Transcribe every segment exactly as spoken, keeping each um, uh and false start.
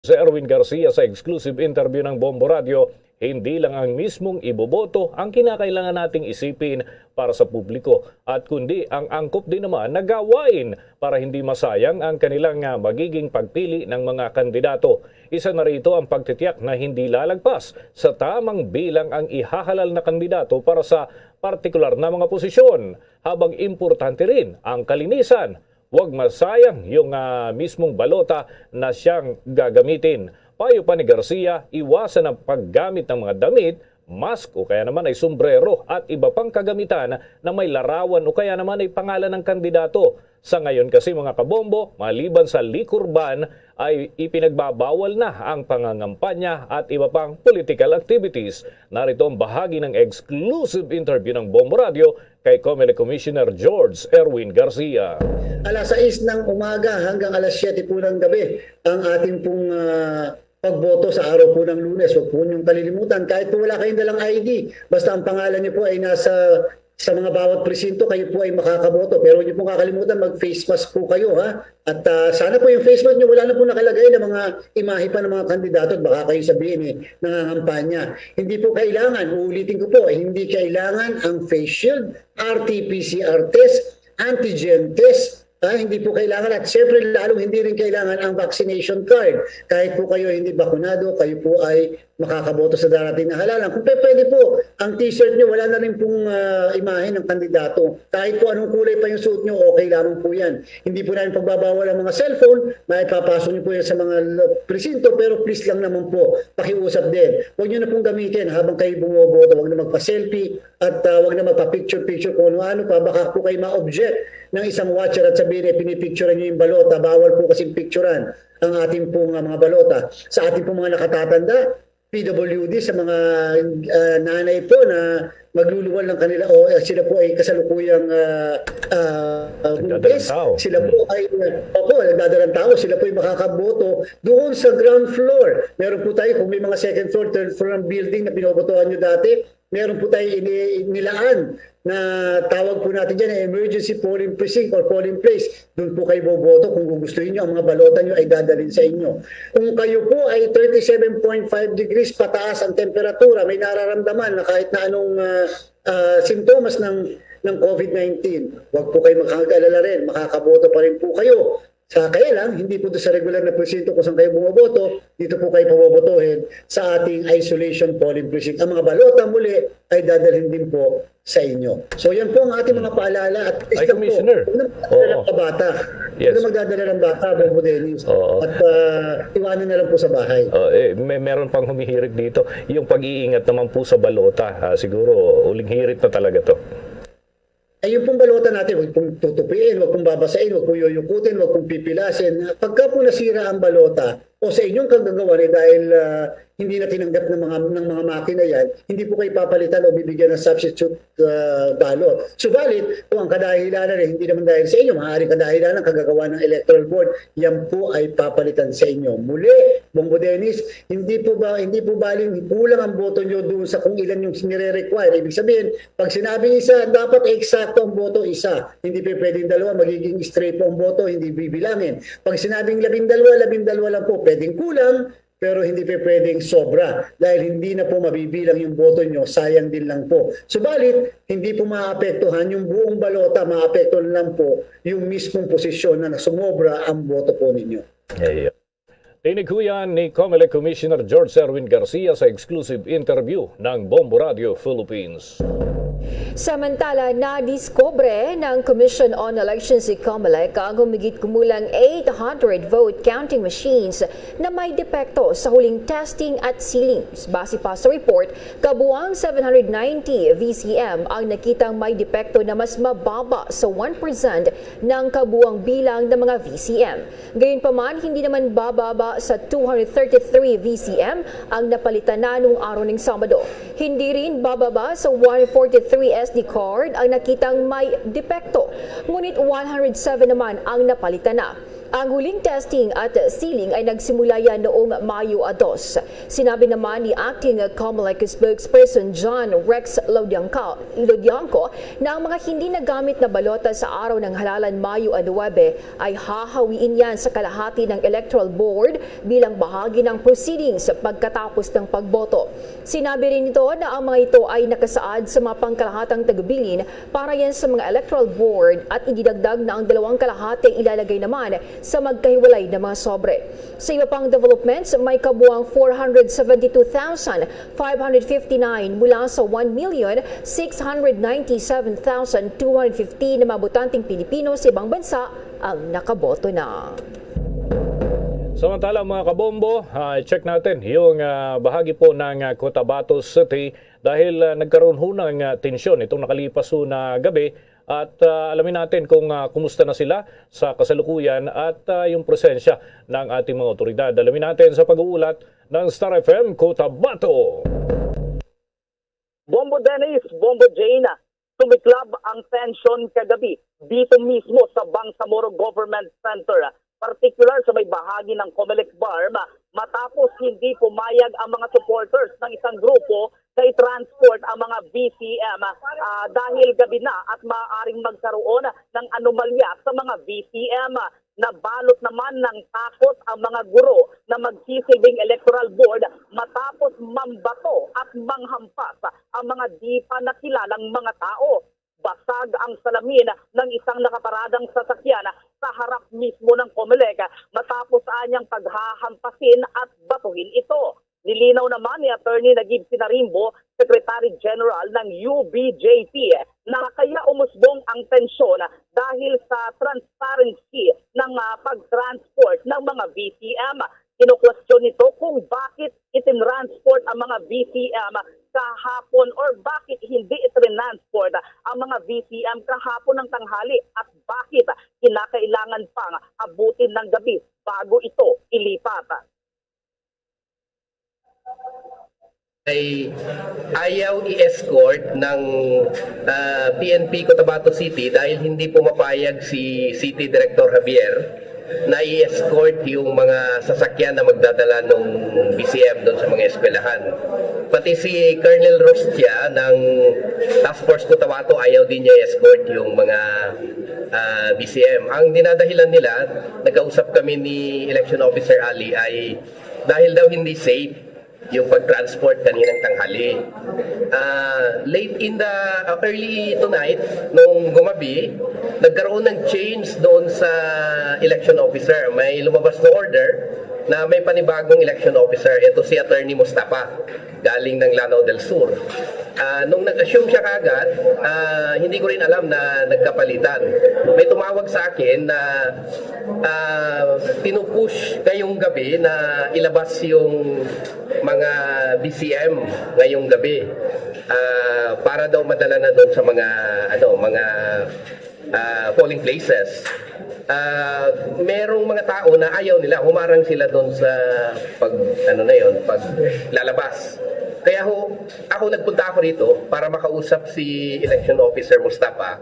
Erwin Garcia sa exclusive interview ng Bombo Radio, hindi lang ang mismong iboboto ang kinakailangan nating isipin para sa publiko, at kundi ang angkop din naman na gawain para hindi masayang ang kanilang, ah, magiging pagpili ng mga kandidato. Isa na rito ang pagtitiyak na hindi lalagpas sa tamang bilang ang ihahalal na kandidato para sa partikular na mga posisyon, habang importante rin ang kalinisan. Huwag masayang yung, ah, mismong balota na siyang gagamitin. Payo pa ni Garcia, iwasan ang paggamit ng mga damit, mask o kaya naman ay sombrero at iba pang kagamitan na may larawan o kaya naman ay pangalan ng kandidato. Sa ngayon kasi, mga kabombo, maliban sa liquor ban, ay ipinagbabawal na ang pangangampanya at iba pang political activities. Narito ang bahagi ng exclusive interview ng Bombo Radio kay Comelec Commissioner George Erwin Garcia. Alas sais ng umaga hanggang alas siyete po ng gabi ang ating pong, ah, pagboto sa araw po ng Lunes. Huwag po niyong kalilimutan, kahit po wala kayong dalang I D, basta ang pangalan niyo po ay nasa sa mga bawat presinto, kayo po ay makakaboto. Pero huwag niyo pong kakalimutan, mag-face mask po kayo, ha? At, ah, sana po yung face mask niyo, wala na po nakalagay na mga imahe pa ng mga kandidato at baka kayo sabihin, eh, nangangampanya. Hindi po kailangan, uulitin ko po, hindi kailangan ang face shield, R T P C R test, antigen test, ah, hindi po kailangan, at siyempre lalong hindi rin kailangan ang vaccination card. Kahit po kayo hindi bakunado, kayo po ay makakaboto sa darating na halalan. Kung pe-, pwede po, ang t-shirt niyo wala na rin pong, ah, imahe ng kandidato. Kahit po anong kulay pa yung suot niyo, okay lamang po yan. Hindi po namin pagbabawal ang mga cellphone, maipapasok niyo po yan sa mga l-, presinto, pero please lang naman po, pakiusap din. Huwag niyo na pong gamitin habang kayo bumoboto. Huwag na magpa-selfie at, ah, huwag na magpa-picture-picture kung ano-ano pa. Baka po kayo ma-object ng isang watcher at sabihin, eh, pinipicturan niyo yung balota. Bawal po kasing picturan ang ating pong, ah, mga balota. Sa ating pong mga nakatatanda, P W D, sa mga, ah, nanay po na magluluwal ng kanila o, eh, sila po ay kasalukuyang, ah, ah, ah, Nagdadalang buntis, tao. Sila po ay, ah, opo, nagdadalang tao, sila po ay makakaboto doon sa ground floor. Meron po tayo, kung may mga second floor, third floor ng building na binobotohan nyo dati, meron po tayo ini-, nilaan na tawag po natin dyan, emergency polling precinct or polling place. Doon po kayo boboto kung gugustuhin nyo ang mga balota nyo ay dadalhin sa inyo. Kung kayo po ay thirty-seven point five degrees pataas ang temperatura, may nararamdaman na kahit na anong, ah, ah, sintomas ng, ng COVID nineteen, huwag po kayo mag-alala rin, makakaboto pa rin po kayo. Sa, kaya lang, hindi po doon sa regular na presinto kung saan kayo bumoboto, dito po kayo pabobotohin sa ating isolation polling precinct. Ang mga balota muli ay dadalhin din po sa inyo. So, yan po ang ating mga paalala. At please Ay, lang po, Commissioner. Huwag na magdadala Oo. ng bata. Yes. Huwag na magdadala ng bata, Bombo Dennis. Oo. At, ah, iwanan na lang po sa bahay. Oh, eh, may, meron pang humihirit dito. Yung pag-iingat naman po sa balota, ah, siguro, uling hirit na talaga to. Ay, yung pong balota natin, huwag pong tutupiin, huwag pong babasain, huwag pong yuyukutin, huwag pong pipilasin. Pagka po nasira ang balota, o sa inyong kagagawan, eh, dahil, ah, hindi na tinanggap ng mga, ng mga makina yan, hindi po kayo papalitan o bibigyan ng substitute, ah, ballot. Subalit, kung ang kadahilanan ay hindi naman dahil sa inyo, maaaring kadahilanan, kagagawa ng electoral board, yan po ay papalitan sa inyo. Muli, Bombo Dennis, hindi po ba, hindi po baling kulang ang boto nyo doon sa kung ilan yung nire-require? Ibig sabihin, pag sinabing isa, dapat eksakto ang boto, isa. Hindi po pwedeng dalawa, magiging stray po ang boto, hindi bibilangin. Pag sinabing labindalwa, labindalwa lang po, pwedeng kulang, pero hindi po pwedeng sobra. Dahil hindi na po mabibilang yung boto nyo, sayang din lang po. Subalit, hindi po maapektuhan yung buong balota, maapektuhan lang po yung mismong posisyon na sumobra ang boto po ninyo. Ayun. Tinig ho yan ni Comelec Commissioner George Erwin Garcia sa exclusive interview ng Bombo Radio Philippines. Samantala, nadiskubre ng Commission on Elections, si Comelec, ang humigit kumulang eight hundred vote counting machines na may depekto sa huling testing at sealings. Base pa sa report, kabuang seven hundred ninety V C M ang nakitang may depekto na mas mababa sa one percent ng kabuang bilang ng mga V C M. Gayunpaman, hindi naman bababa sa two hundred thirty-three V C M ang napalitan na nung araw ng Sabado. Hindi rin bababa sa one forty-three S D card ang nakitang may depekto. Ngunit one hundred seven naman ang napalitan na. Ang huling testing at sealing ay nagsimula yan noong Mayo dos. Sinabi naman ni Acting Comelec Spokesperson John Rex Lodiangco, Lodiangco na ang mga hindi nagamit na balota sa araw ng halalan, Mayo nuebe, ay hahawiin yan sa kalahati ng Electoral Board bilang bahagi ng proceedings pagkatapos ng pagboto. Sinabi rin nito na ang mga ito ay nakasaad sa mga pangkalahatang tagubilin para yan sa mga Electoral Board at idinagdag na ang dalawang kalahati ay ilalagay naman sa magkahiwalay na mga sobre. Sa iba pang developments, may kabuang four hundred seventy two thousand five hundred fifty nine mula sa one million six hundred ninety seven thousand two hundred fifty na mga botanteng Pilipino sa ibang bansa ang nakaboto na. Samantala, mga kabombo, ah, check natin yung ah, bahagi po ng ah, Cotabato City dahil ah, nagkaroon ho ng ah, tensyon itong nakalipas ho na gabi. At ah, alamin natin kung ah, kumusta na sila sa kasalukuyan at ah, yung presensya ng ating mga otoridad. Alamin natin sa pag-uulat ng Star F M Cotabato. Bombo Dennis, Bombo Jane, sumiklab ang tensyon kagabi dito mismo sa Bangsamoro Government Center, partikular sa may bahagi ng Comelec Bar, matapos hindi pumayag ang mga supporters ng isang grupo na i-transport ang mga V C M ah, dahil gabi na at maaaring magkaroon ng anomalya sa mga V C M. Nabalot naman ng takot ang mga guro na magsisilbing electoral board matapos mambato at manghampas ang mga di pa nakilalang mga tao. Basag ang salamin ng isang nakaparadang sasakyan sa harap mismo ng Comelec matapos anyang paghahampasin at batuhin ito. Nilinaw naman ni Attorney Najib Sinarimbo, Secretary General ng U B J P, na kaya umusbong ang tensyon dahil sa transparency ng ah, pag-transport ng mga V C M. Kinukwestiyon nito kung bakit itinransport ang mga V C M kahapon or bakit hindi itransport ang mga V C M kahapon ng tanghali at bakit kinakailangan pang abutin ng gabi bago ito ilipat. Ay ayaw i-escort ng ah, P N P Cotabato City dahil hindi pumapayag si City Director Javier na i-escort yung mga sasakyan na magdadala ng V C M doon sa mga eskwelahan. Pati si Colonel Rostia ng Task Force Cotabato ayaw din niya i-escort yung mga ah, V C M. Ang dinadahilan nila, nagkausap kami ni Election Officer Ali, ay dahil daw hindi safe yung pag-transport kaninang tanghali. Ah, late in the ah, early tonight, nung gumabi, nagkaroon ng change doon sa election officer. May lumabas na order na may panibagong election officer. Ito si Attorney Mustafa, galing ng Lanao del Sur. Ah, nung nag-assume siya kagad, ah, hindi ko rin alam na nagkapalitan. May tumawag sa akin na ah, pinupush ngayong gabi na ilabas yung mga V C M ngayong gabi ah, para daw madala na doon sa mga ano, mga ah, polling places. Ah, merong mga tao na ayaw nila, humarang sila doon sa pag ano na yon, pag lalabas. Kaya ho, ako nagpunta ako rito para makausap si election officer Mustafa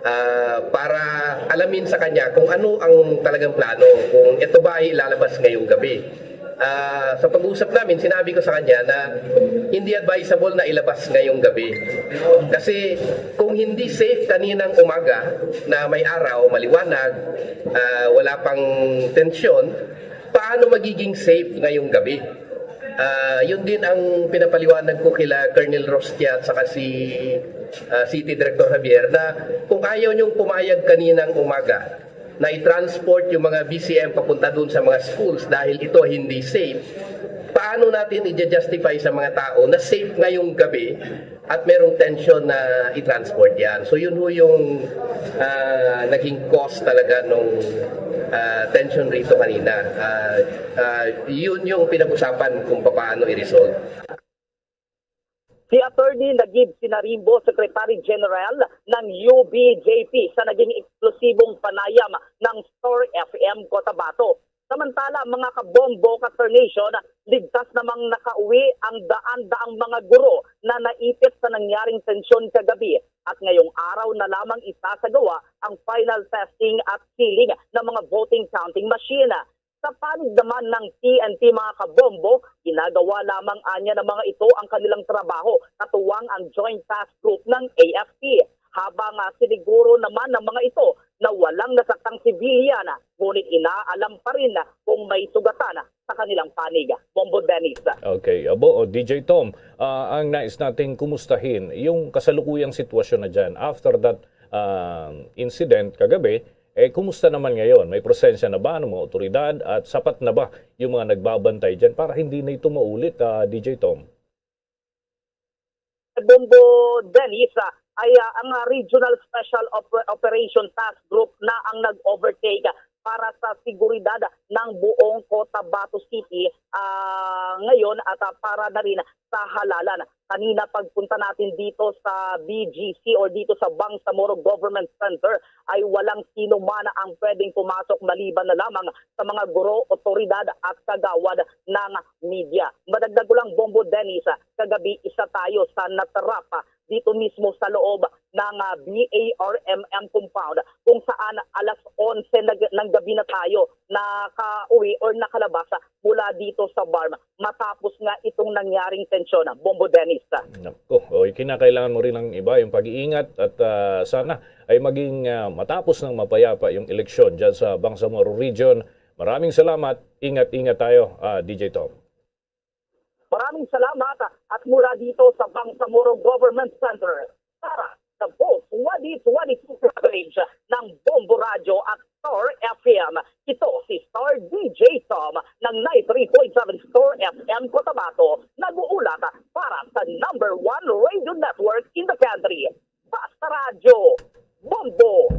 ah, para alamin sa kanya kung ano ang talagang plano, kung ito ba ay ilalabas ngayong gabi. Ah, sa pag-usap namin, sinabi ko sa kanya na hindi advisable na ilabas ngayong gabi. Kasi kung hindi safe kaninang umaga na may araw, maliwanag, ah, wala pang tensyon, paano magiging safe ngayong gabi? Ah, yun din ang pinapaliwanag ko kila Colonel Rostia at saka si ah, City Director Javier na kung ayaw niyong pumayag kaninang umaga na i-transport yung mga V C M papunta doon sa mga schools dahil ito hindi safe, paano natin i-justify sa mga tao na safe ngayong gabi at merong tension na i-transport yan? So yun ho yung ah, naging cause talaga nung ah, tension rito kanina. Ah, ah, yun yung pinag-usapan kung paano i-resolve. Si Attorney Najib Sinarimbo, Secretary General ng U B J P, sa naging eksplosibong panayam ng Star F M Cotabato. Samantala, mga kabombo, ka-Star Nation, ligtas namang nakauwi ang daan-daang mga guro na naipit sa nangyaring tensyon kagabi at ngayong araw na lamang isasagawa ang final testing at sealing ng mga voting counting machine. Sa panig naman ng T N T, mga kabombo, ginagawa lamang anya ng mga ito ang kanilang trabaho, katuwang ang Joint Task Group ng A F P. Habang ah, siniguro naman ng mga ito na walang nasaktang sibilyan, ngunit inaalam pa rin kung may sugatan sa kanilang panig. Bombo Dennis. Okay, abo, o, D J Tom, ah, ang nais nating kumustahin, yung kasalukuyang sitwasyon na dyan. After that ah, incident kagabi, eh, kumusta naman ngayon? May presensya na ba ng mga otoridad at sapat na ba yung mga nagbabantay dyan para hindi na ito maulit, ah, D J Tom? Bombo Dennis, ah, ay ah, ang ah, Regional Special Oper- Operation Task Group na ang nag-overtake para sa seguridad ng buong Cotabato City ah, ngayon at ah, para na rin sa halalan. Kanina, pagpunta natin dito sa B G C or dito sa Bangsamoro Government Center, ay walang sino man ang pwedeng pumasok maliban na lamang sa mga guro, otoridad at kagawad ng media. Madagdag ko lang, Bombo Dennis, kagabi isa tayo sa natrap dito mismo sa loob ng ah, B A R M M compound, kung saan alas onse nag- ng gabi na tayo nakauwi or nakalabas mula dito sa BARMM matapos nga itong nangyaring tensyon. Bombo Dennis. Nako, oy, kinakailangan mo rin ng iba, yung pag-iingat at ah, sana ay maging ah, matapos ng mapayapa yung eleksyon dyan sa Bangsamoro Region. Maraming salamat. Ingat-ingat tayo, ah, D J Tom. Maraming salamat at mula dito sa Bangsamoro Government Center para sa Vote twenty twenty-two coverage ng Bombo Radyo at Star F M. Ito si Star D J Tom ng ninety-three point seven Star F M Cotabato, nag-uulat para sa number one radio network in the country, Basta Radyo, Bombo.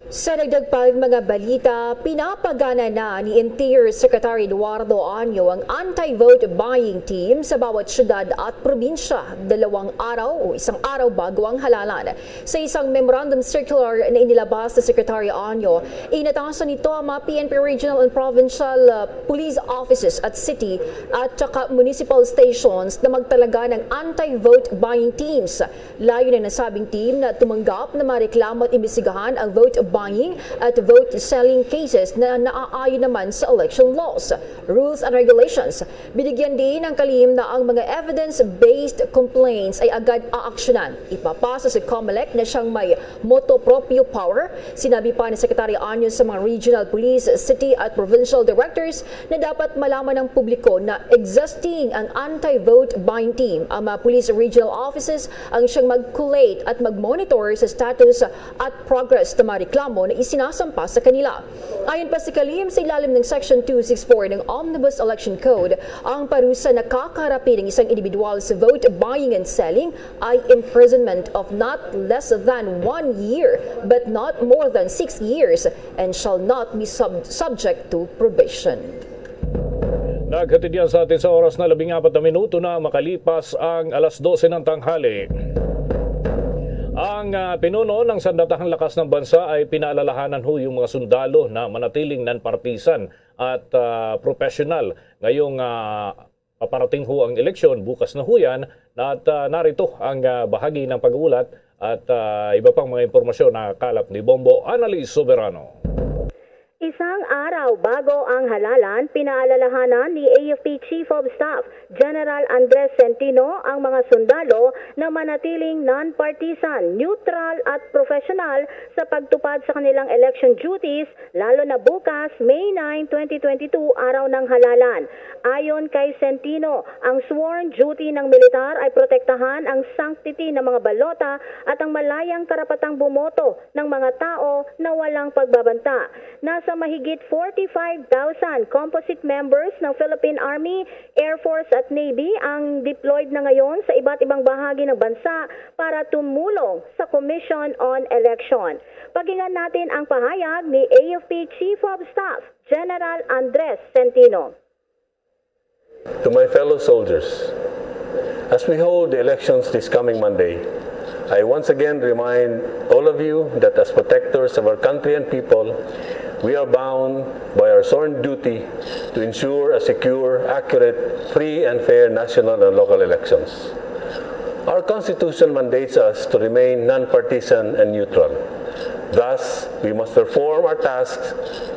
Sa dagdag pang mga balita, pinapagana na ni Interior Secretary Eduardo Año ang anti-vote buying team sa bawat syudad at probinsya, dalawang araw o isang araw bago ang halalan. Sa isang memorandum circular na inilabas ni Secretary Año, inatasan nito ang mga P N P Regional and Provincial uh, Police Offices at City at saka Municipal Stations na magtalaga ng anti-vote buying teams. Layo ng nasabing team na tumanggap ng mga reklamo at imbestigahan ang vote buying at vote selling cases na naaayon naman sa election laws, rules and regulations. Binigyan din ng kalihim na ang mga evidence-based complaints ay agad aaksyonan. Ipapasa sa Comelec na siyang may motu proprio power. Sinabi pa ni Secretary Año sa mga regional police, city at provincial directors na dapat malaman ng publiko na existing ang anti-vote buying team. Ang mga police regional offices ang siyang mag-collate at mag-monitor sa status at progress ng mga reklamo na isinasampa sa kanila. Ayon pa sa kalihim, sa ilalim ng Section two six four ng Omnibus Election Code, ang parusa na kakaharapin ng isang individual sa vote buying and selling ay imprisonment of not less than one year but not more than six years and shall not be sub- subject to probation. Naghatid yan sa atin sa oras na labing apat na minuto na makalipas ang alas dose ng tanghali. Ang ah, pinuno ng Sandatahang Lakas ng Bansa ay pinaalalahanan ho yung mga sundalo na manatiling non-partisan at ah, professional ngayong ah, paparating ho ang eleksyon bukas na ho yan. At ah, narito ang ah, bahagi ng pag-uulat at ah, iba pang mga impormasyon na kalap ni Bombo Annalise Soberano. Isang araw bago ang halalan, pinaalalahanan ni A F P Chief of Staff General Andres Centino ang mga sundalo na manatiling non-partisan, neutral at professional sa pagtupad sa kanilang election duties, lalo na bukas, May nine, twenty twenty-two, araw ng halalan. Ayon kay Centino, ang sworn duty ng militar ay protektahan ang sanctity ng mga balota at ang malayang karapatang bumoto ng mga tao na walang pagbabanta. Nasa mahigit forty-five thousand composite members ng Philippine Army, Air Force at Navy ang deployed na ngayon sa iba't ibang bahagi ng bansa para tumulong sa Commission on Election. Pakinggan natin ang pahayag ni A F P Chief of Staff General Andres Centino. To my fellow soldiers, as we hold the elections this coming Monday, I once again remind all of you that as protectors of our country and people, we are bound by our sworn duty to ensure a secure, accurate, free, and fair national and local elections. Our Constitution mandates us to remain non-partisan and neutral. Thus, we must perform our tasks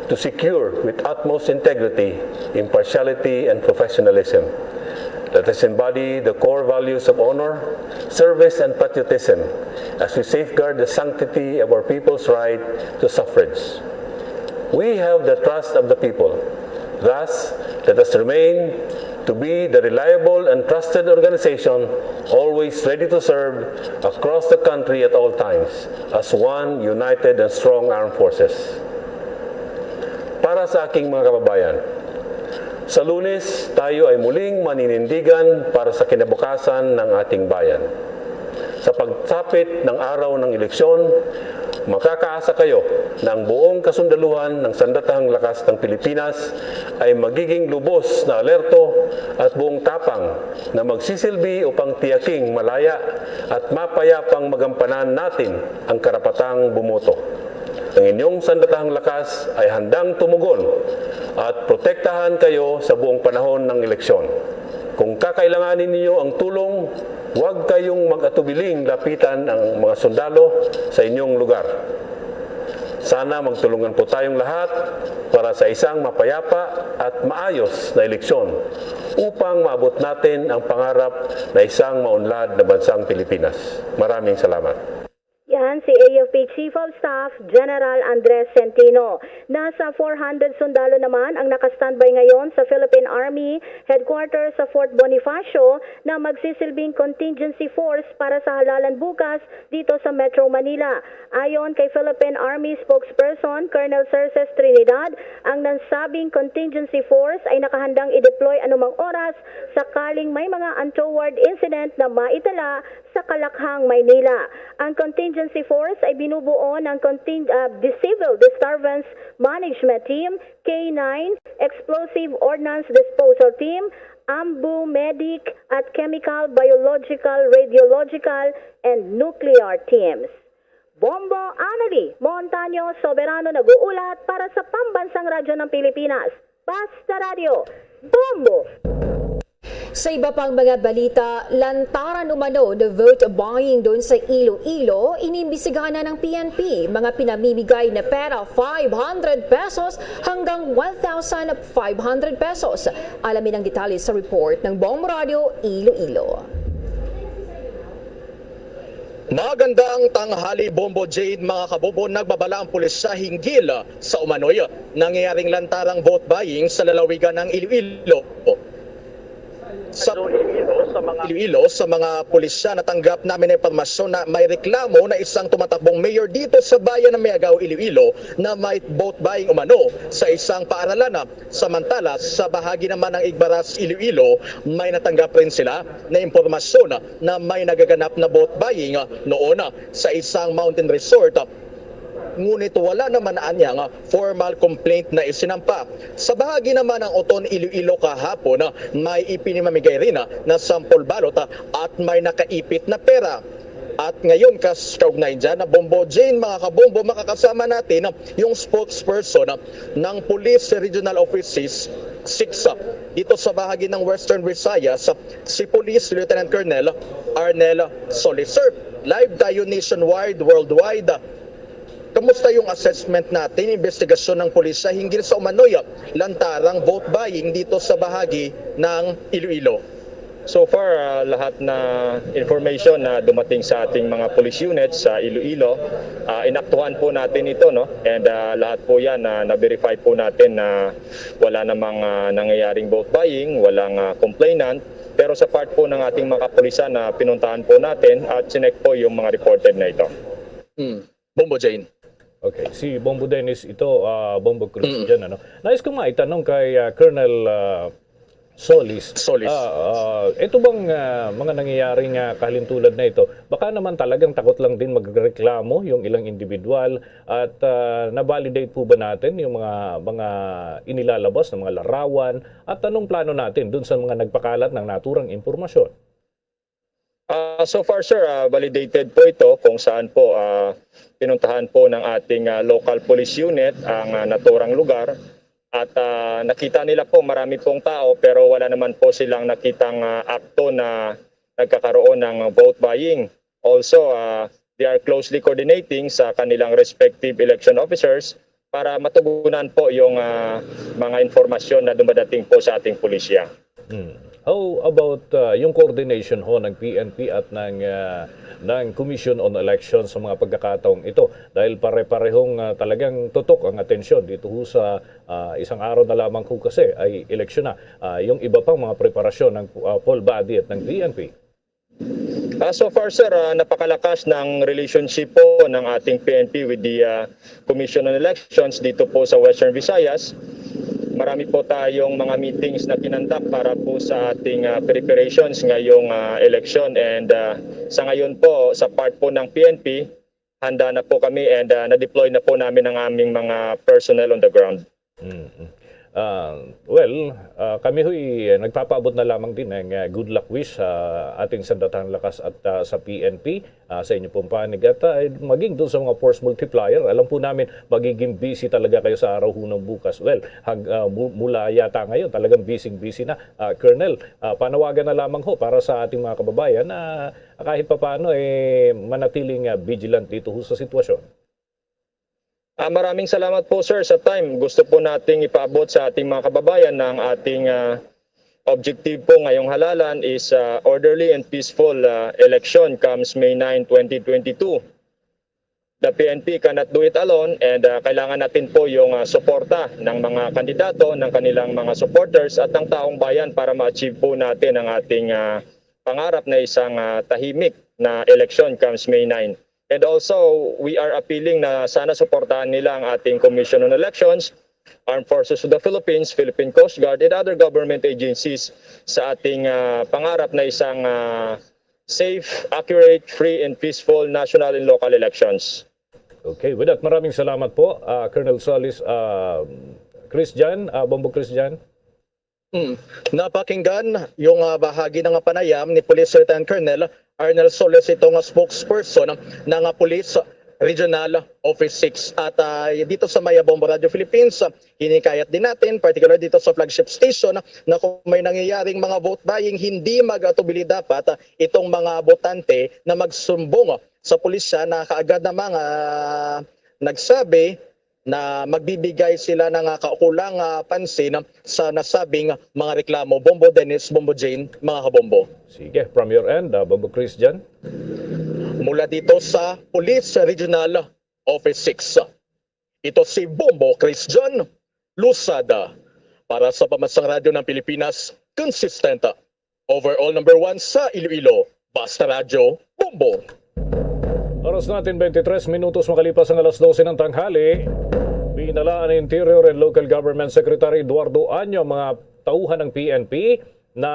to secure with utmost integrity, impartiality, and professionalism. Let us embody the core values of honor, service, and patriotism as we safeguard the sanctity of our people's right to suffrage. We have the trust of the people. Thus, let us remain to be the reliable and trusted organization always ready to serve across the country at all times as one united and strong armed forces. Para sa aking mga kababayan, sa Lunes, tayo ay muling maninindigan para sa kinabukasan ng ating bayan. Sa pagsapit ng araw ng eleksyon, makakaasa kayo na ang buong kasundaluhan ng Sandatahang Lakas ng Pilipinas ay magiging lubos na alerto at buong tapang na magsisilbi upang tiyaking malaya at mapayapang magampanan natin ang karapatang bumoto. Ang inyong Sandatahang Lakas ay handang tumugon at protektahan kayo sa buong panahon ng eleksyon. Kung kakailanganin ninyo ang tulong, huwag kayong mag-atubiling lapitan ang mga sundalo sa inyong lugar. Sana magtulungan po tayong lahat para sa isang mapayapa at maayos na eleksyon upang maabot natin ang pangarap na isang maunlad na bansang Pilipinas. Maraming salamat. Yan si A F P Chief of Staff General Andres Centino. Nasa four hundred sundalo naman ang nakastandby ngayon sa Philippine Army Headquarters sa Fort Bonifacio na magsisilbing contingency force para sa halalan bukas dito sa Metro Manila. Ayon kay Philippine Army Spokesperson Colonel Cerces Trinidad, ang nasabing contingency force ay nakahandang i-deploy anumang oras sakaling may mga untoward incident na maitala sa Kalakhang, Maynila. Ang contingency force ay binubuo ng contin- ah, Civil Disturbance Management Team, K nine, Explosive Ordnance Disposal Team, Ambu Medic at Chemical, Biological, Radiological, and Nuclear Teams. Bombo Annalie Montaño Soberano nag-uulat para sa Pambansang Radyo ng Pilipinas, Basta Radyo, Bombo! Sa iba pang mga balita, lantaran umano na vote buying doon sa Iloilo, inimbestigahan na ng P N P mga pinamimigay na pera, five hundred pesos hanggang one thousand five hundred pesos. Alamin ang detalye sa report ng Bombo Radio Iloilo. Magandang tanghali, Bombo Jane, mga kabobo. Nagbabala ang pulisya hinggil sa umano'y nangyayaring lantarang vote buying sa lalawigan ng Iloilo. Sa Iloilo, sa mga pulisya, natanggap namin ang impormasyon na may reklamo na isang tumatakbong mayor dito sa bayan ng Miagao, Iloilo, na may vote buying umano sa isang paaralan. Samantala, sa bahagi naman ng Igbaras, Iloilo, may natanggap rin sila na impormasyon na may nagaganap na vote buying noon sa isang mountain resort. Ngunit wala naman anyang formal complaint na isinampa. Sa bahagi naman ng Oton, Iloilo kahapon, may ipinamimigay rin na sample ballot at may nakaipit na pera. At ngayon, kas-, kaugnay dyan na Bombo Jane, mga kabombo, makakasama natin yung spokesperson ng Police Regional Office six dito sa bahagi ng Western Visayas, si Police Lieutenant Colonel Arnel Solis. Sir, live tayo nationwide, worldwide. Kamusta yung assessment natin, investigasyon ng pulisya hinggil sa umano'y lantarang vote buying dito sa bahagi ng Iloilo? So far, ah, lahat na information na dumating sa ating mga police units sa Iloilo, ah, inaktuhan po natin ito, no? And, ah, lahat po yan na na-verify po natin na wala namang, ah, nangyayaring vote buying, walang, ah, complainant. Pero sa part po ng ating mga kapulisan na pinuntahan po natin at chinek po yung mga reported na ito. Hmm. Bombo Jane. Okay, si Bombo Dennis ito, ah, Bombo Cruz dyan, ano. Nais ko maitanong kay, ah, Colonel, ah, Solis. Solis. Ah, ah, ito bang, ah, mga nangyayaring, ah, kahalintulad na ito, baka naman talagang takot lang din magreklamo yung ilang individual at, ah, na-validate po ba natin yung mga, mga inilalabas ng mga larawan at anong plano natin dun sa mga nagpakalat ng naturang impormasyon? Ah, so far, sir, ah, validated po ito kung saan po, ah, pinuntahan po ng ating, ah, local police unit ang, ah, naturang lugar at, ah, nakita nila po marami pong tao pero wala naman po silang nakitang, ah, akto na nagkakaroon ng vote buying. Also, ah, they are closely coordinating sa kanilang respective election officers para matugunan po yung, ah, mga informasyon na dumadating po sa ating pulisya. Hmm. How about, ah, yung coordination ho ng P N P at ng, ah, ng Commission on Elections sa mga pagkakataong ito? Dahil pare-parehong, ah, talagang tutok ang atensyon dito ho sa, ah, isang araw na lamang ho kasi ay eleksyon na. Ah, yung iba pang mga preparasyon ng, ah, poll body at ng P N P. Ah, so far, sir, ah, napakalakas ng relationship po ng ating P N P with the, ah, Commission on Elections dito po sa Western Visayas. Marami po tayong mga meetings na kinandak para po sa ating, ah, preparations ngayong, ah, election. And, ah, sa ngayon po, sa part po ng P N P, handa na po kami and, ah, na-deploy na po namin ang aming mga personnel on the ground. Mm. Ah, well, ah, kami ho'y nagpapaabot na lamang din ng, ah, good luck wish sa ating Sandatahang Lakas at, ah, sa P N P, ah, sa inyo pong panig at, ah, maging doon sa mga force multiplier. Alam po namin, magiging busy talaga kayo sa araw ho ng bukas. Well, hag-, ah, mu-, mula yata ngayon, talagang busy-busy na. Ah, Colonel, ah, panawagan na lamang ho para sa ating mga kababayan na kahit papaano, eh, manatiling, ah, vigilant dito ho sa sitwasyon. Ah, maraming salamat po, sir, sa time. Gusto po nating ipaabot sa ating mga kababayan na ang ating, ah, objective po ngayong halalan is, ah, orderly and peaceful, ah, election comes May nine, twenty twenty-two. The P N P cannot do it alone and, ah, kailangan natin po yung, ah, suporta ng mga kandidato, ng kanilang mga supporters at ng taong bayan para ma-achieve po natin ang ating, ah, pangarap na isang, ah, tahimik na election comes May nine. And also, we are appealing na sana suportahan nila ang ating Commission on Elections, Armed Forces of the Philippines, Philippine Coast Guard, and other government agencies sa ating, ah, pangarap na isang, ah, safe, accurate, free, and peaceful national and local elections. Okay, with that, maraming salamat po, ah, Colonel Solis, ah, Christian, ah, Bombo Christian. Hmm. Napakinggan yung, ah, bahagi ng panayam ni Police Lieutenant Colonel Arnel Soles, ito nga spokesperson ng, ah, Police Regional Office six. At, ah, dito sa Mayabong Radio Philippines, ah, hinikayat din natin, particular dito sa flagship station, na kung may nangyayaring mga vote buying, hindi mag-atubili dapat, ah, itong mga botante na magsumbong sa pulisya na kaagad namang, ah, nagsabi na magbibigay sila ng, ah, kaukulang, ah, pansin sa nasabing mga reklamo. Bombo Dennis, Bombo Jane, mga kabombo. Sige, from your end, ah, Bombo Christian. Mula dito sa Police Regional Office six, ito si Bombo Christian Lusada para sa Pambansang Radyo ng Pilipinas, consistent, overall number one sa Iloilo, Basta Radyo, Bombo. Oras natin, twenty-three minutos makalipas ang alas dose ng tanghali. Binala ni Interior and Local Government Secretary Eduardo Año ang mga tauhan ng P N P na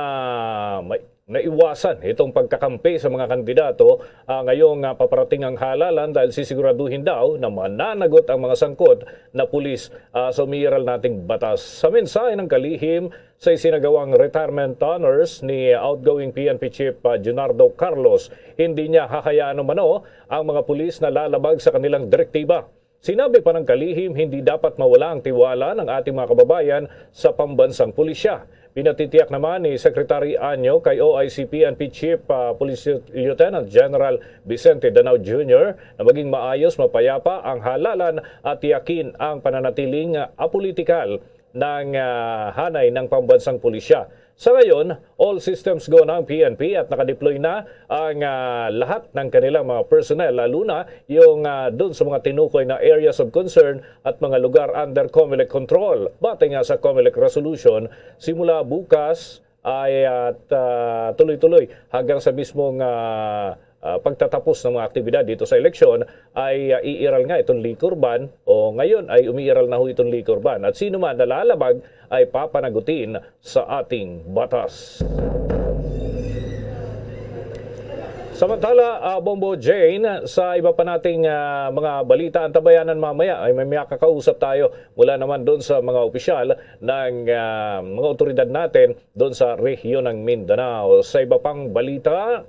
may, naiwasan itong pagkakampi sa mga kandidato, ah, ngayong, ah, paparating ang halalan dahil sisiguraduhin daw na mananagot ang mga sangkot na pulis, ah, sa umiiral nating batas. Sa mensahe ng kalihim sa isinagawang retirement honors ni outgoing P N P Chief, ah, Junardo Carlos, hindi niya hahayaan umano ang mga pulis na lalabag sa kanilang direktiba. Sinabi pa ng kalihim, hindi dapat mawala ang tiwala ng ating mga kababayan sa pambansang pulisya. Pinatitiyak naman ni Secretary Año kay O I C P N P Chief, ah, Police Lieutenant General Vicente Danao Junior na maging maayos, mapayapa ang halalan at tiyakin ang pananatiling, ah, apolitikal ng, ah, hanay ng pambansang pulisya. Sa ngayon, all systems go na ang P N P at nakadeploy na ang, ah, lahat ng kanilang mga personnel, lalo na yung, ah, dun sa mga tinukoy na areas of concern at mga lugar under COMELEC control. Batay nga sa COMELEC resolution, simula bukas ay at, ah, tuloy-tuloy hanggang sa mismong, ah, ah, pagtatapos ng mga aktibidad dito sa eleksyon ay, ah, iiral nga itong liquor ban, o ngayon ay umiiral na ho itong liquor ban. At sino man nalalabag ay papanagutin sa ating batas. Samantala, ah, Bombo Jane, sa iba pa nating, ah, mga balita, antabayanan mamaya ay may makakausap tayo mula naman doon sa mga opisyal ng, ah, mga otoridad natin doon sa rehiyon ng Mindanao. Sa iba pang balita,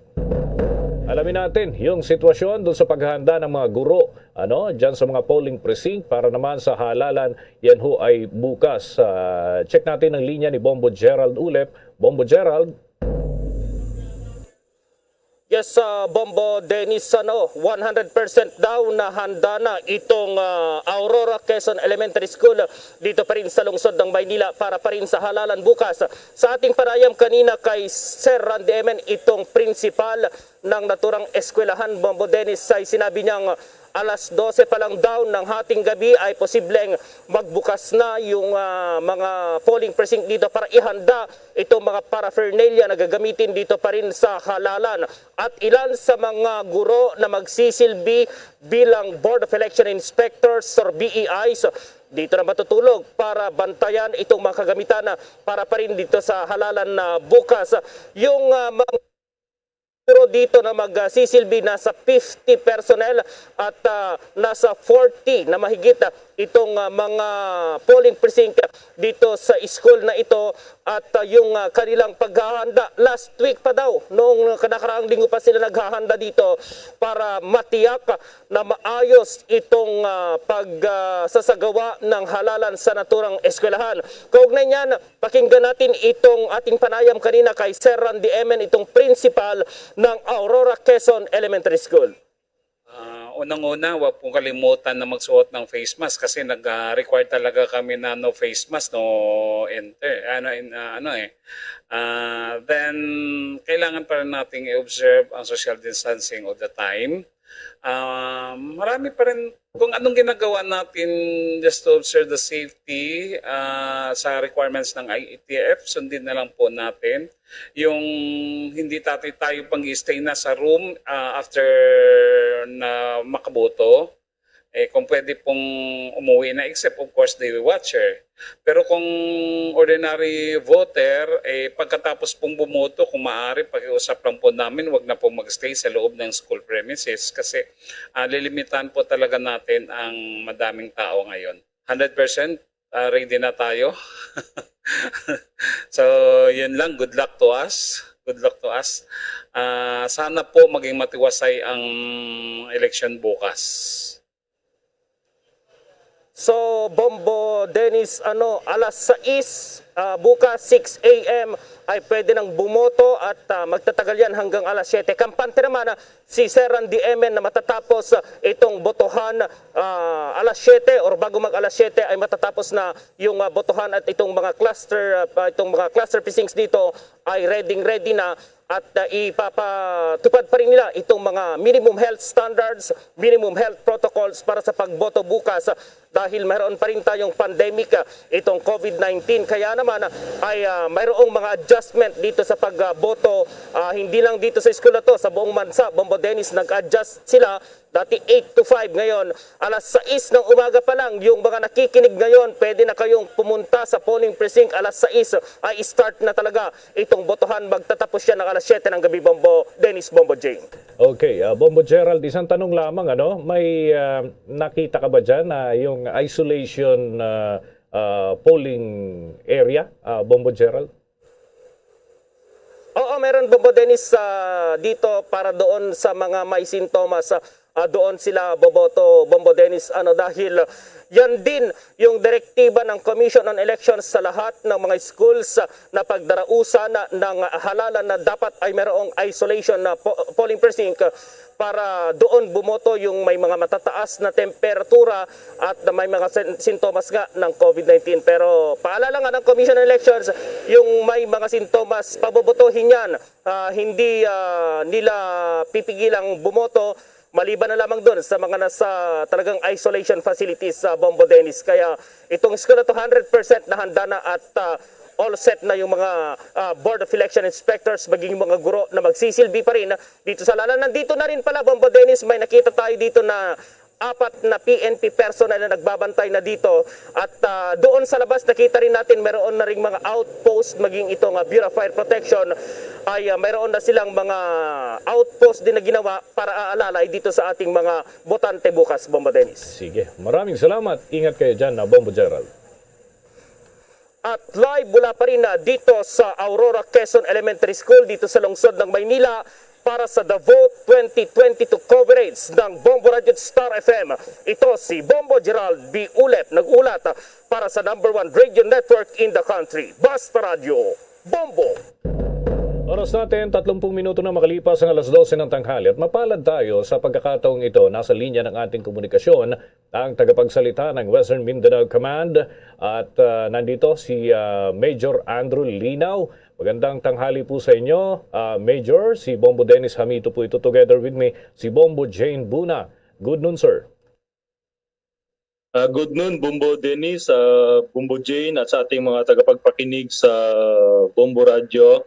alamin natin yung sitwasyon doon sa paghahanda ng mga guro, ano, dyan sa mga polling precinct para naman sa halalan. Yan ho ay bukas. Ah, check natin ang linya ni Bombo Gerald Ulep. Bombo Gerald. Yes, ah, Bombo Dennis, ano, one hundred percent daw na handa na itong, ah, Aurora Quezon Elementary School dito pa rin sa lungsod ng Maynila para pa rin sa halalan bukas. Sa ating panayam kanina kay Sir Randy Emen, itong principal ng naturang eskwelahan, Bombo Dennis, ay sinabi niyang alas dose pa lang daw ng hating gabi ay posibleng magbukas na yung, ah, mga polling precinct dito para ihanda itong mga paraphernalia na gagamitin dito pa rin sa halalan. At ilan sa mga guro na magsisilbi bilang Board of Election Inspectors or B E Is dito na matutulog para bantayan itong mga kagamitan na para pa rin dito sa halalan na bukas. Yung, ah, mga guro dito na magsisilbi, nasa fifty personnel at, ah, nasa forty na mahigit, ah, itong, ah, mga polling precinct dito sa school na ito. At, ah, yung, ah, kanilang paghahanda, last week pa daw, noong nakaraang linggo pa sila naghahanda dito para matiyak na maayos itong, ah, pag, ah, sasagawa ng halalan sa naturang eskwelahan. Kaugnay niyan, pakinggan natin itong ating panayam kanina kay Sir Randy Emen, itong principal ng Aurora Quezon Elementary School. Ah, unang-una, huwag pong kalimutan na magsuot ng face mask kasi nag-require talaga kami na no face mask, no enter. Ano, in, ah, ano eh. Ah, then, kailangan pa rin nating i-observe ang social distancing all the time. Ah, marami pa rin kung anong ginagawa natin just to observe the safety, ah, sa requirements ng I A T F, sundin na lang po natin. Yung hindi tayo, tayo pang stay na sa room, ah, after na makaboto, eh, kung pwede pong umuwi na, except of course the watcher. Pero kung ordinary voter, eh, pagkatapos pong bumoto, kung maaari, pakiusap lang po namin, wag na po magstay sa loob ng school premises kasi, ah, lilimitahan po talaga natin ang madaming tao ngayon. Hundred percent, ah, ready na tayo. So, yun lang. Good luck to us. Good luck to us. Ah, sana po maging matiwasay ang election bukas. So, Bombo Dennis, ano, alas sais, ah, bukas, six A M, ay pwede nang bumoto at, ah, magtatagal yan hanggang alas siyete. Kampante naman, ah, si Sir Randy Emen na matatapos, ah, itong botohan, ah, alas siyete or bago mag alas siyete ay matatapos na yung, ah, botohan at itong mga cluster, ah, itong mga cluster precincts dito ay ready-ready na at, ah, ipapatupad pa rin nila itong mga minimum health standards, minimum health protocols para sa pagboto bukas, ah, dahil mayroon pa rin tayong pandemic, ah, itong COVID nineteen. Kaya naman, ah, ay, ah, mayroong mga adjustment dito sa pagboto, ah, hindi lang dito sa school na to, sa buong bansa, Bombo Dennis, nag-adjust sila. Dati eight to five, ngayon alas sais ng umaga pa lang. Yung mga nakikinig ngayon, pwede na kayong pumunta sa polling precinct alas sais, ay start na talaga itong botohan. Magtatapos siya ng alas siyete ng gabi, Bombo Dennis, Bombo Jane. Okay, ah, Bombo Gerald, isang tanong lamang, ano, may, ah, nakita ka ba dyan na yung isolation, ah, ah, polling area, ah, Bombo Gerald? Oo, meron, Bombo Dennis, ah, dito para doon sa mga may sintomas, ah, ah, doon sila boboto, Bombo Dennis, ano, dahil, ah, yan din yung direktiba ng Commission on Elections sa lahat ng mga schools, ah, na pagdarausan ng halalan na dapat ay merong isolation na po-, polling precinct, ah, para doon bumoto yung may mga matataas na temperatura at may mga sen-, sintomas nga ng COVID nineteen. Pero paalala nga ng Commission on Elections, yung may mga sintomas, pabobotohin yan. Ah, hindi, ah, nila pipigilang bumoto maliban na lamang doon sa mga nasa talagang isolation facilities sa, Bombo Dennis. Kaya itong school na to, hundred percent na handa na at, ah, all set na yung mga, ah, Board of Election Inspectors, maging mga guro na magsisilbi pa rin dito sa lalan. Nandito na rin pala, Bombo Dennis, may nakita tayo dito na apat na P N P personnel na nagbabantay na dito. At, ah, doon sa labas, nakita rin natin, mayroon na ring mga outpost, maging itong, ah, Bureau of Fire Protection, ay, ah, mayroon na silang mga outpost din na ginawa para aalalay dito sa ating mga botante bukas, Bombo Dennis. Sige, maraming salamat. Ingat kayo dyan, ah, Bombo Gerald. At live mula pa rin na dito sa Aurora Quezon Elementary School, dito sa lungsod ng Maynila, para sa The Vote twenty twenty-two coverage ng Bombo Radyo at Star F M. Ito si Bombo Gerald B. Ulep, nag-ulat para sa number one radio network in the country, Basta Radyo, Bombo. Oras Natin, tatlong minuto na makalipas ang alas dose ng tanghali at mapalad tayo sa pagkakataong ito. Nasa linya ng ating komunikasyon ang tagapagsalita ng Western Mindanao Command at, ah, nandito si, ah, Major Andrew Linaw. Magandang tanghali po sa inyo, ah, Major. Si Bombo Dennis Hamito po ito. Together with me, si Bombo Jane Buna. Good noon, sir. Ah, good noon, Bombo Dennis, ah, Bombo Jane, at sa ating mga tagapagpakinig sa Bombo Radyo.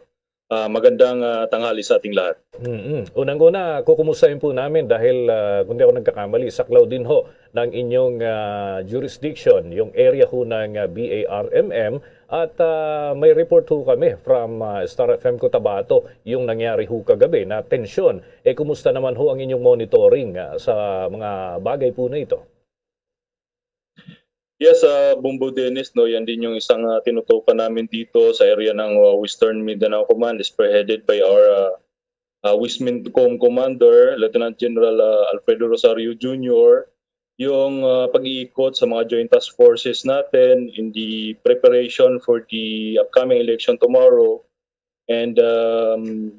Ah, magandang, ah, tanghali sa ating lahat. Mm-mm. Unang-una, kukumustahin po namin dahil, ah, kung di ako nagkakamali, saklaw din ho ng inyong, ah, jurisdiction, yung area ho ng, ah, B A R M M. At, ah, may report ho kami from, ah, Star F M Cotabato, yung nangyari ho kagabi na tensyon. Eh, kumusta naman ho ang inyong monitoring, ah, sa mga bagay po na ito? Yes, ah, Bombo Dennis, no, yan din yung isang, ah, tinutukan namin dito sa area ng, ah, Western Mindanao Command, spearheaded by our, ah, ah, West Mincom Commander, Lieutenant General, ah, Alfredo Rosario Junior, yung, ah, pag-iikot sa mga joint task forces natin in the preparation for the upcoming election tomorrow. And, um,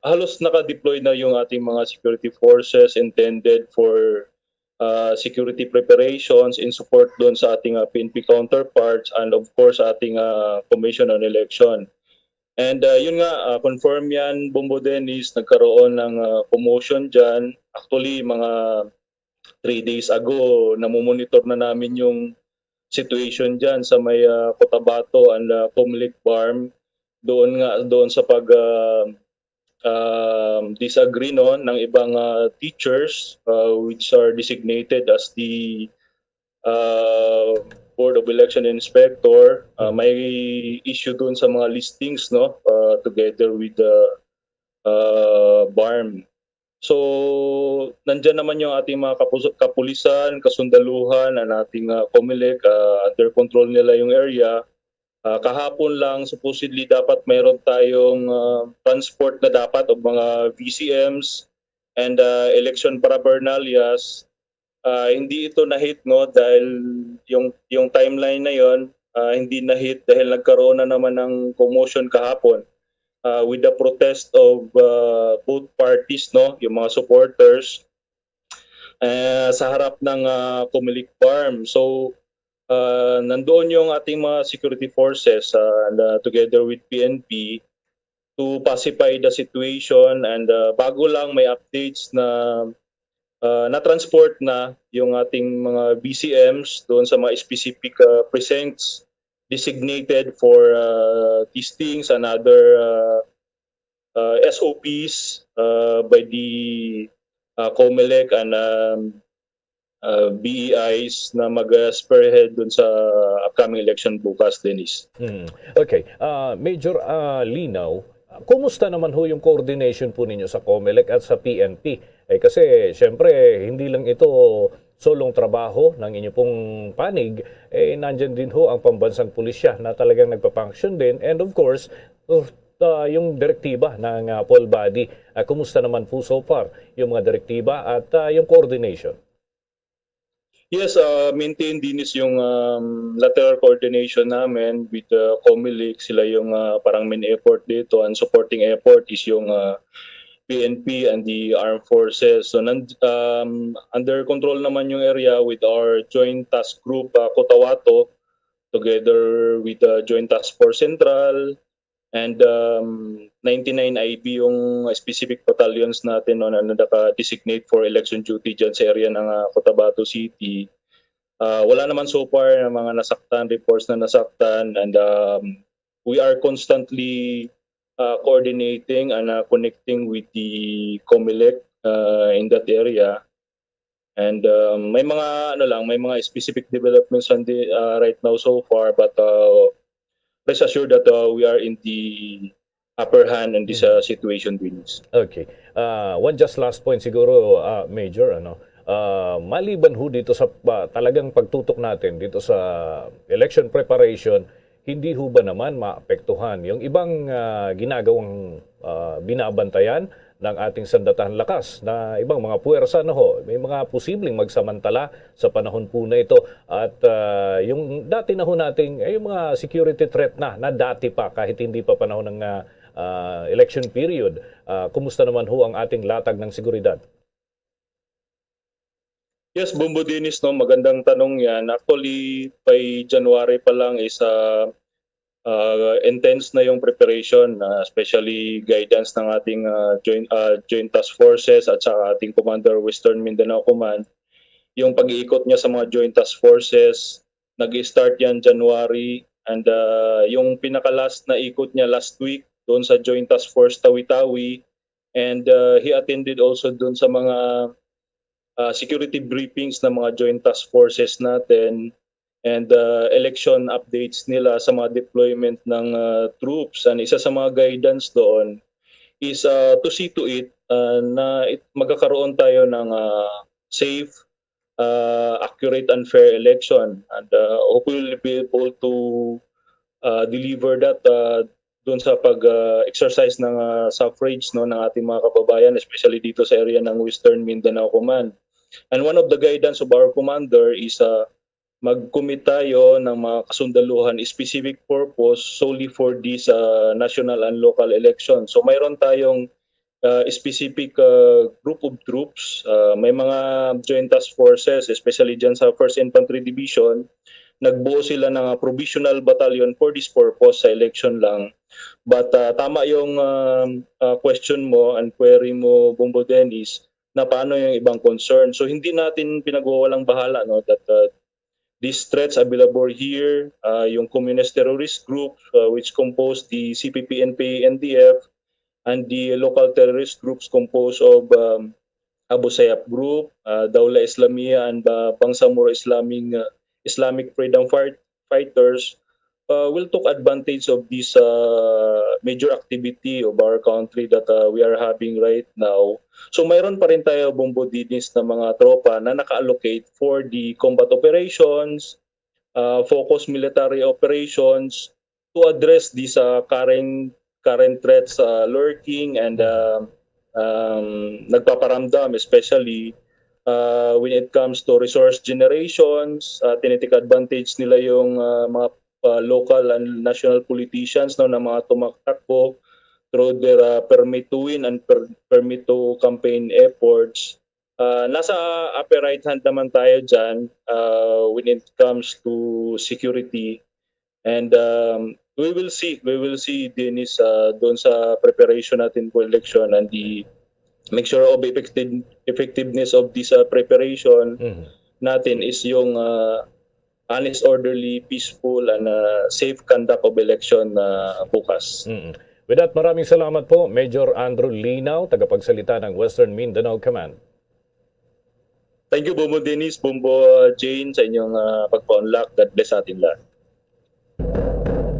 halos naka-deploy na yung ating mga security forces intended for, ah, security preparations in support doon sa ating, ah, P N P counterparts and, of course, sa ating, ah, Commission on Election. And, ah, yun nga, ah, confirm yan, Bombo Dennis, nagkaroon ng, ah, commotion dyan. Actually, mga three days ago, namomonitor na namin yung situation dyan sa may, ah, Cotabato and, ah, Comelec BARMM. Doon nga, doon sa pag, ah, um, disagree, no, ng ibang, ah, teachers, ah, which are designated as the, ah, Board of Election Inspector. Ah, may issue doon sa mga listings, no, ah, together with the, ah, BARMM. So, nandyan naman yung ating mga kapus-, kapulisan, kasundaluhan, ang ating, ah, Comelec, ah, under control nila yung area. Ah, kahapon lang, supposedly, dapat mayroon tayong, ah, transport na dapat o mga V C Ms and, ah, election paraphernalias. Ah, hindi ito na-hit, no, dahil yung, yung timeline na yon, ah, hindi na-hit dahil nagkaroon na naman ng commotion kahapon, ah, with the protest of, ah, both parties, no, yung mga supporters, eh, sa harap ng, ah, Comelec BARMM. So, ah, nandoon yung ating mga security forces, ah, na together with P N P to pacify the situation and, ah, bago lang may updates na, ah, na-transport na yung ating mga V C Ms doon sa mga specific, ah, precincts designated for, ah, testings and other, ah, ah, S O Ps, ah, by the, ah, Comelec and, um, ah, B E Is na mag, ah, spearhead dun sa upcoming election bukas, Dennis. Hmm. Okay. Ah, Major, ah, Linaw, kumusta naman ho yung coordination po ninyo sa Comelec at sa P N P? Eh, kasi, siyempre, hindi lang ito solong trabaho ng inyo pong panig, eh, nandyan din ho ang pambansang pulisya na talagang nagpapangsyon din. And of course, uh, ah, yung direktiba ng, ah, full body. Ah, kumusta naman po so far yung mga direktiba at, ah, yung coordination? Yes, ah, maintain din is yung, um, lateral coordination namin with the Comelec. Sila yung, ah, parang main effort dito. Ang supporting effort is yung, ah, P N P and the armed forces. So, nan-, um, under control naman yung area with our joint task group, ah, Cotabato, together with the Joint Task Force Central, and, um, ninety-nine I B yung specific battalions natin, no, na naka-designate for election duty dyan sa area ng, ah, Cotabato City. Ah, wala naman so far na mga nasaktan, reports na nasaktan, and, um, we are constantly, ah, coordinating and, ah, connecting with the Comelec, ah, in that area. And, um, may mga, ano lang, may mga specific developments on the, uh, right now so far, but, uh, rest assured that, uh, we are in the upper hand in this, uh, situation, Dennis. Okay. Ah, one just last point siguro, ah, Major, ano, ah, maliban ho dito sa pa-, talagang pagtutok natin dito sa election preparation, hindi ho ba naman maapektuhan yung ibang, ah, ginagawang, ah, binabantayan ng ating sandatahan lakas na ibang mga puwersa, no ho? May mga posibleng magsamantala sa panahon po na ito. At, ah, yung dati na ho nating, eh, yung mga security threat na, na dati pa, kahit hindi pa panahon ng, ah, ah, election period. Ah, kumusta naman ho ang ating latag ng seguridad? Yes, Bombo Dennis, no, magandang tanong yan. Actually, by January pa lang is ah, ah, intense na yung preparation, ah, especially guidance ng ating ah, joint, ah, joint task forces at sa ating commander, Western Mindanao Command. Yung pag-iikot niya sa mga joint task forces, nag-start yan January, and ah, yung pinaka-last na ikot niya last week doon sa Joint Task Force Tawi-Tawi, and ah, he attended also doon sa mga ah, security briefings ng mga joint task forces natin, and ah, election updates nila sa mga deployment ng ah, troops. And isa sa mga guidance doon is ah, to see to it ah, na it, magkakaroon tayo ng ah, safe, ah, accurate and fair election, and ah, hopefully we'll be able to ah, deliver that ah, doon sa pag-exercise ng ah, suffrage, no, ng ating mga kababayan, especially dito sa area ng Western Mindanao Command. And one of the guidance of our commander is ah, mag-commit tayo ng mga kasundaluhan, specific purpose solely for this ah, national and local election. So mayroon tayong ah, specific ah, group of troops. Ah, may mga joint task forces, especially dyan sa First Infantry Division, nagbuo sila ng ah, provisional battalion for this purpose sa election lang. But ah, tama yung ah, ah, question mo and query mo, Bombo Dennis, na paano yung ibang concern. So hindi natin pinagwawalang bahala, no, that ah, these threats available here, ah, yung communist terrorist group ah, which composed the C P P, N P A, N D F, and the local terrorist groups composed of um, Abu Sayyaf Group, ah, Dawla Islamiyah, and uh, Bangsamoro Islamic, uh, Islamic Freedom Fight, Fighters uh, will took advantage of this uh, major activity of our country that uh, we are having right now. So mayroon pa rin tayo, Bombo Dennis, na mga tropa na naka-allocate for the combat operations, uh, focus military operations to address these uh, current current threats uh, lurking and uh, um, nagpaparamdam, especially uh, when it comes to resource generations. Uh, tinitik advantage nila yung uh, mga uh, local and national politicians, no, na mga tumatakbo through their uh, permit to win and per, permit to campaign efforts. Uh, nasa upper right hand naman tayo dyan uh, when it comes to security. And um, we will see, we will see, Dennis, uh, doon sa preparation natin for election and the mixture of effective, effectiveness of this uh, preparation Mhm. natin is yung uh, honest, orderly, peaceful, and uh, safe conduct of election uh, bukas. Mm. With that, maraming salamat po, Major Andrew Linaw, tagapagsalita ng Western Mindanao Command. Thank you, Bombo Dennis, Bombo uh, Jane, sa inyong uh, pagpa-unlock. God bless sa atin lahat.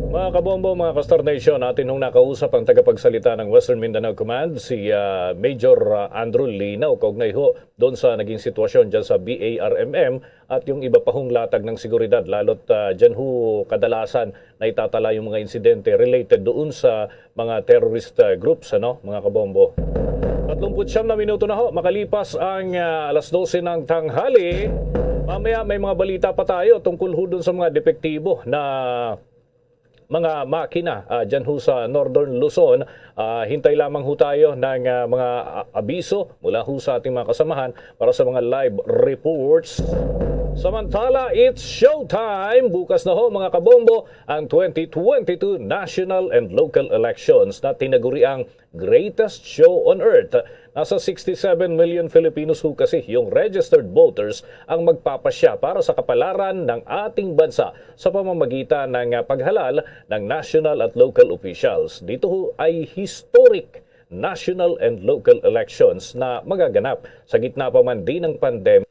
Mga kabombo, mga ka-Star Nation, atin hong nakausap ang tagapagsalita ng Western Mindanao Command, si ah, Major ah, Andrew Linaw, kaugnay ho doon sa naging sitwasyon dyan sa B A R M M at yung iba pa hong latag ng seguridad, lalo't ah, dyan ho kadalasan na itatala yung mga insidente related doon sa mga terrorist ah, groups, ano, mga kabombo. Tatlong putsyam na minuto na ho makalipas ang ah, alas dose ng tanghali. Mamaya may mga balita pa tayo tungkol ho doon sa mga depektibo na mga makina ah, dyan ho sa Northern Luzon. Ah, hintay lamang ho tayo ng ah, mga a- abiso mula ho sa ating mga kasamahan para sa mga live reports. Samantala, it's showtime! Bukas na ho, mga kabombo, ang twenty twenty-two national and local elections na tinaguriang greatest show on earth. Nasa sixty-seven million Filipinos ho kasi yung registered voters ang magpapasya para sa kapalaran ng ating bansa sa pamamagitan ng ah, paghalal ng national at local officials. Dito ho ay historic national and local elections na magaganap sa gitna pa man din ng pandemic.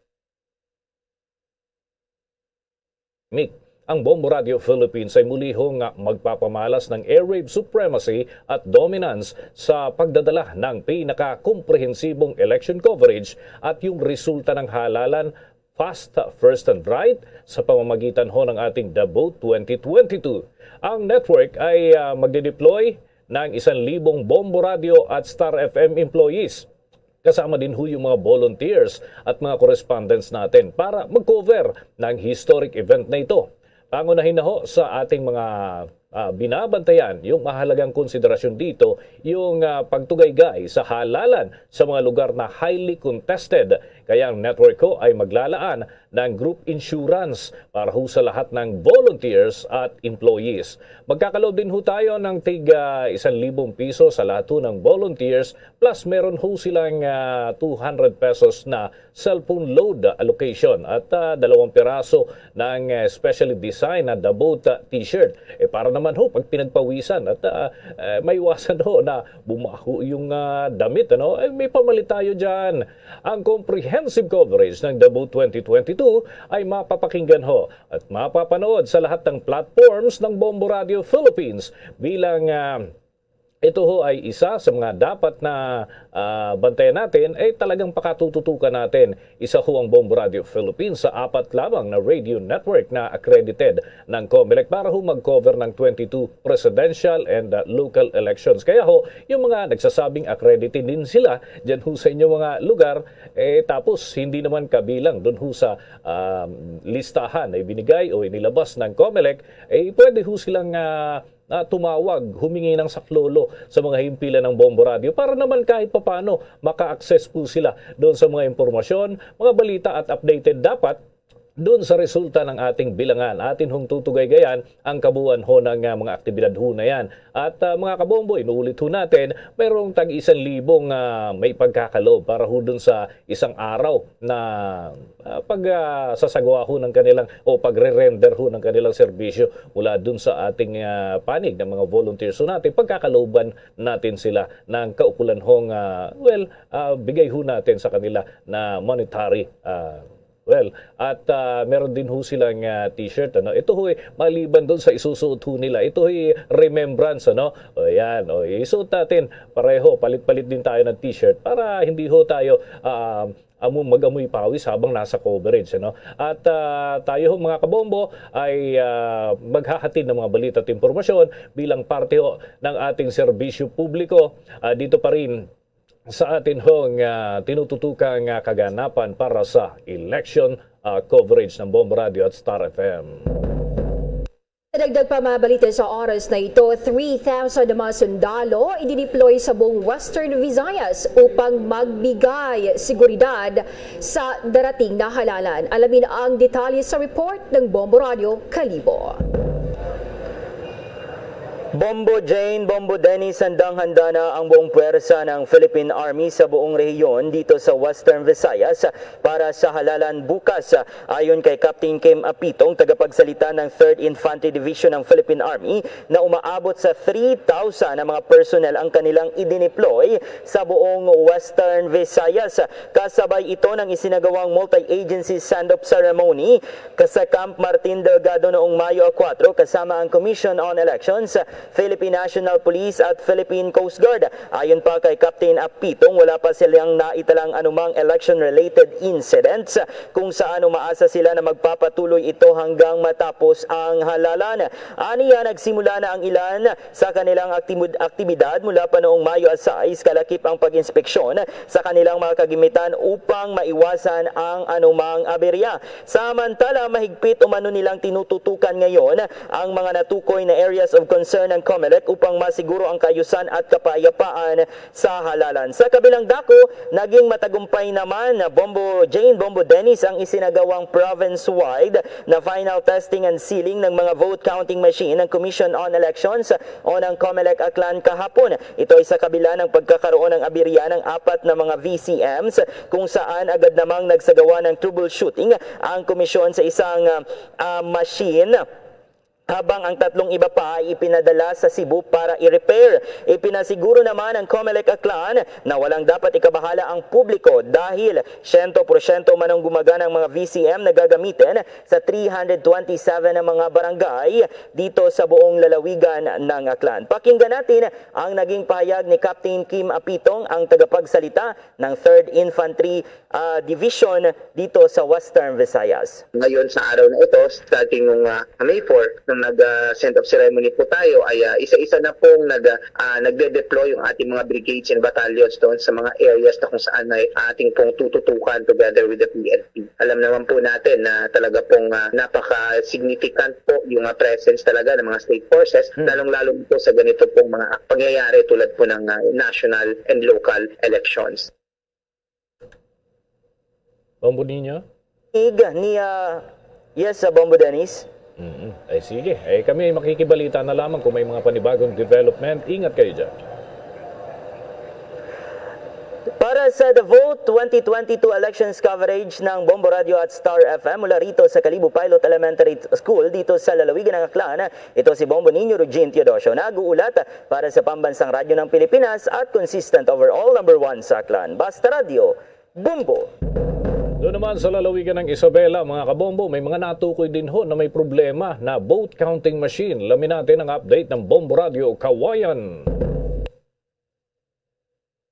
Ang Bombo Radio Philippines ay muli ho nga magpapamalas ng airwave supremacy at dominance sa pagdadala ng pinakakomprehensibong election coverage at yung resulta ng halalan fast, first, and right sa pamamagitan ho ng ating The Vote twenty twenty-two. Ang network ay ah, magdideploy ng isang libong Bombo Radio at Star F M employees. Kasama din ho yung mga volunteers at mga correspondents natin para mag-cover ng historic event na ito. Pangunahin na ho sa ating mga ah, binabantayan, yung mahalagang konsiderasyon dito, yung, ah, pagtugaygay sa halalan sa mga lugar na highly contested. Kaya ang network ho ay maglalaan ng group insurance para ho sa lahat ng volunteers at employees. Magkakaloob din ho tayo ng tig, ah, isang libong piso sa lahat ho ng volunteers, plus meron ho silang, ah, two hundred pesos na cellphone load allocation at, ah, dalawang piraso ng, eh, specially designed na Dabut, ah, t-shirt. Eh, para naman ho, pag pinagpawisan at, ah, eh, maiwasan ho na bumaho yung, ah, damit, ano? Eh, may pamalit tayo dyan. Ang comprehensive coverage ng Dabut twenty twenty-two ay mapapakinggan ho at mapapanood sa lahat ng platforms ng Bombo Radio Philippines bilang, ah, ito ho ay isa sa mga dapat na, ah, bantayan natin, eh, talagang pakatututukan natin. Isa ho ang Bombo Radio Philippines sa apat lamang na radio network na accredited ng Comelec para ho mag-cover ng twenty-two presidential and, ah, local elections. Kaya ho, yung mga nagsasabing accredited din sila dyan ho sa inyong mga lugar, eh, tapos hindi naman kabilang dun ho sa, ah, listahan na ibinigay o inilabas ng Comelec, eh, pwede ho silang, ah, ah, tumawag, humingi ng saklolo sa mga himpilan ng Bombo Radio para naman kahit papano maka-access po sila doon sa mga impormasyon, mga balita at updated dapat doon sa resulta ng ating bilangan. Atin hong tutugaygayan ang kabuuan ho ng, ah, mga aktibidad ho na yan. At, ah, mga kabombo, inuulit ho natin, mayroong tag isang libong, ah, may pagkakalob para ho doon sa isang araw na, ah, pag, ah, sasagawa ho ng kanilang o pagre-render ho ng kanilang serbisyo mula dun sa ating, ah, panig ng mga volunteers. So natin, pagkakalooban natin sila ng kaukulan hong, ah, well, ah, bigay ho natin sa kanila na monetary, ah, well, at, ah, meron din ho silang, ah, t-shirt, ano. Ito ho, eh, maliban dun sa isusuot ho nila, ito ho, eh, remembrance, ano. O yan, o, isuot natin pareho, palit-palit din tayo ng t-shirt para hindi ho tayo, ah, amo mag-amoy pawis habang nasa coverage, ano? At, ah, tayo ho, mga kabombo, ay, ah, maghahatid ng mga balita at impormasyon bilang parte ho ng ating serbisyo publiko, ah, dito pa rin sa atin hong, ah, tinututukang, ah, kaganapan para sa election, ah, coverage ng Bombo Radio at Star F M. Sa dagdag pa mga balita sa oras na ito, three thousand na mga sundalo idineploy sa buong Western Visayas upang magbigay seguridad sa darating na halalan. Alamin ang detalye sa report ng Bombo Radio Kalibo. Bombo Jane, Bombo Dennis, handang-handa na ang buong puwersa ng Philippine Army sa buong rehiyon dito sa Western Visayas para sa halalan bukas. Ayon kay Captain Kim Apitong, tagapagsalita ng Third Infantry Division ng Philippine Army, na umaabot sa three thousand ang mga personnel ang kanilang idineploy sa buong Western Visayas. Kasabay ito ng isinagawang multi-agency send-off ceremony ka-, sa Camp Martin Delgado noong Mayo kuwatro, kasama ang Commission on Elections, Philippine National Police at Philippine Coast Guard. Ayon pa kay Captain Apitong, wala pa silang naitalang anumang election-related incidents, kung saan umaasa sila na magpapatuloy ito hanggang matapos ang halalan. Aniya, nagsimula na ang ilan sa kanilang aktimud-, aktibidad mula pa noong Mayo sais, kalakip ang pag-inspeksyon sa kanilang mga kagamitan upang maiwasan ang anumang aberya. Samantala, mahigpit umano nilang tinututukan ngayon ang mga natukoy na areas of concern ng Comelec upang masiguro ang kaayusan at kapayapaan sa halalan. Sa kabilang dako, naging matagumpay naman na Bombo Jane, Bombo Dennis ang isinagawang province-wide na final testing and sealing ng mga vote counting machine ng Commission on Elections o ng Comelec Aklan kahapon. Ito ay sa kabila ng pagkakaroon ng aberya ng apat na mga V C Ms, kung saan agad namang nagsagawa ng troubleshooting ang komisyon sa isang, ah, ah, machine, habang ang tatlong iba pa ay ipinadala sa Cebu para i-repair. Ipinasiguro naman ng Comelec Aklan na walang dapat ikabahala ang publiko dahil siyento porsyento man ang gumagana ang mga V C M na gagamitin sa three hundred twenty-seven na mga barangay dito sa buong lalawigan ng Aklan. Pakinggan natin ang naging pahayag ni Captain Kim Apitong, ang tagapagsalita ng Third Infantry, ah, division dito sa Western Visayas. Ngayon sa araw na ito, starting nung, ah, May four, nung nag, ah, send of ceremony po tayo, ay, ah, isa-isa na pong nag, ah, nagde-deploy yung ating mga brigades and battalions doon sa mga areas na kung saan ay ating pong tututukan together with the P N P. Alam naman po natin na talaga pong, ah, napaka-significant po yung, ah, presence talaga ng mga state forces, Hmm. lalong-lalo po sa ganito pong mga pangyayari tulad po ng, ah, national and local elections. Bombo Niño? Ig ni, ah, yes, sa Bombo Dennis. Mm. Ay, sige. Eh, kami ay makikibalita na lamang kung may mga panibagong development. Ingat kayo dyan. Para sa The Vote twenty twenty-two Elections Coverage ng Bombo Radio at Star F M mula rito sa Kalibo Pilot Elementary School dito sa lalawigan ng Aklan, ito si Bombo Niño Rugin Teodosio nag-uulat para sa Pambansang Radyo ng Pilipinas at consistent overall number one sa Aklan. Basta Radyo, Bombo! Doon naman sa lalawigan ng Isabela, mga kabombo, may mga natukoy din ho na may problema na vote counting machine. Lamin natin ang update ng Bombo Radio Kawayan.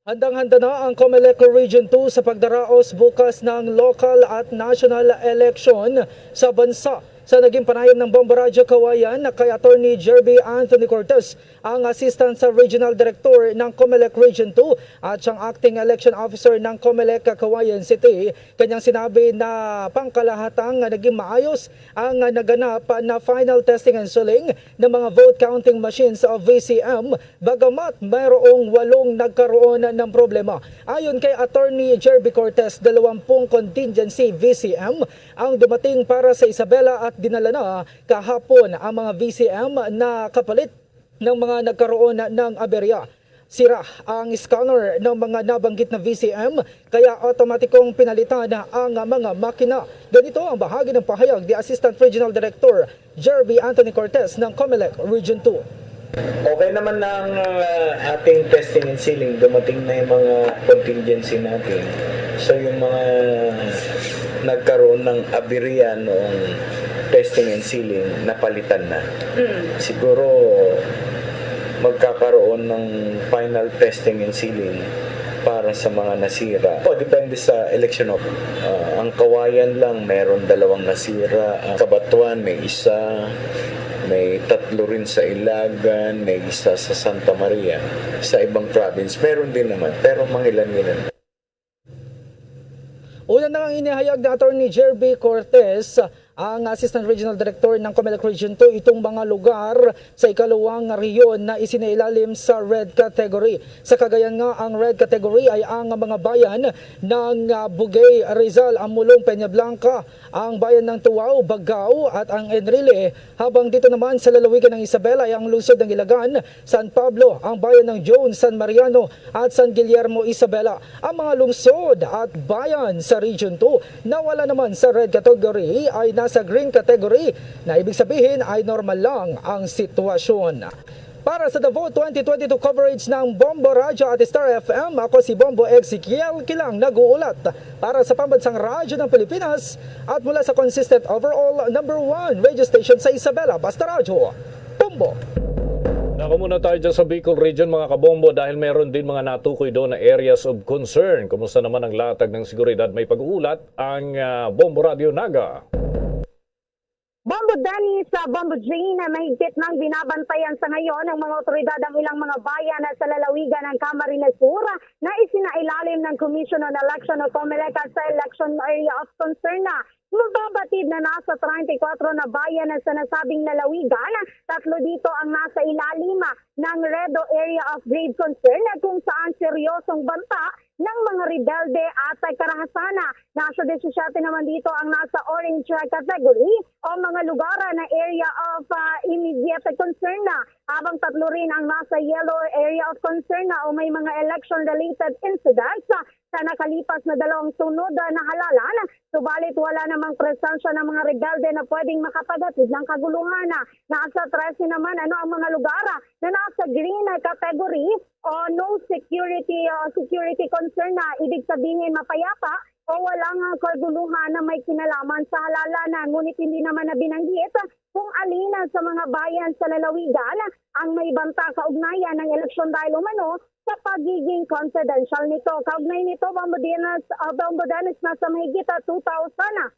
Handang-handa na ang Comelec Region two sa pagdaraos bukas ng local at national election sa bansa. Sa naging panayam ng Bombo Radyo Kawayan kay Attorney Jerby Anthony Cortez, ang Assistant sa Regional Director ng Comelec Region two at siyang Acting Election Officer ng Comelec Kawayan City, kanyang sinabi na pangkalahatang nga naging maayos ang naganap na final testing and sealing ng mga vote counting machines o V C M, bagamat mayroong walong nagkaroon ng problema. Ayon kay Attorney Jerby Cortez, dalawampung contingency V C M ang dumating para sa Isabela at dinala na kahapon ang mga V C M na kapalit ng mga nagkaroon ng aberya. Sira ang scanner ng mga nabanggit na V C M, kaya automatikong pinalitan ang mga makina. Ganito ang bahagi ng pahayag ni Assistant Regional Director Jerby Anthony Cortez ng Comelec Region two. Okay naman na ang, ah, ating testing and sealing. Dumating na yung mga contingency natin. So, yung mga nagkaroon ng aberya noong testing and sealing, napalitan na. Mm. Siguro, magkakaroon ng final testing and sealing para sa mga nasira. O, depende sa election of, ah, ang Kawayan lang, meron dalawang nasira. Ang Cabatuan, may isa. May tatlo rin sa Ilagan, may isa sa Santa Maria. Sa ibang province, meron din naman, pero mangilan-ngilan. Una na ang inihayag ni Attorney Jerby Cortez, ang Assistant Regional Director ng Comelec Region two, itong mga lugar sa ikaluwang rehiyon na isinailalim sa red category. Sa Cagayan nga, ang red category ay ang mga bayan ng, ah, Bugey, Rizal, Amulong, Peñablanca, ang bayan ng Tuwao, Bagao, at ang Enrile, habang dito naman sa lalawigan ng Isabela ay ang lungsod ng Ilagan, San Pablo, ang bayan ng Jones, San Mariano, at San Guillermo, Isabela. Ang mga lungsod at bayan sa Region two na wala naman sa red category ay nasa green category, na ibig sabihin ay normal lang ang sitwasyon. Para sa The Vote twenty twenty-two coverage ng Bombo Radyo at Star F M, ako si Bombo Ezekiel Kilang nag-uulat para sa Pambansang Radyo ng Pilipinas at mula sa consistent overall number one radio station sa Isabela, Basta Radyo, Bombo. Naku, muna tayo dyan sa Bicol Region, mga kabombo, dahil meron din mga natukoy doon na areas of concern. Kumusta naman ang latag ng seguridad? May pag-uulat ang, ah, Bombo Radio Naga. Bombo Danny sa Bombo Jane, mahigpit nang binabantayan sa ngayon ng mga otoridad ang ilang mga bayan sa lalawigan ng Camarines Sur na isinailalim ng Commission on Election o Comelec sa Election Area of Concern na mababatid na nasa treinta y cuatro na bayan sa nasabing lalawigan. Tatlo dito ang nasa ilalim ng Red o Area of Grave Concern, kung saan seryosong banta ng mga rebelde at karahasan. Nasa disisiyete naman dito ang nasa orange category o mga lugar na area of, ah, immediate concern, habang tatlo rin ang nasa yellow area of concern o may mga election-related incidents sa nakalipas na dalawang sunod na halalan. Subalit wala namang presensya ng mga rebelde na pwedeng makapaghatid ng kaguluhan. Nasa trese naman, ano, ang mga lugar na nasa green category o no security, o security concern na, ibig sabihin mapayapa o walang, ah, kaguluhan na may kinalaman sa halalan na, ngunit hindi naman na binanggit kung alin sa mga bayan sa lalawigan ang may banta kaugnayan ng eleksyon dahil umano sa pagiging confidential nito. Kaugnay nito, Bombo Dennis, ah, Bombo Dennis, nasa mahigit, ah, two thousand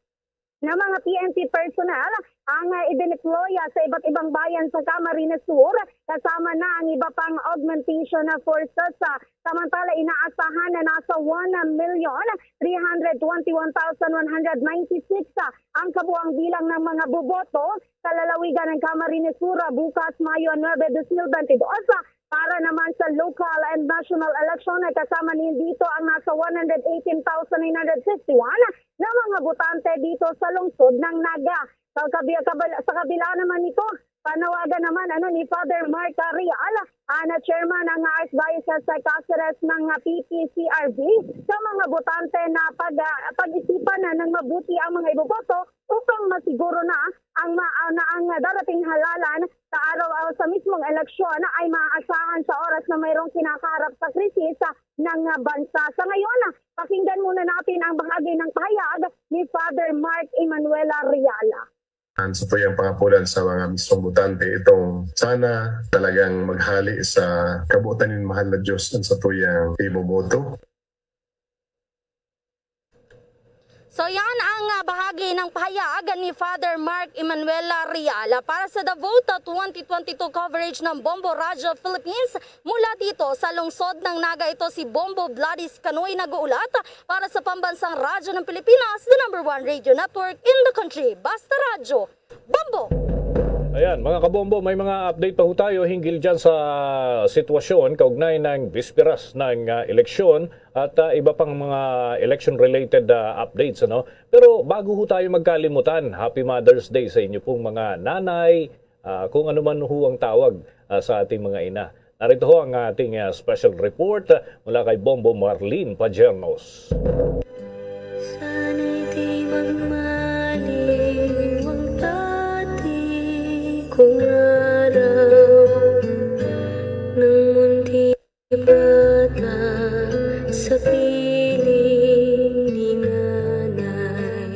na mga P N P personnel ang, ah, idineploy, ah, sa iba't ibang bayan sa Camarines Sur, kasama na ang iba pang augmentation na forces, ah, samantala inaasahan na nasa one million three hundred twenty-one thousand one hundred ninety-six, ah, ang kabuang bilang ng mga boboto sa lalawigan ng Camarines Sur, ah, bukas, Mayo nuebe, dos mil bentidós, ah, para naman sa local and national election, ay kasama din dito ang nasa one hundred eighteen thousand nine hundred fifty-one na mga botante dito sa lungsod ng Naga. Sa kabi-, kabal-, sa kabila naman nito, panawagan naman, ano, ni Father Mark Real, ah, na chairman ng Archdiocese of Caceres ng, ah, P P C R B, sa mga botante na pag, ah, pag-isipan na ng mabuti ang mga iboboto upang masiguro na ang ma-, ah, na ang darating halalan sa araw, ah, sa mismong eleksyon ay maaasahan sa oras na mayroong kinakaharap sa krisis, ah, ng, ah, bansa. Sa ngayon, ah, pakinggan muna natin ang bahagi ng pahayag ni Father Mark Emanuela Real. Ang sa tuyang pangapulan sa mga mismong botante, itong sana talagang maghali sa kabuotan nin mahal na Diyos ang sa tuyang iboboto. So, yan ang, ah, bahagi ng pahayag ni Father Mark Emanuela Real para sa The Vote twenty twenty-two coverage ng Bombo Radyo Philippines mula dito sa lungsod ng Naga. Ito si Bombo Gladys Canoy nag-uulat para sa Pambansang Radyo ng Pilipinas, the number one radio network in the country. Basta Radyo, Bombo! Ayan, mga kabombo, may mga update pa ho tayo hinggil dyan sa sitwasyon kaugnay ng bisperas ng, ah, eleksyon at, ah, iba pang mga election-related, ah, updates, ano? Pero bago ho tayo magkalimutan, Happy Mother's Day sa inyo pong mga nanay, ah, kung ano man ho ang tawag, ah, sa ating mga ina. Narito ho ang ating, ah, special report, ah, mula kay Bombo Marlene Pajernos. Sana'y di magmaliw ang dati kong araw, nang munti bata sa piling ni nanay.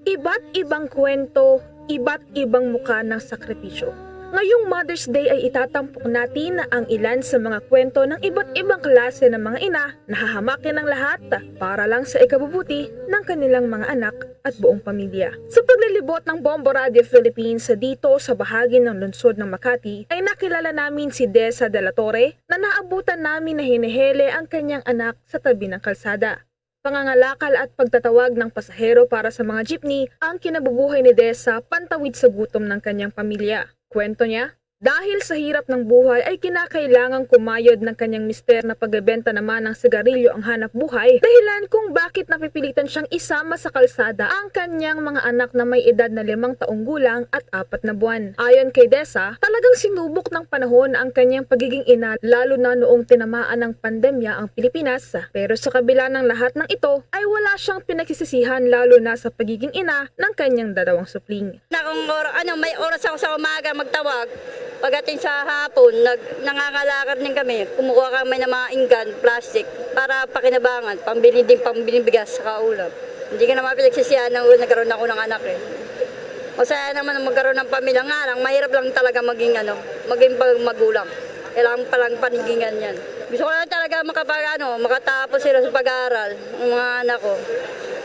Iba't ibang kwento, iba't ibang muka ng sakripisyo. Ngayong Mother's Day ay itatampok natin ang ilan sa mga kwento ng iba't ibang klase ng mga ina na hahamakin ang lahat para lang sa ikabubuti ng kanilang mga anak at buong pamilya. Sa paglilibot ng Bombo Radio Philippines dito sa bahagi ng lungsod ng Makati, ay nakilala namin si Dessa de la Torre na naabutan namin na hinihele ang kanyang anak sa tabi ng kalsada. Pangangalakal at pagtatawag ng pasahero para sa mga jeepney ang kinabubuhay ni Dessa pantawid sa gutom ng kanyang pamilya. Kwento niya, dahil sa hirap ng buhay ay kinakailangang kumayod ng kanyang mister na pagbebenta naman ng sigarilyo ang hanap buhay, dahilan kung bakit napipilitan siyang isama sa kalsada ang kanyang mga anak na may edad na limang taong gulang at apat na buwan. Ayon kay Dessa, talagang sinubok ng panahon ang kanyang pagiging ina, lalo na noong tinamaan ng pandemya ang Pilipinas. Pero sa kabila ng lahat ng ito, ay wala siyang pinagsisisihan, lalo na sa pagiging ina ng kanyang dalawang supling. Na kung or-, ano, may oras ako sa umaga magtawag, pagdating sa hapon, nag-, nangangalakad din kami. Kumukuha kami ng mga inggan, plastic, para pakinabangan, pambili din, pambili bigas sa kaulam. Hindi ko naman pinagsisihan na nagkaroon ako ng anak eh. Masaya naman ang magkaroon ng pamilya. Nga lang, mahirap lang talaga maging, ano, maging pag-, magulang. Kailangan palang panigingan yan. Gusto ko lang talaga makapag-, ano, makatapos sila sa pag-aaral, ang mga anak ko.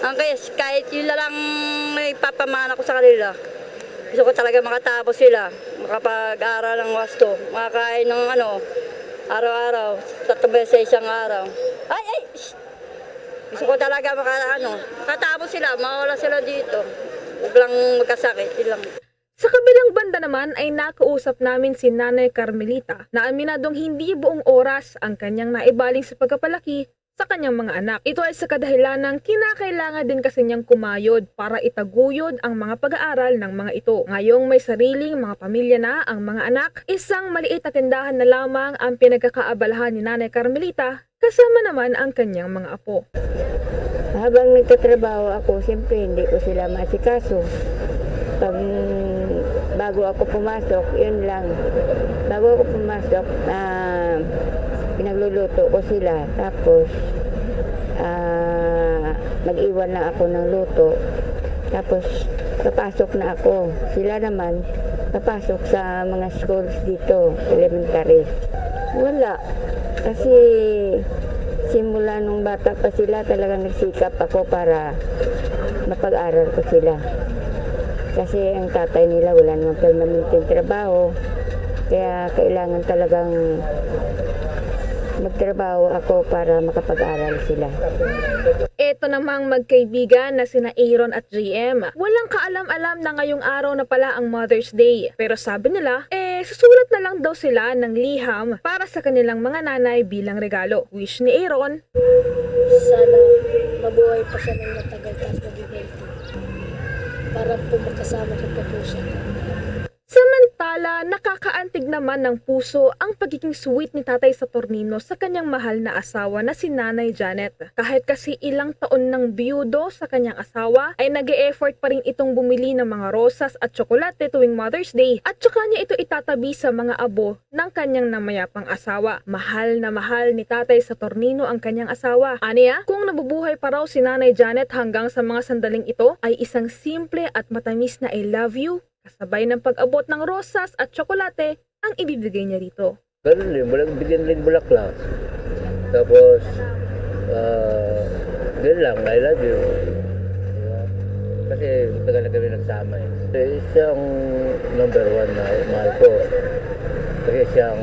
Ang kaya, kahit yun na lang may papamana ko sa kanila. Gusto ko talaga makatapos sila, makapag-aral ng wasto, makakain ng, ano, araw-araw, tatlong beses sa isang araw. Ay, ay! Shh! Gusto ko talaga maka-, ano, makatapos sila, mawala sila dito. Huwag lang magkasakit, yun lang. Sa kabilang banda naman ay nakausap namin si Nanay Carmelita na aminadong hindi buong oras ang kanyang naibaling sa pagpapalaki sa kanyang mga anak. Ito ay sa kadahilanang kinakailangan din kasi niyang kumayod para itaguyod ang mga pag-aaral ng mga ito. Ngayong may sariling mga pamilya na ang mga anak, isang maliit na tindahan na lamang ang pinagkakaabalahan ni Nanay Carmelita, kasama naman ang kanyang mga apo. Habang nagtatrabaho ako, siyempre hindi ko sila maasikaso. Pag, bago ako pumasok, yun lang. Bago ako pumasok, ah, pinagluluto ko sila. Tapos, ah, mag-iwan lang ako ng luto. Tapos, papasok na ako. Sila naman, papasok sa mga schools dito, elementary. Wala. Kasi simula nung bata pa sila, talagang nagsikap ako para mapag-aral ko sila. Kasi ang tatay nila wala namang permanenteng trabaho, kaya kailangan talagang magtrabaho ako para makapag-aral sila. Eto namang magkaibigan na sina Aaron at J M, walang kaalam-alam na ngayong araw na pala ang Mother's Day. Pero sabi nila, eh, susulat na lang daw sila ng liham para sa kanilang mga nanay bilang regalo. Wish ni Aaron, Sana mabuhay pa siya ng matagal, tapos maging healthy. Para po makasama ko pa po siya. Samantala, nakakaantig naman ng puso ang pagiging sweet ni Tatay Saturnino sa kanyang mahal na asawa na si Nanay Janet. Kahit kasi ilang taon nang biyudo sa kanyang asawa, ay nag-e-effort pa rin itong bumili ng mga rosas at tsokolate tuwing Mother's Day at saka niya ito itatabi sa mga abo ng kanyang namayapang asawa. Mahal na mahal ni Tatay Saturnino ang kanyang asawa. Aniya, kung nabubuhay pa raw si Nanay Janet hanggang sa mga sandaling ito, ay isang simple at matamis na "I love you" kasabay ng pag-abot ng rosas at tsokolate ang ibibigay niya rito. Ganun din, walang bigyan lang bulaklak. Tapos, ah, ganun lang, "I love you." Di ba? Kasi matagal na kami nagsama eh. Eh, siya ang number one na mahal ko. Kasi siya ang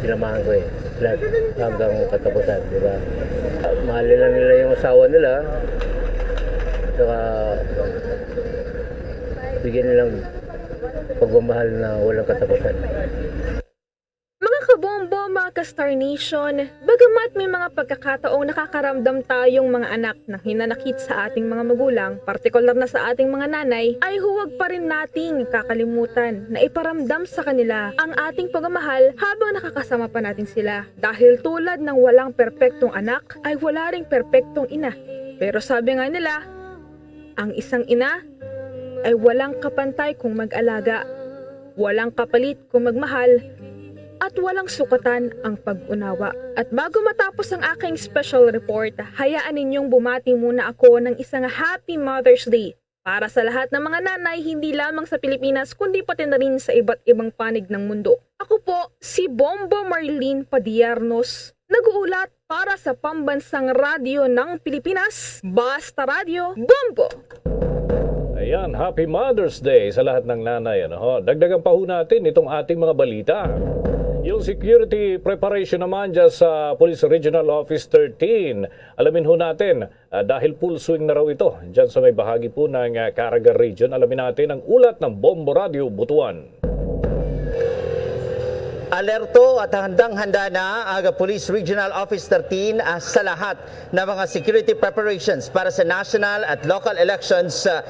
sinamahan ko eh. Lahat hanggang katapusan, di ba? Mahalin lang nila yung asawa nila. Saka bigyan nilang pagmamahal na walang katapusan. Mga kabombo, mga ka-Star Nation, bagamat may mga pagkakataong nakakaramdam tayong mga anak ng hinanakit sa ating mga magulang, partikular na sa ating mga nanay, ay huwag pa rin nating kakalimutan na iparamdam sa kanila ang ating pagmamahal habang nakakasama pa natin sila. Dahil tulad ng walang perpektong anak, ay wala ring perpektong ina. Pero sabi nga nila, ang isang ina ay walang kapantay kung mag-alaga, walang kapalit kung magmahal, at walang sukatan ang pag-unawa. At bago matapos ang aking special report, hayaan ninyong bumati muna ako ng isang Happy Mother's Day para sa lahat ng mga nanay, hindi lamang sa Pilipinas, kundi pati na rin sa iba't ibang panig ng mundo. Ako po, si Bombo Marlene Padiernos, nag-uulat para sa Pambansang Radyo ng Pilipinas, Basta Radyo, Bombo! Ayan, Happy Mother's Day sa lahat ng nanay. Ano, ho? Dagdagan pa ho natin itong ating mga balita. Yung security preparation naman dyan sa Police Regional Office thirteen. Alamin ho natin, ah, dahil full swing na raw ito dyan sa may bahagi po ng ah, Caraga Region. Alamin natin ang ulat ng Bombo Radio Butuan. Alerto at handang-handa na ang Police Regional Office thirteen ah, sa lahat ng mga security preparations para sa national at local elections ah,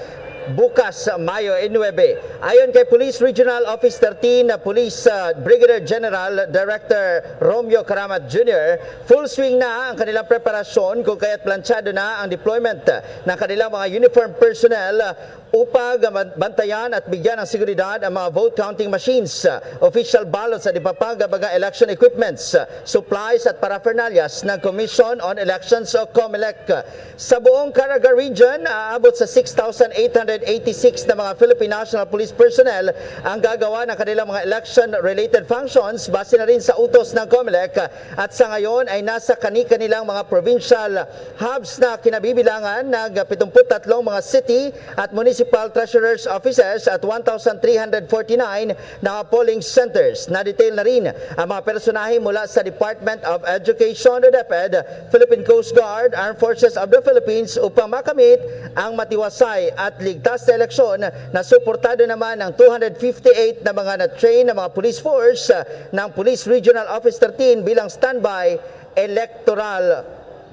bukas, Mayo nuebe. Ayon kay Police Regional Office thirteen na Police ah, Brigadier General Director Romeo Karamat Junior, full swing na ang kanilang preparasyon kung kaya't plantsado na ang deployment ng kanilang mga uniformed personnel upang ban- bantayan at bigyan ng seguridad ang mga vote counting machines, official ballots at iba pang mga election equipments, supplies at paraphernalias ng Commission on Elections o COMELEC. Sa buong Caraga Region, aabot sa six thousand eight hundred eighty-six na mga Philippine National Police personnel ang gagawa ng kanilang mga election-related functions base na rin sa utos ng COMELEC, at sa ngayon ay nasa kani-kanilang mga provincial hubs na kinabibilangan ng pitungput tatlong mga city at municipal treasurer's offices at one thousand three hundred forty-nine na polling centers. Na-detail na rin ang mga personahe mula sa Department of Education o DepEd, Philippine Coast Guard, Armed Forces of the Philippines upang makamit ang matiwasay at ligtas na eleksyon na suportado naman ng two hundred fifty-eight na mga na-train na mga police force ng Police Regional Office thirteen bilang standby electoral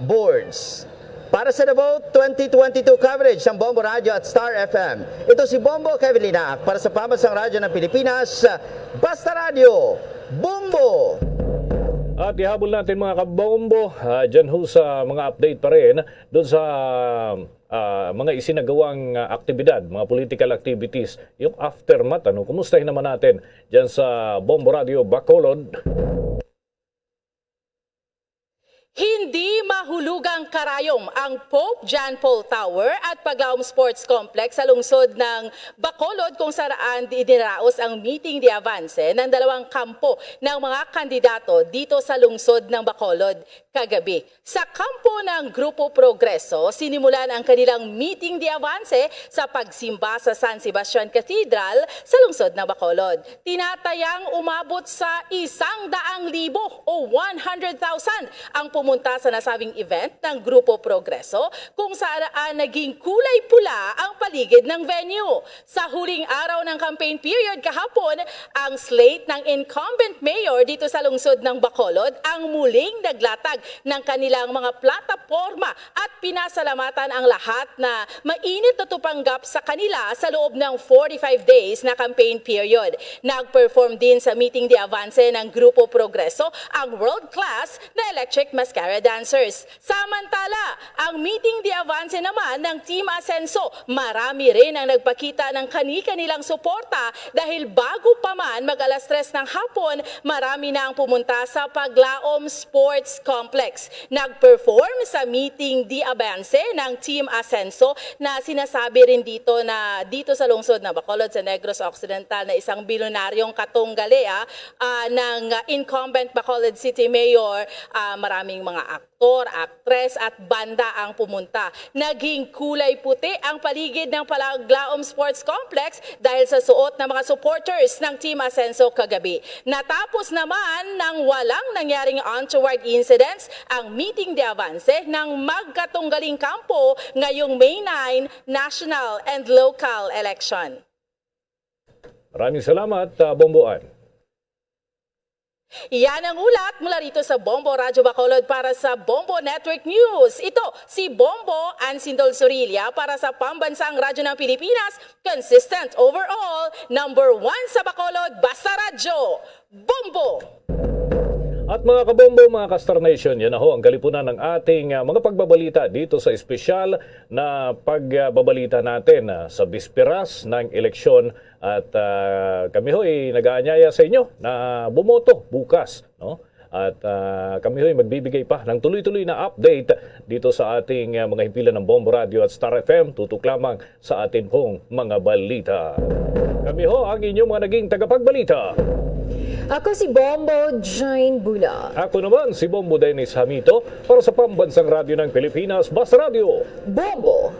boards. Para sa The Vote twenty twenty-two coverage ng Bombo Radio at Star F M, ito si Bombo Kevin Linaak para sa Pambansang Radyo ng Pilipinas, Basta Radyo, Bombo! At ihabol natin mga kabombo, ah, dyan ho sa mga update pa rin doon sa ah, mga isinagawang ah, aktibidad, mga political activities, yung aftermath. Ano, kumustahin naman natin dyan sa Bombo Radio Bacolod. Hindi mahulugang karayom ang Pope John Paul Tower at Paglaom Sports Complex sa lungsod ng Bacolod, kung saan dinaraos ang meeting de avance ng dalawang kampo ng mga kandidato dito sa lungsod ng Bacolod kagabi. Sa kampo ng Grupo Progreso, sinimulan ang kanilang meeting de avance sa pagsimba sa San Sebastian Cathedral sa lungsod ng Bacolod. Tinatayang umabot sa isang daang libo o one hundred thousand ang pumunta sa nasabing event ng Grupo Progreso, kung saan naging kulay pula ang paligid ng venue. Sa huling araw ng campaign period kahapon, ang slate ng incumbent mayor dito sa lungsod ng Bacolod ang muling naglatag ng kanilang mga plataporma at pinasalamatan ang lahat na mainit na tumanggap sa kanila sa loob ng forty-five days na campaign period. Nag-perform din sa meeting de avance ng Grupo Progreso ang world-class na Electric Mascara Dancers. Samantala, ang meeting de avance naman ng Team Asenso, marami rin ang nagpakita ng kani-kanilang suporta dahil bago pa man mag alas tres ng hapon, marami na ang pumunta sa Paglaom Sports Complex. Nag-perform sa meeting de avance ng Team Asenso na sinasabi rin dito na dito sa lungsod na Bacolod sa Negros Occidental na isang bilyonaryong katunggali, ah, ah, ng incumbent Bacolod City Mayor, ah, maraming mga aktor, aktres at banda ang pumunta. Naging kulay puti ang paligid ng Paglaom Sports Complex dahil sa suot ng mga supporters ng Team Asenso kagabi. Natapos naman ng walang nangyaring untoward incidents ang meeting de avance ng magkatunggaling kampo ngayong May nine national and local election. Maraming salamat, ah, Bombo Ann. Yan ang ulat mula rito sa Bombo Radyo Bacolod para sa Bombo Network News. Ito si Bombo Ansindol Surilla para sa Pambansang Radyo ng Pilipinas, consistent overall, number one sa Bacolod, basta radyo, Bombo! At mga kabombo, mga ka-Star Nation, yan na ho ang kalipunan ng ating, ah, mga pagbabalita dito sa espesyal na pagbabalita natin, ah, sa bisperas ng eleksyon. At, ah, kami ho'y nag-aanyaya sa inyo na bumoto bukas, no? At, ah, kami ho'y magbibigay pa ng tuloy-tuloy na update dito sa ating, ah, mga himpilan ng Bombo Radio at Star F M. Tutok lamang sa atin pong mga balita. Kami ho ang inyong mga naging tagapagbalita. Ako si Bombo Jane Bula. Ako naman si Bombo Dennis Hamito para sa Pambansang Radyo ng Pilipinas, Basta Radyo. Bombo!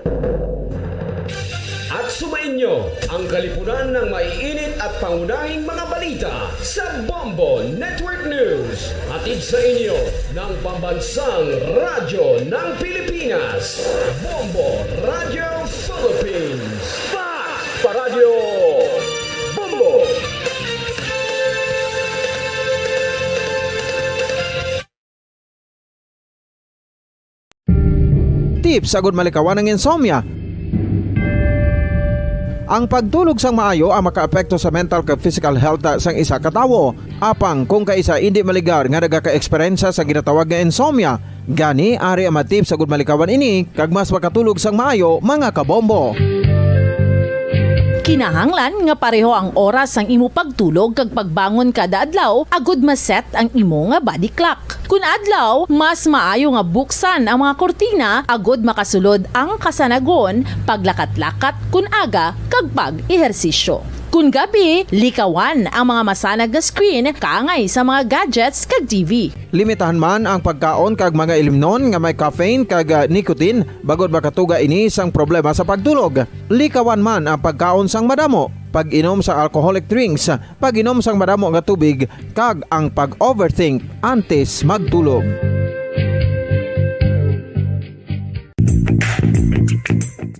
At sumainyo ang kalipunan ng maiinit at pangunahing mga balita sa Bombo Network News. Hatid sa inyo ng Pambansang Radyo ng Pilipinas, Bombo Radio Philippines. Fact Paradyo Bombo! Tips agud malikawan ang insomnia. Ang pagtulog sang maayo ang makaapekto sa mental kag physical health sang isa ka tawo. Apang kung kaisa indi maligar nga nagaka-eksperyensya sa ginatawag nga insomnia, gani ari ang mga tips agud malikawan ini kag mas makatulog sang maayo, mga kabombo. Kinahanglan nga pareho ang oras sang imo pagtulog kag pagbangon kada adlaw agud ma-set ang imo nga body clock. Kun adlaw, mas maayo nga buksan ang mga kurtina agud makasulod ang kasanagon, paglakat-lakat kun aga, kag pag-ehersisyo. Kun gabi, likawan ang mga masanag nga screen kaangay sa mga gadgets kag T V. Limitahan man ang pagkaon kag mga ilimnon nga may caffeine kag, ah, nicotine bangod makatuga ini sang problema sa pagtulog. Likawan man ang pagkaon sang madamo, pag-inom sang alcoholic drinks, pag-inom sang madamo nga tubig, kag ang pag-overthink antes magtulog.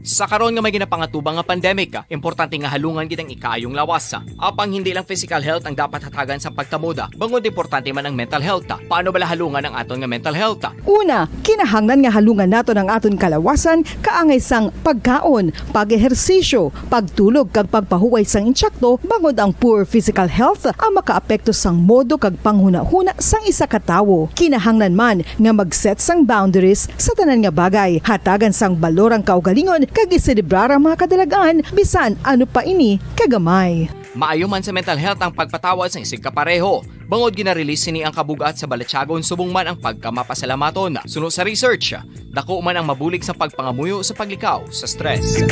Sa karon nga may ginapangatubang nga pandemic, importante nga halungan gid ang ikaayong lawas. Apang hindi lang physical health ang dapat hatagan sa pagkamoda, bangod importante man ang mental health. Paano bala halungan ang aton nga mental health? Una, kinahanglan nga halungan naton ang aton kalawasan kaangay sang pagkaon, pag-ehersisyo, pagtulog kag pagpahuway sang intsakto, bangod ang poor physical health ang makaapekto sang modo kag panghunahuna sang isa ka tawo. Kinahanglan man nga mag-set sang boundaries sa tanan nga bagay, hatagan sang balor ang kaugalingon kag iselebrar ang mga kadalag-an bisan ano pa ini kagamay. Maayo man sa mental health ang pagpatawad sa isig kapareho. Bangod ginarelease sini ang kabug-at sa balatyagon subong man ang pagkamapasalamaton. Suno sa research, dako man ang mabulig sa pagpangamuyo sa paglikaw sa stress.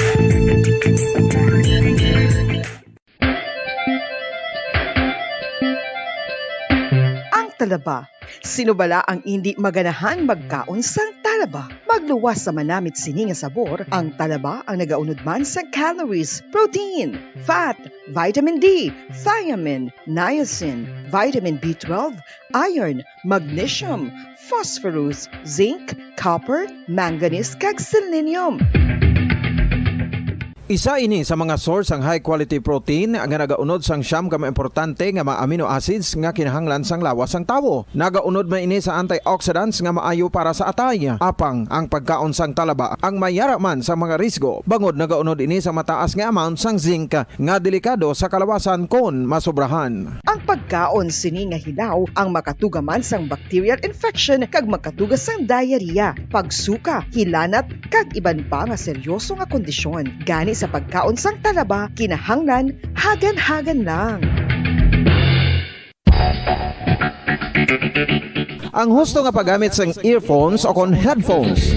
Ang talaba. Sino bala ang indi maganahan magkaon sang talaba? Magluwas sa manamit sini nga sabor, ang talaba ang nagaunod man sa calories, protein, fat, vitamin D, thiamine, niacin, vitamin B twelve, iron, magnesium, phosphorus, zinc, copper, manganese, kag selenium. Isa ini sa mga source sang high quality protein nga nagaunod sang siyam ka mga importante nga mga amino acids nga kinahanglan sang lawas sang tawo. Nagaunod man ini sa antioxidants nga maayo para sa atay. Apang ang pagkaon sang talaba ang may yara man sa mga risgo, bangod nagaunod ini sa mataas nga amount sang zinc nga delikado sa kalawasan kon masobrahan. Ang pagkaon sini nga hilaw ang makatuga man sang bacterial infection kag makatuga sang diarrhea, pagsuka, hilanat, kag iban pa nga seryoso nga kondisyon. Gani sa pagkaon sang talaba, kinahanglan hagan-hagan lang. Ang husto nga paggamit sang earphones o kon headphones.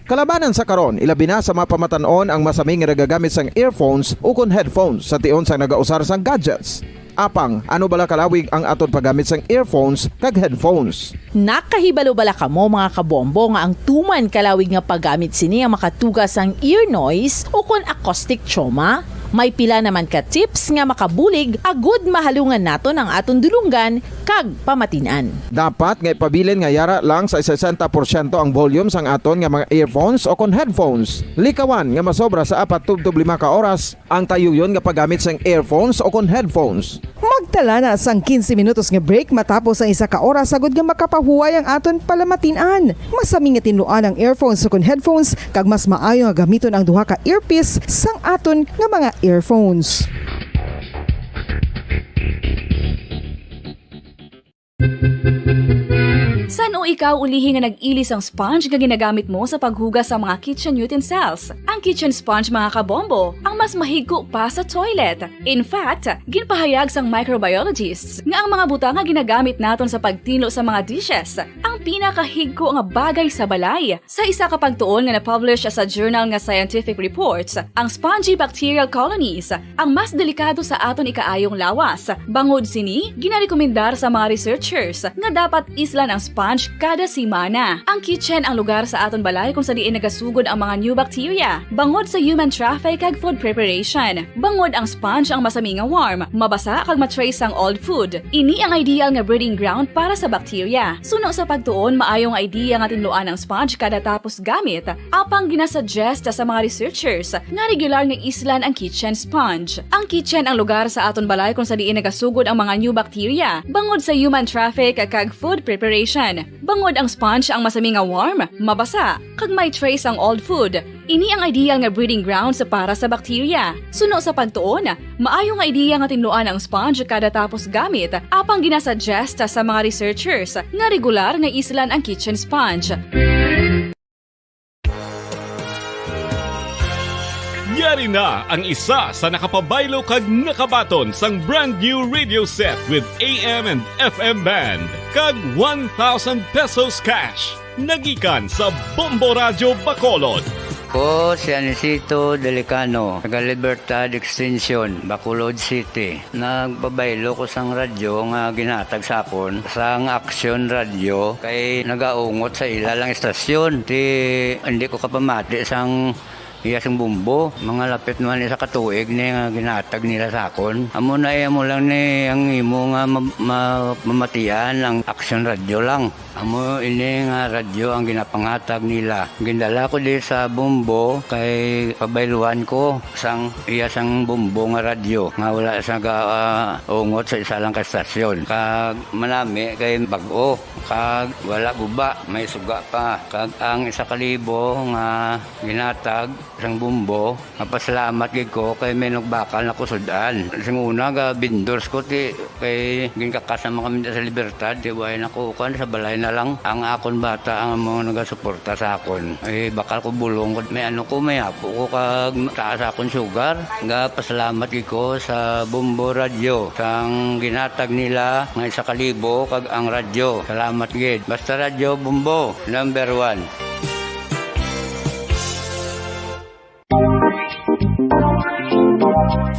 Kalabanan sa karon, ilabi na sa mga pamatan-on ang masami nga nagagamit sang earphones o kon headphones sa tion sang nagausar sang gadgets. Apang, ano bala kalawig ang aton paggamit sang earphones kag headphones? Nakahibalo bala kamo, mga kabombo, nga ang tuman kalawig nga paggamit sini ang makatuga sang ear noise o kon acoustic trauma? May pila naman ka tips nga makabulig agud mahalungan naton ang aton dulonggan kag pamatin-an. Dapat nga ipabilin nga yara lang sa sesenta porsyento ang volume sang aton nga mga earphones o kon headphones. Likawan nga masobra sa apat tubtob lima ka oras ang tayuyon nga paggamit sang earphones o kon headphones. Magtala na sang quince minutos nga break matapos ang isa ka oras, agud nga makapahuway ang aton palamatin-an. Masami nga tinluan ang earphones o kon headphones, kag mas maayo nga gamiton ang duha ka earpiece sang aton nga mga earphones. San-o ikaw ulihi nga nag-ili sang sponge nga ginagamit mo sa paghugas sa mga kitchen utensils? Ang kitchen sponge, mga kabombo, ang mas mahigko pa sa toilet. In fact, ginpahayag sang microbiologists nga ang mga butang nga ginagamit naton sa pagtinlo sa mga dishes ang pinakahigko nga bagay sa balay. Sa isa ka pagtuon nga na-publish sa journal nga Scientific Reports, ang spongy bacterial colonies ang mas delikado sa aton ikaayong lawas. Bangod sini, ginarekomendar sa mga researchers nga dapat islan ang sponge kada semana. Ang kitchen ang lugar sa aton balay kung sa diin nagasugod ang mga new bacteria, bangod sa human traffic kag food preparation. Bangod ang sponge ang masami nga warm, mabasa kag ma-trace sang old food. Ini ang ideal nga breeding ground para sa bacteria. Suno sa pagtuon, maayo nga idea nga tinluan ang sponge kada tapos gamit, apang ginasuggest sa mga researchers nga regular nga islan ang kitchen sponge. Ang kitchen ang lugar sa aton balay kung sa diin nagasugod ang mga new bacteria, bangod sa human traffic kag food preparation. Bangod ang sponge ang masami nga warm, mabasa, kag may trace ang old food. Ini ang ideal nga breeding grounds para sa bacteria. Suno sa pagtuon, maayo nga idea nga tinluan ang sponge kada tapos gamit, apang ginasuggest sa mga researchers nga regular nga islan ang kitchen sponge. Yari na ang isa sa nakapabaylo kag nakabaton sang brand new radio set with A M and F M band kag one thousand pesos cash. Nagikan sa Bombo Radyo Bacolod. Ko si Anisito Delicano, taga Libertad Extension, Bacolod City. Nagpabaylo ko sang radyo nga ginhatag sa akon sang Action Radio kay nagaungot sa ila lang istasyon. Ti, hindi ko kapamati sang iya sang bombo. Mga lapit naman isa ka tuig ni nga ginhatag nila sa akon. Amo na, eh, amo lang ni ang imo nga ma-, ma-, mamatian ang Action Radio lang. Amo ini nga radyo ang ginapanghatag nila. Gindala ko di sa bombo kay pabayluan ko sang iya sang bombo nga radyo nga wala sa ga-, ah, ungot sa isa lang ka stasyon. Kag manami kay bag-o, kag wala guba, may suga pa. Kag ang isa ka libo nga ginhatag sang bombo, mapasalamat gid ko kay may nagbakal na ko sud-an. Sing una, ga vendors ko, ti, kay ginkakas naman kami sa Libertad, ti, way na ko, kuan, sa balay na Lang ang akon bata ang mga nagasuporta sa akon. Eh, bakal ko bulong, may ano ko, may apo ko kag taas akon sugar. Gapasalamat gid ko sa Bombo Radyo sang ginhatag nila nga isa ka libo kag ang radyo. Salamat gid. Basta Radyo Bombo, number one.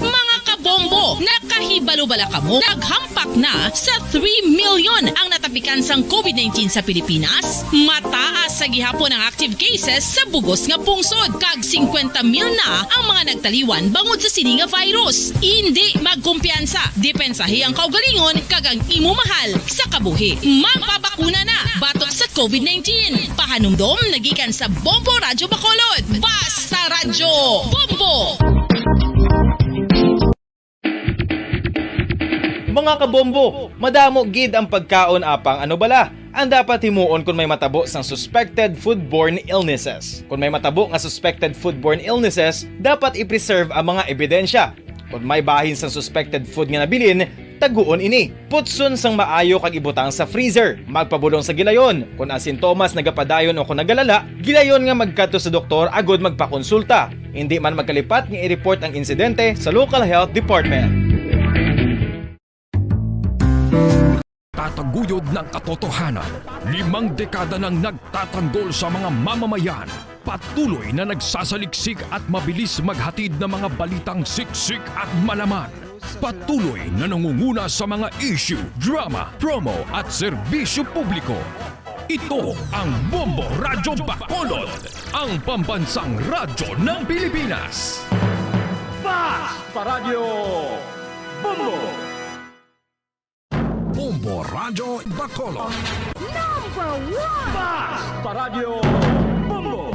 Mga kabombo, nakahibalo bala kamo? Naghampak na sa three million ang natapikan sang covid nineteen sa Pilipinas. Mataas sa gihapon ang active cases sa bugos nga pungsod, kag singkwenta mil na ang mga nagtaliwan bangod sa sini nga virus. Indi magkumpiyansa, depensahi ang kaugalingon kag ang imo mahal sa kabuhi. Magpabakuna na batok sa covid nineteen. Pahanumdom nagikan sa Bombo Radyo Bacolod. Basta Radyo Bombo! Mga kabombo, madamo gid ang pagkaon apang ano bala ang dapat himuon kon may matabo sang suspected foodborne illnesses. Kon may matabo nga suspected foodborne illnesses, dapat i-preserve ang mga ebidensya. Kon may bahin sang suspected food nga nabilin, taguon ini. Putson sang maayo kag ibutang sa freezer. Magpabulong sa gilayon. Kon ang sintomas nagapadayon o kon nagalala, gilayon nga magkadto sa doktor agod magpakonsulta. Indi man magkalipat nga i-report ang insidente sa local health department. Tataguyod ng katotohanan. Limang dekada nang nagtatanggol sa mga mamamayan. Patuloy na nagsasaliksik at mabilis maghatid ng mga balitang siksik at malaman. Patuloy na nangunguna sa mga issue, drama, promo at serbisyo publiko. Ito ang Bombo Radyo Bacolod, ang pambansang radyo ng Pilipinas. Basta Radyo Bombo! Bombo Radyo Bacolod. Number one! Basta Radyo Bombo!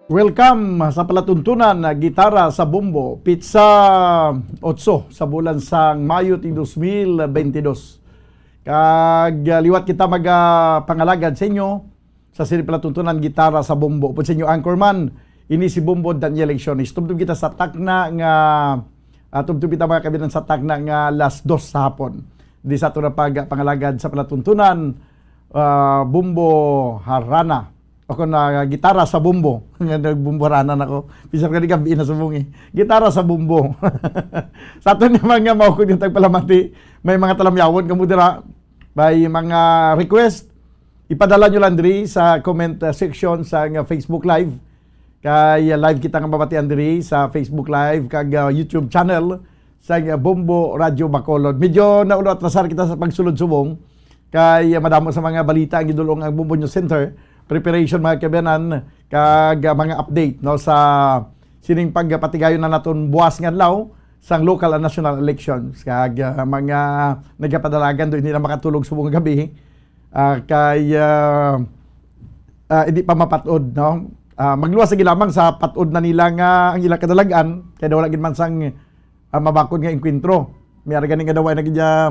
Welcome sa palatuntunan na Gitara sa Bombo, pitsa otso sa bulan sang Mayo ti dos mil bentidós. Kag, ah, liwat kita magapangalagad sa inyo sa sini palatuntunan Gitara sa Bombo. Upod sa inyo anchorman, ini si Bombo Daniel Lecciones. Tubtob kita sa takna nga, ah, tubtob kita, mga kabinan, sa takna nga alas dos sa hapon. Di sa ato na pagpangalagad sa palatuntunan, ah, Bombo Harana. O kon, ah, Gitara sa Bombo. Nga nagbomboranan ako. Bisan ka di gabi na subong eh. Gitara sa Bombo. Sa aton naman nga maukod yung tagpalamati, may mga talamyawon kamo dira. May mga request. Ipadala nyo lang diri sa comment, ah, section sa nga Facebook Live. Kay, ah, live kita nga mabatian diri sa Facebook Live kag, ah, YouTube channel sa, ah, Bombo Radio Bacolod. Medyo naulo atrasar kita sa pagsulod subong. Kay, ah, madamo sa mga balita ang gidulong ang Bombo News Center. Preparation, mga kabiyanan, kag, ah, mga update, no, sa sining pagpatigayon na naton buwas nga adlaw sang local and national elections. Kag, ah, mga nagapadalagan do hindi na makatulog subong gabi. Ah, kay, ah, ah, hindi pa mapatod, no? Ah, magluwas lagi lamang sa patod na nila nga ang ilang kadalagan, kay wala gid man sang, ah, mabakod nga engkwentro. May ara gani nga daw ay nagidya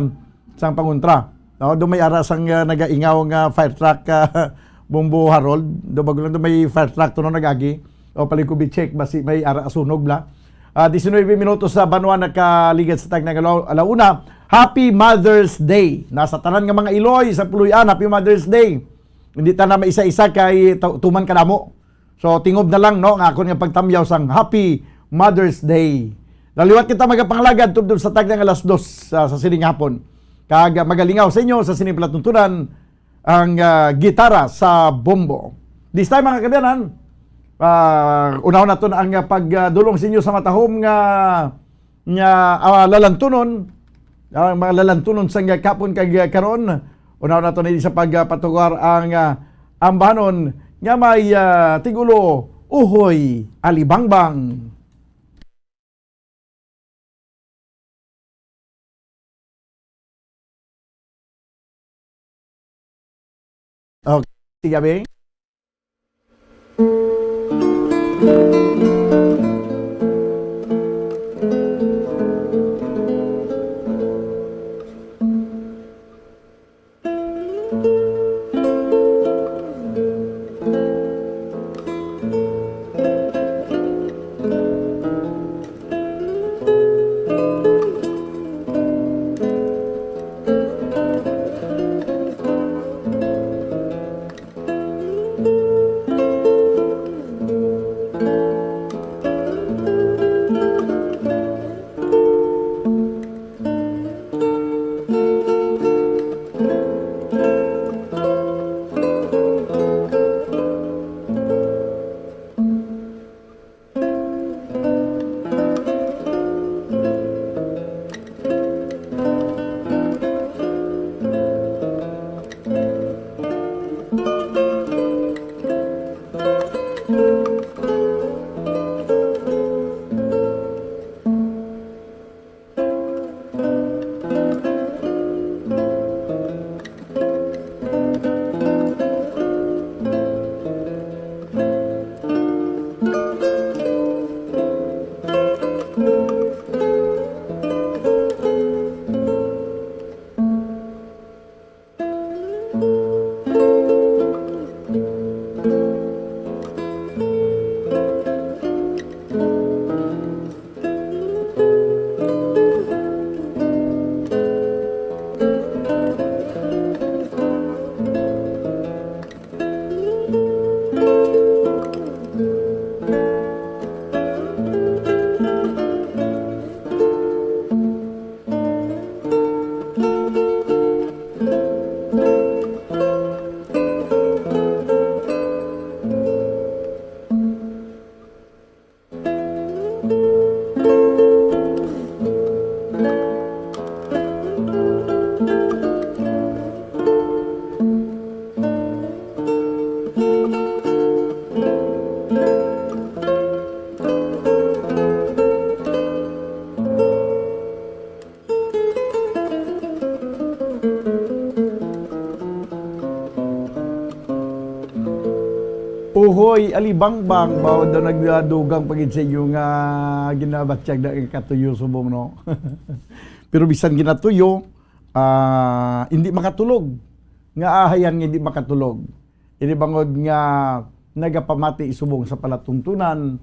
sang pangontra. No? Do may ara sang, ah, nagaingaw nga fire truck, ah, Bombo Harold. Do bago lang do may fire truck to no nagagi. O palikubi check, basi may ara sunog bla. Ah, diecinuebe minutos sa banwa nakaligad sa tag nga ala-, alauna. Happy Mother's Day. Nasa tanan nga mga Iloy sa Puluyan, Happy Mother's Day. Hindi ta na maisa-isa kay ta-, tuman kadamo. So, tingob na lang, no, nga akon nga pagtamyaw sang Happy Mother's Day. Naliwat kita magapangalagad tubtob sa tag nga alas dos sa, sa sining hapon. Kag, ah, magalingaw sa inyo sa sining palatuntunan ang, ah, Gitara sa Bombo. This time, mga kabiyanan, ah, unahon naton ang, ah, pagdulong sa inyo sa matahom nga, nga, ah, lalantunon, ang mga lalantunon sa nga kapon kag, ah, karon. Unahon naton ini sa pagpatugar ang, ah, ambanon nga may, ah, tigulo Uhoy Alibangbang. Okay, sige, abi. Uhoy, alibangbang, bawo daw nagdugang pa gid sa inyo nga ginabatyag na katuyo subong, no? Pero bisan ginatuyo, ah, hindi makatulog. Nga ahayan nga hindi makatulog. Ini bangod nga nagapamati subong sa palatuntunan,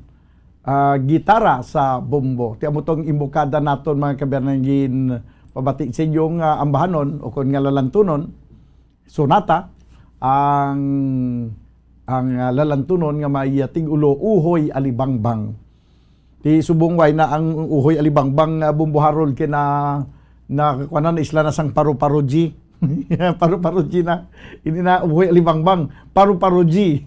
ah, gitara sa bombo. Ti amo tong imbokada naton, mga kabiyanan, ginpabati sa inyo nga ambahanon o kon nga lalantunon, sonata, ang, ang, ah, lalantunon nga may, ah, tig-ulo, Uhoy Alibangbang. Ti subong way na ang Uhoy Alibangbang, ah, Bombo Harold kay na, na, kuwan na, isla na sang paru-paruji. Paru-paruji na. Hindi na Uhoy Alibangbang, paru-paruji.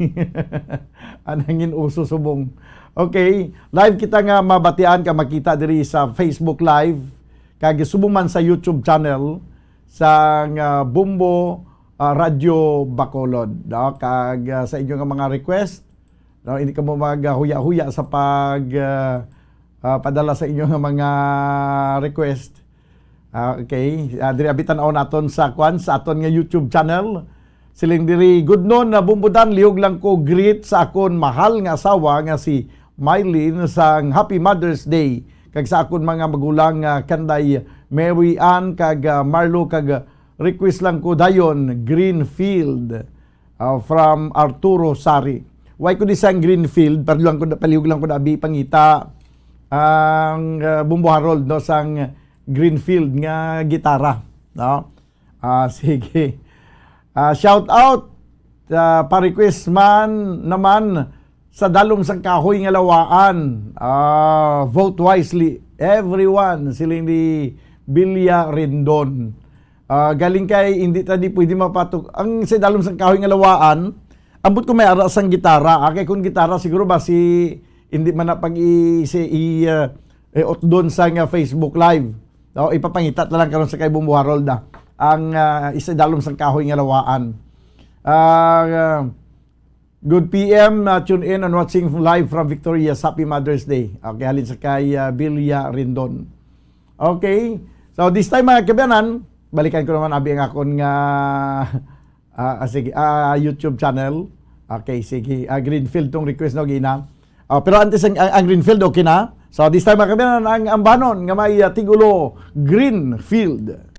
Ang nangin uso subong. Okay, live kita nga mabatian ka makita diri sa Facebook Live, kag subong man sa YouTube channel sang, ah, Bombo, ah, Radyo Bacolod, no? Kag, ah, sa inyo nga mga request, no, hindi kamo maghuya-huya sa pag, ah, ah, padala sa inyo nga mga request. Ah, okay. Ah, diri abi tan-aw naton sa kwan, sa aton nga YouTube channel. Siling diri, "Good noon, na Bombo Dan, lihog lang ko greet sa akon mahal nga asawa nga si Mylene sang Happy Mother's Day, kag sa akon mga magulang nga kanday Mary Ann kag, ah, Marlo, kag, ah, request lang ko dayon, Greenfield, ah, from Arturo Sari." Why ko di sang Greenfield, pero lang ko, palihog lang ko na abi pangita ang, ah, Bombo Harold, no, sang Greenfield nga gitara, no? Ah, sige. Ah, shout out, ah, pa-request man naman sa Dalom sang Kahoy nga Lawaan. Ah, vote wisely, everyone, siling ni Bilya Rendon. Ah, galing kay hindi ta di pwede mapatok. Ang sa Dalom sang Kahoy nga Lawaan, ambot ko may ara sang gitara. Ah, kay kung gitara, siguro ba si, hindi man na pag i-, si, i-, ah, eh, utdon sa nga Facebook Live. No, ipapangita ta lang karon sa kay Bombo Harold, ah, ang, ah, isa dalom sang kahoy nga lawaan. Ah, ah, good P M, ah, tune in and watching live from Victorias. Happy Mother's Day. Okay, halin sa kay, ah, Bilya Rindon. Okay. So, this time, mga kabiyanan, balikan ko naman abi ang akon nga, ah, ah, sige, ah, YouTube channel. Okay, sige. Ah, Greenfield tong request, no, gina. Ah, pero antes ang, ang, ang Greenfield, okay na? So, this time, mga kabiyanan, ang ambanon nga may, ah, tigulo, Greenfield.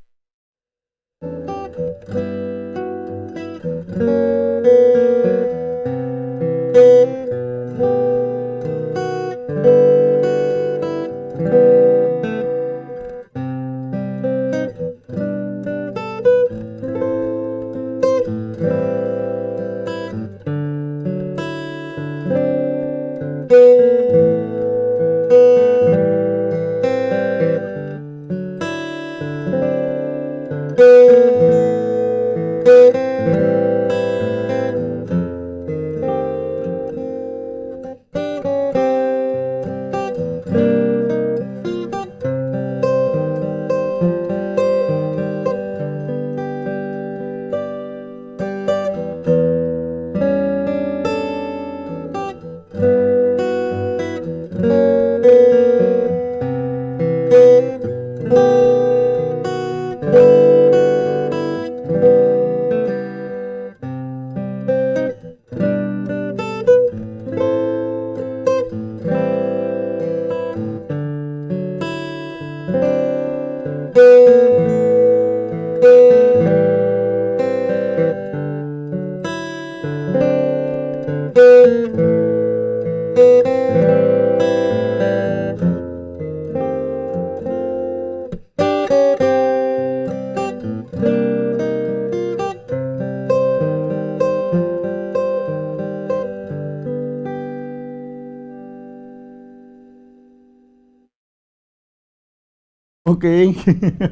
Okay.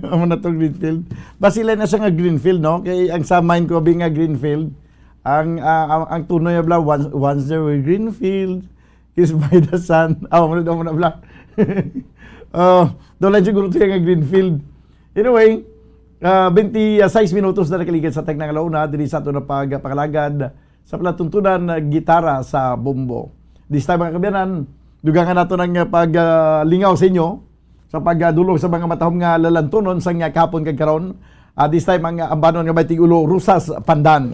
Amo na to, Greenfield. Basi lang na siya nga Greenfield, no? Kay ang sa mind ko, abi nga Greenfield, ang, ah, ang, ang tunoy bla, once, once there were Greenfield, kissed by the sun. Ah, amo na, amo na bla. Ah, doon lang siguro siya nga Greenfield. Anyway, ah, twenty-six minutos na nakaligid sa tagna nga launa, diri sa ato na pagpakalagad sa palatuntunan, ah, gitara sa bombo. This time, mga kabiyanan, dugangan nato ng, ah, pag, ah, lingaw sa inyo sa pagdulong sa mga matahom nga lalantunon sa nga kahapon kag karon. Ah, this time, ang, ah, ambanon nga may tigulo, Rosas Pandan.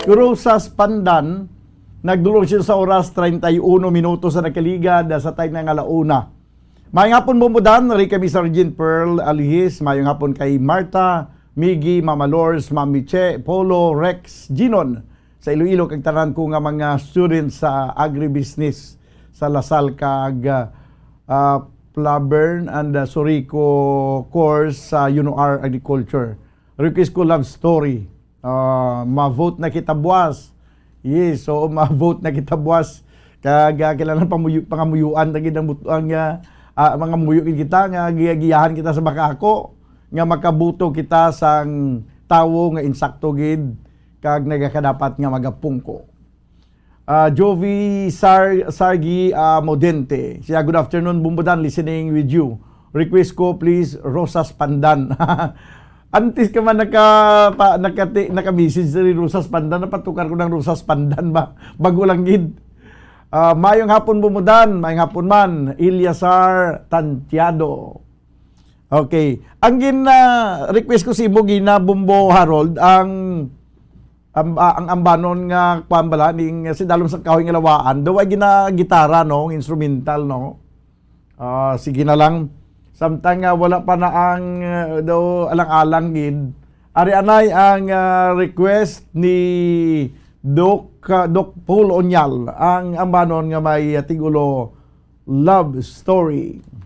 Rosas Pandan, nagdulong siya sa oras, treinta y uno minutos sa nagkaligad sa time na nga ala una. Maayong hapon, Bombo Dan, Rica Miss Argent Pearl Alihis, maayong hapon kay Martha, Miggy, Mama Lors, Mami Che, Polo, Rex, Ginon, sa Iloilo, kag tanan ko nga mga students sa agribusiness sa Lasal kag, ah, Plabern and, ah, Sorico course sa UNOR Agriculture. Request ko love story. Ah, ma-vote na kita buwas. Yes, so ma-vote na kita buwas. Kag, ah, kailangan pamuyo-, pangamuyuan na gid ang but-, ang, ah, ah, mga muyo gid kita nga giyagiyahan kita sa Bakaako nga makabuto kita sang tawo nga insakto gid kag nagakadapat nga magapungko. Ah, Jovi Sar-, Sargi, ah, Modente. Siya, "Good afternoon, Bombo Dan, listening with you. Request ko, please, Rosas Pandan." Antes ka man naka-, pa-, nakati-, naka-message sa Rosas Pandan, napatukar ko ng Rosas Pandan ba? Bago lang gid. Ah, mayong hapon, Bombo Dan. Mayong hapon man, Eliasar Tantiado. Okay. Ang gin, ah, request ko sa imo, gina, Bombo Harold, ang, ang, ah, ang ambanon nga kuan bala, ning, ah, si Dalom sa Kahoy nga Lawaan, daw ay gina-gitara, no, instrumental, no? Ah, sige na lang. Samtang nga wala pa na ang, ah, daw alang-alang gid. Ari anay ang, ah, request ni Doc, ah, Doc Paul Onyal, ang ambanon nga may, ah, tigulo Love Story.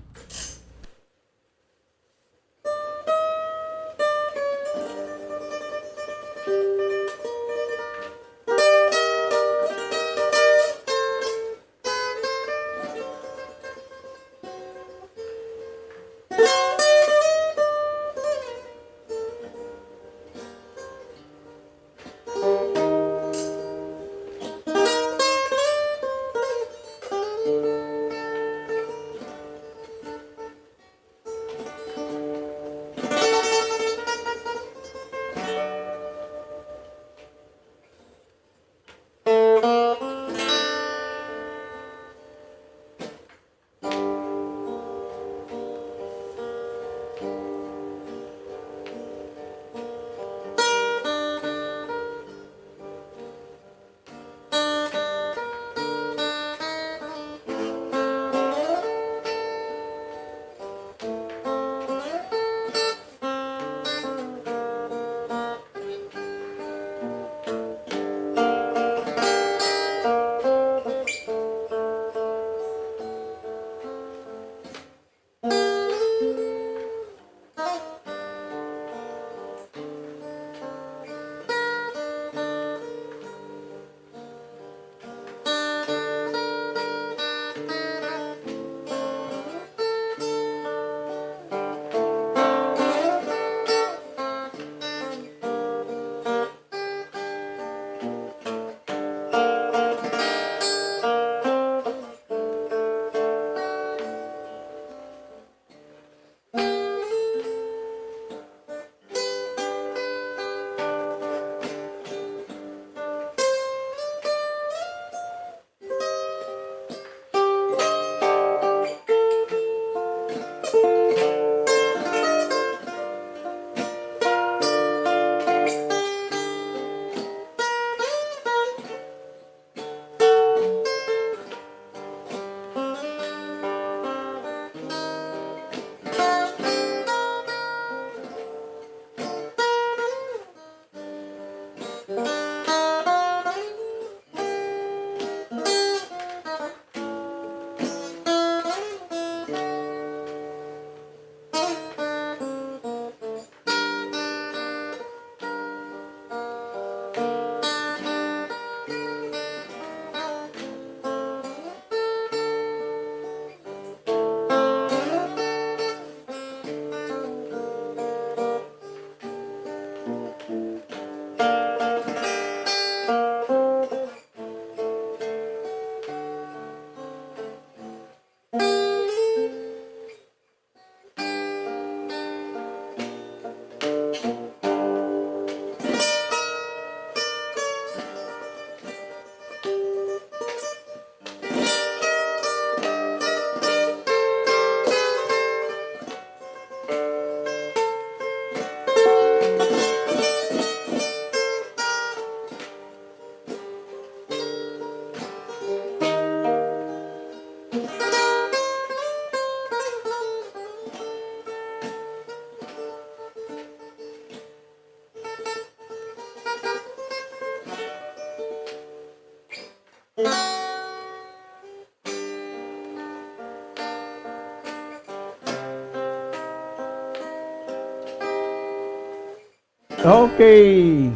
Okay.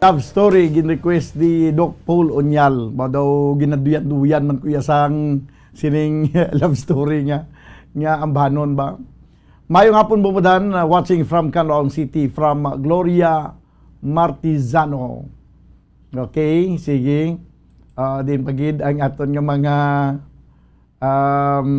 Love story, gin-request ni Doc Paul Onyal. Ba daw ginaduyan-duyan man ko iya sang sining love story nga, nga ambanon ba? Mayong hapon, Bumudan, uh, watching from Canlaon City, from, uh, Gloria Martizano. Okay, sige. Ah, din pagid ang aton nga mga, um,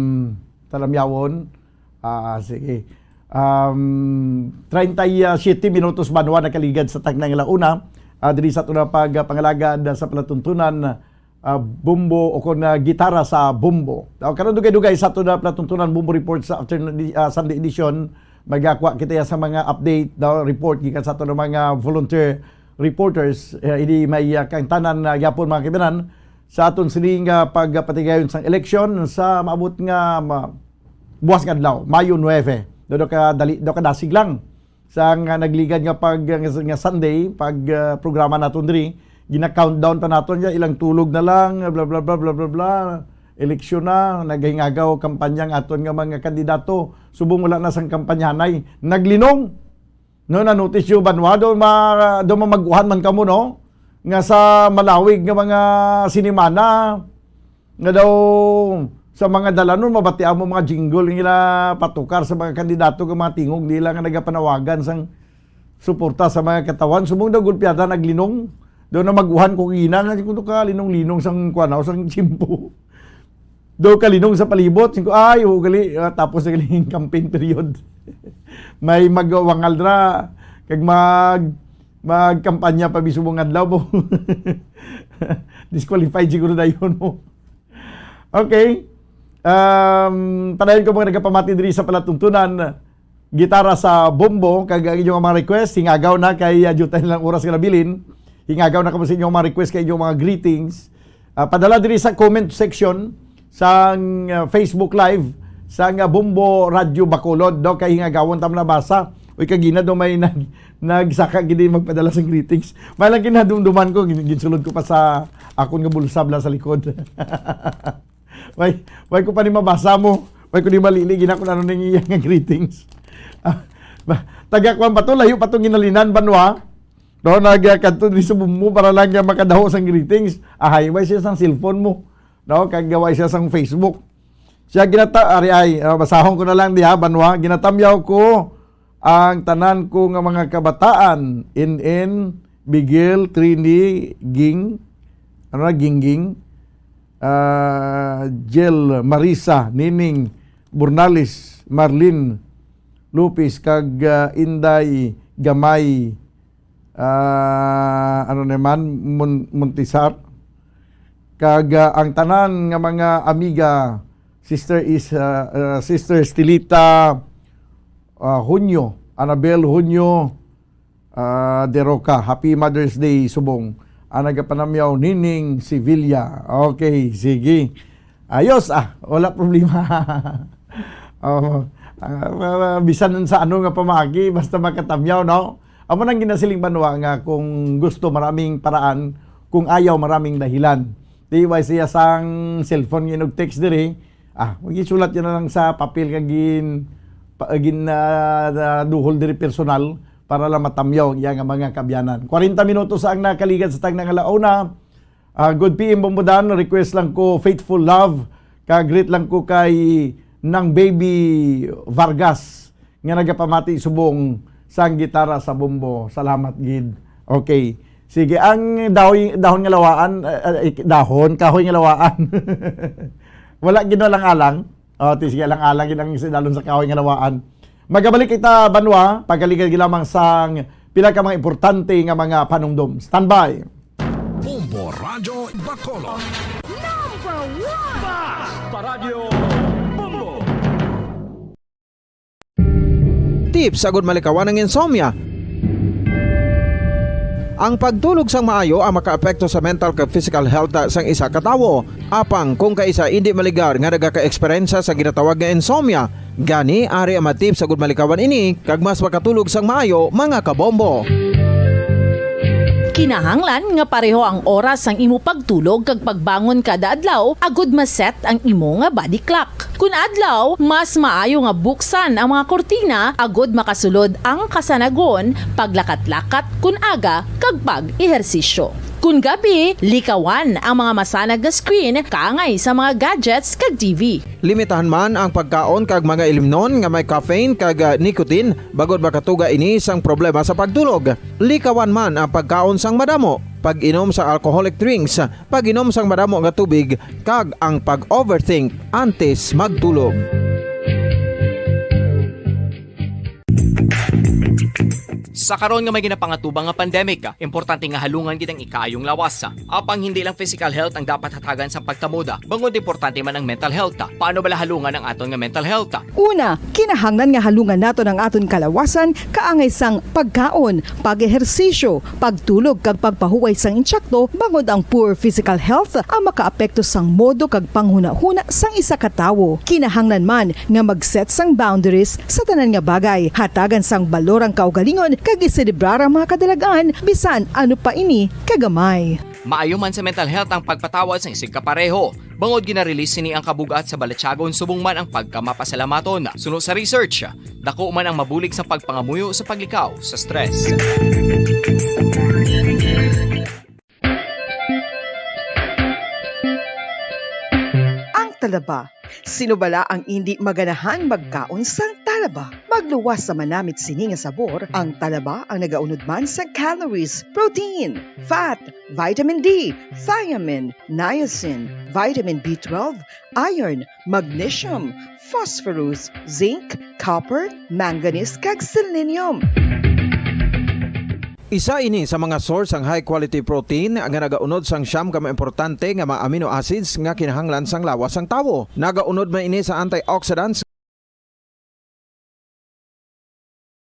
talamyawon. Ah, sige. Um, treinta y siete minutos banwa nakaligad sa takna nga alauna. Ah, diri sa aton nga pagpangalagad sa palatuntunan, ah, bombo o kon, ah, gitara sa bombo. O, karon dugay-dugay sa aton nga palatuntunan bombo report sa afternoon edi-, ah, Sunday edition. Magakwa kita sa mga update, no, report gikan sa aton nga mga volunteer reporters. Eh, ini may, ah, kang tanan, ah, gyapon, mga kaibigan, sa aton sining, ah, pagpatigayon sang eleksyon sa maabot nga ma-, buwas nga adlaw, Mayo nuebe. Do, do ka dali, do ka dasig lang sa nga nagligad nga pag, nga, nga Sunday, pag, ah, programa naton diri, gina-countdown pa naton ya, ilang tulog na lang, bla, bla, bla, bla, bla, bla. Eleksyon na, naghingagaw kampanya ang aton nga mga kandidato. Subong wala na sang kampanyahanay. Naglinong. No, na-notice nyo, banwa, do ma-, do mamag-uhan man kamo, no? Nga sa malawig nga mga sinimana, nga daw sa mga dalanon, mabatian mo mga jingle nga nila patukar sa mga kandidato, nga mga tingog nila nga nagapanawagan sang suporta sa mga katawhan. Subong daw gulpiada naglinong. Daw na mag-uhan ko gina nga, kuno ka linong-linong sang kuan, sang tiyempo. Daw kalinong sa palibot, singko, ay, ugali, ah, tapos na galing campaign period. May magwangal dra, kag mag-, magkampanya pa mismo nga adlaw po. Disqualified siguro dayon mo. Okay. Um, padayon ko mga nagapamati diri sa palatuntunan, gitara sa bombo, kag ang inyong mga request, hingagaw na kay, ah, jutay nilang oras nga nabilin. Hingagaw na kamo sa inyong mga request, kay inyong mga greetings. Ah, padala diri sa comment section sang, ah, Facebook Live sang, ah, Bombo Radyo Bacolod, do, kay hingagawon tam nabasa. Uy, kagina do may nag-, nagsaka gid magpadala sang greetings. May lang ginadumduman ko, gin-, ginsulod ko pa sa akon nga bulsa bala sa likod. Way, way ko pa ni mabasa mo. Way ko ni malili gina kung ano ning iya nga greetings. Ah, ba, taga kwan pa to, layo pa tong ginalinan, banwa. No, nagkadto diri sa Bombo para lang nga makadaho sang greetings. Ahay, way siya sang cellphone mo. No, kag way siya sang Facebook. Siya ginata-, ari ay, ah, basahon ko na lang diha, banwa. Ginatamyaw ko ang tanan ko nga mga kabataan, Inin, Bigil, Trini, Ging, ano na, Gingging, ah, Jel, Marisa, Nining, Bornales, Marlin, Lopez, kag, ah, Inday, Gamay, ah, ano naman, Mon-, Montisar, kag, ah, ang tanan nga mga amiga, Sister is, ah, ah, Sister Stilita, ah, Hunyo, Annabel Hunyo, ah, De Roca. Happy Mother's Day, subong. Ang nagapanamyaw, Nining Sevilla. Okay, sige. Ayos, ah, wala problema. Oh, ah, bisan sa ano nga pamagi, basta makatamyaw, no? Amo nang ginasiling banwa nga kung gusto, maraming paraan, kung ayaw, maraming dahilan. Di ba siya sang cellphone nga inog text diri? Ah, magisulat yun na lang sa papel kag gin-, pa-, gin-, ah, ah, duhol diri personal para lang matamyaw iya nga mga kaabyanan. Kwarenta minutos ang nakaligad sa tagna nga launa. Ah, good P M Bombodan, request lang ko Faithful Love, kag greet lang ko kay Nang Baby Vargas nga nagapamati subong sang gitara sa bombo. Salamat gid. Okay. Sige, ang dahoy, dahon nga lawaan, ah, ah, ik-, dahon, kahoy nga lawaan. Wala gid alang-alang. O, ti, sige, alang-alang gid ang sinalon sa kahoy nga lawaan. Magabalik kita, banwa, pagaligad gid lamang sang pila ka mga importante nga mga panumdom. Standby. Bombo Radyo Bacolod. Number one! Bas! Paradyo Bombo! Tips agud malikawan ang insomnia. Ang pagtulog sang maayo ang makaapekto sa mental kag physical health sang isa ka tawo. Apang kung kaisa indi maligar nga nagaka-eksperyensya sa ginatawag nga insomnia, gani ari ang mga tips agud malikawan ini kag mas makatulog sang maayo, mga kabombo. Kinahanglan nga pareho ang oras sang imo pagtulog kag pagbangon kada adlaw agud ma-set ang imo nga body clock. Kun adlaw, mas maayo nga buksan ang mga kurtina agud makasulod ang kasanagon, paglakat-lakat kun aga, kag pag-ehersisyo. Kun gabi, likawan ang mga masanag nga screen kaangay sa mga gadgets kag T V. Limitahan man ang pagkaon kag mga ilimnon nga may caffeine kag, ah, nicotine, bangod makatuga ini sang problema sa pagtulog. Likawan man ang pagkaon sang madamo, pag-inom sang alcoholic drinks, pag-inom sang madamo nga tubig, kag ang pag-overthink antes magtulog. Sa karon nga may ginapangatubang nga pandemic, importante nga halungan gid ang ikaayong lawas. Apang hindi lang physical health ang dapat hatagan sang pagtamod, bangod importante man ang mental health. Paano bala halungan ang aton nga mental health? Una, kinahanglan nga halungan naton ang aton kalawasan kaangay sang pagkaon, pag-ehersisyo, pagtulog kag pagpahuway sang intsakto, bangod ang poor physical health ang makaapekto sang modo kag panghunahuna sang isa ka tawo. Kinahanglan man nga mag-set sang boundaries sa tanan nga bagay, hatagan sang balor ang kaugalingon kag iselebrar ang mga kadalag-an bisan ano pa ini kagamay. Maayo man sa mental health ang pagpatawad sang isigkapareho, bangod gina-release sini ang kabug-at sa balatyagon subong man ang pagkamapasalamaton. Suno sa research, dako man ang mabulig sa pagpangamuyo sa paglikaw sa stress. Ang talaba. Sino bala ang indi maganahan magkaon sang talaba? Magluwas sa manamit sini nga sabor, ang talaba ang nagaunod man sa calories, protein, fat, vitamin D, thiamine, niacin, vitamin B twelve, iron, magnesium, phosphorus, zinc, copper, manganese, kag selenium. Isa ini sa mga source sang high quality protein nga nagaunod sang siyam ka mga importante nga mga amino acids nga kinahanglan sang lawas sang tawo. Nagaunod man ini sa antioxidants.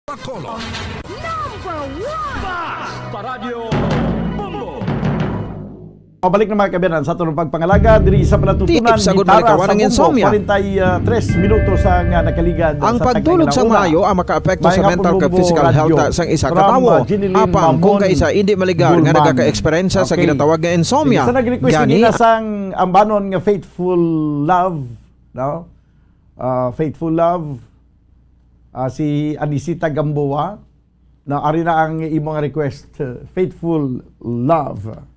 Bacolod. Number one! Basta Radyo Bombo! Pabalik na, mga kaabyanan, sa aton pagpangalaga diri sa palatuntunan. Tips ni agud Tara malikawan sa ang Bombo, insomnia. Kwarenta y tres minutos ang, ah, nakaligad. Ang sa pagtulog tagna sang una. Maayo ang makaapekto sa mental kag physical health sang isa ka tawo. Apang kung kaisa indi maligar nga nagaka-eksperyensya sa ginatawag nga insomnia. Sa nag-request gani kanina sang ambanon nga Faithful Love, no? Ah, Faithful Love, ah, si Anisita Gamboa, na ari na ang imong request, Faithful Love.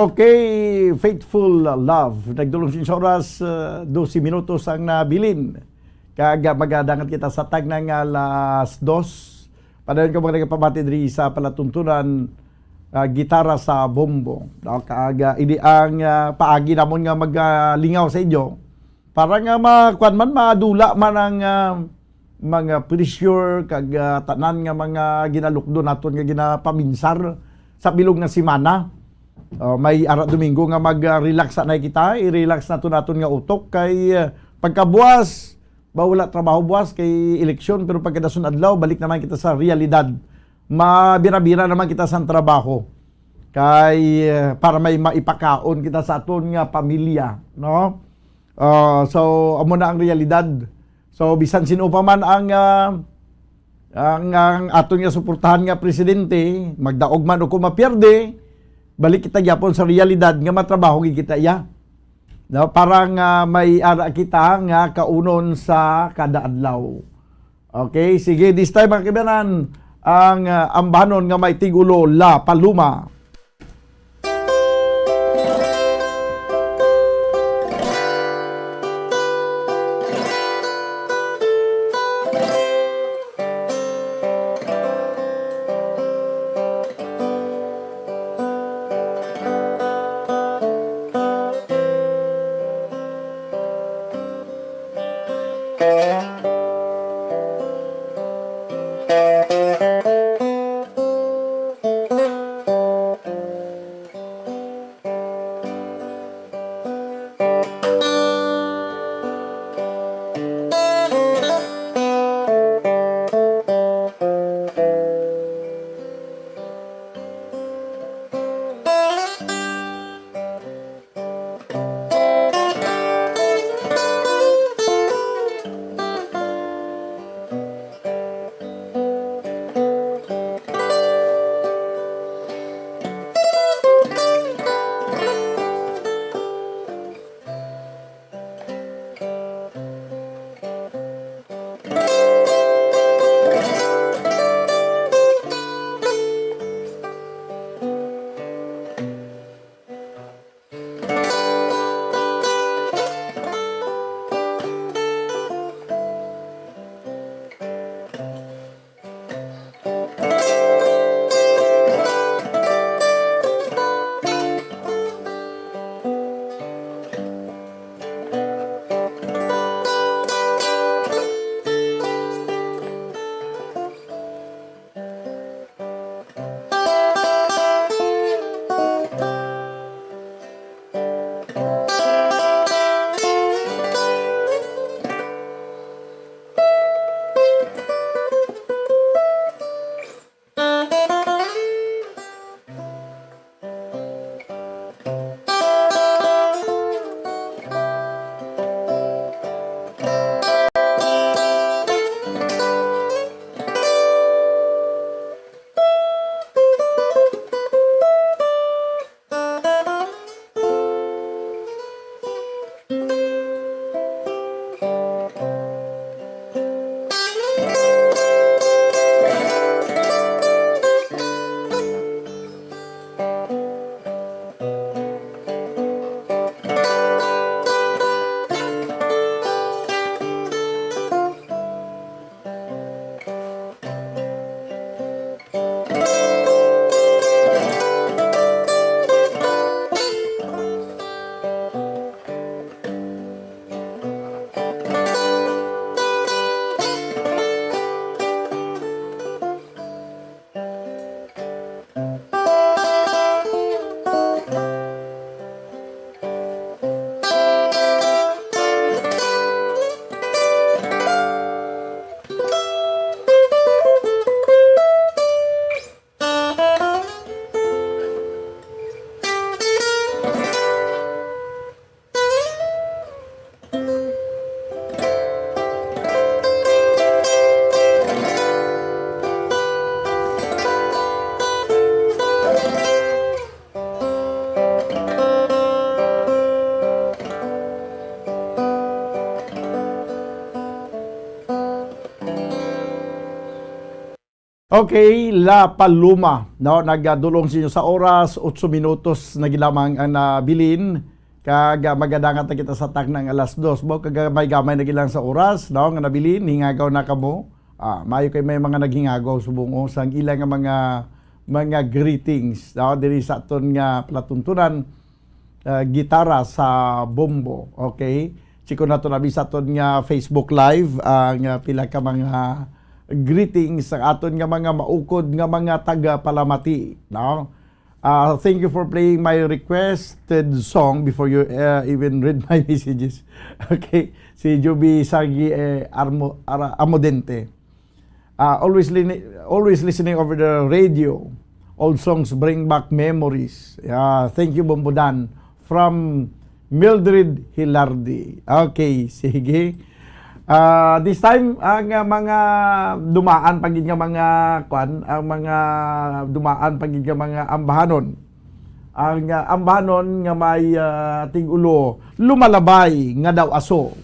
Okay, Faithful Love. Nagdulong sini sa oras, uh, dose minutos ang nabilin. Kag, uh, magadangat kita sa tagna nga alas dos. Padayon ko mga nagapamati diri sa palatuntunan, uh, gitara sa bombo. No? Kag, uh, ini ang, uh, paagi namon nga magalingaw sa inyo. Para nga makuan man, madula man ang, ah, mga pressure kag, ah, tanan nga mga ginalukdo naton nga ginapaminsar sa bilog nga semana. Oh, may ara Domingo nga mag-relax na kita, i-relax nato naton nga utok kay, ah, pagkabuas, ba wala trabaho buas kay eleksyon, pero pagkadason adlaw balik naman kita sa realidad. Mabira-bira naman kita sa trabaho kay, ah, para may maipakaon kita sa aton nga pamilya, no? Ah, so, amo na ang realidad. So, bisan sino pa man ang, ah, ang, ang aton nga suportahan nga presidente, magdaog man o kung mapierde, balik kita gyapon sa realidad nga matrabaho gid kita iya. No? Para nga may ara kita nga kaunon sa kada adlaw. Okay, sige, this time, mga kaibigan, ang, ah, ambahanon nga may tigulo, La Paloma. Okay, La Paloma, no? Nagadulong sa inyo sa oras, otso minutos na gid lamang ang nabilin. Kag, ah, magadangat na kita sa taknang alas dos. Bo, kag, ah, may gamay na gid lang sa oras, no? Nga nabilin, hingagaw na kamo. Ah, maayo kay may mga naghingagaw subong, oh, sang ila nga mga, mga greetings, no? Diri sa aton nga palatuntunan, ah, gitara sa bombo, okay? Chiko nato na sa aton nga Facebook Live ang, ah, pila ka mga greetings sa aton nga mga maukod nga mga tagapalamati, no? Ah, thank you for playing my requested song before you, uh, even read my messages. Okay, si Juby Sagi, eh, Armo-, Ara-, Amodente. Ah, always lini-, always listening over the radio. Old songs bring back memories. Yeah, thank you, Bombodan. From Mildred Hilardi. Okay, sige. Ah, this time, ang, ah, mga dumaan pa gid nga mga, kwan, ang mga dumaan pa gid nga mga ambahanon. Ang, ah, ambahanon nga may, ah, tig-ulo, Lumalabay nga daw aso.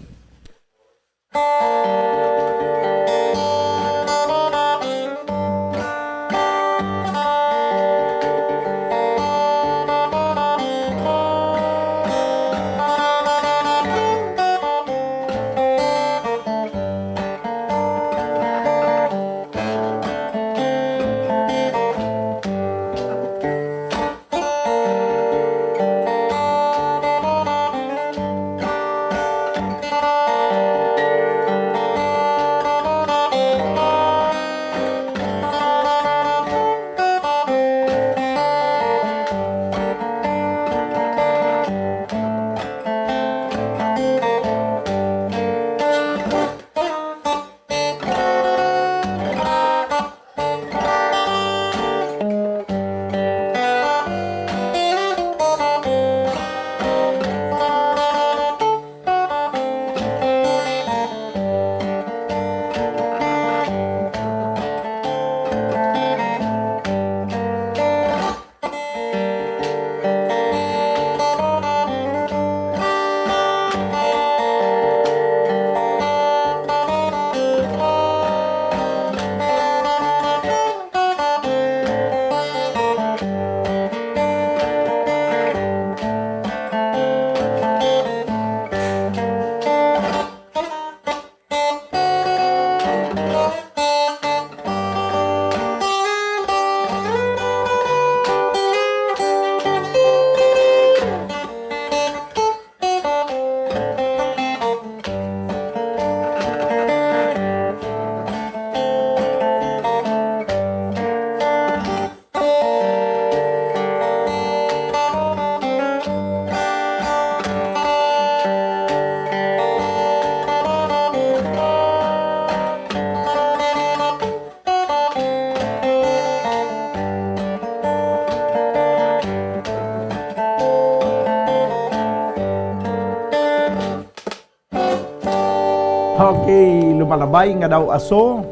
Okay, Lumalabay nga daw aso.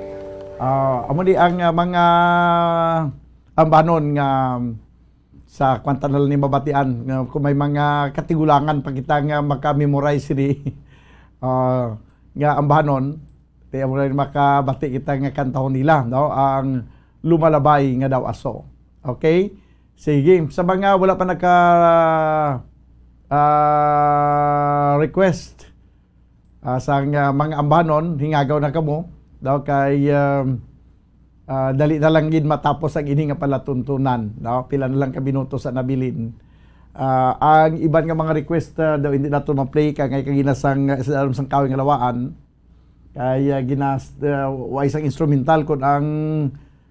Ah, amo ni ang, ah, mga ambanon nga sa kwanta na lang ni mabatian, nga kung may mga katigulangan pa kita nga maka-memorize sini, ah, nga ambanon, kaya mo rin makabati kita nga kantahon nila, no? Ang Lumalabay nga daw aso. Okay? Sige, sa mga wala pa naka, ah, request, ah, sang, ah, mga ambanon, hingagaw na kamo. Daw kay, um, ah, dali na lang gid matapos ang ini nga palatuntunan, no? Pila na lang ka minuto sa nabilin. Ah, ang iban nga mga request, ah, daw hindi nato ma-play kay kay kagina sang, sa alam sang Kahoy nga Lawaan. Kay, ah, ginas-, ah, wa isang instrumental kun ang,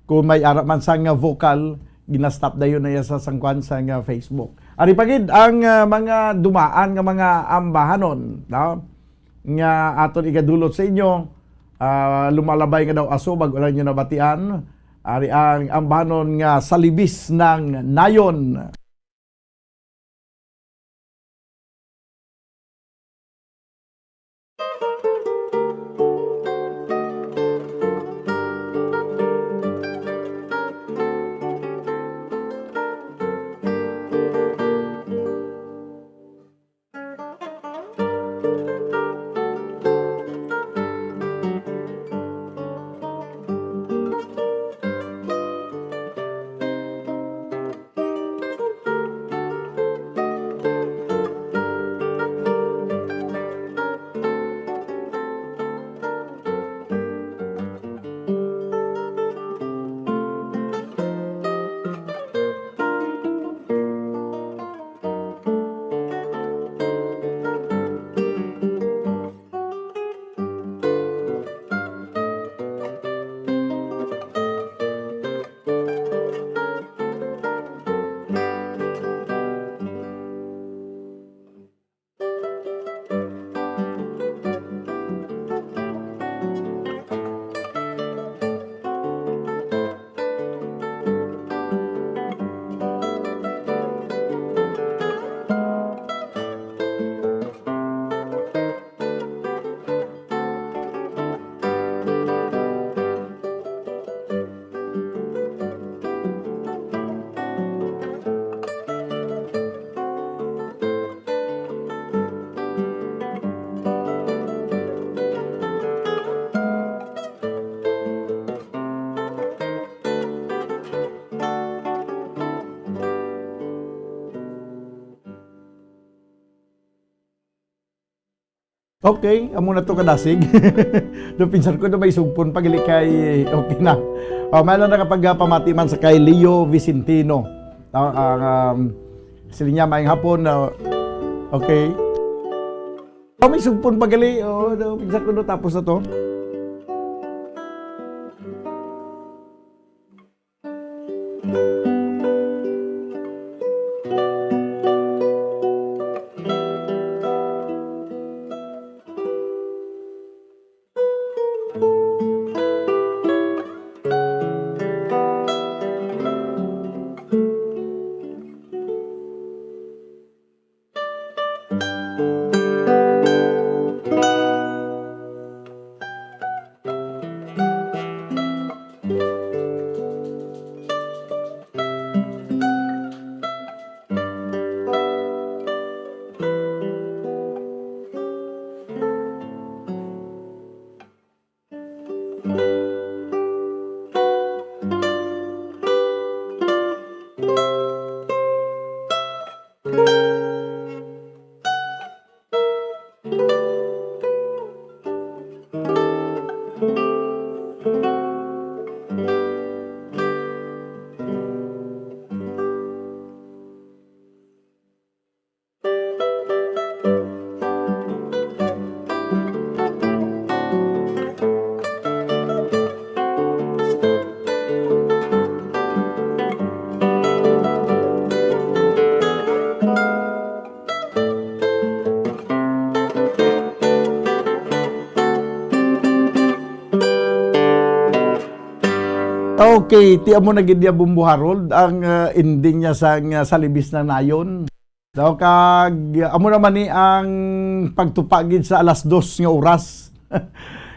kun may ara man sang, ah, vocal, ginastop dayon na iya sa sangkuan sang, ah, Facebook. Ari pa gid ang, ah, mga dumaan nga mga ambahanon, no? Nga aton igadulot sa inyo, ah, Lumalabay nga daw aso, bag-o lang nyo nabatian. Ari ang ambahanon nga Salibis ng Nayon. Okay, amo na to kadasig. Do pinsan ko do may sugpon pa gali kay okay na. Oh, may lang nakapagpamati man sa kay Leo Vicentino. Ah, ang, um, sila niya, "Maayong hapon." Ah, okay. Oh, may sugpon pa gali. Oh, do, pinsan ko do tapos na to. Okay, ti amo na gid niya, Bombo Harold, ang, ah, ending niya sang, ah, Salibis na Nayon. So, kag, amo naman ni ang pagtupa gid sa alas dos nga oras.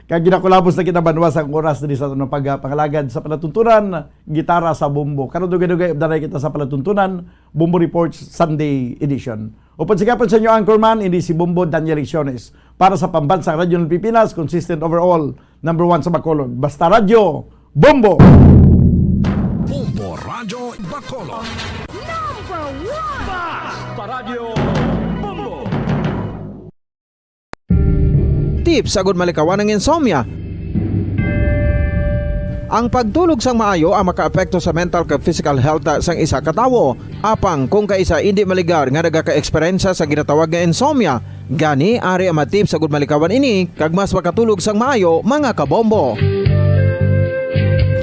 Kag ginakulabos na kita, banwa, sang oras diri sa aton pagpangalagad sa palatuntunan, Gitara sa Bombo. Karon, dugay-dugay, updanay kita sa palatuntunan, Bombo Reports Sunday Edition. Upod sa gihapon sa inyo anchorman, ini si Bombo Daniel Lecciones. Para sa Pambansang Radyo ng Pilipinas, consistent overall, number one sa Bacolod. Basta Radyo, Bombo! Bombo Radyo Bacolod. Number one! Basta Radyo, Bombo! Tips agud malikawan ang insomnia. Ang pagtulog sang maayo ang makaapekto sa mental kag physical health sang isa ka tawo. Apang kung kaisa indi maligar nga nagaka-eksperyensya sa ginatawag nga insomnia, gani ari ang mga tips agud malikawan ini kag mas makatulog sang maayo, mga kabombo.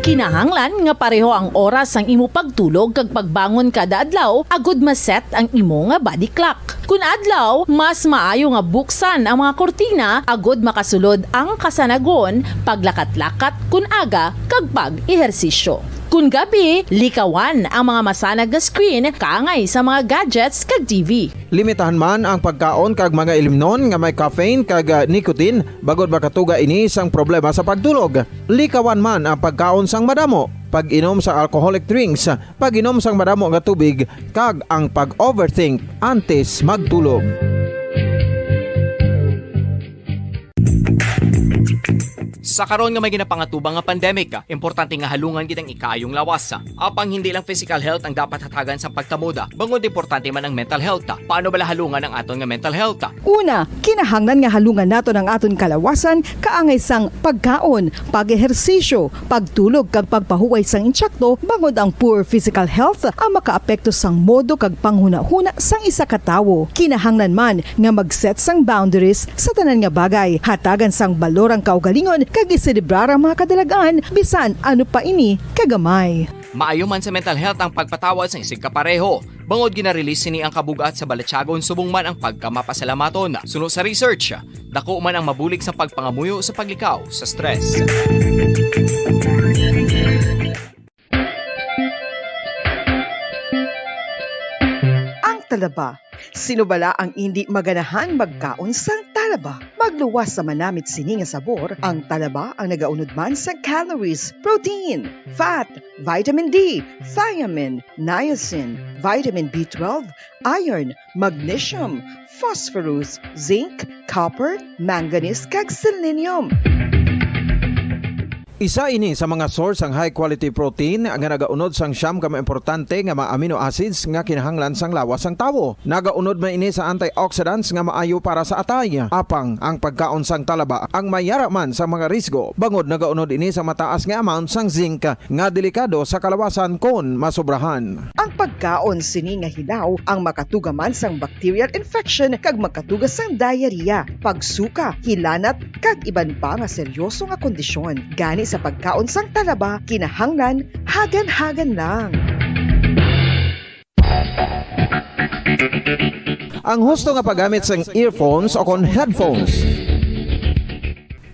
Kinahanglan nga pareho ang oras sang imo pagtulog kag pagbangon kada adlaw agud ma-set ang imo nga body clock. Kun adlaw, mas maayo nga buksan ang mga kurtina agud makasulod ang kasanagon, paglakat-lakat kun aga, kag pag-ehersisyo. Kun gabi, likawan ang mga masanag nga screen kaangay sa mga gadgets kag T V. Limitahan man ang pagkaon kag mga ilimnon nga may caffeine kag, ah, nicotine, bangod makatuga ini sang problema sa pagtulog. Likawan man ang pagkaon sang madamo, pag-inom sa alcoholic drinks, pag-inom sang madamo nga tubig, kag ang pag-overthink antes magtulog. Sa karon nga may ginapangatubang nga pandemic, importante nga halungan gid ang ikaayong lawas. Apang hindi lang physical health ang dapat hatagan sa pagkamoda, bangod importante man ang mental health. Paano bala halungan ang aton nga mental health? Una, kinahanglan nga halungan naton ang aton kalawasan kaangay sang pagkaon, pag-ehersisyo, pagtulog kag pagpahuway sang insakto, bangod ang poor physical health ang makaapekto sang modo kag panghunahuna sang isa ka tawo. Kinahanglan man nga mag-set sang boundaries sa tanan nga bagay, hatagan sang balor ang kaugalingon kag iselebrar ang mga kadalag-an bisan ano pa ini kagamay. Maayo man sa mental health ang pagpatawad sang isigkapareho. Bangod gina-release sini ang kabug-at sa balatyagon subong man ang pagkamapasalamaton. Suno sa research, dako man ang mabulig sa pagpangamuyo sa paglikaw sa stress. Ang talaba. Sino bala ang indi maganahan magkaon sang talaba? Magluwas sa manamit sini nga sabor, ang talaba ang nagaunod man sa calories, protein, fat, vitamin D, thiamine, niacin, vitamin B twelve, iron, magnesium, phosphorus, zinc, copper, manganese, kag selenium. Isa ini sa mga source sang high quality protein nga nagaunod sang siyam ka mga importante nga mga amino acids nga kinahanglan sang lawas sang tawo. Nagaunod man ini sa antioxidants nga maayo para sa atay. Apang ang pagkaon sang talaba ang may yara man sa mga risgo, bangod nagaunod ini sa mataas nga amount sang zinc nga delikado sa kalawasan kon masobrahan. Ang pagkaon sini nga hilaw ang makatuga man sang bacterial infection kag makatuga sang diarrhea, pagsuka, hilanat, kag iban pa nga seryoso nga kondisyon. Gani sa pagkaon sang talaba, kinahanglan hagan-hagan lang. Ang husto nga paggamit sang earphones o kon headphones.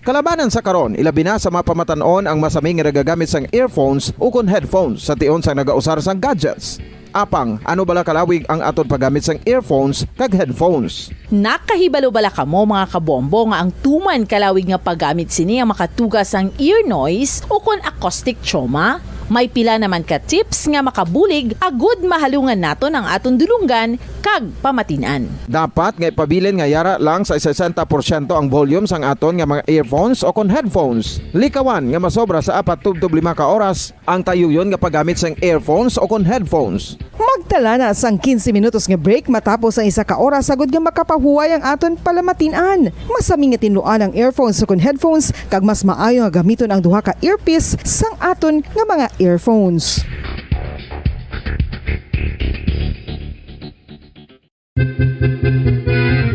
Kalabanan sa karon, ilabi na sa mga pamatan-on ang masami nga nagagamit sang earphones o kon headphones sa tion sang nagausar sang gadgets. Apang, ano bala kalawig ang aton paggamit sang earphones kag headphones? Nakahibalo bala kamo, mga kabombo, nga ang tuman kalawig nga paggamit sini ang makatuga sang ear noise o kon acoustic trauma? May pila naman ka tips nga makabulig agud mahalungan naton ang aton dulonggan kag pamatin-an. Dapat nga ipabilin nga yara lang sa sesenta porsyento ang volume sang aton nga mga earphones o kon headphones. Likawan nga masobra sa apat tubtob lima ka oras ang tayuyon nga paggamit sang earphones o kon headphones. Magtala na sang quince minutos nga break matapos ang isa ka oras, agud nga makapahuway ang aton palamatin-an. Masami nga tinluan ang earphones o kon headphones, kag mas maayo nga gamiton ang duha ka earpiece sang aton nga mga earphones.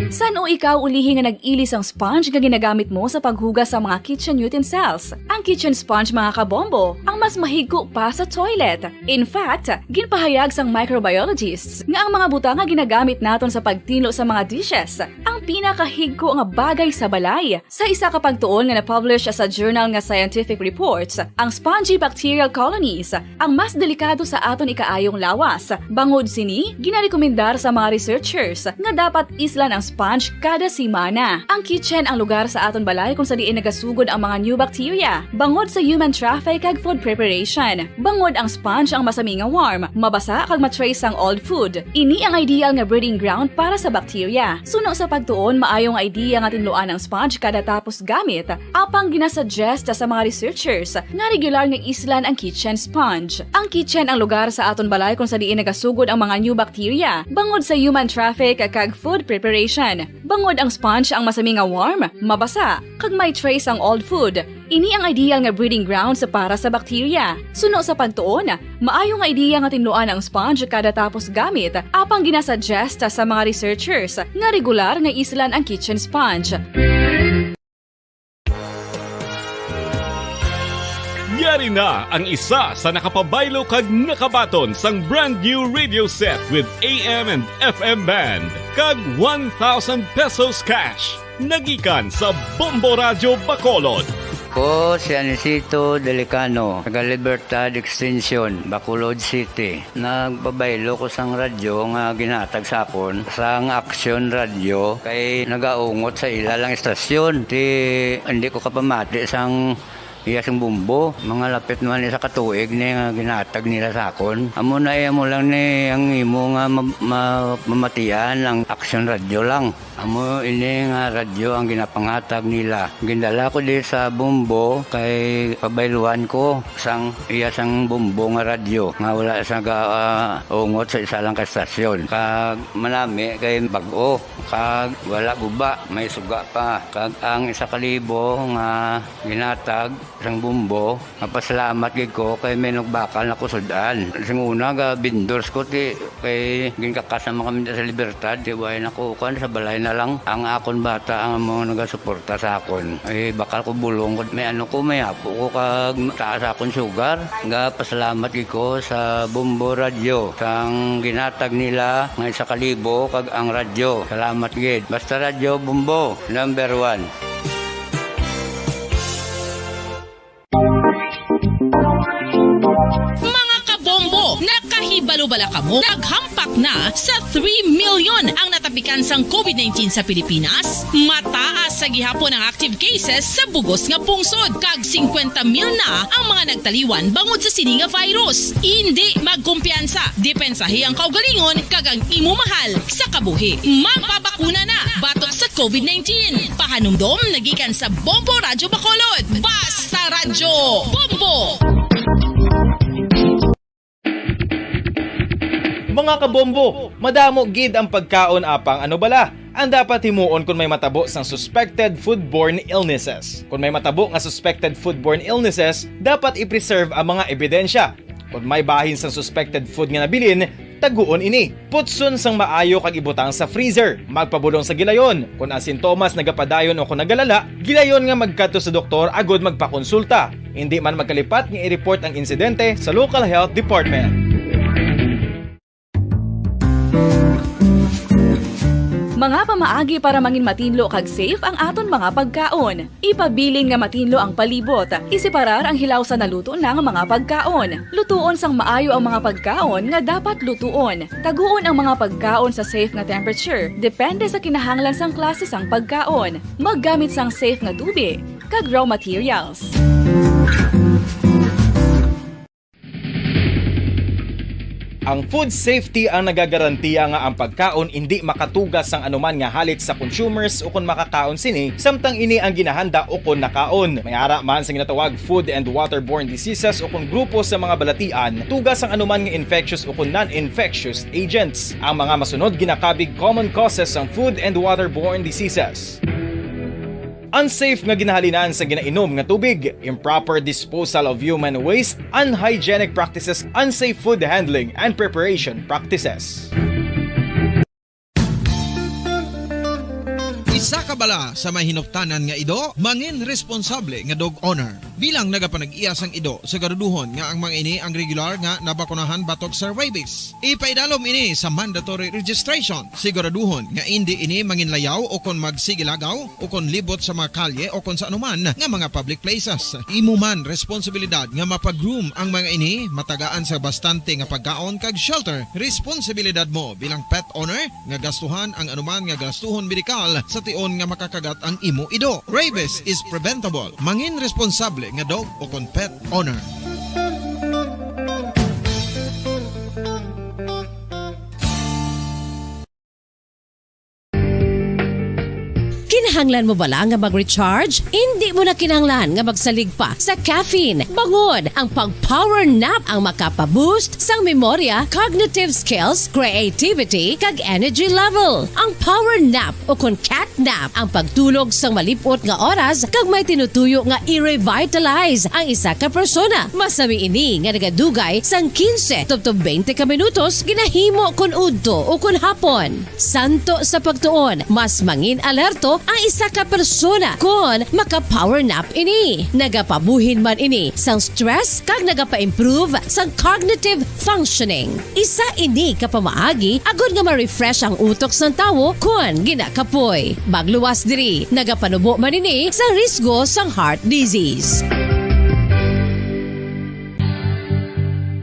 San-o ikaw ulihi nga nag-ili sang sponge nga ginagamit mo sa paghugas sa mga kitchen utensils? Ang kitchen sponge, mga kabombo, ang mas mahigko pa sa toilet. In fact, ginpahayag sang microbiologists nga ang mga butang nga ginagamit naton sa pagtinlo sa mga dishes ang pinakahigko nga bagay sa balay. Sa isa ka pagtuon nga na-publish sa journal nga Scientific Reports, ang spongy bacterial colonies ang mas delikado sa aton ikaayong lawas. Bangod sini, ginarekomendar sa mga researchers nga dapat islan ang sponge kada semana. Ang kitchen ang lugar sa aton balay kung sa diin nagasugod ang mga new bacteria, bangod sa human traffic kag food preparation. Bangod ang sponge ang masami nga warm, mabasa kag ma-trace ang old food. Ini ang ideal nga breeding ground para sa bacteria. Suno sa pagtuon, maayo nga idea nga tinluan ang sponge kada tapos gamit. Apang ginasuggest sa mga researchers nga regular nga islan ang kitchen sponge. Ang kitchen ang lugar sa aton balay kung sa diin nagasugod ang mga new bacteria, bangod sa human traffic kag food preparation. Bangod ang sponge ang masami nga warm, mabasa, kag may trace ang old food. Ini ang ideal nga breeding grounds para sa bacteria. Suno sa pagtuon, maayo nga idea nga tinluan ang sponge kada tapos gamit, apang ginasuggest sa mga researchers nga regular nga islan ang kitchen sponge. Yari na ang isa sa nakapabaylo kag nakabaton sang brand new radio set with A M and F M band kag one thousand pesos cash. Nagikan sa Bombo Radyo Bacolod. Ko si Anisito Delicano, taga Libertad Extension, Bacolod City. Nagpabaylo ko sang radyo nga ginhatag sa akon sang Action Radio kay nagaungot sa ila lang istasyon. Ti, hindi ko kapamati sang iya sing bumbo. Mga lapit naman isa ka tuig ni nga ginhatag nila sa akon. Amo na, eh, amo lang ni ang imo nga ma-, ma-, mamatian ang Action Radio lang. Amo ini nga radyo ang ginapanghatag nila. Gindala ko di sa bumbo kay pabayluan ko sang iya sang bumbo nga radyo nga wala sa ga-, ah, ungot sa isa lang ka stasyon. Kag manami kay bag-o, kag wala guba, may suga pa. Kag ang isa ka libo nga ginhatag sang bumbo, mapasalamat gid ko kay may nagbakal na ko sud-an. Sing una, ga vendors ko, ti, kay ginkakas naman kami sa Libertad, ti, way na ko, kuwan, sa balay na lang. Ang akon bata ang amo nagasuporta sa akon. Ay, bakal ko bulong ko, may ano ko, may apo ko, kag taas akon sugar. Ga pasalamat gid ko sa Bombo Radio, sang ginhatag nila nga isa ka libo, kag ang radyo. Salamat gid. Basta Radyo Bombo, number one. Mga kabombo, nakahibalo bala kamo? Naghampak na sa three million ang natapikan sang COVID nineteen sa Pilipinas. Mataas sa gihapon ang active cases sa bugos nga pungsod, kag singkwenta mil na ang mga nagtaliwan bangod sa sini nga virus. Indi magkumpiyansa, depensahi ang kaugalingon kag ang imo mahal sa kabuhi. Magpabakuna na batok sa COVID nineteen. Pahanumdom nagikan sa Bombo Radyo Bacolod. Basta Radyo Bombo! Mga kabombo, madamo gid ang pagkaon, apang ano bala ang dapat himuon kon may matabo sang suspected foodborne illnesses? Kon may matabo nga suspected foodborne illnesses, dapat i-preserve ang mga ebidensya. Kon may bahin sang suspected food nga nabilin, taguon ini. Putson sang maayo kag ibutang sa freezer. Magpabulong sa gilayon. Kon ang sintomas nagapadayon o kon nagalala, gilayon nga magkadto sa doktor agud magpakonsulta. Indi man magkalipat nga i-report ang insidente sa local health department. Mga pamaagi para mangin matinlo kag safe ang aton mga pagkaon. Ipabilin nga matinlo ang palibot. Iseparar ang hilaw sa naluto na nga mga pagkaon. Lutuon sang maayo ang mga pagkaon nga dapat lutuon. Taguon ang mga pagkaon sa safe nga temperature, depende sa kinahanglan sang klase sang pagkaon. Maggamit sang safe nga tubig kag raw materials. Ang food safety ang nagagarantiya nga ang pagkaon indi makatuga sang anuman nga halit sa consumers ukon makakaon sini, samtang ini ang ginahanda ukon nakaon. May ara man sang ginatawag food and waterborne diseases ukon grupo sa mga balatian, tuga sang anuman nga infectious ukon non-infectious agents. Ang mga masunod ginakabig common causes sang food and waterborne diseases. Unsafe nga ginahalinan sa ginainom nga tubig, improper disposal of human waste, unhygienic practices, unsafe food handling and preparation practices. Isa ka bala sa may hinuptanan nga ido, mangin responsable nga dog owner. Bilang nagapanag-iya sang ido, siguraduhon nga ang mga ini ang regular nga nabakunahan batok sa rabies. Ipaidalom ini sa mandatory registration. Siguraduhon nga indi ini manginlayaw o kon magsigilagaw o kon libot sa mga kalye o kon sa anuman nga mga public places. Imo man responsibilidad nga mapa-groom ang mga ini, matagaan sa bastante nga pagkaon kag shelter. Responsibilidad mo bilang pet owner nga gastuhan ang anuman nga gastuhon medikal sa tion nga makakagat ang imo ido. Rabies is preventable. Mangin responsable nga dog o kon pet owner. Kinahanglan mo bala nga mag-recharge? Indi mo na kinahanglan nga magsalig pa sa caffeine. Bangod ang pag-power nap ang makapa-boost sang memorya, cognitive skills, creativity, kag energy level. Ang power nap o kon cat nap ang pagtulog sang malip-ot nga oras kag may tinutuyo nga i-revitalize ang isa ka persona. Masami ini nga nagadugay sang quince tubtob twenty ka minutos ginahimo kon udto o kon hapon. Santo sa pagtuon, mas mangin alerto ang isa ka persona kon maka-power nap ini. Nagapabuhin man ini sang stress kag nagapa-improve sang cognitive functioning. Isa ini ka pamaagi agod nga ma-refresh ang utok sang tawo kon ginakapoy. Magluwas diri, nagapanubo man ini sa risgo sang heart disease.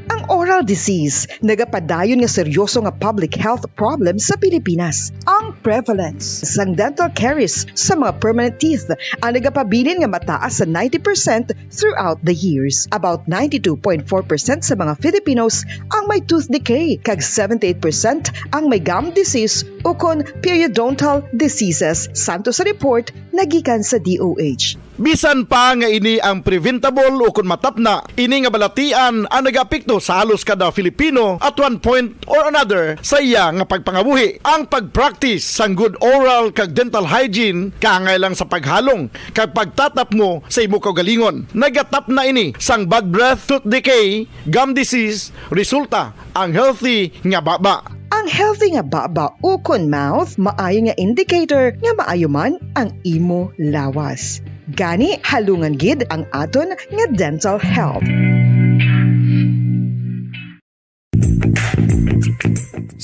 Ang oral disease nagapadayon nga seryoso nga public health problem sa Pilipinas. Ang prevalence sang dental caries sa mga permanent teeth ang nagapabilin nga mataas sa ninety percent throughout the years. About ninety-two point four percent sa mga Filipinos ang may tooth decay, kag seventy-eight percent ang may gum disease ukon periodontal diseases, santo sa report nagikan sa D O H. Bisan pa nga ini ang preventable ukon matapna, ini nga balatian ang nagaapekto sa halos kada Filipino at one point or another sa iya nga pagpangabuhi. Ang pag-practice sang good oral kag dental hygiene kaangay lang sa paghalong kag pagtatapngo sa imo kaugalingon. Nagatapna ini sang bad breath, tooth decay, gum disease, resulta ang healthy nga baba. Ang healthy nga baba ukon mouth maayo nga indicator nga maayo man ang imo lawas. Gani, halungan gid ang aton nga dental health.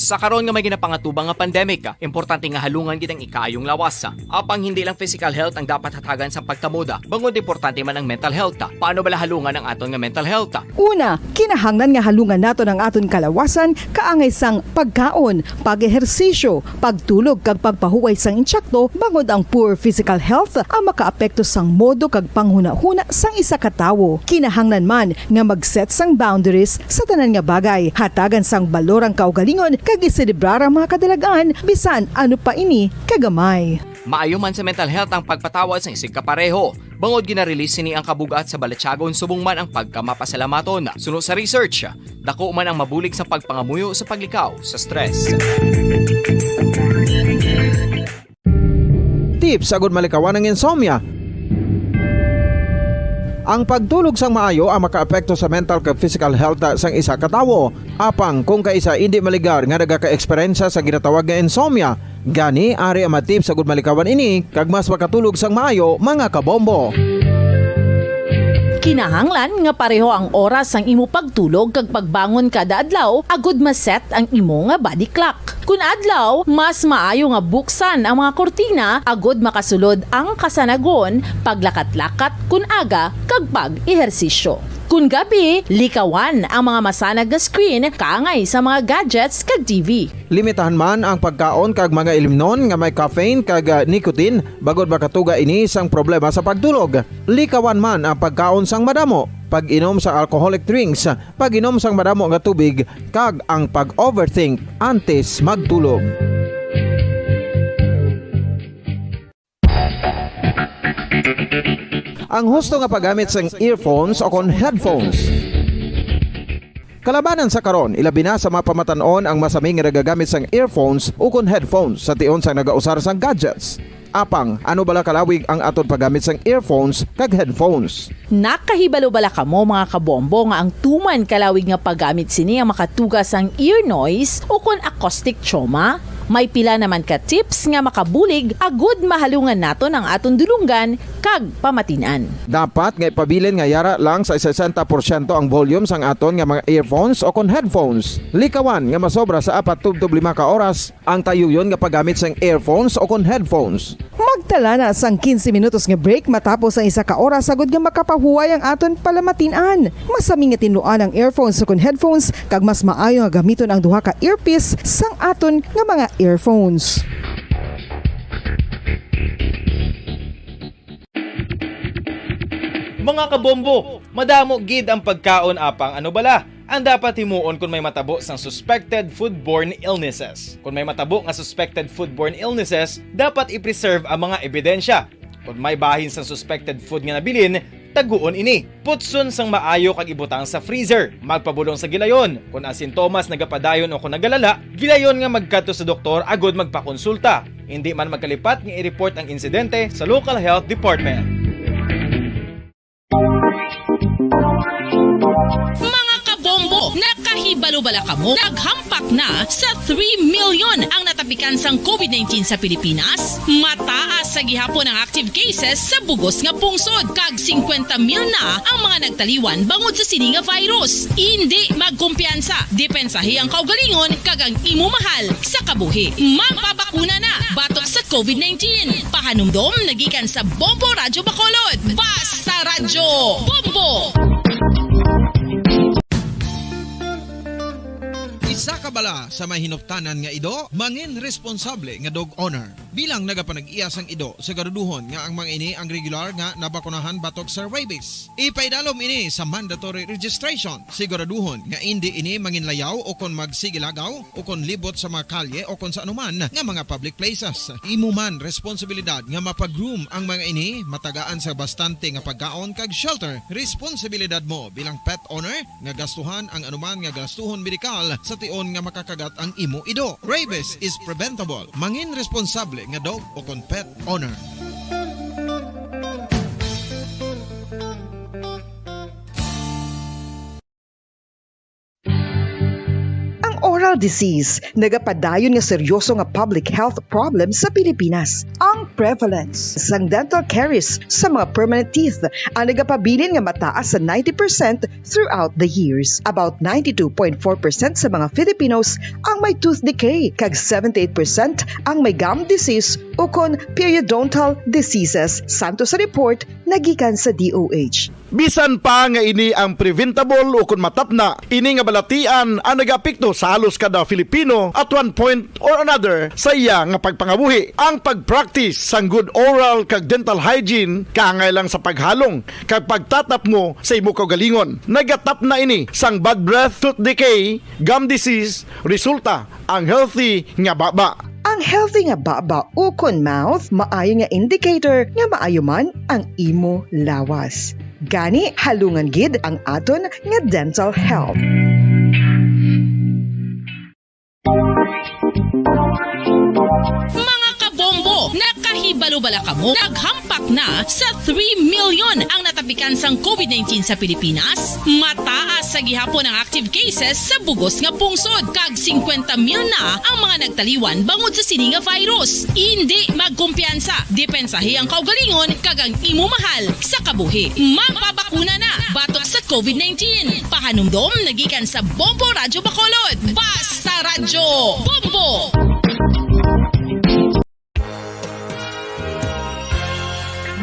Sa karon nga may ginapangatubang nga pandemic, importante nga halungan gid ang ikaayong lawas. Apang hindi lang physical health ang dapat hatagan sa pagkamoda, bangod importante man ang mental health. Paano bala halungan ang aton nga mental health? Una, kinahanglan nga halungan naton ang aton kalawasan kaangay sang pagkaon, pag-ehersisyo, pagtulog kag pagpahuway sang insakto, bangod ang poor physical health ang makaapekto sang modo kag panghunahuna sang isa ka tawo. Kinahanglan man nga mag-set sang boundaries sa tanan nga bagay, hatagan sang balor ang kaugalingon kag iselebrar ang mga kadalag-an bisan ano pa ini kagamay. Maayo man sa mental health ang pagpatawad sang isigkapareho, bangod gina-release sini ang kabugat sa balatyagon subong man ang pagkamapasalamaton. Suno sa research, dako man ang mabulig sa pagpangamuyo sa paglikaw sa stress. Tips agud malikawan ang insomnia. Ang pagtulog sang maayo ang makaapekto sa mental kag physical health sang isa ka tawo. Apang kung kaisa indi maligar nga nagaka-eksperyensya sa ginatawag nga insomnia, gani ari ang mga tips agud malikawan ini kag mas makatulog sang maayo, mga kabombo. Kinahanglan nga pareho ang oras sang imo pagtulog kag pagbangon kada adlaw agud ma-set ang imo nga body clock. Kun adlaw, mas maayo nga buksan ang mga kurtina agud makasulod ang kasanagon, paglakat-lakat kun aga, kag pag-ehersisyo. Kun gabi, likawan ang mga masanag nga screen kaangay sa mga gadgets kag T V. Limitahan man ang pagkaon kag mga ilimnon nga may caffeine kag, ah, nicotine, bangod makatuga ini sang problema sa pagtulog. Likawan man ang pagkaon sang madamo, pag-inom sang alcoholic drinks, pag-inom sang madamo nga tubig, kag ang pag-overthink antes magtulog. Ang husto nga paggamit sang earphones o kon headphones. Kalabanan sa karon, ilabi na sa mga pamatan-on ang masami nga nagagamit sang earphones o kon headphones sa tion sang nagausar sang gadgets. Apang, ano bala kalawig ang aton paggamit sang earphones kag headphones? Nakahibalo bala kamo, mga kabombo, nga ang tuman kalawig nga paggamit sini ang makatuga sang ear noise o kon acoustic trauma? May pila naman ka tips nga makabulig agud mahalungan naton ang aton dulonggan kag pamatin-an. Dapat nga ipabilin nga yara lang sa sesenta porsyento ang volume sang aton nga mga earphones o kon headphones. Likawan nga masobra sa apat tubtob lima ka oras ang tayuyon nga paggamit sang earphones o kon headphones. Magtala na sang quince minutos nga break matapos ang isa ka oras agud nga makapahuway ang aton palamatin-an. Masami nga tinluan ang earphones o kon headphones, kag mas maayo nga gamiton ang duha ka earpiece sang aton nga mga earphones. Mga kabombo, madamo gid ang pagkaon, apang ano bala ang dapat himuon kon may matabo sang suspected foodborne illnesses? Kon may matabo nga suspected foodborne illnesses, dapat i-preserve ang mga ebidensya. Kon may bahin sang suspected food nga nabilin, taguon ini. Putson sang maayo kag ibutang sa freezer. Magpabulong sa gilayon. Kon ang sintomas nagapadayon o kon nagalala, gilayon nga magkadto sa doktor agud magpakonsulta. Indi man magkalipat nga i-report ang insidente sa local health department. Mga kabombo, nakahibalo bala kamo? Naghampak na sa three million ang natapikan sang covid nineteen sa Pilipinas. Mataas sa gihapon ang active cases sa bugos nga pungsod, kag singkwenta mil na ang mga nagtaliwan bangod sa sini nga virus. Indi magkumpiyansa, depensahi ang kaugalingon kag ang imo mahal sa kabuhi. Magpabakuna na batok sa covid nineteen. Pahanumdom na gikan sa Bombo Radyo Bacolod. Basta Radyo Bombo! Isa ka bala sa may hinuptanan nga ido, mangin responsable nga dog owner. Bilang nagapanag-iya sang ido, siguraduhon nga ang mga ini ang regular nga nabakunahan batok sa rabies. Ipaidalom ini sa mandatory registration. Siguraduhon nga indi ini manginlayaw o kon magsigilagaw o kon libot sa mga kalye o kon sa anuman nga mga public places. Imo man responsibilidad nga mapa-groom ang mga ini, matagaan sa bastante nga pagkaon kag shelter. Responsibilidad mo bilang pet owner nga gastuhan ang anuman nga gastuhon medikal sa tion nga makakagat ang imo ido. Rabies is preventable. Mangin responsable nga dog o kon pet owner. Ang oral disease nagapadayon nga seryoso nga public health problem sa Pilipinas. Ang prevalence sang dental caries sa mga permanent teeth ang nagapabilin nga mataas sa ninety percent throughout the years. About ninety-two point four percent sa mga Filipinos ang may tooth decay, kag seventy-eight percent ang may gum disease ukon periodontal diseases, santo sa report nagikan sa D O H. Bisan pa nga ini ang preventable ukon matapna, ini nga balatian ang nagaapekto sa halos kada Filipino at one point or another sa iya nga pagpangabuhi. Ang pag-practice sang good oral kag dental hygiene kaangay lang sa paghalong kag pagtatapmo sa imo kaugalingon. Nagatapna ini sang bad breath, tooth decay, gum disease, resulta ang healthy nga baba. Ang healthy nga baba ukon mouth maayo nga indicator nga maayo man ang imo lawas. Gani, halungan gid ang aton nga dental health. Mga kabombo, nakahibalo bala kamo? Naghampak na sa three million ang natapikan sang covid nineteen sa Pilipinas. Mataas sa gihapon ang active cases sa bugos nga pungsod, kag singkwenta mil na ang mga nagtaliwan bangod sa sini nga virus. Indi magkumpiyansa, depensahi ang kaugalingon kag ang imo mahal sa kabuhi. Magpabakuna na batok sa covid nineteen. Pahanumdom na gikan sa Bombo Radyo Bacolod. Basta Radyo Bombo!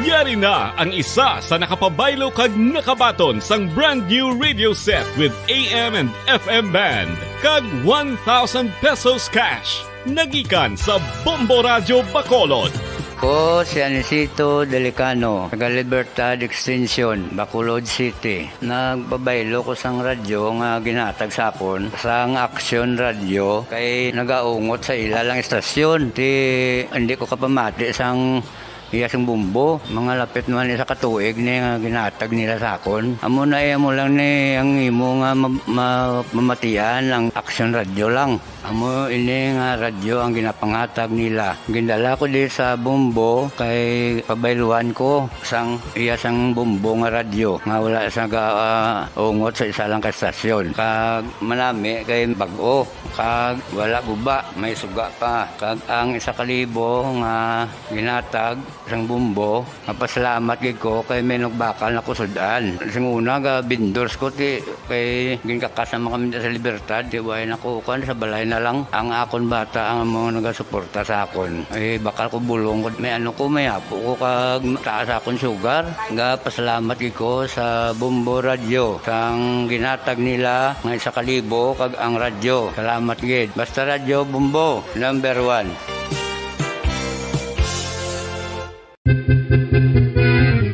Yari na ang isa sa nakapabaylo kag nakabaton sang brand new radio set with A M and F M band kag one thousand pesos cash. Nagikan sa Bombo Radyo Bacolod. Ko si Anisito Delicano, taga Libertad Extension, Bacolod City. Nagpabaylo ko sang radyo nga ginhatag sa akon sang Action Radio kay nagaungot sa ila lang istasyon. Ti hindi ko kapamati sang iya sang bumbo. Mga lapit man isa ka tuig ni nga ginhatag nila sa akon. Amo na iya mo lang ni ang imo nga ma- ma- mamatian ang Action Radio lang. Amo ini nga radyo ang ginapanghatag nila. Gindala ko di sa Bombo kay pabayluhan ko sang iya sang Bombo nga radyo nga wala sa ga, ah, ungot sa isa lang ka estasyon. Kag manami kay bag-o kag wala guba, may suga pa. Kag ang isa ka libo nga ginatag sang Bombo, mapasalamat gid ko kay may nagbakal na ko sud-an. Sing una ga vendors ko ti kay ginkakas naman kami sa Libertad, ti way na ko kuan sa balay na lang. Ang akon bata ang mga nagasuporta sa akon. Eh, bakal ko bulong ko, may ano ko, may apo ko kag taas akon sugar. Ga pasalamat gid ko sa Bombo Radio sang ginatag nila nga isa ka libo kag ang radyo. Salamat gid. Basta Radyo Bombo, number one.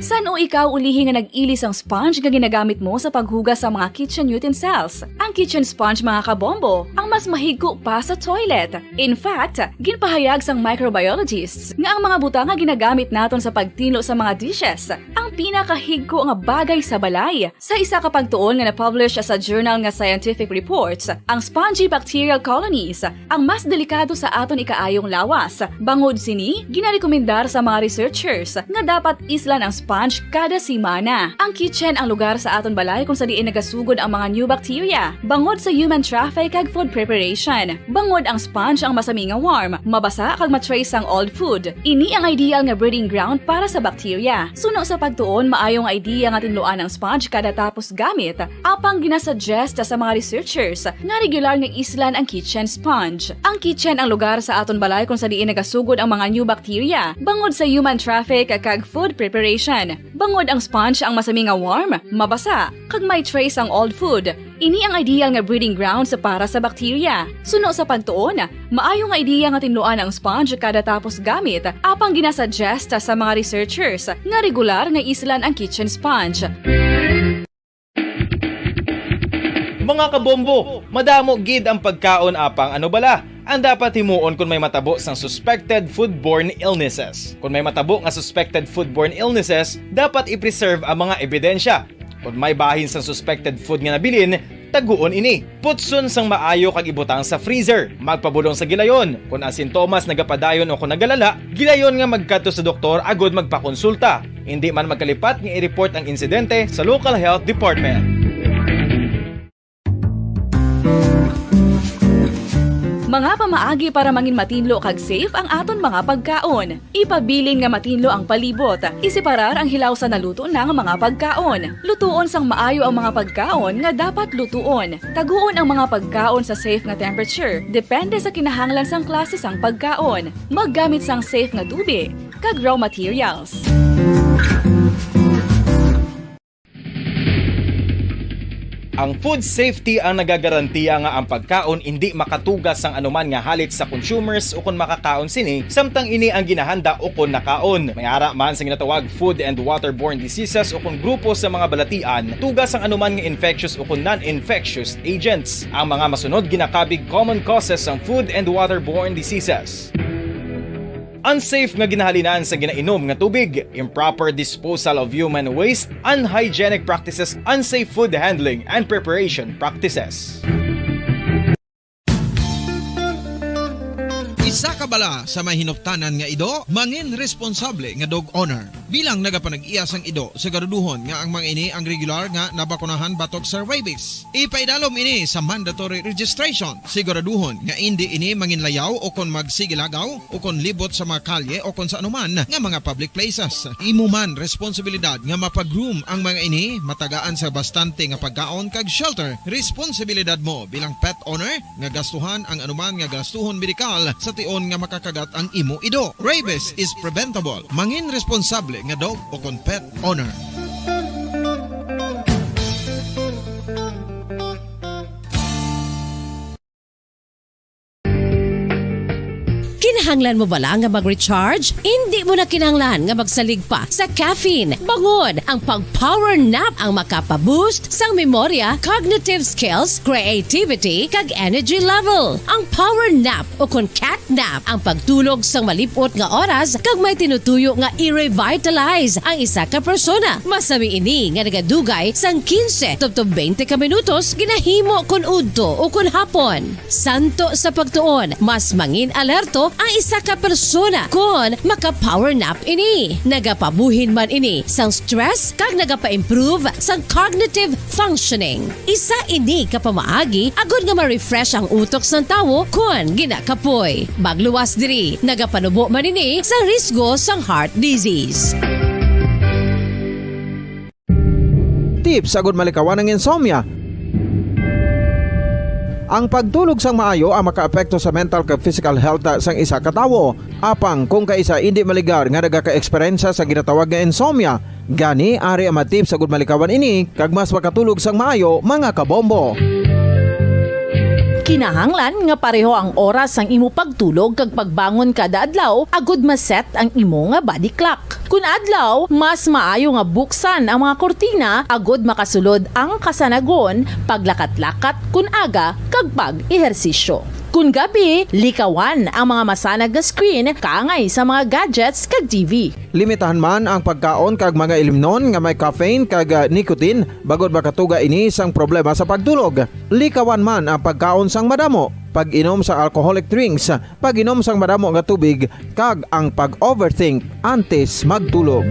San-o ikaw ulihi nga nag-ili sang sponge nga ginagamit mo sa paghugas sa mga kitchen utensils? Ang kitchen sponge, mga kabombo, ang mas mahigko pa sa toilet. In fact, ginpahayag sang microbiologists nga ang mga butang nga ginagamit naton sa pagtinlo sa mga dishes ang pinakahigko nga bagay sa balay. Sa isa ka pagtuon nga na-publish sa journal nga Scientific Reports, ang spongy bacterial colonies ang mas delikado sa aton ikaayong lawas. Bangod sini, ginarekomendar sa mga researchers nga dapat islan ang sponge kada semana. Ang kitchen ang lugar sa aton balay kung sa diin nagasugod ang mga new bacteria bangod sa human traffic kag food preparation. Bangod ang sponge ang masami nga warm, mabasa kag ma-trace ang old food. Ini ang ideal nga breeding ground para sa bacteria. Suno sa pagtuon, maayo nga idea nga tinluan ang sponge kada tapos gamit, apang ginasuggest sa mga researchers nga regular nga islan ang kitchen sponge. Ang kitchen ang lugar sa aton balay kung sa diin nagasugod ang mga new bacteria bangod sa human traffic kag food preparation. Bangod ang sponge ang masami nga warm, mabasa, kag may trace ang old food. Ini ang ideal nga breeding grounds para sa bacteria. Suno sa pagtuon, maayo nga ideya nga tinluan ang sponge kada tapos gamit, apang ginasuggest sa mga researchers nga regular nga islan ang kitchen sponge. Mga kabombo, madamo gid ang pagkaon apang ano bala ang dapat himuon kon may matabo sang suspected foodborne illnesses. Kon may matabo nga suspected foodborne illnesses, dapat i-preserve ang mga ebidensya. Kon may bahin sang suspected food nga nabilin, taguon ini. Putson sang maayo kag ibutang sa freezer. Magpabulong sa gilayon. Kon ang sintomas nagapadayon o kon nagalala, gilayon nga magkadto sa doktor agud magpakonsulta. Indi man magkalipat nga i-report ang insidente sa local health department. Mga pamaagi para mangin matinlo kag safe ang aton mga pagkaon. Ipabilin nga matinlo ang palibot. Iseparar ang hilaw sa naluto na nga mga pagkaon. Lutuon sang maayo ang mga pagkaon nga dapat lutuon. Taguon ang mga pagkaon sa safe nga temperature, depende sa kinahanglan sang klase sang pagkaon. Maggamit sang safe nga tubi kag raw materials. Ang food safety ang nagagarantiya nga ang pagkaon indi makatuga sang anuman nga halit sa consumers ukon makakaon sini, samtang ini ang ginahanda ukon nakaon. May ara man sa ginatawag food and waterborne diseases ukon grupo sa mga balatian, tuga sang anuman nga infectious ukon non-infectious agents. Ang mga masunod ginakabig common causes sang food and waterborne diseases. Unsafe nga ginahalinan sa ginainom nga tubig, improper disposal of human waste, unhygienic practices, unsafe food handling and preparation practices. Isa ka bala sa mahinuptanan nga ido, mangin responsable nga dog owner. Bilang nagapanag-iya sang ido, siguraduhon nga ang mga ini ang regular nga nabakunahan batok sa rabies. Ipaidalom ini sa mandatory registration. Siguraduhon nga indi ini manginlayaw o kon magsigilagaw o kon libot sa mga kalye o kon sa anuman nga mga public places. Imo man responsibilidad nga mapag-groom ang mga ini, matagaan sa bastante nga pagkaon kag shelter. Responsibilidad mo bilang pet owner nga gastuhan ang anuman nga gastuhon medikal sa tion nga makakagat ang imo ido. Rabies is preventable. Mangin responsable nga dog o kon pet owner. Kinahanglan mo bala nga mag-recharge? Indi mo na kinahanglan nga magsalig pa sa caffeine. Bangod ang pag-power nap ang makapa-boost sang memorya, cognitive skills, creativity, kag energy level. Ang power nap o kon cat nap ang pagtulog sang malip-ot nga oras kag may tinutuyo nga i-revitalize ang isa ka persona. Masami ini nga nagadugay sang quince tubtob twenty ka minutos ginahimo kon udto o kon hapon. Santo sa pagtuon, mas mangin alerto ang isa ka persona kon maka-power nap ini. Nagapabuhin man ini sang stress kag nagapa-improve sang cognitive functioning. Isa ini ka pamaagi agud nga ma-refresh ang utok sang tawo kon ginakapoy. Magluwas diri, nagapanubo man ini sa risgo sang heart disease. Tips agud malikawan ang insomnia. Ang pagtulog sang maayo ang makaapekto sa mental kag physical health sang isa ka tawo. Apang kung kaisa indi maligar nga nagaka-eksperyensya sa ginatawag nga insomnia, gani ari ang mga tips agud malikawan ini kag mas makatulog sang maayo, mga kabombo. Kinahanglan nga pareho ang oras sang imo pagtulog kag pagbangon kada adlaw agud ma-set ang imo nga body clock. Kun adlaw, mas maayo nga buksan ang mga kurtina agud makasulod ang kasanagon, paglakat-lakat kun aga, kag pag-ehersisyo. Kun gabi, likawan ang mga masanag nga screen kaangay sa mga gadgets kag T V. Limitahan man ang pagkaon kag mga ilimnon nga may caffeine kag, ah, nicotine, bangod makatuga ini sang problema sa pagtulog. Likawan man ang pagkaon sang madamo, pag-inom sa alcoholic drinks, pag-inom sang madamo nga tubig, kag ang pag-overthink antes magtulog.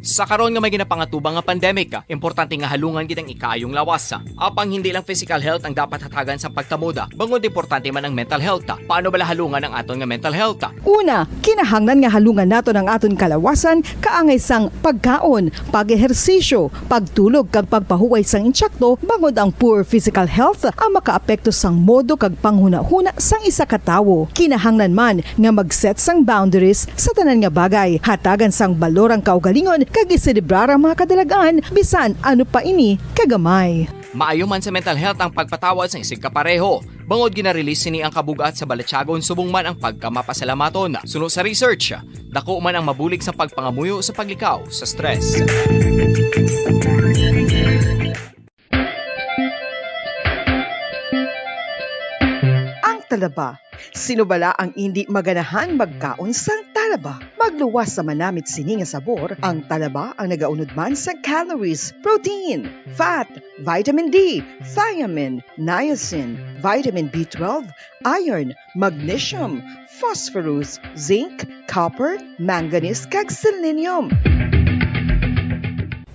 Sa karon nga may ginapangatubang nga pandemic, importante nga halungan gid ang ikaayong lawas. Apang hindi lang physical health ang dapat hatagan sa pagtamod, bangod importante man ang mental health. Paano bala halungan ang aton nga mental health? Una, kinahanglan nga halungan naton ang aton kalawasan kaangay sang pagkaon, pag-ehersisyo, pagtulog kag pagpahuway sang insakto, bangod ang poor physical health ang makaapekto sang modo kag panghunahuna sang isa ka tawo. Kinahanglan man nga mag-set sang boundaries sa tanan nga bagay, hatagan sang balor ang kaugalingon kag iselebrar ang mga kadalag-an, bisan ano pa ini kagamay. Maayo man sa mental health ang pagpatawad sang isigkapareho, bangod gina-release sini ang kabug-at sa balatyagon subong man ang pagkamapasalamaton. Suno sa research, dako man ang mabulig sa pagpangamuyo sa paglikaw sa stress. Ang talaba. Sino bala ang indi maganahan magkaon sang talaba? Magluwas sa manamit sini nga sabor, ang talaba ang nagaunod man sa calories, protein, fat, vitamin D, thiamine, niacin, vitamin B twelve, iron, magnesium, phosphorus, zinc, copper, manganese, kag selenium.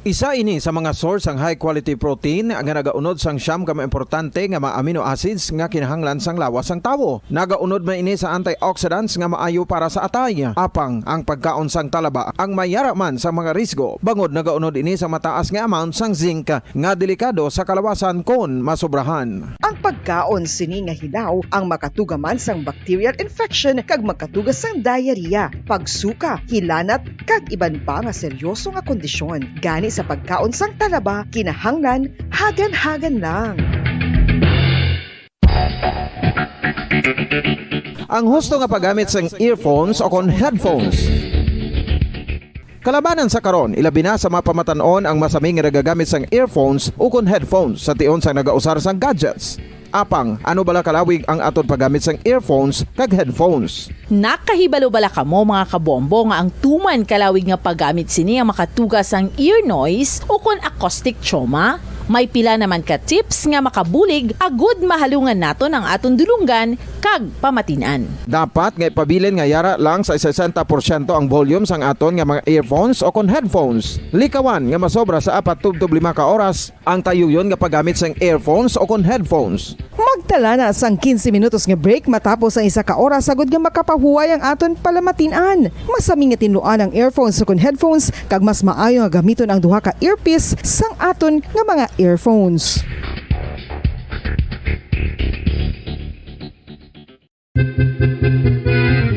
Isa ini sa mga source sang high quality protein nga nagaunod sang siyam ka mga importante nga mga amino acids nga kinahanglan sang lawas sang tawo. Nagaunod man ini sa antioxidants nga maayo para sa atay. Apang ang pagkaon sang talaba ang may yara man sa mga risgo, bangod nagaunod ini sa mataas nga amount sang zinc nga delikado sa kalawasan kon masobrahan. Ang pagkaon sini nga hilaw ang makatuga man sang bacterial infection kag makatuga sang diarrhea, pagsuka, hilanat, kag iban pa nga seryoso nga kondisyon. Gani sa pagkaon sang talaba, kinahanglan hagan-hagan lang. Ang husto nga paggamit sang earphones o kon headphones. Kalabanan sa karon, ilabi na sa mga pamatan-on ang masami nga nagagamit sang earphones ukon headphones sa tion sang nagausar sang gadgets. Apang, ano bala kalawig ang aton paggamit sang earphones kag headphones? Nakahibalo bala kamo, mga kabombo, nga ang tuman kalawig nga paggamit sini ang makatuga sang ear noise o kon acoustic trauma? May pila naman ka tips nga makabulig agud mahalungan naton ang aton dulonggan kag pamatin-an. Dapat nga ipabilin nga yara lang sa sesenta porsyento ang volume sang aton nga mga earphones o kon headphones. Likawan nga masobra sa apat tubtob lima ka oras ang tayuyon nga paggamit sang earphones o kon headphones. Magtala na sang quince minutos nga break matapos ang isa ka oras, agud nga makapahuway ang aton palamatin-an. Masami nga tinluan ang earphones o kon headphones, kag mas maayo nga gamiton ang duha ka earpiece sang aton nga mga earphones.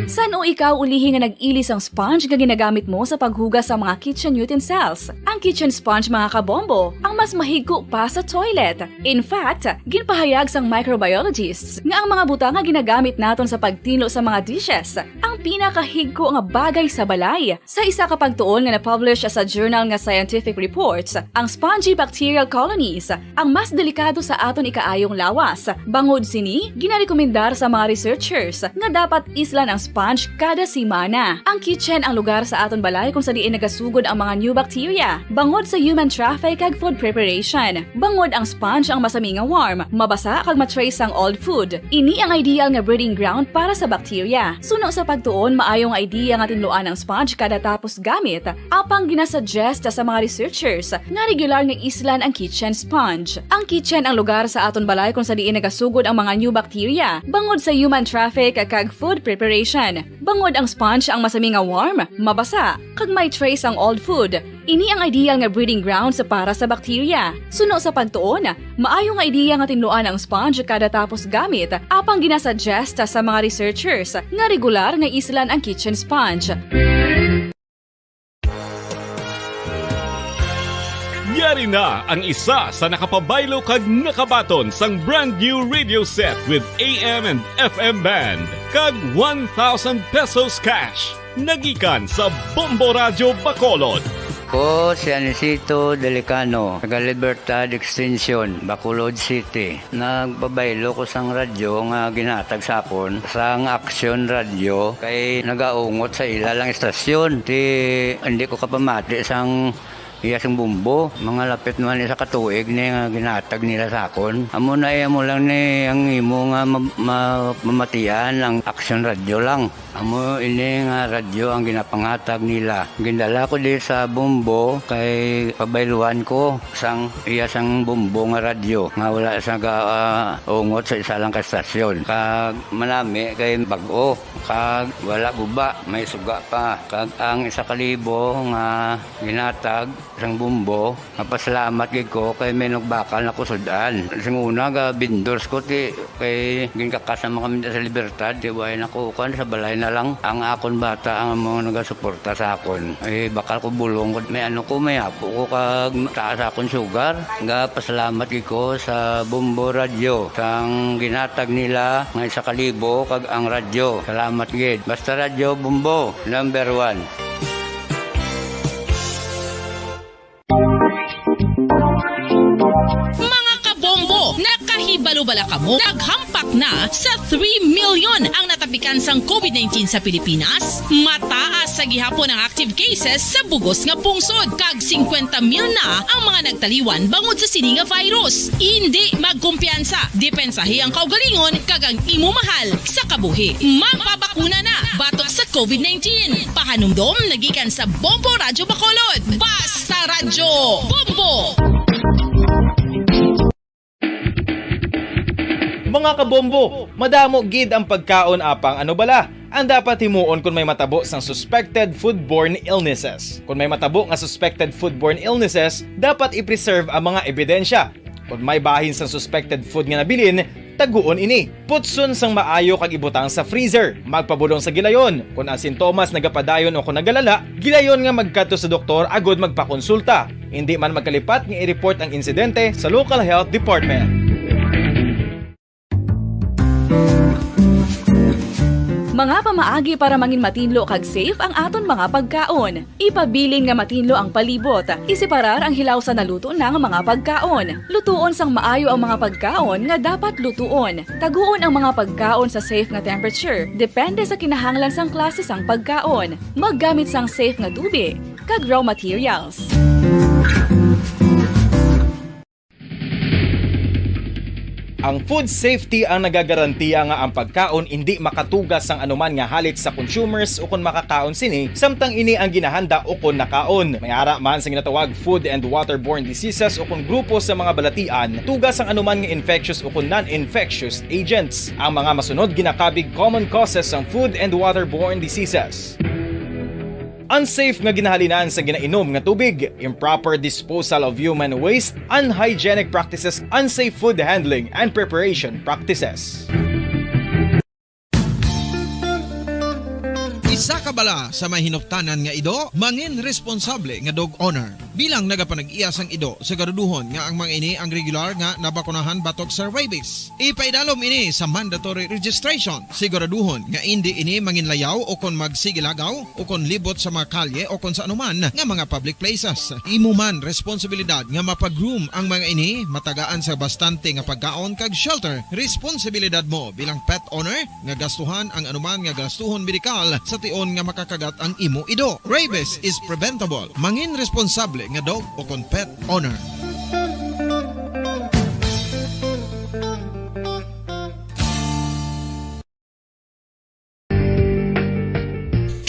San-o ikaw ulihi nga nag-ili sang sponge nga ginagamit mo sa paghugas sa mga kitchen utensils? Ang kitchen sponge, mga kabombo, ang mas mahigko pa sa toilet. In fact, ginpahayag sang microbiologists nga ang mga butang nga ginagamit naton sa pagtinlo sa mga dishes ang pinakahigko nga bagay sa balay. Sa isa ka pagtuon nga na-publish sa journal nga Scientific Reports, ang spongy bacterial colonies ang mas delikado sa aton ikaayong lawas. Bangod sini, ginarekomendar sa mga researchers nga dapat islan ang sponge kada semana. Ang kitchen ang lugar sa aton balay kung sa diin nagasugod ang mga new bacteria, bangod sa human traffic kag food preparation. Bangod ang sponge ang masami nga warm, mabasa kag ma-trace sang old food. Ini ang ideal nga breeding ground para sa bacteria. Suno sa pagtuon, maayo nga idea nga tinluan ang sponge kada tapos gamit, apang ginasuggest sa mga researchers nga regular nga islan ang kitchen sponge. Ang kitchen ang lugar sa aton balay kung sa diin nagasugod ang mga new bacteria, bangod sa human traffic kag food preparation. Bangod ang sponge ang masami nga warm, mabasa, kag may trace ang old food. Ini ang ideal nga breeding grounds para sa bacteria. Suno sa pagtuon, maayo nga idea nga tinluan ang sponge kada tapos gamit, apang ginasuggest sa mga researchers nga regular nga islan ang kitchen sponge. Yari na ang isa sa nakapabaylo kag nakabaton sang brand new radio set with A M and F M band kag one thousand pesos cash. Nagikan sa Bombo Radyo Bacolod. Ko si Anisito Delicano, taga Libertad Extension, Bacolod City. Nagpabaylo ko sang radyo nga ginhatag sa akon sang Action Radio, kay nagaungot sa ila lang istasyon. Ti, hindi ko kapamati sang iya sing bumbo. Mga lapit naman isa ka tuig ni nga ginhatag nila sa akon. Amo na, eh, amo lang ni ang imo nga ma-, ma-, mamatian ang Action Radio lang. Amo ini nga radyo ang ginapanghatag nila. Gindala ko di sa bumbo kay pabayluan ko sang iya sang bumbo nga radyo nga wala sa ga-, ah, ungot sa isa lang ka estasyon. Kag manami kay bag-o, kag wala guba, may suga pa. Kag ang isa ka libo nga ginhatag sang bumbo, mapasalamat gid ko kay may nagbakal na ko sud-an. Sing una, ga vendors ko, ti, kay ginkakas naman kami sa Libertad, ti, way na ko, kuan, sa balay na lang. Ang akon bata ang mga nagasuporta sa akon. Eh, bakal ko bulong ko, may ano ko, may apo ko, kag taas akon sugar. Ga pasalamat gid ko sa Bombo Radyo, sang ginhatag nila nga isa ka libo, kag ang radyo. Salamat gid. Basta Radyo Bombo, number one. Mga kabombo, nakahibalo bala kamo? Naghampak na sa three million ang natapikan sang COVID nineteen sa Pilipinas. Mataas sa gihapon ang active cases sa bugos nga pungsod, kag singkwenta mil na ang mga nagtaliwan bangod sa sini nga virus. Indi magkumpiyansa, depensahi ang kaugalingon kag ang imo mahal sa kabuhi. Magpabakuna na batok sa COVID nineteen. Pahanumdom nagikan sa Bombo Radyo Bacolod. Basta Radyo Bombo! Mga kabombo, madamo gid ang pagkaon, apang ano bala ang dapat himuon kon may matabo sang suspected foodborne illnesses? Kon may matabo nga suspected foodborne illnesses, dapat i-preserve ang mga ebidensya. Kon may bahin sang suspected food nga nabilin, taguon ini. Putson sang maayo kag ibutang sa freezer. Magpabulong sa gilayon. Kon ang sintomas nagapadayon o kon nagalala, gilayon nga magkadto sa doktor agud magpakonsulta. Indi man magkalipat nga i-report ang insidente sa local health department. Mga pamaagi para mangin matinlo kag safe ang aton mga pagkaon. Ipabilin nga matinlo ang palibot. Iseparar ang hilaw sa naluto na nga mga pagkaon. Lutuon sang maayo ang mga pagkaon nga dapat lutuon. Taguon ang mga pagkaon sa safe nga temperature, depende sa kinahanglan sang klase sang pagkaon. Maggamit sang safe nga tubi kag raw materials. Ang food safety ang nagagarantiya nga ang pagkaon indi makatuga sang anuman nga halit sa consumers ukon makakaon sini, samtang ini ang ginahanda ukon nakaon. May ara man sa ginatawag food and waterborne diseases ukon grupo sa mga balatian, tuga sang anuman nga infectious ukon non-infectious agents. Ang mga masunod ginakabig common causes sang food and waterborne diseases. Unsafe nga ginahalinan sa ginainom nga tubig, improper disposal of human waste, unhygienic practices, unsafe food handling and preparation practices. Isa ka bala sa may hinuptanan nga ido, mangin responsable nga dog owner. Bilang nagapanag-iya sang ido, siguraduhon nga ang mga ini ang regular nga nabakunahan batok sa rabies. Ipaidalom ini sa mandatory registration. Siguraduhon nga indi ini manginlayaw o kon magsigilagaw o kon libot sa mga kalye o kon sa anuman nga mga public places. Imo man responsibilidad nga mapa-groom ang mga ini, matagaan sa bastante nga pagkaon kag shelter. Responsibilidad mo bilang pet owner nga gastuhan ang anuman nga gastuhon medikal sa tion nga makakagat ang imo ido. Rabies is preventable. Mangin responsable nga dog o kon pet owner.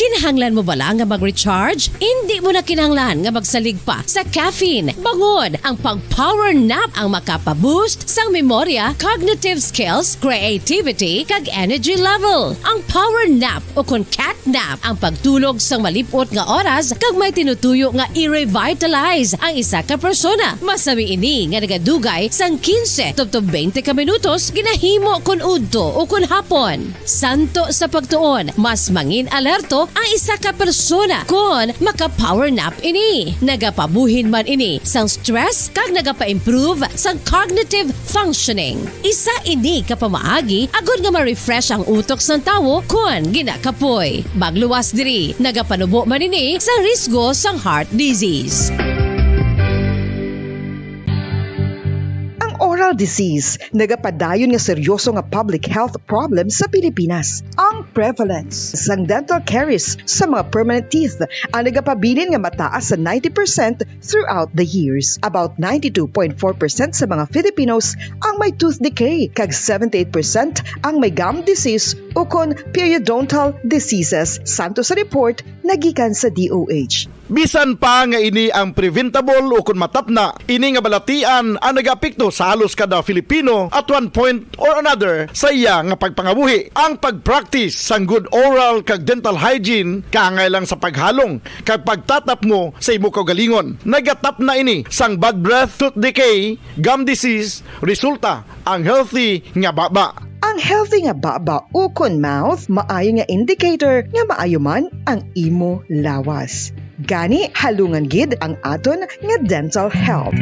Kinahanglan mo bala nga mag-recharge? Indi mo na kinahanglan nga magsalig pa sa caffeine. Bangod ang pag-power nap ang makapa-boost sang memorya, cognitive skills, creativity, kag energy level. Ang power nap o kon cat nap ang pagtulog sang malip-ot nga oras kag may tinutuyo nga i-revitalize ang isa ka persona. Masami ini nga nagadugay sang quince tubtob twenty ka minutos ginahimo kon udto o kon hapon. Santo sa pagtuon, mas mangin-alerto ang isa ka persona kon maka-power nap ini. Nagapabuhin man ini sang stress kag nagapa-improve sang cognitive functioning. Isa ini ka pamaagi agod nga ma-refresh ang utok sang tawo kon ginakapoy. Magluwas diri, nagapanubo man ini sa risgo sang heart disease. Ang oral disease nagapadayon nga seryoso nga public health problem sa Pilipinas. Ang prevalence sang dental caries sa mga permanent teeth ang nagapabilin nga mataas sa ninety percent throughout the years. About ninety-two point four percent sa mga Filipinos ang may tooth decay, kag seventy-eight percent ang may gum disease ukon periodontal diseases, santo sa report nga gikan sa D O H. Bisan pa nga ini ang preventable ukon matapna, ini nga balatian ang nagaapekto sa halos kada Filipino at one point or another sa iya nga pagpangabuhi. Ang pag-practice sang good oral kag dental hygiene kaangay lang sa paghalong kag pagtatapmo sa imo kaugalingon. Nagatapna ini sang bad breath, tooth decay, gum disease, resulta ang healthy nga baba. Ang healthy nga baba ukon mouth maayo nga indicator nga maayo man ang imo lawas. Gani, halungan gid ang aton nga dental health.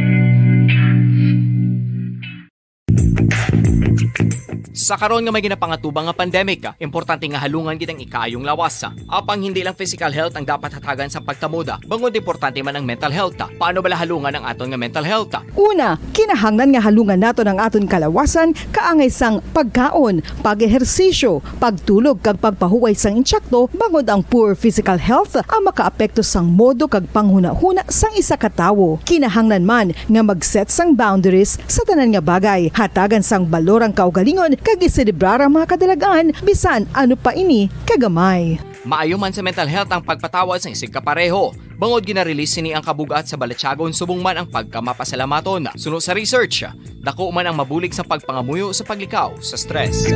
Sa karon nga may ginapangatubang nga pandemic, importante nga halungan gid ang ikaayong lawas. Apang hindi lang physical health ang dapat hatagan sa pagtamuda, bangod importante man ang mental health. Paano bala halungan ang aton nga mental health? Una, kinahanglan nga halungan naton ang aton kalawasan kaangay sang pagkaon, pag-ehersisyo, pagtulog kag pagpahuway sang insakto, bangod ang poor physical health ang makaapekto sang modo kag panghunahuna sang isa ka tawo. Kinahanglan man nga mag-set sang boundaries sa tanan nga bagay, hatagan sang balor ang kaugalingon kag iselebrar ang mga kadalag-an bisan ano pa ini kagamay. Maayo man sa mental health ang pagpatawad sang isigkapareho, bangod gina-release sini ang kabug-at sa balatyagon subong man ang pagkamapasalamaton. Suno sa research, dako man ang mabulig sa pagpangamuyo sa paglikaw sa stress.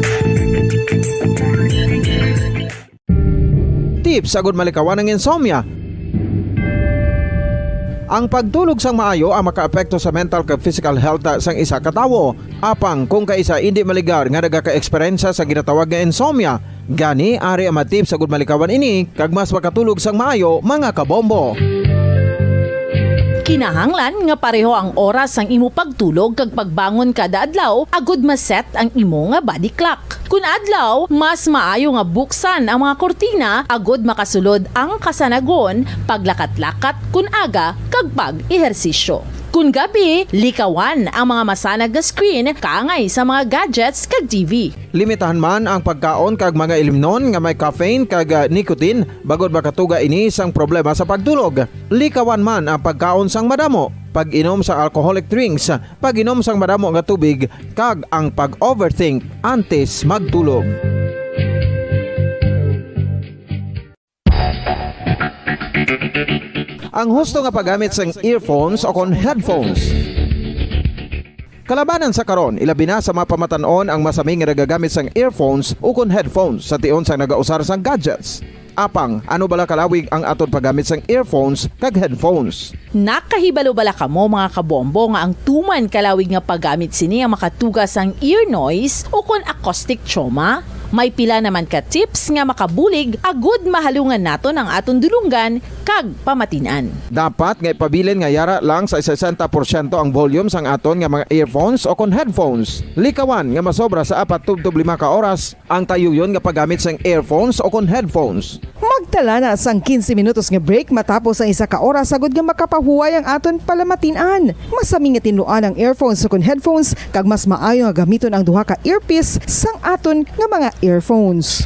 Tips agud malikawan ang insomnia. Ang pagtulog sang maayo ang makaapekto sa mental kag physical health sang isa ka tawo. Apang kung kaisa indi maligar nga nagaka-eksperyensya sa ginatawag nga insomnia, gani ari ang mga tips agud malikawan ini kag mas makatulog sang maayo, mga kabombo. Kinahanglan nga pareho ang oras sang imo pagtulog kag pagbangon kada adlaw agud ma-set ang imo nga body clock. Kun adlaw, mas maayo nga buksan ang mga kurtina agud makasulod ang kasanagon, paglakat-lakat kun aga, kag pag-ehersisyo. Kun gabi, likawan ang mga masanag nga screen kaangay sa mga gadgets kag T V. Limitahan man ang pagkaon kag mga ilimnon nga may caffeine kag, ah, nicotine, bangod makatuga ini sang problema sa pagtulog. Likawan man ang pagkaon sang madamo, pag-inom sang alcoholic drinks, pag-inom sang madamo nga tubig, kag ang pag-overthink antes magtulog. Ang husto nga paggamit sang earphones o kon headphones. Kalabanan sa karon, ilabi na sa mga pamatan-on ang masami nga nagagamit sang earphones o kon headphones sa tion sang nagausar sang gadgets. Apang, ano bala kalawig ang aton paggamit sang earphones kag headphones? Nakahibalo bala kamo, mga kabombo, nga ang tuman kalawig nga paggamit sini ang makatuga sang ear noise o kon acoustic trauma? May pila naman ka tips nga makabulig agud mahalungan naton ang aton dulonggan kag pamatin-an. Dapat nga ipabilin nga yara lang sa sesenta porsyento ang volume sang aton nga mga earphones o kon headphones. Likawan nga masobra sa apat tubtob lima ka oras ang tayuyon nga paggamit sang earphones o kon headphones. Magtala na sang quince minutos nga break matapos ang isa ka oras agud nga makapahuway ang aton palamatin-an. Masami nga tinluan ang earphones o kon headphones, kag mas maayo nga gamiton ang duha ka earpiece sang aton nga mga earphones.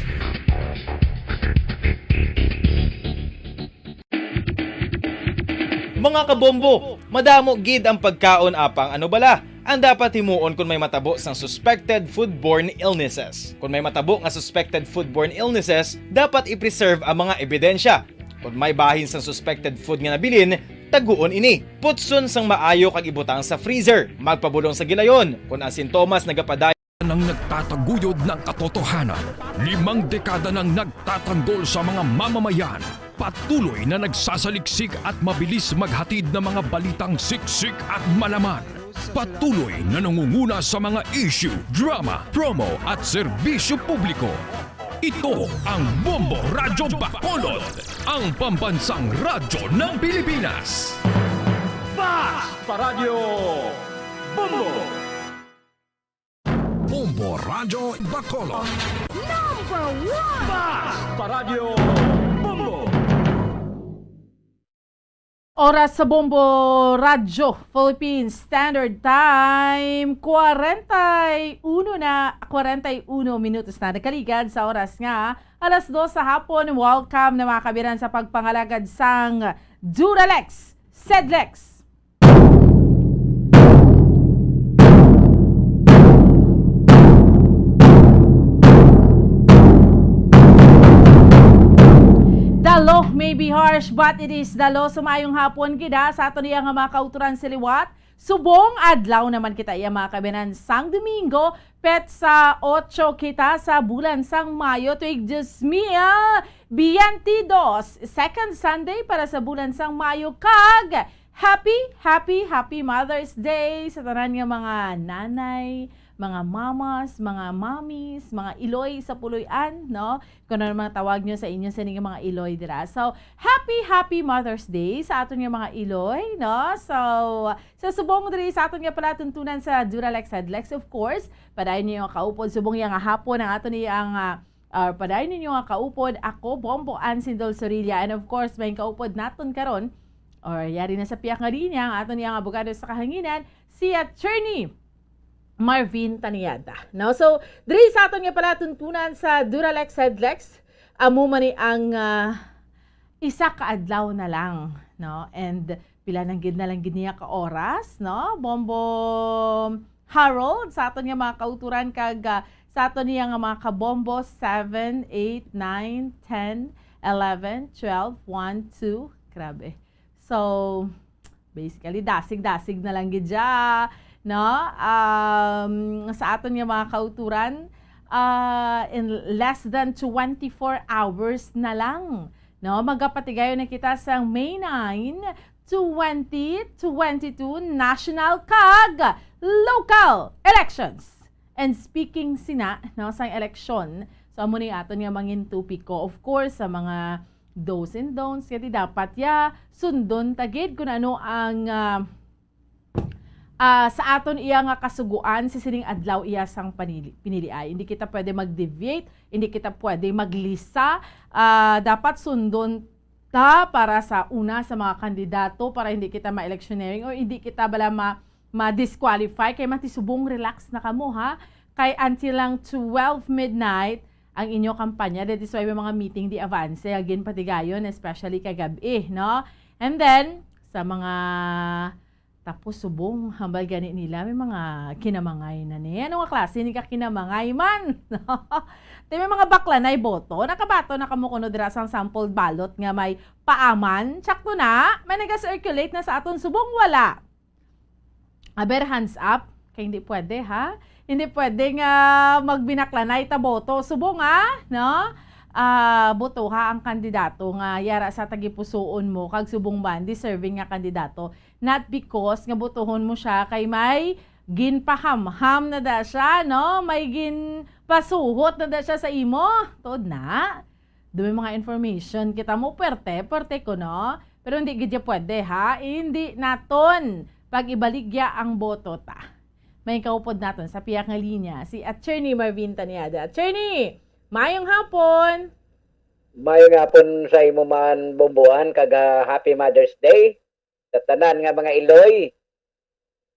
Mga kabombo, madamo gid ang pagkaon, apang ano bala ang dapat himuon kon may matabo sang suspected foodborne illnesses? Kon may matabo nga suspected foodborne illnesses, dapat i-preserve ang mga ebidensya. Kon may bahin sang suspected food nga nabilin, taguon ini. Putson sang maayo kag ibutang sa freezer. Magpabulong sa gilayon kon ang sintomas nagapadayon. Nang nagtataguyod ng katotohanan, limang dekada nang nagtatanggol sa mga mamamayan, patuloy na nagsasaliksik at mabilis maghatid ng mga balitang siksik at malaman. Patuloy na nangunguna sa mga issue, drama, promo at serbisyo publiko. Ito ang Bombo Radyo Bacolod, ang pambansang radyo ng Pilipinas. Fast Paradyo Bombo! Bombo Radyo Bacolod. Number one! Fast Paradyo Bombo! Oras sa Bombo Radyo Philippines Standard Time, kwarenta y uno na, kwarenta y uno minutos na nakaligad sa oras nga alas dos sa hapon. Welcome na, mga kabiran, sa pagpangalagad sang Duralex, Sedlex. The law may be harsh, but it is the law. So, maayong hapon gid, ha, sa aton iya nga mga kauturan sa liwat. Subong adlaw naman kita iya, mga kabinan, sang Domingo, petsa otso kita sa bulan sang Mayo, tuig dos mil biyente dos, second Sunday para sa bulan sang Mayo, kag happy, happy, happy Mother's Day sa tanan nga mga nanay, mga mamas, mga mommies, mga iloy sa puloy-an, no? Kung ano man tawag nyo sa inyo sini nga mga iloy dira. So, happy, happy Mother's Day sa aton nga mga iloy, no? So, sa subong diri sa aton nga palatuntunan sa Duralex Sedlex, of course, padayon ninyo nga kaupod, subong iya nga hapon ang aton iya nga, ah, padayon ninyo nga kaupod, ako, Bombo Ann Sindol Sorilla, and of course, may kaupod naton karon, or yari na sa piyak nga linya, ang aton iya nga abogado sa kahanginan, si Attorney Marvin Taniada, no? So, diri sa aton nga palatuntunan sa Duralex Sedlex, amo man ni ang, ah, isa ka adlaw na lang, no? And pila nang gid na lang gid niya ka oras, no? Bombo Harold, sa aton nga mga kauturan kag, ah, sa aton niya nga mga kabombo, seven, eight, nine, ten, eleven, twelve, one, two. Grabe. So, basically, dasig-dasig na lang gid siya, no? Um, sa aton nga mga kauturan, ah, in less than twenty-four hours na lang, no? Magapatigayon na kita sa May nine, twenty twenty-two national kag local elections. And speaking sina, no, sa eleksyon, so amo ni aton nga mangin topiko, of course, sa mga do's and don'ts, kaya dapat ya sundon ta gid kung ano ang, ah, ah, sa aton iya nga kasugoan sa sining adlaw iya sang panili-, piniliay. Hindi kita pwede mag-deviate, hindi kita pwede maglisa. Ah, dapat sundon ta para sa una sa mga kandidato para hindi kita ma-electioneering or hindi kita bala ma-, ma-disqualify. Kay Mati Subong, relax na kamo, ha? Kay until lang twelve midnight ang inyo kampanya. That is why may mga meeting di avance, agin patigayon, especially kagabi, no? And then, sa mga tapos subong, hambal gani nila, may mga kinamangay na ni. Ano nga klase ni ka kinamangay man? Di may mga bakla na boto. Nakabato na kamo kuno dira sang sample ballot nga may paaman? Tsakto na, may naga-circulate na sa aton subong? Wala. Aber, hands up. Kay hindi pwede, ha? Hindi pwede nga magbinaklanay ta boto. Subong, ha? No? Ah, botoha ang kandidato nga yara sa tagipusuon mo kag subong man deserving nga kandidato. Not because nga botohon mo siya kay may ginpahamham na da siya, no? May ginpasuhot na da siya sa imo. Tuod na. Dumi mga information kita mo, pwerte, pwerte ko, no? Pero hindi gid ya pwede, ha? Hindi naton pag-ibaligya ang boto ta. May kaupod naton sa piyak nga linya, si Attorney Marvin Taniada. Attorney, mayong hapon! Mayong hapon sa imo man, Bomboan, kag, ah, Happy Mother's Day sa tanan nga mga iloy,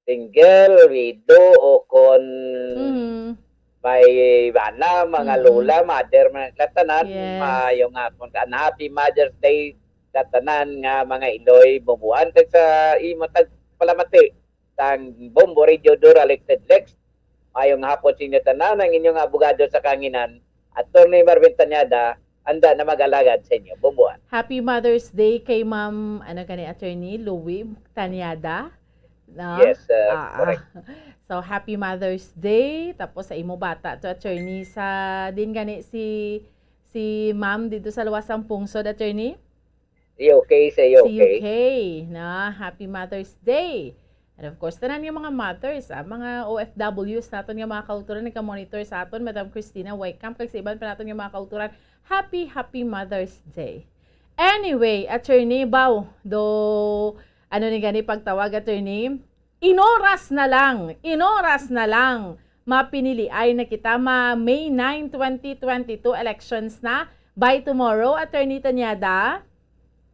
single, widow, o kon Mhm. may bana, mga Mhm. lola, mother, mga tanan, Yes. mayong hapon, and Happy Mother's Day sa tanan nga mga iloy, Bomboan, kag sa imo tagpalamati sang Bombo Radio Dura Elected Lex. Mayong hapon sa inyo tanan, ang inyong abogado sa kanginan, Attorney Marvin Tanyada, anda na mag-alagad sa inyo. Bomboan. Happy Mother's Day kay Ma'am, ano gani, Attorney Louie Tanyada? No? Yes, uh, Ah, ah. correct. So, happy Mother's Day. Tapos sa imo bata to, Attorney, sa din gani si, si Ma'am dito sa Luwasang Pungsod, Attorney? Sa U K, sa Si U K. U K, na. Happy Mother's Day. And of course, tanan nga mga mothers, ah, mga O F Ws naton nga mga kauturan, nagka-monitor sa aton, Madam Christina Waicamp, kag sa iban pa naton nga mga kauturan, happy, happy Mother's Day. Anyway, Attorney, baw, do, ano ni gani pagtawag, Attorney? Inoras na lang, inoras na lang, mapiniliay na kita, ma May nine, twenty twenty-two elections na. By tomorrow, Attorney Tanyada?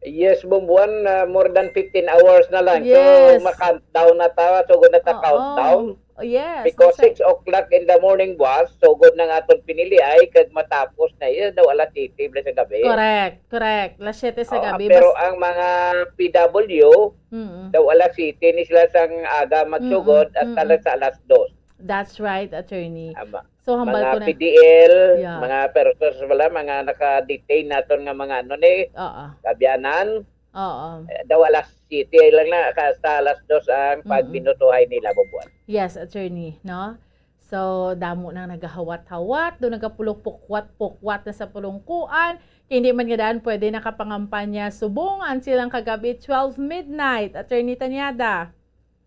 Yes, Bomboan, ah, more than fifteen hours na lang. Yes. So, ma-countdown na ta, sugod na ta Oo. countdown. Oh, yes, Because masay- six o'clock in the morning, boss, sugod na nga atong piniliay, kag matapos na yun, daw alas siyete bala sa gabi. Correct, correct. Alas siyete sa Oo, gabi, pero bas- ang mga P W, Mm-mm. daw alas siyete ni sila sang aga magsugod Mm-mm, at mm-mm. talag sa alas dos. That's right, Attorney. Tama. So, hambal Mga ko na. P D L, Yeah. mga persons wala, mga naka-detain naton nga mga ano ni, Oo. kaabyanan. Oo. Eh, daw alas siyete lang na, hasta alas dos ang Mm-mm. pagbinutuhay nila, Bomboan. Yes, Attorney, no? So, damo nang nagahawat-hawat, do nagapulong pukwat-pukwat na sa pulungkuan. Kay hindi man nga daan pwede nakapangampanya subong ang silang kagabi, twelve midnight. Attorney Tanyada.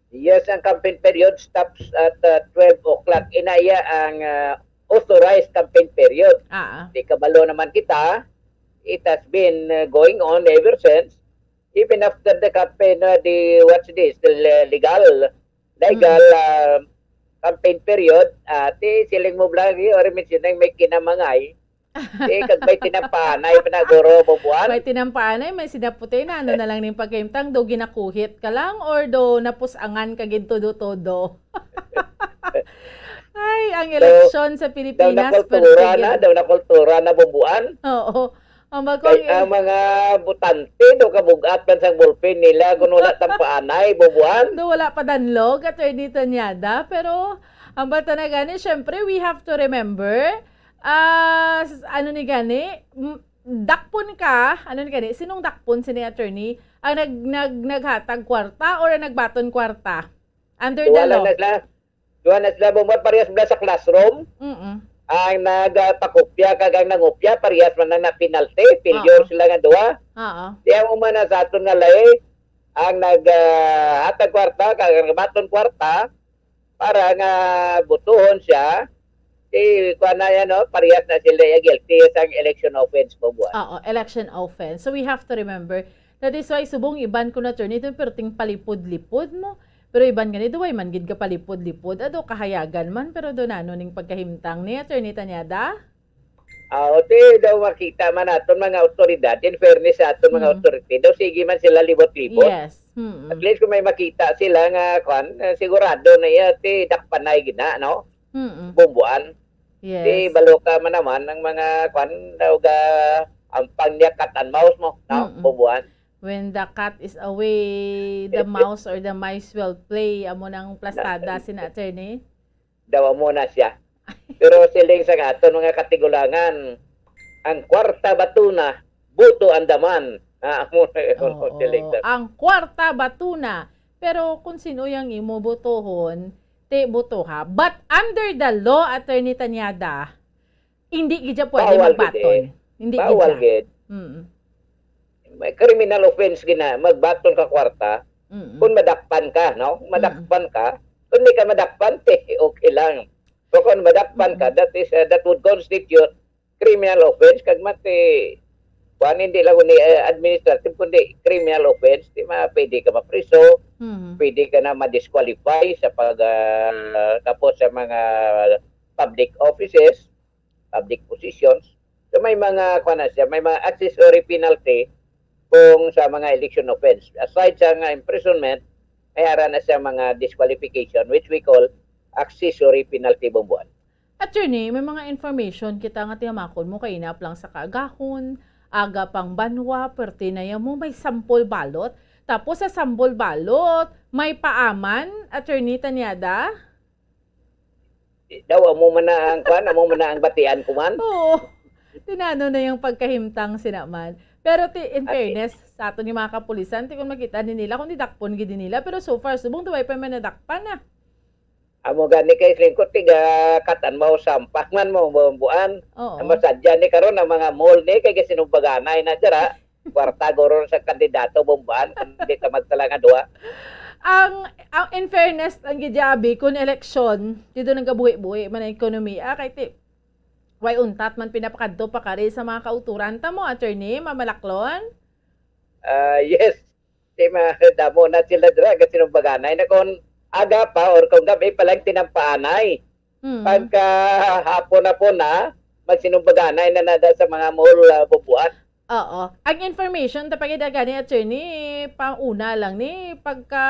Yes, ang campaign period stops at, uh, twelve o'clock. Ina iya ang, uh, authorized campaign period. Ah. Di kabalo naman kita, it has been, uh, going on ever since. Even after the campaign, uh, the, what's this, the le-, legal, legal, Mm. uh, campaign period, uh, ti siling mo bala, or mentioning may kinamangay, Eh, kag may tinampaanay pa na, guro, Bomboan. May tinampaanay, may sinaputi na. Ano na lang ning pagkahimtang? Do ginakuhit ka lang or do napusangan ka gid todo-todo? Ay, ang So, eleksyon sa daw Pilipinas, nakultura na, pertigil. daw nakultura na, Bomboan. Oo. Ang bako Kay ang ang mga botante, do kabug-at man sang ballpen nila kung wala tampaanay, Bomboan. Do wala pa danlog, Attorney Tanyada, pero ang bata na gani, syempre, we have to remember, Ah, s-, ano ni gani? M-, dakpon ka, ano ni gani? Sinong dakpon sini, attorney? Ang nag-, nag-, naghatag kwarta or ang nagbaton kwarta? Under Duha the lang law? na sila. Duha na sila, Bomboan, parehas sila sa classroom. Mm-mm. Ang nagpakopya kag ang nangopya, parehas man na, na penalty, failure Oo. sila nga duha. Oo. Di amo man na sa aton nga lahi, ang nag, ah, hatag kwarta kag ang nagbaton kwarta, para nga botohon siya, Eh, kuha na yan, no? Parehas na sila, eh, guilty sang election offense, Bombuan. Oo, election offense. So we have to remember, that is why subong iban ko na, attorney, ito perting palipod-lipod mo. Pero iban ganito, way man gid ka palipod-lipod. Ado, kahayagan man, pero do nano ning pagkahimtang ni Attorney Tanyada? Ah, ti daw makita man aton mga otoridad, in fairness sa aton mga Mm. otoridad, daw sige man sila libot-libot. Yes. Mm-mm. At least kung may makita sila nga, kwan, eh, sigurado na iya, ti dakpanay gina, no? Mm-mm. Bombuan. Ti Yes. baloka man naman ang mga, kwan, daw ga, ang pangnya cat and mouse mo, no? Mm-mm. Bombuan. When the cat is away, the mouse or the mice will play. Amo nang plastada sina attorney. Daw amo na siya. Pero siling sa aton mga katigulangan, ang kwarta batuna, buto andaman. Ah, amo na yun, Oo, siling sa ang kwarta batuna. Pero kung sino yang imo botohon, ti botoha. But under the law, Attorney Tanyada, hindi gid siya pwede Bawal gid magbaton. eh. Hindi gid Bawal siya. gid. Mm. May criminal offense gina, magbaton ka kwarta, Mm. kung madakpan ka, no? Madakpan ka, kung di ka madakpan, te, okay lang. Pero kung madakpan ka, that is, uh, that would constitute criminal offense, kag mati, kuan, hindi lang ni, uh, administrative, kundi criminal offense, di ma, pwede ka mapriso, Mhm. pwede ka na ma-disqualify sa pag, uh, tapos sa mga public offices, public positions. So may mga, kuan na siya, may mga accessory penalty kung sa mga election offense. Aside sa nga imprisonment, may ara na siya mga disqualification, which we call accessory penalty, Bombuan. Attorney, may mga information kita nga tiyamakon mo kay inap lang sa kaagahon, aga pang banwa, perte na yan mo, may sample ballot. Tapos sa sample ballot, may paaman, Attorney Tanyada? Daw amo man na ang, kuan, amo man na ang batian ko man. Oo. Tinano na yung pagkahimtang sinaman. Pero ti, in Ati. fairness, sa aton yung mga kapulisan, ti kung makita din nila, kung didakpon gid din nila. Pero so far, subong duway pa man nadakpan na. Amo gani kay lingkod, tiga cat and mouse sampak man mo, Bombuan. Oo. Ang masadya ni karon ang mga mall ni kay gasinumbaganay na dira. Kwarta guro sa kandidato, Bombuan, kung di ka magtala nga duha. Ang, ang in fairness, ang gidyabi, kung eleksyon, dito nagabuhi-buhi man ang ekonomiya, kay ti, way untat man pinapakadto pa kari sa mga kauturan ta mo, attorney, mamalaklon? Ah, yes. Di ma, damo na sila dira, gasinumbaganay na kung aga pa or kung gabi pa lang tinampaanay. Hmm. Pagka hapon na po na, magsinumbaganay na nada sa mga mall, ah, Bombuan. Oo. Ang information ta pagid gani, attorney, pauna lang ni pagka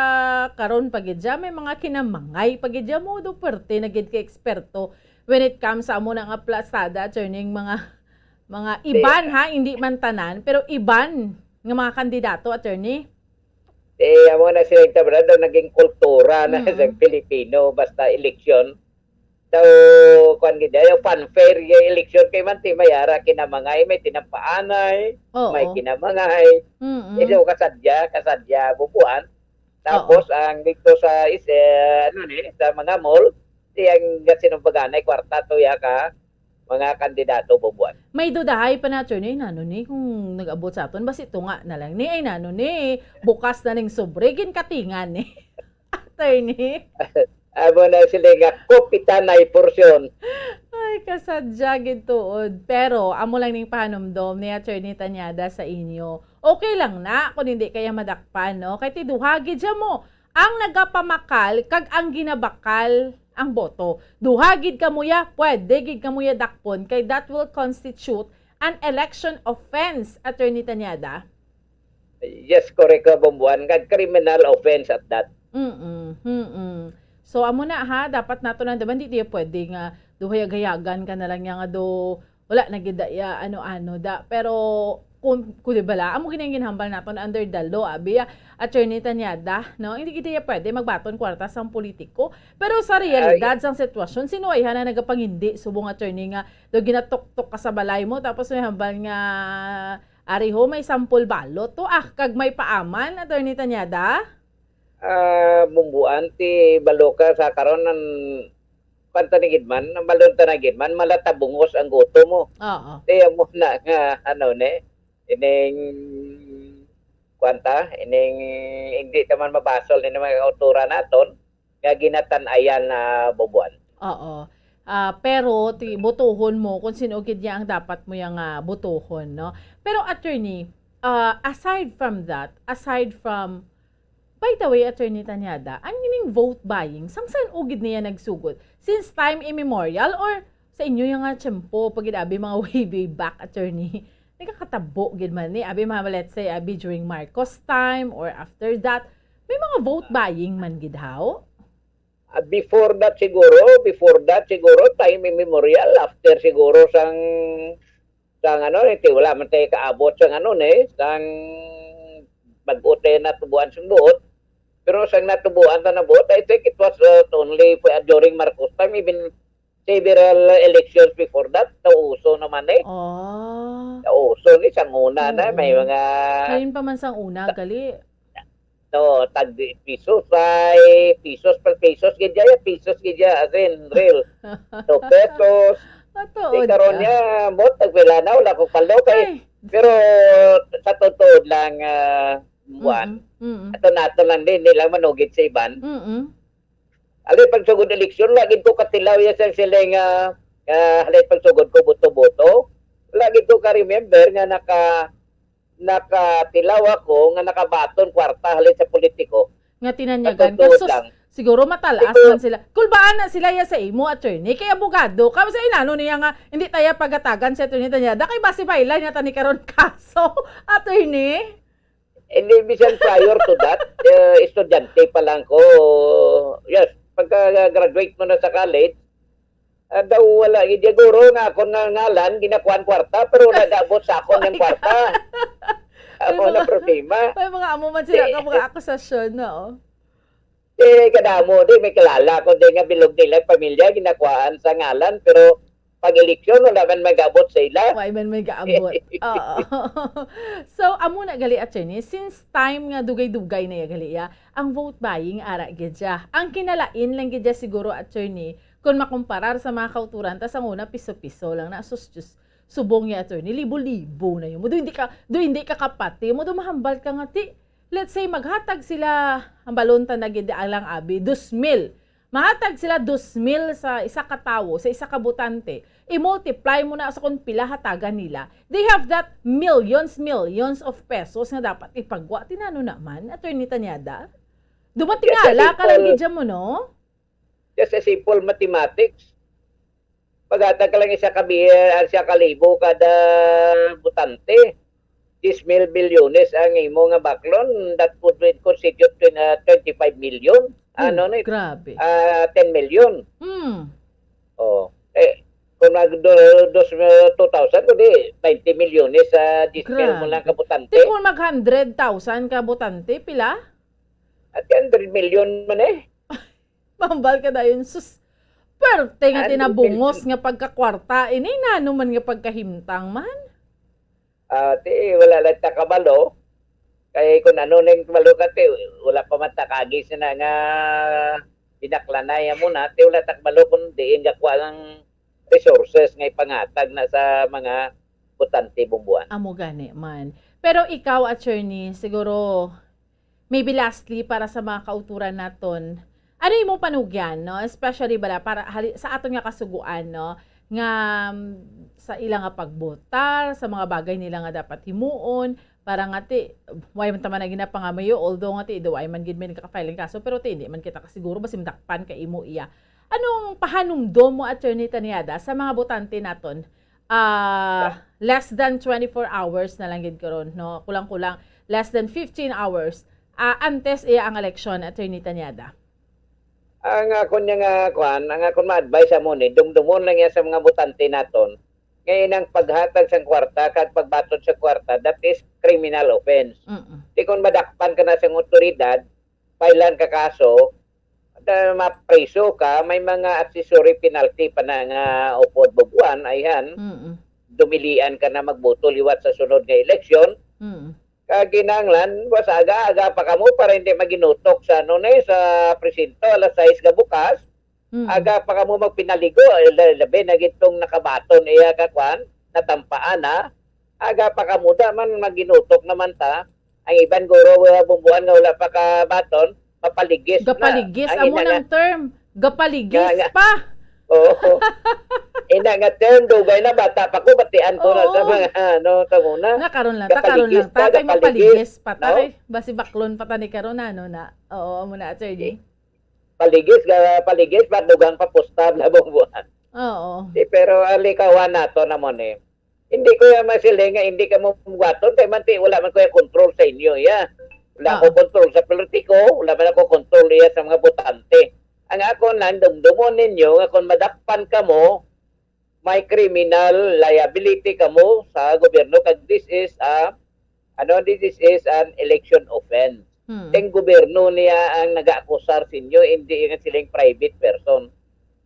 karon pa gid siya, may mga kinamangay pa gid siya mo do perte na gid ka eksperto when it comes sa amo na nga plasada, attorney, ang mga mga iban ha, hindi man tanan, pero iban nga mga kandidato, attorney. Eh, amo na sila yung tabra daw naging kultura na Mm. sa Pilipino basta eleksyon. Daw, kuan gid, daw fanfare yung eleksyon kay man ti may ara kinamangay, may tinampaanay, Oo. may kinamangay. Mm. Ito kasadya, kasadya, Bombuan. Tapos ang dito sa is eh, ano ni, sa mga mall, di ang gasinumbaganay kwarta to ya ka mga kandidato, Bombuan. May dudahay pa na, attorney, nano ni kung nag-abot sa aton, basi tunga na lang ni, ay nano ni, bukas na ning sobre, ginkatingan ni. Attorney. Amo na sila nga kupitanay porsyon. Ay, kasadya gid tuod. Pero amo lang ning pahanumdom ni Attorney Tanyada sa inyo. Okay lang na kung hindi kaya madakpan, no? Kay ti duha gid siya mo ang nagapamakal kag ang ginabakal ang boto. Duha gid kamo ya, pwede gid kamo ya dakpon kay that will constitute an election offense, Attorney Tanyada. Yes, correct ka, Bombuan. Kag criminal offense at that. Mm-mm. Mm-mm. So, amo na ha, dapat nato lang, diba, hindi diya pwede nga duhayag-hayagan ka na lang niya nga do, wala na gid iya, ano-ano da. Pero, kung, kung di bala, amo gid ang ginhambal naton under the law, abi, ah, Attorney Tanyada, no? Hindi gid iya pwede magbaton kwarta sang politiko. Pero sa realidad sang sitwasyon, sino ay na nagapangindi, subong attorney nga, do ginatuktok ka sa balay mo, tapos may hambal nga, ari ho, may sample ballot to, ah, kag may paaman, Attorney Tanyada? Ah, Bombuan, ti baloka sa karon ang kanta ni Gidman, ang balon ta na Gidman, malatabungos ang guto mo. Oo. Ti amo na nga, ano ni, ining, kanta, ining, hindi naman mabasol ni mga kauturan naton, nga ginatan-ayan na, Bombuan. Oo. Ah, pero ti-, botohon mo kung sino gid niya ang dapat mo yang, ah, botohon, no? Pero, attorney, ah, aside from that, aside from, by the way, Attorney Tanyada, ang ining vote buying, sang san-o gid niya nagsugod? Since time immemorial or sa inyo yang nga tiyempo, pa gid abi mga way, way back, attorney, nagakatabo gid man ni, abi mga, let's say, abi during Marcos time or after that, may mga vote buying man gid haw? Ah, before that siguro, before that siguro, time immemorial, after siguro sang, sang ano, eh, ti wala man tayo kaabot sang ano, eh, sang bag-o tayo natubuan sang buot. Pero sang natubuan ta na buot, I think it was, uh, only, uh, during Marcos time, even several elections before that, nauso naman eh. Oh. Nauso ni sang una na, may Oo. mga Kain pa man sang una, gali. no, tag pesos ay pesos per pesos gid ya, pesos gid ya, as in real. Two pesos. Ato, Di karon niya, mo tagpila na, wala ko palo kay, Ay. Pero sa totoo lang, ah, buwan, Mm-mm. ato nato lang din, di lang manugid sa iban. Mm-mm. Halin pagsugod eleksyon, lagi ko katilaw ya sa sila nga, ah, halin pagsugod ko boto-boto. Lagi ko ka-remember nga naka, nakatilaw ako nga nakabaton kwarta halin sa politiko. Nga tinanyagan ka. Pagtutuod Sus, lang. Siguro matalas Ito- man sila. Kulbaan na sila ya sa imo, attorney. Kay abogado ka, sa inano niya nga, hindi taya pagatagan si attorney Tanyada. Kay basi bailan niya tani karon kaso, attorney. Hindi, bisan prior to that, uh, estudyante pa lang ko. Yes, pagka-graduate mo na sa college, ah, daw wala gid ya guro nga akon nga ngalan ginakuan kwarta pero wala gaabot sa akon yung kwarta. Ako May na mga- problema. May mga amo man sila ka mga akusasyon, no? Eh, kadamo di may kilala ko di nga bilog nila pamilya ginakuan sa ngalan pero pag eleksyon wala man magabot sa ila. Why man may gaabot? Oo. So, amo na gali, attorney, since time nga dugay-dugay na ya gali ya, ang vote buying ara gid ya. Ang kinalain lang gid ya siguro, attorney, kung makumparar sa mga kauturan, ta sa una piso-piso lang na, sus, Diyos, subong ya, attorney, libo-libo na yun. Do hindi ka, do hindi ka kapati mo, do mahambal ka nga ti, let's say, maghatag sila, ang balon ta na gid alang abi, dos mil. Mahatag sila dos mil sa isa ka tawo, sa isa ka botante. I-multiply mo na sa kung pila hatagan nila. They have that millions, millions of pesos nga dapat ipagwa. Tinano naman, Attorney Tanyada? Dumating Yes, nga, ala ka lang simple. Gid dyan mo, no? Just a simple mathematics. Paghatag ka lang isa ka bi-, ah, isa ka libo kada botante. Diyes mil bilyones ang imo nga baklon, that would constitute twen-, ah, twenty-five million. Ano ni? Grabe. Ah, ten million. Hmm. Oh. Eh, kung nag do, dos, two thousand, kundi twenty milyones sa diyes mil mo Grabe. Lang ka botante. Ti kung mag hundred thousand ka botante, pila? At hundred million man eh. Mahambal ka dayon, sus. Perte nga Ano, tinabungos nga pagkakwarta ini, nano man nga pagkahimtang man. Ah, ti, wala lang ta kabalo. Kay kung ano ning kabalo ka, ti, wala pa man ta kagi sina nga binaklanay mo na, ti, wala ta kabalo kung diin gakuha ang resources nga ipangatag na sa mga botante bumbuan. Amo gani man. Pero ikaw, attorney, siguro, maybe lastly, para sa mga kauturan naton, ano imong panugyan, no? Especially bala para hali, sa aton nga kasuguan, no? Nga, mm, sa ila nga pagbotar, sa mga bagay nila nga dapat himuon, para nga ti, way man ta man na ginapangamuyo, although nga ti, do way man gid may nagka-file ang kaso, pero ti, hindi man kita kasiguro, basi madakpan ka imo iya. Anong pahanumdom mo, Attorney Tanyada, sa mga botante naton? Ah, less than twenty-four hours na lang gid karon, no? Kulang-kulang, less than fifteen hours, ah, antes iya ang eleksyon, Attorney Tanyada. Ang akon niya nga, kuan, ang akon ma-advise amo ni, dumdumon lang yan sa mga botante naton. Ngayon ang paghatag sang kwarta kag pagbaton sa kwarta, that is criminal offense. Mm-mm. Di kung madakpan ka na sa otoridad, filean ka kaso, da, mapriso ka, may mga accessory penalty pa na nga upod bubuan, ayhan, Mm-mm. Dumilian ka na magboto liwat sa sunod nga eleksyon. Mm-mm. Kag kinahanglan, was aga-aga pa kamo para hindi maginutok sa, ano ni, sa presinto, alas sais nga bukas. Mm-mm. Aga pa kamo magpinaligo, eh, la-, labi na gid tong nakabaton iya ka kwan, natampaan na. Aga pa kamo da man maginutok naman ta. Ang iban guro, uh, bumbuan nga wala pa kabaton, mapaligis na. Gapaligis, Ang amo ina nang term. Gapaligis Nga, nga. pa. Oo. Ina nga term, dugay na, bata pa ko, batian ko na sa Oo. mga, ano, sa una. Na karon lang, ta, karon lang, Kapaligis ta, pa, kay kapaligis. Mapaligis pa, ta, No? Kay basi baklon pa ta ni karon, ano na. Oo, amo na, attorney. Paligis, ga-, paligis, pa, dugang pa, pustab na bubuan. Oo. Di, pero ang likawan nato na mo ni, hindi ko yan masiling nga hindi ka mo buhaton, kay man ti, wala man ko yung control sa inyo, ya. Wala Oo. ako control sa politiko, wala man ako control, ya, sa mga botante. Ang ako lang, dumdumon ninyo nga kung madakpan ka mo, may criminal liability ka mo sa gobyerno, kag this is a, ano, this is an election offense. Hmm. Ang gobyerno niya ang nag-aakusar sa inyo, hindi nga silang private person.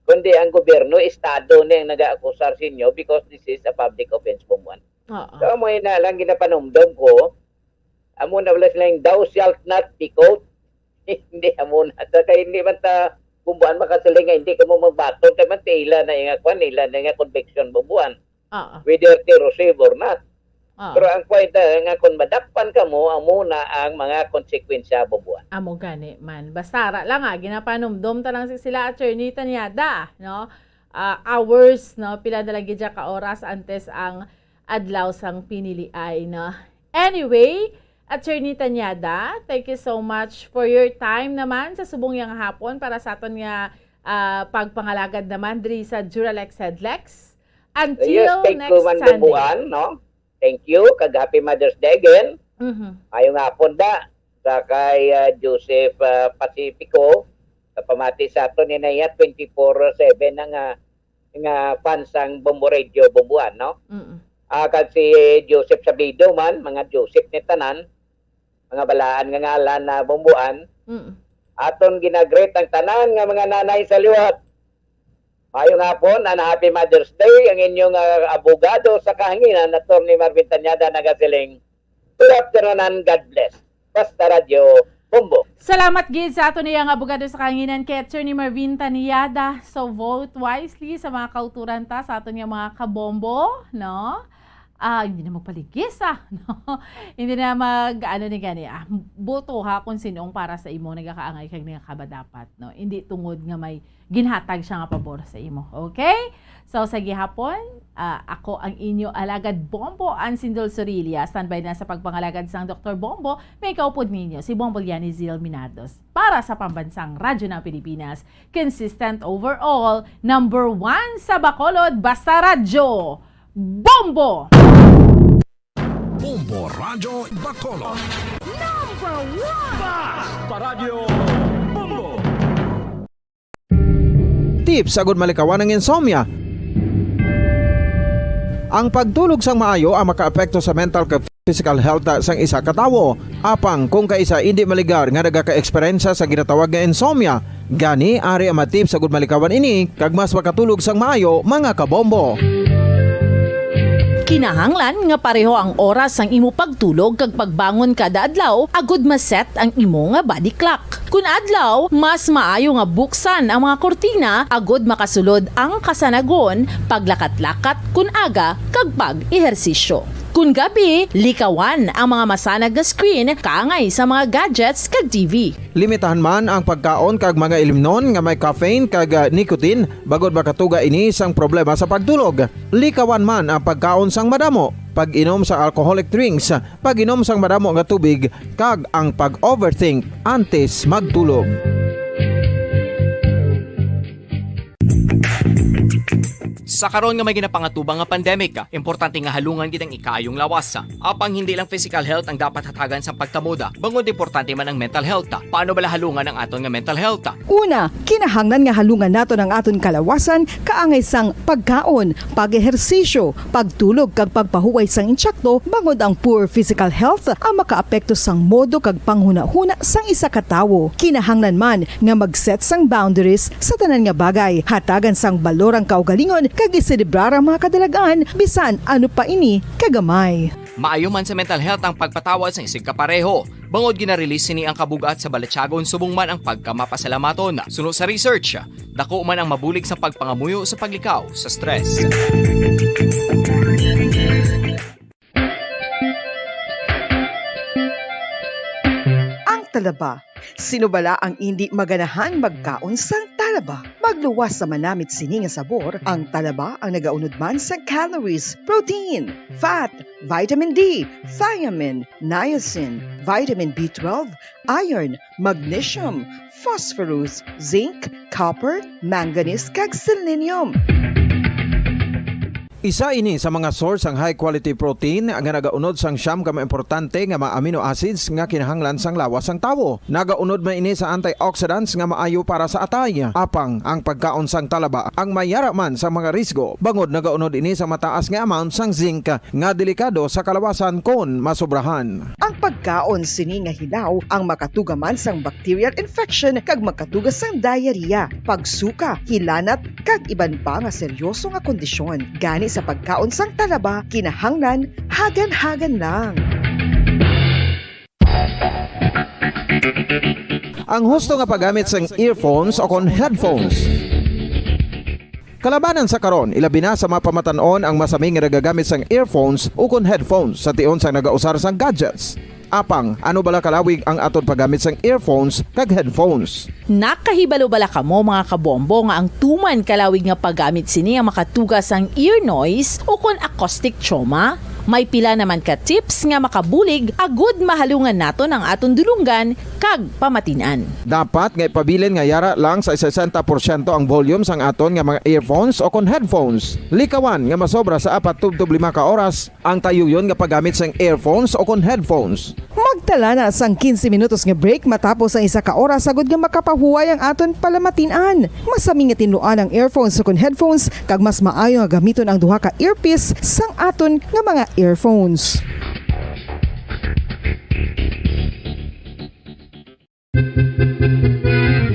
Kundi ang gobyerno, estado niya ang nag-aakusar sa inyo because this is a public offense, Bumbuan. Oo. So, amo na lang ginapanumdom ko. Amo na wala silang, "Thou shalt not be caught." Hindi, amo na. Sa kay hindi man ta, Bumbuan, makasiling nga hindi ka mo magbaton, kay man ti ila na nga kwan, ila na nga conviction, Bumbuan. Oo. Whether ti receive or not. Oo. Pero ang point, ah, nga kung madakpan ka mo, amo na ang mga konsekwensya, Bumbuan. Amo gani man. Basta ara lang, ah, ginapanumdom ta lang si sila, Attorney Tanyada, no? Ah, hours, no? Pila na lang gid siya ka oras antes ang adlaw sang piniliay, no? Anyway, Attorney Tanyada, thank you so much for your time naman sa subong yang hapon para sa aton nga, ah, pagpangalagad naman diri sa Duralex Headlex. Until Yes, thank next you man, Sunday. Bumbuan, no? Thank you, kag Happy Mother's Day again. Mhm. Maayong hapon da sa kay, ah, Joseph, ah, Pacifico, kapamati sa aton ni Naya, twenty-four seven na nga, nga fans sang Bombo Radio, Bumbuan, no? Mm. Ah, kag si Joseph Sabido man, mga Joseph ni tanan, mga balaan nga ngalan na Bumbuan. Mm. Aton ginagreet ang tanan nga mga nanay sa liwat. Maayong hapon and Happy Mother's Day. Ang inyong, ah, abogado sa kahanginan, Attorney Marvin Tanyada, nagasiling, "Good afternoon and God bless." Basta Radyo Bombo. Salamat gid sa aton iyang abogado sa kahanginan kay Attorney Marvin Tanyada. So, vote wisely sa mga kauturan ta, sa aton nga mga kabombo, no? Ah, hindi na magpaligis, ah, no? Hindi na mag, ano ni gani, ah, boto ha kung sinong para sa imo nagakaangay kag nagakabadapat, no? Hindi tungod nga may ginhatag siya nga pabor sa imo. Okay? So, sa gihapon, ah, ako ang inyo alagad Bombo, Ansindol Sorilla. Standby na sa pagpangalagad sang Doktor Bombo, may kaupod ninyo si Bombo Liani Zil Minardos. Para sa Pambansang Radyo ng Pilipinas, consistent overall, number one sa Bacolod, basta radyo, Bombo! Bombo Radyo Bacolod. Number one! Basta Radyo Bombo! Tips agud malikawan ang insomnia. Ang pagtulog sang maayo ang makaapekto sa mental kag physical health sang isa ka tawo. Apang kung kaisa indi maligar nga nagaka-eksperyensya sa ginatawag nga insomnia, gani ari ang mga tips agud malikawan ini kag mas makatulog sang maayo, mga kabombo. Kinahanglan nga pareho ang oras sang imo pagtulog kag pagbangon kada adlaw agud ma-set ang imo nga body clock. Kun adlaw, mas maayo nga buksan ang mga kurtina agud makasulod ang kasanagon, paglakat-lakat kun aga, kag pag-ehersisyo. Kun gabi, likawan ang mga masanag nga screen kaangay sa mga gadgets kag T V. Limitahan man ang pagkaon kag mga ilimnon nga may caffeine kag, ah, nicotine, bangod makatuga ini sang problema sa pagtulog. Likawan man ang pagkaon sang madamo, pag-inom sa alcoholic drinks, pag-inom sang madamo nga tubig, kag ang pag-overthink antes magtulog. Sa karon nga may ginapangatubang nga pandemic, importante nga halungan gid ang ikaayong lawas. Apang hindi lang physical health ang dapat hatagan sang pagkamoda, bangod importante man ang mental health. Paano bala halungan ang aton nga mental health? Una, kinahanglan nga halungan naton ang aton kalawasan kaangay sang pagkaon, pag-ehersisyo, pagtulog kag pagpahuway sang intsakto, bangod ang poor physical health ang makaapekto sang modo kag panghunahuna sang isa ka tawo. Kinahanglan man nga mag-set sang boundaries sa tanan nga bagay, hatagan sang balor ang kaugalingon kag iselebrar ang mga kadalag-an bisan ano pa ini kagamay. Maayo man sa mental health ang pagpatawad sang isigkapareho. Bangod gina-release sini ang kabug-at sa balatyagon subong man ang pagkamapasalamaton. Suno sa research, dako man ang mabulig sa pagpangamuyo sa paglikaw sa stress. Ang talaba, sino bala ang indi maganahan magkaon sang Talaba, magluwas sa manamit sini nga sabor, ang talaba ang nagaunod man sang calories, protein, fat, vitamin D, thiamine, niacin, vitamin B twelve, iron, magnesium, phosphorus, zinc, copper, manganese, kag selenium. Isa ini sa mga source sang high quality protein nga nagaunod sang siyam ka mga importante nga mga amino acids nga kinahanglan sang lawas sang tawo. Nagaunod man ini sa antioxidants nga maayo para sa atay. Apang ang pagkaon sang talaba ang mayara man sa mga risgo, bangod nagaunod ini sa mataas nga amount sang zinc nga delikado sa kalawasan kon masobrahan. Ang pagkaon sini nga hilaw ang makatuga man sang bacterial infection kag makatuga sang diarrhea, pagsuka, hilanat, kag iban pa nga seryoso nga kondisyon. Gani sa pagkaon sang talaba, kinahanglan hagan-hagan lang. Ang husto nga paggamit sang earphones o kon headphones. Kalabanan sa karon, ilabi na sa mga pamatan-on ang masami nga nagagamit sang earphones ukon headphones sa tion sang nagausar sang gadgets. Apang, ano bala kalawig ang aton paggamit sang earphones kag headphones? Nakahibalo bala kamo, mga kabombo, nga ang tuman kalawig nga paggamit sini ang makatuga sang ear noise ukon acoustic trauma? May pila naman ka tips nga makabulig agud mahalungan naton ang aton dulonggan kag pamatin-an. Dapat nga ipabilin nga yara lang sa sesenta porsyento ang volume sang aton nga mga earphones o kon headphones. Likawan nga masobra sa apat tubtob lima ka oras ang tayuyon nga paggamit sang earphones o kon headphones. Magtala na sang quince minutos nga break matapos ang isa ka oras, agud nga makapahuway ang aton palamatin-an. Masami nga tinluan ang earphones o kon headphones, kag mas maayo nga gamiton ang duha ka earpiece sang aton nga mga earphones.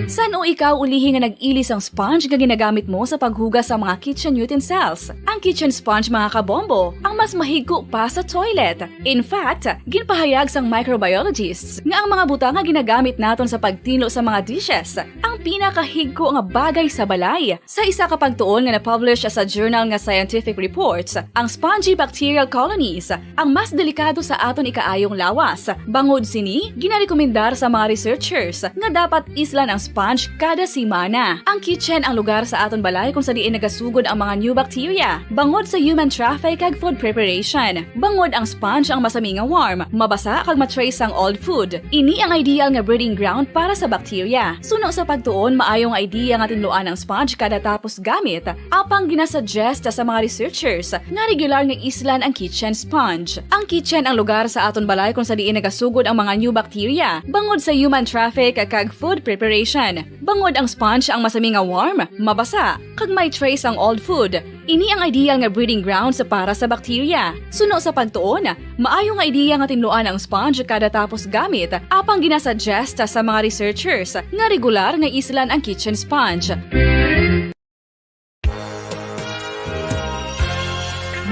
San-o ikaw ulihi nga nag-ili sang sponge nga ginagamit mo sa paghugas sa mga kitchen utensils? Ang kitchen sponge, mga kabombo, ang mas mahigko pa sa toilet. In fact, ginpahayag sang microbiologists nga ang mga butang nga ginagamit naton sa pagtinlo sa mga dishes ang pinakahigko nga bagay sa balay. Sa isa ka pagtuon nga na-publish sa journal nga Scientific Reports, ang spongy bacterial colonies ang mas delikado sa aton ikaayong lawas. Bangod sini, ginarekomendar sa mga researchers nga dapat islan ang sponge kada semana. Ang kitchen ang lugar sa aton balay kung sa diin nagasugod ang mga new bacteria, bangod sa human traffic kag food preparation. Bangod ang sponge ang masami nga warm, mabasa kag ma-trace sang old food. Ini ang ideal nga breeding ground para sa bacteria. Suno sa pagtuon, maayo nga idea nga tinluan ang sponge kada tapos gamit, apang ginasuggest sa mga researchers nga regular nga islan ang kitchen sponge. Ang kitchen ang lugar sa aton balay kung sa diin nagasugod ang mga new bacteria, bangod sa human traffic kag food preparation. Bangod ang sponge ang masami nga warm, mabasa, kag may trace ang old food, ini ang ideal nga breeding grounds para sa bacteria. Suno sa pagtuon, maayo nga idea nga tinluan ang sponge kada tapos gamit, apang ginasuggest sa mga researchers nga regular nga islan ang kitchen sponge.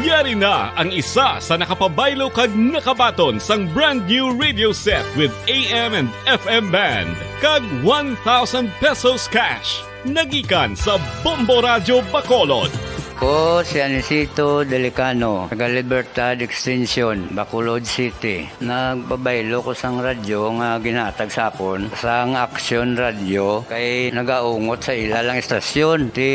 Yari na ang isa sa nakapabaylo kag nakabaton sang brand new radio set with A M and F M band kag one thousand pesos cash. Nagikan sa Bombo Radyo Bacolod. Ko si Anisito Delicano, taga Libertad Extension, Bacolod City. Nagpabaylo ko sang radyo nga ginhatag sa akon sang Action Radio kay nagaungot sa ila lang istasyon. Ti,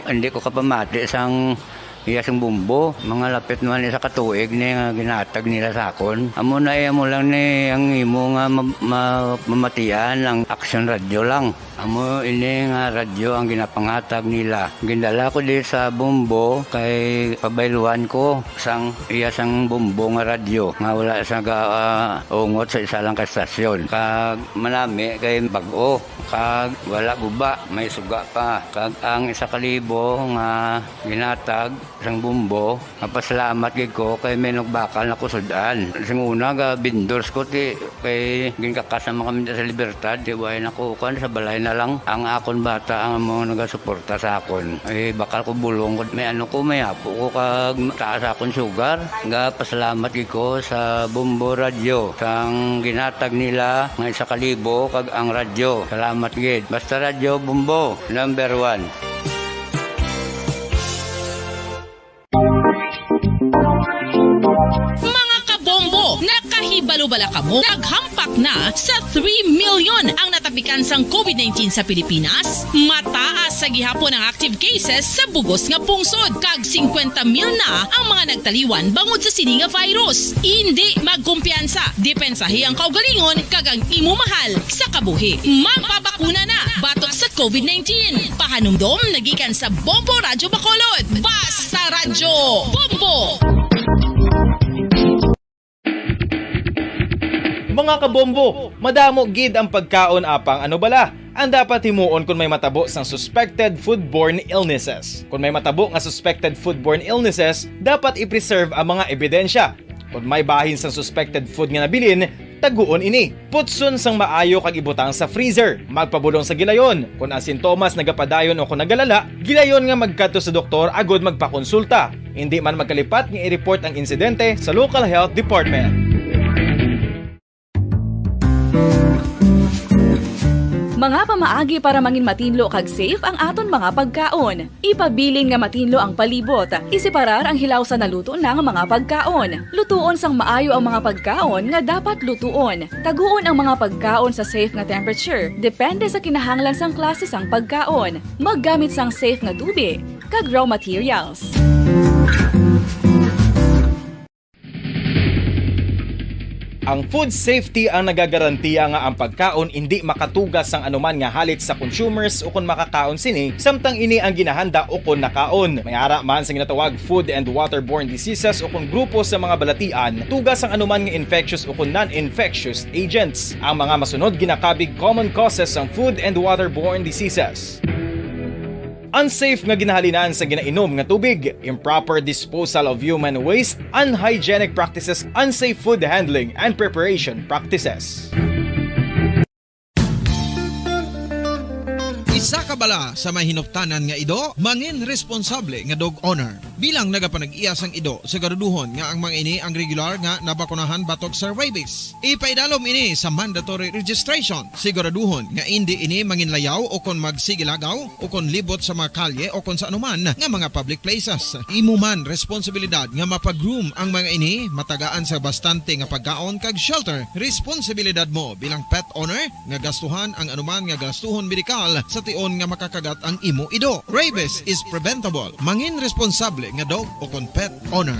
hindi ko kapamati sang iya sang bombo. Mga lapit naman isa ka tuig ni nga ginhatag nila sa akon. Amo na, eh, amo lang ni ang imo nga ma-, ma-, mamatian ang Action Radio lang. Amo ini nga radyo ang ginapanghatag nila. Gindala ko di sa Bombo kay pabayluhan ko sang iya sang Bombo nga radyo nga wala sa ga, ah, ungot sa isa lang ka estasyon. Kag manami kay bag-o, kag wala guba, may suga pa. Kag ang isa ka libo nga ginhatag sang Bombo, mapasalamat gid ko kay may nagbakal na ko sud-an. Sing una, ga vendors ko, ti, kay ginkakas naman kami sa Libertad, ti, way na ko, kuwan, sa balay na lang. Ang akon bata ang amo nagasuporta sa akon. Eh, bakal ko bulong ko, may ano ko, may apo ko, kag taas akon sugar. Ga pasalamat gid ko sa Bombo Radyo, sang ginhatag nila nga isa ka libo, kag ang radyo. Salamat gid. Basta Radyo Bombo, number one. Mga kabombo, naka- Ibalo bala kamo, naghampak na sa three million ang natapikan sang covid nineteen sa Pilipinas. Mataas sa gihapon ang active cases sa bugos nga pungsod, kag singkwenta mil na ang mga nagtaliwan bangod sa sini nga virus. Indi magkumpiyansa, depensahi ang kaugalingon kag ang imo mahal sa kabuhi. Magpabakuna na batok sa covid nineteen. Pahanumdom nagikan sa Bombo Radyo Bacolod. Basta Radyo Bombo! Mga kabombo, madamo gid ang pagkaon, apang ano bala ang dapat himuon kon may matabo sang suspected foodborne illnesses? Kon may matabo nga suspected foodborne illnesses, dapat i-preserve ang mga ebidensya. Kon may bahin sang suspected food nga nabilin, taguon ini. Putson sang maayo kag ibutang sa freezer. Magpabulong sa gilayon. Kon ang sintomas nagapadayon o kon nagalala, gilayon nga magkadto sa doktor agud magpakonsulta. Indi man magkalipat nga i-report ang insidente sa local health department. Mga pamaagi para mangin matinlo kag safe ang aton mga pagkaon. Ipabilin nga matinlo ang palibot. Iseparar ang hilaw sa naluto na nga mga pagkaon. Lutuon sang maayo ang mga pagkaon nga dapat lutuon. Taguon ang mga pagkaon sa safe nga temperature, depende sa kinahanglan sang klase sang pagkaon. Maggamit sang safe nga tubi kag raw materials. Ang food safety ang nagagarantiya nga ang pagkaon indi makatuga sang anuman nga halit sa consumers ukon makakaon sini, samtang ini ang ginahanda ukon nakaon. May ara man sa ginatawag food and waterborne diseases ukon grupo sa mga balatian, tuga sang anuman nga infectious ukon non-infectious agents. Ang mga masunod ginakabig common causes sang food and waterborne diseases. Unsafe nga ginahalinan sa ginainom nga tubig, improper disposal of human waste, unhygienic practices, unsafe food handling and preparation practices. Isa ka bala sa may hinuptanan nga ido, mangin responsable nga dog owner. Bilang nagapanag-iya sang ido, siguraduhon nga ang mga ini ang regular nga nabakunahan batok sa rabies. Ipaidalom ini sa mandatory registration. Siguraduhon nga indi ini manginlayaw o kon magsigilagaw o kon libot sa mga kalye o kon sa anuman nga mga public places. Imo man responsibilidad nga mapag-groom ang mga ini, matagaan sa bastante nga pagkaon kag shelter. Responsibilidad mo bilang pet owner nga gastuhan ang anuman nga gastuhon medikal sa tion nga makakagat ang imo ido. Rabies is preventable. Mangin responsable nga dog o kon pet owner.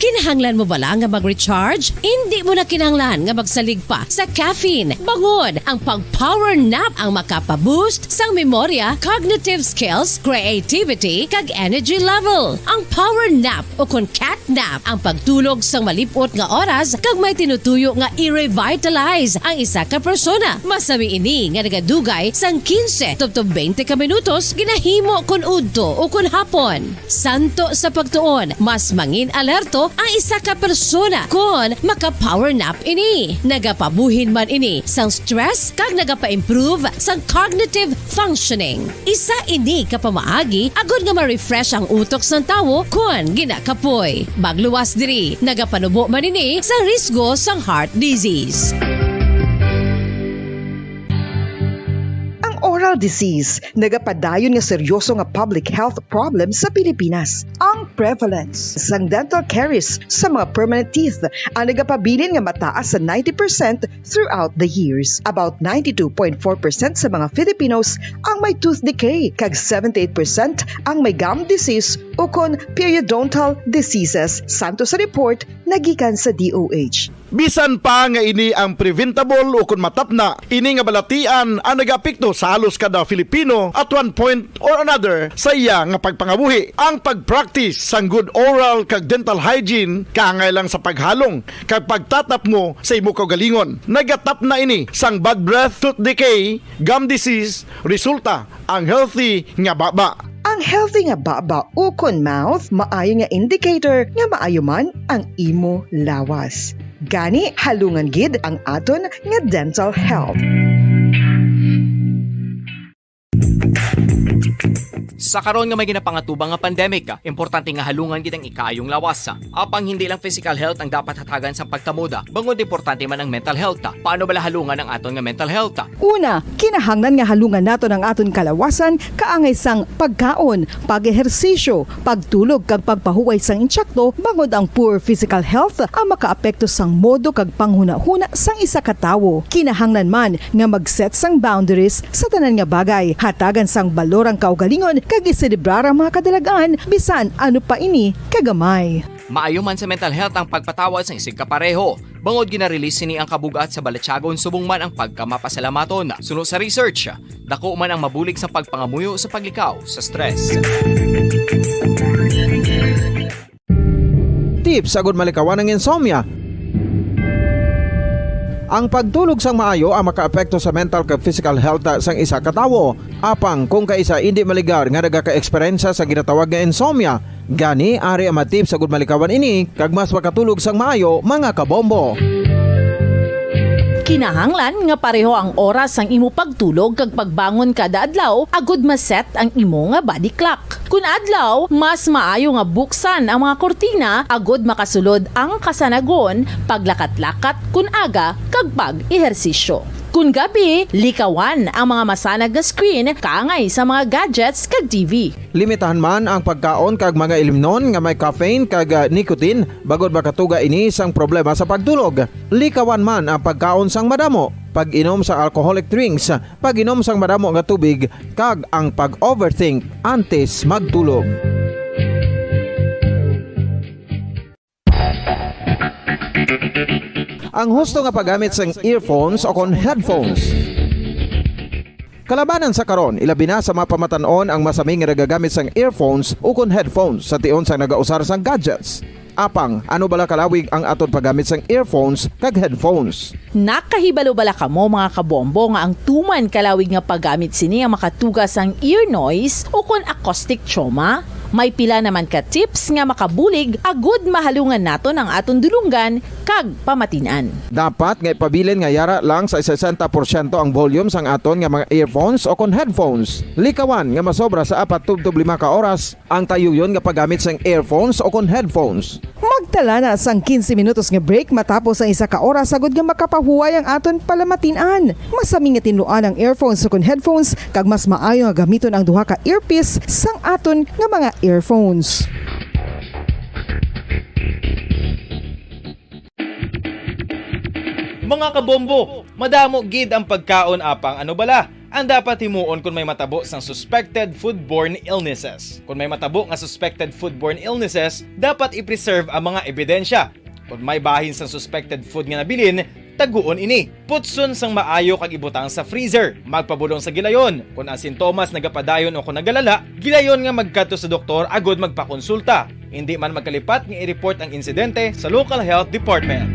Kinahanglan mo bala nga mag-recharge? Indi mo na kinahanglan nga magsalig pa sa caffeine. Bangod ang pag-power nap ang makapa-boost sang memorya, cognitive skills, creativity, kag energy level. Ang power nap o kon cat nap ang pagtulog sang malip-ot nga oras kag may tinutuyo nga i-revitalize ang isa ka persona. Masami ini nga nagadugay sang kinse tubtob twenty ka minutos, ginahimo kon udto o kon hapon. Santo sa pagtuon, mas mangin alerto ang isa ka persona kon maka-power nap ini. Nagapabuhin man ini sang stress kag nagapa-improve sang cognitive functioning. Isa ini ka pamaagi agod nga ma-refresh ang utok sang tawo kon ginakapoy. Magluwas diri, nagapanubo man ini sang risgo sang heart disease. Ang oral disease nagapadayon nga seryoso nga public health problem sa Pilipinas. Ang prevalence sang dental caries sa mga permanent teeth ang nagapabilin nga mataas sa ninety percent throughout the years. About ninety-two point four percent sa mga Filipinos ang may tooth decay, kag seventy-eight percent ang may gum disease ukon periodontal diseases, santo sa report nga gikan sa D O H. Bisan pa nga ini ang preventable ukon matapna, ini nga balatian ang nagaapekto sa halos kada Filipino at one point or another sa iya nga pagpangabuhi. Ang pag-practice sang good oral kag dental hygiene kaangay lang sa paghalong kag pagtatapmo sa imo kaugalingon. Nagatapna ini sang bad breath, tooth decay, gum disease, resulta ang healthy nga baba. Ang healthy nga baba ukon mouth maayo nga indicator nga maayo man ang imo lawas. Gani, halungan gid ang aton nga dental health. Sa karon nga may ginapangatubang nga pandemic, importante nga halungan gid ang ikaayong lawas. Apang hindi lang physical health ang dapat hatagan sang pagtamod, bangod importante man ang mental health. Paano bala halungan ang aton nga mental health? Una, kinahanglan nga halungan naton ang aton kalawasan kaangay sang pagkaon, pag-ehersisyo, pagtulog kag pagpahuway sang insakto, bangod ang poor physical health ang makaapekto sang modo kag panghunahuna sang isa ka tawo. Kinahanglan man nga mag-set sang boundaries sa tanan nga bagay, hatagan sang balor ang kaugalingon, kag iselebrar ang mga kadalagan, bisan ano pa ini kagamay. Maayo man sa mental health ang pagpatawad sang isigkapareho, bangod gina-release sini ang kabug-at sa balatyagon subong man ang pagkamapasalamaton. Suno sa research, dako man ang mabulig sa pagpangamuyo sa paglikaw sa stress. Tips agud malikawan ang insomnia. Ang pagtulog sang maayo ang makaapekto sa mental kag physical health sang isa ka tawo. Apang kung kaisa indi maligar nga nagaka-eksperyensya sa ginatawag nga insomnia, gani ari ang mga tips agud malikawan ini kag mas makatulog sang maayo, mga kabombo. Kinahanglan nga pareho ang oras sang imo pagtulog kag pagbangon kada adlaw agud ma-set ang imo nga body clock. Kun adlaw, mas maayo nga buksan ang mga kurtina agud makasulod ang kasanagon, paglakat-lakat kun aga, kag pag-ehersisyo. Kun gabi, likawan ang mga masanag nga screen kaangay sa mga gadgets kag T V. Limitahan man ang pagkaon kag mga ilimnon nga may caffeine kag, ah, nicotine, bangod makatuga ini sang problema sa pagtulog. Likawan man ang pagkaon sang madamo, pag-inom sa alcoholic drinks, pag-inom sang madamo nga tubig, kag ang pag-overthink antes magtulog. Ang husto nga paggamit sang earphones o kon headphones. Kalabanan sa karon, ilabi na sa mga pamatan-on ang masami nga nagagamit sang earphones o kon headphones sa tion sang nagausar sang gadgets. Apang, ano bala kalawig ang aton paggamit sang earphones kag headphones? Nakahibalo bala kamo, mga kabombo, nga ang tuman kalawig nga paggamit sini ang makatuga sang ear noise o kon acoustic trauma? May pila naman ka tips nga makabulig agud mahalungan naton ang aton dulonggan kag pamatin-an. Dapat nga ipabilin nga yara lang sa sesenta porsyento ang volume sang aton nga mga earphones o kon headphones. Likawan nga masobra sa apat tubtob lima ka oras ang tayuyon nga paggamit sang earphones o kon headphones. Magtala na sang quince minutos nga break matapos ang isa ka oras agud nga makapahuway ang aton palamatin-an. Masami nga tinluan ang earphones o kon headphones, kag mas maayo nga gamiton ang duha ka earpiece sang aton nga mga earphones. Mga kabombo, madamo gid ang pagkaon, apang ano bala ang dapat himuon kon may matabo sang suspected foodborne illnesses? Kon may matabo nga suspected foodborne illnesses, dapat i-preserve ang mga ebidensya. Kon may bahin sang suspected food nga nabilin, taguon ini. Putson sang maayo kag ibutang sa freezer. Magpabulong sa gilayon. Kon ang sintomas nagapadayon o kon nagalala, gilayon nga magkadto sa doktor agud magpakonsulta. Indi man magkalipat nga i-report ang insidente sa local health department.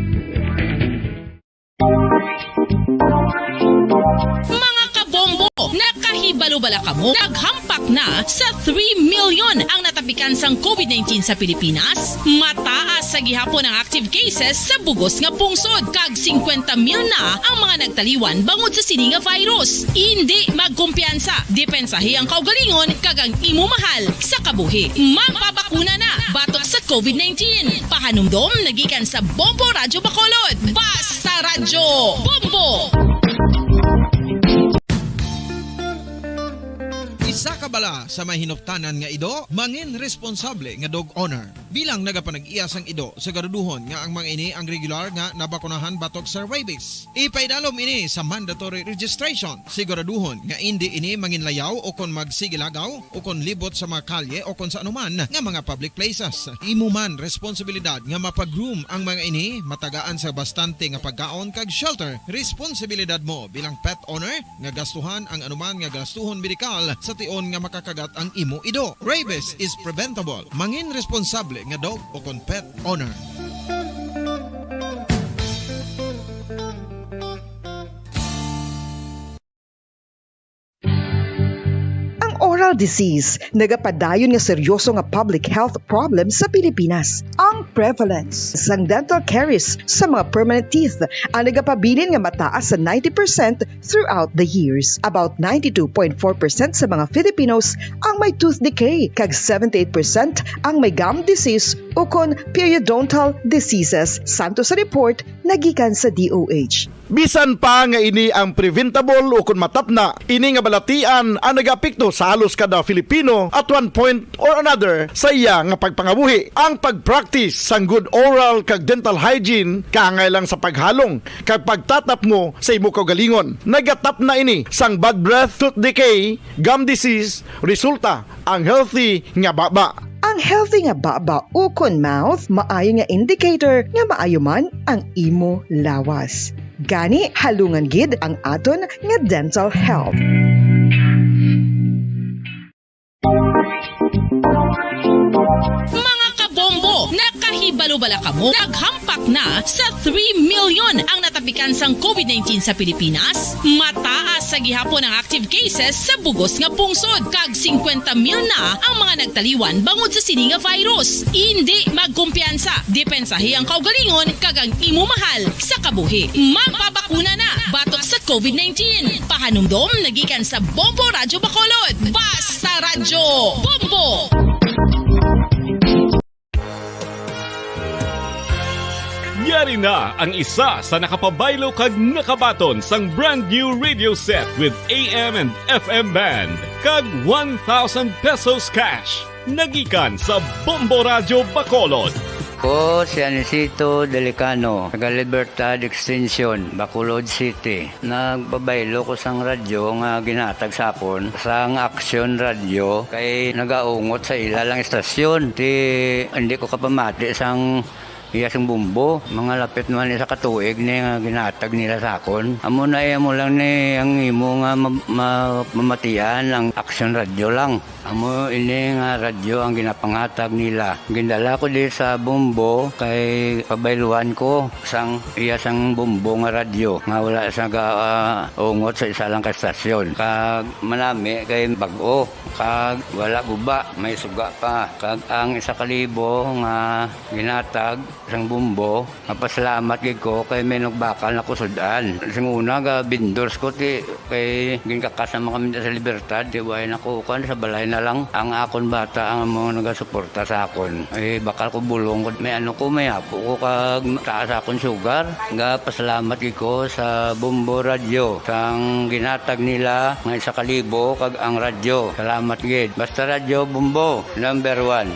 Mga kabombo, nakahibalo bala kamo? Naghampak na sa three million ang natapikan sang covid nineteen sa Pilipinas. Mataas sa gihapon ang active cases sa bugos nga pungsod, kag singkwenta mil na ang mga nagtaliwan bangod sa sini nga virus. Indi magkumpiyansa, depensahi ang kaugalingon kag ang imo mahal sa kabuhi. Magpabakuna na batok sa covid nineteen. Pahanumdom na gikan sa Bombo Radyo Bacolod. Basta Radyo Bombo! Isa ka bala sa may hinuptanan nga ido, mangin responsable nga dog owner. Bilang nagapanag-iya sang ido, siguraduhon nga ang mga ini ang regular nga nabakunahan batok sa rabies. Ipaidalom ini sa mandatory registration. Siguraduhon nga indi ini manginlayaw o kon magsigilagaw o kon libot sa mga kalye o kon sa anuman nga mga public places. Imo man responsibilidad nga mapa-groom ang mga ini, matagaan sa bastante nga pagkaon kag shelter. Responsibilidad mo bilang pet owner nga gastuhan ang anuman nga gastuhon medikal sa tion nga makakagat ang imo ido. Rabies is preventable. Mangin responsable nga dog o kon pet owner. Ang oras Disease, nagapadayon nga seryoso nga public health problem sa Pilipinas. Ang prevalence sang dental caries sa mga permanent teeth ang nagapabilin nga mataas sa ninety percent throughout the years. About ninety-two point four percent sa mga Filipinos ang may tooth decay, kag seventy-eight percent ang may gum disease ukon periodontal diseases, santo sa report nagikan sa D O H. Bisan pa nga ini ang preventable ukon matapna, ini nga balatian ang nagaapekto sa halos kada Filipino at one point or another sa iya nga pagpangabuhi. Ang pag-practice sang good oral kag dental hygiene, kaangay lang sa paghalong kag pagtatapngo sa imo kaugalingon. Nagatapna ini sang bad breath, tooth decay, gum disease, resulta ang healthy nga baba. Ang healthy nga baba ukon mouth maayo nga indicator nga maayo man ang imo lawas. Gani, halungan gid ang aton nga dental health. Mga kabombo, nakahibalo bala kamo? Naghampak na sa three million ang natapikan sang covid nineteen sa Pilipinas. Mataas sa gihapon ang active cases sa bugos nga pungsod, kag singkwenta mil na ang mga nagtaliwan bangod sa sini nga virus. Indi magkumpiyansa, depensahi ang kaugalingon kag ang imo mahal sa kabuhi. Magpabakuna na batok sa covid nineteen. Pahanumdom nagikan sa Bombo Radyo Bacolod. Basta Radyo Bombo! Yari na ang isa sa nakapabaylo kag nakabaton sang brand new radio set with A M and F M band kag one thousand pesos cash. Nagikan sa Bombo Radyo Bacolod. Ko si Anisito Delicano, taga Libertad Extension, Bacolod City. Nagpabaylo ko sang radyo nga ginhatag sa akon sang Aksyon Radyo, kay nagaungot sa ila lang istasyon. Ti, hindi ko kapamati sang iya sing bumbo. Mga lapit naman isa ka tuig ni nga ginhatag nila sa akon. Amo na, eh, amo lang ni ang imo nga ma-, ma-, mamatian ang Aksyon Radyo lang. Amo ini nga radyo ang ginapanghatag nila. Gindala ko di sa Bombo kay pabayluhan ko sang iya sang Bombo nga radyo nga wala sa ga, ah, ungot sa isa lang ka estasyon. Kag manami kay bag-o, kag wala guba, may suga pa. Kag ang isa ka libo nga ginatag sang Bombo, mapasalamat gid ko kay may nagbakal na ko sud-an. Sing una, ga vendors ko, ti, kay ginkakas naman kami sa Libertad, ti, way na ko, kuwan, sa balay na lang. Ang akon bata ang mga nagasuporta sa akon. Eh, bakal ko bulong ko, may ano ko, may apo ko, kag taas akon sugar. Ga pasalamat gid ko sa Bombo Radyo, sang ginatag nila nga isa ka libo, kag ang radyo. Salamat gid. Basta Radyo Bombo, number one.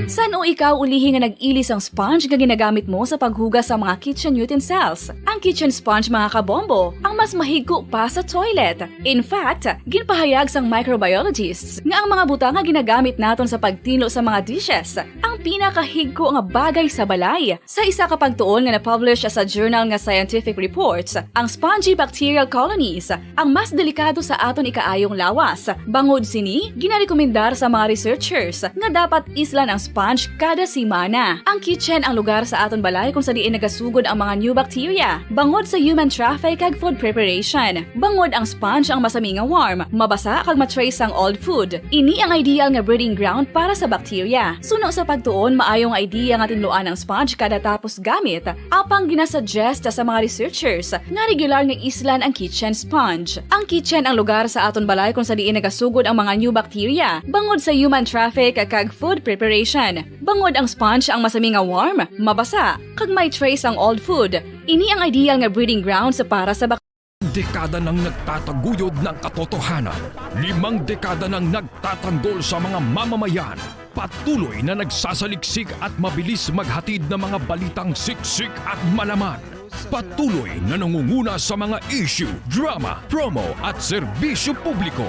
San-o ikaw ulihi nga nag-ili sang sponge nga ginagamit mo sa paghugas sa mga kitchen utensils? Ang kitchen sponge, mga kabombo, ang mas mahigko pa sa toilet. In fact, ginpahayag sang microbiologists nga ang mga butang nga ginagamit naton sa pagtinlo sa mga dishes ang pinakahigko nga bagay sa balay. Sa isa ka pagtuon nga na-publish sa journal nga Scientific Reports, ang spongy bacterial colonies ang mas delikado sa aton ikaayong lawas. Bangod sini, ginarekomendar sa mga researchers nga dapat islan ang sponge kada semana. Ang kitchen ang lugar sa aton balay kung sa diin nagasugod ang mga new bacteria, bangod sa human traffic kag food preparation. Bangod ang sponge ang masami nga warm, mabasa kag ma-trace sang old food. Ini ang ideal nga breeding ground para sa bacteria. Suno sa pagtuon, maayo nga idea nga tinluan ang sponge kada tapos gamit, apang ginasuggest sa mga researchers nga regular nga islan ang kitchen sponge. Ang kitchen ang lugar sa aton balay kung sa diin nagasugod ang mga new bacteria, bangod sa human traffic kag food preparation. Bangod ang sponge ang masami nga warm, mabasa, kag may trace ang old food. Ini ang ideal nga breeding grounds para sa bak- Dekada nang nagtataguyod ng katotohanan. Limang dekada nang nagtatanggol sa mga mamamayan. Patuloy na nagsasaliksik at mabilis maghatid ng mga balitang siksik at malaman. Patuloy na nangunguna sa mga issue, drama, promo at serbisyo publiko.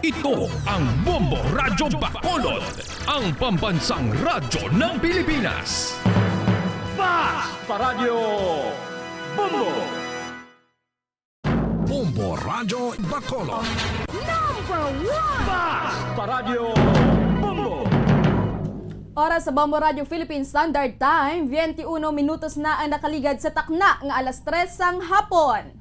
Ito ang Bombo Radyo Bacolod, ang pambansang radyo ng Pilipinas. Basta Radyo Bombo! Bombo Radyo Bacolod. Number one! Basta Radyo Bombo! Oras sa Bombo Radyo Philippine Standard Time, twenty-uno minutos na ang nakaligad sa takna nga alas tres sang hapon.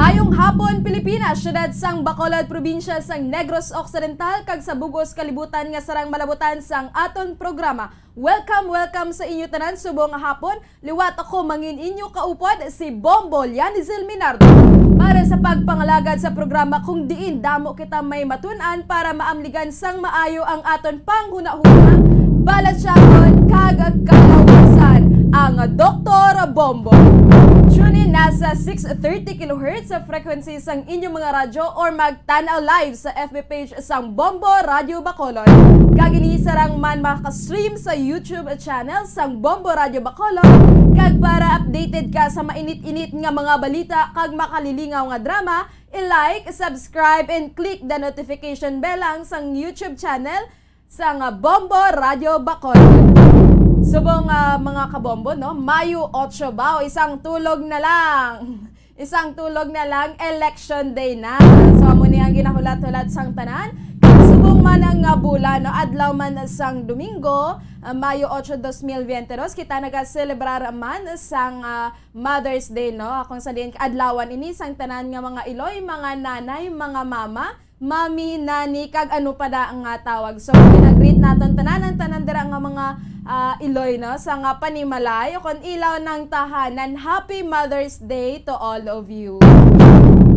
Maayong hapon, Pilipinas, siyudad sang Bacolod, probinsya sang Negros Occidental, kag sa bug-os kalibutan nga sarang malabutan sang aton programa. Welcome, welcome sa inyo tanan subong nga hapon. Liwat ako mangin inyo kaupod, si Bombo Lianizil Minardo, para sa pagpangalagad sa programa kung diin damo kita may matun-an para maamligan sang maayo ang aton panghunahuna, balasyagon, kag kalawasan, ang Doktor Bombo. Tune in na sa six thirty kilohertz sa frequency sang inyong mga radyo or magtan-aw live sa F B page sang Bombo Radio Bacolod. Kag ini sarang man makaka-stream sa YouTube channel sang Bombo Radio Bacolod. Kag para updated ka sa mainit-init nga mga balita kag makalilingaw nga drama, i-like, subscribe, and click the notification bell ang sang YouTube channel sang Bombo Radio Bacolod. Subong, ah, mga kabombo, no? Mayo otso ba? O isang tulog na lang. Isang tulog na lang, election day na. So, amo ni ang ginahulat-hulat sang tanan. Kag subong man ang, ah, bulan, no? Adlaw man sang Domingo, ah, Mayo otso, dos mil biyente dos, kita nagaselebrar man sang, ah, Mother's Day, no? Akong sa diin kaadlawan ini sang tanan nga mga iloy, mga nanay, mga mama, mami, nani, kag ano pa da nga tawag. So, gina-greet naton tanan ang tanan dira nga mga, ah, iloy, no, sa nga panimalay o kon ilaw ng tahanan. Happy Mother's Day to all of you.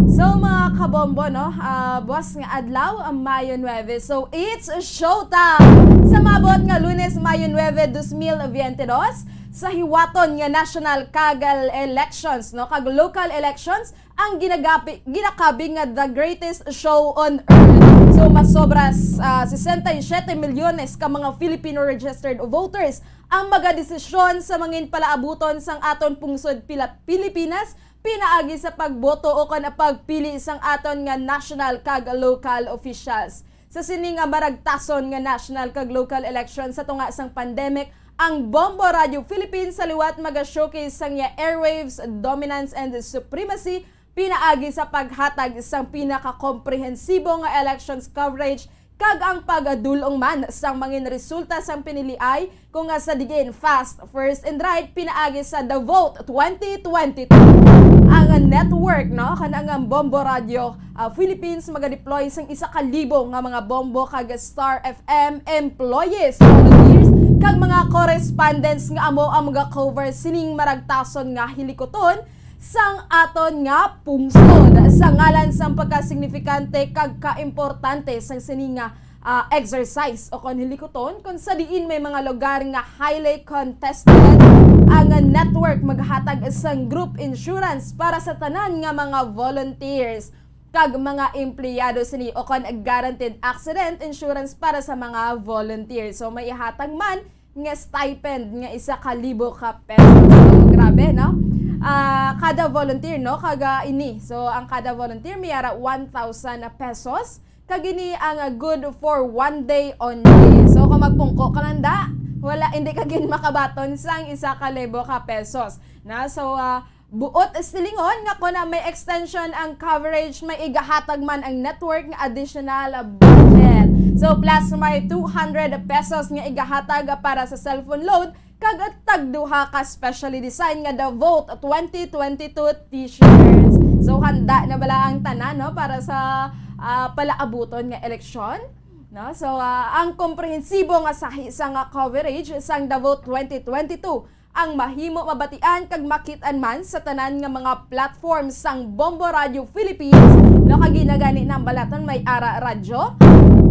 So, mga kabombo, no, ah, buwas nga adlaw, ang Mayo nuebe. So, it's showtime! Sa maabot nga Lunes, Mayo nuebe, dos mil biyente dos, sa hiwaton nga national kag elections, no, kag local elections, ang ginagapi-, ginakabig nga the greatest show on earth. So, masobra sa sesenta y siete milyones ka mga Filipino registered voters ang magadesisyon sa mangin palaabuton sang aton pungsod pila-, Pilipinas, pinaagi sa pagboto o kon pagpili sang aton nga national kag local officials. Sa sini nga maragtason nga national kag local election sa tunga sang pandemic, ang Bombo Radio Philippines sa liwat maga-showcase sang iya airwaves dominance and supremacy pinaagi sa paghatag sang pinakakomprehensibo nga elections coverage kag ang pagadul-ong man sang mangin resulta sang piniliay, kung nga sa diin fast, first, and right pinaagi sa The Vote twenty twenty-two. Ang network, no, kanang ang Bombo Radio, ah, Philippines magadeploy sang isa ka libo nga mga Bombo kag Star F M employees, volunteers, kag mga correspondents nga amo ang maga-cover sining maragtason nga hilikuton sang aton nga pungsod. Sa ngalan sang pagkasignifikante kag kaimportante sang sini nga, ah, exercise o kon hilikuton, kung sa diin may mga lugar nga highly contested, ang network maghatag sang group insurance para sa tanan nga mga volunteers kag mga empleyado sini o kon guaranteed accident insurance para sa mga volunteers. So, may ihatag man nga stipend nga isa ka libo ka pesos. So, grabe, no? Ah, kada volunteer, no? Kaga ini. So, ang kada volunteer may ara one thousand pesos. Kag ini ang, ah, good for one day only. So, kung magpungko ka lang da, wala, hindi ka gid makabaton sang isa ka libo ka pesos. Na? So, ah, buot silingon nga kon may extension ang coverage, may igahatag man ang network nga additional budget. So, plus may two hundred pesos nga igahatag para sa cellphone load, kag tagduha ka specially designed nga The Vote twenty twenty-two t-shirts. So, handa na bala ang tanan, no, para sa, ah, palaabuton nga eleksyon? No? So, ah, ang komprehensibo nga sahi sa nga coverage sang The Vote twenty twenty-two ang mahimo mabatian kag makit-an man sa tanan nga mga platform sang Bombo Radio Philippines, no, kag ginagani nang balaton may ara radyo,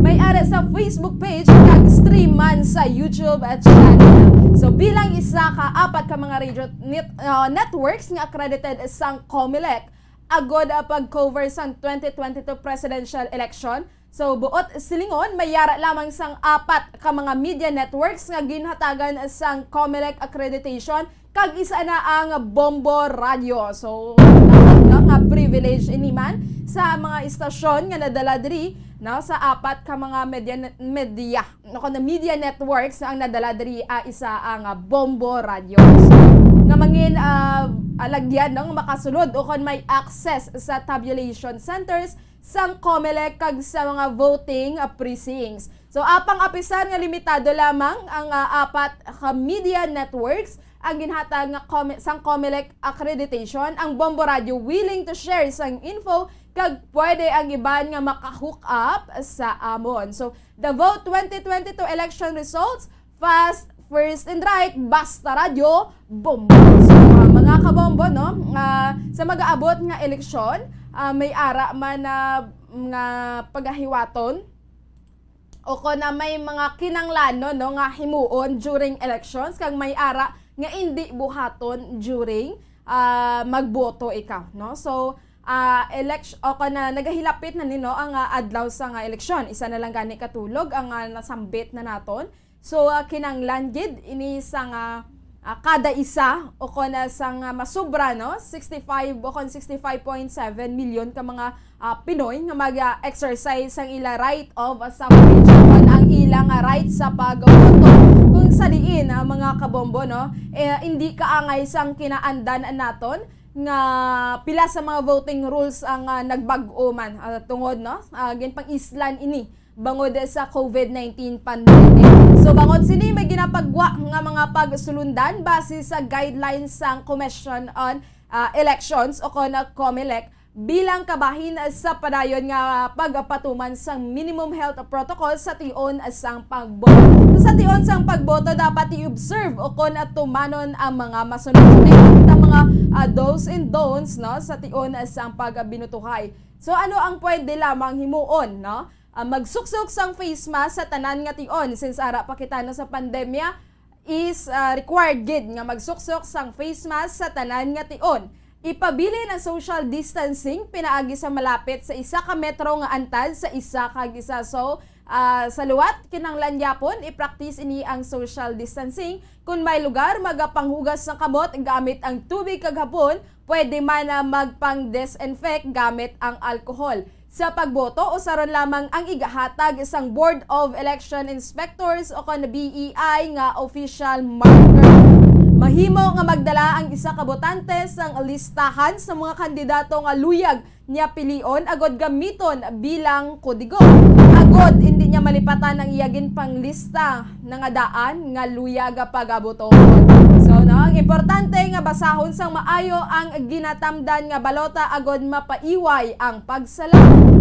may ara sa Facebook page, kag stream man sa YouTube channel. So, bilang isa ka apat ka mga radio net-, uh, networks nga accredited sang Comelec, agod, uh, pag-cover sang twenty twenty-two presidential election, so, buot silingon, may ara lamang sang apat ka mga media networks nga ginhatagan sang Comelec accreditation, kag isa na ang Bombo Radio. So, no, nga privilege ini man sa mga istasyon nga nadala diri, no, sa apat ka mga media, media, no, kuno media networks ang nadala diri, ah, isa ang, ah, Bombo Radio. So, nga mangin, ah, alagyan, no, nga makasulod o kon may access sa tabulation centers sang Comelec kag sa mga voting, ah, precincts. So, apang apisar nga limitado lamang ang, ah, apat ka media networks, ang ginhatag nga Come-, sang Comelec accreditation, ang Bombo Radio willing to share sang info kag pwede ang iban nga maka-hook up sa amon. So, the Vote twenty twenty-two election results, fast, first and right, basta radyo, Bombo. So, ah, mga kabombo, no? Ah, sa mag-aabot nga eleksyon, ah, may ara man na nga pagahiwaton o kon na may mga kinanglanon, no, nga himuon during elections, kag may ara nga indi buhaton during, ah, magboto ikaw, no? So, ah, elect-, o kon na nagahilapit na ni, no, ang, ah, adlaw sa nga eleksyon. Isa na lang gani katulog ang, ah, nasambit na naton. So, ah, kinanglan gid ini sa nga, ah, kada isa o kon, ah, sa nga masubra, no, sixty-five o kon sixty-five point seven million ka mga, ah, Pinoy nga mag-exercise ang ila right of suffrage o kon ang ila nga right sa pagboto. Kung sa diin, ah, mga kabombo, no, eh, hindi kaangay sang kinaandan naton nga pila sa mga voting rules ang, ah, nagbag-o man, ah, tungod, no, ah, ginpang-islan ini bangod sa COVID nineteen pandemic. So, bangod sini, may ginapagwa nga mga pagsulundan base sa guidelines sang Commission on, ah, Elections o kon Comelec bilang kabahin sa padayon nga pagpatuman sang minimum health protocol sa tion sang pagboto. So, sa tion sang pagboto, dapat i-observe o kon tumanon ang mga masunod-sunod nga mga, ah, do's and don'ts, no, sa tion sang pagbinutuhay. So, ano ang pwede lamang himuon, no? Ah, magsuksok sang face mask sa tanan nga tion. Since ara pa kita na sa pandemya, is, ah, required gid nga magsuksok sang face mask sa tanan nga tion. Ipabilin ang social distancing pinaagi sa malapit sa isa ka metro nga antad sa isa kag isa. So, ah, sa liwat, kinahanglan gyapon i-practice ini ang social distancing. Kung may lugar, magapanghugas sang kamot gamit ang tubig, kag hapon, pwede man na magpang-disinfect gamit ang alcohol. Sa pagboto, usaron lamang ang igahatag sang Board of Election Inspectors o kon B E I nga official marker. Mahimo nga magdala ang isa ka botante sang listahan sa mga kandidato nga luyag niya pilion agod gamiton bilang kodigo, agod hindi niya malipatan ang iya ginpanglista na nga daan nga luyag pagabuton. So, no, ang importante nga basahon sang maayo ang ginatamdan nga balota agod mapaiway ang pagsala.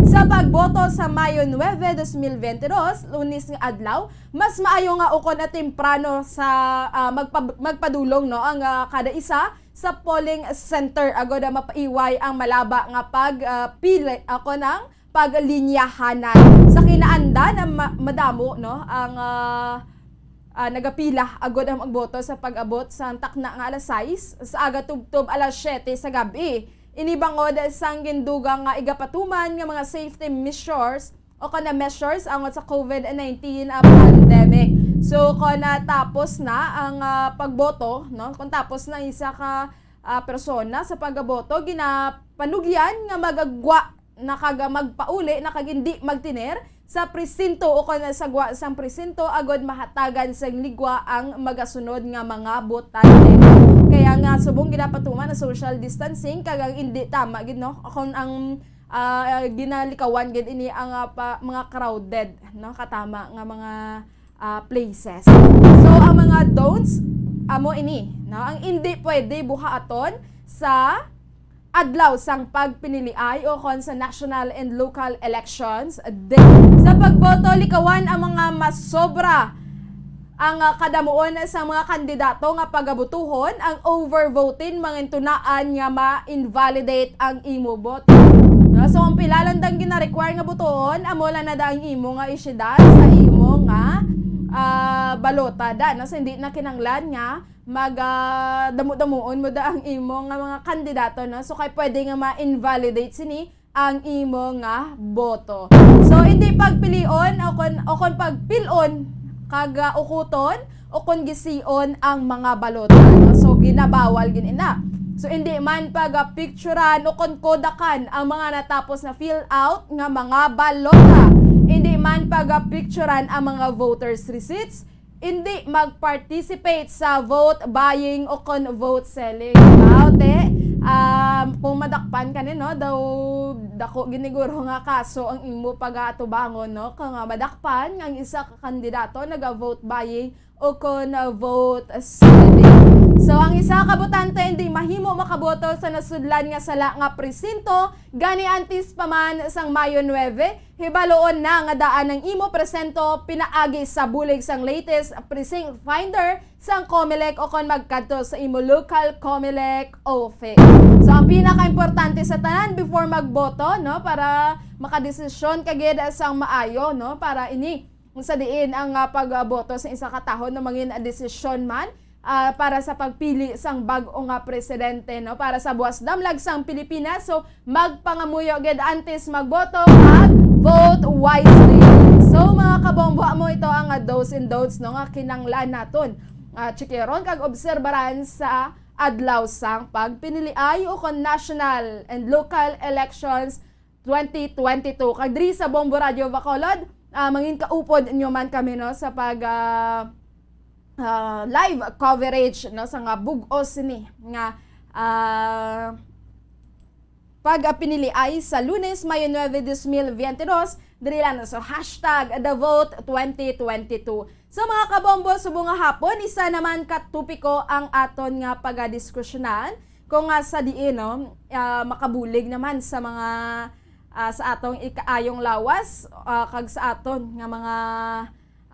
Sa pagboto sa Mayo nuebe, dos mil bente dos, Lunes nga adlaw, mas maayo nga ukon na temprano sa, ah, magpa-, magpadulong, no, ang, ah, kada isa sa polling center agod, ah, mapaiway ang malaba nga pag, ah, pili, ako nang paglinyahanan. Sa kinaandan na ma-, madamo, no, ang, ah, ah, nagapila agod ang magboto sa pag-abot sa takna nga alas sais sa aga tubtob alas siyete sa gab-i. Ini bangod sang gindugang nga igapatuman nga mga safety measures o kon na measures angot sa COVID nineteen, ah, pandemic. So, kon natapos na ang, ah, pagboto, no, kung tapos na isa ka, ah, persona sa pagboto, ginapanugyan nga magagwa na kag magpauli na kag hindi magtener sa presinto o kon sa gwa sang presinto agod mahatagan sang ligwa ang magasunod nga mga botante. Kaya nga subong ginapatuman ang social distancing kag ang hindi tama gid, no, kung ang, ah, ginalikawan gid ini ang, ah, pa, mga crowded, no, katama nga mga, ah, places. So, ang mga don'ts, amo ini, no? Ang indi pwede buhaton sa adlaw sang pagpiniliay o kon sa national and local elections day. Sa pagboto, likawan ang mga masobra ang, ah, kadamuon sa mga kandidato nga pagabutuhon. Ang overvoting mangintunaan nga ma-invalidate ang imo boto. No? So, ang pila lang dang gina-require nga butuhon, amo lang na da ang imo nga isyudad sa imo nga, ah, balota da. No? So, hindi na kinanglan nga mag, ah, damo-damuon mo da ang imo nga mga kandidato, no? So, kay pwede nga ma-invalidate sini ang imo nga boto. So, hindi pagpilion o kon, o kon pagpilon kag, ah, ukuton o kon gision ang mga balota, no? So, ginabawal gid ina. So, hindi man pagpicturan o kon kodakan ang mga natapos na fill out nga mga balota. Hindi man pagpicturan ang mga voters receipts. Hindi mag-participate sa vote buying o kon vote selling. Diba? Te, um, kung madakpan ka ni, no, daw dako giniguro nga kaso ang imo pagatubangon, no? Kung, ah, madakpan ang isa ka kandidato naga-vote buying o kon, ah, vote selling. So, ang isa ka botante hindi mahimo makaboto sa nasudlan nga sala nga presinto, gani antes pa man sang Mayo nuebe, hibaloon na nga daan ang imo presento pinaagi sa bulig sang latest precinct finder sang Comelec o kon magkadto sa imo local Comelec office. So, ang pinakaimportante sa tanan before magboto, no, para makadesisyon ka gid sang maayo, no, para ini kung sa diin ang, ah, pagboto sa isa ka tawo na mangin desisyon man, ah, para sa pagpili sang bag-o nga presidente, no, para sa buwas damlag sang Pilipinas. So, magpangamuyo gid antes magboto, mag vote wisely. So, mga kabombo, amo ito ang, ah, do's and don'ts, no, nga kinanglan naton, ah, chikeron kag obserbaran sa adlaw sang pagpiniliay o kon national and local elections twenty twenty-two. Kag diri sa Bombo Radio Bacolod, ah, mangin kaupod nyo man kami, no, sa pag, ah, ah, live coverage, no, sa nga bug-os ni nga, ah, pag, ah, piniliay sa Lunes, Mayo nuebe, dos mil biyente dos, diri lang sa hashtag the vote twenty twenty-two. So, mga kabombo, subong nga hapon, isa naman ka topiko ang aton nga pagadiskusyonan. Kung nga sa diin, no, ah, makabulig naman sa mga, ah, sa atong ikaayong lawas, ah, kag sa aton nga mga,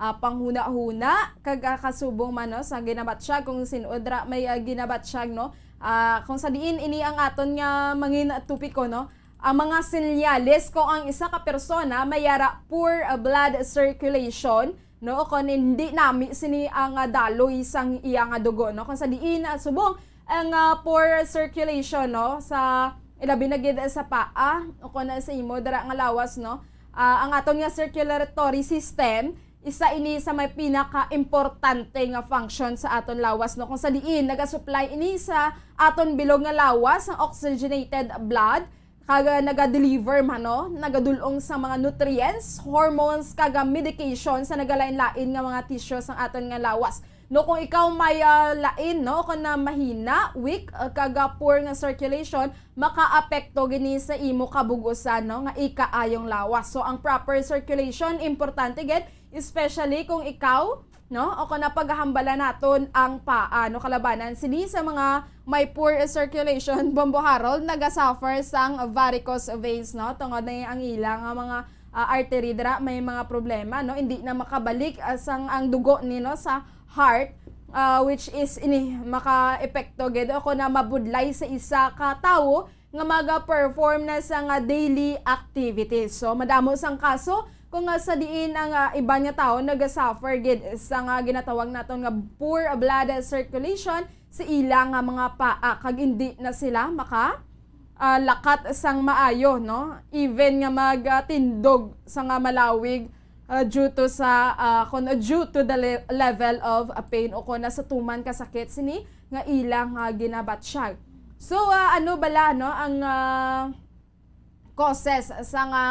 ah, panghunahuna, kag, ah, kasubong man, no, sa ginabatyag, kung sin-o dira may, ah, ginabatyag, no, ah, kung sa diin ini ang aton nga mangin topiko, no, ang mga senyales kung ang isa ka persona may ara poor, ah, blood circulation, no? O kon hindi nami sini ang, ah, daloy sang iya nga dugo, no? Kung sa diin, ah, subong ang, ah, poor circulation, no? Sa ilabi na gid sa paa o kon sa imo dira nga lawas, no? Ah, ang aton nga circulatory system, isa ini sa may pinaka-importante nga function sa aton lawas, no? Kung sa diin nagasupply ini sa aton bilog nga lawas ang oxygenated blood, kag, ah, naga-deliver man, no, nagadul-ong sa mga nutrients, hormones, kag, ah, medication sa nagalain-lain nga mga tisyo sang aton nga lawas. No, kung ikaw may, ah, lain, no, kung na mahina, weak, ah, kag, ah, poor nga circulation, makaapekto gini sa imo kabug-usan, no, nga ikaayong lawas. So, ang proper circulation, importante gid, especially kung ikaw, no, o kung napagahambala naton ang paa, no, kalabanan sini sa mga may poor circulation, Bombo Harold, nagasuffer sang varicose veins, no, tungod na ang ila nga mga, ah, artery dira may mga problema, no, hindi na makabalik, ah, sang ang dugo ni, no, sa heart, ah, which is ini maka-epekto gid o kung na mabudlay sa isa ka tawo nga maga-perform na sa nga daily activities. So, madamo sang kaso kung nga sa diin ang, ah, iban nga tawo nagasuffer gid sa nga ginatawag naton nga poor blood circulation sa ila nga mga paa, kag hindi na sila maka, ah, lakat sang maayo, no? Even nga magtindog sa nga malawig, ah, due to sa, ah, kon due to the le-, level of, ah, pain o kon sa tuman ka sakit sini nga ila nga ginabatyag. So, ah, ano bala, no, ang, ah, causes sa nga,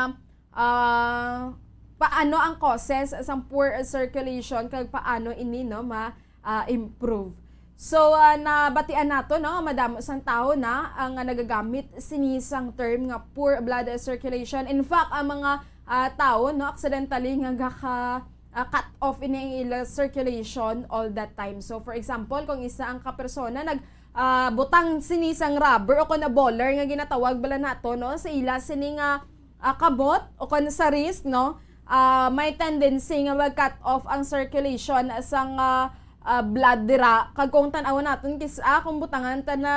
ah, paano ang causes sang poor circulation kag paano ini, no, ma, ah, improve? So, ah, nabatian nato, no, madamo sang tawo na ang nagagamit sini sang term nga poor blood circulation. In fact, ang mga, ah, tawo, no, accidentally nga gaka, ah, cut off ini ang ila circulation all the time. So, for example, kung isa ang kapersona nag, ah, butang sini sang rubber o kon bowler nga ginatawag bala nato, no, sa ila sini nga, ah, kamot o kon sa wrist, no, ah, may tendency nga mag-cut off ang circulation sang, ah, ah, blood dira. Kag kung tan-awon naton, kis-, ah, kung butangan ta na,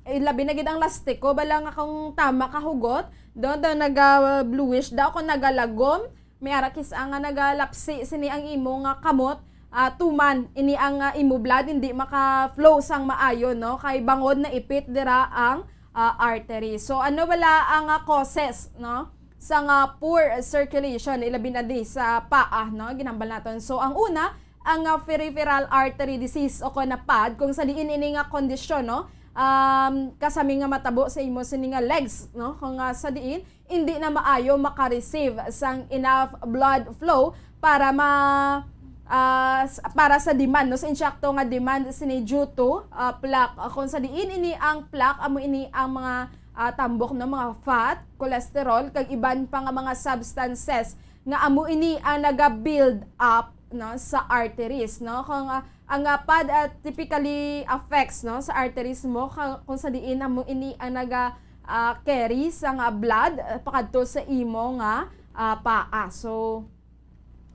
eh, labi na gid ang lastiko, bala nga kung tama ka hugot, do, do naga-bluish daw, kung nagalagom, may ara kis-a nga nagalapsi sini ang imo nga kamot, ah, tuman ini ang, ah, imo blood hindi maka-flow sang maayo, no? Kay bangod naipit dira ang, ah, artery. So, ano bala ang, ah, causes, no, sa nga poor circulation, ilabi na di sa paa, no? Ginambal naton. So, ang una, ang, ah, peripheral artery disease o kon na pad, kung sa diin ini nga kondisyon, no, um, kasami nga matabo sa imo sini nga legs, no? Kung, ah, sa diin, hindi na maayo maka-receive sang enough blood flow para ma-, ah, s-, para sa demand, no, sa insakto nga demand sini due to, ah, plaque. Ah, kung sa diin ini ang plaque, amo ini ang mga, ah, tambok, no, mga fat, cholesterol, kag iban pa nga mga substances nga amo ini ang naga-build up, no, sa arteries, no? Kung, ah, Ang, ah, pad, ah, typically affects, no, sa arteries mo, ka-, kung sa diin amo ini ang naga, ah, carry sa nga blood, ah, pakadto sa imo nga, ah, paa. So,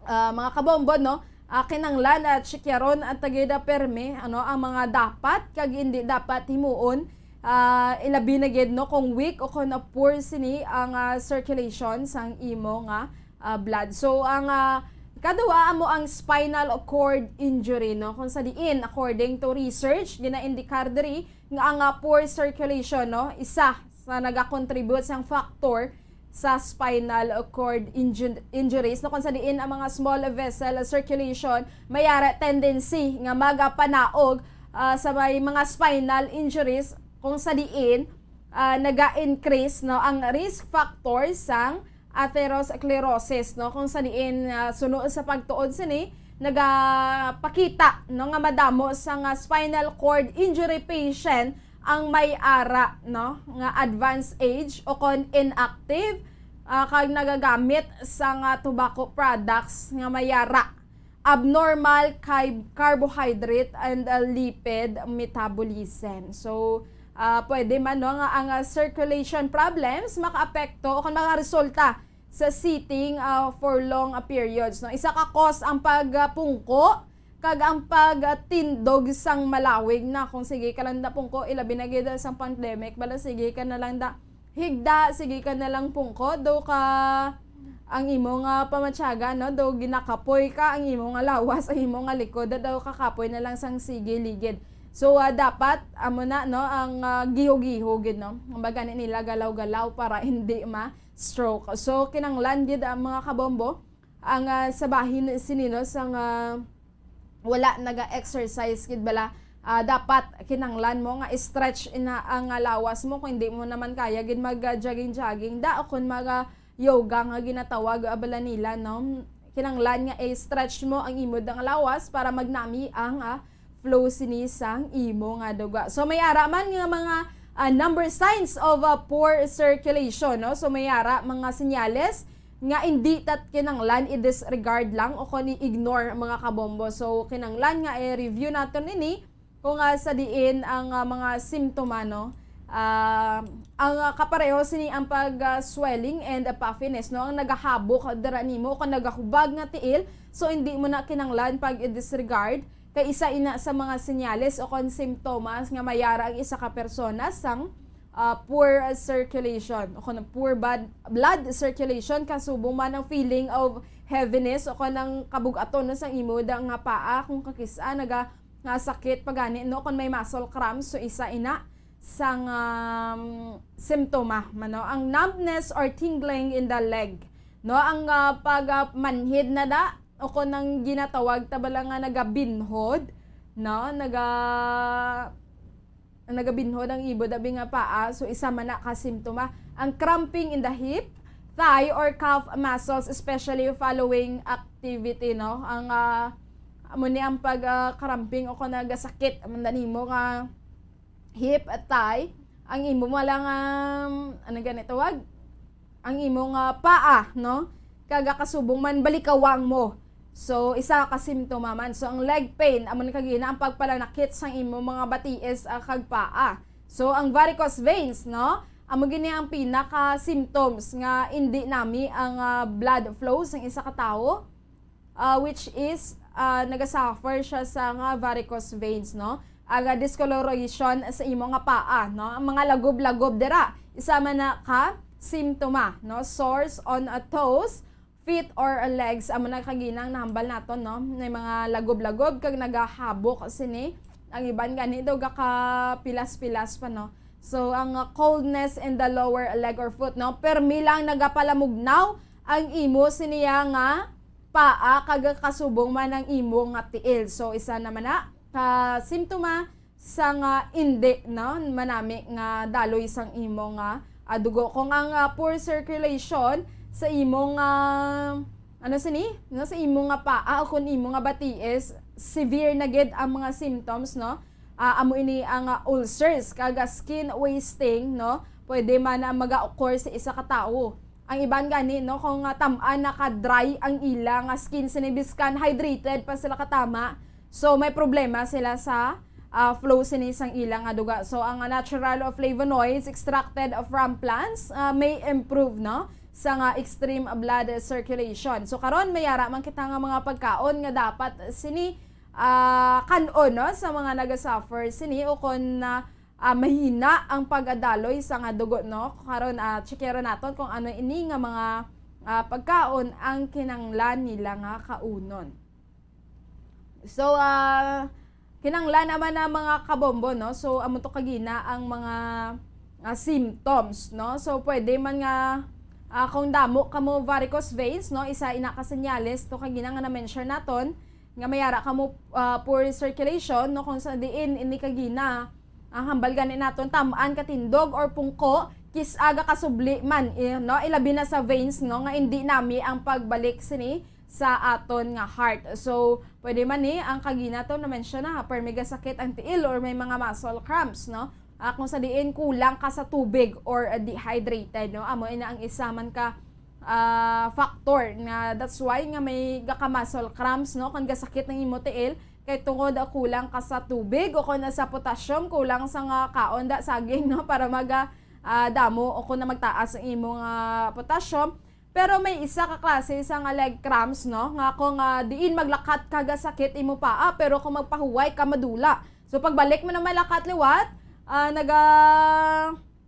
ah, mga kabombo, no, ah, kinanglan at sikyaron ang tagida permi, ano, ang mga dapat kag hindi dapat himuon, ah, ilabi na gid, no, kung weak o kung poor sini ang, ah, circulation sang imo nga, ah, blood. So, ang, ah, ikaduha amo ang spinal cord injury, no? Kung sa diin, according to research, ginaindikar diri nga ang, ah, poor circulation, no, isa sa nagakontribute sang factor sa spinal cord inju-, injuries, no, kung sa diin ang mga small vessel circulation may ara tendency nga magapanaog, ah, sa may mga spinal injuries, kung sa diin, ah, naga-increase, no, ang risk factor sang atherosclerosis, no, kung sa diin, ah, suno sa pagtuod sini nagapakita, no, nga madamo sa nga spinal cord injury patient ang may ara, no, nga advanced age o kon inactive, ah, kag nagagamit sa nga tobacco products nga may ara abnormal kay carbohydrate and, uh, lipid metabolism. So, ah, pwede man, no, nga ang, ah, circulation problems makaapekto o kon makaresulta sa sitting, ah, for long, ah, periods, no? Isa ka cause ang pagpungko kag ang pagtindog sang malawig na. Kung sige ka lang da pungko, ilabi na gid sang pandemic, bala sige ka na lang da higda, sige ka na lang pungko, daw ka ang imo nga pamatyaga, no? Daw ginakapoy ka, ang imo nga lawas, ang imo nga likod, daw kakapoy na lang sang sige ligid. So, ah, dapat, amo na, no, ang, ah, giho-giho gid, no? Ang baga ni nila galaw-galaw para hindi ma-stroke. So, kinanglan gid ang mga kabombo, ang, ah, sa bahin sini, no, sang, ah, wala naga-exercise gid bala, ah, dapat kinanglan mo nga i-stretch ina ang, ah, lawas mo kung hindi mo naman kaya gid mag, ah, jogging-jogging da o kung mag, ah, yoga nga ginatawag, ah, bala nila, no? Kinanglan nga i-stretch mo ang imo da nga lawas para magnami ang, ah, flow sini sang imo nga duga. So, may ara man nga mga, ah, number signs of, ah, poor circulation, no? So, may ara mga senyales nga hindi ta kinanglan i-disregard lang o kon i-ignore, mga kabombo. So, kinanglan nga i-review naton ini kung, ah, sa diin ang, ah, mga simptoma, no? Ah, ang, ah, kapareho sini ang pag, ah, swelling and, ah, puffiness, no? Ang nagahabok dira nimo o kon nagahubag nga tiil, so hindi mo na kinanglan pag i-disregard. Kay isa ina sa mga senyales o kon simptomas nga mayara ang isa ka persona sang, ah, poor circulation o kon poor bad-, blood circulation, kasubong man ang feeling of heaviness o kon ang kabug-aton, no, sang imo da nga paa, kung kakis-a naga, nga sakit pa gani, no, kon may muscle cramps, so isa ina sang, um, simptoma man, no, ang numbness or tingling in the leg, no, ang, ah, pag, ah, manhid na da, o kon ang ginatawag ta bala nga nagabinhod, no? Naga-, nagabinhod ang ibod abi nga paa. So, isa man na ka simptoma. Ang cramping in the hip, thigh, or calf muscles, especially following activity, no? Ang, ah, amo ni ang pag, ah, cramping o kon nagasakit man da nimo nga hip, thigh, ang imo nga lang, um, ano gani tawag? Ang imo nga paa, no? Kag kasubong man balikawang mo. So, isa ka simptoma man. So, ang leg pain, amo ni kagina ang pagpalanakit sang imo mga batiis, ah, kag paa. So, ang varicose veins, no? Amo gini ang pinaka symptoms nga indi nami ang, ah, blood flow sang isa ka tawo, ah, which is, ah, nagasuffer siya sa nga varicose veins, no? Ang, ah, discoloration sa imo nga paa, no? Ang mga lagob-lagob dira, isa man na ka simptoma, no? Sores on, ah, toes, feet, or, ah, legs. Amo na kaginang nahambal naton, no? May mga lagob-lagob kag nagahabok sini. Ang iban gani daw gakapilas-pilas pa, no? So, ang, ah, coldness in the lower leg or foot, no? Permi lang nagapalamugnaw ang imo siniya nga paa kag kasubong man ang imo nga tiil. So, isa naman na ka simptoma sa nga indi, no, manami nga daloy sang imo nga, ah, dugo. Kung ang, ah, poor circulation sa imo nga, ano sini, no, sa imo nga paa o kung imo nga batiis, severe na gid ang mga symptoms, no? Ah, amo ini ang, ah, ulcers kag, ah, skin wasting, no? Pwede man na maga-occur sa isa ka tawo. Ang iban gani, no, kung, ah, tam-an na ka-dry ang ila nga skin sini, biskan hydrated pa sila katama, So, may problema sila sa, ah, flow sini sang ila nga duga. So, ang natural flavonoids extracted from plants, ah, may improve, no, sa nga extreme blood circulation. So, karon may ara man kita nga mga pagkaon nga dapat sini, ah, kan-on, no, sa mga naga-suffer sini o kon, ah, ah, mahina ang pag-adaloy sa nga dugo, no? Karon, ah, checkeron naton kung ano ini nga mga, ah, pagkaon ang kinanglan nila nga kaunon. So, ah, kinanglan naman na mga kabombo, no? So, amo to kagina ang mga, ah, symptoms, no? So, pwede man nga, ah, kung damo kamo varicose veins, no? Isa ina ka senyales to kagina nga na-mention naton, nga may ara kamo, ah, poor circulation, no? Kung sa diin ini kagina, ang hambal gani naton, tam-an, katindog, or pungko, kis-a gakasubli man, eh, no? Ilabi na sa veins, no? Nga indi nami ang pagbalik sini sa aton nga heart. So, pwede man ni ang kagina to na-mention na, permi gasakit ang tiil or may mga muscle cramps, no? Ah, kung sa diin kulang ka sa tubig or, ah, dehydrated, no? Amo ina ang isa man ka, ah, factor na that's why nga may gaka-muscle cramps, no? Kung gasakit ang imo tiil, kay tungod, ah, kulang ka sa tubig o kung sa potassium, kulang sa nga kaon da saging, no? Para maga, ah, damo o kung na magtaas ang imo nga potassium. Pero may isa ka klase sa nga leg cramps, no? Nga kung, ah, diin maglakat ka, gasakit imo paa, pero kung magpahuway ka, madula. So, pagbalik mo na malakat liwat, ah, naga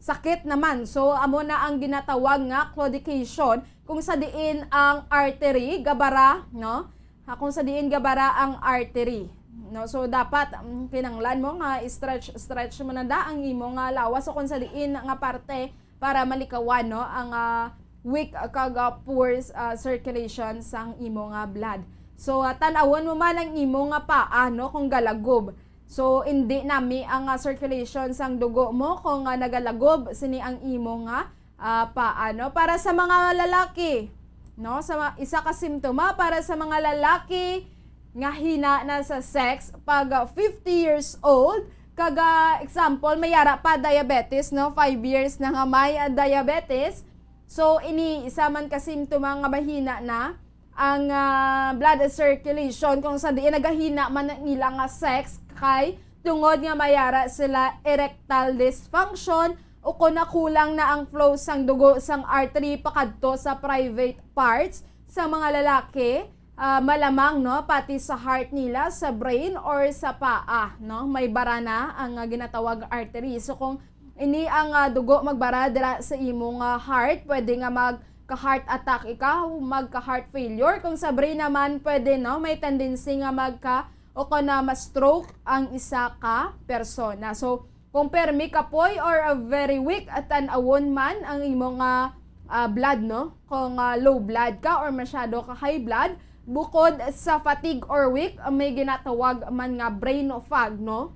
sakit naman. So, amo na ang ginatawag nga claudication, kung sa diin ang artery gabara, no? Ha, kung sa diin gabara ang artery, no? So, dapat, mm, kinanglan mo nga i-stretch, stretch mo na da ang imo nga lawas o kung sa diin nga parte para malikawan, no, ang, ah, weak kag, ah, poor, ah, circulation sang imo nga blood. So, ah, tan-awon mo man ang imo nga paa, no, kung galagob. So, indi nami ang, ah, circulation sang dugo mo kung, ah, nagalagob sini ang imo nga, ah, paa, no? Para sa mga lalaki, no, sa ma-, isa ka simptoma para sa mga lalaki nga hina na sa sex pag, ah, fifty years old, kag, ah, example, may ara pa diabetes, no? Five years na nga may, ah, diabetes. So, ini isa man ka simptoma nga mahina na ang, ah, blood circulation, kung sa diin nagahina man ang ila nga sex kay tungod nga may ara sila erectile dysfunction o kon nakulang na ang flow sang dugo sang artery pakadto sa private parts sa mga lalaki, ah, malamang, no, pati sa heart nila, sa brain, or sa paa, no, may bara na ang, ah, ginatawag artery. So, kung ini ang, ah, dugo magbara dira sa imo nga heart, pwede nga magka-heart attack ikaw, magka-heart failure. Kung sa brain naman, pwede, no, may tendency nga magka o kon na ma-stroke ang isa ka persona. So, kung permi kapoy or, ah, very weak, at tan-awon man ang imo nga, ah, blood, no? Kung, ah, low blood ka or masyado ka high blood, bukod sa fatigue or weak, ah, may ginatawag man nga brain fog, no?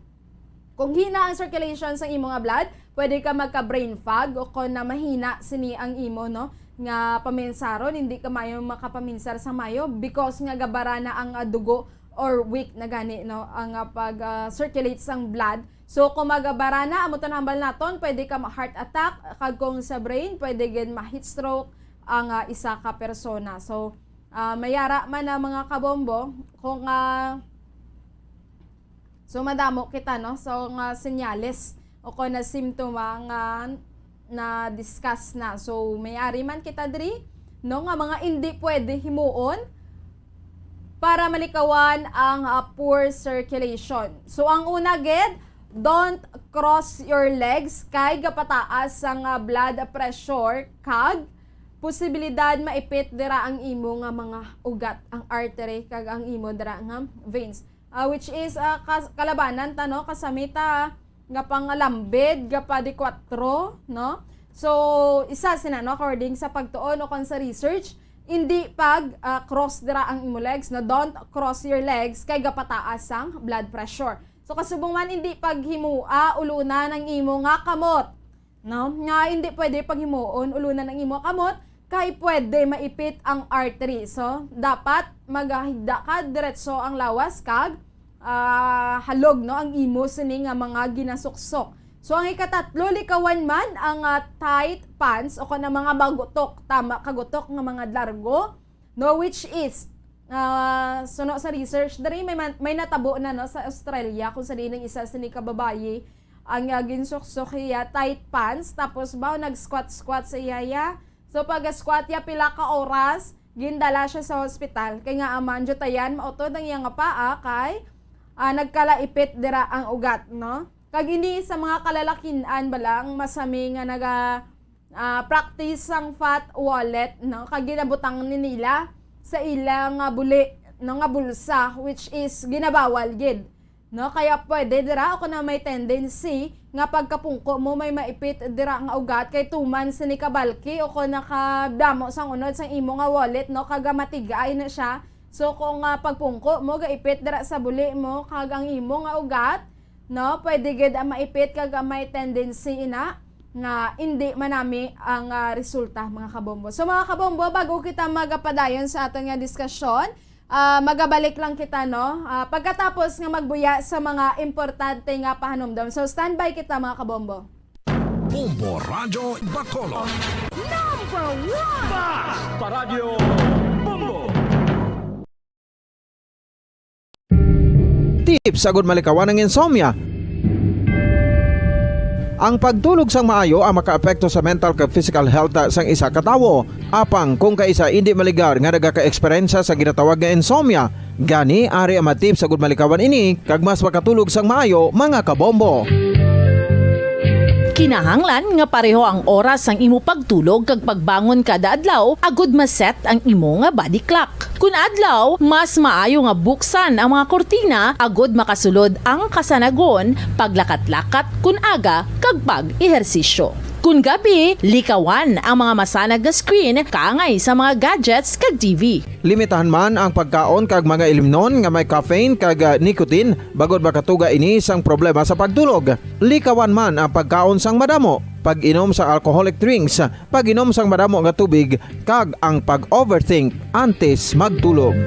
Kung hina ang circulation sa imo nga blood, pwede ka magka-brain fog o kon na mahina sini ang imo, no, nga paminsaron, hindi ka mayo makapaminsar sa mayo because nga gabara na ang, ah, dugo or weak na gani, no, ang, ah, pag, ah, circulate sang blood. So, kung magabara na, amo to nahambal naton, pwede ka ma-heart attack, kag kung sa brain, pwede gid ma-heat stroke ang, ah, isa ka persona. So, ah, may ara man na mga kabombo, kung, ah, so madamo kita, no? So, nga senyales o kon na simptoma nga na-discuss na. So, may ari man kita diri, no, nga mga indi pwede himuon para malikawan ang, ah, poor circulation. So, ang una gid, don't cross your legs kay gapataas ang, ah, blood pressure kag posibilidad maipit dira ang imo nga mga ugat, ang artery kag ang imo dira nga veins. Ah, which is, ah, kas-, kalabanan ta, no, kasami ta nga pangalambid, gapa de cuatro, no? So, isa sina, no, according sa pagtuon o kon sa research, hindi pag, ah, cross dira ang imo legs, no? Don't cross your legs kay gapataas ang blood pressure. So, kasubong man, hindi paghimua, ulunan ang imo nga kamot, no? Nga hindi pwede paghimuon, ulunan ang imo kamot, kay pwede maipit ang artery. So, dapat magahigda ka, diretso ang lawas, kag, ah, halog, no, ang imo sini nga mga ginasuksok. So, ang ikatatlo, likawan man ang, ah, tight pants o kon ang mga magutok, tama, kagutok nga mga largo, no, which is Ah, suno sa research diri, may man, may natabo na, no, sa Australia, kung sa diin ang isa sini ka babayi ang, ah, ginsuksok iya tight pants, tapos baw nag-squat-squat sa iya, iya. So, pag-squat iya pila ka oras, gindala siya sa hospital. Kay nga, ah, manjutayan, mautod ang iya nga paa kay, ah, nagkalaipit dira ang ugat, no? Kag ini sa mga kalalakin-an ba lang, masami nga naga, ah, practice sang fat wallet, no? Kag ginabutang ni nila sa ila nga buli, no, nga bulsa, which is ginabawal gid, no? Kaya pwede dira, o kung na may tendency nga pagkapungko mo may maipit dira nga ugat, kay tuman sini kabalki o kung nakadamo sang unod sang imo nga wallet, no, kag matig-ay na siya. So kung, ah, pagpungko mo gaipit dira sa buli mo kag ang imo nga ugat, no, pwede gid ang maipit kag ang may tendency ina nga hindi manami ang, ah, resulta, mga kabombo. So, mga kabombo, bago kita magapadayon sa aton nga diskusyon, ah, magabalik lang kita, no? Ah, pagkatapos nga magbuya sa mga importante nga pahanumdom. So, standby kita, mga kabombo. Bombo Radyo Bacolod. Number one! Basta Radyo Bombo! Tips agud malikawan ang insomnia. Ang pagtulog sang maayo ang makaapekto sa mental kag physical health sang isa ka tawo. Apang kung kaisa indi maligar nga nagakaeksperyensya sa ginatawag nga insomnia, gani ari ang mga tips agud malikawan ini kag mas makatulog sang maayo, mga kabombo. Kinahanglan nga pareho ang oras sang imo pagtulog kag pagbangon kada adlaw agud ma-set ang imo nga body clock. Kun adlaw, mas maayo nga buksan ang mga kurtina agud makasulod ang kasanagon, paglakat-lakat kun aga, kag pag-ehersisyo. Kun gabi, likawan ang mga masanag nga screen kaangay sa mga gadgets kag T V. Limitahan man ang pagkaon kag mga ilimnon nga may caffeine kag, ah, nicotine bangod makatuga ini sang problema sa pagtulog. Likawan man ang pagkaon sang madamo, pag-inom sa alcoholic drinks, pag-inom sang madamo nga tubig, kag ang pag-overthink antes magtulog.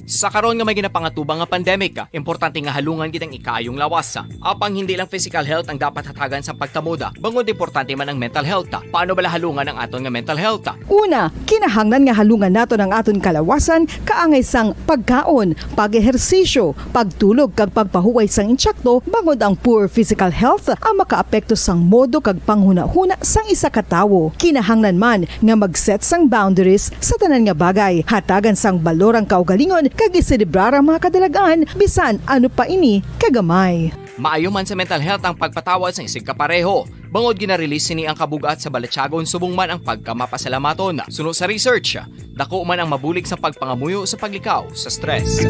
Sa karon nga may ginapangatubang nga pandemic, importante nga halungan gid ang ikaayong lawas. Apang hindi lang physical health ang dapat hatagan sa pagtamod, bangod importante man ang mental health. Paano bala halungan ang aton nga mental health? Una, kinahanglan nga halungan naton ang aton kalawasan kaangay sang pagkaon, pag-ehersisyo, pagtulog kag pagpahuway sang insakto, bangod ang poor physical health ang makaapekto sang modo kag panghunahuna sang isa ka tawo. Kinahanglan man nga mag-set sang boundaries sa tanan nga bagay, hatagan sang balor ang kaugalingon kag iselebrar ang mga kadalag-an, bisan ano pa ini kagamay. Maayo man sa mental health ang pagpatawad sang isigkapareho, bangod gina-release sini ang kabug-at sa balatyagon subong man ang pagkamapasalamaton. Suno sa research, dako man ang mabulig sa pagpangamuyo sa paglikaw sa stress.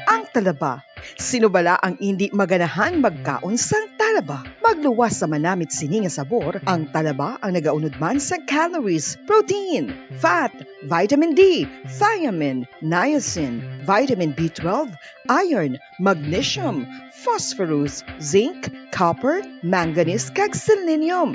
Ang talaba. Sino bala ang indi maganahan magkaon sang talaba? Magluwas sa manamit sini nga sabor, ang talaba ang nagaunod man sa calories, protein, fat, vitamin D, thiamine, niacin, vitamin B twelve, iron, magnesium, phosphorus, zinc, copper, manganese, kag selenium.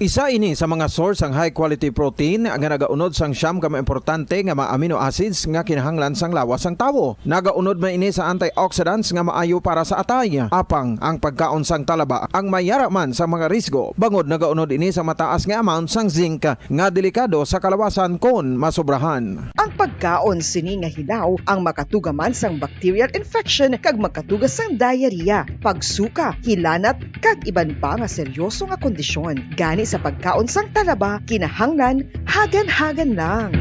Isa ini sa mga source sang high quality protein nga nagaunod sang siyam ka mga importante nga mga amino acids nga kinahanglan sang lawas sang tawo. Nagaunod man ini sa antioxidants nga maayo para sa atay. Apang ang pagkaon sang talaba ang mayara man sa mga risgo, bangod nagaunod ini sa mataas nga amount sang zinc nga delikado sa kalawasan kon masobrahan. Ang pagkaon sini nga hilaw ang makatuga man sang bacterial infection kag makatuga sang diarrhea, pagsuka, hilanat, kag iban pa nga seryoso nga kondisyon. Gani sa pagkaon sang talaba, kinahanglan hagan-hagan lang.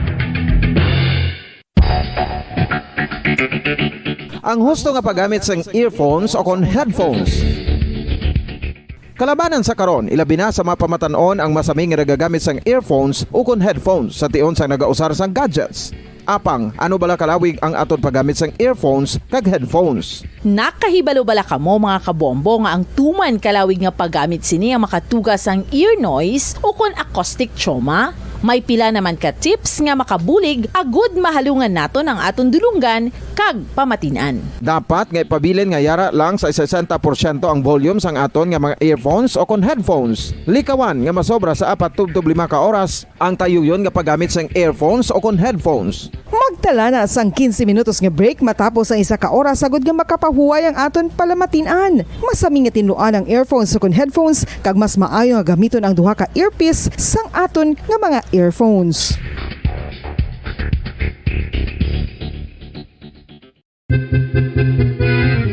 Ang husto nga paggamit sang earphones o kon headphones. Kalabanan sa karon, ilabi na sa mga pamatan-on ang masami nga nagagamit sang earphones ukon headphones sa tion sang nagausar sang gadgets. Apang, ano bala kalawig ang aton paggamit sang earphones kag headphones? Nakahibalo bala kamo, mga kabombo, nga ang tuman kalawig nga paggamit sini ang makatuga sang ear noise ukon acoustic trauma? May pila naman ka tips nga makabulig agud mahalungan naton ang aton dulonggan kag pamatin-an. Dapat nga ipabilin nga yara lang sa sesenta porsyento ang volume sang aton nga mga earphones o kon headphones. Likawan nga masobra sa apat tubtob lima ka oras ang tayuyon nga paggamit sang earphones o kon headphones. Mag Dala na sang quince minutos nga break matapos ang isa ka oras, agod nga makapahuway ang aton palamatin-an. Masami nga tinluan ang earphones ukon headphones, kag mas maayo nga gamiton ang duha ka earpiece sang aton nga mga earphones.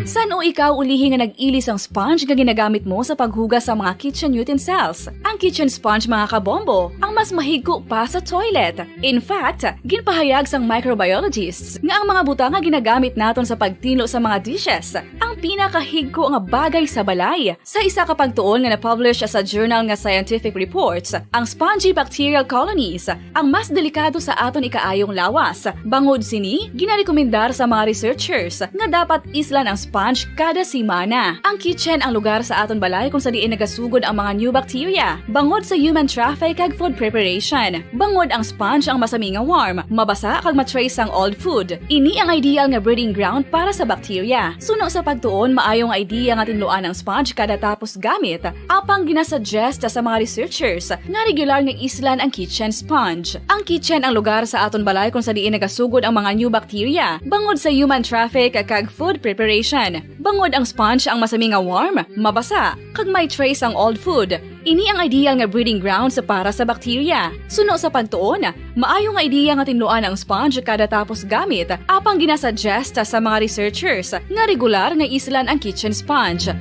San-o ikaw ulihi nga nag-ili sang sponge nga ginagamit mo sa paghugas sa mga kitchen utensils? Ang kitchen sponge, mga kabombo, ang mas mahigko pa sa toilet. In fact, ginpahayag sang microbiologists nga ang mga butang nga ginagamit naton sa pagtinlo sa mga dishes ang pinakahigko nga bagay sa balay. Sa isa ka pagtuon nga na-publish sa journal nga Scientific Reports, ang spongy bacterial colonies ang mas delikado sa aton ikaayong lawas. Bangod sini, ginarekomendar sa mga researchers nga dapat islan ang sponge kada semana. Ang kitchen ang lugar sa aton balay kung sa diin nagasugod ang mga new bacteria, bangod sa human traffic kag food preparation. Bangod ang sponge ang masami nga warm, mabasa kag ma-trace ang old food. Ini ang ideal nga breeding ground para sa bacteria. Suno sa pagtuon, maayo nga idea nga tinluan ang sponge kada tapos gamit, apang ginasuggest sa mga researchers nga regular nga islan ang kitchen sponge. Ang kitchen ang lugar sa aton balay kung sa diin nagasugod ang mga new bacteria, bangod sa human traffic kag food preparation. Bangod ang sponge ang masami nga warm, mabasa, kag may trace ang old food, ini ang ideal nga breeding grounds para sa bacteria. Suno sa pagtuon, maayo nga idea nga tinluan ang sponge kada tapos gamit, apang ginasuggest sa mga researchers nga regular nga islan ang kitchen sponge.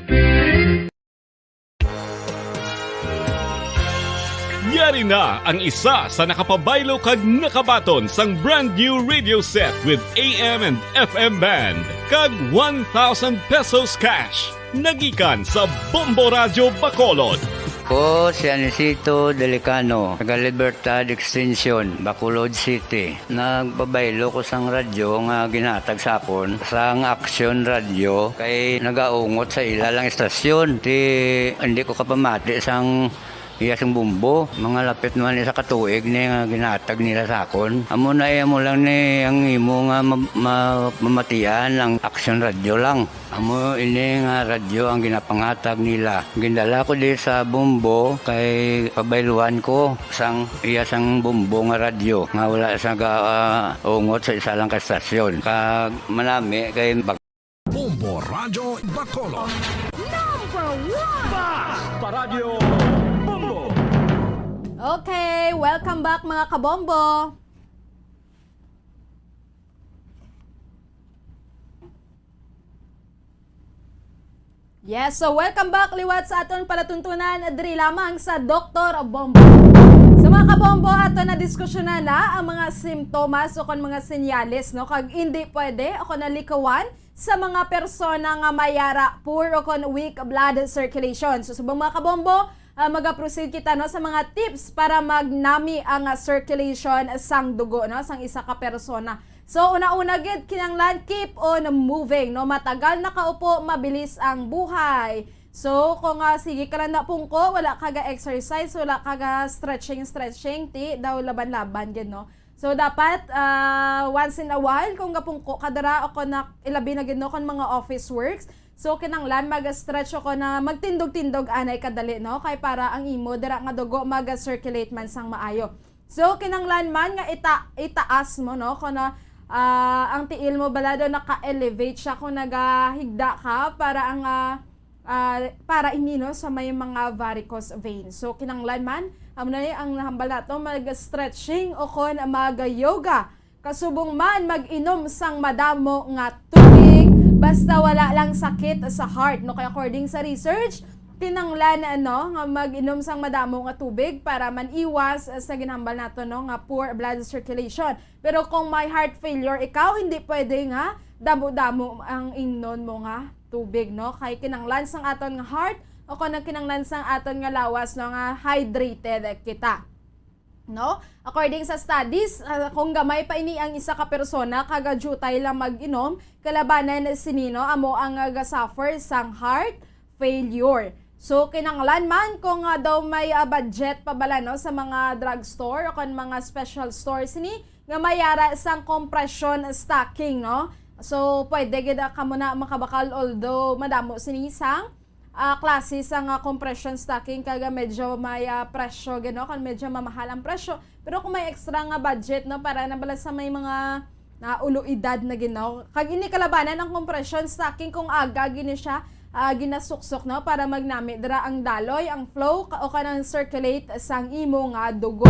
Yari na ang isa sa nakapabaylo kag nakabaton sang brand new radio set with A M and F M band kag one thousand pesos cash. Nagikan sa Bombo Radyo Bacolod. Ko si Anisito Delicano, taga Libertad Extension, Bacolod City. Nagpabaylo ko sang radyo nga ginhatag sa akon sang Action Radio kay nagaungot sa ila lang istasyon. Ti, hindi ko kapamati sang iya sing Bombo. Mga lapit naman isa ka tuig ni nga ginhatag nila sa akon. Amo na, eh, amo lang ni ang imo nga ma-, ma-, mamatian ang Action Radio lang. Amo ini nga radyo ang ginapangatag nila. Gindala ko di sa Bombo kay pabayluan ko sang iya sang Bombo nga radyo nga wala sa ga-, ah, ungot sa isa lang ka stasyon. Kag manami kay bag- Bombo Radyo Bacolod. Number one! Basta Radyo Bombo! Okay, welcome back, mga kabombo. Yes, so welcome back liwat sa aton palatuntunan diri lamang sa Doktor Bombo. So, mga kabombo, ato na diskusyunan na ang mga simptomas o kon mga senyales, no, kag hindi pwede o kon nalikawan sa mga persona nga may ara poor o kon weak blood circulation. So, subong, mga kabombo, ah, maga-proceed kita, no, sa mga tips para magnami ang, ah, circulation sang dugo, no, sang isa ka persona. So, una-una gid, kinahanglan keep on moving, no? Matagal nakaupo, mabilis ang buhay. So, kung, ah, sige ka lang na pungko, wala ka ga-exercise, wala ka ga-stretching, stretching, ti daw laban-laban gid, no? So, dapat, ah, once in a while, kung gapungko ka dira, o kung na, ilabi na gid, no, kung mga office works, so, kinahanglan mag-stretch o kung na magtindog-tindog anay kadali, no? Kay para ang imo dira nga dugo mag-circulate man sang maayo. So, kinahanglan man nga ita-, itaas mo, no? Kung na, ah, ang tiil mo bala daw naka-elevate siya kung nagahigda ka para ang, ah, ah, para ini, no, sa may mga varicose veins. So, kinahanglan man, amo na ni ang nahambal nato, mag-stretching o kon mag-yoga. Kasubong man, mag-inom sang madamo nga tubig, basta wala lang sakit sa heart, no? Kay according sa research, kinahanglan, ano, nga mag-inom sang madamo nga tubig para man iwas sa ginhambal nato, no, nga poor blood circulation. Pero kung may heart failure ikaw, hindi pwede nga damo-damo ang imnon mo nga tubig, no? Kay kinahanglan sang aton nga heart o kung kinahanglan sang aton nga lawas, no, nga hydrated kita. No? According sa studies, ah, kung gamay pa ini ang isa ka persona kag diutay lang mag-inom, kalabanan sini, no, amo ang, ah, ga-suffer sang heart failure. So, kinahanglan man kung, ah, daw may, ah, budget pa bala, no, sa mga drugstore o kon mga special store sini nga may ara sang compression stocking, no? So, pwede gid, ah, kamo na makabakal, although madamo sini sang, ah, klase sang, ah, compression stocking, kag, ah, medyo may, ah, presyo gid, no, kung medyo mamahal ang presyo. Pero kung may extra nga budget, no, para na bala sa may mga, na ulo edad na gid, no? Kag ini kalabanan ang compression, stocking kung aga gini siya, ah, ginasuksok, no, para magnami dira ang daloy, ang flow, ka-, o kanang circulate sang imo nga dugo.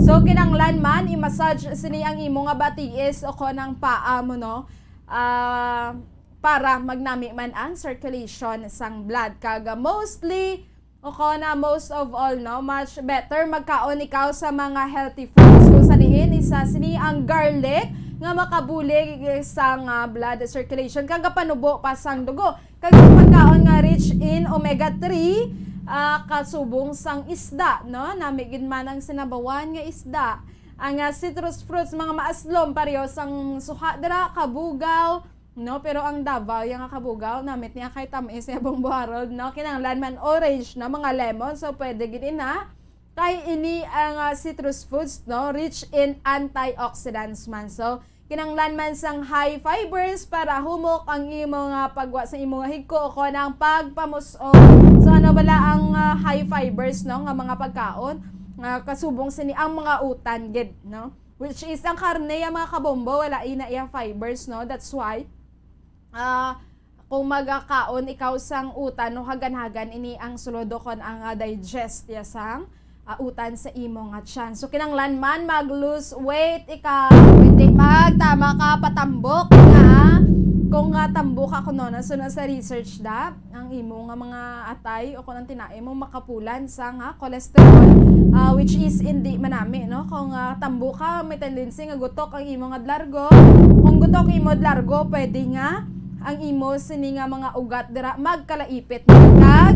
So, kinahanglan man i-massage sini ang imo nga batiis o kanang paa mo, no? Ah, para magnami man ang circulation sang blood. Kag, ah, mostly, o ko na most of all, no, much better magkaon ikaw sa mga healthy foods, kung sa diin isa sini ang garlic nga makabulig sang, ah, blood circulation kag gapanubo pa sang dugo. Kag sa pagkaon nga rich in omega three, ah, kasubong sang isda, no, nami gid man ang sinabawan nga isda. Ang, ah, citrus fruits, mga maaslom, pareho sang suha dira, kabugaw, no? Pero ang Davao, yang kabugaw, namit niya kay tamis niya, Bombo Harold, no? Kinahanglan man orange, no? Mga lemon, so pwede gid ina. Kay ini ang, ah, citrus fruits, no? Rich in antioxidants man. So, kinahanglan man sang high fibers para humok ang imo nga pagwa sa imo nga higko o kon ang pagpamus-on. So, ano bala ang, ah, high fibers, no? Nga mga pagkaon, nga kasubong sini ang mga utan gid, no? Which is, ang karne, ya, mga kabombo, wala ina iya fibers, no? That's why, ah, kung magakaon ikaw sang utan, no, hagan-hagan ini ang sulod kon ang, ah, digest ya sang, ah, utan sa imo nga tiyan. So, kinahanglan man mag-lose weight ikaw, hindi magtama ka patambok nga, kung, ah, tambok ka kuno na, so, na sa research da, ang imo nga mga atay o kung ang tinae mo makapulan sa nga cholesterol, ah, which is hindi manami, no? Kung, ah, tambo ka, may tendency nga gutok ang imo nga largo. Kung gutok imo largo, pwede nga ang imo sini nga mga ugat dira magkalaipit. Kag,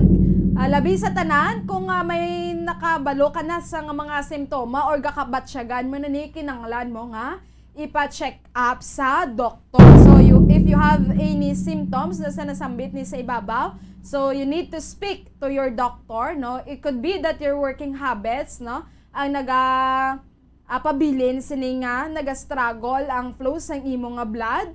ah, labi sa tanan, kung, ah, may nakabalo ka na sa nga mga simptoma or gakabatyagan mo na ni, kinanglan mo nga ipa-check up sa doktor. So, you, if you have any symptoms na sa nasambit ni sa ibabaw, so you need to speak to your doctor, no? It could be that your working habits, no, ang naga, ah, pabilin sini nga naga-struggle ang flow sang imo nga blood.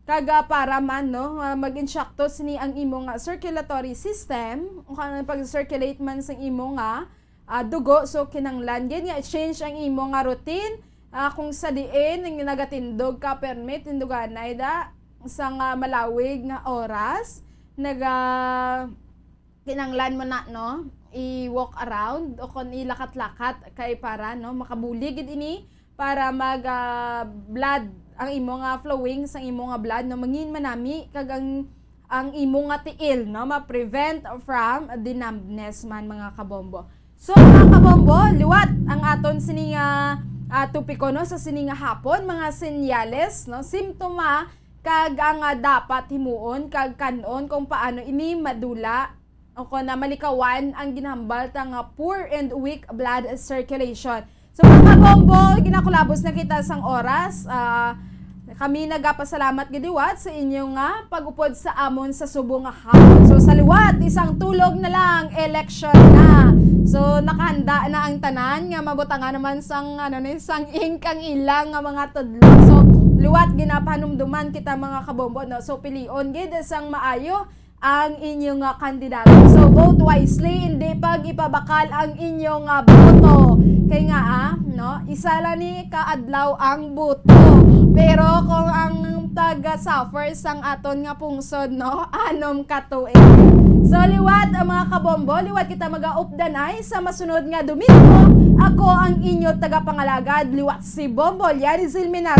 Kag, ah, para man, no, ah, mag-insakto sini ang imo nga circulatory system, o kung pag-circulate man sang imo nga ah, dugo. So, kinanglan gid nga i-change ang imo nga routine. Ah, kung sa diin nga nagatindog ka, permi, tinduganay da sa nga malawig nga oras, naga-, kinanglan mo na, no, i-walk around o kon ilakat-lakat kay para, no, makabulig gid ini para mag, ah, blood ang imo nga flowing sang imo nga blood, no, mangin manami kag ang, ang imo nga tiil, no, ma-prevent from the numbness man, mga kabombo. So, mga kabombo, liwat ang aton sini nga, ah, topiko, no, sa sini nga hapon, mga senyales, no, simptoma kag ang, ah, dapat himuon kag kan-on kung paano ini madula o kon na malikawan ang ginahambal ta nga poor and weak blood circulation. So, mga kabombo, ginakulabos na kita sang oras. Ah, kami nagapasalamat gid liwat sa inyo nga pag-upod sa amon sa subong nga hapon. So, sa liwat, isang tulog na lang, election na. So, nakahanda na ang tanan nga mabutangan naman sang, ano ni, sang ink ang ilang nga mga tudlo. So, liwat, ginapahanumduman kita, mga kabombo, no? So, pilion gid sang maayo ang inyo nga kandidato. So, vote wisely, hindi pag ipabakal ang inyo nga boto. Kay nga, ah, no, isa lang ni ka adlaw ang boto. Pero kung ang taga-suffer sang aton nga pungsod, no, anom ka tuig. So, liwat ang mga kabombo, liwat kita mag-aupdanay sa masunod nga Domingo. Ako ang inyo tagapangalagad, liwat si Bombo Liani Zilminar,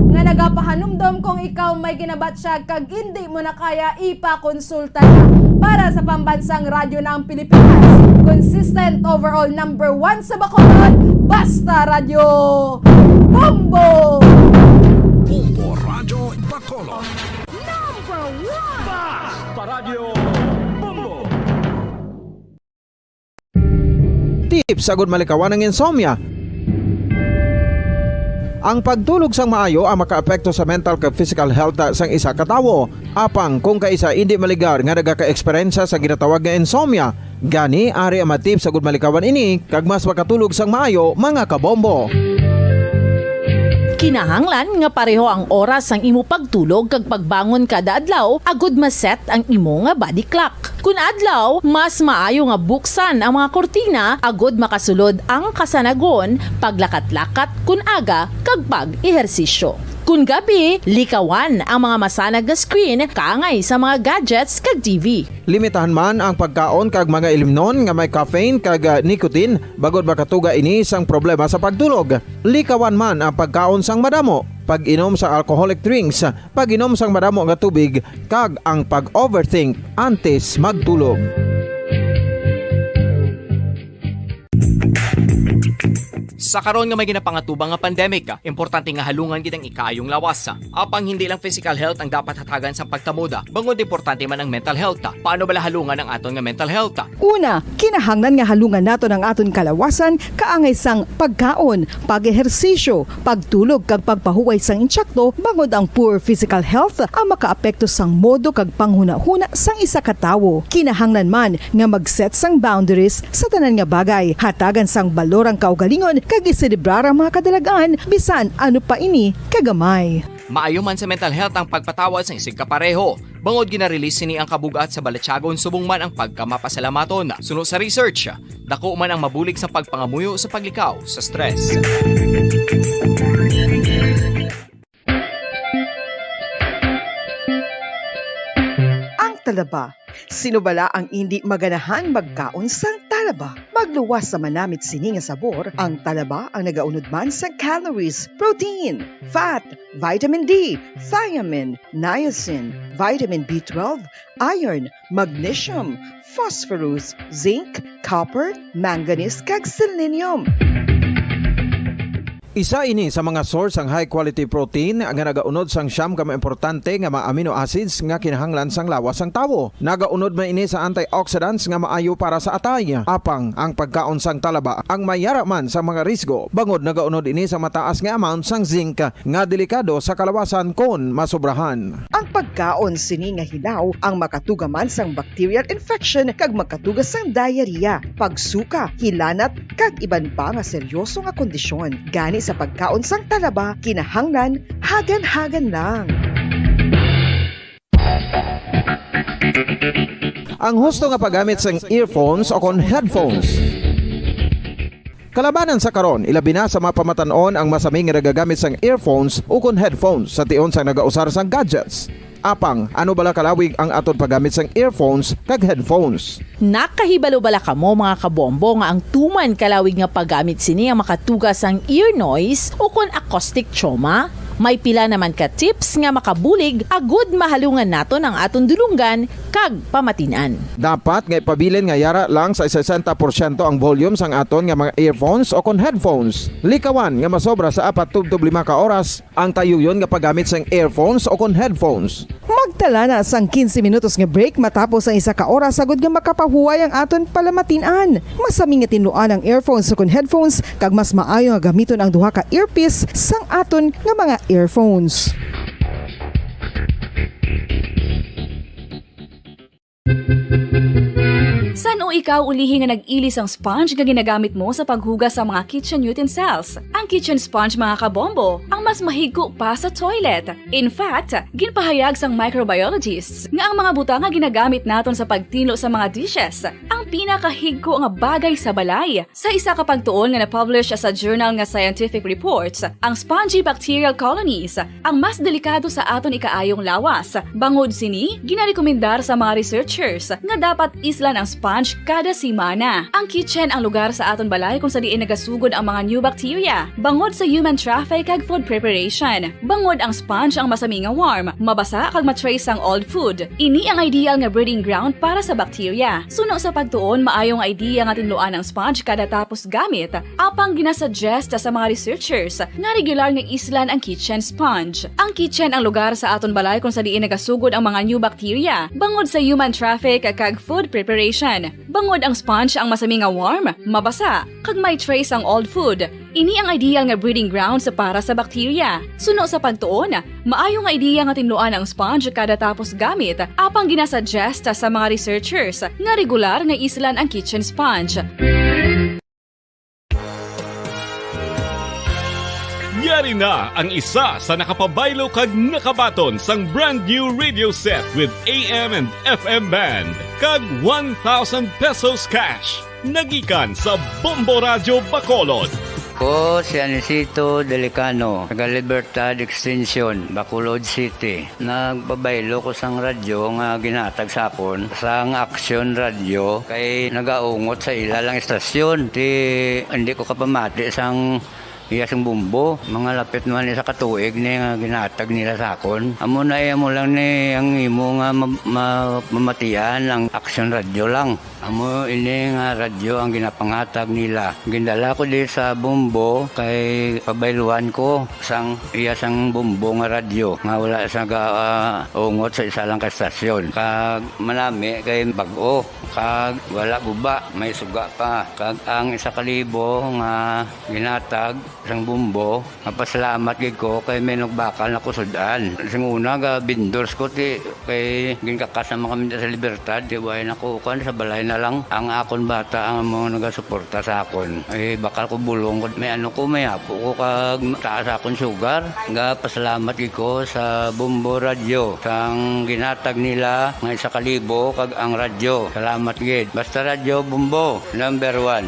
nga nagapahanumdom kung ikaw may ginabatyag kag indi mo na kaya, ipakonsulta na. Para sa pambansang radyo ng Pilipinas, consistent overall number one sa Bacolod, basta Radyo Bombo! Bombo Radyo Bacolod. Number one! Basta Radyo Bombo! Tips agud malikawan ang insomnia. Ang pagtulog sang maayo ang makaapekto sa mental kag physical health sang isa ka tawo. Apang kung kaisa indi maligar nga nagaka-eksperyensya sa ginatawag nga insomnia, gani ari ang mga tips agud malikawan ini kag mas makatulog sang maayo, mga kabombo. Kinahanglan nga pareho ang oras sang imo pagtulog kag pagbangon kada adlaw agud ma-set ang imo nga body clock. Kun adlaw, mas maayo nga buksan ang mga kurtina agud makasulod ang kasanagon, paglakat-lakat kun aga, kag pag-ehersisyo. Kon gabi, likawan ang mga masanag nga screen kaangay sa mga gadgets kag T V. Limitahan man ang pagkaon kag mga ilimnon nga may caffeine kag, ah, nicotine, bangod makatuga ini sang problema sa pagtulog. Likawan man ang pagkaon sang madamo, pag-inom sa alcoholic drinks, pag-inom sang madamo nga tubig, kag ang pag-overthink antes magtulog. Sa karon nga may ginapangatubang nga pandemic, importante nga halungan gid ang ikaayong lawas. Apang hindi lang physical health ang dapat hatagan sang pagtamod, bangod importante man ang mental health. Paano bala halungan ang aton nga mental health? Una, kinahanglan nga halungan naton ang aton kalawasan kaangay sang pagkaon, pag-ehersisyo, pagtulog kag pagpahuway sang intsakto, bangod ang poor physical health ang makaapekto sang modo kag panghunahuna sang isa ka tawo. Kinahanglan man nga mag-set sang boundaries sa tanan nga bagay, hatagan sang balor ang kaugalingon kag iselebrar ang mga kadalag-an bisan ano pa ini kagamay. Maayo man sa mental health ang pagpatawad sang isigkapareho, bangod gina-release sini ang kabug-at sa balatyagon subong man ang pagkamapasalamaton. Suno sa research, dako man ang mabulig sa pagpangamuyo sa paglikaw sa stress. Ang talaba. Sino bala ang indi maganahan magkaon sang talaba? Magluwas sa manamit sini nga sabor, ang talaba ang nagaunod man sang calories, protein, fat, vitamin D, thiamine, niacin, vitamin B twelve, iron, magnesium, phosphorus, zinc, copper, manganese, kag selenium. Isa ini sa mga source sang high quality protein nga nagaunod sang siyam ka mga importante nga mga amino acids nga kinahanglan sang lawas sang tawo. Nagaunod man ini sa antioxidants nga maayo para sa atay. Apang ang pagkaon sang talaba ang mayara man sa mga risgo, bangod nagaunod ini sa mataas nga amount sang zinc nga delikado sa kalawasan kon masobrahan. Ang pagkaon sini nga hilaw ang makatuga man sang bacterial infection kag makatuga sang diarrhea, pagsuka, hilanat, kag iban pa nga seryoso nga kondisyon. Gani sa pagkaon sang talaba, kinahanglan hagan-hagan lang. Ang husto nga paggamit sang earphones o kon headphones. Kalabanan sa karon, ilabi na sa mga pamatan-on ang masami nga nagagamit sang earphones o kon headphones sa tion sang nagausar sang gadgets. Apang, ano bala kalawig ang aton paggamit sang earphones kag headphones? Nakahibalo bala kamo, mga kabombo, nga ang tuman kalawig nga paggamit sini ang makatuga sang ear noise o kon acoustic trauma? May pila naman ka tips nga makabulig agud mahalungan naton ang aton dulonggan kag pamatin-an. Dapat nga ipabilin nga yara lang sa sesenta porsyento ang volume sang aton nga mga earphones o kon headphones. Likawan nga masobra sa apat tubtob lima ka oras ang tayuyon nga paggamit sang earphones o kon headphones. Magtala na sang quince minutos nga break matapos ang isa ka oras agud nga makapahuway ang aton palamatin-an. Masami nga tinluan ang earphones o kon headphones, kag mas maayo nga gamiton ang duha ka earpiece sang aton nga mga earphones. San-o ikaw ulihi nga nag-ili sang sponge nga ginagamit mo sa paghugas sa mga kitchen utensils? Ang kitchen sponge, mga kabombo, ang mas mahigko pa sa toilet. In fact, ginpahayag sang microbiologists nga ang mga butang nga ginagamit naton sa pagtinlo sa mga dishes ang pinakahigko nga bagay sa balay. Sa isa ka pagtuon nga na-publish sa journal nga Scientific Reports, ang spongy bacterial colonies ang mas delikado sa aton ikaayong lawas. Bangod sini, ginarekomendar sa mga researchers nga dapat islan ang sponge kada semana. Ang kitchen ang lugar sa aton balay kung sa diin nagasugod ang mga new bacteria, bangod sa human traffic kag food preparation. Bangod ang sponge ang masami nga warm, mabasa kag ma-trace ang old food. Ini ang ideal nga breeding ground para sa bacteria. Suno sa pagtuon, maayo nga idea nga tinluan ang sponge kada tapos gamit. Apang ginasuggest sa mga researchers nga regular nga islan ang kitchen sponge. Ang kitchen ang lugar sa aton balay kung sa diin nagasugod ang mga new bacteria, bangod sa human traffic kag food preparation. Bangod ang sponge ang masami nga warm, mabasa, kag may trace ang old food. Ini ang ideal nga breeding grounds para sa bacteria. Suno sa pagtuon, maayo nga idea nga tinluan ang sponge kada tapos gamit, apang ginasuggest sa mga researchers nga regular nga islan ang kitchen sponge. Yari na ang isa sa nakapabaylo kag nakabaton sang brand new radio set with A M and F M band kag one thousand pesos cash. Nagikan sa Bombo Radyo Bacolod. Ko si Anisito Delicano, taga Libertad Extension, Bacolod City. Nagpabaylo ko sang radyo nga ginatag sa akon sang Aksyon Radyo kay nagaungot sa ila lang istasyon. Ti hindi ko kapamati sang iya sang bumbo. Mga lapit man isa ka tuig ni nga ginatag nila sa akon. Amo na iya mo lang ni ang imo nga ma- ma- mamatian ang Aksyon Radyo lang. Amo ini nga radyo ang ginapangatag nila. Gindala ko di sa Bombo kay pabayluhan ko sang iya sang Bombo nga radyo nga wala sa ga, ah, ungot sa isa lang ka estasyon. Kag manami kay bag-o, kag wala guba, may suga pa. Kag ang isa ka libo nga ginatag sang Bombo, mapasalamat gid ko kay may nagbakal na kusud-an. Sing una, ga vendors ko ti kay ginkakas naman kami sa Libertad, ti way na ko kuan, sa balay na lang. Ang akon bata ang mga nagasuporta sa akon. Eh, bakal ko bulong ko. May ano ko, may apo ko kag taas akon sugar. Ga pasalamat gid ko sa Bombo Radyo sang ginatag nila nga isa ka libo kag ang radyo. Salamat gid. Basta Radyo Bombo, number one.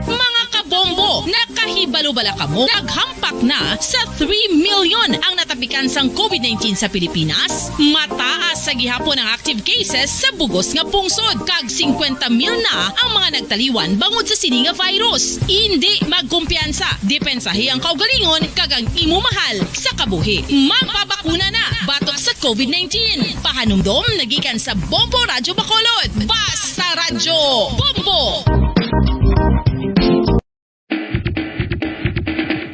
Mga kabombo, nakahibalo bala kamo? Naghampak na sa three million ang natapikan sang covid nineteen sa Pilipinas. Mataas sa gihapon ang active cases sa bugos nga pungsod, kag singkwenta mil na ang mga nagtaliwan bangod sa sini nga virus. Indi magkumpiyansa, depensahi ang kaugalingon kag ang imo mahal sa kabuhi. Magpabakuna na batok sa covid nineteen. Pahanumdom nagikan sa Bombo Radyo Bacolod. Basta Radyo Bombo!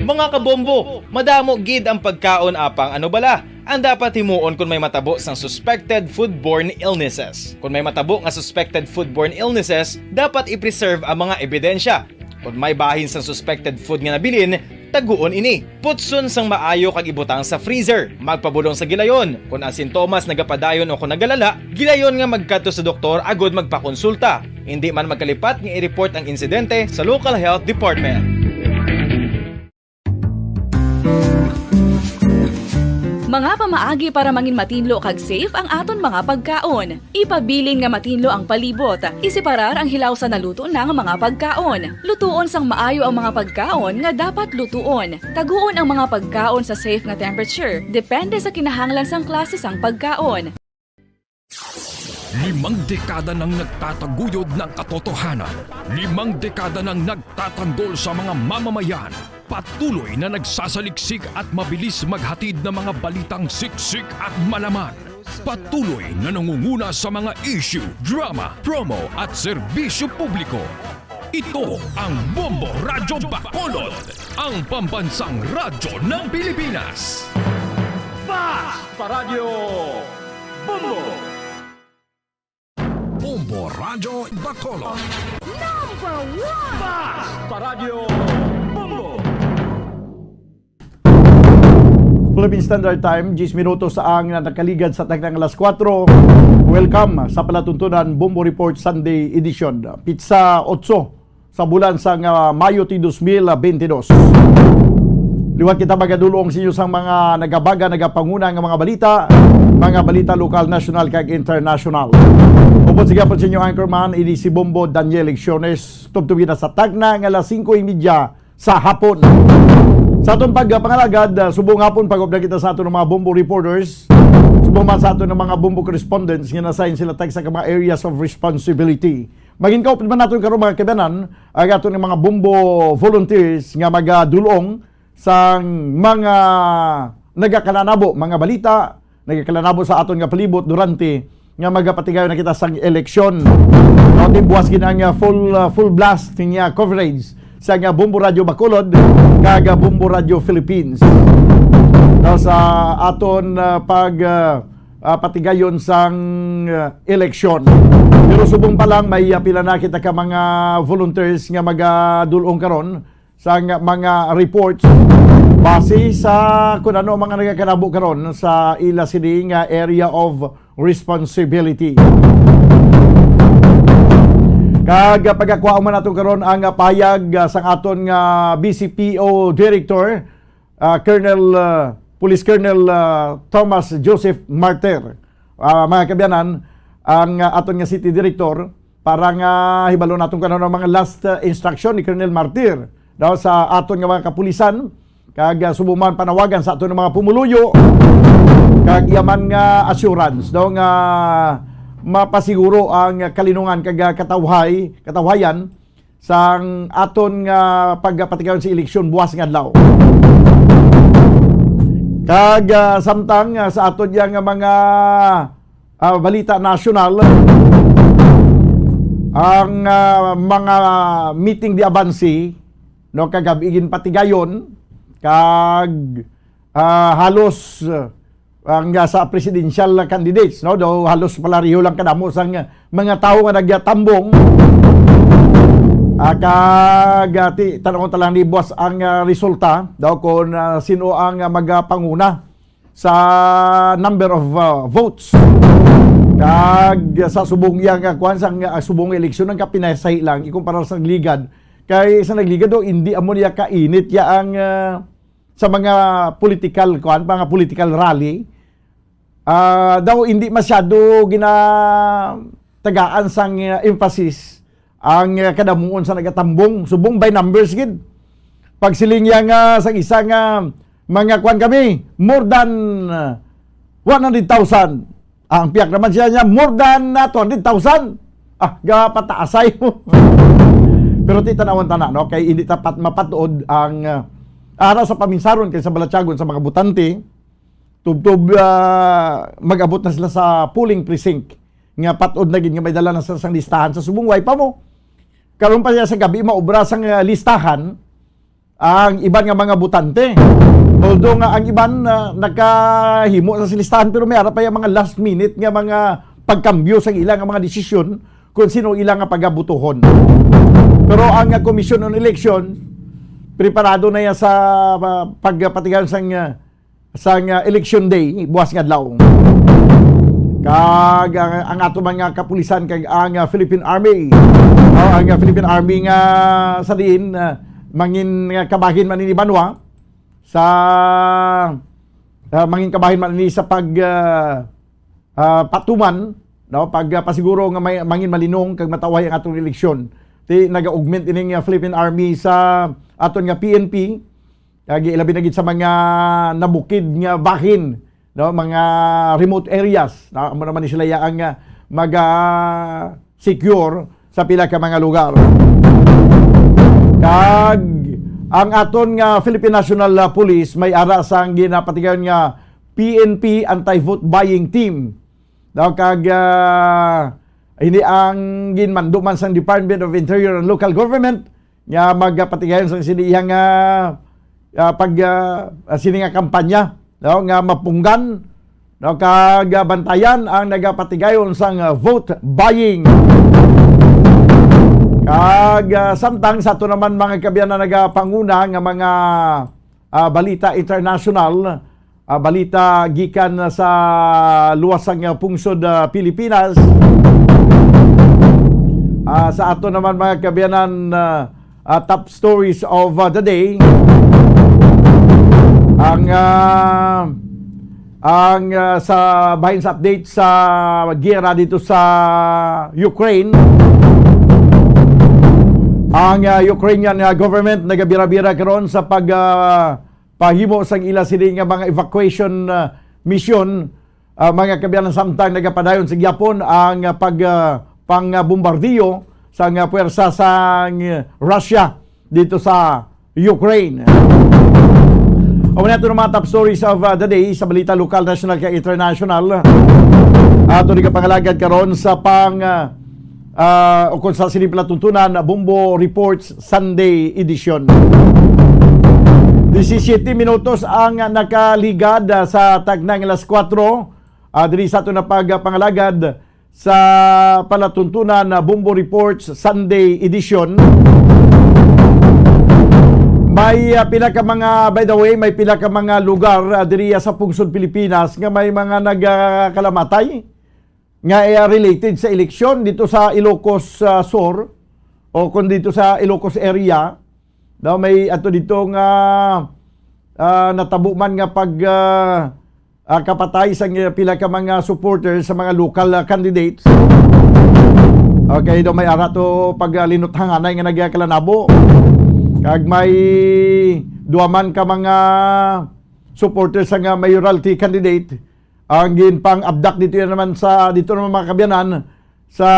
Mga kabombo, madamo gid ang pagkaon apang ano bala ang dapat himuon kung may matabo sang suspected foodborne illnesses. Kung may matabo nga suspected foodborne illnesses, dapat i-preserve ang mga ebidensya. Kung may bahin sang suspected food nga nabilin, taguon ini. Putson sang maayo kag ibutang sa freezer. Magpabulong sa gilayon. Kung ang sintomas nagapadayon o kung nagalala, gilayon nga magkadto sa doktor agud magpakonsulta. Hindi man magkalipat nga i-report ang insidente sa local health department. Mga pamaagi para mangin matinlo kag safe ang aton mga pagkaon. Ipabilin nga matinlo ang palibot. Iseparar ang hilaw sa naluto na nga mga pagkaon. Lutuon sang maayo ang mga pagkaon nga dapat lutuon. Taguon ang mga pagkaon sa safe nga temperature, depende sa kinahanglan sang klase sang pagkaon. Limang dekada nang nagtataguyod ng katotohanan. Limang dekada nang nagtatanggol sa mga mamamayan. Patuloy na nagsasaliksik at mabilis maghatid ng mga balitang siksik at malaman. Patuloy na nangunguna sa mga issue, drama, promo at serbisyo publiko. Ito ang Bombo Radyo Bacolod, ang pambansang radyo ng Pilipinas. Basta Radyo Bombo! Bombo Radyo Bacolod. Number one! Basta Radyo Bombo! Philippine Standard Time, diyes minutos ang nakaligad sa taknang alas kuwatro. Welcome sa palatuntunan Bombo Report Sunday Edition. Pitsa otso sa bulan sang, ah, Mayo ti dos mil bentidós. Liwat kita magadulong sa inyo sang mga nagabaga, nagapanguna nga mga balita, mga balita lokal, nasyonal, kag internasyonal. Upod sa gihapon sa inyo anchorman, ini si Bombo Daniel Lecciones. Tubtob kita sa takna nga alas singko y media sa hapon. Sa aton pagpangalagad, ah, subong hapon, pag-update kita sa aton mga Bombo reporters, subong man sa aton mga Bombo correspondents nga na-assign sila tag sa mga areas of responsibility. Maginkaupod man naton karon, mga kabanan, ang aton nga mga Bombo volunteers nga magadulong sang mga nagakalanabo, mga balita, nagakalanabo sa aton nga palibot durante nga magapatigayon na kita sang eleksyon. Daw ti buwas gid ang, ah, full, ah, full blast nga coverage sa nga Bombo Radyo Bacolod kag, ah, Bombo Radyo Philippines. Daw sa aton, ah, pag, ah, ah, patigayon sang, ah, eleksyon. Pero subong pa lang, may, ah, pila na kita ka mga volunteers nga magadulong karon sang mga reports base sa kung ano ang mga nagakanabo karon sa ila sini nga area of responsibility. Kag pagakwaon man nato karon ang pahayag, ah, sang aton nga B C P O Director, ah, Colonel, ah, Police Colonel, ah, Thomas Joseph Martir. Ah, mga kaabyanan, ang, ah, aton nga city director para nga hibalo naton kung ano ang mga last, ah, instruction ni Colonel Martir daw sa aton nga mga kapulisan, kag, ah, subong man panawagan sa aton nga mga pumuluyo, kag iya man nga assurance daw nga mapasiguro ang kalinungan kag, ah, katawhay, katawhayan sang aton nga pagpatigayon sa eleksyon buwas nga adlaw. Kag, ah, samtang, ah, sa aton yang mga, ah, balita nasyonal, ang, ah, mga meeting de avance, no, kagabi ginpatigayon, kag, ah, halos, ah, ang, ah, sa presidential candidates, no, daw halos palareho lang kadamo sang, ah, mga tawo nga nagtambong. Ah, kag, ah, ti-, tan-awon ta lang ni buwas ang, ah, resulta daw kung, ah, sino ang, ah, magapanguna sa number of, ah, votes. Kag sa subong iya nga kuwan, sa, ah, subong nga eleksyon, ang kapinasahi lang ikumpara sa nagligad. Kay sa nagligad daw, hindi amo niya kainit ya ang, ah, sa mga political kuwan, mga political rally. Ah, daw hindi masyado ginatagaan sang, ah, emphasis ang, ah, kadamuon sa nagatambong. Subong by numbers gid. Pagsiling niya nga sa isa nga mga kuwan kami, more than, ah, one hundred thousand. Ang pihak naman siya niya, more than, ah, two hundred thousand. Ah, gapataasay mo. Pero ti, tan-awon ta na, no? Kay hindi tapat mapatuod ang, ah, ara sa paminsaron kay sa balatyagon sa mga botante, tubtob, ah, mag-abot na sila sa polling precinct nga patod na gid nga may dala na sa sang listahan sa subong way pa mo. Karon pa niya sa gabi maubra sang, ah, listahan ang iban nga mga botante. Although nga ang iban, ah, nakahimo sa listahan, pero may ara pa yung mga last minute nga mga pagkambyo sa ila nga mga desisyon kung sino ila nga pagabutuhon. Pero ang, ah, Commission on Election, preparado na yan sa, ah, pagpatigayon sang, ah, sang, ah, Election Day buwas nga adlaw. Kag ang, ang ato mga kapulisan kag ang, ah, Philippine Army. Oh, ang, ah, Philippine Army nga sa diin, ah, mangin, ah, kabahin man ini banwa sa, ah, mangin kabahin man ini sa pag, ah, ah, patuman, no, pag, ah, pasiguro nga may mangin malinong kag matawhay ang atong eleksyon. Ti naga-augment ining, ah, Philippine Army sa aton nga P N P. Kag ilabi na gid sa mga nabukid nga bahin, no, mga remote areas, no? Amo naman ni sila yaang, ah, maga-secure sa pila ka mga lugar. Kag ang aton nga Philippine National, ah, Police may ara sang ginapatigayon nga P N P anti-vote buying team. No, kag, ah, ini ang ginmando man sang Department of Interior and Local Government nga magpatigayon sa sini iyang, ah, ah, pag, ah, ah, sini nga kampanya, no, nga mapunggan, no, kag, ah, bantayan ang nagapatigayon sang, ah, vote buying. Kag, ah, samtang sa ato naman mga kaabyanan nagapanguna nga mga, ah, balita international, ah, balita gikan sa luwas sang, ah, pungsod, ah, Pilipinas. Ah, sa ato naman mga kaabyanan, ah, ah, top stories of, ah, the day. Ang, ah, ang, ah, sa bahin sa update sa giyera dito sa Ukraine. Ang, ah, Ukrainian, ah, government nagabira-bira karon sa pag, ah, pahimo sang ila sini nga mga evacuation, ah, mission, ah, mga kaabyanan, samtang nagapadayon sa gihapon ang, ah, pag, ah, pangbombardiyo sang, ah, puwersa sang Russia dito sa Ukraine. O, nato ng mga top stories of, ah, the day sa balita lokal, national, kag international. Ato ni kapangalagad karon sa pang, ah, ah, o kung sa sini palatuntunan, Bombo Reports Sunday Edition. Disisiyete minutos ang nakaligad, ah, sa tagnang alas kuwatro, ah, diri sa ato na pagpangalagad sa palatuntunan na Bombo Reports Sunday Edition. May, ah, pila ka mga, by the way, may pila ka mga lugar, ah, diri sa pungsod Pilipinas nga may mga nagkalamatay nga, eh, related sa eleksyon dito sa Ilocos, ah, Sur o kung dito sa Ilocos area. Daw may ato dito nga, ah, natabo man nga pag, ah, ah, kapatay sang, ah, pila ka mga supporters sa mga local, ah, candidates. Okay, daw may ara to pag, ah, linuthanganay nga nagakalanabo. Kag may duha man ka mga supporters sang, ah, mayoralty candidate ang ginpang-abdak dito yan naman sa, dito naman, mga kabyanan, sa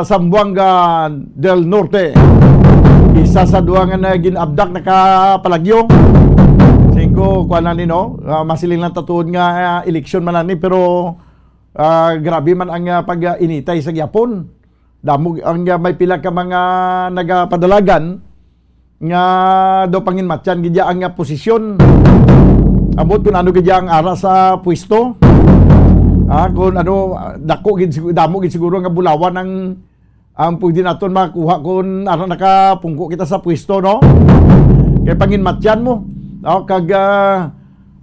Zamboanga del Norte. Isa sa duha nga na gin-abdak nakapalagyo. Singko, kuha na ni, no? Ah, masiling lang tatuod nga, ah, eleksyon man ani, pero, ah, grabe man ang, ah, pag-initay sa gyapon. Damo ang, ah, may pila ka mga nagapadalagan nga daw panginmatyan gid ya ang, ah, posisyon. Ambot kung ano gid ya ang ara sa pwesto. Ah, kung ano, ah, dako gid sig-, damo gid siguro nga bulawan ang, ang pwede naton makuha kung ara nakapungko kita sa pwesto, no? Kay panginmatyan mo, no? Kag, ah,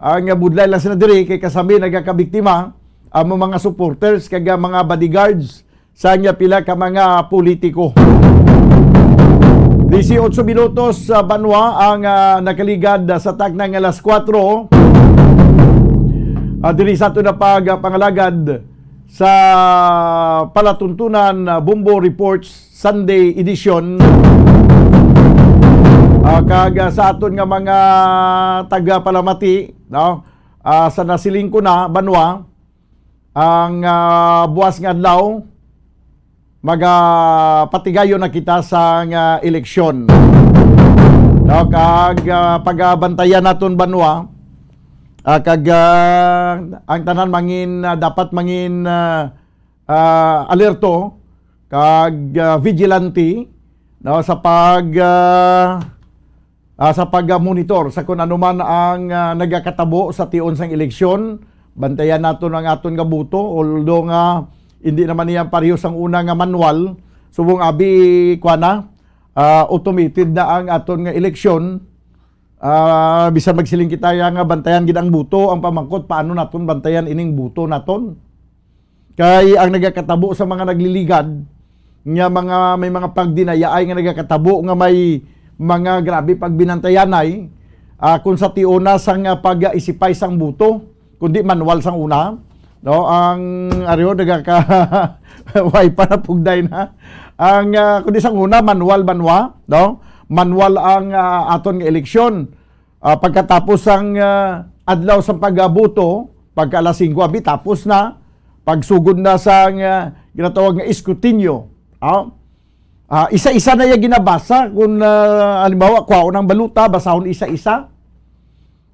ang budlay lang sila diri kay kasami nagakabiktima ang mga supporters kag, ah, mga bodyguards sa niya pila ka mga politiko. Dieciocho minutos sa banwa ang, ah, nakaligad sa takna nga alas kuwatro. Ah, diri sa ato na pag, ah, pangalagad sa palatuntunan, ah, Bombo Reports Sunday Edition. Ah, kag, ah, sa aton nga mga tagapalamati, no? Ah, sa nasiling ko na banwa, ang, ah, buwas nga adlaw, magapatigayon na kita sa nga eleksyon. No, kag, ah, pagabantayan naton banwa, ah, kag, ah, ang tanan mangin, ah, dapat mangin, ah, ah, alerto kag, ah, vigilante, no, sa pag, ah, ah, sa pag-monitor sa kung ano man ang, ah, nagakatabo sa tion sang eleksyon. Bantayan naton ang aton nga boto, although nga hindi naman niya pareho sang una nga manual. Subong abi, kuwan na, ah, automated na ang aton nga eleksyon. Ah, bisan magsiling kita ya nga bantayan gid ang boto, ang pamangkot, paano naton bantayan ining boto naton? Kay ang nagakatabo sa mga nagliligad nga mga, may mga pagdinayaay nga nagakatabo nga may mga grabe pagbinantayanay, ah, kung sa tiuna sang, ah, pag-isipay sang boto, kundi manual sang una, no? Ang ariho nagaka-, way pa na pugday na. Ang, ah, kundi sang una, manual, banwa, no? Manual ang, ah, aton nga eleksyon. Ah, pagkatapos sang, ah, adlaw sang pagbuto, pagka alas singko abi, tapos na, pagsugod na sang, ah, ginatawag nga escrutinyo. Ah, ah, isa-isa na iya ginabasa. Kung, ah, halimbawa, kwaon ang balota, basahon isa-isa.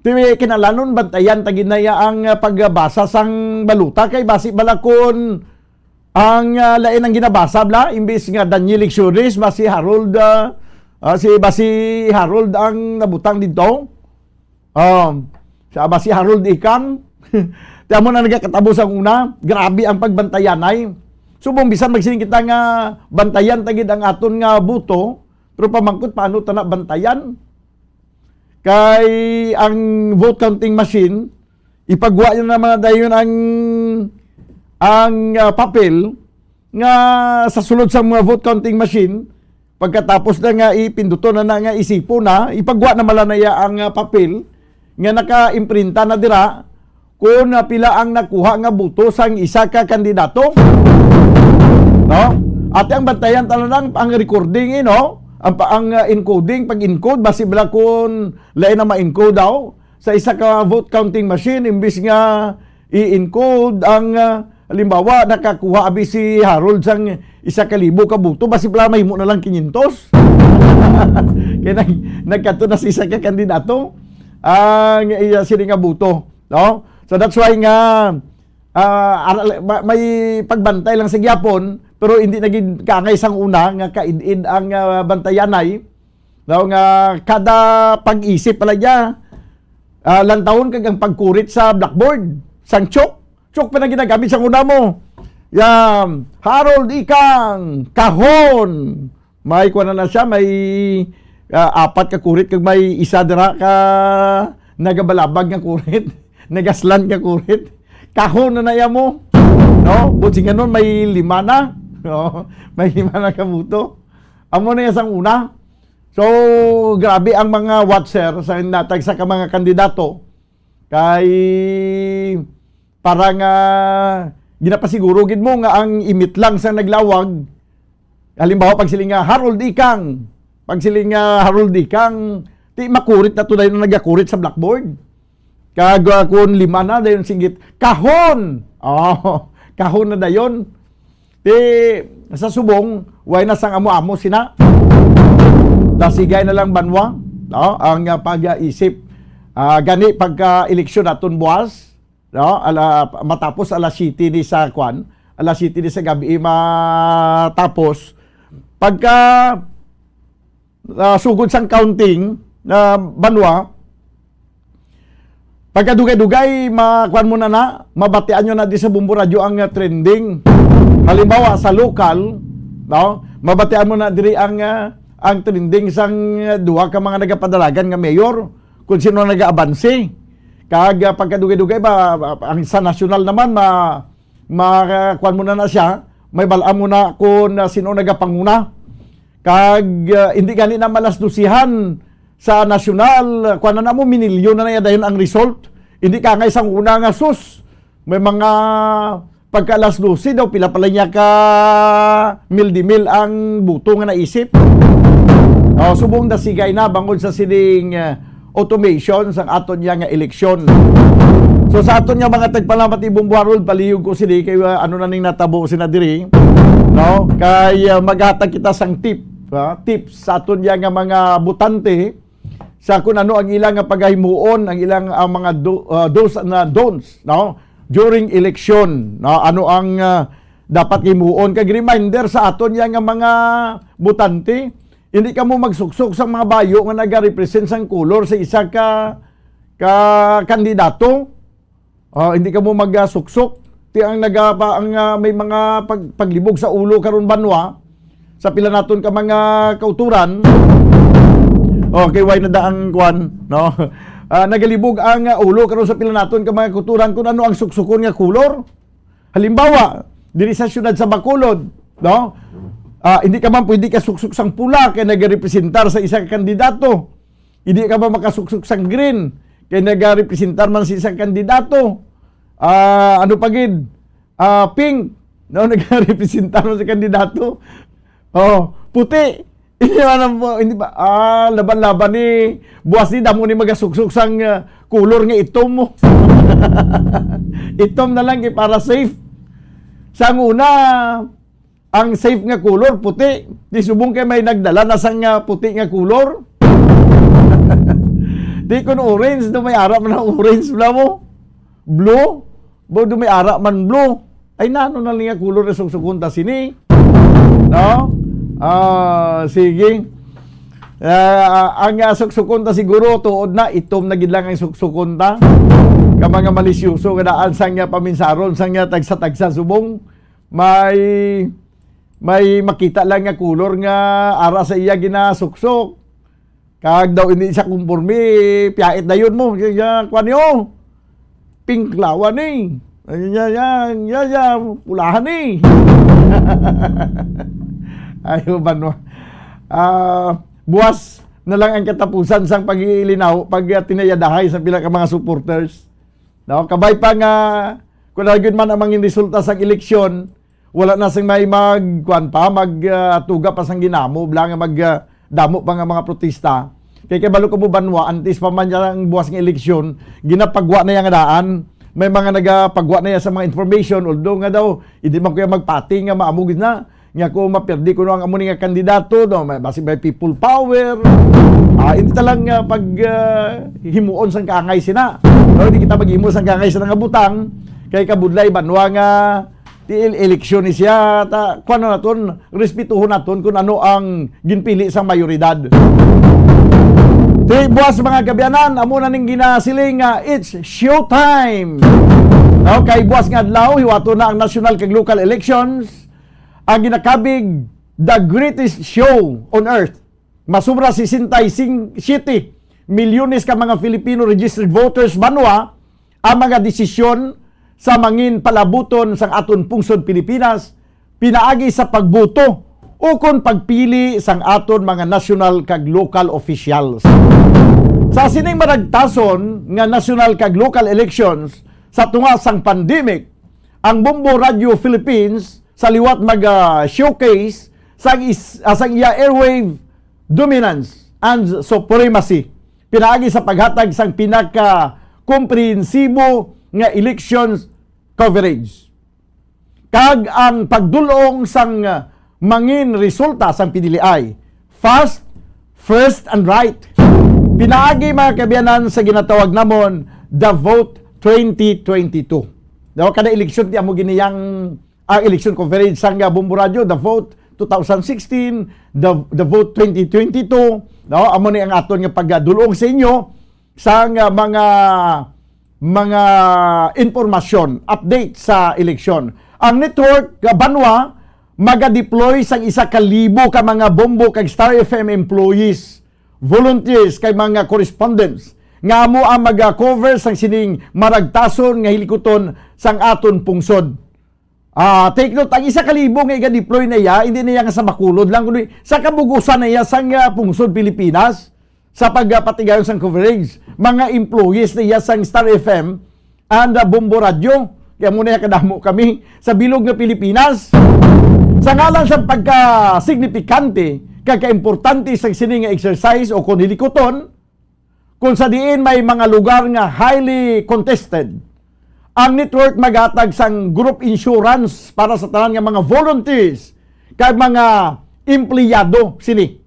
Ti kinahanglanon, bantayan ta gid na iya ang, ah, pagbasa sang balota, kay basi bala kun ang, ah, lain ang ginabasa bala, imbis nga Daniel Ixioris, basi Harold, ah, ah, si, basi Harold ang nabutang didto. Um, sa, basi Harold Ikang. Ti amo na nagakatabo sa una, grabe ang pagbantayanay. Subong bisan magsiling kita nga bantayan ta gid ang aton nga boto, pero pamangkot, paano ta na bantayan? Kay ang vote counting machine, ipagwa niya naman dayon ang, ang, ah, papel nga sa sulod sa mga vote counting machine, pagkatapos na nga ipinduto na, na nga isipo na, ipagwa na mala na iya ang, ah, papel nga naka-imprinta na dira kung, ah, pila ang nakuha nga boto sang isa ka kandidato. No? At ang bantayan talaga ang recording, eh, no? Ang, pa- ang, ah, encoding, pag-encode, basi bala kung lain na ma-encode daw sa isa ka vote counting machine, imbis nga i-encode ang, ah, halimbawa, nakakuha abi si Harold sang isa ka libo ka boto, basi bala mahimo na lang kinyentos. Kaya nag, nagkadto na sa isa ka kandidato ang iya sini nga boto, no? So that's why nga, ah, ara-, ma-, may pagbantay lang sa gyapon, pero hindi na gid kaangay sang una nga kaid-id ang, ah, bantayanay, no, nga kada pag-isip pala niya, ah, lantawon kag ang pagkurit sa blackboard, sang chalk. Chalk pa na ginagamit sang una mo. Yan, Harold Ikang, kahon. May kuwan na, na siya, may, ah, apat ka kurit, kag may isa dira ka nagabalabag nga kurit, nagaslan nga kurit. Kahon na na iya mo. No? Buot silingon, may lima na. No? May lima na ka boto. Amo na iya sang una. So, grabe ang mga watcher sa natag sa ka mga kandidato. Kay para nga ginapasiguro gid mo nga ang imitlang sang naglawag, halimbawa, pagsiling nga Harold Ikang, pagsiling nga Harold Ikang, ti makurit na to dayon ang nagakurit sa blackboard. Kag, ah, kun lima na dayon singgit, kahon. Oh, kahon na dayon. Ti sa subong, way na sang amo-amo sina. Dasigay na lang banwa, no? Ang, ah, pag-isip. Ah, gani pagka eleksyon naton buwas, no? Ala, matapos alas siyete ni sa kwan, alas siyete ni sa gabi matapos. Pagka, ah, sugod sang counting, ah, banwa, pagkadugay-dugay, ma-, kwan mo na na, mabatian nyo na di sa Bombo Radyo ang, ah, trending. Halimbawa, sa lokal, no? Mabatian mo na diri ang, ah, ang trending sang, ah, duha ka mga nagapadalagan nga mayor, kung sino ang nagaabanse. Kag, ah, pagkadugay-dugay ba, ah, ang sa nasyonal naman, ma-, ma-, kwan mo na na siya, may bal-an mo na kung, ah, sino nagapanguna. Kag, ah, hindi gani na malas dosihan sa nasyonal, ah, kwan na na mo, minilyon na na dayon ang result. Hindi ka nga isang una nga, sus, may mga pagka alas dose daw, pila pala niya ka mil-di-mil ang buto nga naisip. Oh, subong dasigay na bangod sa sining, ah, automation sang aton niya nga eleksyon. So, sa aton nga mga tagpalamati, Bombo Harold, palihog ko sini kay, ah, ano na ning natabo sina diri, no? Kay, ah, maghatag kita sang tip, ah, tips sa aton niya nga mga botante sa kung ano ang ilang nga pagahimuon, ang ilang, ah, mga do-, ah, do's na don'ts, no? During election, no? Ano ang, ah, dapat himuon? Kag reminder sa aton niya nga mga botante, hindi kamo magsuksok sa mga bayo nga nagarepresent sang kolor sa isa ka, ka kandidato. Oh, hindi kamo magsuksok. Ti ang nagapa-, ang, ah, may mga pag-, paglibog sa ulo karon banwa sa pila naton ka mga kauturan. Okay, way na da ang kwan, no? Ah, nagalibog ang, ah, ulo karon sa pila naton ka mga kauturan kung ano ang suksukon nga kolor. Halimbawa, diri sa siyudad sa Bacolod, no? Ah, hindi ka man pwede ka suksok sang pula kay nagarepresentar sa isa ka kandidato. Hindi ka ba makasuksok sang green kay nagarepresentar man sa isa ka kandidato. Ah, ano pa gid? Ah, pink, no? Nagarepresentar man sa kandidato. Oh, puti. Hindi man ang, hindi ba? Ah, laban-laban ni buwas ni damo ni magasuksok sang, ah, kulor nga itom mo. Itom na lang kay para safe. Sang una, ang safe nga kulor puti. Di subong kay may nagdala na sang, ah, puti nga kulor. Di kun orange, do may ara man ang orange, bla mo? Blue? Bo, do may ara man blue. Ay, nano na lang nga kulor na suksukon ta sini? No? Ah, sige. Ah, ang, ah, suksukon ta siguro, tuod na, itom na gid lang ang suksukon ta. Ka mga malisyoso nga daan sang, ah, paminsaron, sang, ah, tagsa-tagsa subong. May, may makita lang nga kulor nga ara sa iya ginasuksok. Kag daw hindi siya kumporme, piyait dayon mo. Kaya, kwan niyo, pingklawan eh. Ya, ya, ya, ya, pulahan eh. Ayo, banwa. Ah, buwas na lang ang katapusan sang pag-iilinaw, pag, ah, tinayadahay sa pila ka mga supporters. No, kabay pa nga, kung ano gyud man ang mangin resulta sang eleksyon, wala na sing may mag, kuwan pa, mag, ah, tuga pa sang ginamo, bla nga mag, ah, damo pa nga mga protesta. Kay kabalo ko mo, banwa, antes pa man niya ang buwas nga eleksyon, ginapagwa na yang daan. May mga nagapagwa na ya sa mga information, although nga daw, hindi man kuya magpati nga maamugis na. Nga kung mapirdi kuno ang amo ni nga kandidato, no, may, basi may people power. Ah, hindi ta lang, ah, pag, ah, himuon sang kaangay sina. No, hindi kita maghimo sang kaangay sina nga butang. Kay kabudlay, banwa nga, ti el-, eleksyon ni siya, ta, kuwan na naton, respetuhon naton kung ano ang ginpili sang mayoridad. Ti, buwas, mga kaabyanan, amo na ning ginasiling nga, it's showtime. No, kay buwas nga adlaw, hiwato na ang national kag local elections. Ang ginakabig, the greatest show on earth. Masobra sesenta y siete milyones ka mga Filipino registered voters banwa ang mga desisyon sa mangin palabuton sang aton pungsod Pilipinas pinaagi sa pagboto ukon pagpili sang aton mga national kag local officials. Sa sining madagtason nga national kag local elections, sa tunga sang pandemic, ang Bombo Radio Philippines sa liwat mag, ah, showcase sang is-, ah, sang iya airwave dominance and supremacy pinaagi sa paghatag sang pinaka-komprehensibo nga elections coverage. Kag ang pagdul-ong sang, ah, mangin resulta sang piniliay, fast, first, and right. Pinaagi, mga kaabyanan, sa ginatawag namon the Vote twenty twenty-two. Daw kada eleksyon, ti amo giniyang, ah, election coverage sang, ah, Bombo Radio, the Vote two thousand sixteen, the, the Vote twenty twenty-two, no? Amo ni ang aton nga pagdul-ong sa inyo sang, ah, mga, mga impormasyon, update sa eleksyon. Ang network, ah, banwa, maga-deploy sang isa ka libo ka mga Bombo kag Star F M employees, volunteers, kag mga correspondents nga amo ang maga-cover sang sining maragtason nga hilikuton sang aton pungsod. Ah, take note, ang isa ka libo nga iga-deploy na iya, hindi na iya nga sa Bacolod lang, kundi sa kabug-usan na iya sang, ah, pungsod Pilipinas sa pagpatigayon sang coverage. Mga employees na iya sang Star F M and, ah, Bombo Radio. Kaya muna iya kadamo kami sa bilog nga Pilipinas. Sa ngalan sa pagka-signifikante kag kaimportante sa sini nga exercise o kon hilikuton, kung sa diin may mga lugar nga highly contested, ang network maghatag sang group insurance para sa tanan nga mga volunteers kag mga empleyado sini.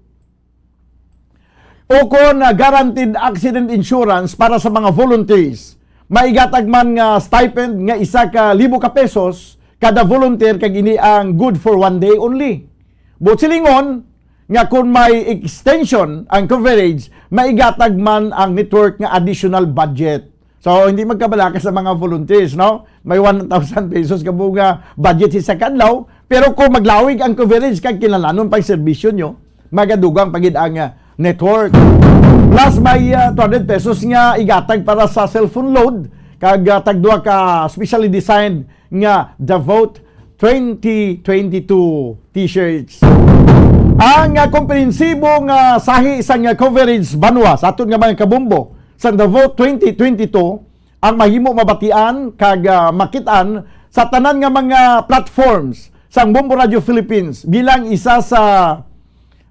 O kon, ah, guaranteed accident insurance para sa mga volunteers, maigatag man nga stipend nga isa ka libo ka pesos kada volunteer, kag ini ang good for one day only. Buot silingon nga kung may extension ang coverage, maigatag man ang network nga additional budget. So, hindi magkabalaka sa mga volunteers, no? May one thousand pesos ka buo nga budget sa isa ka adlaw, pero kung maglawig ang coverage kag kinahanglanon pang serbisyo nyo, magadugang pa gid ang, ah, network. Plus, may, ah, two hundred pesos nga igatag para sa cellphone load, kag, ah, tagduha ka specially designed nga The Vote twenty twenty-two T-shirts. Ang, ah, komprehensibong, ah, sahi sang, ah, coverage banwa sa aton nga mga kabombo sa The Vote twenty twenty-two ang mahimo mabatian kag, ah, makit-an sa tanan nga mga platforms sang Bombo Radio Philippines bilang isa sa,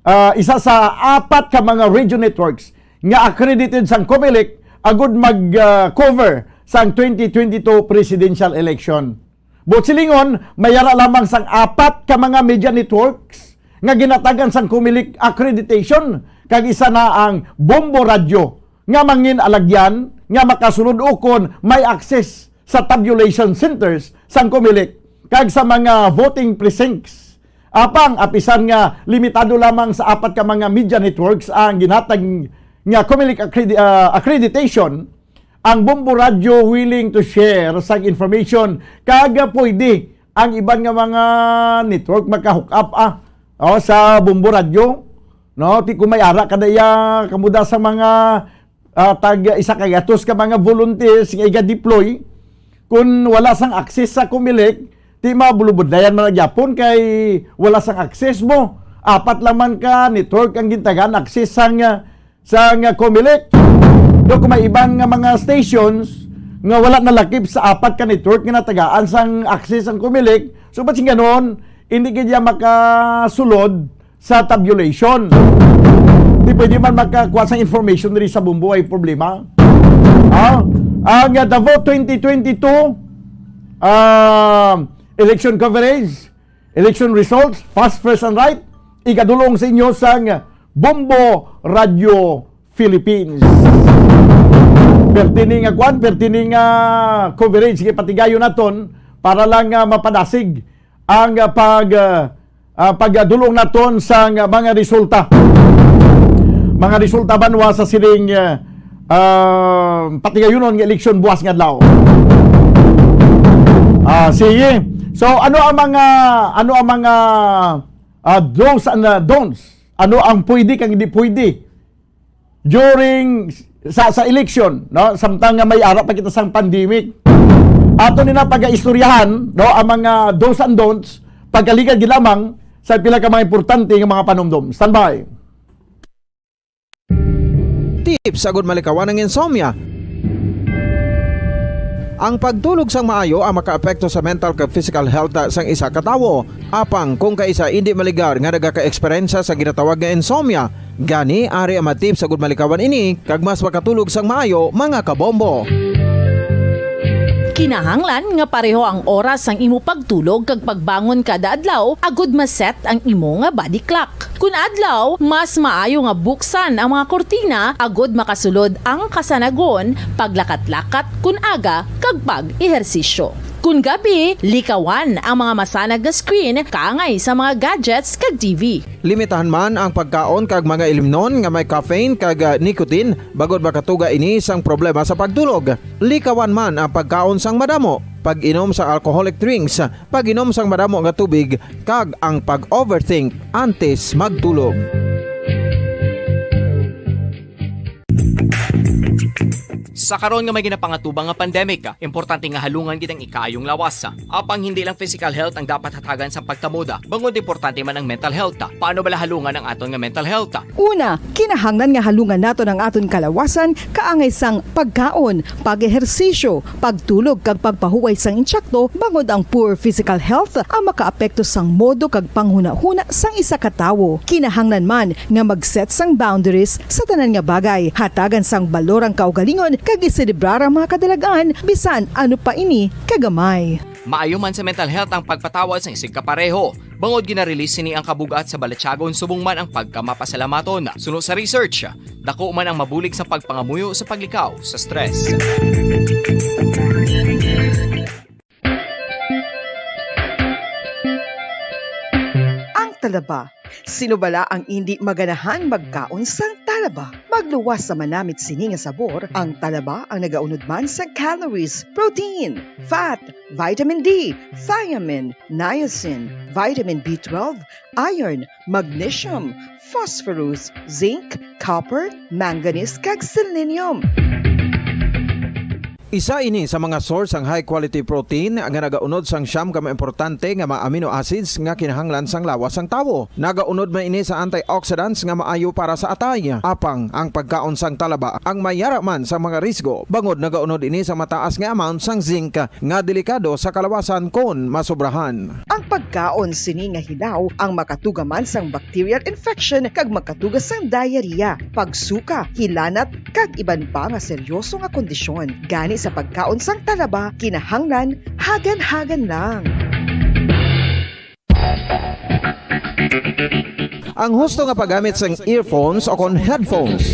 ah, isa sa apat ka mga radio networks nga accredited sang Comelec agud mag, ah, cover sang twenty twenty-two presidential election. Buot silingon, may ara lamang sang apat ka mga media networks nga ginatagan sang Comelec accreditation, kag isa na ang Bombo Radio nga mangin alagyan nga makasulod ukon may access sa tabulation centers sang Comelec kag sa mga voting precincts. Apang apisan nga limitado lamang sa apat ka mga media networks ang ginhatag nga Comelec accredi-, ah, accreditation, ang Bombo Radio willing to share sang information kag pwede ang iban nga mga network maka-hook up, ah, oh, sa Bombo Radio, no? Ti kung may ara ka daya kamuda sa mga, ah, tag isa ka gatos ka mga volunteers nga iga-deploy, kung wala sang access sa Comelec, ti mabulubudlayan man gyapon kay wala sang access mo. Apat lang man ka network ang gintagaan access sang, ah, sang Comelec. Do kung may iban nga mga stations nga wala nalakip sa apat ka network nga natagaan sang access ang Comelec, so ba't sing ganon, hindi gid siya makasulod sa tabulation. Di pwede man makakuha sang information diri sa Bombo, ay problema. Ah, ang, ah, Davao twenty twenty-two, ah, election coverage, election results, fast, first, and right, igadulong sa inyo sang Bombo Radio Philippines. Perti ni nga kwan, perti ni nga coverage, sige, patigayon naton para lang, ah, mapadasig ang, ah, pag, ah, ah, pagdulong naton sa nga mga resulta. Mga resulta banwa sa sining, ah, ah, patigayunon nga eleksyon buwas nga adlaw. Ah, sige. So, ano ang mga, ano ang mga, ah, do's and, ah, don'ts? Ano ang pwede kag hindi pwede during sa, sa election, no? Samtang nga may ara pa kita sang pandemic. Ato ni na pagaistoryahan, no, ang mga do's and don'ts, pagkaligad gid lamang sa pila ka mga importante nga mga panumdom. Standby. Tips agud malikawan ang insomnia. Ang pagtulog sang maayo ang makaapekto sa mental kag physical health sang isa ka tawo. Apang kung kaisa indi maligar nga nagakaeksperyensya sa ginatawag nga insomnia, gani ari ang mga tips agud malikawan ini kag mas makatulog sang maayo, mga kabombo. Kinahanglan nga pareho ang oras sang imo pagtulog kag pagbangon kada adlaw agud ma-set ang imo nga body clock. Kun adlaw, mas maayo nga buksan ang mga kurtina agud makasulod ang kasanagon, paglakat-lakat kun aga, kag pag-ehersisyo. Kun gabi, likawan ang mga masanag nga screen kaangay sa mga gadgets kag T V. Limitahan man ang pagkaon kag mga ilimnon nga may caffeine kag, ah, nicotine, bangod makatuga ini sang problema sa pagtulog. Likawan man ang pagkaon sang madamo, pag-inom sang alcoholic drinks, pag-inom sang madamo nga tubig, kag ang pag-overthink antes magtulog. Sa karon nga may ginapangatubang nga pandemic, importante nga halungan gid ang ikaayong lawas. Apang hindi lang physical health ang dapat hatagan sa pagtamod, bangod importante man ang mental health. Paano bala halungan ang aton nga mental health? Una, kinahanglan nga halungan naton ang aton kalawasan kaangay sang pagkaon, pag-ehersisyo, pagtulog kag pagpahuway sang insakto, bangod ang poor physical health ang makaapekto sang modo kag panghunahuna sang isa ka tawo. Kinahanglan man nga mag-set sang boundaries sa tanan nga bagay, hatagan sang balor ang kaugalingon kag iselebrar ang mga kadalagan bisan ano pa ini kagamay. Maayo man sa mental health ang pagpatawad sang isigkapareho, bangod gina-release sini ang kabug-at sa balatyagon subong man ang pagkamapasalamaton. Suno sa research, dako man ang mabulig sa pagpangamuyo sa paglikaw sa stress. Ang talaba. Sino bala ang indi maganahan magkaon sang talaba? Magluwas sa manamit sini nga sabor, ang talaba ang nagaunod man sa calories, protein, fat, vitamin D, thiamine, niacin, vitamin B twelve, iron, magnesium, phosphorus, zinc, copper, manganese, kag selenium. Isa ini sa mga source sang high quality protein nga nagaunod sang siyam ka mga importante nga mga amino acids nga kinahanglan sang lawas sang tawo. Nagaunod man ini sa antioxidants nga maayo para sa atay. Apang ang pagkaon sang talaba ang may yara man sa mga risgo, bangod nagaunod ini sa mataas nga amount sang zinc nga delikado sa kalawasan kon masobrahan. Ang pagkaon sini nga hilaw ang makatuga man sang bacterial infection kag makatuga sang diarrhea, pagsuka, hilanat, kag iban pa nga seryoso nga kondisyon. Gani sa pagkaon sang talaba, kinahanglan hagan-hagan lang. Ang husto nga paggamit sang earphones o kon headphones.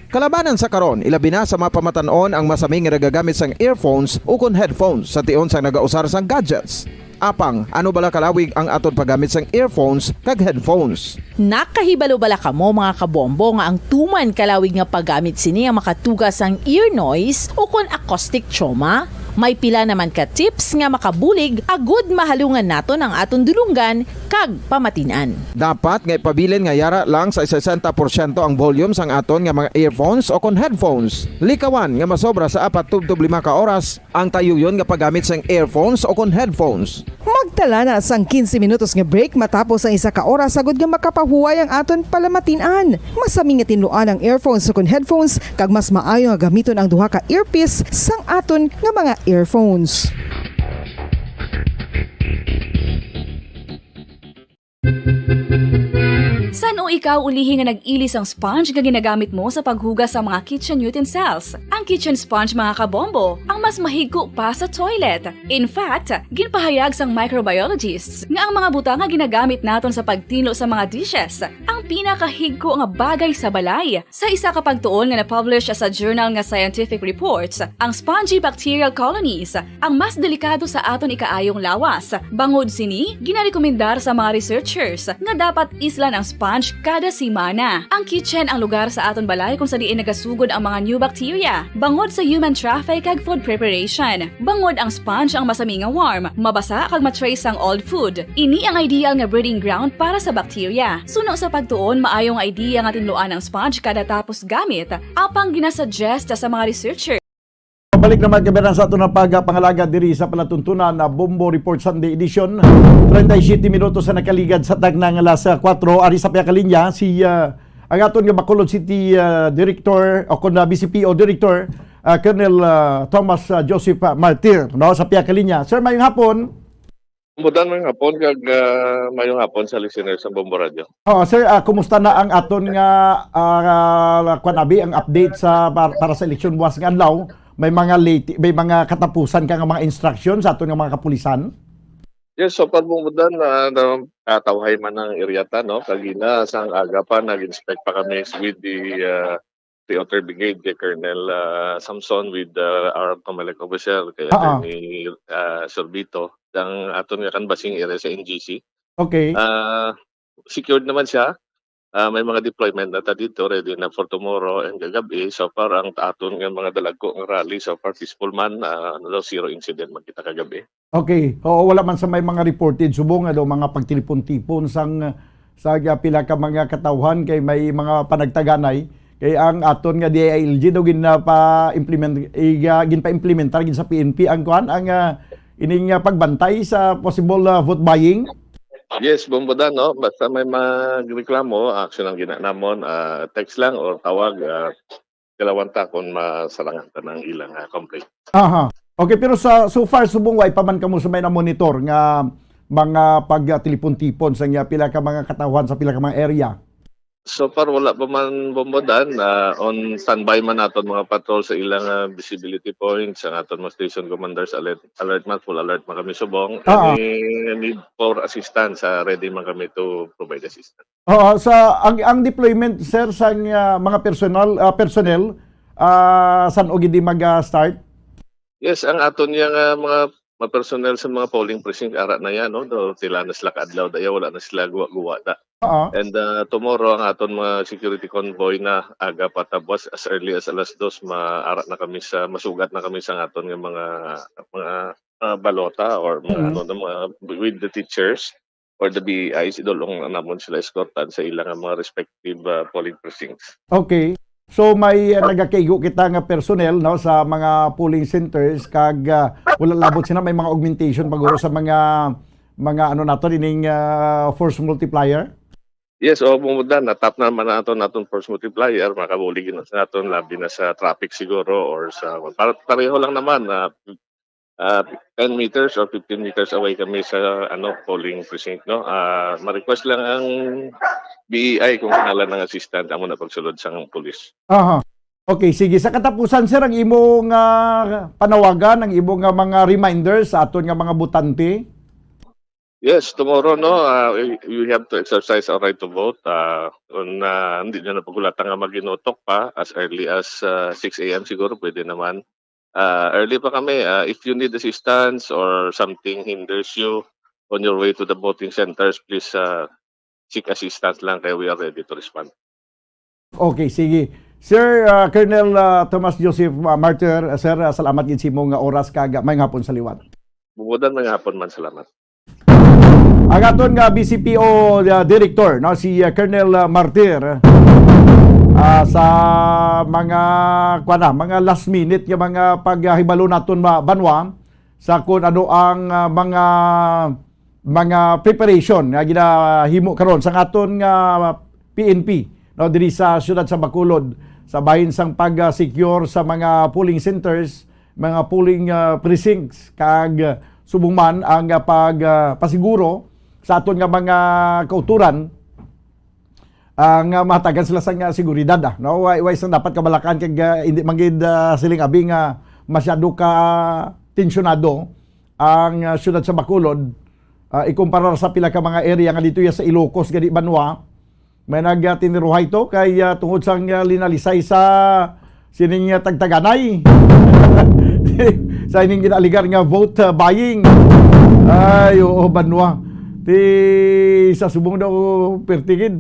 Kalabanan sa karon, ilabi na sa mga pamatan-on ang masami nga nagagamit sang earphones ukon headphones sa tion sang nagausar sang gadgets. Apang, ano bala kalawig ang aton paggamit sang earphones kag headphones? Nakahibalo bala kamo, mga kabombo, nga ang tuman kalawig nga paggamit sini ang makatuga sang ear noise ukon acoustic trauma? May pila naman ka tips nga makabulig agud mahalungan naton ang aton dulonggan kag pamatin-an. Dapat nga ipabilin nga yara lang sa sesenta porsyento ang volume sang aton nga mga earphones o kon headphones. Likawan nga masobra sa apat tubtob lima ka oras ang tayuyon nga paggamit sang earphones o kon headphones. Magtala na sang quince minutos nga break matapos ang isa ka oras agud nga makapahuway ang aton palamatin-an. Masami nga tinluan ang earphones o kon headphones, kag mas maayo nga gamiton ang duha ka earpiece sang aton nga mga earphones. San-o ikaw ulihi nga nag-ili sang sponge nga ginagamit mo sa paghugas sa mga kitchen utensils? Ang kitchen sponge, mga kabombo, ang mas mahigko pa sa toilet. In fact, ginpahayag sang microbiologists nga ang mga butang nga ginagamit naton sa pagtinlo sa mga dishes ang pinakahigko nga bagay sa balay. Sa isa ka pagtuon nga na-publish sa journal nga Scientific Reports, ang spongy bacterial colonies ang mas delikado sa aton ikaayong lawas. Bangod sini, ginarekomendar sa mga researchers nga dapat islan ang sponge kada semana. Ang kitchen ang lugar sa aton balay kung sa diin nagasugod ang mga new bacteria, bangod sa human traffic kag food preparation. Bangod ang sponge ang masami nga warm, mabasa kag ma-trace ang old food. Ini ang ideal nga breeding ground para sa bacteria. Suno sa pagtuon, maayo nga idea nga tinluan ang sponge kada tapos gamit, apang ginasuggest sa mga researcher. Pabalik na, mga kabayan, sa aton nga pagpangalaga diri sa palatuntunan na Bombo Report Sunday Edition. Treinta y siete minutos sa nakaligad sa tagna nga alas kuwatro, ari sa pihak linya si, ah, ang aton nga Bacolod City, ah, Director o kon, ah, B C P O Director, ah, Colonel, ah, Thomas, ah, Joseph, ah, Martir, no, sa pihak linya. Sir, mayong hapon. Budan, mayong hapon, kag, ah, mayong hapon sa listeners sa Bombo Radio. Oo, sir, ah, kumusta na ang aton nga, ah, kwan abi, ang update sa par-, para sa eleksyon buwas nga adlaw? May mga late, may mga katapusan ka nga mga instruction sa aton nga mga kapulisan? Yes, so far, Bombo Dan, ah, na, ah, tawhay man ang area ta, no? Kagina, sang aga pa, nag-inspect pa kami with the, ah, Theater Brigade, kay Colonel, ah, Samson, with, ah, our Comelec officer, kay Ah, ah. Attorney, ah, Sorbito, ang aton nga canvassing area sa N G C. Okay. Ah, secured naman siya. Ah, may mga deployment na ta dito, ready na for tomorrow and kagabi. So far, ang aton nga mga dalagko nga rally, so far, peaceful man, ah, ano daw, zero incident man kita kagabi. Okay. Oo, wala man sa may mga reported subong nga daw mga pagtilipon-tipon sang, sa pila ka mga katawhan kay may mga panagtaganay. Kay ang aton nga D I L G daw ginapa-implement, iga-, ginpa-implementar gid sa P N P ang kuan, ang, ah, ining, ah, pagbantay sa possible, ah, vote buying. Yes, Bombo Dan, no? Basta may magreklamo, action ang gina namon, ah, text lang or tawag, ah, tilawan ta kung masalangan ta ng ilang, ah, complaint. Aha. Okay, pero sa, so far, subong wa pa man kamo sa may na-monitor nga mga pagtilipon-tipon sa nga pila ka mga katawhan sa pila ka mga area? So far, wala pa man, Bombo Dan. Ah, on standby man naton mga patrol sa ilang, ah, visibility points, ang aton mga station commanders alert, alert man, full alert man kami subong. Ah, ah. Any need for assistance, ah, ready man kami to provide assistance. Oo, sa ang, ang deployment, sir, sa, ah, mga personal, ah, personnel, ah, san-o gid di mag, ah, start? Yes, ang aton yang, ah, mga, mga personnel sa mga polling precinct, ara na yan, no? Do, sila na sila kaadlaw, daya wala na sila guwa-guwa da. Oo. And, ah, tomorrow, ang aton mga security convoy na aga pa, tapos as early as alas dos, maara na kami sa, masugat na kami sa aton nga mga, mga, ah, balota or mga Mm. ano na mga with the teachers or the B E Is, idulong na namon sila eskortan sa ilang mga respective, ah, polling precincts. Okay. So may, ah, nagakaigo kita nga personnel, no, sa mga polling centers kag, ah, wala labot sila, may mga augmentation paguro sa mga, mga ano nato, ining, ah, force multiplier? Yes, o, Bombo Dan, natap naman nato naton force multiplier, makabulig na sa naton, labi na sa traffic siguro or sa, para, pareho lang naman, ah, ah, ten meters or fifteen meters away kami sa, ano, polling precinct, no? Ah, ma-request lang ang B E I kung kinahanglan ng assistant, amo na pagsulod sang pulis. Aha. Okay, sige. Sa katapusan, sir, ang imo nga panawagan, ang imo nga mga reminders sa aton nga mga botante? Yes, tomorrow, no, ah, we, we have to exercise our right to vote. Ah, kung, ah, hindi nyo na pagulatan nga maginutok pa, as early as, ah, six A M siguro, pwede naman. Ah, early pa kami. Ah, if you need assistance or something hinders you on your way to the voting centers, please, ah, seek assistance lang kay we are ready to respond. Okay, sige. Sir, ah, Colonel, ah, Thomas Joseph, ah, Martyr, ah, sir, ah, salamat gid sa imo nga oras kag, ah, maayong hapon sa liwat. Bungodan, maayong hapon man, salamat. Ang aton nga B C P O, ah, director, no, si, ah, Colonel, ah, Martyr, ah, sa mga, kuwan na, mga last minute nga mga paghibalo naton, ma-, banwa, sa kung ano ang, ah, mga, mga preparation nga ginahimo karon sa aton nga P N P, no, diri sa siyudad sa Bacolod, sa bahin sang pag-secure sa mga polling centers, mga polling, ah, precincts, kag, ah, subong man ang, ah, pag, ah, pasiguro sa aton nga mga kauturan, ah, nga mahatagan sila sang, ah, seguridad, ah, no? Way, way sang dapat kabalakan kag, ah, hindi man gid, ah, siling abi nga masyado ka tensyonado ang, ah, siyudad sa Bacolod, ah, ikumparar sa pila ka mga area nga dito ya sa Ilocos gani banwa. May nagtiniruhay to kay, ah, tungod sang, ah, linalisay sa sining, ah, tagtaganay sa ining ginaaligar nga vote, ah, buying. Ay, oo, banwa. Ti sa subong daw, perti gid.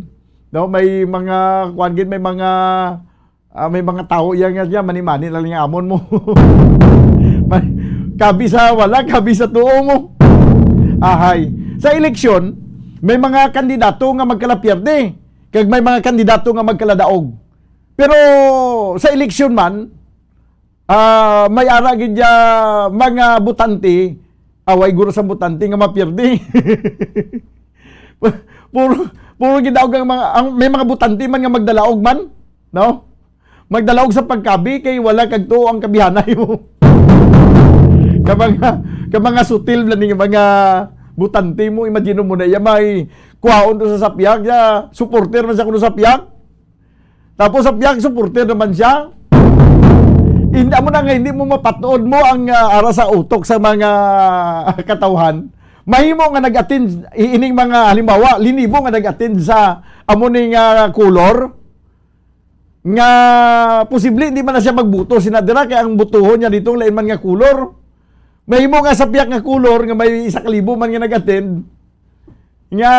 No, may mga, kuwan gid, may mga, ah, may mga tawo iya nga siya, mani-mani na lang yung amon mo. May, kabi sa wala, kabi sa tuo mo. Ahay. Sa eleksyon, may mga kandidato nga magkalapierde, kag may mga kandidato nga magkaladaog. Pero sa eleksyon man, ah, may ara gid ya mga botante, away guro sa botante nga mapierde. Puro, puro gid daw ang mga, ang, may mga botante man nga magdalaog man, no? Magdala og sa pagkabi kay wala kag tuo ang kabihanay mo. Ka mga, ka mga sutil na ning mga butante mo, imagine mo na iya may kuhaon to sa sapyak, ya, supporter man siya kuno sapyak. Tapos sapyak, supporter naman siya. Hindi mo na nga, hindi mo mapatod mo ang ah, ara sa utok sa mga katawhan. Mahimo nga nag-attend i- ining mga halimbawa, linibo nga nag-attend sa amo ni nga kulor nga posible hindi man na siya magbuto sina dira kay ang butuhon niya dito lain man nga kulor. Mahimo nga sa piyak nga kulor nga may isa ka libo man nga nag-attend nga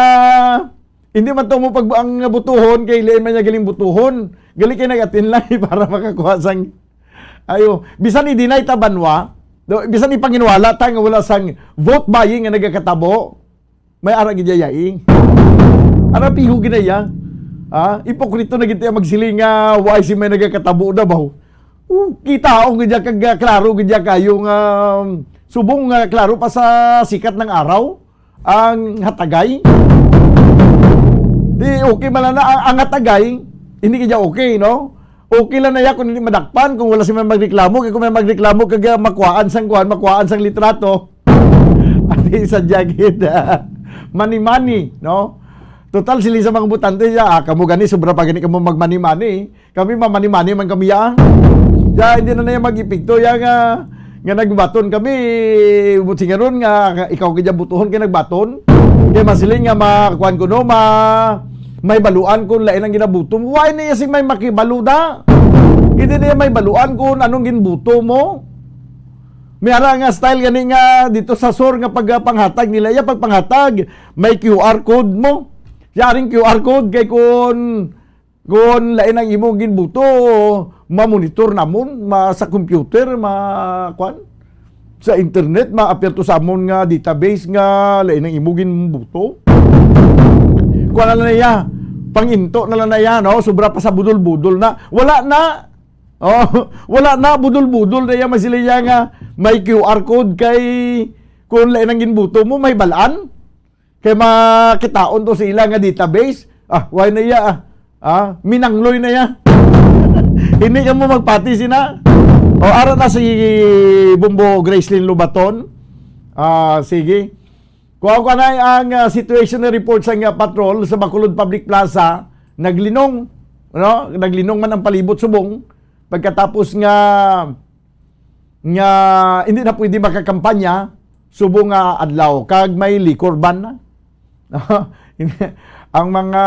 hindi man to mo pag ang butuhon kay lain man niya galing butuhon. Gali kay nag-attend lang para makakuha sang ayo. Bisan i-deny ta banwa, do- bisan ipanginwala ta nga wala sang vote buying nga nagakatabo. May ara gid iya, eh. Ara piho gid iya. Ha? Ipokrito na gid iya magsiling nga wa si may nagakatabo na ba? Oh, kita ang gid iya kag ah, klaro gid iya kayo nga um, subong nga klaro pa sa sikat ng araw ang hatagay. Di okay man na ang, ang hatagay, hindi gid iya okay, no? Okay lang na iya kung hindi madakpan, kung wala si may magreklamo, kay kung may magreklamo kag ah, makuhaan sang kuan, makuhaan sang litrato. Ati sa jagid. Mani-mani, no? Total sila sa mga butante siya, ah, kamo gani sobra pa gani kamo magmani-mani. Kami mamani-mani man kami ya. Ya hindi na na mag-epekto ya nga nga nagbaton kami buti nga ron nga ikaw kaya butuhon kay nagbaton. Kay masiling nga makuan ko no ma may baluan kung lain ang ginabuto mo. Why na sing may makibaluda? Hindi niya may baluan kung anong ginbuto mo. May ara nga style gani nga dito sa sur nga pagpanghatag nila, ya pagpanghatag may Q R code mo. Yaring Q R code kay kun kun lain ang imong ginbuto, ma-monitor namon ma, sa computer, ma kwan, sa internet, ma-appear to sa amon nga database nga lain ang imong ginbuto. Kuan na lang niya, panginto na lang niya, no? Sobra pa sa budol-budol na. Wala na. Oh, wala na budol-budol na iya masiliya nga may Q R code kay kung lain ang ginbuto mo, may balaan. Kay makitaon to sa ila nga database. Ah, why na iya? Ah, ah minangloy na iya. Hindi ka mo magpati sina. O ara na si Bumbo Gracelyn Lubaton. Ah, sige. Kuha ko na ang ah, situation report sa nga patrol sa Bacolod Public Plaza. Naglinong, no? Naglinong man ang palibot subong pagkatapos nga nga hindi na pwede makakampanya subong nga adlaw kag may liquor ban na. Ang mga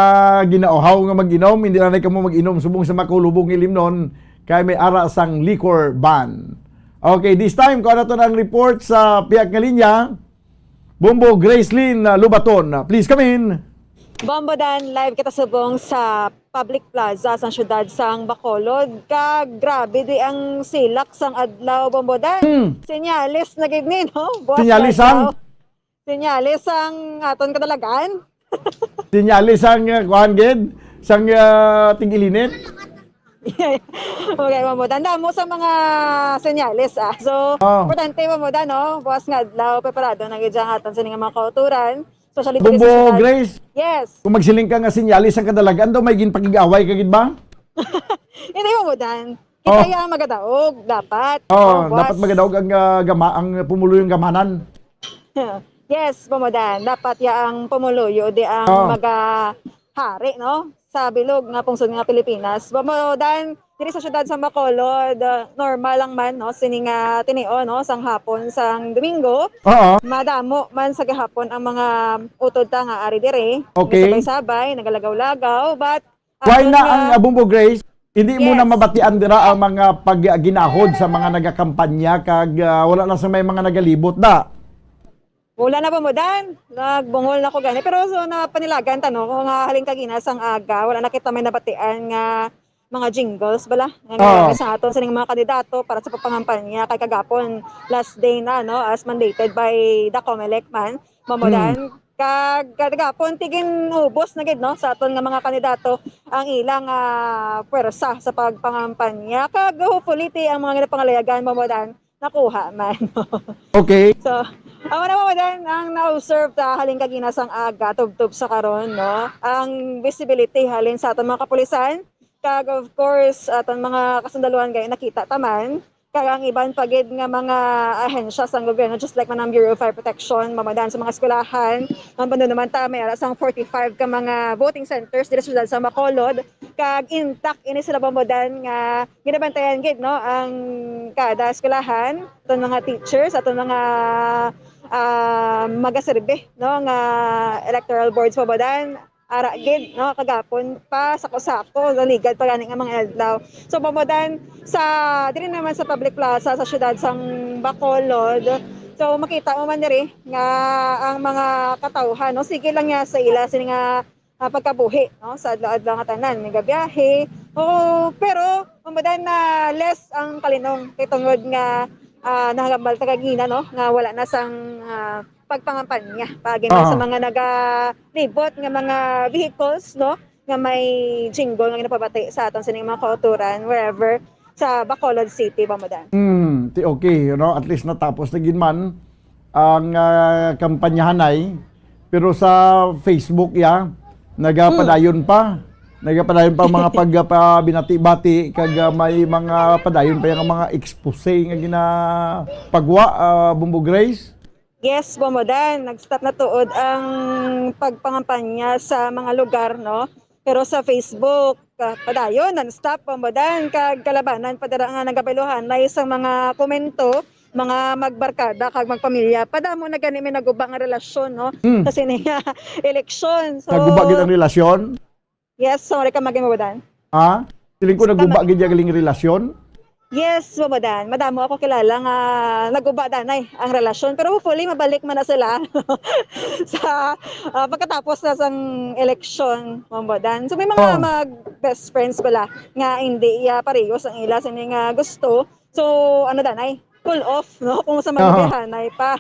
ginauhaw nga mag-inom, hindi na kamo mag-inom subong sa makulubong ilimnon kay may ara sang liquor ban. Okay, this time, kuha nato ang report sa pihak nga linya. Bombo Gracelyn uh, Lubaton, uh, please come in. Bombo Dan, live kita subong sa public plaza sang siyudad sang Bacolod. Kag grabe di ang silak sang adlaw, Bombo Dan. Hmm. Senyales na gid ni, no? Buwas Senyales na ang adlaw. Senyales ang aton kadalagan. Senyales ang uh, kuan gid sang uh, tig-ilinit. Okay, Bombo Dan. Damo sa mga senyales, ah. So, Oh. importante, Bombo Dan, no? Buwas nga adlaw, preparado na gid ang aton sini nga mga kauturan. Social Bombo distancing. Grace, Yes. Kung magsiling ka nga sinyalis ang kadalagan daw, may ginpakig-away ka gid ba? Hindi, Bombo Dan. Kita Oh. yung magadaog, dapat. Oh, Oh, dapat buwas. magadaog ang ah, gama ang pumuluyo ang gamanan. Yes, Bombo Dan. Dapat ya ang pumuluyo, di ang Oh. maga hari, no? Sa bilog nga pungsod nga Pilipinas. Bombo Dan, diri sa siyudad sa Bacolod, ah, normal lang man, no? Sini nga tinio, no? Sang hapon, sang Domingo. Oo. Madamo man sa gahapon ang mga utod ta nga ari diri. Okay. Sabay-sabay, nagalagaw-lagaw. But, Why aton na nga ang ah, Bombo Grace? Hindi mo na Yes. mabatian dira ang mga pagginahod sa mga nagakampanya kag ah, wala na sa may mga nagalibot da. Wala na, Bombo Dan. Nagbungol na ko gani. Pero so, napanilagan ta, no? Kung nga halin kagina sang aga, wala na kita may nabatian nga mga jingles bala. Nga Oo. nilagay sa aton sa mga kandidato para sa pagpangampanya kay kagapon, last day na, no? As mandated by the Comelec man, Bombo Hmm. Dan. Kag kagapon, tigin ubos na gid, no? Sa aton nga mga kandidato, ang ilang ah, pwersa sa pagpangampanya. Kag hopefully, ti ang mga ginapangalayagan, Bombo Dan, nakuha man. Okay. So, amo na mo dan ang na-observe ta halin kagina sang aga tubtob sa karon, no? Ang visibility halin sa aton mga kapulisan, Kag of course, aton mga kasundaluhan gani nakita ta man. Kag ang iban pa gid nga mga ahensya sang gobyerno, just like man ang Bureau of Fire Protection, Bombo Dan, sa mga eskwelahan, ang bando naman ta, may ara sang forty-five ka mga voting centers diri sa siyudad sa Bacolod. Kag intact ini sila, Bombo Dan, nga ginabantayan gid, no, ang kada eskwelahan, aton mga teachers, aton mga, ah, magaserbi, no, nga electoral boards, Bombo Dan. Ara gid, no, kagapon pa, sako-sako, naligad pa gani nga mga adlaw. So, Bombo Dan, sa, diri naman sa public plaza sa siyudad sang Bacolod, so, makita mo man diri nga ang mga katawhan, no, sige lang niya sa ila sini nga, ah, pagkabuhi, no, sa adlaw-adlaw nga tanan, may gabiyahe. Oo, pero, Bombo Dan, na less ang kalinong kay tungod nga, ah, nahambal ta kagina, no, nga wala na sang, ah, pagpangampanya pa gid sa Aha. mga nagalibot nga mga vehicles, no, nga may jingle nga ginapabati sa aton sining mga kauturan wherever sa Bacolod City, Bombo Dan. Hmm, ti okay, you know, at least natapos na gid man ang, ah, kampanyahanay. Pero sa Facebook, ya, nagapadayon pa. Nagapadayon pa mga pagpabinati-bati, kag, ah, may mga padayon pa yung mga expose nga ginapagwa, ah, Bombo Grace. Yes, Bombo Dan, nag-stop na tuod ang pagpangampanya sa mga lugar, no? Pero sa Facebook, ah, padayon, non-stop, Bombo Dan, kag kalabanan pa dira nga nagabayluhanay sa mga komento, mga magbarkada kag magpamilya. Padamo na gani may naguba nga relasyon, no? Hmm. Sa sini nga eleksyon. So, Naguba gid ang relasyon? Yes, sorry ka maging Bombo Dan. Ha? Siling ko Sa naguba mag- gid yung galing relasyon? Yes, Bombo Dan. Madamo ako kilala nga naguba danay ang relasyon. Pero hopefully, mabalik man na sila sa, ah, pagkatapos na sang eleksyon, Bombo Dan. So, may mga Oh. mag best friends bala nga hindi iya parehos ang ila sini nga gusto. So, ano danay, cool off, no? Kung sa mga Aha. biyahanay pa.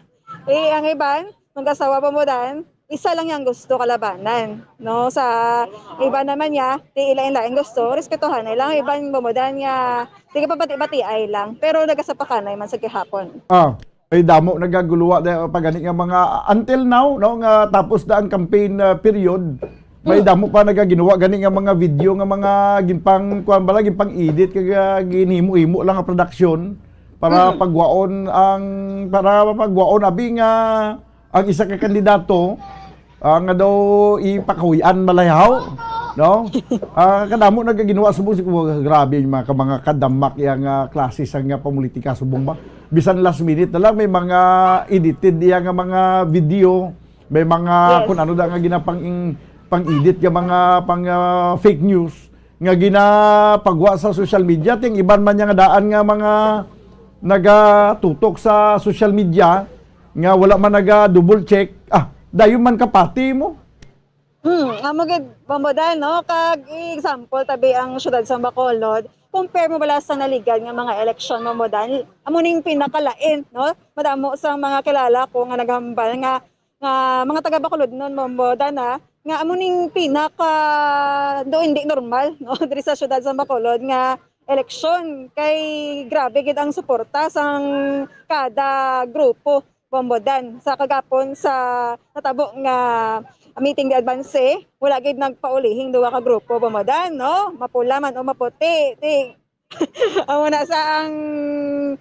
Eh, ang iban, mag-asawa, Bombo Dan, isa lang yang gusto kalabanan, no? Sa iba naman niya, di ilain-lain gusto, respetuhan na lang. Iban, Bombo Dan, nga, di ka pabati-batiay lang, pero nagasapakanay man sa gihapon. Ah, may damo nagaguluwa na pagani nga mga, until now, no, nga tapos na ang campaign, ah, period, may Hmm. damo pa nagaginuwa gani nga mga video nga mga ginpang, kuwan bala, ginpang-edit, kag, ah, ginhimo-himo lang nga production para Mhm. pagwaon ang, para pagwaon abi nga ang isa ka kandidato, ah, nga daw ipakahuy-an malayhaw, no? Ah, kadamo nagaginuwa subong si, oh, grabe yung mga, mga kadamak yang, ah, klase sa nga pamulitika subong ba? Bisan last minute na lang may mga edited iya nga mga video, may mga Yes. kung ano da nga ginapang pang-edit nga mga pang, ah, fake news nga ginapagwa sa social media, ting iban man niya nga daan nga mga nagatutok sa social media, nga wala man naga-double check, ah, dayon man kapati mo. Hmm, amo gid, Bombo Dan, no? Kag i-example tabi ang siyudad sa Bacolod, compare mo bala sa naligad nga mga eleksyon, Bombo Dan, amo ning pinakalain, no? Madamo sang mga kilala ko nga naghambal nga, nga mga taga Bacolodnon, Bombo Dan, ha, nga amo ning pinaka do hindi normal, no? Diri sa siyudad sa Bacolod nga eleksyon kay grabe gid ang suporta sang kada grupo. Bombo Dan, sa kagapon sa natabo nga meeting di advance, wala gid nagpaulihing duha ka grupo, Bombo Dan, no? Mapula man o maputi, ti-, amo na sa ang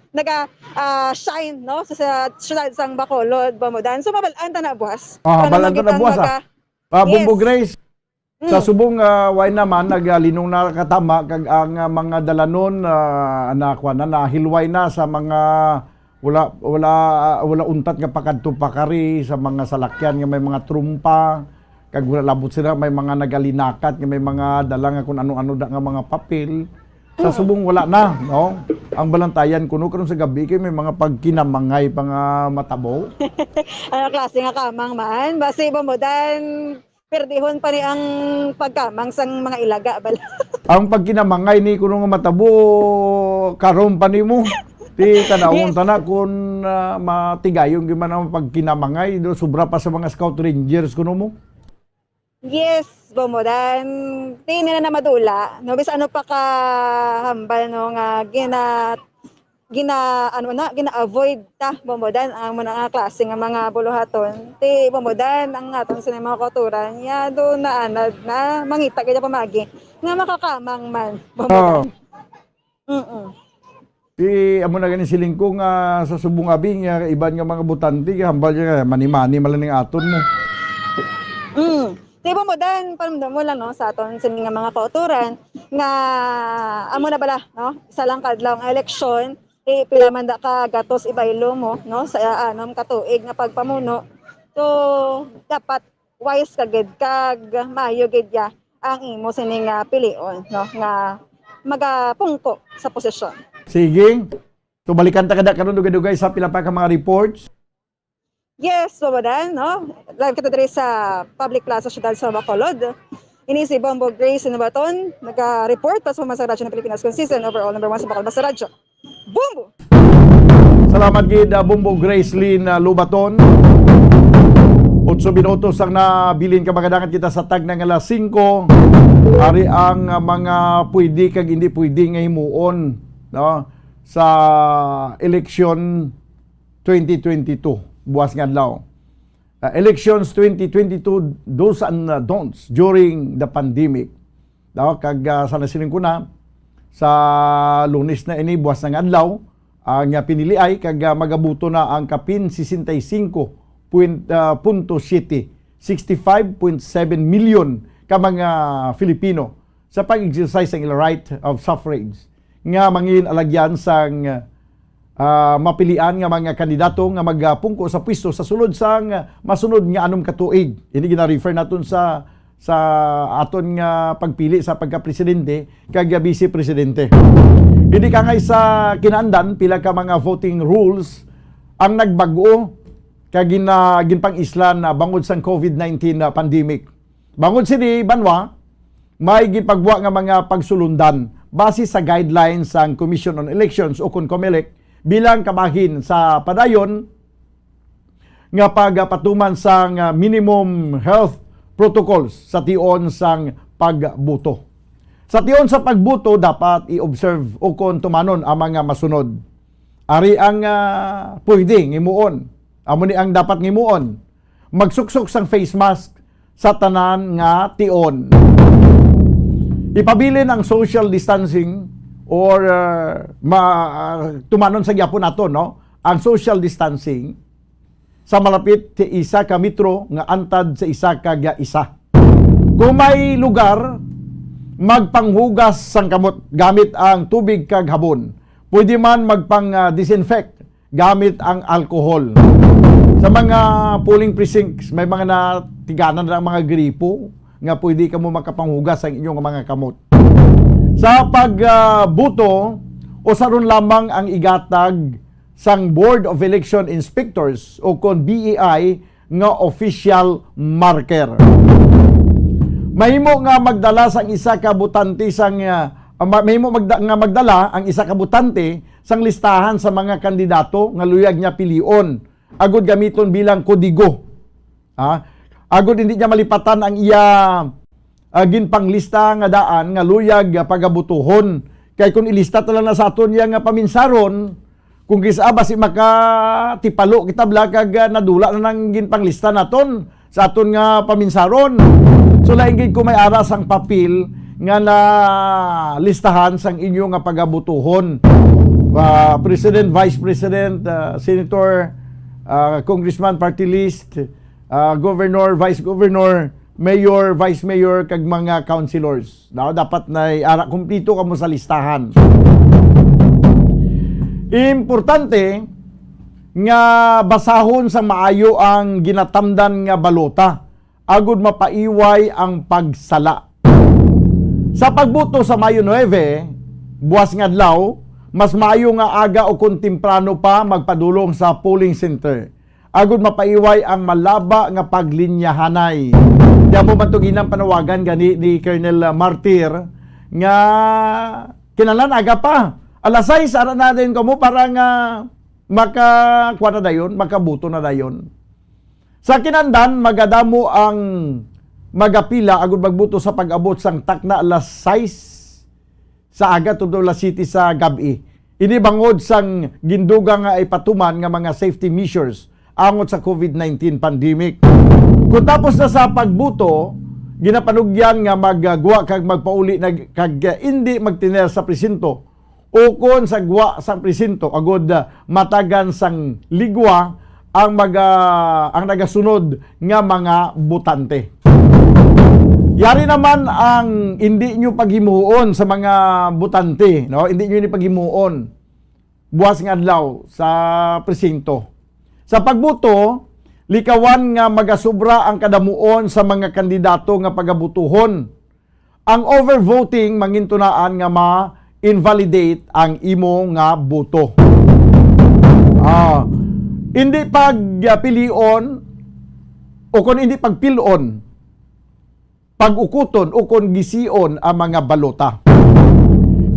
naga, ah, shine, no? Sa, sa siyudad sang Bacolod, Bombo Dan. So, mabal-an ta na buwas. Ah, Kung ano mabal-an man ta gid na ang buwas, ah. maga-, Ah, Bombo Yes. Grace, Sa Mm. subong, ah, way naman, nagalinong na katama, kag ang, ah, mga dalanon, ah, na, kuwan na, nahilway na sa mga wala, wala, wala untat nga pakadto pakari sa mga salakyan nga may mga trumpa, kag wala labot sila, may mga nagalinakat nga may mga dala nga kung ano-ano da nga mga papel. Sa Mm. subong wala na, no? Ang balantayan kuno karon sa gabi kay may mga pagkinamangay pa nga matabo. Ano klase nga kamang man? Basi ba mo dan perdihon pa ni ang pagkamang sang mga ilaga bala. Ang pagkinamangay ni kuno nga matabo karon pa nimo. Ti tanawon Yes. ta na kun, ah, matigayon gyud man ang pagkinamangay, do, sobra pa sa mga scout rangers kuno mo. Yes, Bombo Dan. Ti nila na madula, no? Bis ano pa ka hambal, no, nga gina-, gina-, ano na, gina-avoid ta, Bombo Dan, ang mga klase nga mga buluhaton. Ti, Bombo Dan, ang aton sini mga kauturan, ya, do naanad na mangita gid pamagi nga makakamang man, Bombo Oo. Dan. Mm-mm. Ti, amo na gani siling ko nga sa subong abi nga iban nga mga botante, hambal niya nga mani-mani man lang ning aton mo. Mm. Ti, Bombo Dan, panumdom mo lang, no, sa aton sini nga mga kauturan nga amo na bala, no, isa lang ka adlaw ang eleksyon, ti pila man da ka gatos ibaylo mo, no, sa anom ka tuig nga pagpamuno. So, dapat wise ka gid kag maayo gid ya ang imo sini nga pilion, no, nga magapungko sa posisyon. Sige. So, balikan ta kada karon dugay-dugay sa pila pa ka mga reports. Yes, Bombo Dan, no? Live kita diri sa Public Plaza, Siyudad sa Bacolod. Ini si Bombo Grace Lubaton, naga-report pa sa Pamansang Radyo ng Pilipinas, consistent overall number one sa Bacolod Basta Radyo. Bombo! Salamat gid, ah, Bombo Grace Lynn, ah, Lubaton. Otso minutos ang nabilin, kamag-anakan, kita sa tagna nga alas singko. Ari ang, ah, mga pwede kag hindi pwede nga himuon, no, sa eleksyon twenty twenty-two, buwas nga adlaw. Uh, elections twenty twenty-two, do's and, uh, don'ts during the pandemic. No? Kag, uh, sa nasiling ko na, sa Lunes na ini, buwas na nga adlaw, ang, uh, piniliay, kag, uh, magabuto na ang kapin sesenta y cinco point, uh, punto siete, sixty-five point seven million ka mga Filipino sa pag-exercise sang ila right of suffrage nga mangin alagyan sang, ah, mapilian nga mga kandidato nga magapungko sa pwesto sa sulod sang masunod nga anom ka tuig. Ini gina-refer naton sa, sa aton nga pagpili sa pagka-presidente kag vice presidente. Ini kangay sa kinaandan, pila ka mga voting rules ang nagbag-o kag gina-, ginpang-islan na bangod sang covid nineteen na pandemic. Bangod sini, banwa, may gipagwa nga mga pagsulundan base sa guidelines sang Commission on Elections o kon COMELEC bilang kabahin sa padayon nga pagpatuman sang, ah, minimum health protocols sa tion sang pagbuto. Sa tion sa pagbuto, dapat i-observe o kon tumanon ang mga masunod. Ari ang, ah, pwede nga himuon. Amo ni ang dapat nga himuon. Magsuksok sang face mask sa tanan nga tion. Ipabilin ang social distancing or, uh, ma-, uh, tumanon sa gyapon nato, no? Ang social distancing sa malapit sa isa ka metro nga antad sa isa ka ga isa. Kung may lugar, magpanghugas sang kamot gamit ang tubig kag habon. Pwede man magpang, uh, disinfect gamit ang alcohol. Sa mga polling precincts, may mga natiganan na ang mga gripo nga pwede kamo makapanghugas ang inyong mga kamot. Sa pagbuto, usaron lamang ang igatag sang Board of Election Inspectors o kon B E I nga official marker. Mahimo nga magdala sang isa ka botante sang, ah, ma-, mahimo magda-, nga magdala ang isa ka botante sang listahan sa mga kandidato nga luyag niya pilion, agud gamiton bilang kodigo. Ha? Agud hindi niya malipatan ang iya, ah, ginpanglista nga daan nga luyag, ah, pagabutuhon. Kay kung ilista ta lang na sa aton iya nga paminsaron, kung kis-a basi makatipalo kita bala kag, ah, nadula na nang ginpanglista naton sa aton nga paminsaron. So, lain gid kung may ara sang papel nga nalistahan sang inyo nga pagabutuhon. Ah, President, Vice President, ah, Senator, ah, Congressman, party list, ah, Governor, Vice Governor, Mayor, Vice Mayor, kag mga councilors. No? Dapat na ara kumpleto kamo sa listahan. Importante nga basahon sa maayo ang ginatamdan nga balota agud mapaiway ang pagsala. Sa pagbuto sa Mayo nuebe, buwas nga adlaw, mas maayo nga aga o kon temprano pa magpadulong sa polling center, agud mapaiway ang malaba nga paglinyahanay. Di amo man to ginang panawagan gani ni Colonel Martir nga kinahanglan aga pa. Alas sais, ara na din kamo para nga makakuha na dayon, makabuto na dayon. Sa kinahanglan, magadamo ang magapila agud magbuto sa pag-abot sang takna alas sais sa aga tubtob alas siyete sa gab-i. Ini bangod sang gindugang nga ipatuman nga mga safety measures angot sa COVID nineteen pandemic. Kung tapos na sa pagbuto, ginapanugyan nga maggwa kag magpauli na kag indi magtiner sa presinto ukon sa gwa sang presinto agud, ah, matagan sang ligwa ang maga-, ang nagasunod nga mga botante. Yari naman ang indi nyo paghimuon sa mga botante, no? Indi nyo ni paghimuon buwas nga adlaw sa presinto. Sa pagbuto, likawan nga magasubra ang kadamuon sa mga kandidato nga pagabutuhon. Ang overvoting mangintunaan nga ma-invalidate ang imo nga boto. Ah, hindi pagpilion o kung hindi pagpilon, pag-ukuton o kung gision ang mga balota.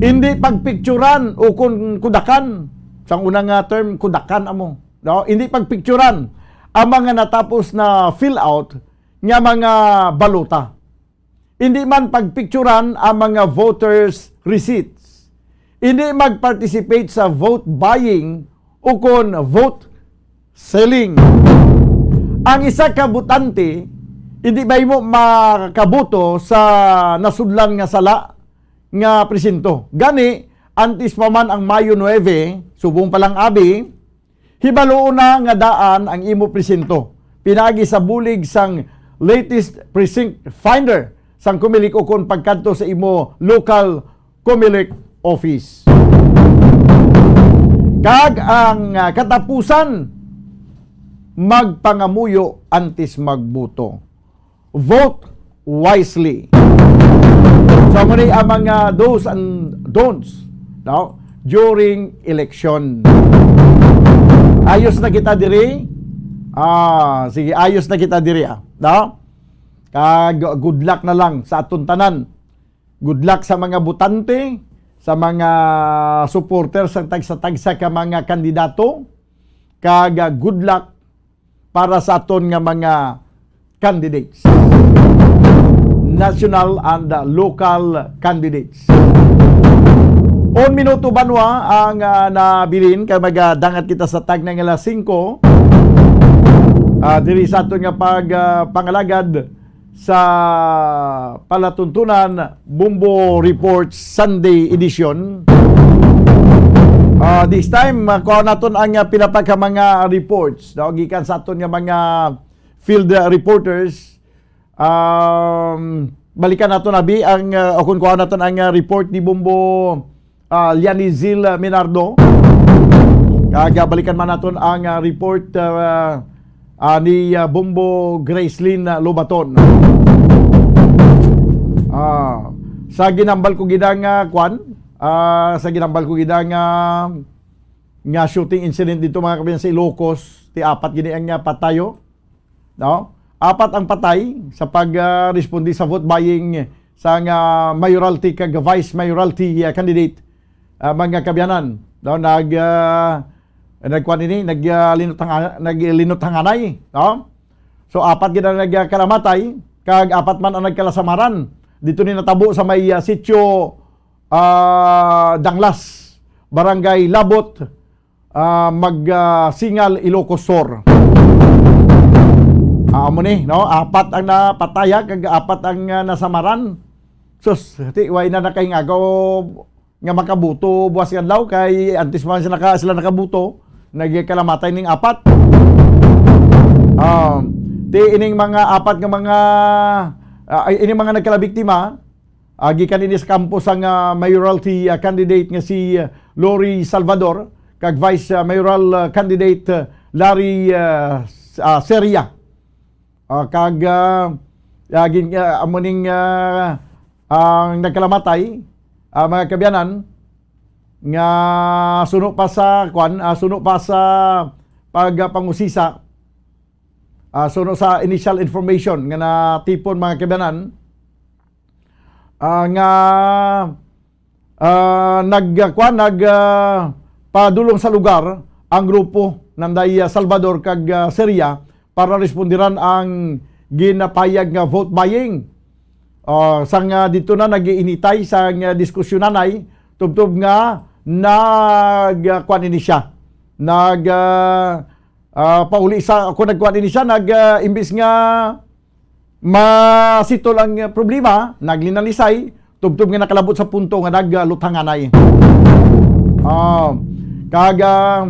Hindi pagpicturan o kung kudakan. Sang una nga term, kudakan amo. No? Hindi pagpicturan ang mga natapos na fill out nga mga balota. Hindi man pagpicturan ang mga voters' receipts. Hindi mag-participate sa vote buying o kon vote selling. Ang isa ka botante, hindi ba imo makabuto sa nasudlan nga sala nga presinto? Gani, antes pa man ang Mayo nuebe, subong pa lang abi, hibaloon na nga daan ang imo presinto pinaagi sa bulig sang latest precinct finder sang Comelec ukon pagkadto sa imo local Comelec office. Kag ang, ah, katapusan, magpangamuyo antes magboto. Vote wisely. So, amo ni ang mga do's and don'ts, no, during election. Ayos na kita diri. Ah, sige, ayos na kita diri, ah, no? Kag good luck na lang sa aton tanan. Good luck sa mga botante, sa mga supporter sa tagsa-tagsa ka mga kandidato, kag, ah, good luck para sa aton nga mga candidates, national and, uh, local candidates. Un minuto, banwa, ang, uh, nabilin kay magadangat kita sa tagna nga alas singko, uh, diri sa aton nga pag, uh, pangalagad sa palatuntunan Bombo Report Sunday Edition. Ah, this time, ah, kuha naton ang, ah, pila pa ka mga reports, no? Gikan sa aton nga mga field, ah, reporters. Um, balikan naton, abi, ang, ah, o kung kuha naton ang, ah, report ni Bombo, ah, Lianizil Minardo. Kag, ah, balikan man naton ang, ah, report, ah, ah, ni, ah, Bombo Gracelyn, ah, Lobaton. Ah, sa ginambal ko gid ang, ah, kwan, ah, sa ginambal ko gid ang, ah, nga shooting incident dito, mga kabayan, sa Ilocos, ti apat gini ang, ah, patayo, no? Apat ang patay sa pag, ah, responde sa vote buying sa nga mayoralty kag vice mayoralty, ah, candidate, ah, mga kaabyanan, no? Nag, ah, nagkuan ini, nag, ah, linot hanga-, naglinot hanganay, no? So, apat gid ang nagkalamatay, kag apat man ang nagkalasamaran. Dito ni natabo sa may, ah, sitio, ah, Danglas, Barangay Labot, ah, mag, ah, Singal, Ilocos Sur. Ah, amo ni, no? Apat ang napataya, kag apat ang, ah, nasamaran. Sus, ti, way na nakaingagaw nga makabuto buwas nga adlaw, kay antes pa sila naka-, sila nakabuto, nagkalamatay ning apat. Ah, ti, ining mga apat nga mga, ah, ay, ining mga nagkalabiktima, ah, gikan ini sa kampo sang, ah, mayoralty, ah, candidate nga si, ah, Lori Salvador kag vice, ah, mayoral, ah, candidate, ah, Larry, ah, S-, ah, Seria. Ah, kag, ah, ah, gin-, ah, amo ning, ah, ang nagkalamatay, ah, mga kaabyanan, nga suno pa sa, kwan, ah, suno pa sa pagpangusisa, ah, suno sa initial information nga natipon, mga kaabyanan, ah, nga, ah, nag, ah, kwan, nag, ah, padulong sa lugar ang grupo nanday, ah, Salvador kag, ah, Seria para respondiran ang ginapayag nga vote buying. Ah, sang, ah, dito na nag-iinitay sang, ah, diskusyon nanay, tubtob nga nag, ah, kuan ini siya. Nag, ah, ah, pauli sa, ako nagkuan ini siya, nag, ah, imbis nga masitol ang, ah, problema, naglinalisay, tubtob nga nakalabot sa punto nga nag, ah, luthanganay. Ah, kag, ah,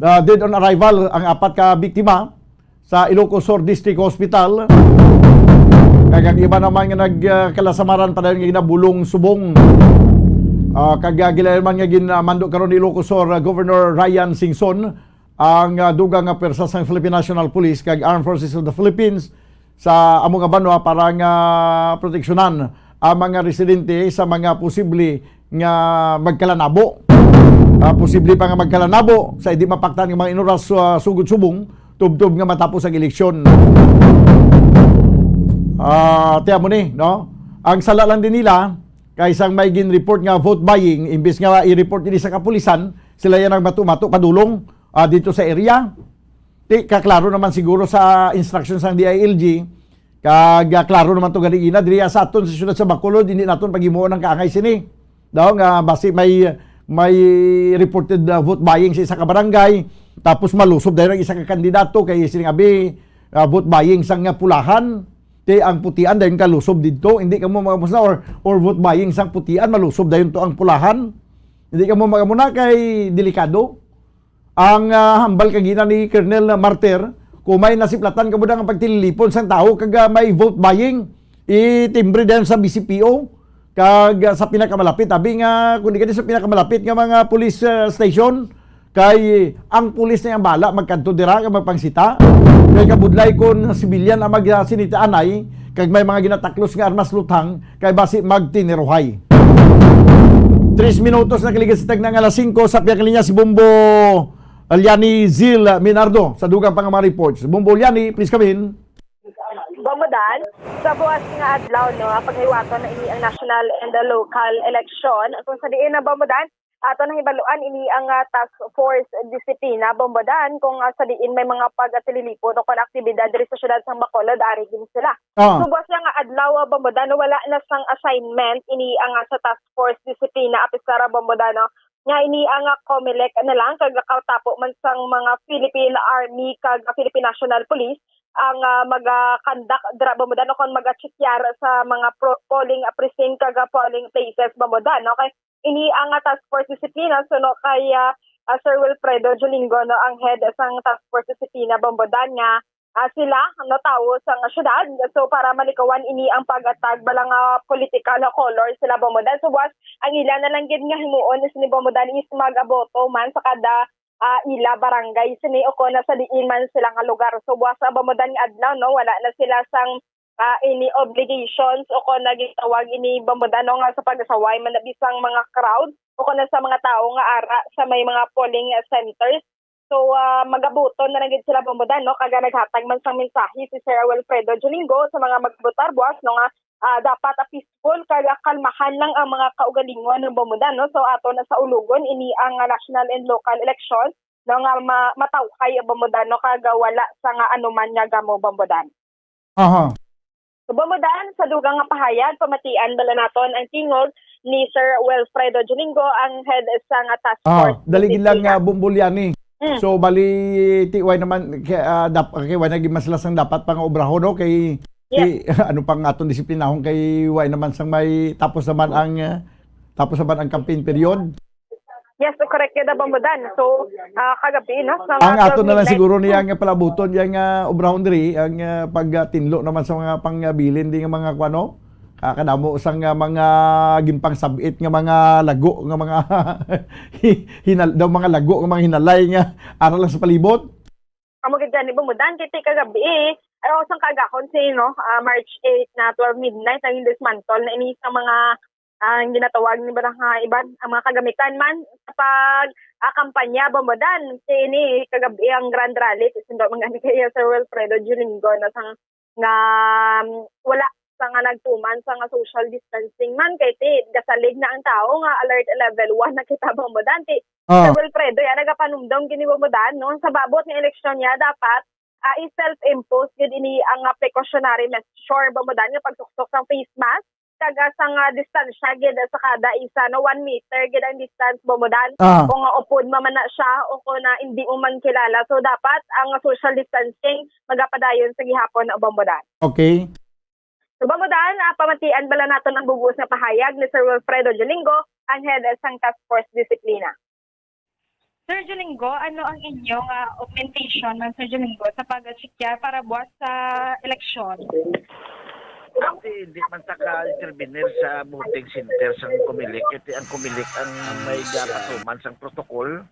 ah, dead on arrival ang apat ka biktima sa Ilocos Sur District Hospital. Kag ang iba naman nga nag, ah, kalasamaran pa dayon nga ginabulong subong. Ah, kag, ah, gilayon man nga ginamando karon ni Ilocos Sur, ah, Governor Ryan Singson ang, ah, dugang nga pwersa sang Philippine National Police kag Armed Forces of the Philippines sa amo nga banwa para nga proteksyonan ang mga residente sa mga posible nga magkalanabo. Ah, posible pa nga magkalanabo sa hindi mapaktan nga mga inuras, ah, sugod subong tubtob nga matapos ang eleksyon. Ah, tiyan mo ni, no? Ang sala lang din nila, kay sang may gin-report nga vote buying, imbis nga i-report ini sa kapulisan, sila yan nagmato-mato padulong, ah, dito sa area. Ti, kaklaro naman siguro sa instruction sang D I L G, kag, ah, klaro naman to ganina, diri sa aton sa siyudad sa Bacolod, hindi naton paghimuon ang kaangay sini. Daw nga basi may, may reported, ah, vote buying sa isa ka barangay, tapos malusob dayon ang isa ka kandidato kay sining abi, ah, vote buying sang nga pulahan, ti ang putian dayon kalusob didto, hindi kamo magamusna, or, or vote buying sang putian, malusob dayon to ang pulahan. Hindi kamo magamuna kay delikado. Ang, ah, hambal kagina ni Colonel Martir, kung may nasiplatan kamo nga pagtililipon sang tawo kag, ah, may vote buying, itimbre dayon sa B C P O kag, ah, sa pinakamalapit. Abi nga, kung di ka di sa pinakamalapit nga mga police, ah, station, kay ang pulis na yang bala magkadto dira nga magpangsita. Kay kabudlay kung civilian ang magsinita anay, kag may mga ginataklos nga armas luthang, kay basi magtiniruhay. Tres minutos na kaligas sa tagna nga alas singko, sa pihak linya si Bombo Liani Zil Minardo sa dugang pa nga mga reports. Bombo Liani, please come in. Bombo Dan, sa buwas nga adlaw, no, paghiwaton na ini ang national and local election. Kung sa diin na, Bombo Dan, ato na hibaluan ini ang, ah, task force disiplina, Bombo Dan, kung, ah, sa diin may mga pagtililipon o kon aktibidad diri sa siyudad sang Bacolod, ari gid sila. Ah. Sa buwas nga adlaw, ah, Bombo Dan, wala na sang assignment ini ang, ah, sa task force disiplina, apisara, Bombo Dan, no? Nga ini ang, ah, Comelec na lang, kag nakatapo man sang mga Philippine Army kag Philippine National Police ang, ah, maga-conduct dira, Bombo Dan, o kon maga-checkar sa mga pro-, polling precinct kag, ah, polling places, Bombo Dan, no? Kay ini ang, ah, task force disiplina, suno kay, ah, ah, Sir Wilfredo Jolingo, no, ang head sang task force disiplina, Bombo Dan, nga, ah, sila, no, tawo sang syudad. So, para malikawan ini ang pag-atag bala nga political color sila, Bombo Dan. So, buwas, ang ila na lang gid nga himuon is ni, Bombo Dan, is mag-aboto man sa kada, ah, ila barangay sini o kon sa diin man sila nga lugar. So, buwas, ah, Bombo Dan, nga adlaw, no, wala na sila sang, ah, any obligations o kon na gitawag ini, Bombo Dan, no, nga sa pagsaway man na bisang mga crowd o kon na sa mga tawo nga ara sa may mga polling centers. So, ah, magabuton na lang gid sila, Bombo Dan, no? Kag naghatag man sang mensahe si Sir Wilfredo Jolingo sa mga magbotar buwas, no, nga, ah, dapat, ah, peaceful kag, ah, kalmahan lang ang mga kaugalingon, no, Bombo Dan, no? So, ato na sa ulugon ini ang, ah, national and local election, no, nga ma-, matawhay, Bombo Dan, no, kag, ah, wala sa nga anuman nga gamo, Bombo Dan. Aha. So, Bombo Dan, sa dugang nga pahayag, pamatian bala naton ang tingog ni Sir Wilfredo Juningo, ang head sang task force. Ah, dali gid lang, disiplina, ah, Bombo Liani. Mm. So, bali, ti, why naman, kay, ah, dap-, kay why naging mas lasang dapat pa nga obrahon, no? Kay, yes, kay, ano pang aton disiplinahon kay why naman sang may tapos naman ang, ah, tapos naman ang campaign period? Yes, correct gid, Bombo Dan. So, ah, kagabi, no, sa mga twelve midnight. Ang ato na lang siguro niya nga palabuton, yang, ah, obrahon diri, ang, ah, pagtinlo naman sa mga pangabilin di nga mga kuano, ah, kadamo sang, ah, mga ginpangsab-it nga mga lago, nga mga hi-, hinal-, daw mga lago, nga mga hinalay nga ara lang sa palibot. Amo gid gani, Bombo Dan, kay ti kagabi, eh, ay, o, sang kaagahon si, no, ah, March eight na twelve midnight, naging dismantle na ini sa mga, ah, ang ginatawag ni ba nga iban, ang mga kagamitan man sa pag, ah, kampanya, Bombo Dan. Kay ini kagabi ang grand rally, sundo man gani kay Sir Wilfredo Julingo, na sang nga, um, wala sa nga nagtuman sa nga social distancing man, kay ti, gasalig na ang tao nga alert level one na kita, Bombo Dan. Ti, ah, Sir Wilfredo, ya, nagapanumdom gini, Bombo Dan, no? Sa babot nga eleksyon niya, dapat, ah, i-self-impose gid ini ang, ah, precautionary measure, Bombo Dan, nga pagsuksok sang face mask, kag, ah, sang, ah, distansya gid sa kada isa, no, one meter gid ang distance, Bomodan. Ah. Kung, ah, upod man na siya o kung, ah, hindi mo man kilala. So, dapat ang social distancing magapadayon sa gihapon, Bomodan. Okay. So, Bomodan, ah, pamatian bala naton ang bug-os nga pahayag ni Sir Wilfredo Jolingo, ang head sang Task Force Disiplina. Sir Jolingo, ano ang inyo nga augmentation man, Sir Jolingo, sa pag-check para buwas sa eleksyon? Ang di, di man ta ka-intervenir sa voting center sang Comelec, kay ang Comelec ang may gapatuman sang protocol.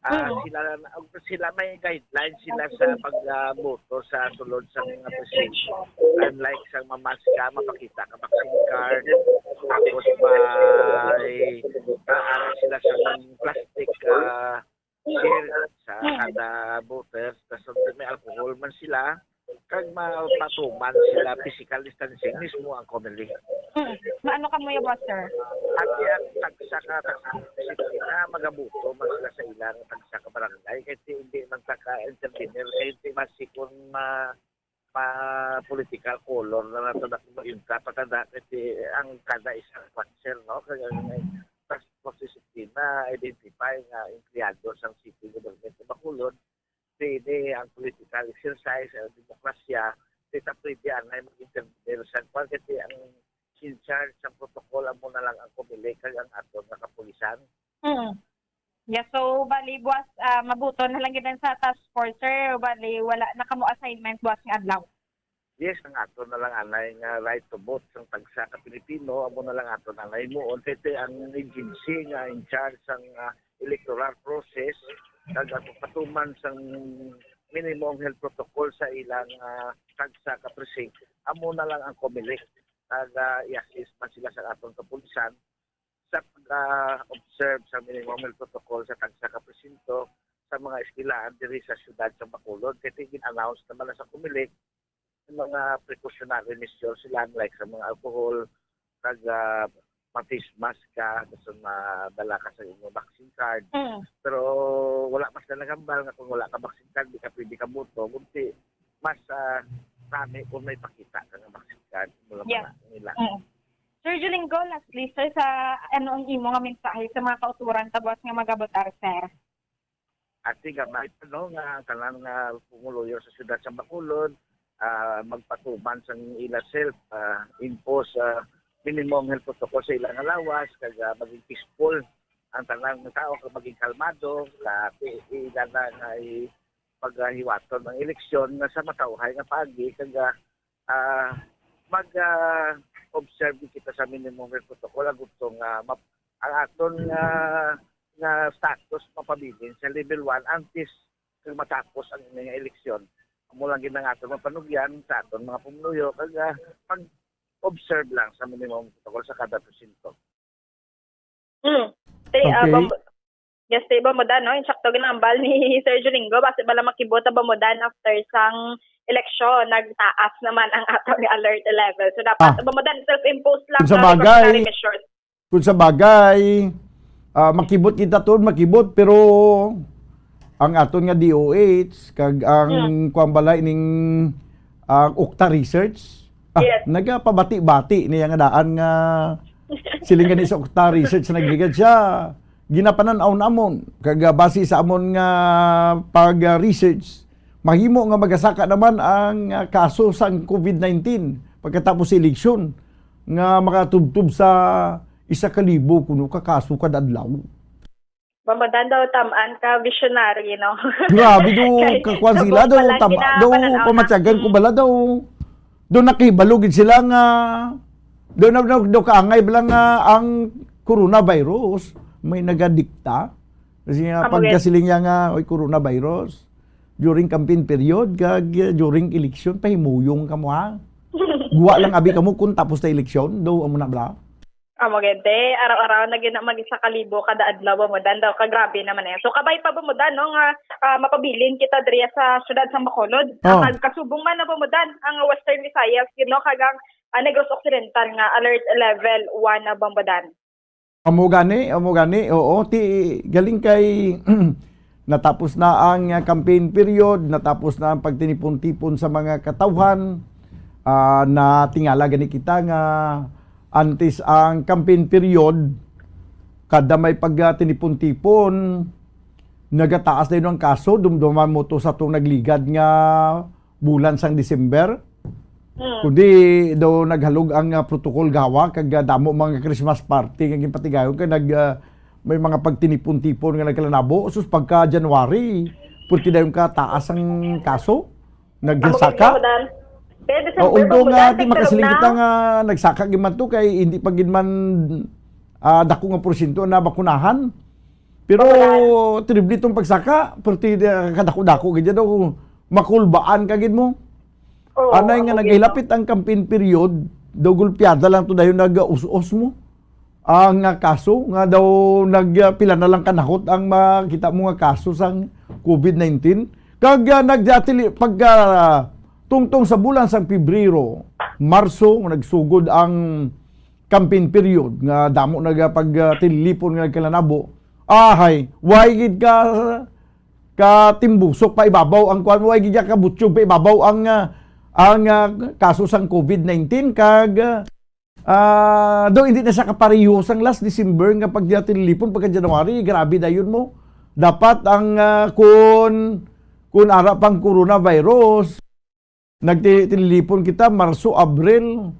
Ah, Mm. sila, sila may guidelines sila sa pagboto sa sulod sa mga presinto. Unlike sa mamask ka, mapakita ka vaccine card, tapos may, ah, sila sa plastic, ah, shield sa Mm. kada voters, tapos may alcohol man sila, kag mapatuman sila physical distancing mismo ang Comelec. Mm. Maano kamo ya, boss, sir? At ang tagsa ka, tagsa ka, na magabuto man sila sa ilang tagsa ka barangay, kay ti hindi man ta ka-intervenir, kay ti basi kung ma-, ma-, political color na nato na kung mayunta pa ta na, kay ti ang kada isa kwan, sir, no? Kay ang task force disiplina, identify nga empleyado sang city government sa Bacolod, pwede ang political exercise, ang demokrasya, di ta pwede anay mag-intervene sa kwan, kasi ang in charge sa protocol, amo na lang ang Comelec kag ang aton nga kapulisan. Mm. Yeah, so, bali, buwas, ah, mabuto na lang gid ang sa task force, sir. Bali, wala na kamo assignment buwas nga adlaw. Yes, ang aton na lang anay nga right to vote sang tagsa ka Pilipino, amo na lang aton anay muon. Kay ti ang agency nga in charge sang, ah, electoral process, kag ang pagpatuman sang minimum health protocol sa ilang, ah, tagsa ka precinct, amo na lang ang Comelec. Kag, ah, i-assist man sila sa aton kapulisan sa pag, ah, observe sa minimum health protocol sa tagsa ka presinto sa mga eskwelahan diri sa siyudad sa Bacolod. Kay gin-announce naman na sa Comelec, may mga precautionary measures sila, like sa mga alcohol, kag, ah, ma-face mask ka, tapos madala ka sa imong vaccine card. Mm. Pero wala pa sila nagambal nga kung wala ka vaccine card, di ka pwede ka boto. Kunti, mas, ah, dami kung may pakita ka nga vaccine card. Wala pa Yeah. na nila. Mm. Sir Julingo, lastly, sir, sa ano ang imo nga mensahe sa mga kauturan ta buwas nga magabotar, sir? Ati gamay pa, no, nga ang tanan nga pumuluyo sa siyudad sa Bacolod, ah, magpatuman sang ila self, ah, impose, ah, minimum health protocol sa ila nga lawas, kag, ah, maging peaceful ang tanan nga tao, kag maging kalmado, sa i-, ila na nga i-, paghiwaton ang eleksyon nga sa matauhay nga paagi, kag, ah, ah, mag, ah, observe kita sa minimum health protocol, agud to nga map-, ang aton nga, nga status mapabilin sa level one antes kag matapos ang ini nga eleksyon. Amo lang gid ang aton mapanugyan sa aton mga pumuluyo, kag, ah, pag-observe lang sa minimum protocol sa kada presinto. Hmm. Te, ah, Okay. Bam-, yes, te, Bamudan, no? Insakto ginambal ni Sir Julingo, basi bala makibot ang Bamudan after sang eleksyon, nagtaas naman ang atong alert level. So, dapat Ah. Bamudan, self-imposed lang Kung sa na bagay, precautionary measures. Kung sa bagay, ah, makibot kita tuod, makibot, pero ang aton nga D O H, kag ang Hmm. kuwan bala ining, ang Okta Research, ah, Yes. nagapabati-bati niya nga daan nga siling gani sa Okta Research, nagligad siya. Ginapanan-aw namon, kag, ah, base sa amon nga pag-research, mahimo nga magasaka naman ang, ah, kaso sang COVID nineteen pagkatapos sa eleksyon nga makatubtob sa isa ka libo kuno ka kaso kada adlaw. Bamudan daw, tam-an ka visionary, no? Grabe do, Kay, kakuan sila daw, pala tam-, daw, ginapanan-aw na. Pamatyagan ko bala daw. Do nakahibalo gid sila nga, do na, do, do kaangay bala nga ang coronavirus may nagadikta. Kasi nga, Amo gid. Pagkasiling niya nga, "Oy, coronavirus, during campaign period, kag, uh, during election, pahimuyong kamo, ha? Guwa lang abi kamo kung tapos na eleksyon, do, amo na bala." Amo gid, te. Araw-araw na gid na mag-isa ka libo kada adlaw, Bamudan daw. Kagrabe naman eh. So, kabay pa, Bamudan, no, nga, ah, mapabilin kita diri sa siyudad sa Bacolod. Oh. Ang kasubong man na, Bamudan, ang Western Visayas, you know, kag ang, ah, Negros Occidental nga alert level one na, Bamudan. Amo gani, amo gani, oo. Ti, galing kay natapos na ang, ah, campaign period, natapos na ang pagtinipon-tipon sa mga katawhan. Ah, natingala gani kita nga antes ang campaign period, kada may pagtinipon-tipon, nagataas dayon ang kaso. Dumduman mo to sa atong nagligad nga bulan sang December. Mm. Kundi daw naghalog ang, ah, protocol gawa kag, ah, damo mga Christmas party nga ginpatigayon kay nag, ah, may mga pagtinipon-tipon nga nagkalanabo. Sus, pagka January, pwerte dayon ka taas ang kaso. Nagsaka? Amo gid, Bambodan. Pero December, O, although Bambodan, nga, di tigtalog makasilingkit na. Nga nagsaka gid man to kay hindi pa gid man, ah, dako nga porsyento na bakunahan. Pero Bambodan. Terrible itong pagsaka, pero ti-, kadako-dako gid daw, makulbaan ka gid mo. Oo, Anay nga amo gid, no? Nagahilapit ang campaign period, daw gulpiada lang to dayon nag-us-us mo. Ang, ah, kaso nga daw nagpila na lang kanahot ang makita mo nga kaso sang covid nineteen. Kag, ah, nagdati-, pagka tungtong sa bulan sang Pebrero, Marso, nga nagsugod ang campaign period, nga damo nagapagtilipon nga nagkalanabo, ahay, way gid ka, ka timbusok pa ibabaw ang kuwan, way gid ka kabutyog pa ibabaw ang, ah, ang, ah, kaso sang covid nineteen. Kag, ah, Ah, do hindi na siya kapareho sang last December nga pagtilipon pagka January, grabe dayon mo. Dapat ang, ah, kun, kun ara pang coronavirus, nagtilipon kita Marso, Abril,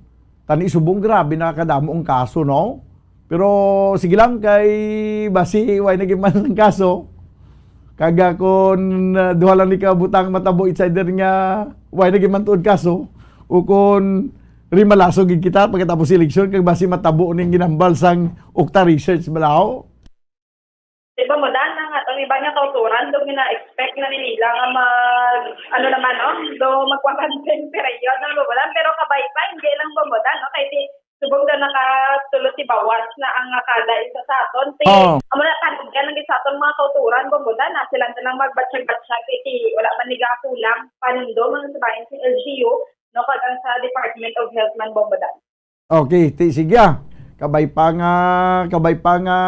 tani subong grabe na kadamo ang kaso, no? Pero sige lang kay basi way na gid man ang kaso. Kag, ah, kun, ah, duha lang ni ka butang matabo, it's either nga way na gid man tuod kaso o kun rimalaso gid kita pagkatapos eleksyon kag basi matabo ning ginambal sang Okta Research balaho. Di ba, Bambodan, ang atong iban nga kautoran, do gina-expect na ni nila nga mag, ano naman, no? Do mag-quarantine period, no, Bambodan? Pero kabay pa, hindi lang, Bambodan, no? Kay di, subong na nakatulot si bawas na ang kada isa sa aton. Ti, Oo. Amo na, panugyan lang sa aton mga kautoran, Bambodan, na sila na lang magbatsyag-batsyag, kay ti, wala man ni gakulang panundo, mga sa bayan sa L G U, no? Kag ang sa Department of Health man, Bambodan. Okay, ti, sige, ah. Kabay pa nga, kabay pa nga,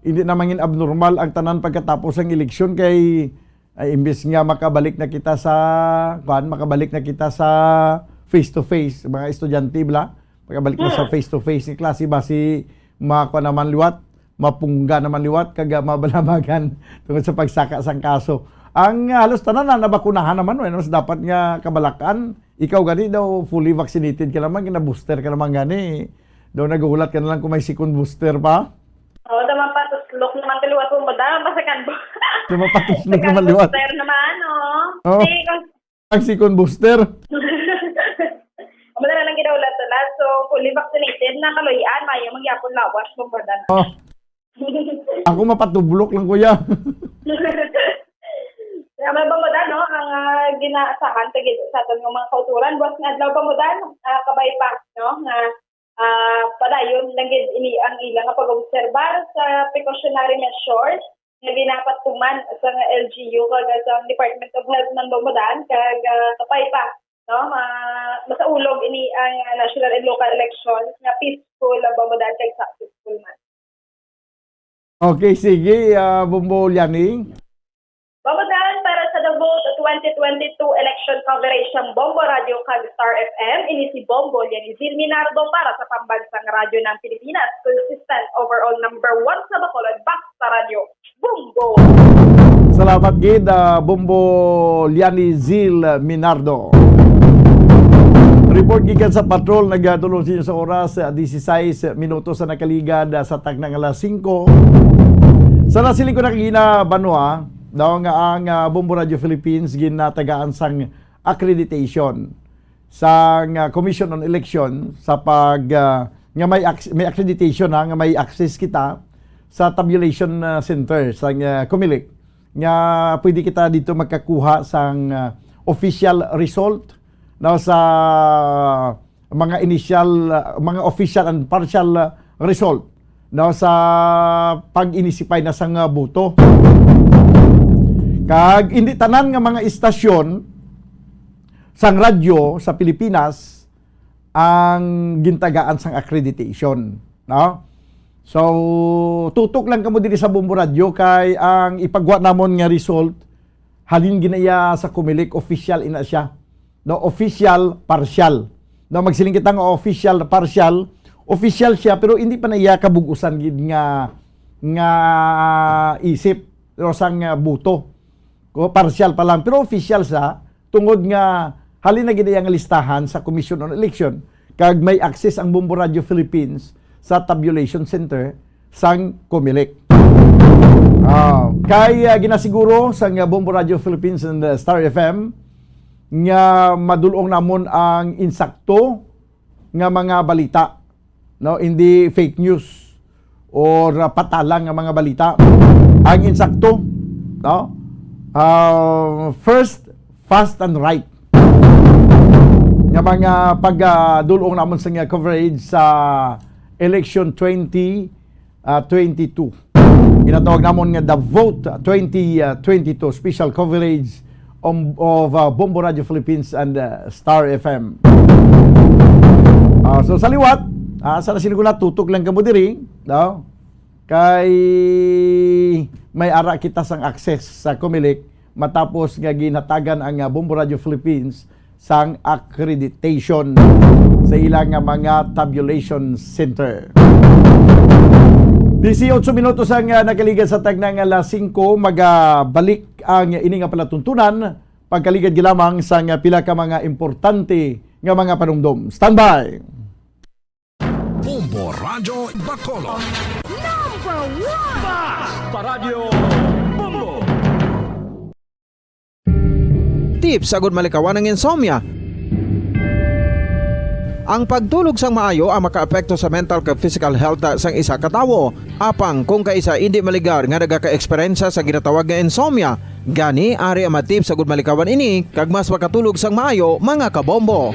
hindi na mangin abnormal ang tanan pagkatapos ang eleksyon kay, ay, imbis nga makabalik na kita sa, kuan, makabalik na kita sa face to face, mga estudyante, bla, makabalik na sa Hmm. face to face ni klase, basi makuha naman liwat, mapungga naman liwat, kag mabalabagan tungod sa pagsaka sang kaso. Ang, ah, halos tanan na nabakunahan naman, no? Mas dapat nga kabalakan, ikaw gani daw fully vaccinated ka naman, gina-booster ka naman gani. Daw naghuhulat ka na lang kung may second booster pa. Oo, tama pa, tuslok naman ka liwat mo, madam, basta kan bo-, Tama pa, tuslok second naman liwat. Booster naman, no? Oo. Di, kung Ang second booster. Amo na lang ginahulat-hulat. So, fully vaccinated na kaluy-an, maayo man gyapon lawas, Bambodan. Oh. Ako mapatublok lang, kuya. Kaya may, Bambodan, no? Ang, ah, ginaasahan ta gid sa aton nga mga kautoran, buwas nga adlaw, Bambodan, ah, kabay pa, no? Nga, ah, padayon lang gid ini ang ila nga pag-obserbar sa precautionary measures nga ginapatuman sa L G U kag sa Department of Health man, Bambodan, kag, ah, kabay pa, no? Ma-, masaulog ini ang, ah, national and local elections nga peaceful, ah, Bambodan, kag successful man. Okay, sige, ah, Bombo Liani. Bambodan, para sa The Vote twenty twenty-two election coverage sang Bombo Radio kag Star F M, ini si Bombo Liani Zil Minardo para sa Pambansang Radyo ng Pilipinas, consistent overall number one sa Bacolod, Basta Radyo, Bombo. Salamat gid, ah, Bombo Liani Zil Minardo. Report gikan sa patrol, nagadulong sa inyo sa oras, ah, dieciséis minutos sa nakaligad, ah, sa takna nga alas singko. Sa nasiling ko na kagina, Banwa, daw nga ang, ah, Bombo Radio Philippines ginatagaan sang accreditation sang, ah, Commission on Election sa pag, ah, nga may ac-, may accreditation, ha, nga may access kita sa tabulation, ah, center sang, ah, Comelec, nga pwede kita dito magkakuha sang, ah, official result, no, sa mga initial, ah, mga official and partial, ah, result, no, sa pag-inisipay na sang, ah, boto. Kag hindi tanan nga mga istasyon sang radyo sa Pilipinas ang gintagaan sang accreditation, no? So, tutok lang kamo diri sa Bombo Radio kay ang ipagwa namon nga result halin gid na iya sa Comelec, official ina siya. No, official, partial. No, magsiling kita nga official, partial, Official siya, pero hindi pa na iya kabug-usan gid nga, nga isip o sang, ah, buto. Ko, partial pa lang, pero official siya tungod nga halin na gid iya nga listahan sa Commission on Election, kag may access ang Bombo Radio Philippines sa tabulation center sang Comelec. Ah, kay, ah, ginasiguro sang, ah, Bombo Radio Philippines and, ah, Star F M nga madulong namon ang insakto nga mga balita, no? Hindi fake news or, uh, patalang nga mga balita. Ang insakto, no? Uh, first, fast and right nga mga pagdulong namon sa nga coverage sa election twenty, uh, twenty-two. Ginatawag namon nga The Vote twenty twenty-two special coverage on, of, uh, Bombo Radio Philippines and, uh, Star F M. Ah, so sa liwat, ah, sa nasinuguna, tutok lang kamo diri, no? Kay may ara kita sang access sa Comelec matapos nga ginhatagan ang, ah, Bombo Radio Philippines sang accreditation sa ila nga mga tabulation center. Dieciocho minutos ang, ah, nakaligad sa tagna nga alas singko. Magabalik ang ini nga palatuntunan pagkaligad gilamang sang pila ka mga importante nga mga panumdom. Standby! Bombo Radyo Bacolod. Number one! Basta Radyo Bombo! Tips agud malikawan ang insomnia. Ang pagtulog sang maayo ang makaapekto sa mental kag physical health sang isa ka tawo. Apang kung kaisa indi maligar nga nagaka-eksperyensya sa ginatawag nga insomnia, gani ari ang mga tips agud malikawan ini kag mas makatulog sang maayo, mga kabombo.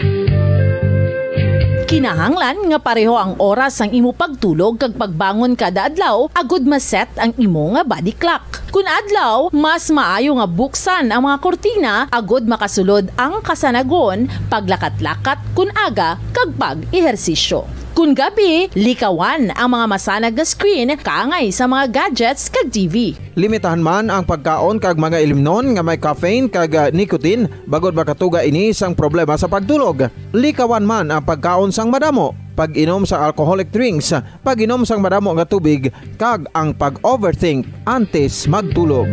Kinahanglan nga pareho ang oras sang imo pagtulog kag pagbangon kada adlaw agud ma-set ang imo nga body clock. Kun adlaw, mas maayo nga buksan ang mga kurtina agud makasulod ang kasanagon, paglakat-lakat kun aga, kag pag-ehersisyo. Kun gabi, likawan ang mga masanag nga screen kaangay sa mga gadgets kag T V. Limitahan man ang pagkaon kag mga ilimnon nga may caffeine kag, ah, nicotine, bangod makatuga ini sang problema sa pagtulog. Likawan man ang pagkaon sang madamo, pag-inom sang alcoholic drinks, pag-inom sang madamo nga tubig, kag ang pag-overthink antes magtulog.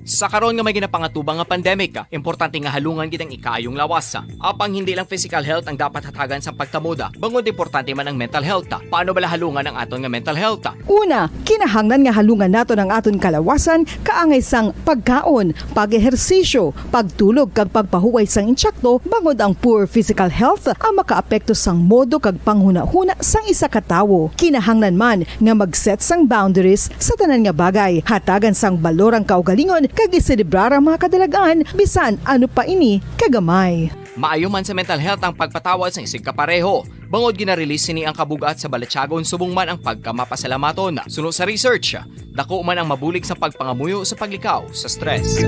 Sa karon nga may ginapangatubang nga pandemic, importante nga halungan gid ang ikaayong lawas. Apang hindi lang physical health ang dapat hatagan sang pagtamuda, bangod importante man ang mental health. Paano bala halungan ang aton nga mental health? Una, kinahanglan nga halungan naton ang aton kalawasan kaangay sang pagkaon, pag-ehersisyo, pagtulog kag pagpahuway sang insakto, bangod ang poor physical health ang makaapekto sang modo kag panghunahuna sang isa ka tawo. Kinahanglan man nga mag-set sang boundaries sa tanan nga bagay. Hatagan sang balor ang kaugalingon kag iselebrar ang mga kadalag-an, bisan ano pa ini kagamay. Maayo man sa mental health ang pagpatawad sang isigkapareho, bangod gina-release sini ang kabug-at sa balatyagon subong man ang pagkamapasalamaton. Suno sa research, dako man ang mabulig sa pagpangamuyo sa paglikaw sa stress.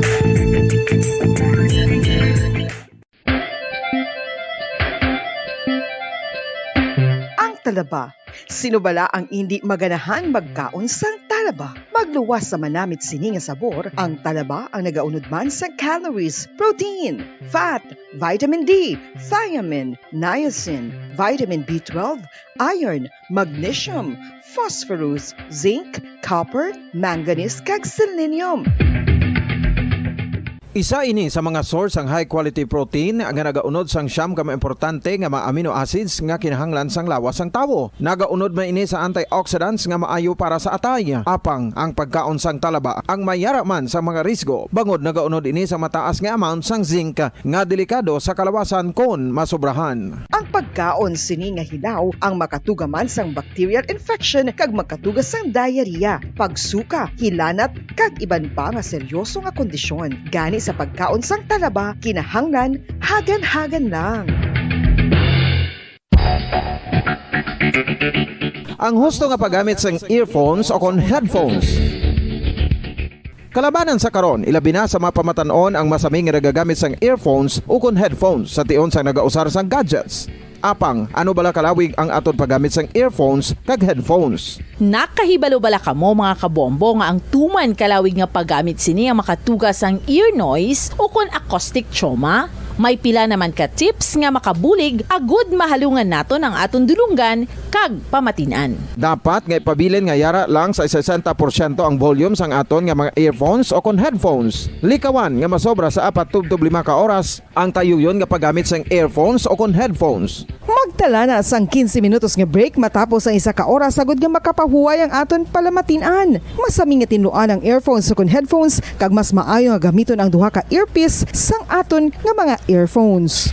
Ang talaba. Sino bala ang indi maganahan magkaon sang talaba? Magluwas sa manamit sini nga sabor, ang talaba ang nagaunod man sa calories, protein, fat, vitamin D, thiamine, niacin, vitamin B twelve, iron, magnesium, phosphorus, zinc, copper, manganese, kag selenium. Isa ini sa mga source sang high quality protein nga nagaunod sang siyam ka mga importante nga mga amino acids nga kinahanglan sang lawas sang tawo. Nagaunod man ini sa antioxidants nga maayo para sa atay. Apang ang pagkaon sang talaba ang may yara man sa mga risgo, bangod nagaunod ini sa mataas nga amount sang zinc nga delikado sa kalawasan kon masobrahan. Ang pagkaon sini nga hilaw ang makatuga man sang bacterial infection kag makatuga sang diarrhea, pagsuka, hilanat, kag iban pa nga seryoso nga kondisyon. Gani sa pagkaon sang talaba, kinahanglan hagan-hagan lang. Ang husto nga paggamit sang earphones o kon headphones. Kalabanan sa karon, ilabi na sa mga pamatan-on ang masami nga nagagamit sang earphones ukon headphones sa tion sang nagausar sang gadgets. Apang, ano bala kalawig ang aton paggamit sang earphones kag headphones? Nakahibalo bala kamo, mga kabombo, nga ang tuman kalawig nga paggamit sini ang makatuga sang ear noise ukon acoustic trauma? May pila naman ka tips nga makabulig agud mahalungan naton ang aton dulonggan kag pamatin-an. Dapat nga ipabilin nga yara lang sa sesenta porsyento ang volume sang aton nga mga earphones o kon headphones. Likawan nga masobra sa apat tubtob lima ka oras ang tayuyon nga paggamit sang earphones o kon headphones. Magtala na sang quince minutos nga break matapos ang isa ka oras, agud nga makapahuway ang aton palamatin-an. Masami nga tinluan ang earphones o kon headphones, kag mas maayo nga gamiton ang duha ka earpiece sang aton nga mga earphones.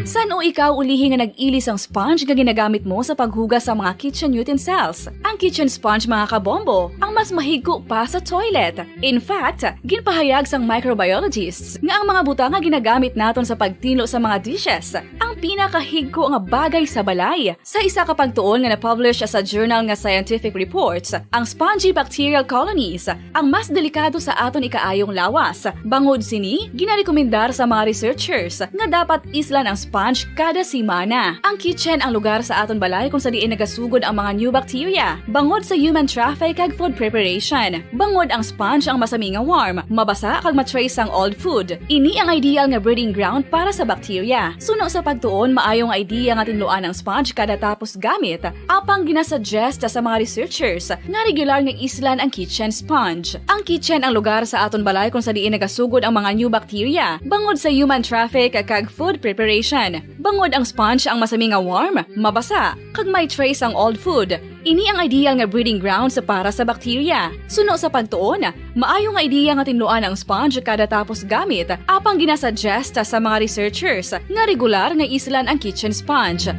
San-o ikaw ulihi nga nag-ili sang sponge nga ginagamit mo sa paghugas sa mga kitchen utensils? Ang kitchen sponge, mga kabombo, ang mas mahigko pa sa toilet. In fact, ginpahayag sang microbiologists nga ang mga butang nga ginagamit naton sa pagtinlo sa mga dishes ang pinakahigko nga bagay sa balay. Sa isa ka pagtuon nga na-publish sa journal nga Scientific Reports, ang spongy bacterial colonies ang mas delikado sa aton ikaayong lawas. Bangod sini, ginarekomendar sa mga researchers nga dapat islan ang sponge kada semana. Ang kitchen ang lugar sa aton balay kung sa diin nagasugod ang mga new bacteria, bangod sa human traffic kag food preparation. Bangod ang sponge ang masami nga warm, mabasa kag ma-trace sang old food. Ini ang ideal nga breeding ground para sa bacteria. Suno sa pagtuon, maayo nga idea nga tinluan ang sponge kada tapos gamit. Apang ginasuggest sa mga researchers nga regular nga islan ang kitchen sponge. Ang kitchen ang lugar sa aton balay kung sa diin nagasugod ang mga new bacteria, bangod sa human traffic kag food preparation. Bangod ang sponge ang masami nga warm, mabasa, kag may trace ang old food. Ini ang ideal nga breeding grounds para sa bacteria. Suno sa pagtuon, maayo nga idea nga tinluan ang sponge kada tapos gamit, apang ginasuggest sa mga researchers nga regular nga islan ang kitchen sponge.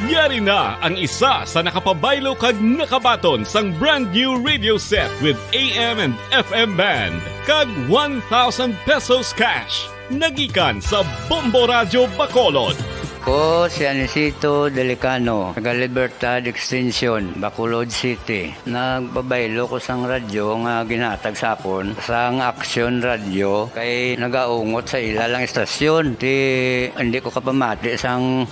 Yari na ang isa sa nakapabaylo kag nakabaton sang brand new radio set with A M and F M band kag one thousand pesos cash. Nagikan sa Bombo Radyo Bacolod. Ko si Anisito Delicano, taga Libertad Extension, Bacolod City. Nagpabaylo ko sang radyo nga ginhatag sa akon sang Aksyon Radyo kay nagaungot sa ila lang istasyon. Ti, hindi ko kapamati sang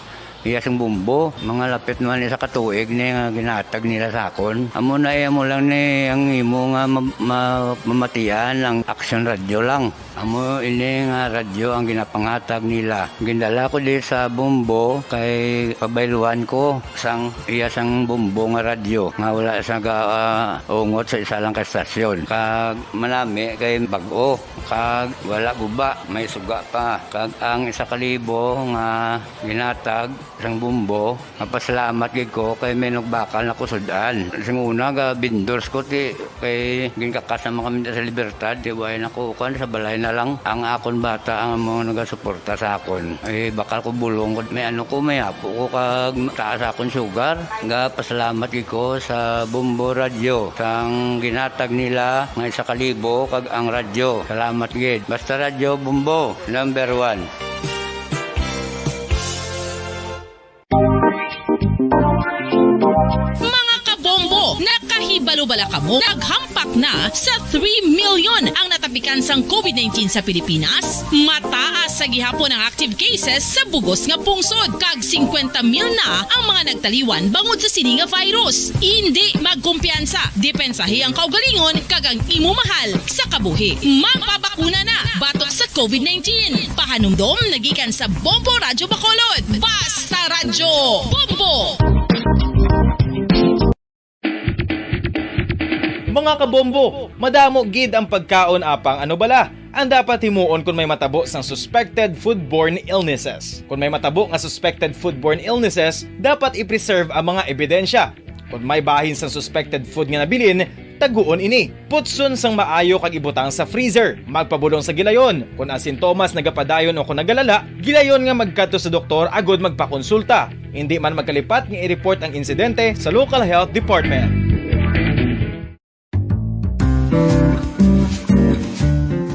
iya sing bombo. Mga lapit naman isa ka tuig ni nga ginhatag nila sa akon. Amo na, eh, amo lang ni ang imo nga ma-, ma-, mamatian ang Aksyon Radyo lang. Amo ini nga radyo ang ginapanghatag nila. Gindala ko di sa Bombo kay pabayluan ko sang iya sang Bombo nga radyo nga wala sa ga, ah, ungot sa isa lang ka estasyon. Kag manami kay bag-o, kag wala guba, may suga pa. Kag ang isa ka libo nga ginhatag sang Bombo, mapasalamat gid ko kay may nagbakal na ko sud-an. Sing una, ga vendors ko, ti, kay ginkakas naman kami sa Libertad, ti, way na ko, kuan, sa balay na lang. Ang akon bata ang mga nagasuporta sa akon. Eh, bakal ko bulong ko, may ano ko, may apo ko, kag taas akon sugar. Ga pasalamat gid ko sa Bombo Radyo, sang ginhatag nila nga isa ka libo, kag ang radyo. Salamat gid. Basta Radyo Bombo, number one. Mga kabombo, nakahibalo bala kamo? Naghampak na sa three million ang natapikan sang covid nineteen sa Pilipinas. Mataas sa gihapon ang active cases sa bugos nga pungsod, kag singkwenta mil na ang mga nagtaliwan bangod sa sini nga virus. Indi magkumpiyansa, depensahi ang kaugalingon kag ang imo mahal sa kabuhi. Magpabakuna na batok sa covid nineteen. Pahanumdom nagikan sa Bombo Radyo Bacolod. Basta Radyo Bombo! Mga kabombo, madamo gid ang pagkaon, apang ano bala ang dapat himuon kon may matabo sang suspected foodborne illnesses? Kon may matabo nga suspected foodborne illnesses, dapat i-preserve ang mga ebidensya. Kon may bahin sang suspected food nga nabilin, taguon ini. Putson sang maayo kag ibutang sa freezer. Magpabulong sa gilayon. Kon ang sintomas nagapadayon o kon nagalala, gilayon nga magkadto sa doktor agud magpakonsulta. Indi man magkalipat nga i-report ang insidente sa local health department.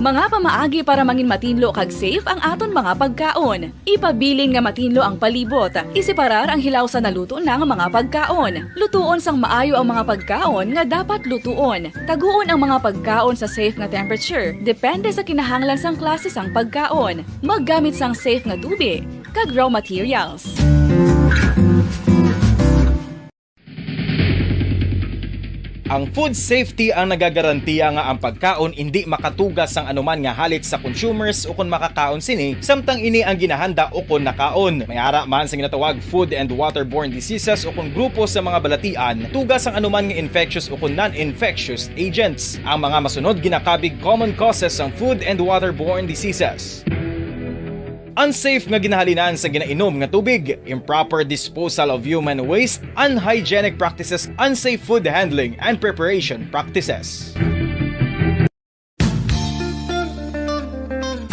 Mga pamaagi para mangin matinlo kag safe ang aton mga pagkaon. Ipabilin nga matinlo ang palibot. Iseparar ang hilaw sa naluto na nga mga pagkaon. Lutuon sang maayo ang mga pagkaon nga dapat lutuon. Taguon ang mga pagkaon sa safe nga temperature, depende sa kinahanglan sang klase sang pagkaon. Maggamit sang safe nga tubi kag raw materials. Ang food safety ang nagagarantiya nga ang pagkaon indi makatuga sang anuman nga halit sa consumers ukon makakaon sini, samtang ini ang ginahanda ukon nakaon. May ara man sa ginatawag food and waterborne diseases ukon grupo sa mga balatian, tuga sang anuman nga infectious ukon non-infectious agents. Ang mga masunod ginakabig common causes sang food and waterborne diseases. Unsafe nga ginahalinan sa ginainom nga tubig, improper disposal of human waste, unhygienic practices, unsafe food handling, and preparation practices.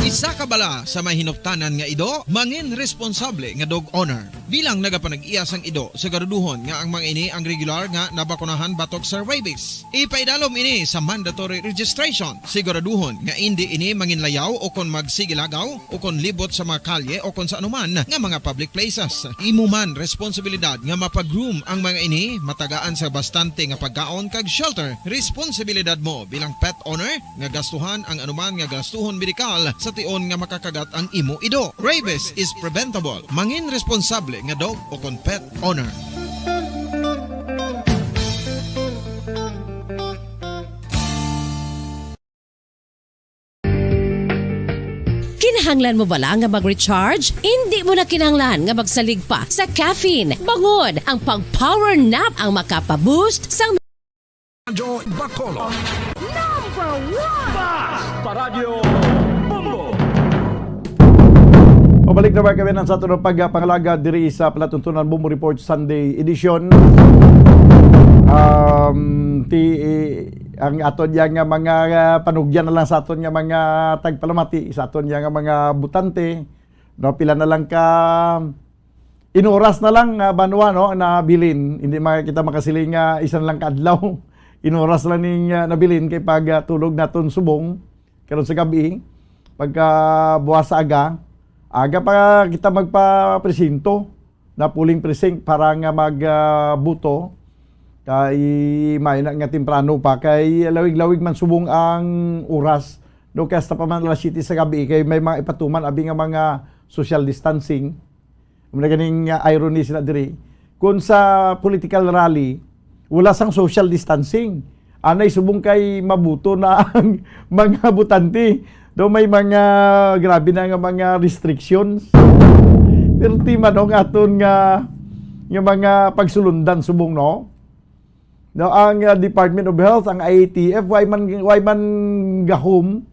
Isa ka bala sa may hinuptanan nga ido, mangin responsable nga dog owner. Bilang nagapanag-iya sang ido, siguraduhon nga ang mga ini ang regular nga nabakunahan batok sa rabies. Ipaidalom ini sa mandatory registration. Siguraduhon nga indi ini manginlayaw o kon magsigilagaw o kon libot sa mga kalye o kon sa anuman nga mga public places. Imo man responsibilidad nga mapag-groom ang mga ini, matagaan sa bastante nga pagkaon kag shelter. Responsibilidad mo bilang pet owner nga gastuhan ang anuman nga gastuhon medikal sa tion nga makakagat ang imo ido. Rabies is preventable. Mangin responsable nga dog o kon pet owner. Kinahanglan mo bala nga mag-recharge? Indi mo na kinahanglan nga magsalig pa sa caffeine. Bangod, ang pag-power nap ang makapa-boost sang Radyo Bacolod. Number one! Basta Radyo Bombo! Pabalik na ba kami sa aton pagpangalagad diri sa palatuntunan Bombo Report Sunday Edition. Um, ti, ang aton yang nga mga, ah, panugyan na lang sa aton nga mga tagpalamati, sa aton yang nga mga butante, no, pila na lang ka in oras na lang, ah, banwa, no, nabilin. Hindi man kita makasiling nga isa na lang ka adlaw. In oras lang ning, ah, nabilin kay pag, ah, tulog naton subong karon sa gabi, pagka buwas sa aga, aga pa kita magpapresinto na polling precinct para nga mag, ah, buto. Kay may na nga temprano pa, kay lawig-lawig man subong ang oras, no, kay hasta pa man alas siyete sa gabi, kay may mga ipatuman abi nga mga social distancing. Amo na ganing, ah, irony sila diri. Kung sa political rally, wala sang social distancing. Anay subong kay mabuto na ang mga butante. Do may mga grabe na nga mga restrictions. Pero ti man ang aton nga, nga mga pagsulundan subong, no? No, ang, ah, Department of Health, ang I A T F, why man, why man gahom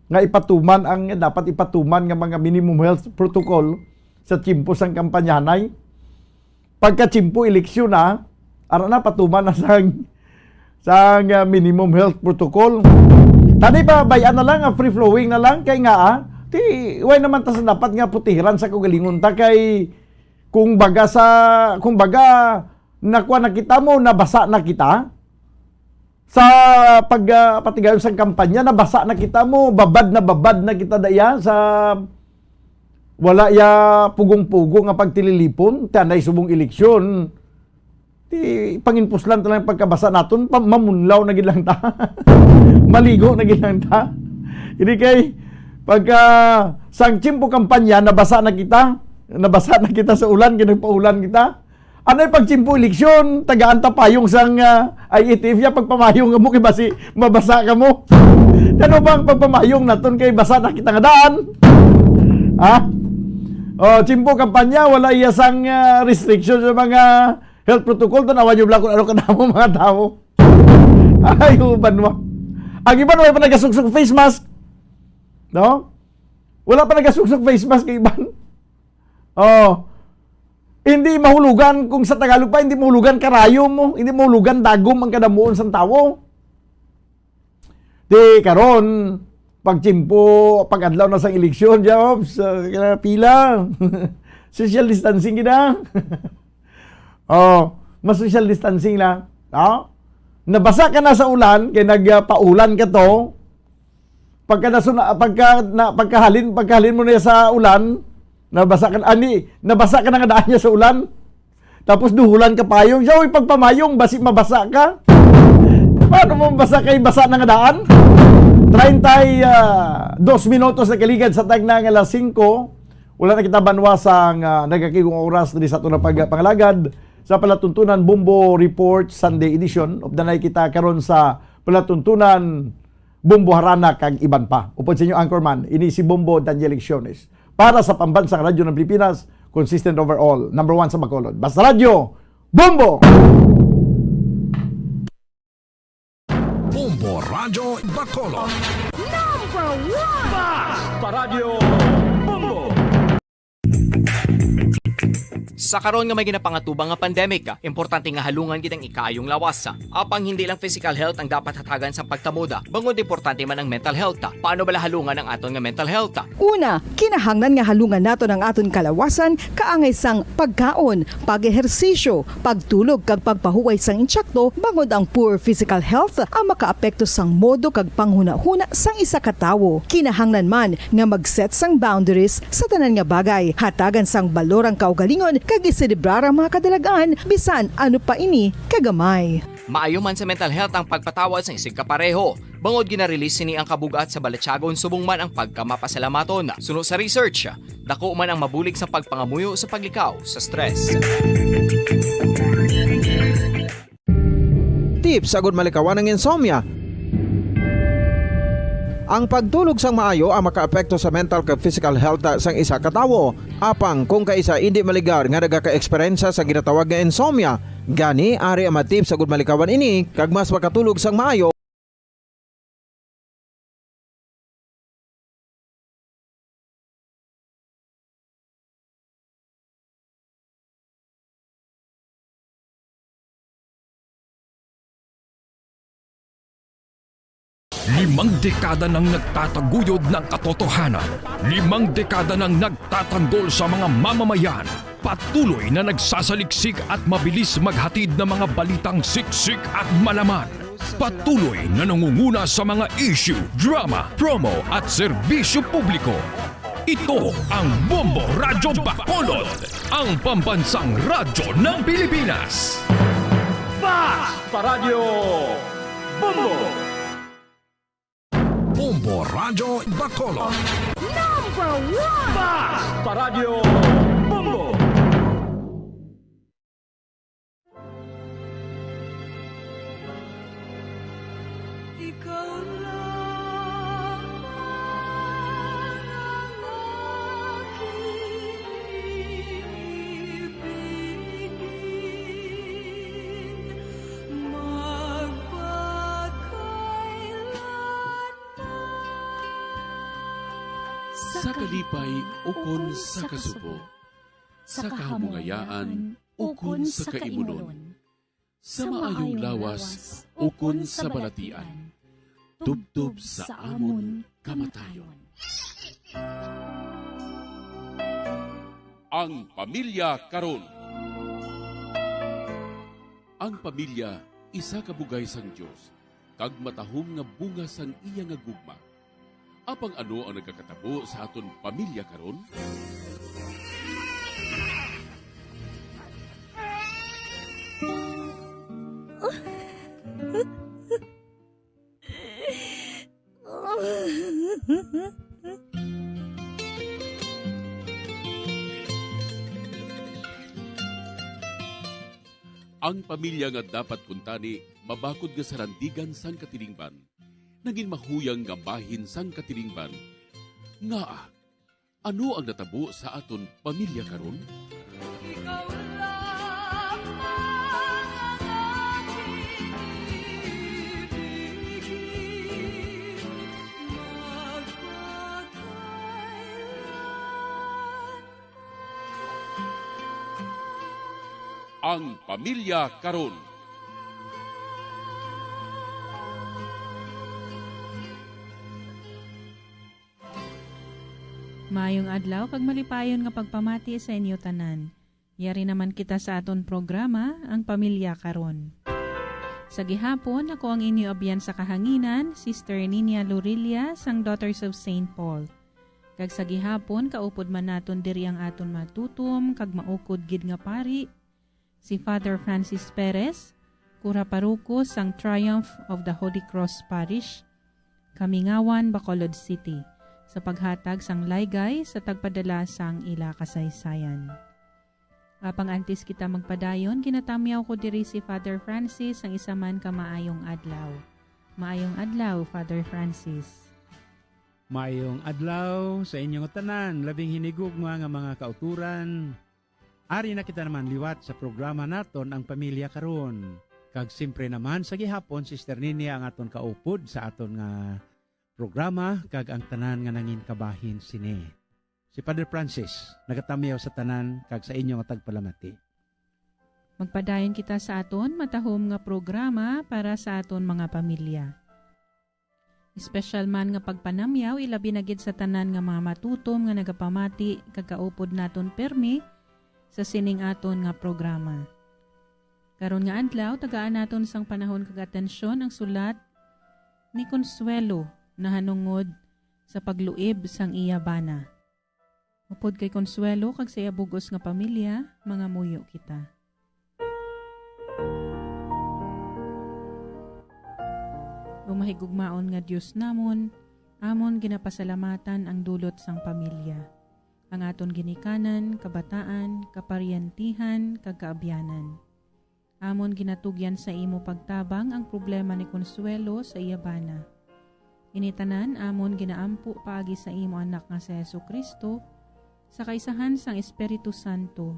nga ipatuman ang dapat ipatuman nga mga minimum health protocol sa tiyempo sang kampanyahanay? Pagka tiyempo eleksyon na, ara na, patuman na sang, sang, ah, minimum health protocol. Tani pa, bayan na lang, ah, free flowing na lang, kay nga, ah, ti, why naman ta sa dapat nga putihiran sa kaugalingon ta, kay kung baga sa, kung baga, nakuha na kita mo, nabasa na kita. Sa pag, ah, patigayon sang kampanya, nabasa na kita mo, babad na babad na kita daya sa wala ya pugong-pugong nga pagtililipon, ti anay subong eleksyon. Ti panginpuslan ta lang pagkabasa naton, pa, mamunlaw na gid lang ta. Maligo na gid lang ta. Hindi kay pagka sang tiyempo kampanya, nabasa na kita. Nabasa na kita sa ulan, kay nagpaulan kita. Anay pag tiyempo eleksyon, tagaan ta payong sang, ah, I A T F ya, pagpamayong mo kay basi mabasa ka mo. Ano bang pagpamayong naton kay basa na kita nga daan? Ha? O, tiyempo kampanya, wala iya sang, ah, restriction sa mga health protocol. Tanawan niyo lang kung ano kadamo mga tao. Ay, uban mo. Ang iban wala pa nagasuksok face mask. No? Wala pa nagasuksok face mask ang iban. Oh. Hindi mahulugan, kung sa Tagalog pa, hindi mahulugan karayom mo, hindi mahulugan dagom ang kadamuon sang tawo. Di karon, pagtiyempo, pag-adlaw na sa eleksyon, jobs, uh, pila. Social distancing gid na. Oh, mas social distancing na. No? Nabasa ka na sa ulan, kay nagpaulan ka to. Pagka nasuna-, pagka, na, pagkahalin, pagkahalin mo na sa ulan, nabasa ka na, ani, nabasa ka na nga daan niya sa ulan. Tapos duhulan ka payong. Siya, uy, pagpamayong, basi mabasa ka. Paano mo mabasa kay basa na nga daan? Treinta y dos minutos na kaligad sa tagna nga alas singko. Wala na kita banwa sa nga nagakigong oras diri sa ato na pagpangalagad. sa palatuntunan Bombo Report Sunday edition. Updanay kita karon sa palatuntunan Bombo Harana kag iban pa. Upod sa inyo anchorman, ini si Bombo Daniel Lecciones. Para sa Pambansang Radyo ng Pilipinas, consistent overall, number one sa Bacolod. Basta Radyo, Bombo! Bombo Radyo Bacolod. Number one! Basta Radyo Bombo! Sa karon nga may ginapangatubang nga pandemic, importante nga halungan gid ang ikaayong lawas. Apang hindi lang physical health ang dapat hatagan sa pagtamod, bangod importante man ang mental health. Paano bala halungan ang aton nga mental health? Una, kinahanglan nga halungan naton ang aton kalawasan kaangay sang pagkaon, pag-ehersisyo, pagtulog kag pagpahuway sang intsakto, bangod ang poor physical health ang makaapekto sang modo kag panghunahuna sang isa ka tawo. Kinahanglan man nga mag-set sang boundaries sa tanan nga bagay, hatagan sang balor ang kaugalingon kag iselebrar ang mga kadalag-an bisan ano pa ini kagamay. Maayo man sa mental health ang pagpatawad sang isigkapareho. Bangod gina-release sini ang kabug-at sa balatyagon subong man ang pagkamapasalamaton. Suno sa research, dako man ang mabulig sa pagpangamuyo sa paglikaw sa stress. Tips agud malikawan ang insomnia. Ang pagtulog sang maayo ang makaapekto sa mental kag physical health sang isa ka tawo. Apang kung kaisa indi maligar nga nagaka-eksperyensya sa ginatawag nga insomnia, gani ari ang mga tips agud malikawan ini kag mas makatulog sang maayo. Limang dekada nang nagtataguyod ng katotohanan. Limang dekada nang nagtatanggol sa mga mamamayan. Patuloy na nagsasaliksik at mabilis maghatid ng mga balitang siksik at malaman. Patuloy na nangunguna sa mga issue, drama, promo at serbisyo publiko. Ito ang Bombo Radyo Bacolod, ang pambansang radyo ng Pilipinas. Basta Radyo Bombo! Bombo Radyo Bacolod. Number one! Basta Radyo Bombo! Ikaw lamang ang aking ibigin magpakailanman. Sa kalipay ukon sa kasubo, sa kahamungayaan ukon sa kaimunon, sa maayong lawas ukon sa balatian, tubtob sa amon kamatayon. Ang Pamilya Karon. Ang pamilya isa ka bugay sang Dios kag matahom nga bunga sang iya nga gugma. Apang ano ang nagakatabo sa aton pamilya karon? Ang pamilya nga dapat kuntani mabakod nga sarandigan sang katilingban, nangin mahuyang nga bahin sang katilingban. Ngaa, ano ang natabo sa aton pamilya karon? Ang Pamilya Karon. Maayong adlaw kag malipayon nga pagpamati sa inyo tanan. Yari naman kita sa aton programa, Ang Pamilya Karon. Sa gihapon, ako ang inyo abyan sa kahanginan, Sister Ninia Lorilla, sang Daughters of Saint Paul. Kag sa gihapon, kaupod man naton diri ang aton matutom kag maukod gid nga pari, si Father Francis Perez, kura paroko sang Triumph of the Holy Cross Parish, Kamingawan, Bacolod City, sa paghatag sang laygay sa tagpadala sang ila kasaysayan. Apang antes kita magpadayon, ginatamyaw ko diri si Father Francis sang isa man ka maayong adlaw. Maayong adlaw, Father Francis. Maayong adlaw sa inyo nga tanan, labing hinigugma nga mga kauturan. Ari na kita naman liwat sa programa naton, Ang Pamilya Karon. Kag simpre naman sa gihapon, Sister Ninia ang aton kaupod sa aton nga programa kag ang tanan nga nangin kabahin sini. Si Father Francis nagatamyaw sa tanan kag sa inyo nga tagpalamati. Magpadayon kita sa aton matahom nga programa para sa aton mga pamilya. Espesyal man nga pagpanamyaw, ilabi na gid sa tanan nga mga matutom nga nagapamati kag kaupod naton pirmi sa sining aton nga programa. Karon nga adlaw, tagaan naton sang panahon kag atensyon ang sulat ni Consuelo nahanungod sa pagluib sang iya bana. Upod kay Consuelo kag sa iya bug-os nga pamilya, mangamuyo kita. O mahigugmaon nga Dios namon, amon ginapasalamatan ang dulot sang pamilya, ang aton ginikanan, kabataan, kaparyantihan, kag kaabyanan. Amon ginatugyan sa imo pagtabang ang problema ni Consuelo sa iya bana. Ini tanan amon ginaampo paagi sa imo Anak nga si Jesu-Cristo, sa kaisahan sang Espiritu Santo,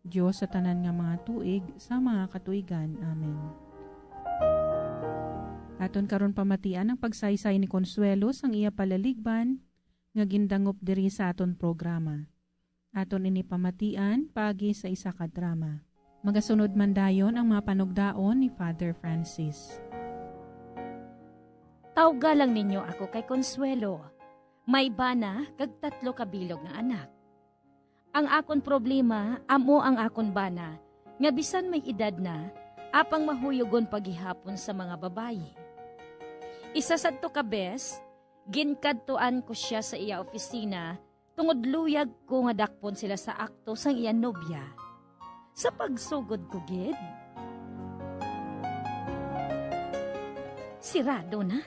Dios sa tanan nga mga tuig sa mga katuigan. Amen. Aton karon pamatian ang pagsaysay ni Consuelo sang iya palaligban nga gindangop diri sa aton programa. Aton ini pamatian paagi sa isa ka drama. Magasunod man dayon ang mga panugdaon ni Father Francis. Tawga lang ninyo ako kay Consuelo. May bana kag tatlo ka bilog nga anak. Ang akon problema amo ang akon bana, nga bisan may edad na, apang mahuyugon pa gihapon sa mga babayi. Isa sadto ka bes, ginkadtuan ko sia sa iya opisina tungod luyag ko nga dakpon sila sa akto sang iya nobya. Sa pagsugod ko gid, sirado na.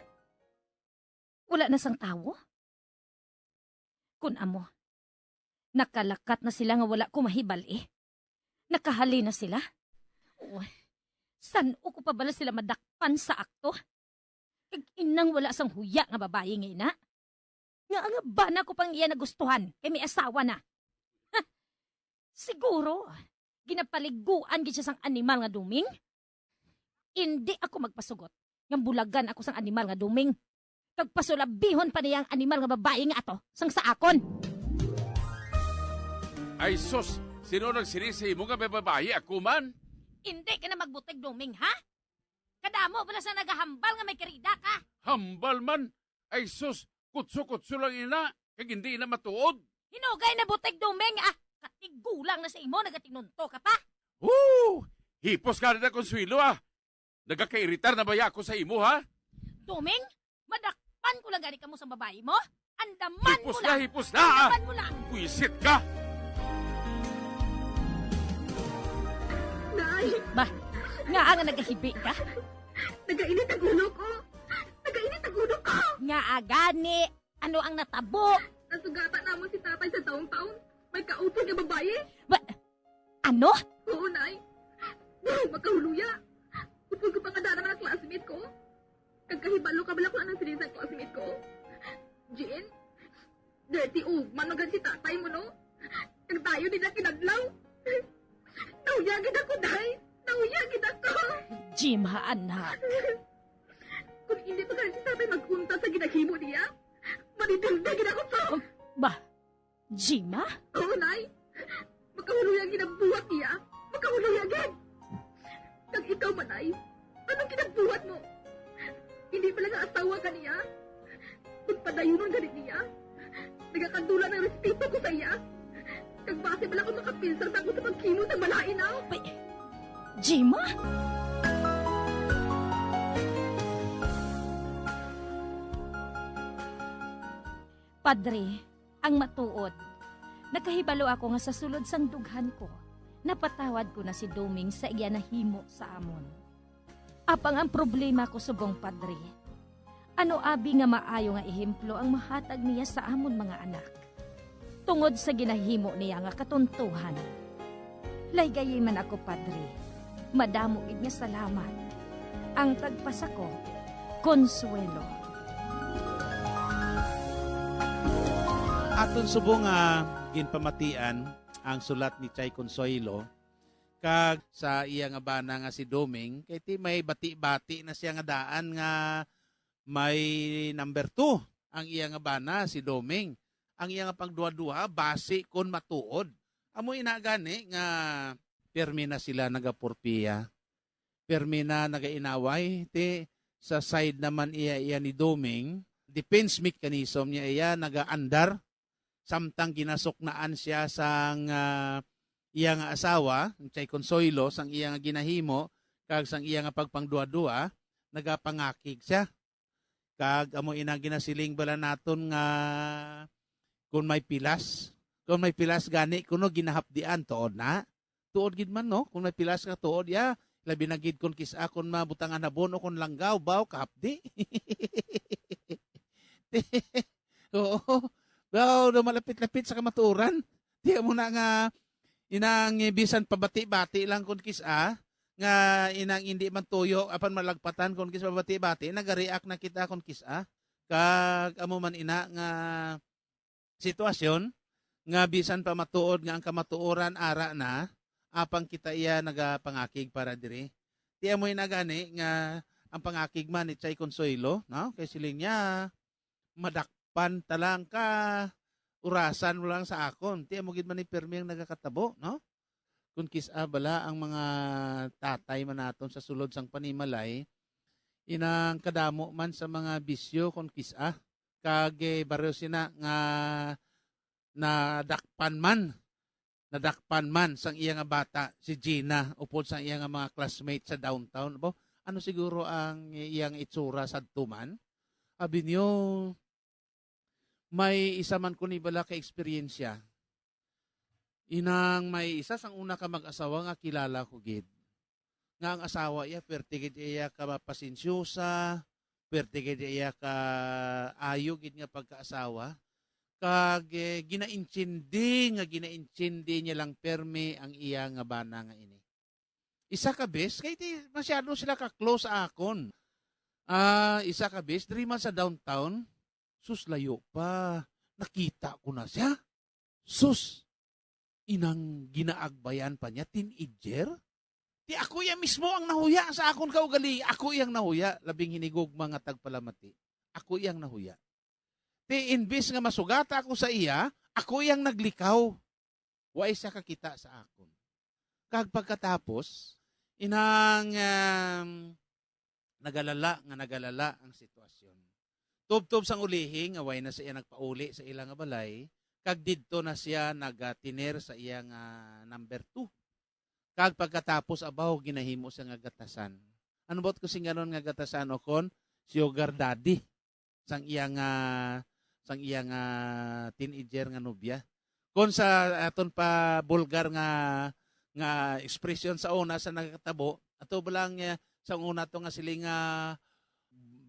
Wala na sang tawo. Kun amo, nakalakat na sila nga wala ko mahibal-i. Nakahalin na sila. Uy, san-o ko pa bala sila madakpan sa akto? Kag inang wala sang huya nga babayi nga ina. Nga ang bana ko pang iya nagustuhan kay may asawa na. Ha! Siguro, ginapaliguan gid siya sang animal nga duming. Indi ako magpasugot nga bulagan ako sang animal nga duming, kag pasulabihon pa niya ang animal nga babayi nga ato sang sa akon. Ay sus, sino nagsini sa imo nga may babayi? Ako man. Indi ka na magbutig duming, ha? Kadamo bala sa nagahambal nga may karida ka. Hambal man? Ay sus, kutso-kutso lang ina, kag hindi ina matuod. Hinugay na butig duming, ah. Katigulang na sa imo, nagatinunto ka pa. Hoo! Hipos ka na, Consuelo, ah. Nagakairitar na baya ako sa imo, ha? Duming, madakpan ko lang gani kamo sa babayi mo. Andaman mo lang. Hipos na, hipos na, ah. Andaman mo lang. Buwisit ka. Nay! Ba, nga nga nagahibi ka? Nagainit ang ulo ko. Nagainit ang ulo ko. Nga gani, ano ang natabo? Nasugatan namon si tatay sa taon-taon. May kaupod nga babayi. Ba, ano? Oo, Nay. Makahuluya. Upod ko pa nga daan ang mga classmate ko. Kag kahibalo ka bala kung anong siling sa classmate ko? Jean, dirty old man man gani si tatay mo, no? Kag dayon nila kinadlaw. Nahuya gid ako, Day. Nahuya gid ako. Jim, ha, anak. Kung hindi pa gani si tatay mag-untat sa ginahimo niya, madidilda gid ako to. Oh, ba, Jima? Oo, Nay. Makahuluya ang ginabuhat niya. Makahuluya gid. Kag ikaw man, Nay, anong ginabuhat mo? Hindi bala nga asawa ka niya? Kung padayunon gani niya, nagakadula ng respeto ko sa iya. Kag basi bala ko makapinsang sa ako sa paghimo sa malain, ah. Wait. Jima? Padre, ang matuod, nakahibalo ako nga sa sulod sang dughan ko, napatawad ko na si Doming sa iya nahimo sa amon. Apang ang problema ko subong, Padre, ano abi nga maayo nga ehemplo ang mahatag niya sa amon mga anak, tungod sa ginahimo niya nga katuntuhan? Laygayi man ako, Padre. Madamo gid nga salamat. Ang tagpasakop, Consuelo. Aton subong nga ginpamatian ang sulat ni Chay Consuelo kag sa iya nga bana nga si Doming, kay ti may bati-bati na siya nga daan nga may number two ang iya nga bana si Doming. Ang iya nga pagduha-duha basi kon matuod. Amo ina gani nga pirmi na sila nagapurpiya. Pirmi na nagainaway, ti sa side naman iya, iya ni Doming, defense mechanism niya iya nagaandar, samtang ginasuknaan siya sang ah, iya nga asawa, ang Chay Consuelo, sang iya nga ginahimo kag sang iya nga pagpangduha-duha, nagapangakig siya. Kag amo ina ginasiling bala naton nga kung may pilas, kung may pilas gani kuno ginahapdian, tuod na. Tuod gid man, no? Kung may pilas ka tuod, ya, labi na gid kung kis-a, kung mabutangan habon o kung langgaw, baw, kahapdi. Oo. Baw, daw malapit-lapit sa kamatuoran. Di mo na nga inang bisan pabati-bati lang kung kis-a, nga inang hindi man tuyo, apan malagpatan kung kis pabati-bati, nagareact na kita kung kis-a. Kag amo man ina nga sitwasyon nga bisan pa matuod nga ang kamatuoran ara na, apang kita iya nagapangakig para diri. Ti amoy na gani nga ang pangakig man ni Chay Consuelo, no? Kay siling niya, madakpan ta lang ka, urasan mo lang sa akon. Ti amo gid man ni pirmi ang nagakatabo, no? Kung kis-a bala ang mga tatay man naton sa sulod sang panimalay, inang kadamo man sa mga bisyo kung kis-a, kag eh, baryo sina nga nadakpan man, nadakpan man sang iya nga bata si Gina upod sang iya nga mga classmate sa downtown. Bo, ano siguro ang iyang itsura sadto man? Abi niyo, may isa man ko ni bala ka eksperyensya. Inang may isa sang una ka mag-asawa nga kilala ko gid. Nga ang asawa iya, pwerte gid iya ka mapasensyosa, pwerte gid iya ka ayo gid nga pagkaasawa. Kag eh, ginaintindi nga ginaintindi niya lang permi ang iya nga bana nga ini. Isa ka bes, kay di masyado sila ka-close sa akon. Ah, isa ka bes, diri man sa downtown, sus, layo pa. Nakita ko na siya. Sus, inang ginaagbayan pa niya, teenager? Di ako iya mismo ang nahuya sa akon kaugali. Ako iyang nahuya, labing hinigugma nga tagpalamati. Ako iyang nahuya. Ti imbis nga masugata ako sa iya, ako iyang naglikaw. Wa siya kakita sa akon. Kag pagkatapos, inang um, nagalala nga nagalala ang sitwasyon. Tubtob sang ulihi nga way na siya nagpauli sa ila nga balay, kag didto na siya nagatiner sa iya nga number two. Kag pagkatapos, abaw, ginahimo siya nga gatasan. Ano ba ko sing ganon nga gatasan o kon sugar daddy sang iya nga sang iya nga teenager nga nobya? Kon sa aton pa bulgar nga nga ekspresyon sa una sa nagkatabo, ato ba lang eh, sa una to nga siling nga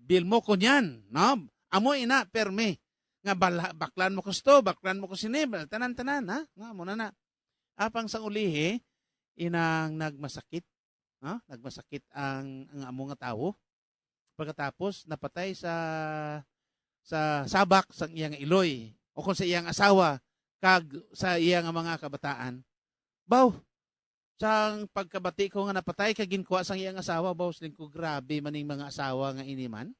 bilmo ko niyan, no? Amo ina permi nga bala, baklan mo ko sto, baklan mo ko sini, tanan-tanan ha. Nga mo na na. Apang sang ulihi, inang nagmasakit, ha? Nagmasakit ang ang amo nga tawo. Pagkatapos napatay sa sa sabak sang iyang iloy o kung sa iyang asawa kag sa iyang mga kabataan. Baw, sang pagkabati ko nga napatay kag ginkuha sang iyang asawa, baw, siling ko, grabe man ning mga asawa nga ini man,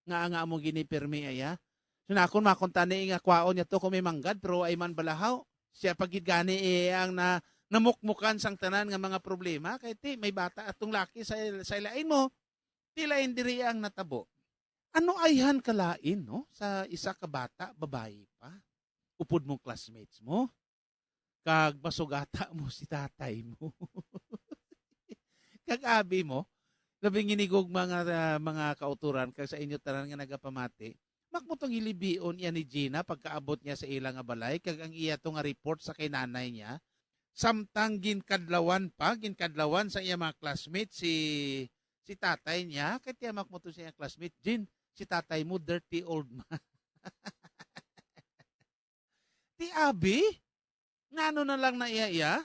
nga nga amo gini pirmi aya. So na akon makuntani nga kwaon niya to kung may manggad, pero ay man balahaw. Siya pa gid gani eh, ang na, namukmukan sang tanan nga mga problema, kay ti may bata atong laki sa sa ilain mo, ti lain diri ang natabo. Ano ayhan kalain, no, sa isa ka bata, babayi pa, upod mong classmates mo, kag masugata mo si tatay mo. Kag abi mo, labing ginigugma nga ah, mga kauturan kag sa inyo tanan nga nagapamati, makmo tong hilibion iya ni Gina pagkaabot niya sa ila nga balay kag ang iya to nga report sa kay nanay niya, samtang ginkadlawan pa, ginkadlawan sa iya mga classmates si si tatay niya, kay tiyamak mo to sa iyang classmate, Jin, si tatay mo, dirty old man. Ti abi, ngano na lang na iya iya?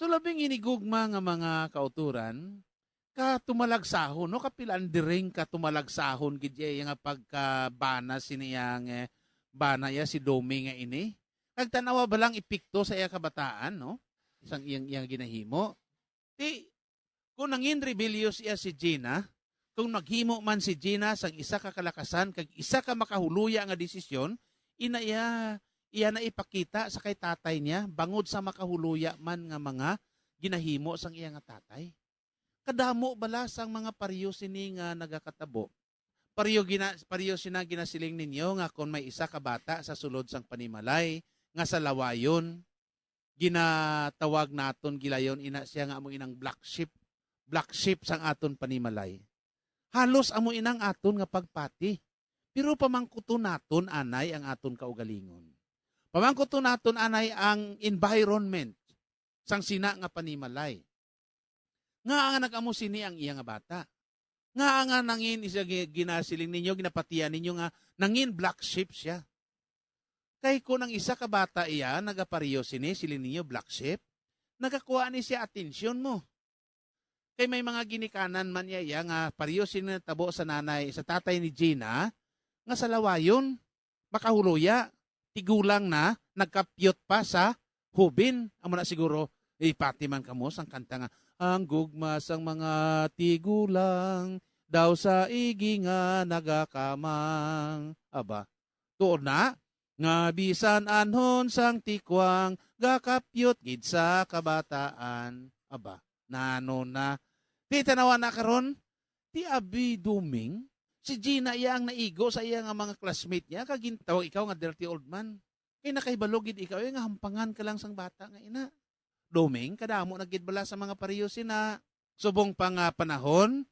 Ato labing hinigugma nga mga kauturan, ka tumalagsahon, no? Kapilandering ka tumalagsahon gid iya nga pagkabana sini iya nga, eh, bana iya si Domi nga ini. Kag tan-awa ba lang epekto sa iya kabataan, no? Sang iyang, iyang ginahimo. Ti, kung nangin rebellious iya si Gina, kung naghimo man si Gina sang isa ka kalakasan kag isa ka makahuluya nga desisyon, ina iya, iya na ipakita sa kay tatay niya bangod sa makahuluya man nga mga ginahimo sang iya nga tatay. Kadamo bala sang mga pariyo sini nga nagakatabo. Pariyo gina-, pariyo sina ginasiling ninyo nga kon may isa ka bata sa sulod sang panimalay nga salawayon, ginatawag naton gilayon ina siya nga amo inang black sheep, black sheep sang aton panimalay. Halos amo inang aton nga pagpati. Pero pamangkuton naton anay ang aton kaugalingon. Pamangkuton naton anay ang environment sang sina nga panimalay. Ngaa nga nag-amo sini ang iya nga bata? Ngaa nga nangin isa gi-, ginasiling ninyo, ginapatian ninyo nga nangin black sheep siya? Kay kun ang isa ka bata iya nagapareho sini, siling ninyo black sheep, nagakuha ni siya atensyon mo. Kay may mga ginikanan man iya, iya nga pareho sini natabo sa nanay, sa tatay ni Gina, nga salawayon, makahuluya, tigulang na, nagkapyot pa sa hubin. Amo na siguro, ipati man kamo sang kanta nga, "Ang gugma sang mga tigulang daw sa igi nga nagakamang." Aba, tuod na, nga bisan anhon sang tikwang gakapyot gid sa kabataan. Aba, nano na? Ti, tanawa na karon, ti abi Duming, si Gina iya ang naigo sa iya nga mga classmate niya, kag gintawag ikaw nga dirty old man. Kay nakahibalo gid ikaw, eh, nga hampangan ka lang sang bata nga ina. Duming, kadamo na gid bala sa mga pareho sina. Subong pa nga panahon,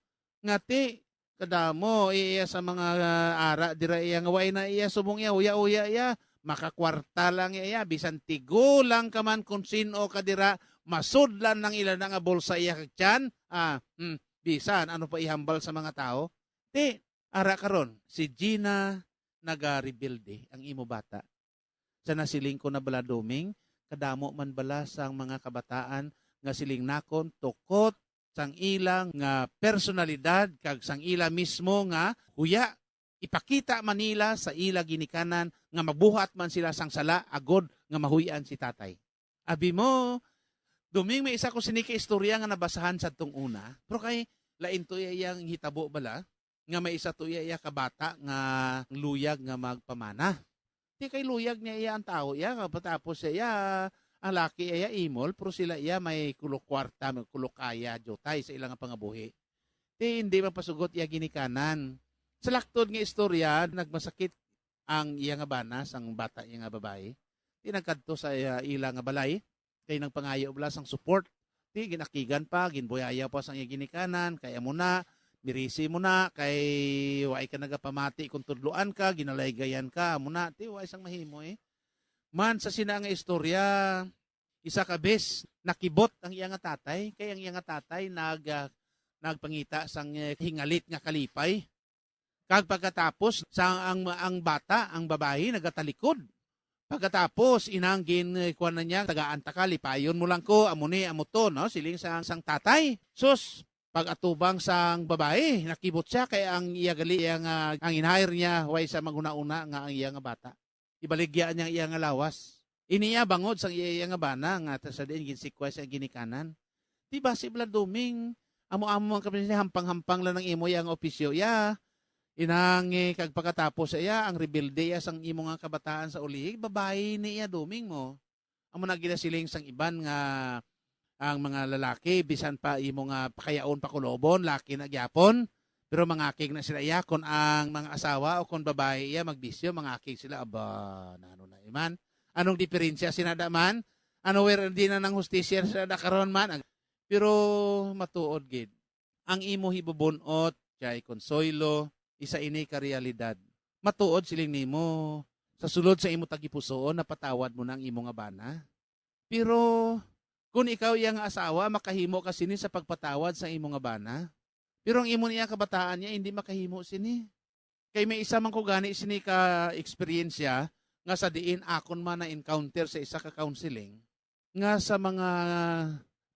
nga ti, kadamo, iya sa mga, ah, ara dira iya nga way na iya subong iya, uya-uya iya, makakwarta lang iya, iya, bisan tigulang ka man kung sin-o ka dira, masudlan lang ila na nga bulsa iya kag tiyan. Ah, hmm, bisan ano pa ihambal sa mga tawo. Ti, ara karon, si Gina nagarebelde ang imo bata. Sa nasiling ko na bala, Doming, kadamo man bala sang mga kabataan nga siling nakon tukot sang ila nga personalidad kag sang ila mismo nga huya, ipakita man nila sa ila ginikanan nga mabuhat man sila sang sala agod nga mahuy-an si tatay. Abi mo, Doming, may isa ko sini ka istorya nga nabasahan sadtong una, pero kay lain to iya, iyang hitabo bala, nga may isa to iya, iya ka bata nga luyag nga magpamana. Di kay luyag niya iya ang tawo iya, tapos siya iya, ang laki iya imol, pero sila iya may kulokwarta, may kulokaya, diutay sa ila nga pangabuhi. Di hindi mapasugot iya ginikanan. Sa laktod nga istorya, nagmasakit ang iya nga bana, sang bata niya nga babayi. Di nagkadto sa iya, ila nga balay, kay nagpangayo bala sang support. Di ginakigan pa, ginbuyayaw pa sang iya ginikanan, kay amo na, mirisi mo na, kay way ka nagapamati kung tudloan ka, ginalaygayan ka, amo na, di way sang mahimo eh. Man sa sina nga istorya, isa ka bes, nakibot ang iya nga tatay, kay ang iya nga tatay nag, ah, nagpangita sang, eh, hingalit nga kalipay. Kag pagkatapos, sa ang, ang bata, ang babayi, nagatalikod. Pagkatapos, inang gin, eh, kuwan na niya, "Tagaan ta ka, lipayon mo lang ko, amo ni, amo to," no? Siling sa, sang tatay. Sus, pag-atubang sang babayi, nakibot siya, kay ang iya gali, iya nga, ang in-hire niya, way sa maghuna-una nga ang iya nga bata. Ibaligya niya ang iya nga lawas. Ini iya bangod sang iya, iya nga bana, nga ta-, sa diin ginsikway sa ginikanan. Di ba si Bladuming, amo-amo man kami, hampang-hampang lang ang imo iya nga opisyo, iya. Inang, eh, kag pagkatapos iya, ang rebelde iya sang imo nga kabataan sa ulihi, babayi ni iya, Doming, mo. Amo na ginasiling sang iban nga ang mga lalaki, bisan pa imo nga pakayaon, pakulobon, laki na gyapon. Pero mangakig na sila iya, kon ang mga asawa o kon babayi iya magbisyo, mangakig sila. Aba, nano na iman? Anong diferensya sina da man? Ano, where, di na nang hustisya sila da karon man? Ang, pero matuod gid, ang imo hibubun-ot kay Consuelo, isa ini ka realidad. Matuod siling nimo, sa sulod sa imo tagipusoon, napatawad mo na ang imo nga bana. Pero kun ikaw iya nga asawa, makahimo ka sini sa pagpatawad sa imo nga bana. Pero ang imo niya kabataan niya, hindi makahimo sini. Kay may isa man ko gani sini ka eksperyensya nga sa diin akon man na-encounter sa isa ka counseling, nga sa mga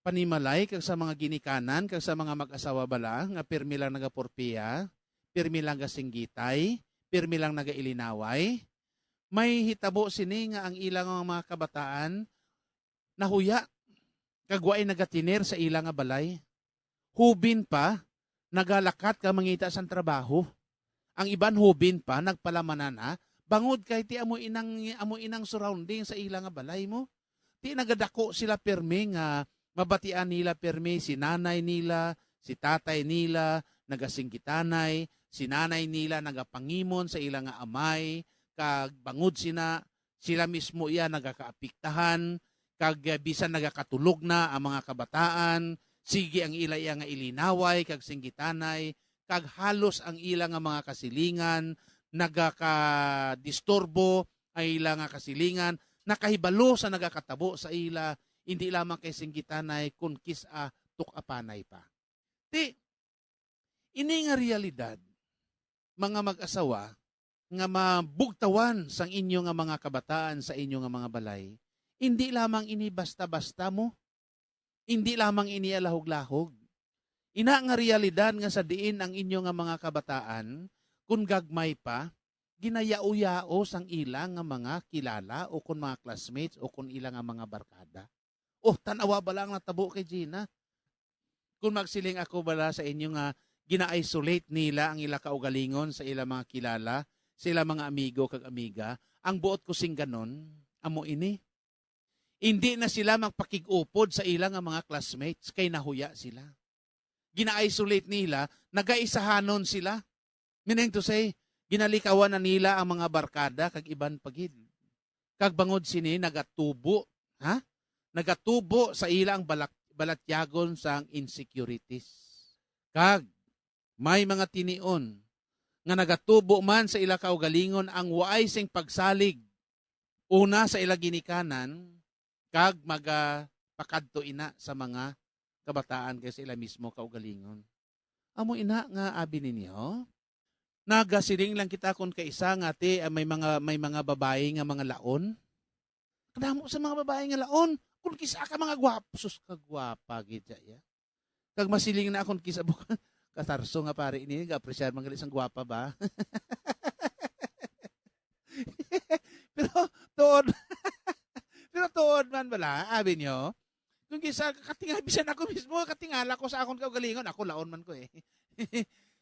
panimalay kag sa mga ginikanan kag sa mga mag-asawa bala nga pirmi lang nagapurpiya, pirmi lang gasinggitay, pirmi lang nagailinaway? May hitabo sini nga ang ila nga mga kabataan nahuya kag waay nagatiner sa ila nga balay. Hubin pa, nagalakat ka mangita sang trabaho. Ang iban hubin pa, nagpalamanan na, bangod kay ti amo inang, amo inang surrounding sa ila nga balay mo. Ti nagadako sila pirmi nga mabatian nila pirmi si nanay nila, si tatay nila, nagasinggitanay, si nanay nila nagapangimon sa ila nga amay, kag bangod sina, sila mismo iya nagakaapektahan, kag, eh, bisan nagakatulog na ang mga kabataan, sige ang ila iya nga ilinaway kag singgitanay, kag halos ang ila nga mga kasilingan nagakadisturbo, ang ila nga kasilingan nakahibalo sa nagakatabo sa ila, hindi lamang kay singgitanay, kun kis-a tuk-apanay pa. Ti, ini nga realidad, mga mag-asawa, nga mabugtawan sang inyo nga mga kabataan sa inyo nga mga balay, indi lamang ini basta-basta mo, indi lamang ini alahog-lahog. Ina nga realidad nga sa diin ang inyo nga mga kabataan, kun gagmay pa, ginayao-yao sang ila nga mga kilala o kun mga classmates o kun ila nga mga barkada. Oh, tan-awa bala ang natabo kay Gina. Kung magsiling ako bala sa inyo nga gina-isolate nila ang ila kaugalingon sa ila mga kilala, sa ila mga amigo kag amiga, ang buot ko singganon, amo ini. Indi na sila magpakig-upod sa ila nga mga classmates kay nahuya sila. Gina-isolate nila, nagaisahanon sila. Meaning to say, ginalikawan na nila ang mga barkada kag iban pa gid. Kag bangod sini nagatubo, ha? Nagatubo sa ila ang balak-, balatyagon sang insecurities. Kag may mga tinion nga nagatubo man sa ila kaugalingon ang waay sing pagsalig, una sa ila ginikanan, kag magapakadto ina sa mga kabataan kag sa ila mismo kaugalingon. Amo ina nga abi ninyo, nagasiling lang kita kon kaisa nga ti, ah, may mga, may mga babayi nga mga laon. Kadamo sa mga babayi nga laon. Kon kis-a ka mga gwap-, sus, kagwapa gid ya. Kag masiling na akon kis-a bu-, katarso nga pari ini, ga-apresyar man gali sang gwapa ba? Pero tuod, pero tuod man bala, abi nyo? Kung kisa, katinga-, bisan ako mismo, katingala ko sa akon kaugalingon, ako laon man ko eh.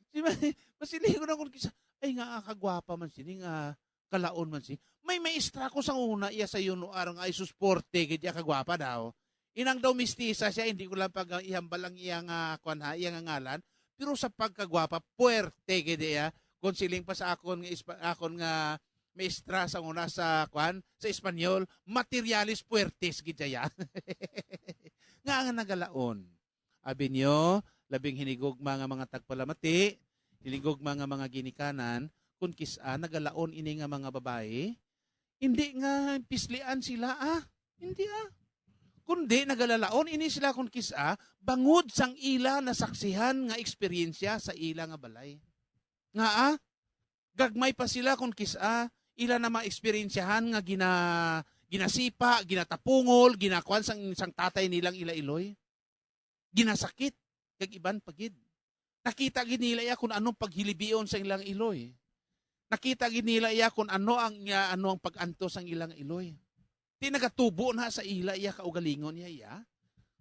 Di ba, masiling ko na kung kisa, ay nga, kagwapa man sini nga, kalaon man si. May maestra ko sang una iya sa Yunuar nga ay susporte gid iya kagwapa daw. Inang daw mistisa siya, hindi ko lang pag ihambal ang iya nga, kwan ha, iya nga ngalan. Pero sa pagkagwapa, puwerte gid iya. Kung siling pa sa akon nga ispa-, akon nga maestra sa una sa, kwan, sa Espanyol, materialis puertes gid siya. Nga nga nagalaon. Abi niyo, labing hinigugma nga mga tagpalamati, hinigugma nga mga ginikanan, kun kis-a nagalaon ini nga mga babayi, indi nga pislian sila, ah. Indi, ah. Kundi nagalalaon ini sila kun kis-a bangod sang ila nasaksihan nga eksperyensya sa ila nga balay. Nga, ah, gagmay pa sila kun kis-a ila na maeksperiensyahan nga gina-, ginasipa, ginatapungol, ginakuan sang, sang tatay nilang ila iloy. Ginasakit, kag iban pa gid. Nakita gid nila iya kung anong paghilibion sa ilang iloy. Nakita gid nila iya kung ano ang, ah, ano ang pag-antos sang ilang iloy. Ti nagatubo na sa ila iya kaugalingon niya iya,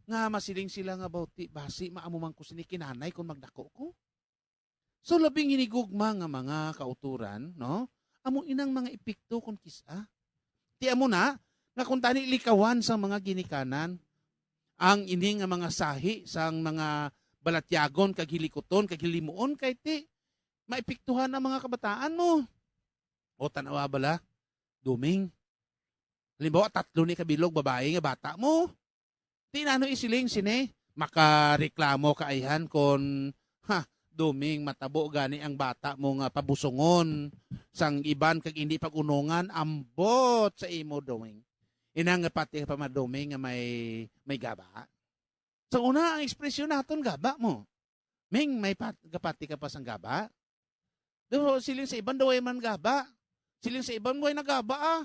nga masiling sila nga, "Baw ti, basi maamo man ko sini kinanay kung magdako ko." So, labing hinigugma nga mga kauturan, no? Amo inang mga epekto kon kis-a. Ti amo na, nga kung tani likawan sang mga ginikanan, ang ini nga mga sahi sang mga balatyagon kag hilikuton kag hilimuon kay ti maepektuhan ang mga kabataan mo. O, tan-awa bala, Doming. Halimbawa, tatlo ni kabilog babayi nga bata mo. Ti nano isiling sini? Makareklamo ka ayhan kon, ha, Doming, matabo gani ang bata mo nga pabusongon sang iban kag indi pag-unongan, ambot sa imo, Doming. Ina nga pati ka pa, ma, Doming, nga may, may gaba. Sa una, ang ekspresyon naton, gaba mo. Ming, may pat-, gapati ka pa sang gaba? Do, siling sa iban daw, way man gaba. Siling sa iban, way nagaba, ah.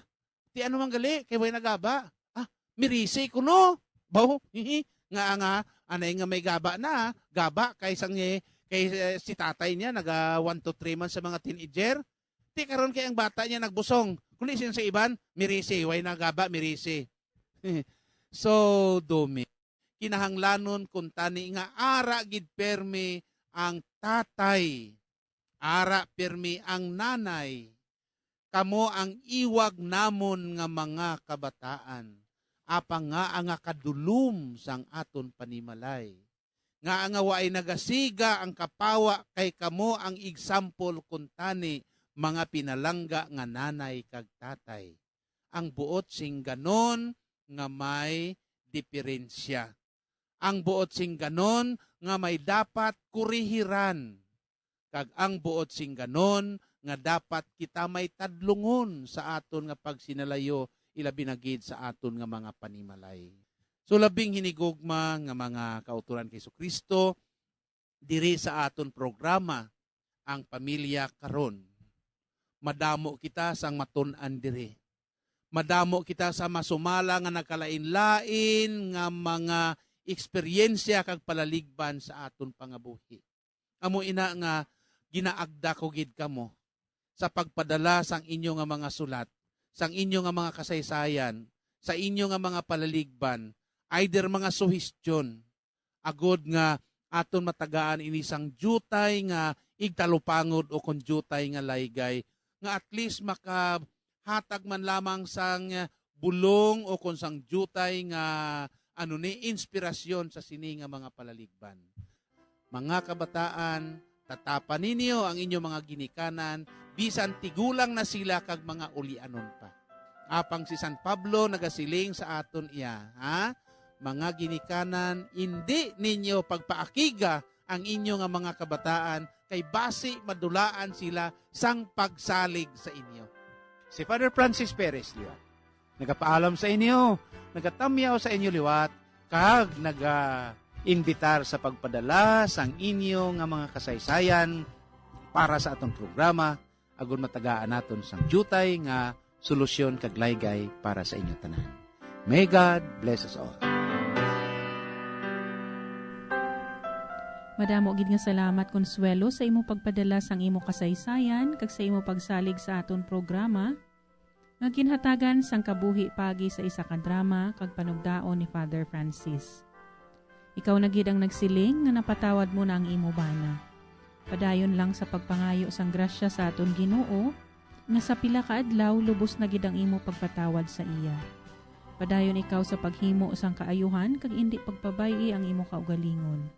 Ti ano man gali, kay way nagaba. Ah, mirisi ko, no? Baw, hihi. Nga, nga, anay nga may gaba na, gaba kay sang, eh, kay, eh, si tatay niya naga one to three months sa mga teenager. Ti karon kay ang bata niya nagbusong. Kundi siya sa iban, mirisi, way na gaba, mirisi. So, Domi, kinahanglanon kuntani nga ara gid permi ang tatay, ara permi ang nanay. Kamo ang iwag namon nga mga kabataan, apang nga nga kadulom sang aton panimalay. Nga nga waay nagasiga ang kapawa, kay kamo ang example kuntani, mga pinalangga nga nanay kag tatay. Ang buot sing ganon nga may diferensya. Ang buot sing ganon nga may dapat kurihiran. Kag ang buot sing ganon nga dapat kita may tadlungon sa aton nga pagsinalayo, ilabi na gid sa aton nga mga panimalay. So, labing hinigugma nga mga kauturan kay Jesu-Cristo, diri sa aton programa, ang pamilya karon. Madamo kita sang matun-an diri. Madamo kita sa masumala nga nagkalain-lain nga mga eksperyensya kag palaligban sa aton pangabuhi. Amo ina nga ginaagda ko gid kamo sa pagpadala sang inyo nga mga sulat, sang inyo nga mga kasaysayan, sa inyo nga mga palaligban, either mga suhestyon, agod nga aton matagaan ini sang diutay nga igtalupangod o kon diutay nga laygay, nga at least makahatag man lamang sang, eh, bulong o kon sang diutay nga, ano ni, inspirasyon sa sini nga mga palaligban. Mga kabataan, tatapa ninyo ang inyo mga ginikanan, bisan tigulang na sila kag mga ulianon pa. Apang si San Pablo nagasiling sa aton iya, ha? Mga ginikanan, indi ninyo pagpaakiga ang inyo nga mga kabataan, kay basi madulaan sila sang pagsalig sa inyo. Si Father Francis Perez Leon nagapaalam sa inyo, nagatamyaw sa inyo liwat, kag naga-imbitar sa pagpadala sang inyo nga mga kasaysayan para sa aton programa, agod matagaan naton sang diutay nga solusyon kag laygay para sa inyo tanan. May God bless us all. Madamo gid nga salamat, Consuelo, sa imo pagpadala sang imo kasaysayan kag sa imo pagsalig sa aton programa nga ginhatagan sang kabuhi paagi sa isa ka drama kag panugdaon ni Father Francis. Ikaw na gid ang nagsiling nga napatawad mo na ang imo bana. Padayon lang sa pagpangayo sang grasya sa aton Ginoo, nga sa pila ka adlaw lubos na gid ang imo pagpatawad sa iya. Padayon ikaw sa paghimo sang kaayuhan kag indi pagpabay-i ang imo kaugalingon.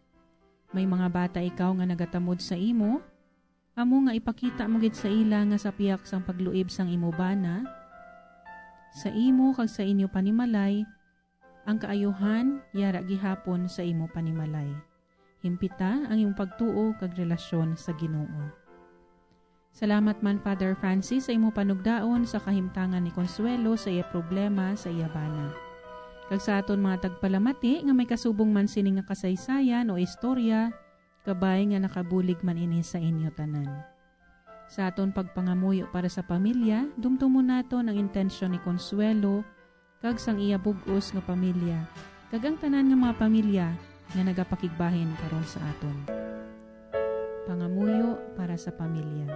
May mga bata ikaw nga nagatamod sa imo, amo nga ipakita mo gid sa ila nga sa pihak sang pagluib sang imo bana, sa imo kag sa inyo panimalay, ang kaayuhan yara gihapon sa imo panimalay. Himpita ang imong pagtuo kag relasyon sa Ginoo. Salamat man, Father Francis, sa imo panugdaon sa kahimtangan ni Consuelo sa iya problema sa iya bana. Kag sa aton mga tagpalamati nga may kasubong man sini nga kasaysayan o istorya, kabay nga nakabulig man ini sa inyo tanan. Sa aton pagpangamuyo para sa pamilya, dumdumon naton ang intensyon ni Consuelo kag sang iya bug-os nga pamilya, kag ang tanan nga mga pamilya nga nagapakigbahin karon sa aton. Pangamuyo para sa pamilya.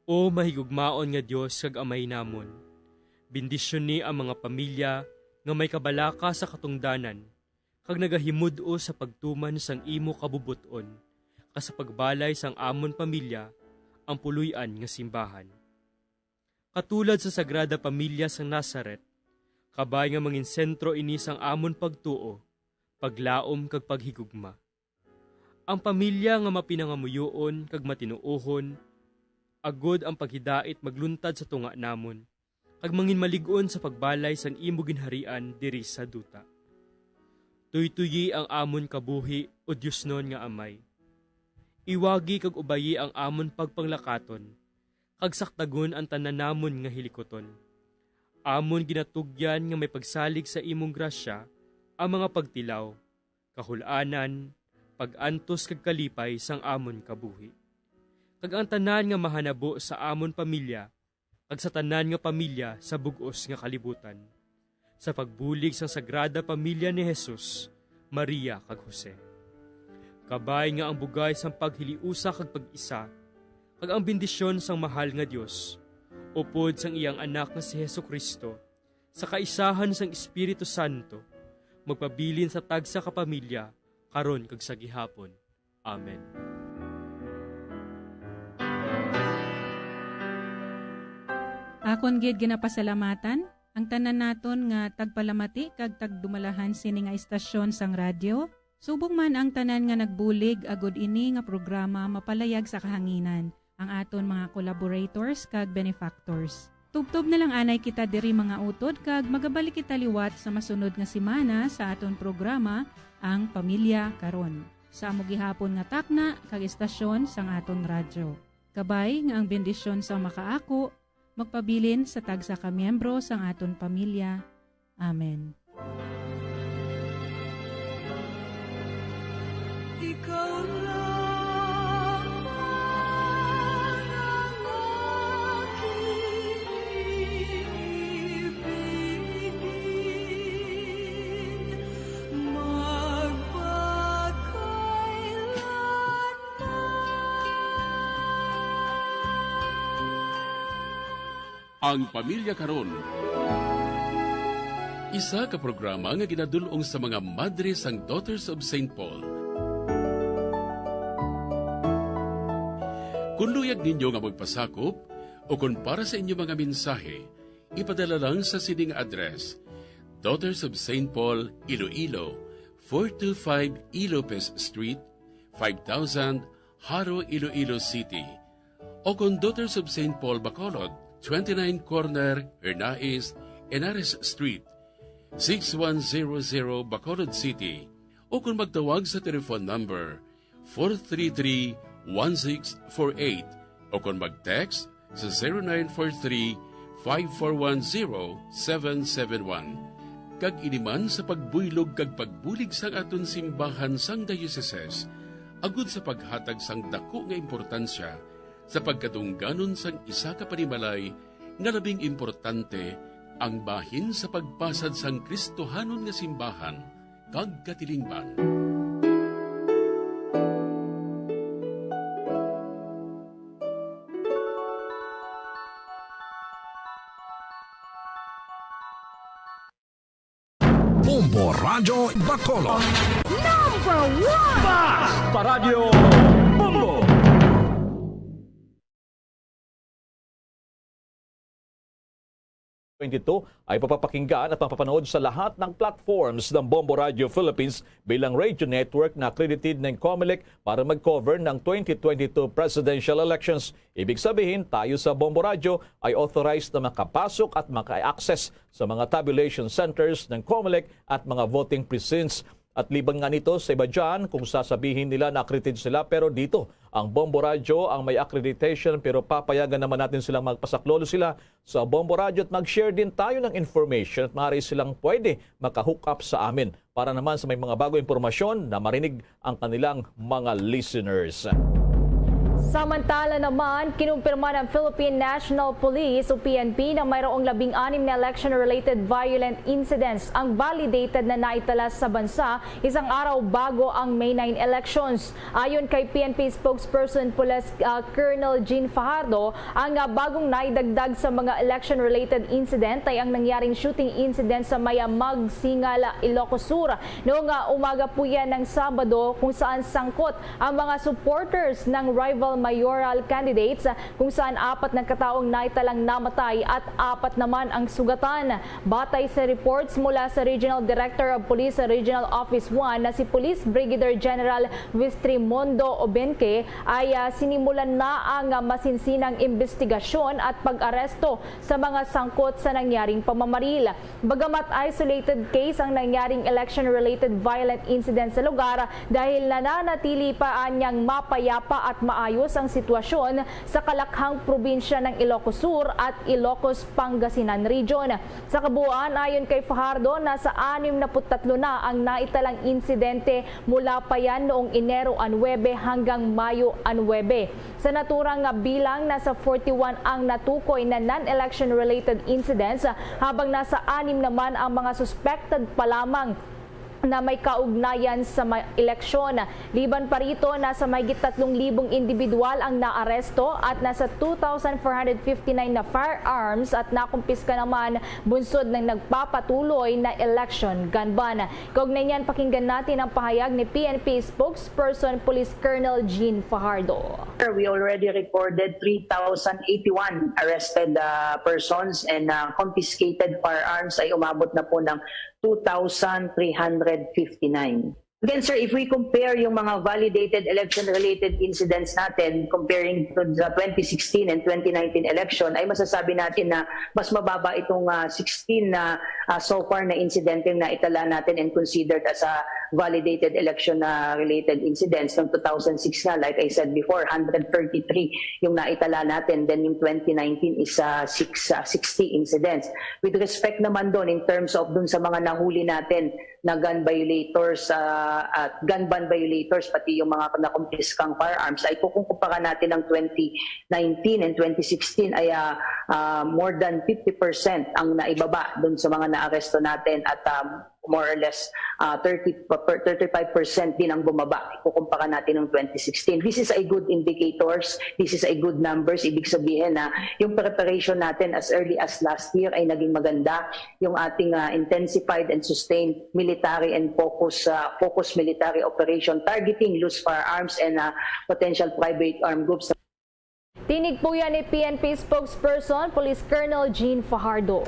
O mahigugmaon nga Dios kag Amay namon, bendisyoni ang mga pamilya nga may kabalaka sa katungdanan kag nagahimud-os sa pagtuman sang imo kabubot-on, kag sa pagbalay sang amon pamilya ang puloy-an nga simbahan. Katulad sa Sagrada Pamilya sang Nazaret, kabay nga mangin sentro ini sang amon pagtuo, paglaom kag paghigugma. Ang pamilya nga mapinangamuyoon kag matinuohon, agod ang paghidait magluntad sa tunga namon, kag manginmalig-on sa pagbalay sang imo ginharian diri sa duta. Tuytoyi ang amon kabuhi, O Diosnon nga Amay. Iwagi kag ubayi ang amon pagpanglakaton, kag sakdagon ang tanan namon nga hilikuton. Amon ginatugyan nga may pagsalig sa imong grasya ang mga pagtilaw, kahul-anan, pag-antos kag kalipay sang amon kabuhi, kag ang tanan nga mahanabo sa amon pamilya kag sa tanan nga pamilya sa bug-os nga kalibutan. sa pagbulig sang Sagrada Pamilya ni Jesus, Maria, kag Jose. Kabay nga ang bugay sang paghiliusa kag pag-isa, kag ang bendisyon sang mahal nga Dios, upod sang iyang Anak nga si Jesu-Cristo, sa kaisahan sang Espiritu Santo, magpabilin sa tagsa ka pamilya, karon kag sa gihapon. Amen. Akon gid ginapasalamatan ang tanan naton nga tagpalamati kag tagdumalahan sini nga istasyon sang radyo, subong man ang tanan nga nagbulig agud ini nga programa mapalayag sa kahanginan, ang aton mga collaborators kag benefactors. Tubtob na lang anay kita diri, mga utod, kag magabalik kita liwat sa masunod nga semana sa aton programa, Ang Pamilya Karon, sa amo gihapon nga takna kag estasyon sang aton radyo. Kabay nga ang bendisyon sang makaako magpabilin sa tagsa ka miyembro sang aton pamilya. Amen. Ikaw lang ang aking ibigin, magpakailanman. Ang Pamilya Karon. Isa ka programa nga ginadul-ong sa mga madre sang Daughters of Saint Paul. Kon luyag ninyo nga magpasakop o kon para sa inyo mga mensahe, ipadala lang sa sining address: Daughters of Saint Paul, Iloilo, four two five E. Lopez Street, five thousand, Jaro, Iloilo City. O kon Daughters of Saint Paul, Bacolod, twenty-nine Corner Hernais, Henares Street, six one zero zero, Bacolod City. O kon magtawag sa telephone number four three three, one six four eight, o kon mag-text sa zero nine four three, five four one, zero seven seven one. Kag ini man sa pagbuylog kag pagbulig sang aton simbahan sang diocese, agud sa paghatag sang daku nga importansya sa pagkadungganon sang isa ka panimalay nga labing importante, ang bahin sa pagpasad sang Kristohanon nga simbahan kag katilingban. Bombo Radyo Bacolod. Number one! Basta Radyo Bombo! Twenty-two ay mapapakinggan at mapapanood sa lahat ng platforms ng Bombo Radio Philippines bilang radio network na accredited ng Comelec para mag-cover ng twenty twenty-two presidential elections. Ibig sabihin, tayo sa Bombo Radio ay authorized na makapasok at maka-access sa mga tabulation centers ng Comelec at mga voting precincts. At liban nga nito, sa iba dyan, kung sasabihin nila na accredited sila, pero dito, ang Bombo Radyo ang may accreditation, pero papayagan naman natin silang magpasaklolo sila sa Bombo Radyo at mag-share din tayo ng information at maaari silang pwede maka-hook up sa amin para naman sa may mga bago impormasyon na marinig ang kanilang mga listeners. Samantala naman, kinumpirma ng Philippine National Police o P N P na mayroong labing anim na election-related violent incidents ang validated na naitala sa bansa isang araw bago ang May nine elections. Ayon kay P N P spokesperson Pulis, ah, Colonel Jean Fajardo, ang, ah, bagong naidagdag sa mga election-related incident ay ang nangyaring shooting incident sa may, ah, Magsingal, Ilocos Sur, noong, ah, umaga po yan ng Sabado, kung saan sangkot ang mga supporters ng rival mayoral candidates, ah, kung saan apat na kataong naitalang namatay at apat naman ang sugatan. Batay sa reports mula sa Regional Director of Police sa Regional Office one na si Police Brigadier General Wistrimondo Obenque, ay, ah, sinimulan na ang, ah, masinsinang imbestigasyon at pag-aresto sa mga sangkot sa nangyaring pamamaril. Bagamat isolated case ang nangyaring election-related violent incident sa lugar, dahil nananatili pa anyang mapayapa at maayos ang sitwasyon sa kalakhang probinsya ng Ilocos Sur at Ilocos Pangasinan Region. Sa kabuuan, ayon kay Fajardo, nasa anim na put tatlo na ang naitalang insidente mula pa yan noong Enero nuebe hanggang Mayo nuebe. Sa naturang nga bilang, nasa forty-one ang natukoy na non-election related incidents, habang nasa anim naman ang mga suspected pa lamang na may kaugnayan sa ma-, eleksyon. Liban pa rito, nasa mahigit tatlong libong individual ang naaresto at nasa two thousand four hundred fifty-nine na firearms at nakumpiska naman bunsod ng nagpapatuloy na election gun ban. Kaugnay niyan, pakinggan natin ang pahayag ni P N P spokesperson Police Colonel Jean Fajardo. We already recorded three thousand eighty-one arrested uh, persons and uh, confiscated firearms ay umabot na po ng two thousand three hundred fifty-nine. Again, sir, if we compare yung mga validated election-related incidents natin comparing to the twenty sixteen and twenty nineteen election, ay masasabi natin na mas mababa itong uh, sixteen na uh, so far na insidente na itala natin and considered as a validated election-related incidents. Noong two thousand six nga, like I said before, hundred thirty-three yung naitala natin. Then yung twenty nineteen is uh, six, uh, sixty incidents. With respect naman doon in terms of dun sa mga nahuli natin na gun violators uh, at gun ban violators, pati yung mga nakumpiskang firearms, ay kung kumpara natin ng twenty nineteen and twenty sixteen ay uh, uh, more than fifty percent ang naibaba dun sa mga naaresto natin at um, more or less uh, thirty, thirty-five percent din ang bumaba. Kukumpara natin ng twenty sixteen. This is a good indicators. This is a good numbers. Ibig sabihin na yung preparation natin as early as last year ay naging maganda. Yung ating uh, intensified and sustained military and focus uh, focus military operation targeting loose firearms and uh, potential private armed groups. Tinig po yan ni P N P spokesperson Police Colonel Jean Fajardo.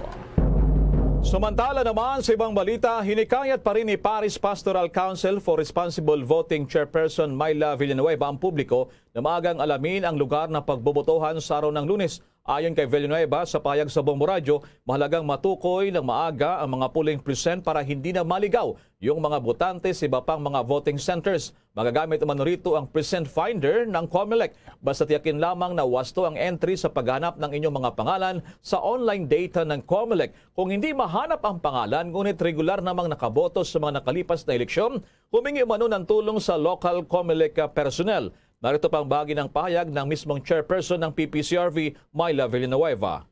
Samantala naman sa ibang balita, hinikayat pa rin ni Parish Pastoral Council for Responsible Voting Chairperson Myla Villanueva ang publiko na maagang alamin ang lugar ng pagbobotohan sa araw ng Lunes. Ayon kay Villanueva, sa payag sa Bombo Radyo, mahalagang matukoy ng maaga ang mga polling precinct para hindi na maligaw yung mga botante sa iba pang mga voting centers. Magagamit umano rito ang precinct finder ng Comelec. Basta tiyakin lamang na wasto ang entry sa paghanap ng inyong mga pangalan sa online data ng Comelec. Kung hindi mahanap ang pangalan ngunit regular namang nakaboto sa mga nakalipas na eleksyon, humingi umano ng tulong sa local Comelec personnel. Narito pang bahagi ng pahayag ng mismong chairperson ng P P C R V, Myla Villanueva.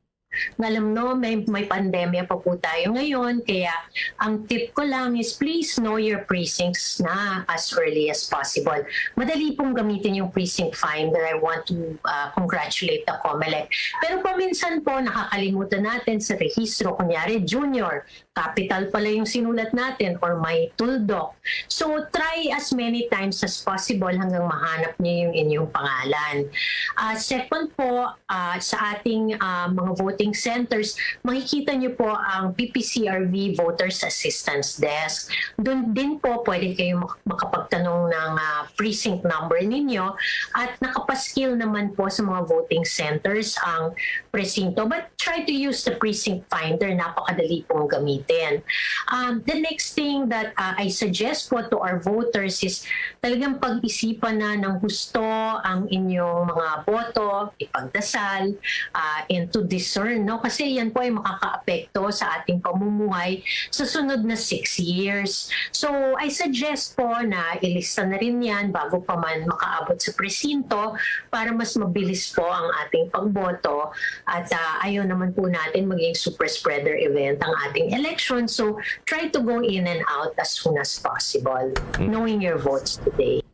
Nga alam no, may, may pandemya pa po tayo ngayon, kaya ang tip ko lang is please know your precincts na as early as possible. Madali pong gamitin yung precinct finder. I want to uh, congratulate the Comelec. Pero paminsan po, nakakalimutan natin sa rehistro. Kunyari, junior, capital pala yung sinulat natin or may tuldok. So, try as many times as possible hanggang mahanap niyo yung inyong pangalan. Uh, second po, uh, sa ating uh, mga voting centers, makikita niyo po ang P P C R V Voters Assistance Desk. Doon din po pwede kayo makapagtanong ng uh, precinct number ninyo at nakapaskil naman po sa mga voting centers ang presinto. But try to use the precinct finder. Napakadali pong gamitin. Um, the next thing that uh, I suggest po to our voters is talagang pag-isipan na ng husto ang inyong mga boto, ipagdasal, uh, and to discern, no? Kasi yan po ay makakaapekto sa ating pamumuhay sa sunod na six years. So, I suggest po na ilista na rin yan bago pa man makaabot sa presinto para mas mabilis po ang ating pagboto at uh, ayaw naman po natin maging super spreader event ang ating election. So, try to go in and out as soon as possible, knowing your votes today.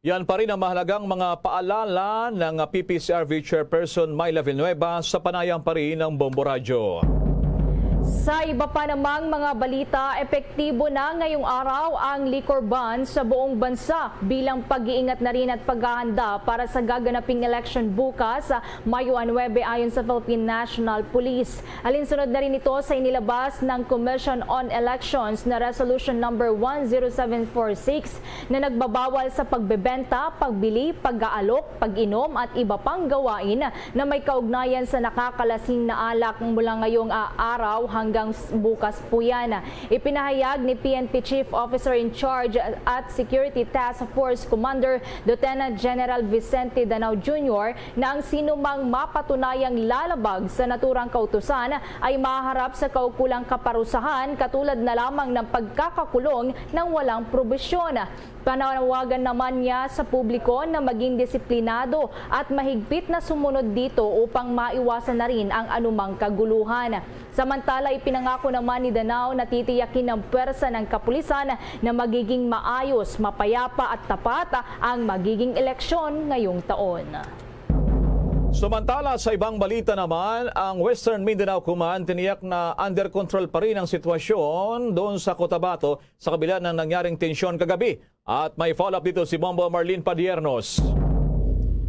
Yan pa rin ang mahalagang mga paalala ng P P C R V Chairperson Myla Villanueva sa panayam pa rin ng Bombo Radyo. Sa iba pa namang mga balita, epektibo na ngayong araw ang liquor ban sa buong bansa bilang pag-iingat na rin at paghahanda para sa gaganaping election bukas, Mayo nuebe, ayon sa Philippine National Police. Alinsunod na rin ito sa inilabas ng Commission on Elections na Resolution Number one zero seven four six na nagbabawal sa pagbebenta, pagbili, pag-aalok, pag-inom at iba pang gawain na may kaugnayan sa nakakalasing na alak mula ngayong ah, araw hanggang s-, bukas po yan. Ipinahayag ni P N P Chief Officer in Charge at Security Task Force Commander Lieutenant General Vicente Danao Junior na ang sinumang mapatunayang lalabag sa naturang kautusan ay maharap sa kaukulang kaparusahan, katulad na lamang ng pagkakakulong ng walang probisyon. Panawagan naman niya sa publiko na maging disiplinado at mahigpit na sumunod dito upang maiwasan na rin ang anumang kaguluhan. Samantala, ipinangako naman ni Danao na titiyakin ng pwersa ng kapulisan na magiging maayos, mapayapa at tapat ang magiging eleksyon ngayong taon. Samantala, sa ibang balita naman, ang Western Mindanao Command tiniyak na under control pa rin ang sitwasyon doon sa Cotabato sa kabila ng nangyaring tensyon kagabi. At may follow-up dito si Bombo Marlene Padiernos.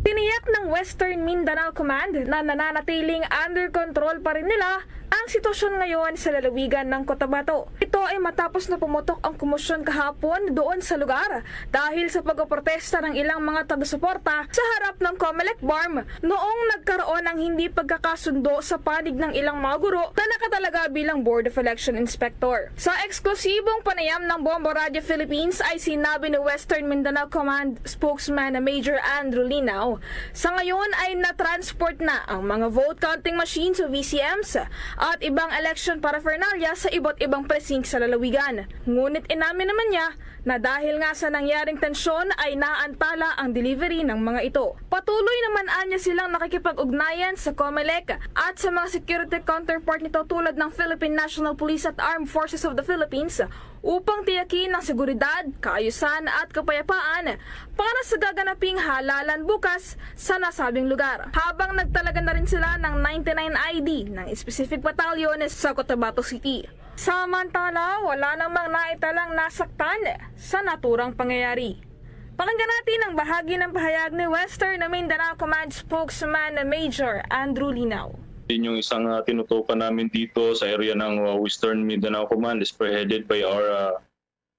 Tiniyak ng Western Mindanao Command na nananatiling under control pa rin nila ang sitwasyon ngayon sa lalawigan ng Cotabato. Ito ay matapos na pumutok ang komosyon kahapon doon sa lugar dahil sa pagpoprotesta ng ilang mga taga-suporta sa harap ng Comelec BARMM noong nagkaroon ng hindi pagkakasundo sa panig ng ilang mga guro na nakatalaga bilang Board of Election Inspector. Sa eksklusibong panayam ng Bombo Radio Philippines ay sinabi ni Western Mindanao Command spokesman na Major Andrew Linao, sa ngayon ay na-transport na ang mga vote counting machines o V C Ms at ibang election paraphernalia sa iba't ibang presinct sa lalawigan. Ngunit inamin naman niya na dahil nga sa nangyaring tensyon ay naantala ang delivery ng mga ito. Patuloy naman anya silang nakikipag-ugnayan sa Comelec at sa mga security counterpart nito tulad ng Philippine National Police at Armed Forces of the Philippines upang tiyakin ang seguridad, kaayusan at kapayapaan para sa gaganaping halalan bukas sa nasabing lugar. Habang nagtalaga na rin sila ng ninety-nine I D ng specific battalion sa Cotabato City. Samantala, wala namang naitalang nasaktan sa naturang pangyayari. Pakinggan natin ang bahagi ng pahayag ni Western Mindanao Command spokesman na Major Andrew Linao. Yun yung isang, ah, tinutukan namin dito sa area ng, ah, Western Mindanao Command, spearheaded by our, ah,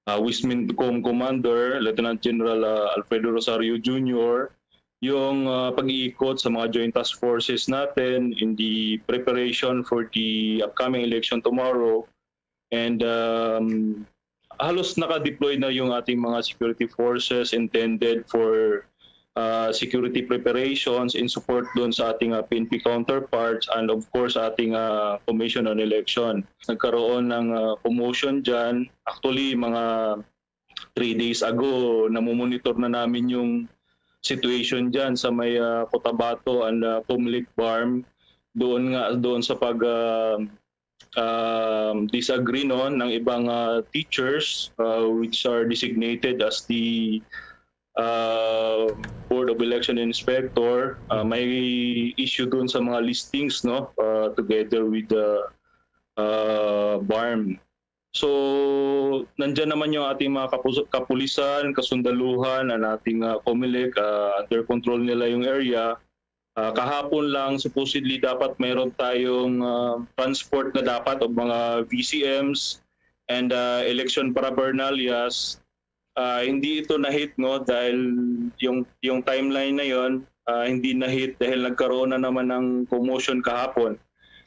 ah, WISMINTCOM Commander, Lieutenant General, ah, Alfredo Rosario Junior, yung, ah, pag-iikot sa mga joint task forces natin in the preparation for the upcoming election tomorrow. And, um, halos naka-deploy na yung ating mga security forces intended for, uh, security preparations in support dun sa ating, uh, P N P counterparts and of course ating, uh, Commission on Election. Nagkaroon ng, uh, commotion dyan. Actually, mga three days ago, namomonitor na namin yung situation dyan sa may, uh, Cotabato and, uh, Comelec BARMM. Doon nga, doon sa pag, uh, um, disagree, no, ng ibang, uh, teachers, uh, which are designated as the, uh, Board of Election Inspector. Uh, may issue dun sa mga listings, no, uh, together with the, uh, BARMM. So, nandyan naman yung ating mga kapus-, kapulisan, kasundaluhan, ang ating, uh, Comelec, uh, under control nila yung area. Ah, kahapon lang, supposedly, dapat mayroon tayong, ah, transport na dapat o mga V C Ms and, ah, election paraphernalias. Ah, hindi ito na-hit, no, dahil yung, yung timeline na yon, ah, hindi na-hit dahil nagkaroon na naman ng commotion kahapon,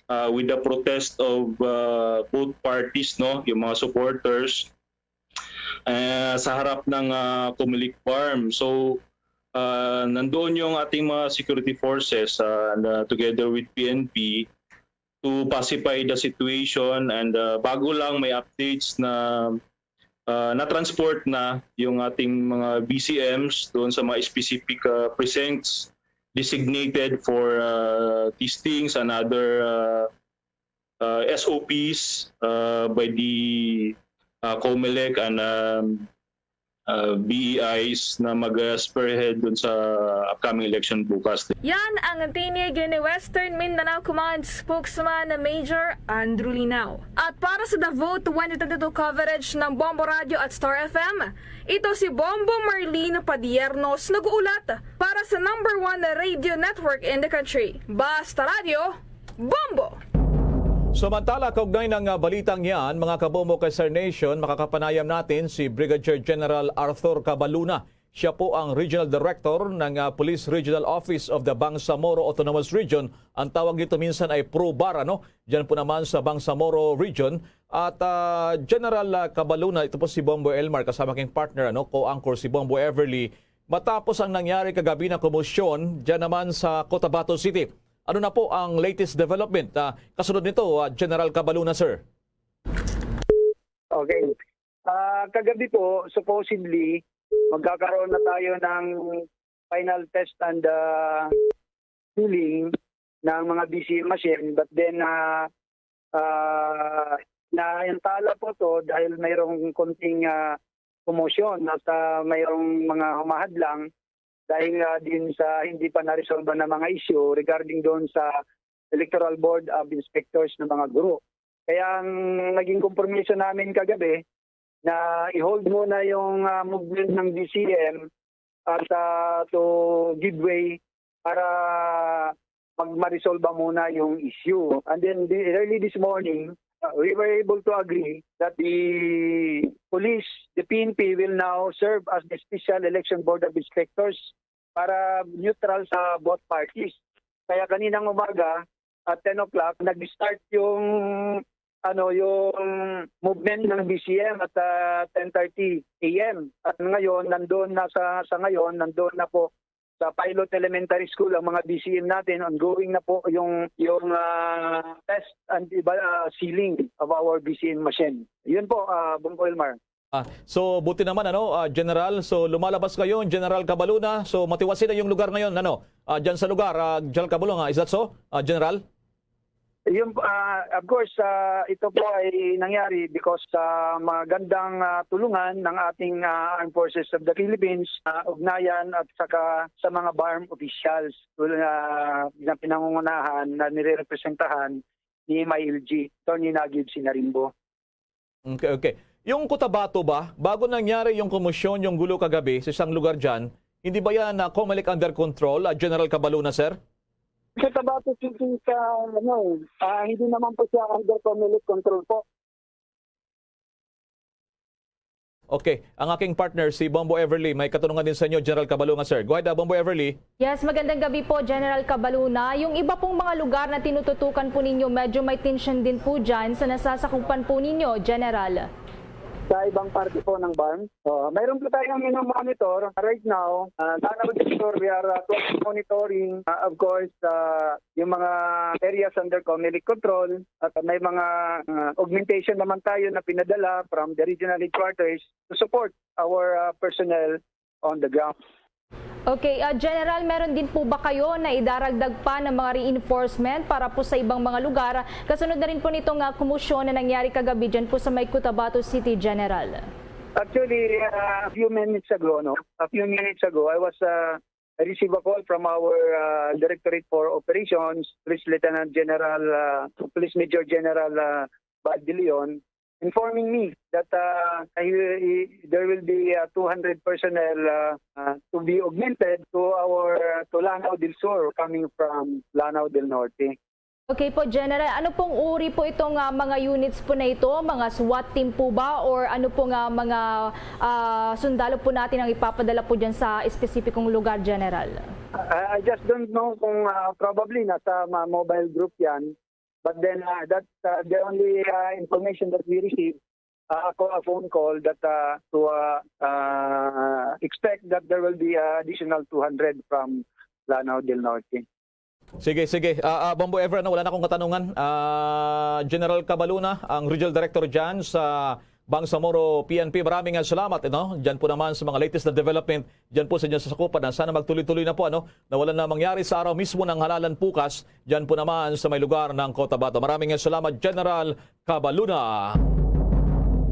ah, with the protest of, ah, both parties, no, yung mga supporters, eh, sa harap ng, ah, Comelec BARMM. So, ah, nandoon yung ating mga security forces, ah, na together with P N P to pacify the situation and, ah, bago lang may updates na, ah, na-transport na yung ating mga V C Ms doon sa mga specific, ah, precincts designated for, ah, testings and other, ah, uh, S O Ps, uh, by the, uh, Comelec and, um, uh, B E Is na mag-, uh, spearhead dun sa upcoming election bukas. Yan ang tinig ni Western Mindanao Command spokesman na Major Andrew Linao. At para sa The Vote twenty twenty-two coverage ng Bombo Radio at Star F M, ito si Bombo Marlene Padiernos nag-uulat para sa number one radio network in the country, Basta Radio, Bombo! Samantala, kaugnay ng, ah, balitang yan, mga kabombo kay Star Nation, makakapanayam natin si Brigadier General Arthur Cabaluna. Siya po ang Regional Director ng, ah, Police Regional Office of the Bangsamoro Autonomous Region. Ang tawag nito minsan ay PROBAR, ano? Diyan po naman sa Bangsamoro Region. At, ah, General, ah, Cabaluna, ito po si Bombo Elmar, kasama king partner, ano, co-anchor si Bombo Everly. Matapos ang nangyari kagabi na komosyon diyan naman sa Cotabato City, ano na po ang latest development? Ah, kasunod nito, ah, General Cabaluna, sir. Okay. Ah, kagabi po, supposedly, magkakaroon na tayo ng final test and, ah, sealing ng mga B C M machine. But then, ah, ah, naantala po to dahil mayroong konting, ah, komosyon at, ah, mayroong mga humahadlang dahil nga din sa hindi pa naresolba na mga issue regarding doon sa Electoral Board of Inspectors ng mga guro. Kaya ang naging kompromiso namin kagabi na i-hold muna yung, ah, movement ng D C M at, ah, to give way para mag-, maresolba muna yung issue. And then the, early this morning, uh, we were able to agree that the police, the P N P will now serve as the Special Election Board of Inspectors para neutral sa both parties. Kaya kaninang umaga at ten o'clock, nag-start yung, ano, yung movement ng B C M at, ah, ten thirty A M. At ngayon, nandoon na sa, sa ngayon, nandoon na po sa Pilot Elementary School ang mga B C M natin. Ongoing na po yung, yung, ah, test and iba, ah, sealing of our B C M machine. Yun po, ah, Bong Elmar. Ah, so buti naman, ano, ah, General, so lumalabas ngayon, General Cabaluna, so matiwasin na yung lugar ngayon, ano, ah, dyan sa lugar, ah, General Cabaluna, is that so, ah, General? Yung, ah, of course, ah, ito po ay nangyari because sa magandang, ah, tulungan ng ating, ah, Armed Forces of the Philippines, ah, ugnayan at saka sa mga BARMM officials, tulad na, na pinangungunahan na nirerepresentahan ni M I L G, Attorney Nagib Sinarimbo. Okay, okay. Yung Cotabato ba, bago nangyari yung komosyon, yung gulo kagabi sa isang lugar dyan, hindi ba yan, ah, Comelec under control, ah, General Cabaluna, sir? Sa Tabato City, sa, ano, ah, hindi naman po siya under Comelec control po. Okay, ang aking partner, si Bombo Everly, may katanungan din sa inyo, General Cabaluna, sir. Go ahead, ah, Bombo Everly. Yes, magandang gabi po, General Cabaluna. Yung iba pong mga lugar na tinututukan po ninyo, medyo may tension din po dyan sa nasasakupan po ninyo, General. Sa ibang parte po ng BARMM, uh, mayroon po tayong monitor right now. Uh, Lanao del Sur, we are, uh, closely monitoring, uh, of course, uh, yung mga areas under Comelec control, at may mga, uh, augmentation naman tayo na pinadala from the regional headquarters to support our, uh, personnel on the ground. Okay, ah, General, meron din po ba kayo na idaragdag pa ng mga reinforcement para po sa ibang mga lugar? Kasunod na rin po nitong, ah, komosyon na nangyari kagabi dyan po sa may Cotabato City, General. Actually, uh, a few minutes ago, no? A few minutes ago, I was, uh, I received a call from our, uh, Directorate for Operations, Police Lieutenant General, uh, Police Major General, uh, Bad De Leon, informing me that, uh, I, I, there will be, uh, two hundred personnel, uh, uh, to be augmented to our, to Lanao del Sur coming from Lanao del Norte. Okay po, General. Ano pong uri po itong, ah, mga units po na ito? Mga SWAT team po ba? Or ano pong, ah, mga, ah, sundalo po natin ang ipapadala po dyan sa espesipikong lugar, General? I, I just don't know kung, uh, probably nasa ma-, mobile group yan. But then, uh, that, uh, the only, uh, information that we received, uh, ako a phone call that, uh, to, uh, uh, expect that there will be, uh, additional two hundred from Lanao del Norte. Sige, sige. Ah, ah, Bombo Everly, ano, wala na akong katanungan. Ah, General Cabaluna, ang Regional Director dyan sa Bangsamoro P N P. Maraming, ah, salamat, ano? Dyan po naman sa mga latest na development dyan po sa inyong sasakupan, na sana magtuloy-tuloy na po, ano, na wala na mangyari sa araw mismo ng halalan bukas dyan po naman sa may lugar ng Cotabato. Maraming, ah, salamat, General Cabaluna.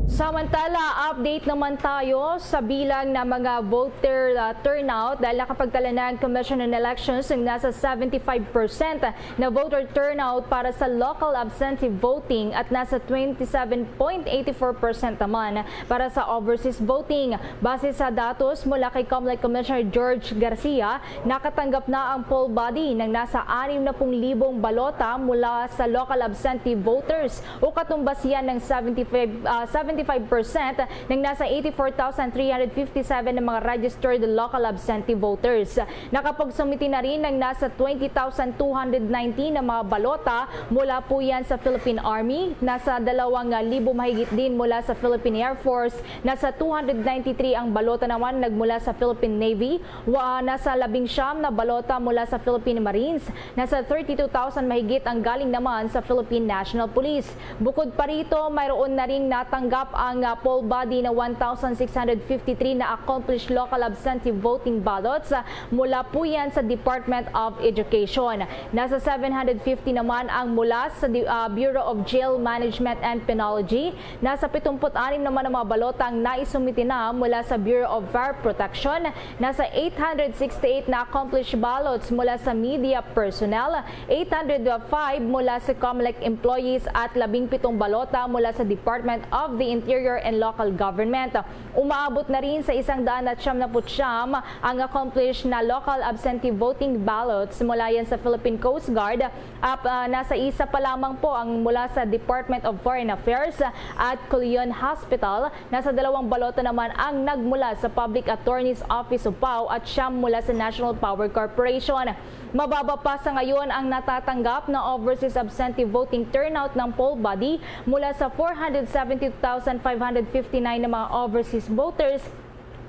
Samantala, update naman tayo sa bilang ng mga voter, ah, turnout, dahil nakapagtala na ang Commission on Elections ng nasa seventy-five percent na voter turnout para sa local absentee voting at nasa twenty-seven point eight four percent naman para sa overseas voting. Base sa datos mula kay Comelec Commissioner George Garcia, nakatanggap na ang poll body ng nasa anim na pung libong balota mula sa local absentee voters o katumbas yan ng seventy-five, ah, twenty-five percent ng nasa eighty-four thousand three hundred fifty-seven na mga registered local absentee voters. Nakapagsumiti na rin ng nasa twenty thousand two hundred nineteen na mga balota mula po yan sa Philippine Army, nasa dalawang libo mahigit din mula sa Philippine Air Force, nasa two hundred ninety-three ang balota naman nagmula sa Philippine Navy, wa, nasa labing siyam na balota mula sa Philippine Marines, nasa thirty-two thousand mahigit ang galing naman sa Philippine National Police. Bukod pa rito, mayroon na ring natanggap ang, ah, poll body na one thousand six hundred fifty-three na accomplished local absentee voting ballots, ah, mula po yan sa Department of Education. Nasa seven hundred fifty naman ang mula sa di-, ah, Bureau of Jail Management and Penology. Nasa pitungput anim naman ang mga balota ang naisumiti na mula sa Bureau of Fire Protection. Nasa eight hundred sixty-eight na accomplished ballots mula sa media personnel, eight hundred five mula sa Comelec employees at labing pitong balota mula sa Department of the Interior and Local Government. Umaabot na rin sa isang daan at siyam na put siyam ang accomplished na local absentee voting ballots mula yan sa Philippine Coast Guard, at, ah, nasa isa pa lamang po ang mula sa Department of Foreign Affairs at Culion Hospital. Nasa dalawang balota naman ang nagmula sa Public Attorney's Office of Pau at siyam mula sa National Power Corporation. Mababa pa sa ngayon ang natatanggap na overseas absentee voting turnout ng poll body mula sa four hundred seventy thousand five hundred fifty-nine na mga overseas voters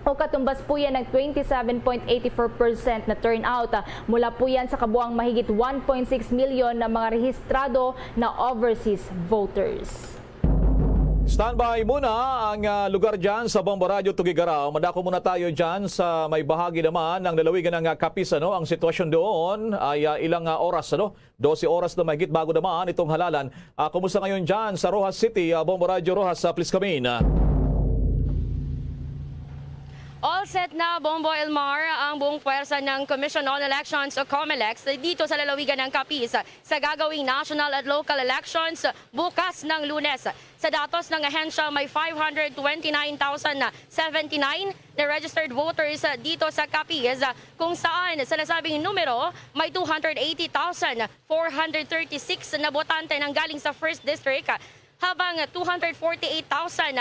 o katumbas po yan ng twenty-seven point eighty-four percent na turnout. Mula po yan sa kabuang mahigit one point six million na mga rehistrado na overseas voters. Standby muna ang, ah, lugar dyan sa Bombo Radyo Tugigaraw. Madako muna tayo dyan sa may bahagi naman ng lalawigan ng, ah, Capiz, ano? Ang sitwasyon doon ay, ah, ilang, ah, oras, ano? Dose oras na mahigit bago naman itong halalan. Ah, kumusta ngayon dyan sa Roxas City? Ah, Bombo Radyo Roxas, ah, please come in. Ah. All set na, Bombo Elmar, ang buong pwersa ng Commission on Elections o Comelec dito sa lalawigan ng Capiz sa gagawing national at local elections bukas ng Lunes. Sa datos ng ahensya, may five hundred twenty-nine thousand seventy-nine na registered voters dito sa Capiz, kung saan sa nasabing numero may two hundred eighty thousand four hundred thirty-six na botante nanggaling sa First District, habang two hundred forty-eight thousand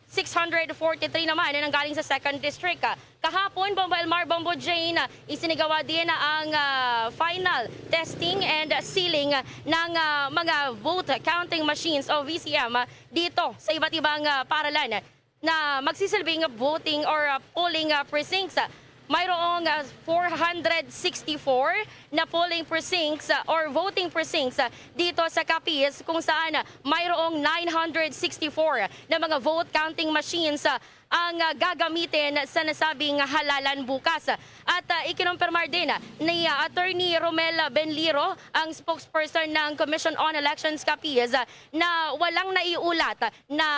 six hundred forty-three naman ang nanggaling sa Second District. Kahapon, Bombo Elmar, Bombo Jane, isinigawa din ang, ah, final testing and sealing ng, ah, mga vote counting machines o V C M dito sa iba't ibang, ah, paralan na magsisilbing voting or, ah, polling, ah, precincts. Mayroong, ah, four hundred sixty-four na polling precincts, ah, or voting precincts, ah, dito sa Capiz, kung saan, ah, mayroong nine hundred sixty-four na mga vote counting machines, ah, ang, ah, gagamitin sa nasabing halalan bukas. At, ah, ikinumpirmar din, ah, ni, ah, Attorney Romel Benliro, ang spokesperson ng Commission on Elections Capiz, ah, na walang naiulat na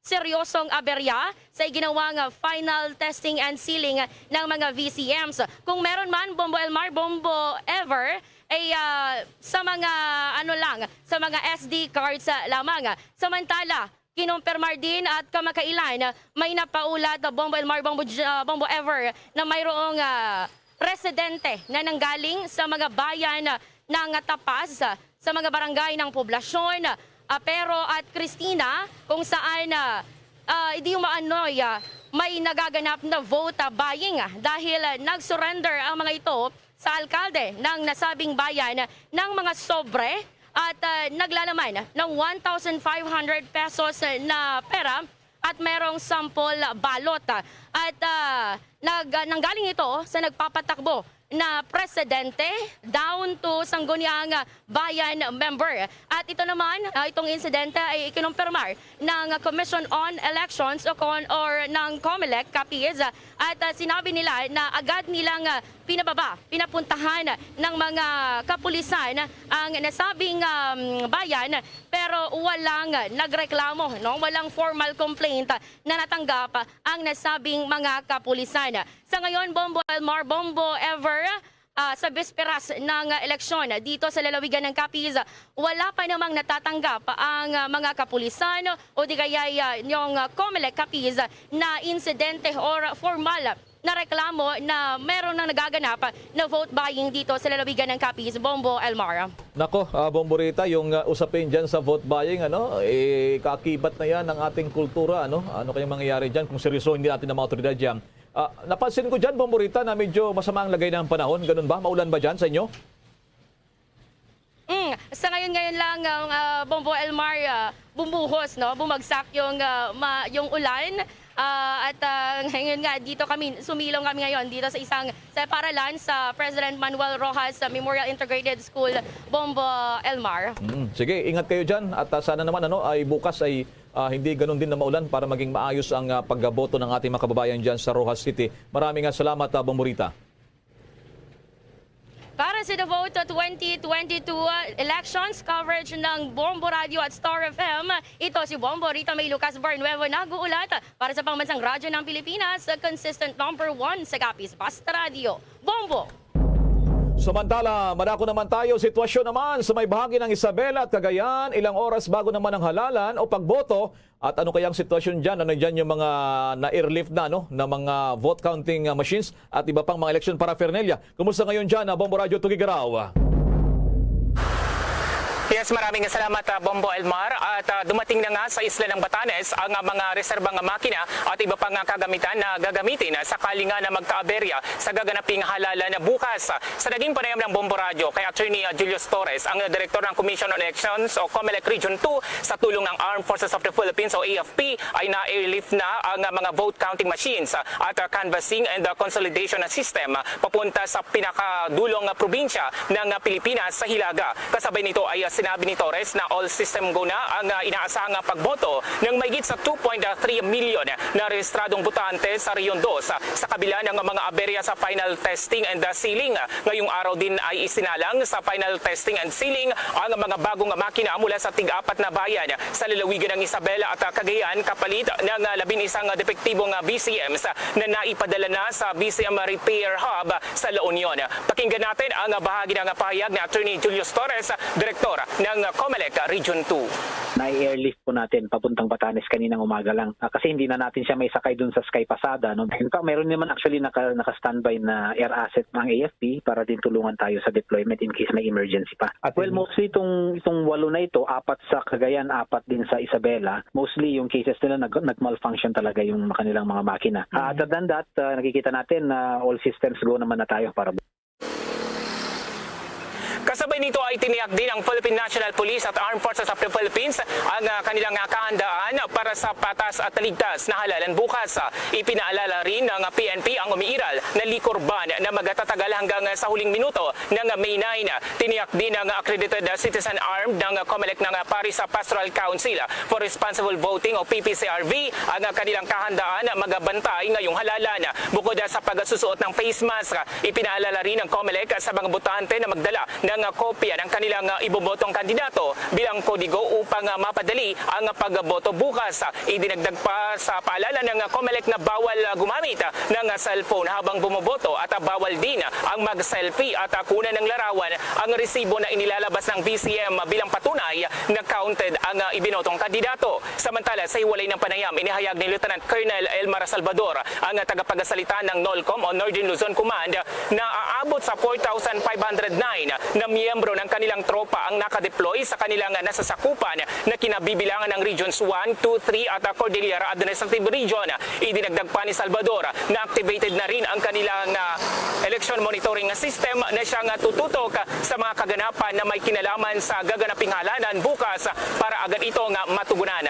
seryosong aberya sa iginawang final testing and sealing ng mga V C Ms. Kung meron man, Bombo Elmar, Bombo Ever, ay, ah, sa mga, ano lang, sa mga S D cards, ah, lamang. Samantala, kinumpirmar din at kamakailan, may napaulat, ah, Bombo Elmar, Bombo J-, ah, Bombo Ever, na mayroong, ah, residente na nanggaling sa mga bayan ng Tapas, sa mga barangay ng Poblasyon, Apero at Cristina, kung saan, ah, ah, di umano'y, ah, may nagaganap na vote, ah, buying, ah, dahil, ah, nag-surrender ang mga ito sa alkalde ng nasabing bayan ng mga sobre at, ah, naglalaman ng one thousand five hundred pesos na pera at merong sample ballot. At, ah, nag-, nanggaling ito sa nagpapatakbo na presidente down to Sangguniang Bayan member. At ito naman, ah, itong insidente ay ikinumpirmar ng Commission on Elections o kon-, or ng Comelec Capiz. At, ah, sinabi nila na agad nilang, ah, pinababa, pinapuntahan ng mga kapulisan ang nasabing, um, bayan, pero walang nagreklamo, no? Walang formal complaint na natanggap ang nasabing mga kapulisan. Sa ngayon, Bombo Elmar, Bombo Ever, ah, sa bisperas ng eleksyon dito sa lalawigan ng Capiz, wala pa namang natatanggap ang, ah, mga kapulisan o di kaya, ah, yung, ah, Comelec Capiz na insidente or formal nareklamo na meron nang nagaganap na vote buying dito sa lalawigan ng Capiz. Bombo, Elmar. Nako, ah, Bombo Rita, yung ah, usapin dyan sa vote buying, ano, eh, kakibat na yan ng ating kultura, ano? Ano kayang mangyayari dyan kung seryosohin din natin ang mga otoridad dyan? Ah, napansin ko dyan, Bombo Rita, na medyo masama ang lagay ng panahon. Ganun ba? Maulan ba dyan sa inyo? Mm, sa ngayon-ngayon lang, ah, Bombo Elmar, ah, bumuhos, no? Bumagsak yung, ah, ma- yung ulan. Ah, at ah, ngayon nga, dito kami, sumilong kami ngayon dito sa isang sa paralan sa President Manuel Roxas Memorial Integrated School, Bombo Elmar. Mm, sige, ingat kayo dyan. At ah, sana naman ano, ay bukas ay ah, hindi ganun din na maulan para maging maayos ang ah, pagboto ng ating mga kababayan dyan sa Roxas City. Maraming ah, salamat, ah, Bombo Rita. Para sa The Vote twenty twenty-two elections coverage ng Bombo Radio at Star F M, ito si Bombo Rita May Lucas Barnuevo nag-uulat para sa Pambansang Radyo ng Pilipinas, consistent number one sa Capiz. Basta Radio, Bombo! Samantala, madako naman tayo. Sitwasyon naman sa may bahagi ng Isabela at Cagayan, ilang oras bago naman ang halalan o pagboto. At ano kaya ang sitwasyon dyan? Ano dyan yung mga na-airlift na, no, na mga vote counting ah, machines at iba pang mga election paraphernalia? Kumusta ngayon dyan, ah, Bombo Radyo Tugigaraw? Yes, maraming salamat, ah, Bombo Elmar. At ah, dumating na nga sa isla ng Batanes ang ah, mga reserbang makina at iba pang ah, kagamitan na gagamitin ah, sakali nga na magkaaberya sa gaganaping halalan bukas. Sa naging panayam ng Bombo Radyo kay Attorney ah, Julius Torres, ang direktor ng Commission on Elections o COMELEC Region two, sa tulong ng Armed Forces of the Philippines o A F P, ay na-airlift na ang ah, mga vote counting machines ah, at ah, canvassing and ah, consolidation na system ah, papunta sa pinakadulong ah, probinsya ng ah, Pilipinas sa Hilaga. Kasabay nito ay ah, sinabi ni Torres na all system go na ang ah, inaasahang ah, pagboto ng mahigit sa two point three million na rehistradong botante sa Rehiyon two, ah, sa kabila ng mga aberya sa final testing and ah, sealing. Ngayong araw din ay isinalang sa final testing and sealing ang mga bagong makina mula sa tig-apat na bayan sa lalawigan ng Isabela at ah, Cagayan, kapalit ng ah, labing isang depektibong ah, V C Ms na naipadala na sa V C M Repair Hub sa La Union. Pakinggan natin ang ah, bahagi ng ah, pahayag ni Attorney Julius Torres, direktor ng ah, COMELEC Region two. Nai-airlift po natin papuntang Batanes kaninang umaga lang. Ah, kasi hindi na natin siya may sakay dun sa Sky Pasada, no? In fact, meron naman actually naka, naka-standby na air asset ng A F P para din tulungan tayo sa deployment in case may emergency pa. At well, mostly itong, itong walo na ito, apat sa Cagayan, apat din sa Isabela, mostly yung cases nila nag, nag-malfunction talaga yung kanilang mga makina. Ah, other than that, ah, nakikita natin na all systems go naman na tayo para Kasabay nito ay tiniyak din ang Philippine National Police at Armed Forces of the Philippines ang ah, kanilang ah, kahandaan para sa patas at ligtas na halalan bukas. Ah, ipinaalala rin ng ah, P N P ang umiiral na liquor ban na magtatagal hanggang ah, sa huling minuto ng ah, May nine. Tiniyak din ng ah, accredited ah, citizen armed ng ah, COMELEC ng ah, Parish Pastoral Council for Responsible Voting o P P C R V ang ah, kanilang kahandaan na magabantay ngayong halalan. Bukod ah, sa pagsusuot ng face mask, ah, ipinaalala rin ng COMELEC sa mga botante na magdala ng ah, kopya ng kanilang ah, ibobotong kandidato bilang kodigo upang ah, mapadali ang ah, pagboto bukas. Ah, idinagdag pa sa paalala ng ah, COMELEC na bawal ah, gumamit ah, ng ah, cellphone habang bumoboto at ah, bawal din ah, ang mag-selfie at ah, kunan ng larawan ang resibo na inilalabas ng V C M bilang patunay na counted ang ah, ibinotong kandidato. Samantala, sa hiwalay ng panayam, inihayag ni Lieutenant Colonel Elmar Salvador, ang ah, tagapagsalita ng NOLCOM o Northern Luzon Command, na aabot sa four thousand five hundred nine na miyembro ng kanilang tropa ang nakadeploy sa kanilang nasasakupan na kinabibilangan ng Regions one, two, three at ah, Cordillera Administrative Region. Idinagdag pa ni Salvador na activated na rin ang kanilang ah, election monitoring system na siyang ah, tututok sa mga kaganapan na may kinalaman sa gaganaping halalan bukas para agad ito nga matugunan.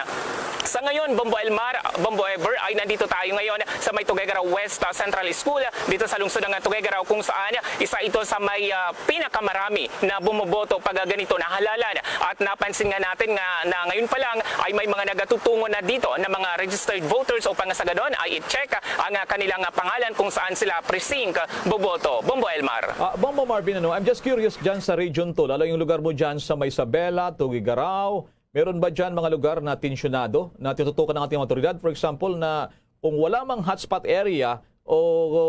Sa ngayon, Bombo Elmar, Bombo Ever, ay nandito tayo ngayon sa may Tuguegarao West ah, Central School dito sa lungsod ng Tuguegarao, kung saan isa ito sa may ah, pinakamarami na bumoboto pag ah, ganito na halalan. At napansin nga natin nga na ngayon pa lang ay may mga nagatutungo na dito na mga registered voters upang sa ganon ay i-check ang ah, kanilang ah, pangalan kung saan sila precinct boboto. Bombo Elmar. Ah, Bombo Marvin, ano, I'm just curious dyan sa Region two, lalo yung lugar mo dyan sa may Isabela, Tuguegarao, meron ba dyan mga lugar na tensyonado na tinututukan ng ating mga otoridad? For example, na kung wala mang hotspot area o, o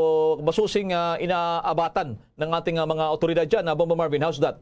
masusing ah, inaabatan ng ating ah, mga otoridad dyan, ah, Bombo Marvin, how's that?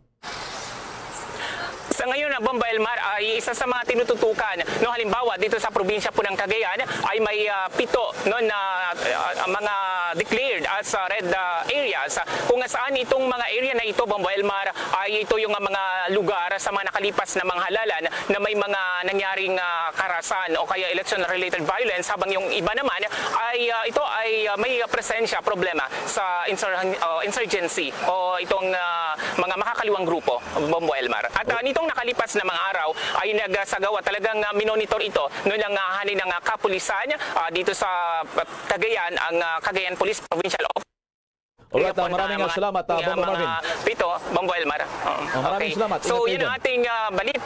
Sa, Ngayon, ah, Bombo Elmar, ay isa sa mga tinututukan, no? Halimbawa, dito sa probinsya po ng Cagayan ay may, ah, pito, no, na, ah, mga declared as, ah, red, ah, areas. Kung saan itong mga area na ito, Bombo Elmar, ay ito yung, ah, mga lugar sa mga nakalipas na mga halalan na may mga nangyaring, ah, karahasan o kaya election-related violence, habang yung iba naman ay, ah, ito ay, ah, may presensya, problema sa insur-, ah, insurgency o itong, ah, mga makakaliwang grupo, Bombo Elmar. At, ah, nitong nakalipas na mga araw ay nagsagawa talagang, ah, minonitor ito, no, ng, ah, hanin ng, ah, kapulisan, ah, dito sa, ah, Cagayan, ang, ah, Cagayan Police Provincial Office. Alright, ah, Pinapon na maraming mga salamat, ah, pito, Bombo Elmar. Oo. Oh, maraming Okay. salamat. So, Ingat kayo yan ang dyan. ating, ah, balit-,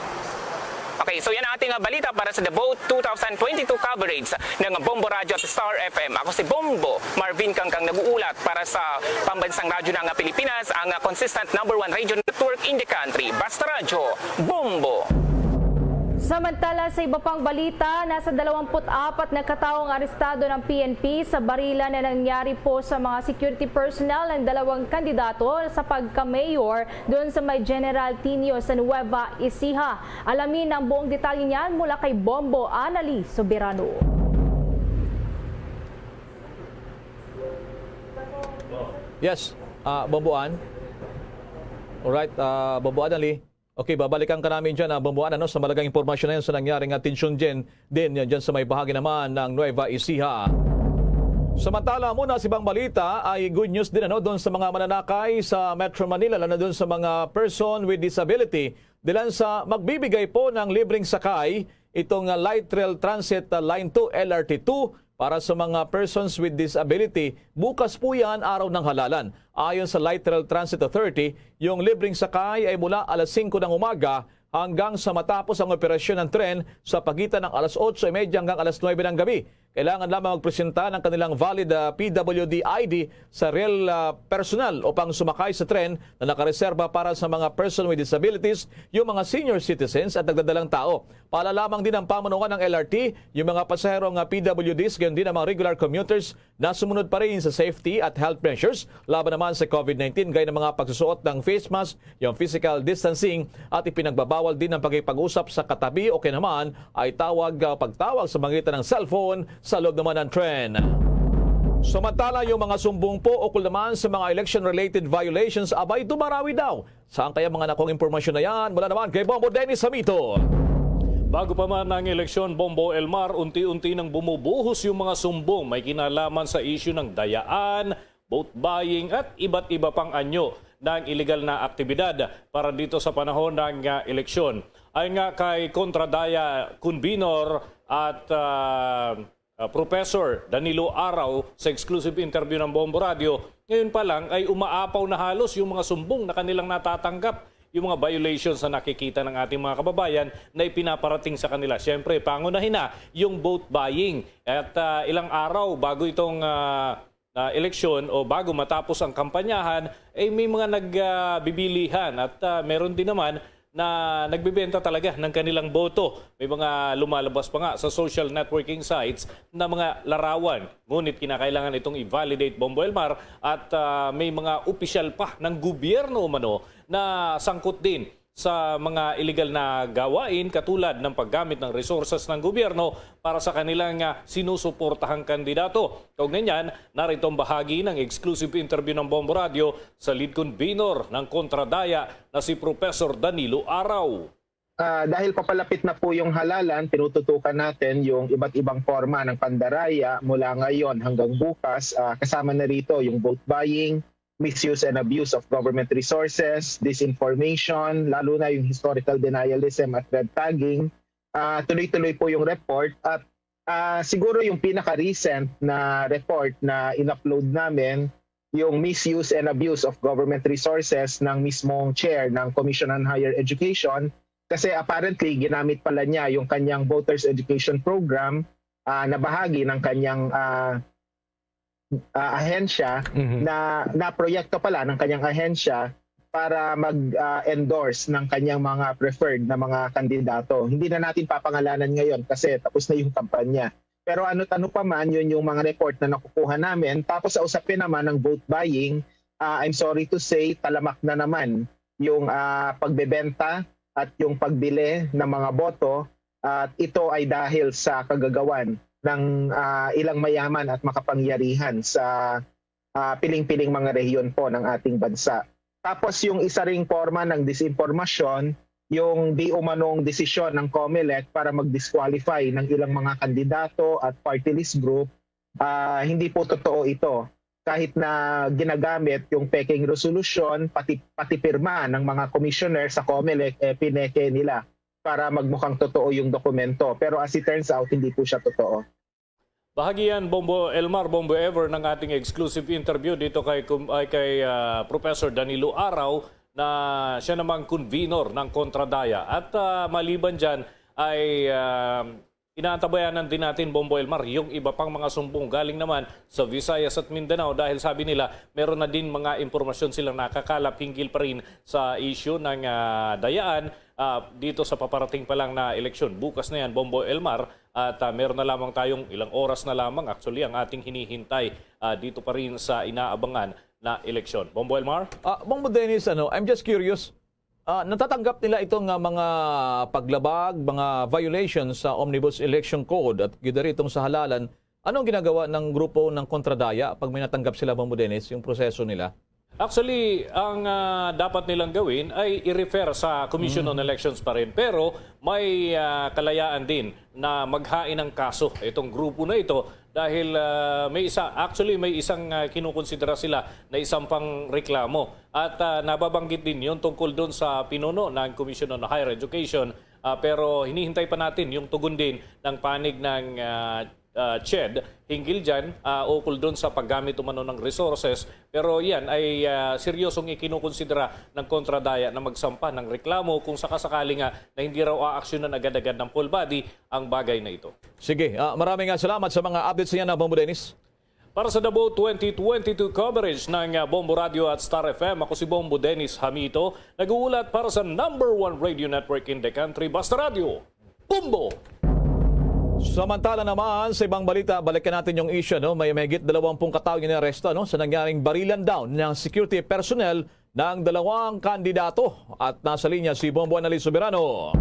okay, so yan ang ating, ah, balita para sa The Vote two thousand twenty-two coverage ng Bombo Radyo at Star F M. Ako si Bombo Marvin Kangkang, nag-uulat para sa Pambansang Radyo ng Pilipinas, ang, ah, consistent number one radio network in the country. Basta Radyo, Bombo! Samantala, sa iba pang balita, nasa dalawampu't apat na katao ang arestado ng P N P sa barilan na nangyari po sa mga security personnel ng dalawang kandidato sa pagka-mayor doon sa may General Tinio sa Nueva Ecija. Alamin ang buong detalye niyan mula kay Bombo Anali Soberano. Yes, ah, Bombo An. Alright, ah, Bombo Anali. Okay, babalikan ka namin dyan, ah, Bombo An, ano, sa malagang impormasyon na yun sa nangyaring, ah, tensyon dyan, din, yan, dyan sa may bahagi naman ng Nueva Ecija. Samantala, muna sa ibang balita ay good news din, ano, doon sa mga mananakay sa Metro Manila, lalo na doon sa mga person with disability. Dilan sa magbibigay po ng libreng sakay itong, ah, Light Rail Transit, ah, Line two, L R T two, para sa mga persons with disability. Bukas po yan, araw ng halalan. Ayon sa Light Rail Transit Authority, yung libreng sakay ay mula alas singko ng umaga hanggang sa matapos ang operasyon ng tren sa pagitan ng alas otso y media hanggang alas nuwebe ng gabi. Kailangan lamang magpresenta ng kanilang valid, ah, P W D I D sa rail, ah, personnel upang sumakay sa tren na nakareserba para sa mga person with disabilities, yung mga senior citizens at nagdadalang tao. Paalala lamang din ang pamunuan ng L R T, yung mga pasaherong, ah, P W Ds, gayon din ang mga regular commuters na sumunod pa rin sa safety at health measures laban naman sa COVID nineteen, gaya ng mga pagsusuot ng face mask, yung physical distancing, at ipinagbabawal din ang pakikipag-usap sa katabi o kaya naman ay tawag, ah, pagtawag sa pagitan ng cellphone sa loob naman ng tren. Samantala, yung mga sumbong po ukol naman sa mga election-related violations, abay, dumarawi daw. Saan kaya mga nakuha ang impormasyon na yan? Mula naman kay Bombo Dennis Hamito. Bago pa man ang eleksyon, Bombo Elmar, unti-unti nang bumubuhos yung mga sumbong may kinalaman sa isyu ng dayaan, vote buying, at iba't iba pang anyo ng iligal na aktibidad para dito sa panahon ng, ah, eleksyon. Ayon nga kay Kontra Daya Convenor at, ah, ah, Professor Danilo Araw sa exclusive interview ng Bombo Radio, ngayon pa lang ay umaapaw na halos yung mga sumbong na kanilang natatanggap, yung mga violations na nakikita ng ating mga kababayan na ipinaparating sa kanila. Siyempre, pangunahin na yung vote buying. At, ah, ilang araw bago itong, ah, ah, eleksyon o bago matapos ang kampanyahan, ay may mga nag, ah, bibilihan at, ah, meron din naman na nagbebenta talaga ng kanilang boto. May mga lumalabas pa nga sa social networking sites na mga larawan. Ngunit kinakailangan itong i-validate, Bombo Elmar, at, ah, may mga opisyal pa ng gobyerno umano na sangkot din sa mga iligal na gawain, katulad ng paggamit ng resources ng gobyerno para sa kanilang, ah, sinusuportahang kandidato. Kaugnay niyan, narito ang bahagi ng exclusive interview ng Bombo Radio sa lead convenor ng Kontra Daya na si Professor Danilo Araw. Ah, dahil papalapit na po yung halalan, tinututukan natin yung iba't ibang forma ng pandaraya mula ngayon hanggang bukas. Ah, kasama na rito yung vote buying, misuse and abuse of government resources, disinformation, lalo na yung historical denialism at red tagging. Ah, tuloy-tuloy po yung report at, ah, siguro yung pinaka-recent na report na in-upload namin, yung misuse and abuse of government resources ng mismong chair ng Commission on Higher Education. Kasi apparently, ginamit pala niya yung kanyang Voters Education Program, ah, na bahagi ng kanyang, ah, ah, ahensya Mhm. na, na proyekto pala ng kanyang ahensya para mag, ah, endorse ng kanyang mga preferred na mga kandidato. Hindi na natin papangalanan ngayon kasi tapos na yung kampanya. Pero ano't ano pa man, yun yung mga report na nakukuha namin. Tapos sa usapin naman ng vote buying, ah, I'm sorry to say, talamak na naman yung, ah, pagbebenta, at yung pagbili ng mga boto, at ito ay dahil sa kagagawan ng, ah, ilang mayaman at makapangyarihan sa, ah, piling-piling mga rehiyon po ng ating bansa. Tapos yung isa ring porma ng disinformasyon, yung di umanong desisyon ng COMELEC para mag-disqualify ng ilang mga kandidato at party list group, ah, hindi po totoo ito. Kahit na ginagamit yung peking resolusyon, pati, pati pirma ng mga commissioner sa COMELEC, eh, pineke nila para magmukhang totoo yung dokumento. Pero as it turns out, hindi po siya totoo. Bahagi yan, Bombo Elmar, Bombo Ever, ng ating exclusive interview dito kay, kum- ay kay ah, Professor Danilo Araw, na siya namang convenor ng Kontradaya. At ah, maliban dyan ay ah, inaantabayanan din natin, Bombo Elmar, yung iba pang mga sumbong galing naman sa Visayas at Mindanao dahil sabi nila meron na din mga impormasyon silang nakakalap hinggil pa rin sa issue ng ah, dayaan ah, dito sa paparating pa lang na eleksyon. Bukas na yan, Bombo Elmar, at ah, meron na lamang tayong ilang oras na lamang. Actually, ang ating hinihintay ah, dito pa rin sa inaabangan na eleksyon. Bombo Elmar? Ah, Bombo Dennis, ano, I'm just curious, ah, natatanggap nila itong ah, mga paglabag, mga violations sa Omnibus Election Code at gid diri itong sa halalan. Ano ang ginagawa ng grupo ng Kontradaya pag may natanggap sila, Bombo Dennis, yung proseso nila? Actually, ang ah, dapat nilang gawin ay i-refer sa Commission on Elections pa rin. Pero may ah, kalayaan din na maghain ng kaso itong grupo na ito dahil ah, may isa, actually may isang ah, kinukonsidera sila na isang pang reklamo. At ah, nababanggit din yun tungkol doon sa pinuno ng Commission on Higher Education. Ah, pero hinihintay pa natin yung tugon din ng panig ng ah, ah, CHED hinggil dyan, ah, ukol doon sa paggamit umano ng resources. Pero yan ay ah, seryosong ikinukonsidera ng Kontradaya na magsampa ng reklamo kung sakasakali nga na hindi raw aaksyonan agad-agad ng full body ang bagay na ito. Sige, ah, maraming ah, salamat sa mga updates niya na, Bombo Dennis. Para sa The Vote twenty twenty-two coverage ng ah, Bombo Radio at Star F M, ako si Bombo Dennis Hamito, nag-uulat para sa number one radio network in the country, Basta Radio, Bombo! Samantala naman, sa ibang balita, balikan natin yung issue. No? May mahigit dalawampung katao yung inaresto, no? Sa nangyaring barilan daw ng security personnel ng dalawang kandidato. At nasa linya si Bombo Annalise Soberano.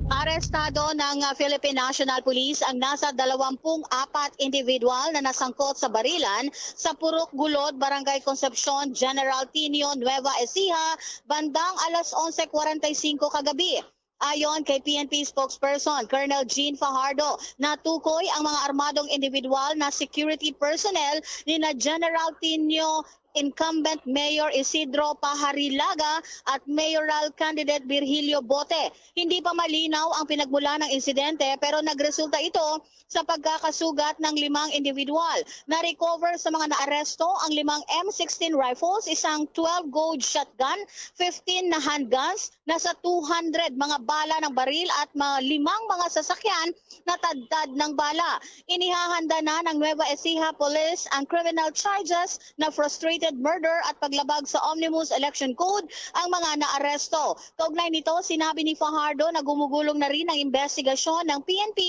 Arestado ng ah, Philippine National Police ang nasa dalawampung apat individual na nasangkot sa barilan sa Purok Gulod, Barangay Concepcion, General Tinio, Nueva Ecija, bandang alas onse kwarenta y cinco kagabi. Ayon kay P N P spokesperson Colonel Jean Fajardo, natukoy ang mga armadong individual na security personnel ni na General Tinio, incumbent Mayor Isidro Paharilaga at mayoral candidate Virgilio Bote. Hindi pa malinaw ang pinagmula ng insidente pero nagresulta ito sa pagkakasugat ng limang individual. Na-recover sa mga naaresto ang limang M sixteen rifles, isang twelve gauge shotgun, fifteen na handguns, nasa two hundred mga bala ng baril at mga limang mga sasakyan na tadtad ng bala. Inihahanda na ng Nueva Ecija Police ang criminal charges na frustrated murder at paglabag sa Omnibus Election Code ang mga naaresto. Kaugnay nito, sinabi ni Fajardo na gumugulong na rin ang investigasyon ng P N P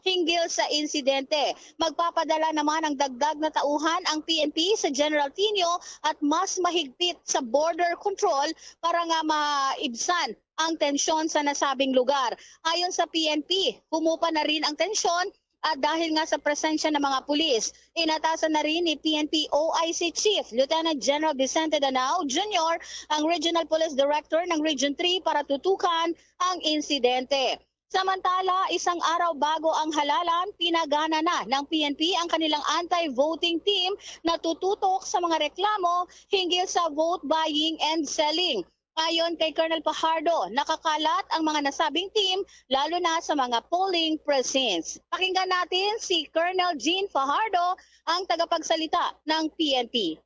hinggil sa insidente. Magpapadala naman ang dagdag na tauhan ang P N P sa General Tinio at mas mahigpit sa border control para nga maibsan ang tensyon sa nasabing lugar. Ayon sa P N P, humupa na rin ang tensyon at dahil nga sa presensya ng mga pulis, inatasan na rin ni P N P O I C Chief Lieutenant General Vicente Danao Junior ang Regional Police Director ng Region three para tutukan ang insidente. Samantala, isang araw bago ang halalan, pinagana na ng P N P ang kanilang anti-voting team na tututok sa mga reklamo hinggil sa vote buying and selling. Ayon kay Colonel Fajardo, nakakalat ang mga nasabing team, lalo na sa mga polling precincts. Pakinggan natin si Colonel Jean Fajardo, ang tagapagsalita ng P N P.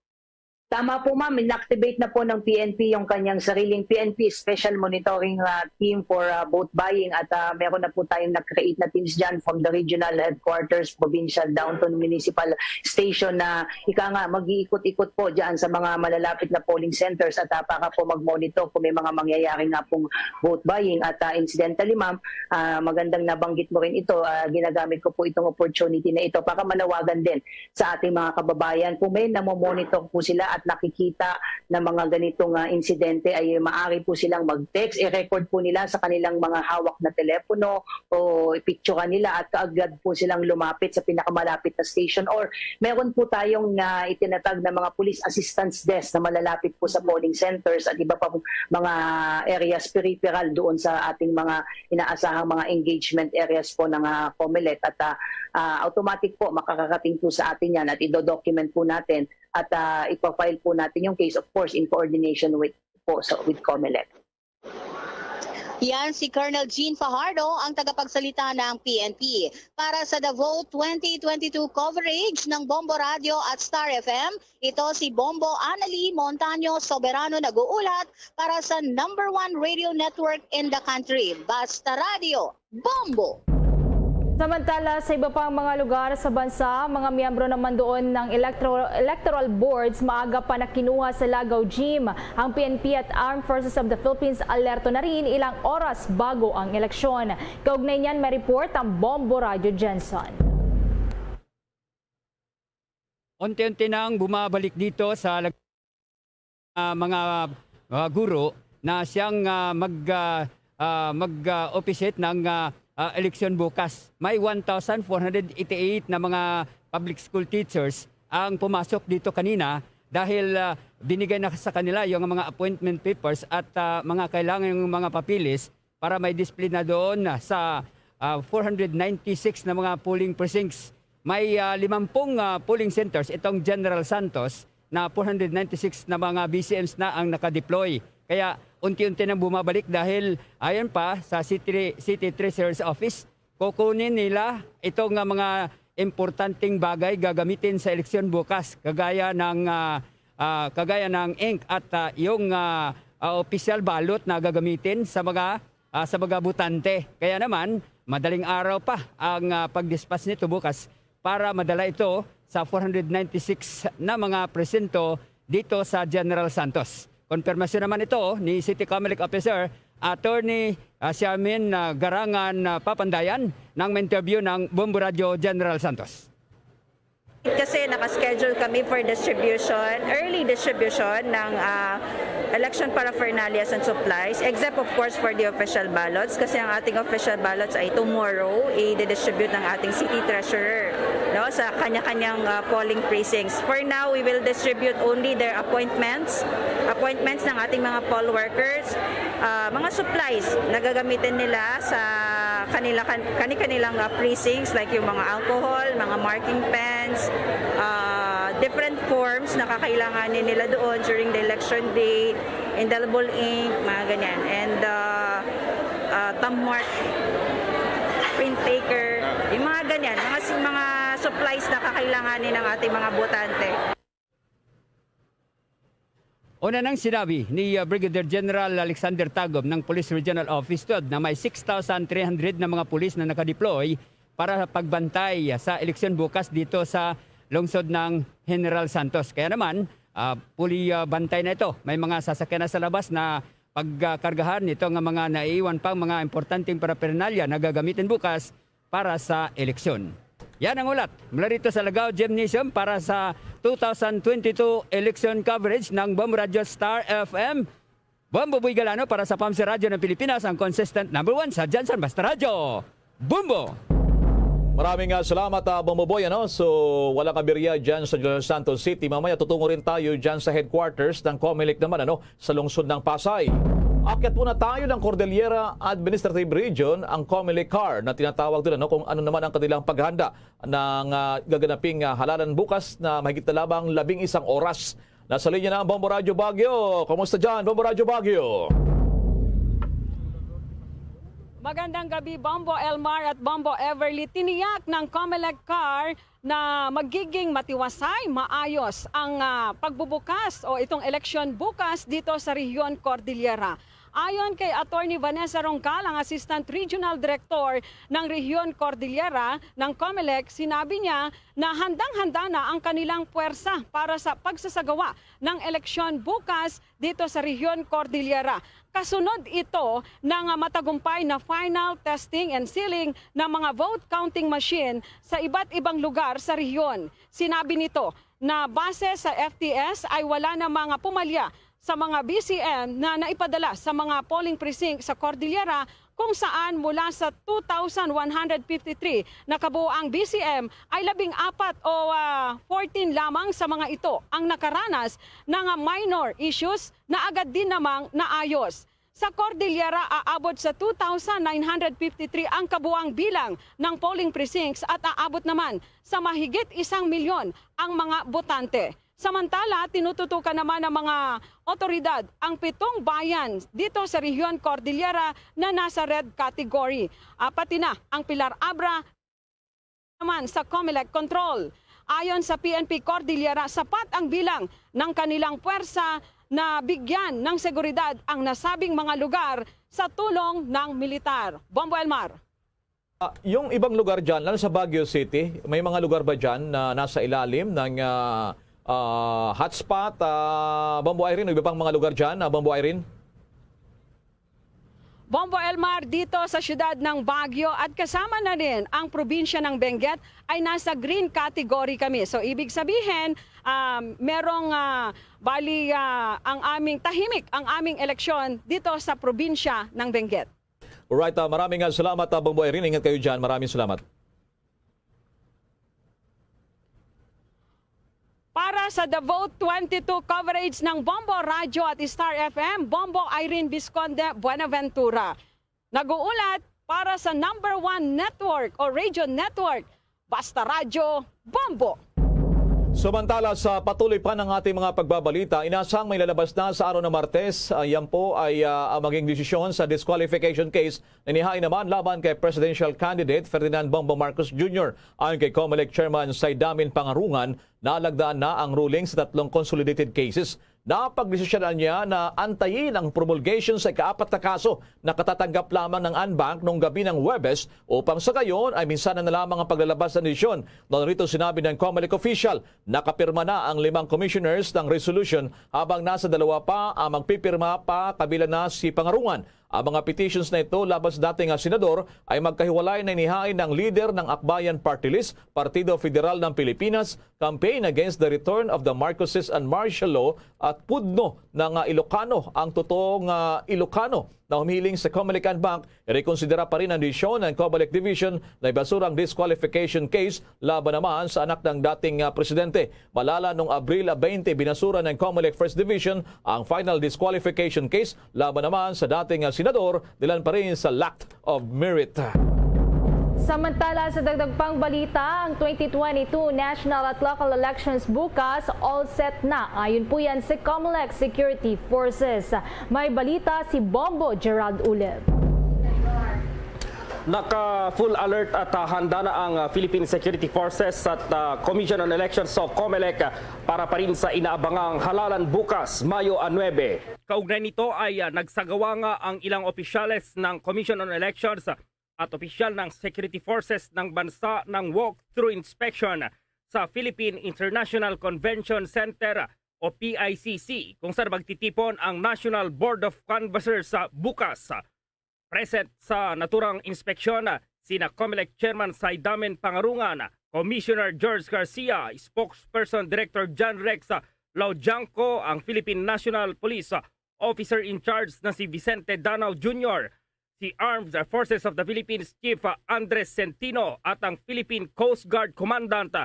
Tama po, ma'am, inactivate na po ng P N P yung kanyang sariling P N P Special Monitoring ah, Team for ah, vote buying at ah, meron na po tayong na-create na teams dyan from the regional headquarters, provincial, down to municipal station na ika nga mag-iikot-ikot po dyan sa mga malalapit na polling centers at ah, para po mag-monitor kung may mga mangyayari nga pong vote buying. At ah, incidentally, ma'am, ah, magandang nabanggit mo rin ito, ah, ginagamit ko po itong opportunity na ito para manawagan din sa ating mga kababayan kung may namomonitor po sila at nakikita na mga ganitong, ah, insidente ay maaari po silang mag-text, i-record po nila sa kanilang mga hawak na telepono o ipicturan nila at kaagad po silang lumapit sa pinakamalapit na station, or meron po tayong, ah, itinatag na mga police assistance desk na malalapit po sa polling centers at iba pa pong mga areas peripheral doon sa ating mga inaasahang mga engagement areas po ng, ah, COMELEC at, ah, ah, automatic po makakarating po sa atin yan at ido-document po natin at, ah, ipa-file po natin yung case, of course, in coordination with po sa, with COMELEC. Yan si Colonel Jean Fajardo, ang tagapagsalita ng P N P. Para sa The Vote twenty twenty-two coverage ng Bombo Radio at Star F M, ito si Bombo Annalie Montaño Soberano nag-uulat para sa number one radio network in the country, Basta Radio. Bombo! Samantala, sa iba pang mga lugar sa bansa, mga miyembro naman doon ng electro- electoral boards maaga pa nakinuha sa Lagaw Gym. Ang P N P at Armed Forces of the Philippines alerto na rin ilang oras bago ang eleksyon. Kaugnay niyan, may report ang Bombo Radyo Jensen. Unti-unti nang bumabalik dito sa lag- ah, mga, ah, guro na siyang, ah, mag, ah, ah, mag, ah, officiate ng, ah, ah, eleksyon bukas. May one thousand four hundred eighty-eight na mga public school teachers ang pumasok dito kanina dahil, ah, binigay na sa kanila yung mga appointment papers at, ah, mga kailangan yung mga papeles para may display na doon sa, ah, four hundred ninety-six na mga polling precincts. May, ah, limampung, ah, polling centers itong General Santos na four hundred ninety-six na mga B C Ms na ang nakadeploy. Kaya unti-unti nang bumabalik dahil ayon pa sa City, City Treasurer's Office, kukunin nila itong, ah, mga importanteng bagay gagamitin sa eleksyon bukas, kagaya ng, ah, ah, kagaya ng ink at, ah, yung, ah, ah, official ballot na gagamitin sa mga, ah, sa mga botante. Kaya naman, madaling araw pa ang, ah, pag-dispatch nito bukas para madala ito sa four hundred ninety-six na mga presinto dito sa General Santos. Konfirmasyon naman ito ni City Comelec Officer Attorney, ah, Siamin, ah, Garangan, ah, Papandayan nang ma-interview ng Bombo Radyo General Santos. Kasi naka-schedule kami for distribution, early distribution ng, ah, election paraphernalias and supplies, except of course for the official ballots, kasi ang ating official ballots ay tomorrow i-distribute ng ating city treasurer, no, sa kanya-kanyang, ah, polling precincts. For now, we will distribute only their appointments, appointments ng ating mga poll workers, ah, mga supplies na gagamitin nila sa kanila kan- kani-kanilang, ah, precincts, like yung mga alcohol, mga marking pens, ah, different forms na kakailanganin nila doon during the election day, indelible ink, mga ganyan, and, ah, ah, thumb mark, print taker, yung mga ganyan, mga s- mga supplies na kakailanganin ng ating mga botante. Una nang sinabi ni, uh, Brigadier General Alexander Tagum ng Police Regional Office twelve na may six thousand three hundred na mga pulis na nakadeploy para pagbantay sa eleksyon bukas dito sa lungsod ng General Santos. Kaya naman, ah, puli, ah, bantay na ito. May mga sasakyan na sa labas na pagkargahan nito nga mga naiiwan pang mga importanteng paraphernalia na gagamitin bukas para sa eleksyon. Yan ang ulat mula rito sa Lagao Gymnasium para sa two thousand twenty-two election coverage ng Bombo Radyo Star F M. Bombo Boy Galano para sa Pamsi Radyo ng Pilipinas, ang consistent number one sa Jansan Basta Radyo. Bombo! Maraming, ah, salamat, ah, Bombo Boy, ano? So, walang aberya dyan sa General Santos City. Mamaya tutungo rin tayo dyan sa headquarters ng Comelec naman, ano, sa lungsod ng Pasay. Akyat muna tayo ng Cordillera Administrative Region, ang Comelec car na tinatawag din, ano, kung ano naman ang kanilang paghahanda ng, ah, gaganaping, ah, halalan bukas na mahigit na lamang labing isang oras. Nasa linya na ang Bombo Radyo Baguio. Kumusta dyan, Bombo Radyo Baguio? Magandang gabi, Bombo Elmar at Bombo Everly. Tiniyak ng Comelec car na magiging matiwasay, maayos ang, ah, pagbubukas o itong eleksyon bukas dito sa Rehiyon Cordillera. Ayon kay Attorney Vanessa Roncal, ang Assistant Regional Director ng Rehiyon Cordillera ng COMELEC, sinabi niya na handang-handa na ang kanilang puwersa para sa pagsasagawa ng eleksyon bukas dito sa Rehiyon Cordillera. Kasunod ito ng matagumpay na final testing and sealing ng mga vote counting machine sa iba't ibang lugar sa rehiyon. Sinabi nito na base sa F T S ay wala na mga pumalya sa mga B C M na naipadala sa mga polling precinct sa Cordillera, kung saan mula sa two thousand one hundred fifty-three na kabuoang B C M ay labing apat o, ah, fourteen lamang sa mga ito ang nakaranas ng minor issues na agad din namang naayos. Sa Cordillera, aabot sa two thousand nine hundred fifty-three ang kabuang bilang ng polling precincts at aabot naman sa mahigit isang milyon ang mga botante. Samantala, tinututukan naman ng mga otoridad ang pitong bayan dito sa rehiyon Cordillera na nasa red category. Ah, pati na ang Pilar Abra naman sa COMELEC control. Ayon sa P N P Cordillera, sapat ang bilang ng kanilang puwersa na bigyan ng seguridad ang nasabing mga lugar sa tulong ng militar. Bombo Elmar. Ah, yung ibang lugar dyan, lalo sa Baguio City, may mga lugar ba dyan na nasa ilalim ng ah, ah, hotspot? Ah, Bombo Irene, o iba pang mga lugar dyan, ah, Bombo Irene? Bombo Elmar, dito sa siyudad ng Baguio at kasama na rin ang probinsya ng Benguet ay nasa green category kami. So, ibig sabihin, um, merong, ah, bali, ah, ang aming tahimik, ang aming eleksyon dito sa probinsya ng Benguet. Alright, ah, maraming ah, salamat, ah, Bombo Irene. Ingat kayo dyan. Maraming salamat. Para sa The Vote twenty-two coverage ng Bombo Radyo at Star F M, Bombo Irene Visconde Buenaventura. Nag-uulat para sa number one network o radio network, Basta Radyo, Bombo! Samantala, sa patuloy pa ng ating mga pagbabalita, inasang may lalabas na sa araw ng Martes. Ah, yan po ay ah, ang maging desisyon sa disqualification case na inihain naman laban kay presidential candidate Ferdinand Bombo Marcos Junior. Ayon kay COMELEC Chairman Saydamin Pangarungan, nalagdaan na ang ruling sa tatlong consolidated cases. Napagdesisyonan niya na antayin ang promulgation sa ikaapat na kaso na katatanggap lamang ng en banc noong gabi ng Huwebes upang sa gayon ay minsan na lamang ang paglalabas ng desisyon. Nauna rito sinabi ng COMELEC official, nakapirma na ang limang commissioners ng resolution habang nasa dalawa pa ang magpipirma pa kabilang na si Pangarungan. Ang mga petitions na ito laban sa dating, ah, senador ay magkahiwalay na inihain ng lider ng Akbayan Party List, Partido Federal ng Pilipinas, Campaign Against the Return of the Marcoses and Martial Law at pudno na nga Ilocano ang totoong ah, Ilocano na humihiling sa COMELEC en banc, irekonsidera pa rin ang desisyon ng COMELEC Division na ibasura ang disqualification case laban naman sa anak ng dating ah, presidente. Malala noong Abril twenty, binasura ng COMELEC First Division ang final disqualification case laban naman sa dating ah, senador, dilan pa rin sa lack of merit. Samantala, sa dagdag pang balita, ang twenty twenty-two national at local elections bukas, all set na. Ayon po yan sa COMELEC Security Forces. May balita si Bombo Gerald Uleb. Naka full alert at ah, handa na ang ah, Philippine Security Forces at ah, Commission on Elections o COMELEC ah, para pa rin sa inaabangang halalan bukas, Mayo a nuebe. Kaugnay nito ay ah, nagsagawa nga ang ilang opisyales ng Commission on Elections at opisyal ng Security Forces ng bansa ng walk-through inspection sa Philippine International Convention Center o P I C C, kung saan magtitipon ang National Board of Canvassers sa bukas. Present sa naturang inspeksyon sina COMELEC Chairman Saydamin Pangarungan, Commissioner George Garcia, Spokesperson Director John Rex Laudianco, ang Philippine National Police Officer in Charge na si Vicente Danao Junior, si Armed Forces of the Philippines Chief Andres Centino at ang Philippine Coast Guard Commandant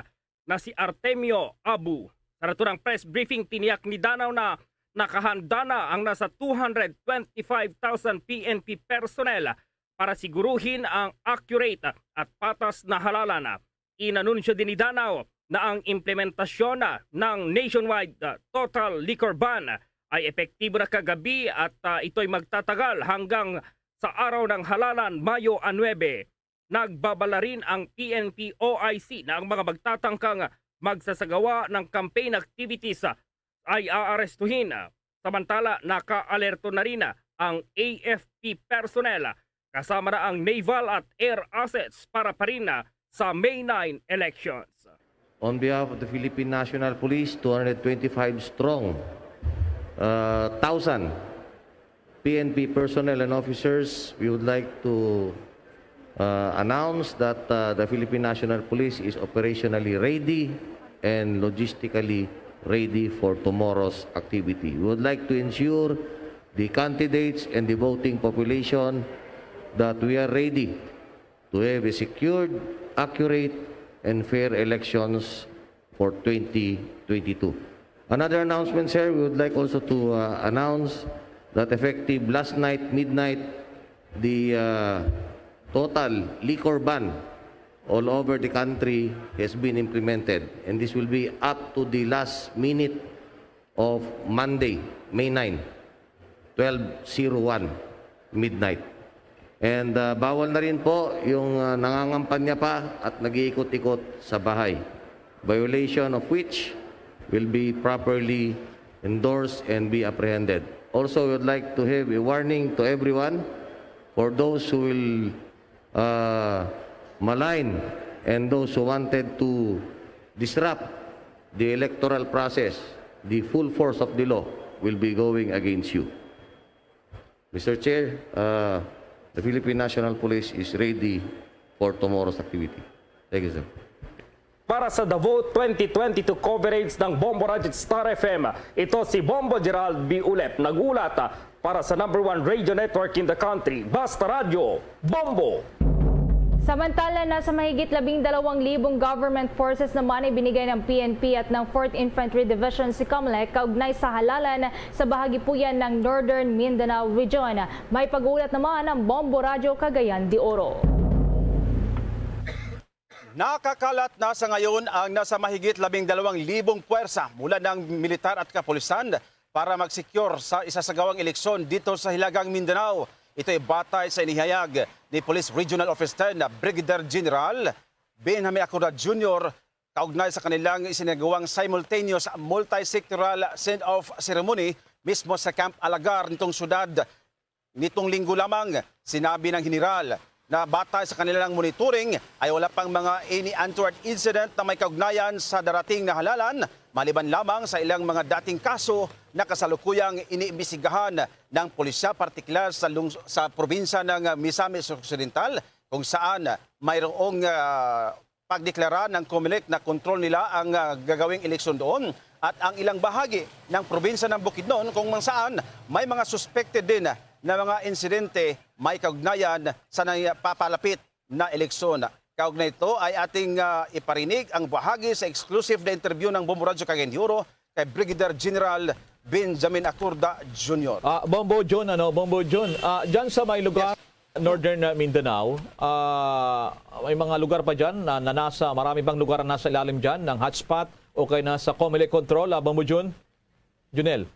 na si Artemio Abu. Sa naturang press briefing, tiniyak ni Danao na nakahanda na ang nasa two hundred twenty-five thousand P N P personnel para siguruhin ang accurate at patas na halalan. Inanunsyo din ni Danao na ang implementasyon ng nationwide, ah, total liquor ban ay epektibo na kagabi at, ah, ito'y magtatagal hanggang sa araw ng halalan, Mayo a nuebe. Nagbabala rin ang P N P O I C na ang mga magtatangkang magsasagawa ng campaign activities ay aarestuhin. Samantala, nakaalerto na rin ang A F P personnel, kasama na ang naval at air assets para pa rin na sa May nine elections. On behalf of the Philippine National Police, two hundred twenty-five strong, uh, thousand P N P personnel and officers, we would like to, uh, announce that, uh, the Philippine National Police is operationally ready and logistically ready for tomorrow's activity. We would like to ensure the candidates and the voting population that we are ready to have a secured, accurate, and fair elections for twenty twenty-two. Another announcement, sir, we would like also to, uh, announce that effective last night, midnight, the, uh, total liquor ban all over the country has been implemented, and this will be up to the last minute of Monday, May nine, twelve zero one, midnight. And, uh, bawal na rin po yung, uh, nangangampanya pa at nag-iikot-ikot sa bahay, violation of which will be properly endorsed and be apprehended. Also, we would like to have a warning to everyone for those who will, uh, malign and those who wanted to disrupt the electoral process, the full force of the law will be going against you. Mister Chair, uh, the Philippine National Police is ready for tomorrow's activity. Thank you, sir. Para sa Davao twenty twenty-two coverage ng Bombo Radyo at Star F M, ito si Bombo Gerald B. Ulep, nag-ulat para sa number one radio network in the country, Basta Radyo, Bombo! Samantala, nasa mahigit labing dalawang libong government forces naman ibinigay ng P N P at ng Fourth Infantry Division si COMELEC kaugnay sa halalan sa bahagi po yan ng Northern Mindanao Region. May pag-uulat naman ang Bombo Radyo Cagayan de Oro. Nakakalat na sa ngayon ang nasa mahigit labing dalawang libong puwersa mula ng militar at kapulisan para mag-secure sa isasagawang eleksyon dito sa Hilagang Mindanao. Ito'y batay sa inihayag ni Police Regional Office ten na Brigadier General Benjamin Acorda Junior kaugnay sa kanilang isinagawang simultaneous multi-sectoral send-off ceremony mismo sa Camp Alagar nitong syudad nitong linggo lamang. Sinabi ng General na batay sa kanilang monitoring ay wala pang mga any untoward incident na may kaugnayan sa darating na halalan, maliban lamang sa ilang mga dating kaso na kasalukuyang iniimbestigahan ng pulisya, partikular sa, lung- sa probinsya ng Misamis Occidental, kung saan mayroong, ah, pagdeklara ng COMELEC na kontrol nila ang, ah, gagawing eleksyon doon at ang ilang bahagi ng probinsya ng Bukidnon kung saan may mga suspected din na mga insidente may kaugnayan sa nagpapalapit na eleksyon. Kaugnay nito ay ating, ah, iparinig ang bahagi sa exclusive na interview ng Bombo Radyo Cagayan de Oro kay Brigadier General Benjamin Acorda Junior. Ah, Bombo Jun, ano, Bombo Jun, ah, dyan sa may lugar, Northern, ah, Mindanao, ah, may mga lugar pa dyan na, na nasa, marami pang lugar na nasa ilalim dyan ng hotspot o kaya nasa COMELEC control, ah, Bombo Jun? Junel?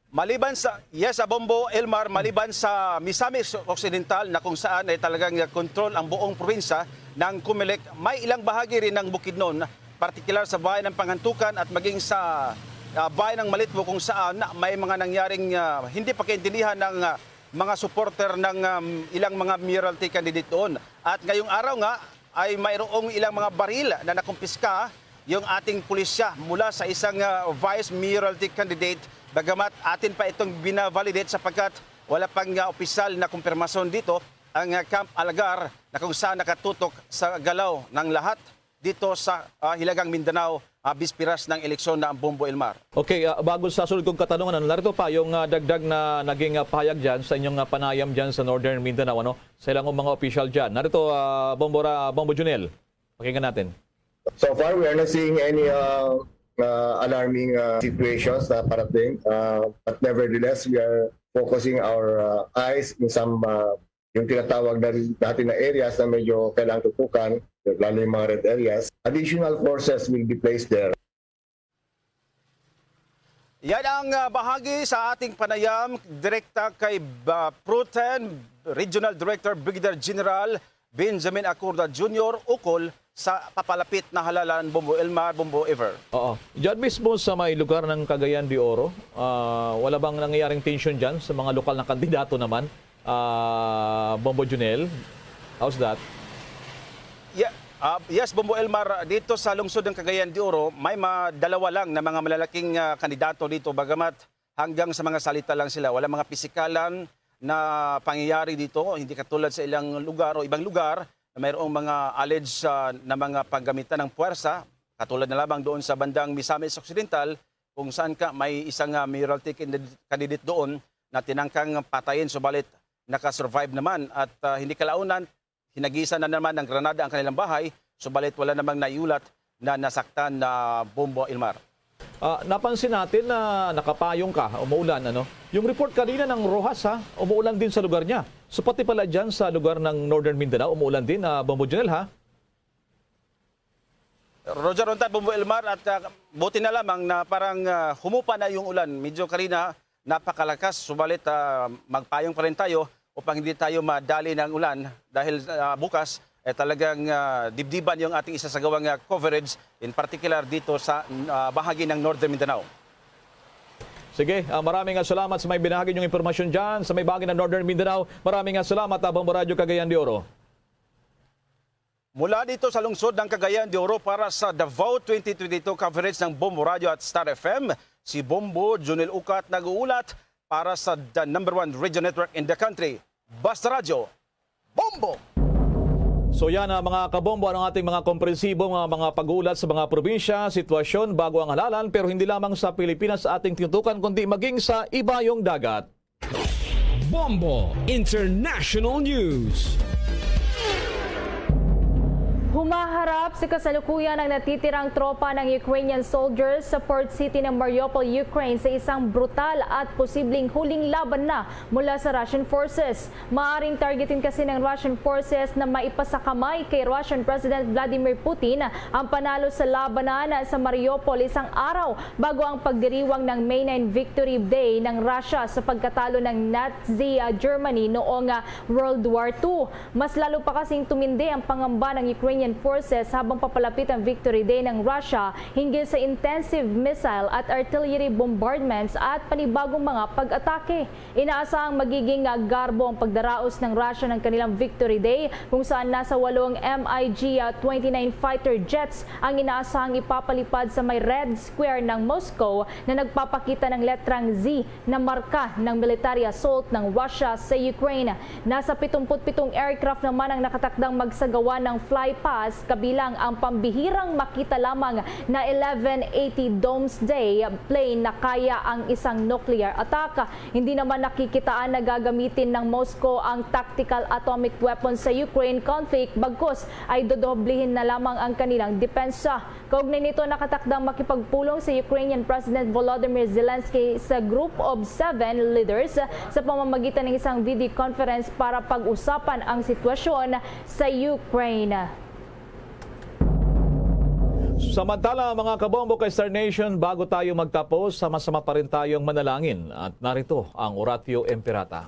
Maliban sa, yes, ah, Bombo, Elmar, maliban sa Misamis Occidental na kung saan ay talagang control ang buong probinsya ng COMELEC, may ilang bahagi rin ng Bukidnon, partikular sa bayan ng Pangantukan at maging sa, ah, bayan ng Malitbo kung saan may mga nangyaring, ah, hindi pagkaintindihan ng, ah, mga supporter ng, um, ilang mga mayoralty candidate doon. At ngayong araw nga ay mayroong ilang mga baril na nakumpiska yung ating pulisya mula sa isang, ah, vice mayoralty candidate. Bagamat atin pa itong binavalidate sapagkat wala pang, ah, opisyal na kumpirmasyon dito ang, ah, Camp Alagar na kung saan nakatutok sa galaw ng lahat dito sa, ah, Hilagang Mindanao, ah, bisperas ng eleksyon na ang Bombo Elmar. Okay, ah, bago sa sunod kong katanungan, ano, narito pa yung, ah, dagdag na naging, ah, pahayag dyan sa inyong, ah, panayam dyan sa Northern Mindanao, ano, sa ilang mga opisyal dyan. Narito, ah, Bombo Ra-, Bombo Junel. Pakinggan natin. So far, we are not seeing any, uh, uh, alarming, uh, situations na parating. Uh, but nevertheless, we are focusing our, uh, eyes in some, uh, yung tinatawag na rin dati na areas na medyo kailangan tutukan, lalo yung mga red areas. Additional forces will be placed there. Yan ang, ah, bahagi sa ating panayam direkta kay, ah, Pro Tem Regional Director Brigadier General Benjamin Acorda Junior ukol sa papalapit na halalan, Bombo Elmar, Bombo Ever. Oo. Diyan mismo sa may lugar ng Cagayan de Oro, ah, wala bang nangyayaring tensyon diyan sa mga lokal na kandidato naman, ah, Bombo Junel? How's that? Yeah, ah, yes, Bombo Elmar, dito sa lungsod ng Cagayan de Oro, may ma-, dalawa lang na mga malalaking, ah, kandidato dito, bagamat hanggang sa mga salita lang sila. Wala mga pisikalan na pangyayari dito, hindi katulad sa ilang lugar o ibang lugar na mayroong mga alleged, ah, na mga paggamitan ng puwersa, katulad na lamang doon sa bandang Misamis Occidental, kung saan ka may isang, ah, mayoralty candid-, candidate doon na tinangkang patayin, subalit nakasurvive naman at, ah, hindi kalaunan, hinagisan na naman ng granada ang kanilang bahay, subalit wala namang naiulat na nasaktan na bombo, Elmar. Ah, napansin natin na nakapayong ka, umuulan, ano? Yung report kanina ng Rojas, ha, umuulan din sa lugar niya. So, pati pala dyan sa lugar ng Northern Mindanao, umuulan din, ah, Bombo Junel, ha? Roger Ronta, Bombo Elmar, at, ah, buti na lamang na parang, ah, humupa na yung ulan. Medyo kanina, napakalakas, subalit, ah, magpayong pa rin tayo upang hindi tayo madali ng ulan dahil, ah, bukas, eh, talagang, ah, dibdiban yung ating isasagawang, ah, coverage, in particular dito sa, ah, bahagi ng Northern Mindanao. Sige, ah, maraming, ah, salamat sa may binahagi niyong impormasyon dyan sa may bahagi ng Northern Mindanao. Maraming, ah, salamat, ah, Bombo Radyo Cagayan de Oro. Mula dito sa lungsod ng Cagayan de Oro para sa Davao twenty twenty-two coverage ng Bombo Radyo at Star F M, si Bombo Junel Ucat nag-uulat para sa the number one radio network in the country, Basta Radyo, Bombo! So yan, ah, mga kabombo, ang ating mga komprehensibong, ah, mga pag-uulat sa mga probinsya, sitwasyon, bago ang halalan, pero hindi lamang sa Pilipinas sa ating tinutukan, kundi maging sa ibayong dagat. Bombo International News. Humaharap sa kasalukuyan ang natitirang tropa ng Ukrainian soldiers sa port city ng Mariupol, Ukraine, sa isang brutal at posibleng huling laban na mula sa Russian forces. Maaring targetin kasi ng Russian forces na maipasakamay kay Russian President Vladimir Putin ang panalo sa labanan sa Mariupol, isang araw bago ang pagdiriwang ng May nine Victory Day ng Russia sa pagkatalo ng Nazi, ah, Germany noong, ah, World War Two. Mas lalo pa kasing tumindi ang pangamba ng Ukrainian forces habang papalapit ang Victory Day ng Russia hinggil sa intensive missile at artillery bombardments at panibagong mga pag-atake. Inaasahang magiging, ah, garbo ang pagdaraos ng Russia ng kanilang Victory Day, kung saan nasa walong MiG, ah, twenty-nine fighter jets ang inaasahang ipapalipad sa may Red Square ng Moscow na nagpapakita ng letrang Z na marka ng military assault ng Russia sa Ukraine. Nasa pitungput pitong aircraft naman ang nakatakdang magsagawa ng flypast, kabilang ang pambihirang makita lamang na eleven eighty Doomsday plane na kaya ang isang nuclear attack. Hindi naman nakikitaan na gagamitin ng Moscow ang tactical atomic weapons sa Ukraine conflict, bagkus ay dodoblihin na lamang ang kanilang depensa. Kaugnay nito, nakatakdang makipagpulong si Ukrainian President Volodymyr Zelensky sa Group of Seven leaders sa pamamagitan ng isang video conference para pag-usapan ang sitwasyon sa Ukraine. Samantala, mga kabombo kay Star Nation, bago tayo magtapos, sama-sama pa rin tayong manalangin. At narito ang Oratio Imperata.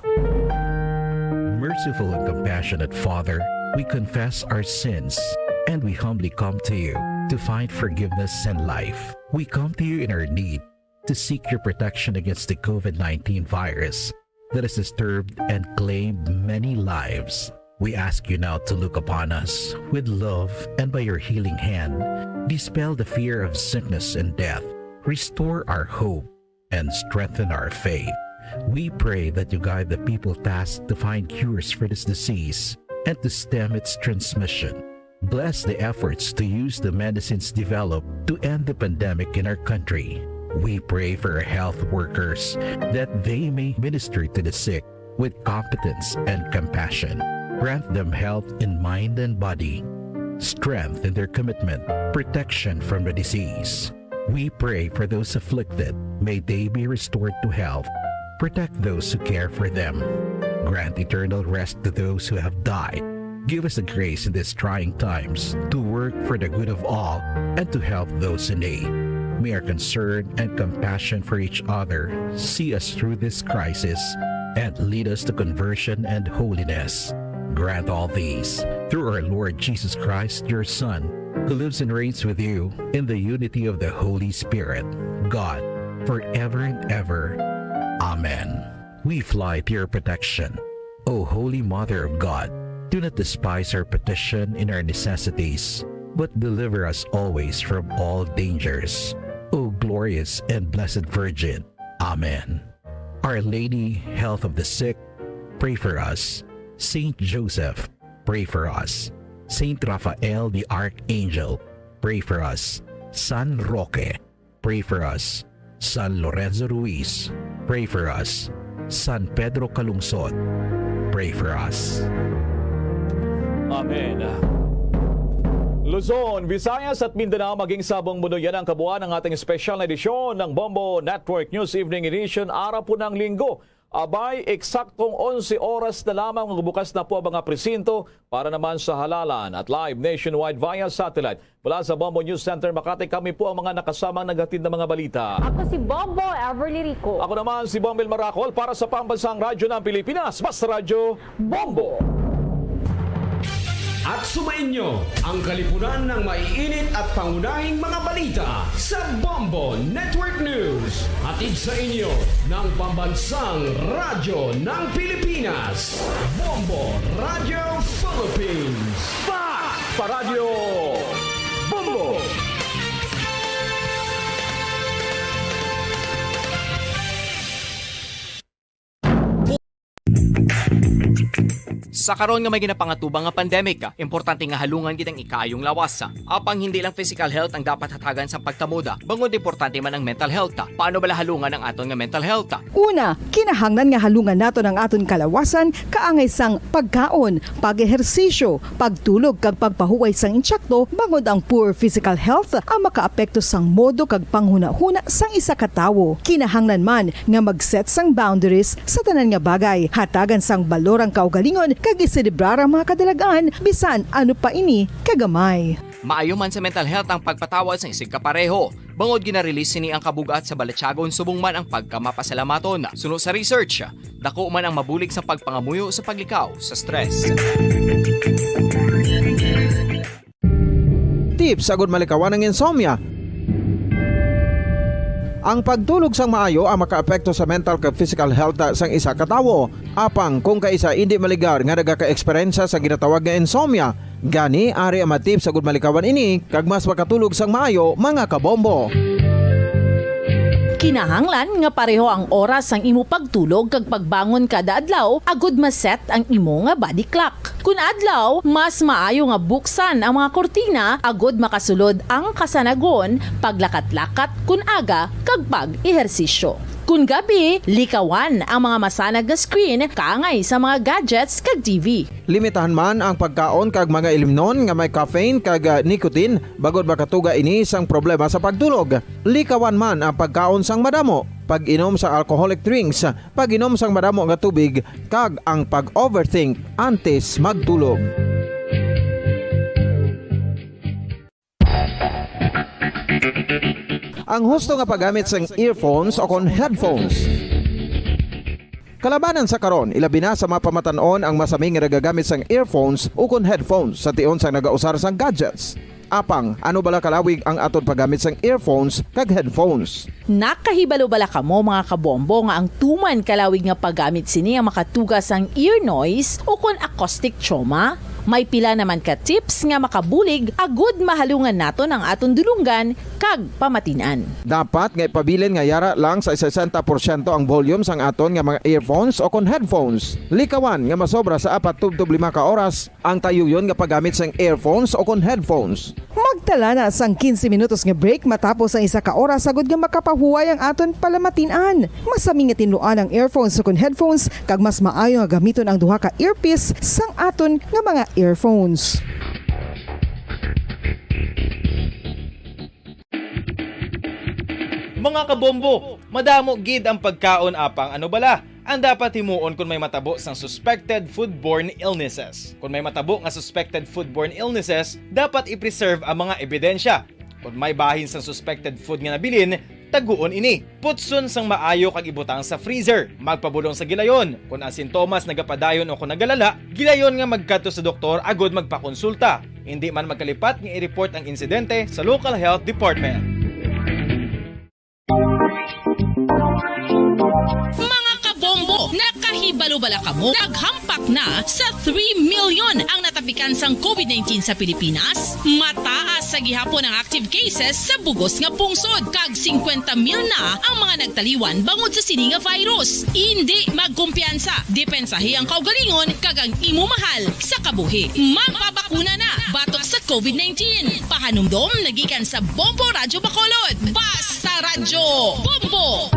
Merciful and compassionate Father, we confess our sins and we humbly come to you to find forgiveness and life. We come to you in our need to seek your protection against the COVID nineteen virus that has disturbed and claimed many lives. We ask you now to look upon us with love and by your healing hand, dispel the fear of sickness and death, restore our hope, and strengthen our faith. We pray that you guide the people tasked to find cures for this disease and to stem its transmission. Bless the efforts to use the medicines developed to end the pandemic in our country. We pray for our health workers that they may minister to the sick with competence and compassion. Grant them health in mind and body, strength in their commitment, protection from the disease. We pray for those afflicted. May they be restored to health. Protect those who care for them. Grant eternal rest to those who have died. Give us the grace in these trying times to work for the good of all and to help those in need. May our concern and compassion for each other see us through this crisis and lead us to conversion and holiness. Grant all these through our Lord Jesus Christ, your Son, who lives and reigns with you in the unity of the Holy Spirit, God, forever and ever. Amen. We fly to your protection, O Holy Mother of God. Do not despise our petition in our necessities, but deliver us always from all dangers. O glorious and blessed Virgin. Amen. Our Lady, Health of the Sick, pray for us. Saint Joseph, pray for us. Saint Raphael the Archangel, pray for us. San Roque, pray for us. San Lorenzo Ruiz, pray for us. San Pedro Calungsod, pray for us. Amen. Luzon, Visayas at Mindanao, maging sa buong mundo, yan ang kabuuan ng ating special na edisyon ng Bombo Network News Evening Edition, araw po ng Linggo. Abay, eksaktong onse oras na lamang, magbukas na po ang mga presinto para naman sa halalan at live nationwide via satellite. Mula sa Bombo News Center Makati, kami po ang mga nakasamang naghatid ng mga balita. Ako si Bombo Everly Rico. Ako naman si Bombil Maracol para sa Pambansang Radyo ng Pilipinas, Basta Radyo Bombo. At sumainyo ang kalipunan ng maiinit at pangunahing mga balita sa Bombo Network News. Hatid sa inyo ng Pambansang Radyo ng Pilipinas, Bombo Radio Philippines. Ba! Sa Radyo Bombo! Sa karon nga may ginapangatubang nga pandemic, importante nga halungan gid ang ikaayong lawas. Apang hindi lang physical health ang dapat hatagan sa pagtamod, bangod importante man ang mental health. Paano bala halungan ang aton nga mental health? Una, kinahanglan nga halungan naton ang aton kalawasan kaangay sang pagkaon, pag-ehersisyo, pagtulog kag pagpahuway sang intsakto, bangod ang poor physical health ang makaapekto sang modo kag panghunahuna sang isa ka tawo. Kinahanglan man nga mag-set sang boundaries sa tanan nga bagay. Hatagan sang balor ang kaugalingon kag iselebrar ang mga kadalag-an, bisan ano pa ini kagamay. Maayo man sa mental health ang pagpatawad sang isigkapareho, bangod gina-release sini ang kabug-at sa balatyagon subong man ang pagkamapasalamaton. Suno sa research, dako man ang mabulig sa pagpangamuyo sa paglikaw sa stress. Tips agud malikawan ang insomnia. Ang pagtulog sang maayo ang makaapekto sa mental kag physical health sang isa ka tawo. Apang kung kaisa indi maligar nga nagaka-eksperyensya sa ginatawag nga insomnia, gani ari ang mga tips agud malikawan ini kag mas makatulog sang maayo, mga kabombo. Kinahanglan nga pareho ang oras sang imo pagtulog kag pagbangon kada adlaw agud ma-set ang imo nga body clock. Kun adlaw, mas maayo nga buksan ang mga kurtina agud makasulod ang kasanagon, paglakat-lakat kun aga, kag pag-ehersisyo. Kun gabi, likawan ang mga masanag nga screen kaangay sa mga gadgets kag T V. Limitahan man ang pagkaon kag mga ilimnon nga may caffeine kag, ah, nicotine, bangod makatuga ini sang problema sa pagtulog. Likawan man ang pagkaon sang madamo, pag-inom sa alcoholic drinks, pag-inom sang madamo nga tubig, kag ang pag-overthink antes magtulog. Ang husto nga paggamit sang earphones o kon headphones. Kalabanan sa karon, ilabi na sa mga pamatan-on ang masami nga nagagamit sang earphones o kon headphones sa tion sang nagausar sang gadgets. Apang, ano bala kalawig ang aton paggamit sang earphones kag headphones? Nakahibalo bala kamo, mga kabombo, nga ang tuman kalawig nga paggamit sini ang makatuga sang ear noise o kon acoustic trauma? May pila naman ka tips nga makabulig agud mahalungan naton ang aton dulonggan kag pamatin-an. Dapat nga ipabilin nga yara lang sa sesenta porsyento ang volume sang aton nga mga earphones o kon headphones. Likawan nga masobra sa apat tubtob lima ka oras ang tayuyon nga paggamit sang earphones o kon headphones. Magtala na sang quince minutos nga break matapos ang isa ka oras agud nga makapahuway ang aton palamatin-an. Masami nga tinluan ang earphones o kon headphones, kag mas maayo nga gamiton ang duha ka earpiece sang aton nga mga earphones. Mga kabombo, madamo gid ang pagkaon, apang ano bala ang dapat himuon kon may matabo sang suspected foodborne illnesses? Kon may matabo nga suspected foodborne illnesses, dapat i-preserve ang mga ebidensya. Kon may bahin sang suspected food nga nabilin, taguon ini. Putson sang maayo kag ibutang sa freezer. Magpabulong sa gilayon. Kon ang sintomas nagapadayon o kon nagalala, gilayon nga magkadto sa doktor agud magpakonsulta. Indi man magkalipat nga i-report ang insidente sa local health department. Mga kabombo, nakahibalo bala kamo? Naghampak na sa three million ang natapikan sang covid nineteen sa Pilipinas. Mataas sa gihapon ang active cases sa bugos nga pungsod, kag singkwenta mil na ang mga nagtaliwan bangod sa sini nga virus. Indi magkumpiyansa, depensahi ang kaugalingon kag ang imo mahal sa kabuhi. Magpabakuna na batok sa covid nineteen. Pahanumdom nagikan sa Bombo Radyo Bacolod. Basta Radyo Bombo!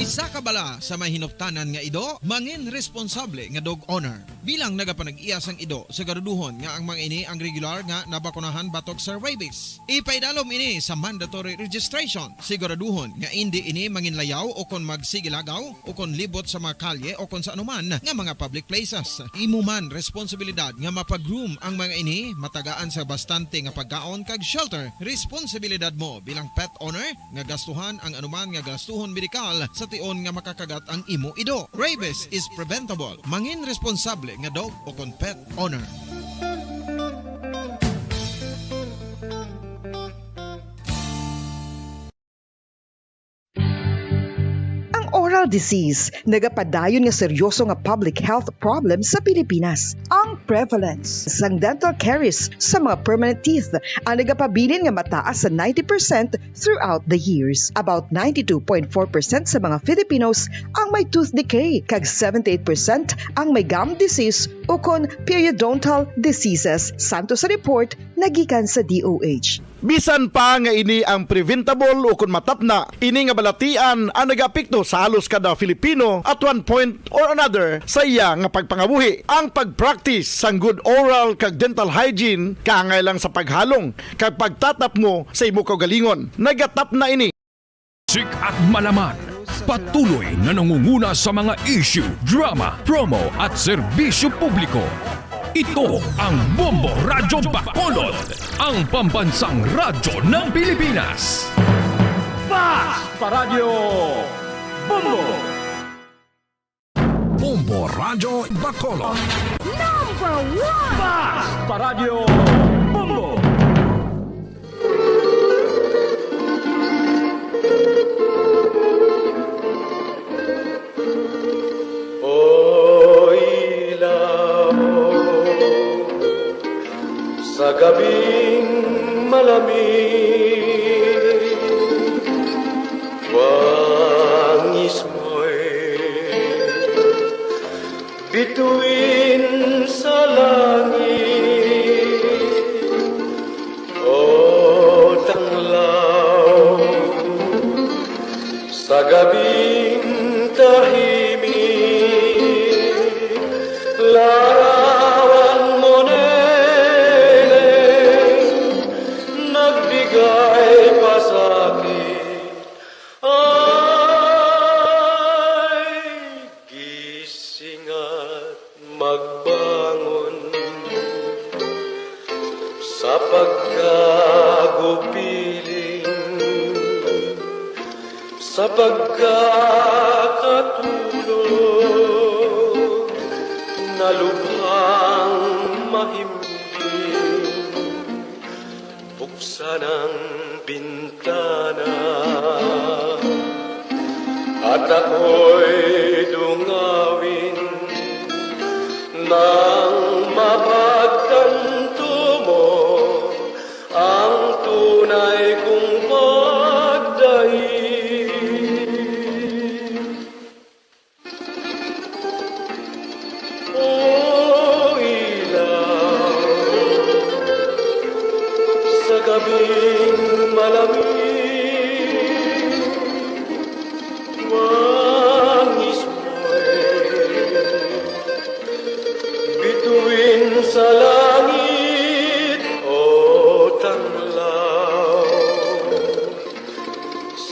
Isa ka bala sa may hinuptanan nga ido, mangin responsable nga dog owner. Bilang nagapanag-iya sang ido, siguraduhon nga ang mga ini ang regular nga nabakunahan batok sa rabies. Ipaidalom ini sa mandatory registration. Siguraduhon nga indi ini manginlayaw o kon magsigilagaw o kon libot sa mga kalye o kon sa anuman nga mga public places. Imo man responsibilidad nga mapa-groom ang mga ini, matagaan sa bastante nga pagkaon kag shelter. Responsibilidad mo bilang pet owner nga gastuhan ang anuman nga gastuhon medikal sa tion nga makakagat ang imo ido. Rabies is preventable. Mangin responsable nga dog o kon pet owner. Ang oral disease nagapadayon nga seryoso nga public health problem sa Pilipinas. Ang prevalence sang dental caries sa mga permanent teeth ang nagapabilin nga mataas sa ninety percent throughout the years. About ninety-two point four percent sa mga Filipinos ang may tooth decay, kag seventy-eight percent ang may gum disease ukon periodontal diseases, santo sa report nagikan sa D O H. Bisan pa nga ini ang preventable ukon matapna, ini nga balatian ang nagaapekto sa halos kada Filipino at one point or another sa iya nga pagpangabuhi. Ang pag-practice sang good oral kag dental hygiene kaangay lang sa paghalong kag pagtatapmo sa imo kaugalingon. Nagatapna ini. Sikat malaman, patuloy na nangunguna sa mga issue, drama, promo at serbisyo publiko. Ito ang Bombo Radyo Bacolod, ang pambansang radyo ng Pilipinas. Basta Radyo Bombo! Bombo Radyo Bacolod. Number one! Basta Radyo Bombo! O ilaw, sa gabing malamig, wangis mo'y bituin sa langit, o tanglaw, sa gabing tahimik, larawan mo, Neneng, nagbigay pasakit. Ay, gising at magbangon sa pagkagupiling, sa pagkakatulog na lubhang mahimbing. Buksan ang bintana at ako'y dungawin nang mapagtanto mo ang tunay kong pagdaig. O ilaw, sa gabing malamig, wangis mo'y bituin sa langit, o tanglaw.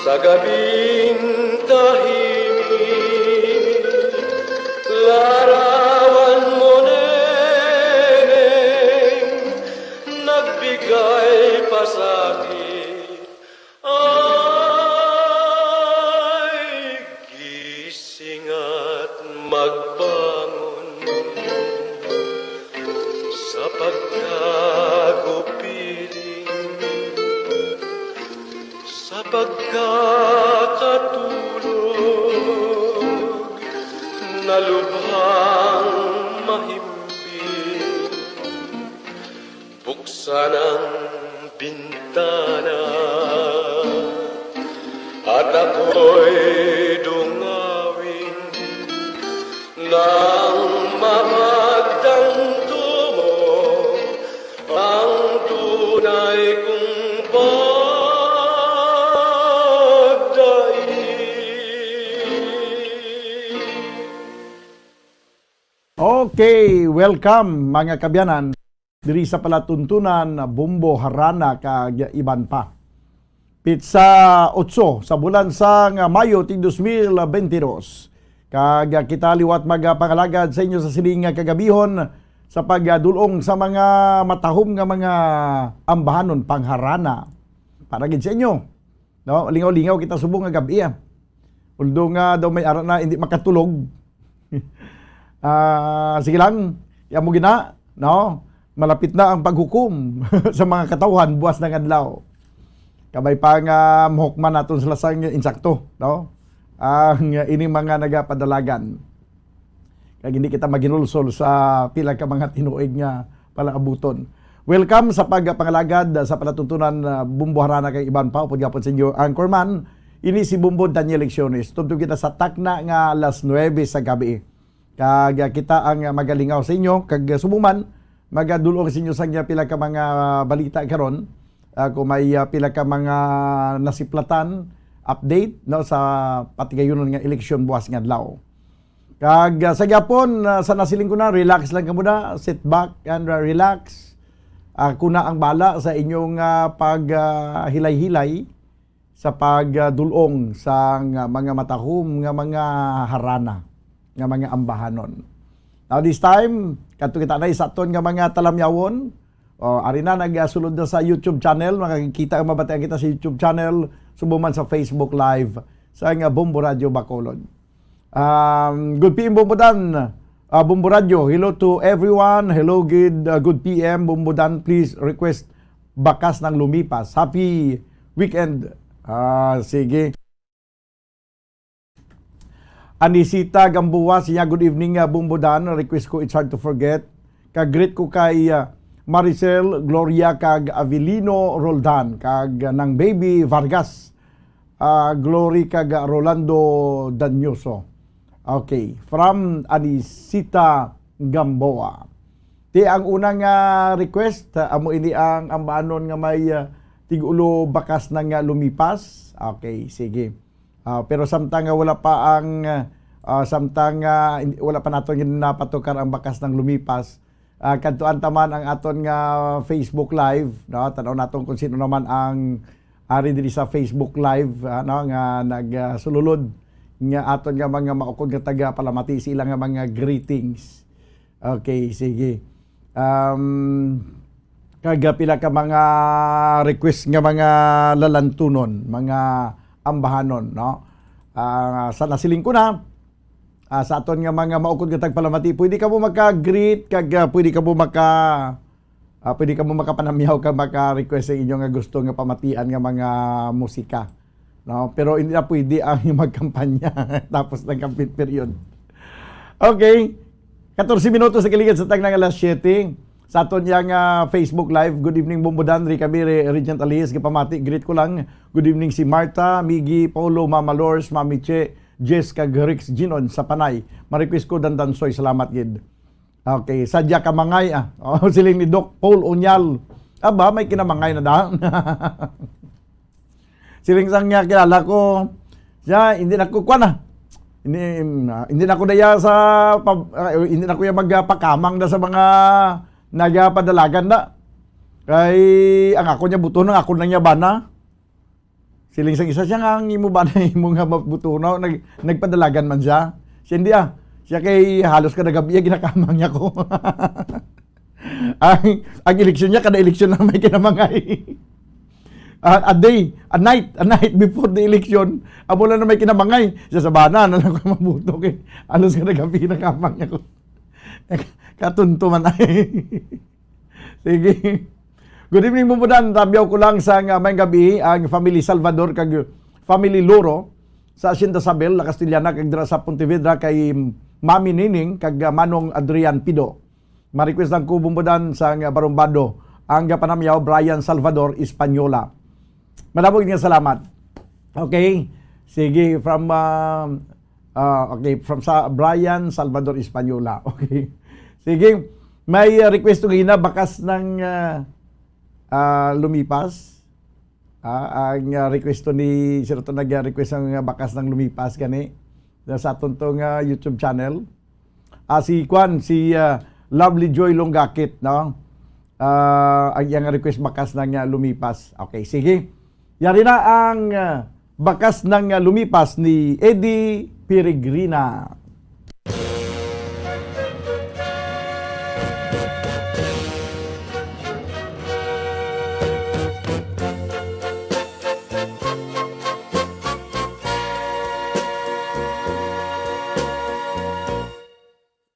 Sa gabing tahimik, larawan mo, Neneng, nagbigay pasakit. Ay, gising at magbangon. Kakatulog na lubhang mahimpit. Buksan ang bintana at ako'y dungawin nang mapagtanto mo ang tunay kong pagdaig. Okay, welcome mga kaabyanan diri sa palatuntunan Bombo, Harana kag iban pa. Pitsa otso sa bulan sang Mayo ti dos mil bente dos. Kag kita liwat magapangalagad sa inyo sa sining nga kagabihon sa pagdul-ong sa mga matahom nga mga ambahanon pangharana para gid sa inyo. No, lingaw-lingaw kita subong nga gab-i, ah. Although nga daw may ara na hindi makatulog. Ah, sige lang, amo gina, no? Malapit na ang paghukom sa mga katawhan buwas ng adlaw. Kabay pa nga mahukman naton sila sang insakto, no? Ang ining mga nagapadalagan. Kag hindi kita maginulsol sa pila ka mga tinuig nga palaabuton. Welcome sa pagpangalagad sa palatuntunan, ah, Bombo, Harana kag iban pa. Upod gapon sa inyo, Anchorman, ini si Bombo Daniel Lecciones. Tubtob kita sa takna nga alas nuebe sa gabi. Kag, ah, kita ang, ah, magalingaw sa inyo, kag, ah, subong man, magadul-ong sa inyo sang, ah, pila ka mga balita karon. Ah, kung may, ah, pila ka mga nasiplatan, update, no, sa patigayunon nga eleksyon buwas nga adlaw. Kag, ah, sa gyapon, ah, sa nasiling ko na, relax lang kamo na, sit back and, ah, relax. Ako na ang bala sa inyong, ah, pag, ah, hilay-hilay sa pagdul-ong sang, ah, mga matahom nga mga harana, nga mga ambahanon. Now this time, kadto kita na sa aton nga mga talamyawon. O, ari na, nagasulod na sa YouTube channel. Makakita, mabatian kita sa YouTube channel, subong man sa Facebook Live sa nga Bombo Radio Bacolod. Um, good P M, Bombo Dan. Ah, Bombo Radio, hello to everyone. Hello, good, ah, good P M, Bombo Dan. Please request Bakas ng Lumipas. Happy weekend. Ah, sige. Anisita Gamboa, siya, "Good evening, ah, Bombo Dan. Request ko, It's Hard to Forget. Kag greet ko kay, ah, Maricel, Gloria, kag Avelino Roldan, kag, ah, nang Baby Vargas, ah, Glory, kag, ah, Rolando Danyoso." Okay, from Anisita Gamboa. Ti ang una nga request, ah, amo ini ang ambanon nga may, ah, tig-ulo bakas na nga lumipas. Okay, sige. Ah, pero samtang nga wala pa ang, ah, samtang nga hindi, wala pa naton gid napatukar ang bakas ng lumipas, ah, kadtuan ta man ang aton nga Facebook Live, no? Tan-aw naton kung sino naman ang ari diri sa Facebook Live, ah, no? Nga nagsululod nga aton nga mga maukod nga taga palamati sa ilang nga mga greetings. Okay, sige. Um, kag pila ka mga request nga mga lalantunon, mga ambahanon, no? Ah, sa nasiling ko na, ah, sa aton nga mga maukod nga tagpalamati, pwede kamo maka-greet kag, ah, pwede kamo maka, ah, pwede kamo makapanamyaw kag maka-request sa inyo nga gusto nga pamatian nga mga musika, no? Pero hindi na pwede ang magkampanya tapos ng campaign period. Okay. Katorse minutos na kaligid sa tagna nga alas siyete. Sa aton yang, ah, Facebook Live, "Good evening, Bombo Dan, Rica Mire, Regent Alias, gapamati, greet ko lang. Good evening si Martha, Miggy, Paulo, Mama Lors, Mami Che, Jess, kag Rex Ginon sa Panay. Ma-request ko, Dandansoy, salamat gid." Okay, sadya ka mangay, ah. Oh, siling ni Doc Paul Unyal. Aba, may kinamangay na da. Siling sang nga kilala ko, siya, hindi na ko, kuwan na. Hindi, ah, hindi na ko daya sa, pab-, ah, hindi na ko ya magpakamang da sa mga nagapadalagan da. Kay, ang ako niya buto nang ako na niya bana. Siling sang isa siya nga, "Ang imo bana, imo nga buto na, nag-, nagpadalagan man siya." Siya, "Hindi ah. Siya kay halos kada gabi, ah, ginakamang niya ko." Ang, ang eleksyon niya, kada eleksyon lang may kinamangay. A, a day, a night, a night before the election, amo lang na may kinamangay. Siya sa bana, na lang ko mabuto kay halos kada gabi nakamang niya ko. Katunto man ay. Sige. Good evening, Bombo Dan. Tabyaw ko lang sa nga may gabi ang family Salvador kag family Loro sa Hacienda Sabel, La Castellana, kag dira sa Pontevedra kay Mami Nining kag, ah, Manong Adrian Pido. Ma-request lang ko Bumbudan sang Barumbado, ang panamyaw Brian Salvador Española. Madamo gid nga salamat. Okay. Sige, from, ah, ah, okay, from sa Brian Salvador Española. Okay. Sige. May, ah, request to gina, bakas ng, ah, ah, lumipas. Ah, ang, ah, request to ni, sino to nag-request ang, ah, bakas ng lumipas gani? Na sa aton to nga YouTube channel. Ah, si Kwan, si, ah, Lovely Joy Longakit, no? Ah, ang iyang request bakas ng, ah, lumipas. Okay, sige. Yari na ang, ah, bakas ng, ah, lumipas ni Eddie Peregrina.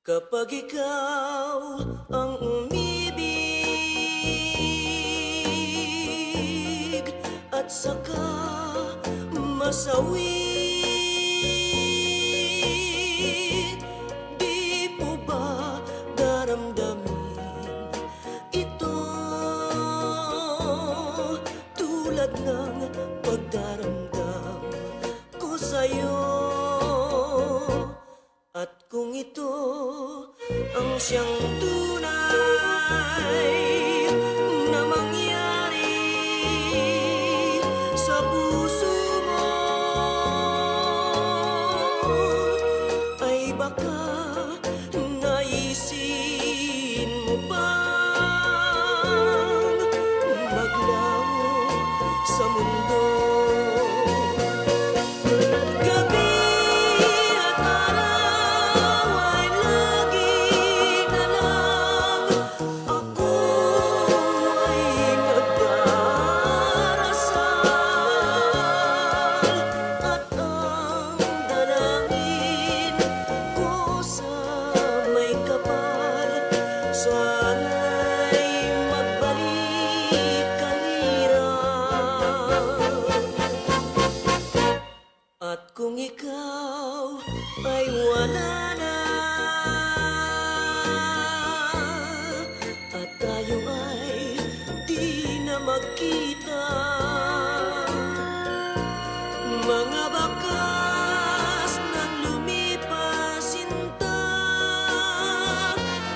Kapag ikaw ang umibig at saka masawi, di mo ba daramdamin ito tulad ng pagdaramdam ko sa'yo? At kung ito ang siyang tunay na mangyari sa puso mo, ay baka naisin mo pang maglaho sa mundo. Gabi at araw ay lagi na lang ako ay nagdarasal, at ang dalangin ko sa may kapal, sana'y magbalik ka, hirap. At kung ikaw ay wala na, at tayo ay di na magkita, mga bakas ng lumipas, sinta,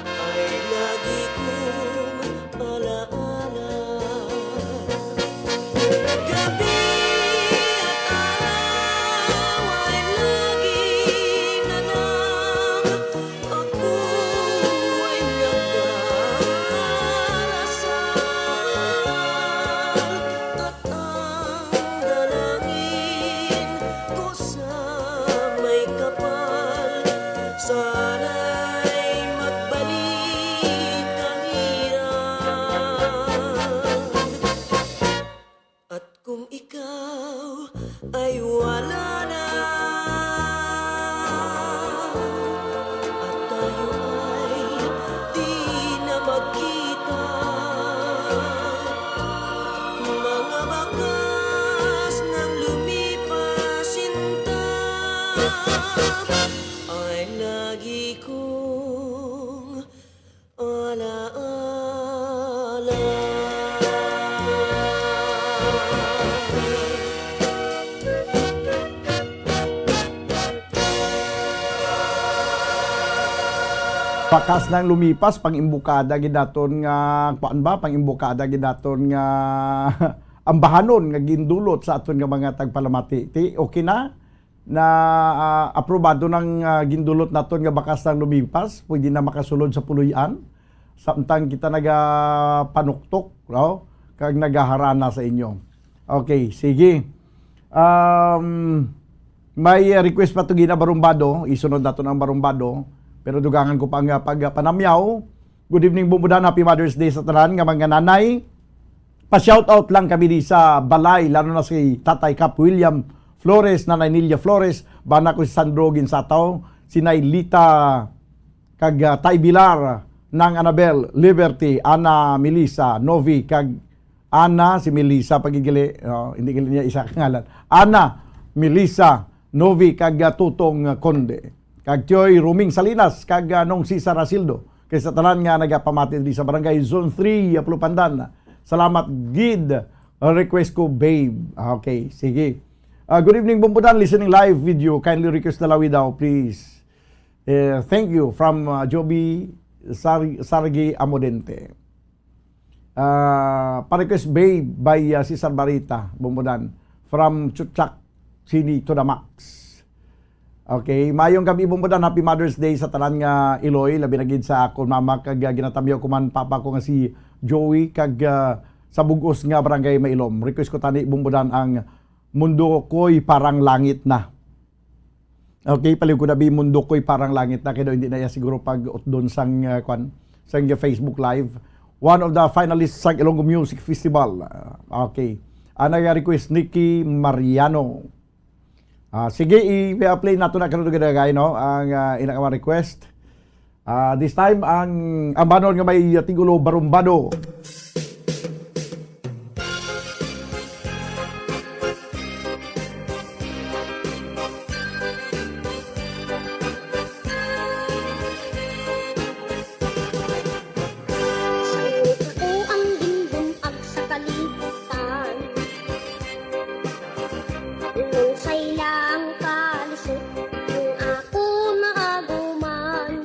ay lagi kong alaala. Gabi at araw ay lagi na lang ako ay nagdarasal, at ang dalangin ko sa may kapal, sana'y magbalik ka, hirap. At kung ikaw ay wala na, at tayo ay di na magkita, mga bakas ng lumipas, sinta, ay lagi kong alaala. Bakas ng lumipas, pang-imbukada gid naton nga, kuan ba, pang-imbukada gid naton nga ambahanon nga gindulot sa aton nga mga tagpalamati. Ti, okay na? Na, ah, aprobado nang, ah, gindulot naton nga bakas ng lumipas, pwede na makasulod sa puloy-an. Samtang kita nagapanuktok, no? Kag nagaharana sa inyo. Okay, sige. Um, may, ah, request pa to gina, Barumbado. Isunod naton ang Barumbado. Pero dugangan ko pa nga pagpanamyaw. Good evening, Bumbudan. Happy Mother's Day sa tanan nga mga nanay. Pa-shoutout lang kami di sa balay, lalo na si Tatay Cap William Flores, Nanay Nilia Flores, bana ko si Sandro Ginsataw, si Nailita, kag, ah, Tay Bilar, Nang Anabel, Liberty, Ana, Melissa, Novi, kag Ana, si Melissa, pagigili, oh, hindi gali niya isa ka ngalan. Ana, Melissa, Novi, kag, ah, Tutong, ah, Conde. Kag Tioy Ruming Salinas, kag, ah, Nong Cesar Asildo. Kay sa tanan nga nagapamati diri sa Barangay Zone three, ah, Pulupandan. Salamat gid. Ah, request ko, babe. Ah, okay, sige. Ah, good evening, Bumbudan. Listening live video. Kindly request Dalawi daw, please. Eh, thank you. From, ah, Joby Sar-, Sargi Amodente. Ah, pa-request, babe, by, ah, Cesar Barita, Bumbudan. From Chuchak City to the Max. Okay, mayong gabi, Bumbudan. Happy Mother's Day sa tanan nga Iloy, labi na gid sa akon mama kag, ah, ginatamyaw ko man papa ko nga si Joey kag, ah, sa bug-os nga barangay Mailom. Request ko tani, Bumbudan, ang Mundo Ko'y Parang Langit Na. Okay, paliw ko na bi, Mundo Ko'y Parang Langit Na, kay daw hindi na iya siguro pag-utdon sang, ah, kwan, sang Facebook Live. One of the finalists sang Ilonggo Music Festival. Ah, okay. Ang nag-request, Nikki Mariano. Ah, sige, i-play nato na karon, dugay-dugay, no? Ang, ah, ina ka mga request. Ah, this time, ang ambanon nga may titulo, Barumbado. Sang ako ang ginbun-ag sa kalibutan, unsay lang kalisod ang ako maaguman.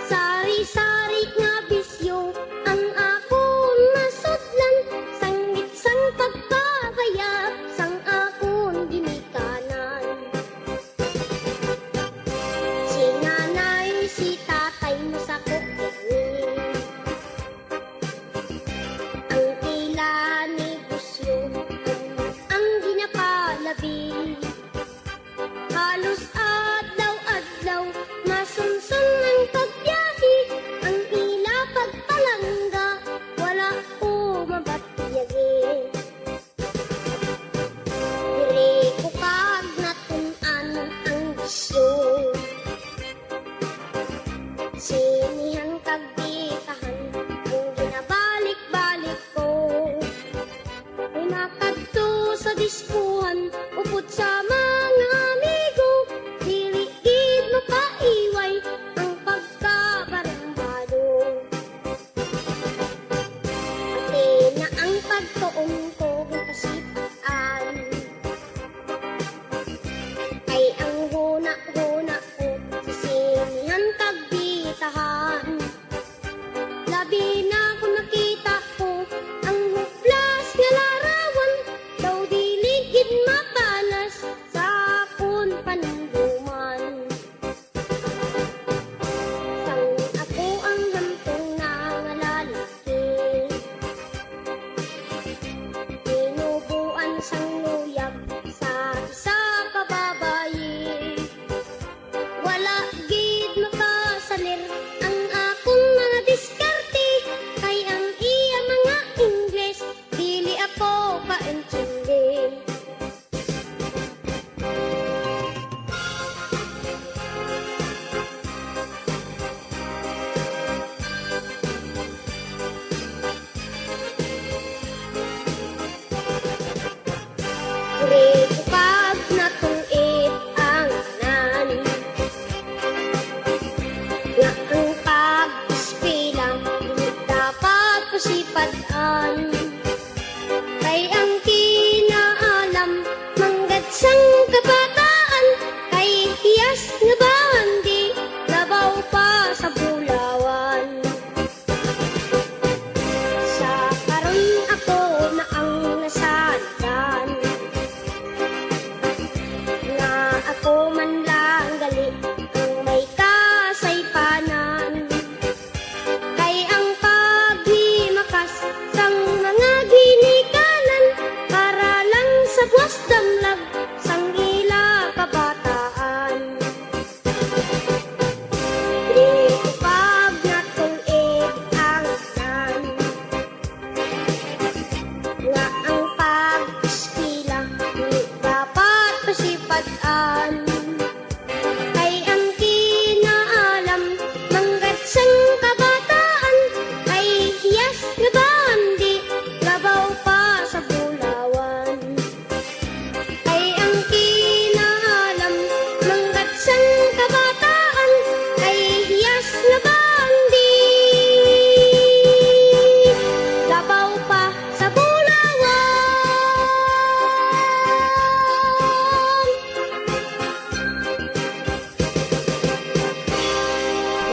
Sari-sari nga bisyo ang akon masudlan, sangit sang pagkabaya sang akon ginikanan. Si nanay, si tatay mo sa kukinig. Ang tila negosyo ang ginapalabi. Halos adlaw-adlaw masunson ang pagbiyahe, ang ila pagpalangga wala ko mabatiyagi. Diri ko kag natun-an ang bisyo. Sinihan kag bitahan ang ginabalik-balik ko. May makadto sa diskuhan, upod sa mga amigo, dili gid mapaiway ang pagkabarumbado. Pati na ang pagtuon ko ginpasitaan. Ay ang huna-huna ko, sisinihan kag bitahan.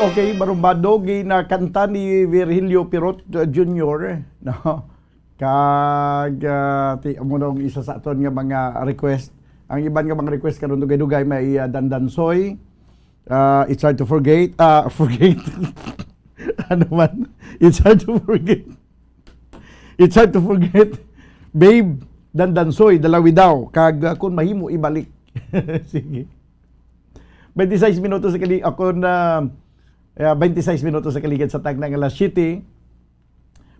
Okay, Barumbado, ginakanta ni Virgilio Pirot, uh, Junior, no? Kag, uh, ti-, amo na ang isa sa aton nga mga request. Ang iban nga mga request karon, dugay-dugay, may, uh, Dandansoy, uh, It's Hard to Forget, uh, forget. Ano man? It's Hard to Forget. It's Hard to Forget. Babe, Dandansoy, Dalawi Daw. Kag, uh, Kung Mahimo Ibalik. Sige. Twenty-six minutos sa kali-, ako na, eh, twenty-six minutos sa kaligid sa tagna nga alas siyete.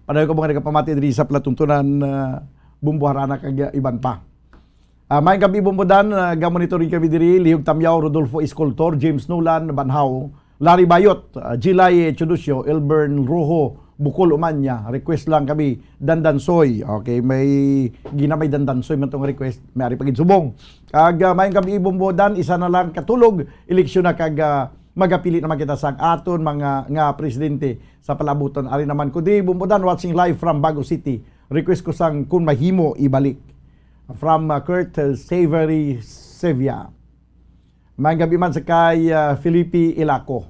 Padayon ko mga nagapamati diri sa palatuntunan, ah, Bumbo Harana kag, ah, iban pa. Ah, maayong gabi, Bumbo Dan. Ah, ga-monitor rin kami diri. Lihog Tamyaw, Rodolfo Escoltor, James Nolan, Banhaw, Larry Bayot, ah, Jilay Chudusyo, Elbern Rojo, Bukol Umanya. Request lang kami, Dandansoy. Okay, may ginamay Dandansoy man tong request. May ari pa gid subong. Kag, ah, maayong gabi, Bumbo Dan. Isa na lang katulog, eleksyon na kag, ah, magapili naman kita sang aton mga nga presidente sa palabuton. Ari naman ko di, Bumbo Dan, watching live from Bago City. Request ko sang Kung Mahimo Ibalik. From, uh, Kurt, uh, Savory Sevilla. Maayong gabi man sa kay, uh, Felipe Ilaco.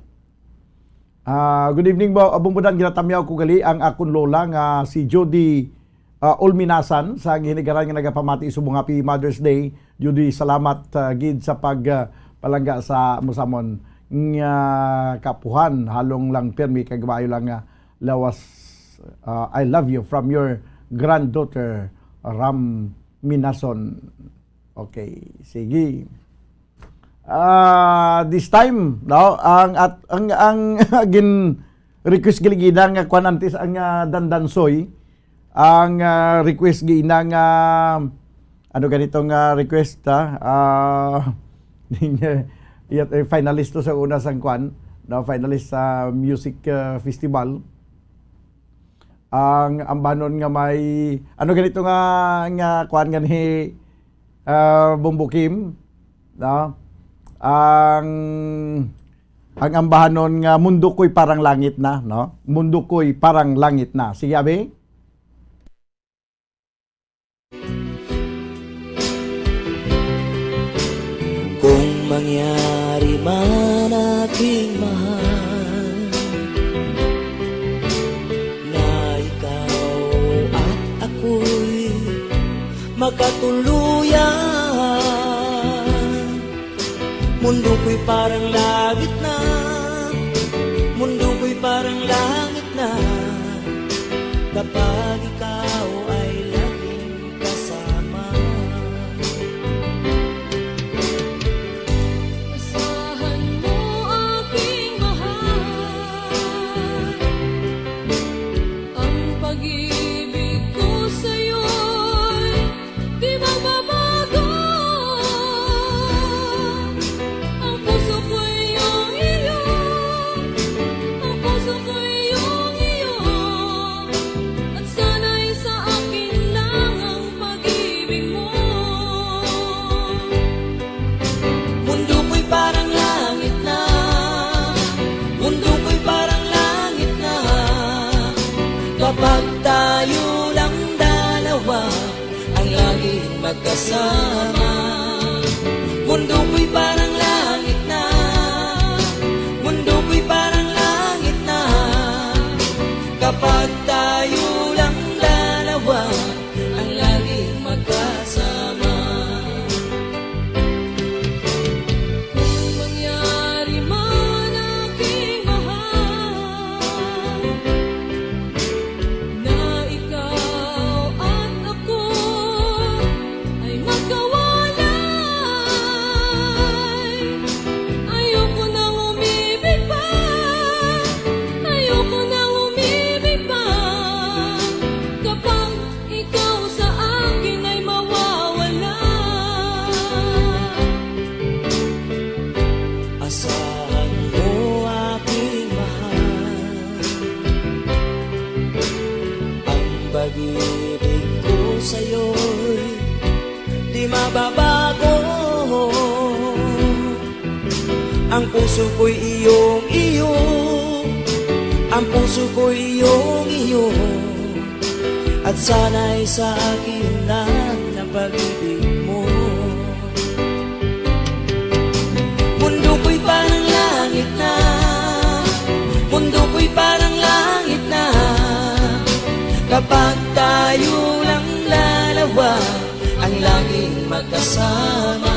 Ah, good evening, Bo-, Bumbo Dan, ginatamyaw ko gali ang akon lola nga si Judy, ah, Ulminasan sa ginigaran nga nagapamati subong Happy Mother's Day. Judy, salamat, ah, gid sa pag, ah, palangga sa musamon nga kapuhan. Halong lang pirmi kag maayo lang nga lawas. Ah, I love you from your granddaughter, Ram Minason. Okay, sige. Ah, this time, no, ang at-, ang, ang gin-request gali gid nga kwan antes ang, ah, Dandansoy, ang, ah, request gina nga, ano ganito nga request, ha? Ah, yat-, eh, finalist to sa una sang kwan, no, finalist sa music, ah, festival. Ang ambanon nga may, ano ganito nga, nga kwan gani, ah, Bumbo Kim, no? Ang, ang ambahanon nga Mundo Ko'y Parang Langit Na, no? Mundo Ko'y Parang Langit Na. Sige, abi? Kung mangyari man, aking mahal, na ikaw at ako'y magkatuluyan, mundo ko'y parang langit na, mundo ko'y parang langit na, kapag ikaw ay laging kasama. Asahan mo, aking mahal, ang pag-ibig ko sa'yo'y di magbabago. Ang puso ko'y iyong iyo, ang puso ko'y iyong iyo, at sana'y sa akin lang ang pag-ibig mo. Mundo ko'y parang langit na, mundo ko'y parang langit na, kapag tayo lang dalawa ang laging magkasama. Mundo ko'y parang langit na, mundo ko'y parang langit na, kapag tayo lang dalawa ang laging magkasama. Kung mangyari man, aking mahal, na ikaw at ako ay magkawalay, ayoko nang umibig pa, ayoko nang umibig pa, kapag ikaw sa akin ay mawawala. Asahan mo, aking mahal, ang pag-ibig ko sa'yo'y di mababago. Ang puso ko'y iyong iyo, ang puso ko'y iyong iyo, at sana'y sa akin lang ang pag-ibig mo. Mundo ko'y parang langit na, Pag tayo lang dalawa, ang laging magkasama.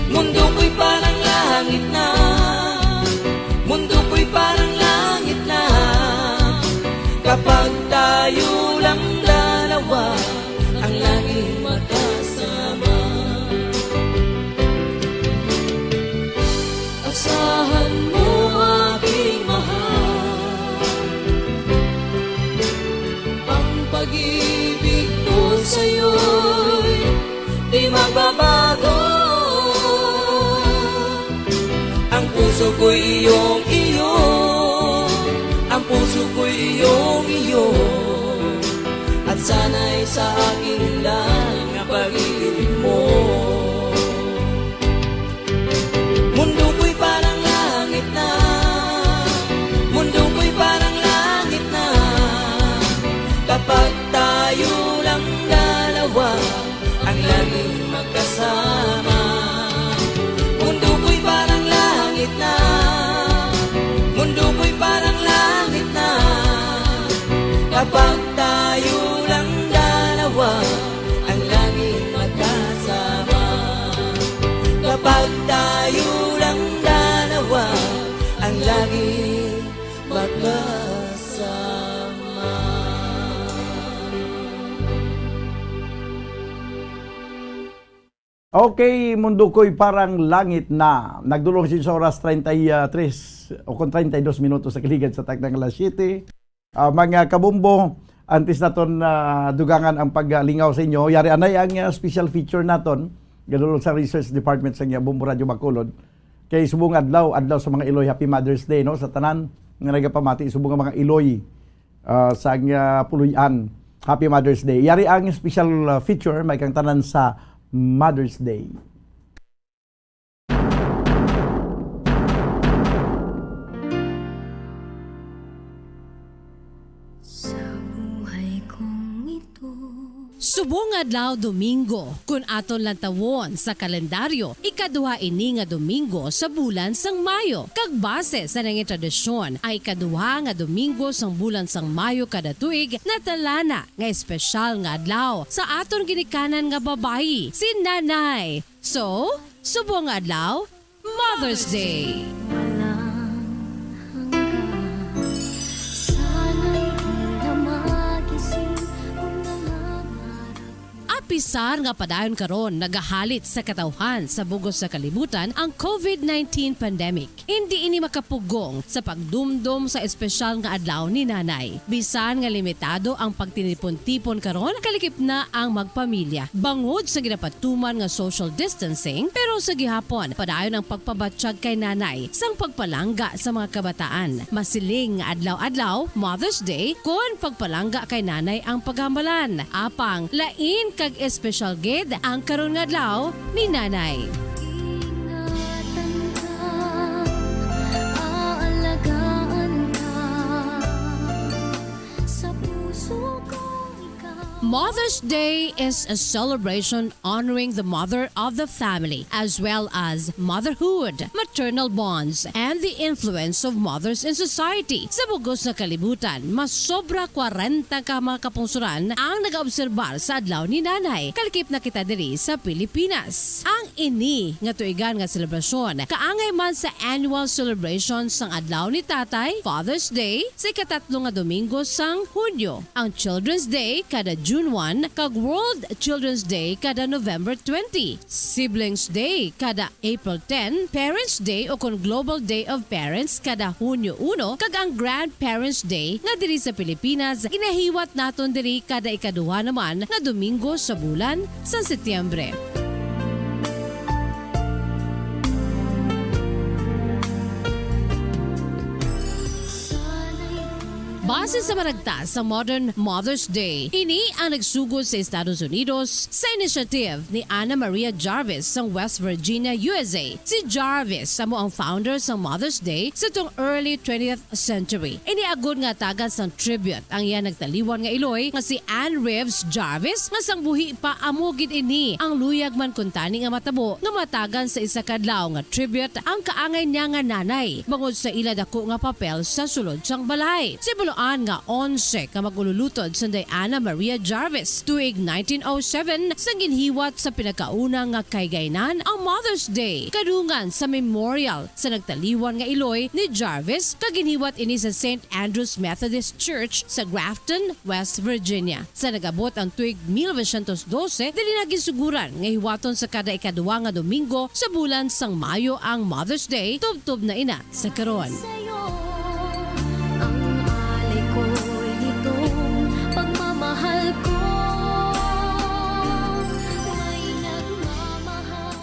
Mundo ko'y parang langit na. Mundo ko'y parang langit na. Kapag tayo lang dalawa, ang laging magkasama. Asahan mo, aking mahal, ang pag-ibig ko sa'yo'y di magbabago. Ang puso ko'y iyong iyo, ang puso ko'y iyong iyo, at sana'y sa akin lang ang pag-ibig mo. Mundo ko'y parang langit na. Mundo ko'y parang langit na. Kapag tayo lang dalawa, ang laging magkasama. Mundo ko'y parang langit na. Mundo ko'y parang langit na. Kapag tayo lang dalawa, ang laging magkasama. Kapag tayo lang dalawa, ang laging magkasama. Okay, mundo ko'y parang langit na. Nagdulong sin sa oras treinta y tres o kon treinta y dos minutos sa kaligan sa taknang alas siyete. Ah, mga kabombo, antes naton, ah, dugangan ang paglingaw sa inyo, yari anay ang, ah, special feature naton, gadulong sa research department sa, ah, Bombo Radio Bacolod. Kay subong adlaw, adlaw sa mga Iloy, Happy Mother's Day, no, sa tanan nga nagapamati, subong nga mga Iloy, ah, sa, ah, Puloy-an. Happy Mother's Day. Yari ang special, ah, feature, may kang tanan sa Mother's Day. Sa buhay kong ito. Subong nga adlaw, Domingo, kun aton lantawon sa kalendaryo, ikaduha ini nga Domingo sa bulan sang Mayo, kag base sa nangin tradisyon, ang ikaduha nga Domingo sang bulan sang Mayo kada tuig natalana nga espesyal nga adlaw sa aton ginikanan nga babayi, si Nanay. So, subong nga adlaw, Mother's Day. Walang hanggan. Sana'y di na magising ang mga pangarap. Apisar nga padayon karon nagahalit sa katawhan sa bug-os nga kalibutan ang covid nineteen pandemic. Indi ini makapugong sa pagdumdom sa espesyal nga adlaw ni Nanay. Bisan nga limitado ang pagtinipon-tipon karon, kalakip na ang magpamilya bangod sa ginapatuman nga social distancing, pero sa gihapon, padayon ang pagpabatyag kay Nanay sang pagpalangga sa mga kabataan. Masiling nga adlaw-adlaw, Mother's Day, kon pagpalangga kay Nanay ang paghambalan. Apang lain kag espesyal gid ang karon nga adlaw ni Nanay. Ingatan ka, aalagaan ka, sa puso ko ikaw. Mother's Day is a celebration honoring the mother of the family, as well as motherhood, maternal bonds, and the influence of mothers in society. Sa bug-os nga kalibutan, mas sobra kwarenta ka mga kapungsoran ang nagaobserbar sa Adlaw ni Nanay. Kalakip na kita diri sa Pilipinas. Ang ini nga tuigan nga selebrasyon kaangay man sa annual celebration sang Adlaw ni Tatay, Father's Day, sa ikatatlo nga Domingo sang Hunyo, ang Children's Day kada June one, kag World Children's Day kada November twenty, Siblings Day kada April ten, Parents' Day o kon Global Day of Parents kada Hunyo uno, kag ang Grandparents' Day nga diri sa Pilipinas ginahiwat naton diri kada ikaduha naman nga Domingo sa bulan sa Setyembre. Base sa maragta sa Modern Mother's Day, ini ang nagsugod sa Estados Unidos sa initiative ni Anna Maria Jarvis sang West Virginia, U S A. Si Jarvis amo ang founder sang Mother's Day sa tong early twentieth century. Ini agod nga tagan sang tribute ang iya nagtaliwan nga iloy nga si Anne Reeves Jarvis, nga sang buhi pa amo gid ini ang luyag man kuntani nga matabo nga matagan sa isa ka adlaw nga tribute ang kaangay niya nga nanay bangod sa ila dako nga papel sa sulod sang balay. Si Bolo An nga onse ka mag-ululutod sanday Ana Maria Jarvis, tuig nineteen oh seven, sang ginhiwat sa pinakauna nga kahigayonan ang Mother's Day, kadungan sa memorial sa nagtaliwan nga iloy ni Jarvis, kag ginhiwat ini sa Saint Andrew's Methodist Church sa Grafton, West Virginia. Sa nag-abot ang tuig mil novecientos dose, diri na ginsuguran nga hiwaton sa kada ikaduha nga Domingo sa bulan sang Mayo ang Mother's Day, tubtob na ina sa karon. Sa'yo ang alay ko'y nitong pagmamahal ko. May nagmamahal.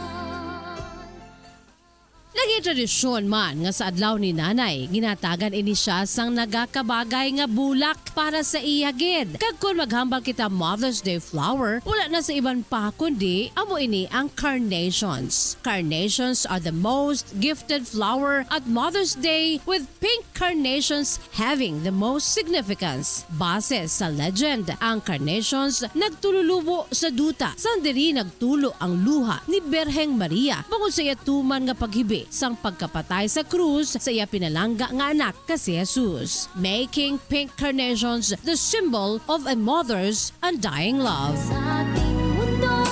Naging tradisyon man nga sa adlaw ni Nanay, ginatagan ini siya sang nagakabagay nga bulak para sa iya gid. Kag kon maghambal kita Mother's Day flower, wala na sa iban pa kundi amo ini ang carnations. Carnations are the most gifted flower at Mother's Day, with pink carnations having the most significance. Base sa legend, ang carnations nagtululubo sa duta sang diri nagtulo ang luha ni Birheng Maria bangod sa iya tuman nga paghibi sang pagkapatay sa krus sa iya pinalangga nga anak nga si Jesus, making pink carnations the symbol of a mother's undying love. Sa ating mundo,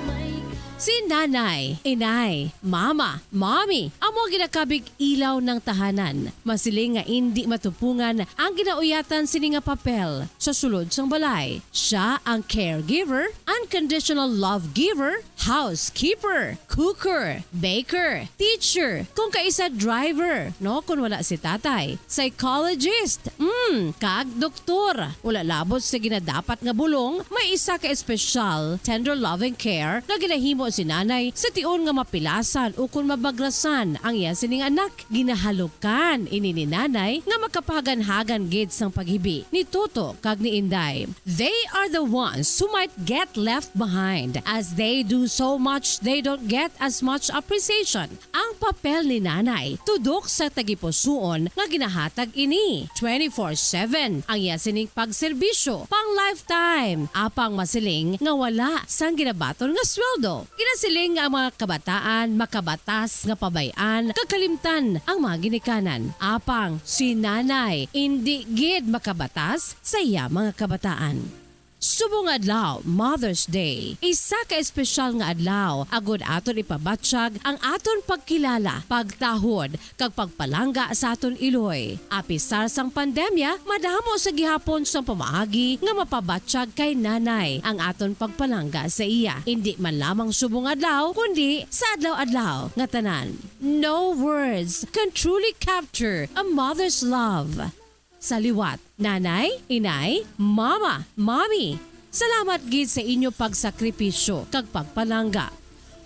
may Si nanay, inay, mama, mommy, amo ang ginakabig ilaw ng tahanan. Masiling nga indi matupungan ang ginauyatan sini nga papel sa sulod sang balay. Siya ang caregiver, unconditional love giver, housekeeper, cooker, baker, teacher, kung kaisa driver, no, kung wala si tatay, psychologist, mm, kag doktor. Wala labot sa ginadapat nga bulong, may isa ka espesyal, tender loving care nga ginahimo si nanay sa tion nga mapilasan ukon mabagrasan ang iya sining anak. Ginahalukan ini ni nanay nga makapahaganhagan gid sang paghibi ni Toto kag ni Inday. They are the ones who might get left behind, as they do so much, they don't get as much appreciation. Ang papel ni nanay tudok sa tagipusoon nga ginahatag ini twenty-four seven ang iya sining pagserbisyo pang lifetime, apang masiling nga wala sang ginabaton nga sweldo. Ginasiling nga ang mga kabataan makabatas nga pabay-an kag kalimtan ang mga ginikanan. Apang si nanay indi gid makabatas sa iya mga kabataan. Subong adlaw, Mother's Day, isa ka espesyal nga adlaw agod aton ipabatyag ang aton pagkilala, pagtahod, kag pagpalangga sa aton iloy. Apisar sang pandemya, madamo sa gihapon sang pamaagi nga mapabatyag kay nanay ang aton pagpalangga sa iya, indi man lamang subong adlaw, kundi sa adlaw-adlaw nga tanan. No words can truly capture a mother's love. Sa liwat, nanay, inay, mama, mommy, salamat gid sa inyo pagsakripisyo kag pagpalangga.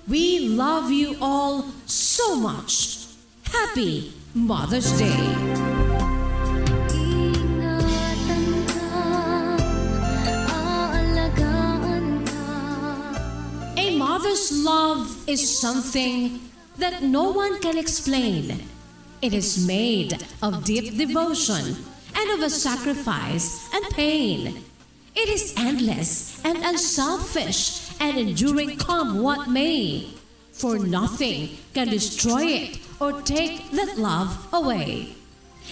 We love you all so much. Happy Mother's Day! Ingatan ka, aalagaan ka. A mother's love is something that no one can explain. It is made of deep devotion and of a sacrifice and pain. It is endless and unselfish and enduring, come what may. For nothing can destroy it or take that love away.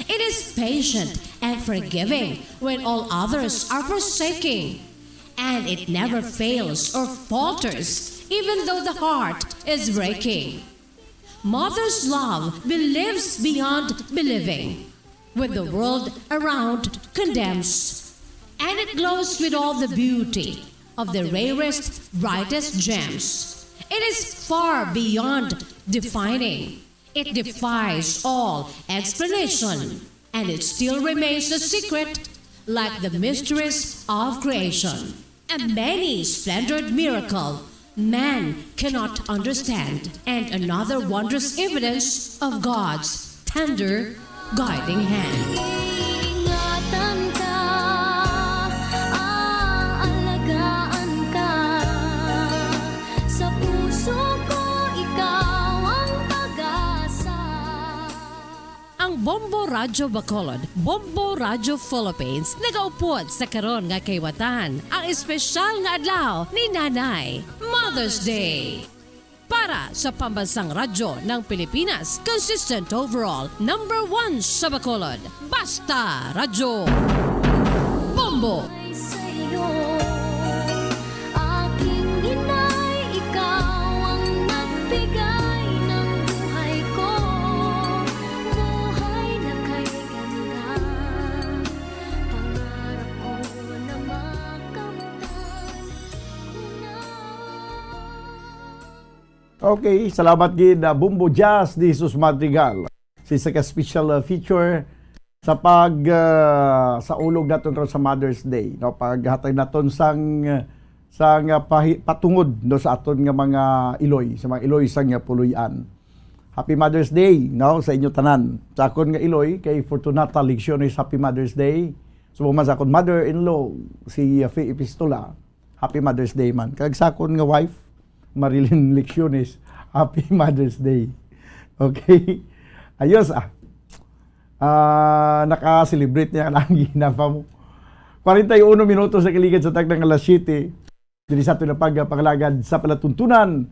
It is patient and forgiving when all others are forsaking. And it never fails or falters, even though the heart is breaking. Mother's love believes beyond believing, when the world around condemns. And it glows with all the beauty of the rarest, brightest gems. It is far beyond defining. It defies all explanation, and it still remains a secret, like the mysteries of creation. A many-splendored miracle man cannot understand, and another wondrous evidence of God's tender guiding hand. Ingatan ka, aalagaan ka. Sa puso ko, ikaw ang pag-asa. Ang Bombo Radyo Bacolod, Bombo Radyo Philippines, nagaupod sa karon nga kaliwatan ang espesyal nga adlaw ni Nanay, Mother's Day. Para sa pambansang radyo ng Pilipinas, consistent overall, number one sa Bacolod. Basta Radyo. Bombo! Sa'yo, aking inay, ikaw ang nagbigay ng buhay ko. Buhay na kay ganda, pangarap ko na makamtan ko na. Okay, salamat gid, ah, Bumbo Jazz de Jesus Madrigal. Sa isa ka special, ah, feature sa pag, ah, sa ulog naton karon sa Mother's Day, no? Paghatag naton sang, sang, ah, pahi-, patungod, no, sa aton nga mga iloy, sa mga iloy sang, ah, puloy-an. Happy Mother's Day, no, sa inyo tanan. Sa akon nga iloy kay Fortunata Lecciones, happy Mother's Day. Subong man sa akon mother-in-law, si, ah, Faye Epistola. Happy Mother's Day man. Kag sa akon nga wife, Marilyn Lecciones, happy Mother's Day. Okay? Ayos, ah. Ah, naka-celebrate niya ang ginapa mo. Kwarenta y uno minutos sa kaligad sa takdang alas siyete. Diri sa aton na pagpangalagad sa palatuntunan,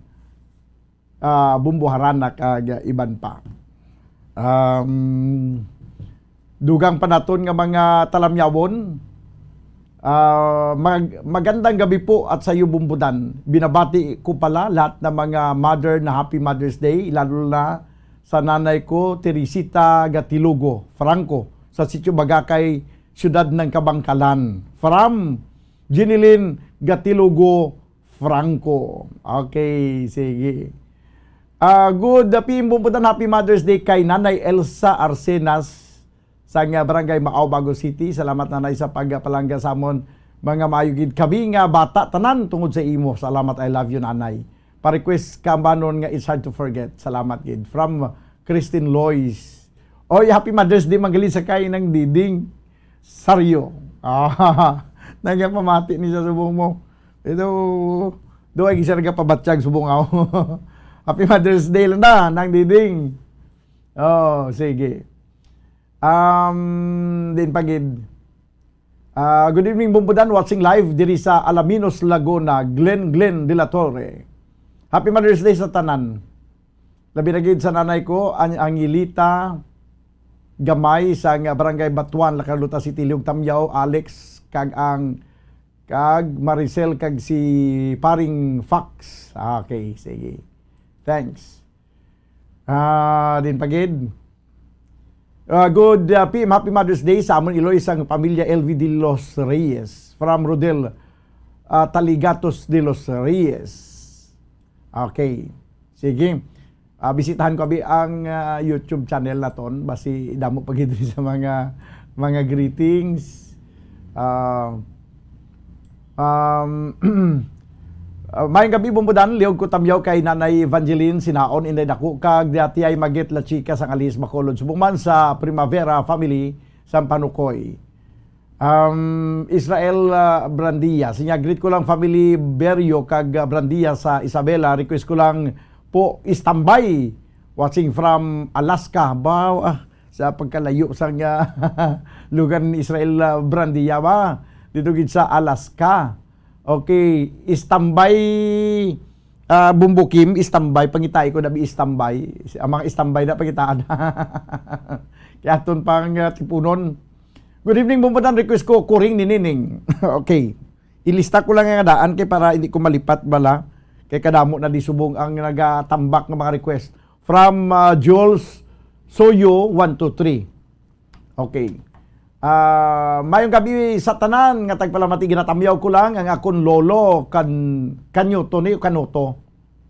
ah, Bumbo Harana kag iban pa. Um, dugang pa naton nga mga talamyawon. Ah, mag-, magandang gabi po at sa iyo, Bumbudan. Binabati ko pala lahat ng mga mother na Happy Mother's Day, lalo na sa nanay ko, Teresita Gatilogo Franco, sa Sitio Bagakay, Siyudad ng Kabangkalan. From Jeneline Gatilogo Franco. Okay, sige. Ah, good, ah, P M Bumbudan, happy Mother's Day kay Nanay Elsa Arcenas sa nga Barangay Maao, Bago City. Salamat, Nanay, sa pagpalangga sa amon. Mga maayo gid kami nga bata tanan tungod sa imo. Salamat, I love you, Nanay. Pa-request ka banon nga It's Hard to Forget. Salamat gid. From Christine Lois. Oy, happy Mother's Day, manggaling sa kay Nang Diding Sario. Ah, nagapamati ni sa subong mo. Ito, do ay gisa nagapabatyag subong ako. Happy Mother's Day lang na, Nang Diding. Oh, sige. Um, din pagid. Ah, good evening, Bumbudan. Watching live diri sa Alaminos, Laguna. Glenn, Glenn de la Torre. Happy Mother's Day sa tanan. Labi na gid sa nanay ko, ang Angelita Gamay sa nga Barangay Batuan, La Carlota City, Liog Tamyaw, Alex, kag ang, kag Maricel, kag si Paring Fox. Okay, sige. Thanks. Ah, din pagid. Ah, good, ah, P M, happy Mother's Day sa amon iloy sang pamilya L V de los Reyes. From Rodel, ah, Taligatos de los Reyes. Okay. Sige. Ah, bisitahan ko abi ang, ah, YouTube channel naton. Basi damo pa gid sa mga, mga greetings. Ah, um, ah, mayong gabi, Bumbudan. Liog ko tamyaw kay Nanay Evangeline Sinaon, Inday Dako, kag Tiay Magit La Chica sa Ngalis, Bacolod. Subong man sa Primavera family sa Panukoy. Um, Israel, ah, Brandia. Sinya, greet ko lang family Berio kag, ah, Brandia sa Isabela. Request ko lang po, Istambay. Watching from Alaska. Ba, ah, sa pagkalayo sa nga lugar ni Israel, ah, Brandia ba? Dito gid sa Alaska. Okay, Istambay, ah, Bumbukim, Istambay. Pangitai ko, dabi Istambay. Ang mga Istambay na pangitaan. Kaya aton pang, ah, tipunon. Good evening, Bumbudan. Request ko, Kuring ni Nining. Okay. Ilista ko lang nga daan kay para hindi ko malipat bala. Kay kadamo na di subong ang nagatambak nga mga request. From, ah, Jules Soyo, one two three. Okay. Ah, mayong gabi sa tanan nga tagpalamati, ginatamyaw ko lang ang akon lolo kan Kanyuto ni Kanuto,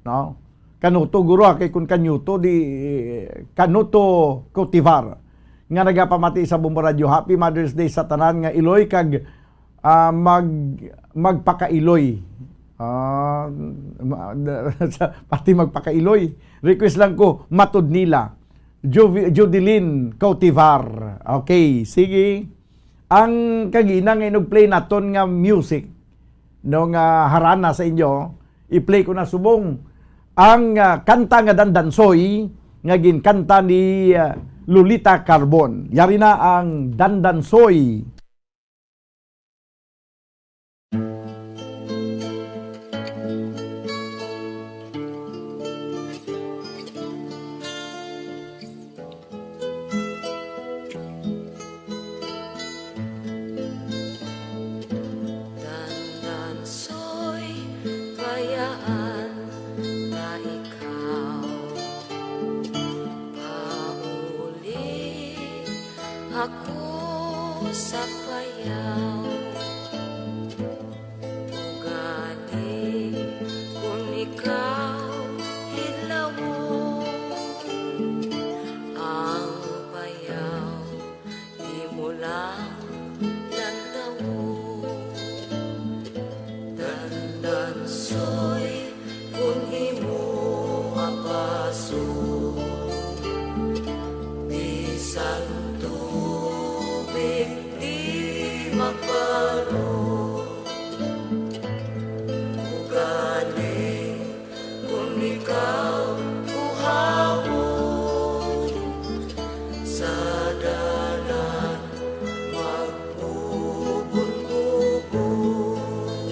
no? Kanuto guro, ah, kay kun Kanyuto di Kanuto Cultivar nga nagapamati sa Bombo Radio. Happy Mother's Day sa tanan nga iloy kag, ah, mag-, magpakailoy. Ah, ma-, sa pati magpakailoy. Request lang ko, Matod Nila. Juvi-, Judeline Cautivar. Okay, sige. Ang kagina nga inug-play naton nga music, no, nga harana sa inyo, i-play ko na subong ang, ah, kanta nga Dandansoy nga ginkanta ni, ah, Lolita Carbon. Yari na ang Dandansoy. Ako sa payaw, ugaling kun ikaw hidlawon, ang payaw imo lang lantawon. Dandansoy, kun imo apason, bisan tubig di maparo. Ugaling kun ikaw kuhawon, sa dalan magbubon-bubon.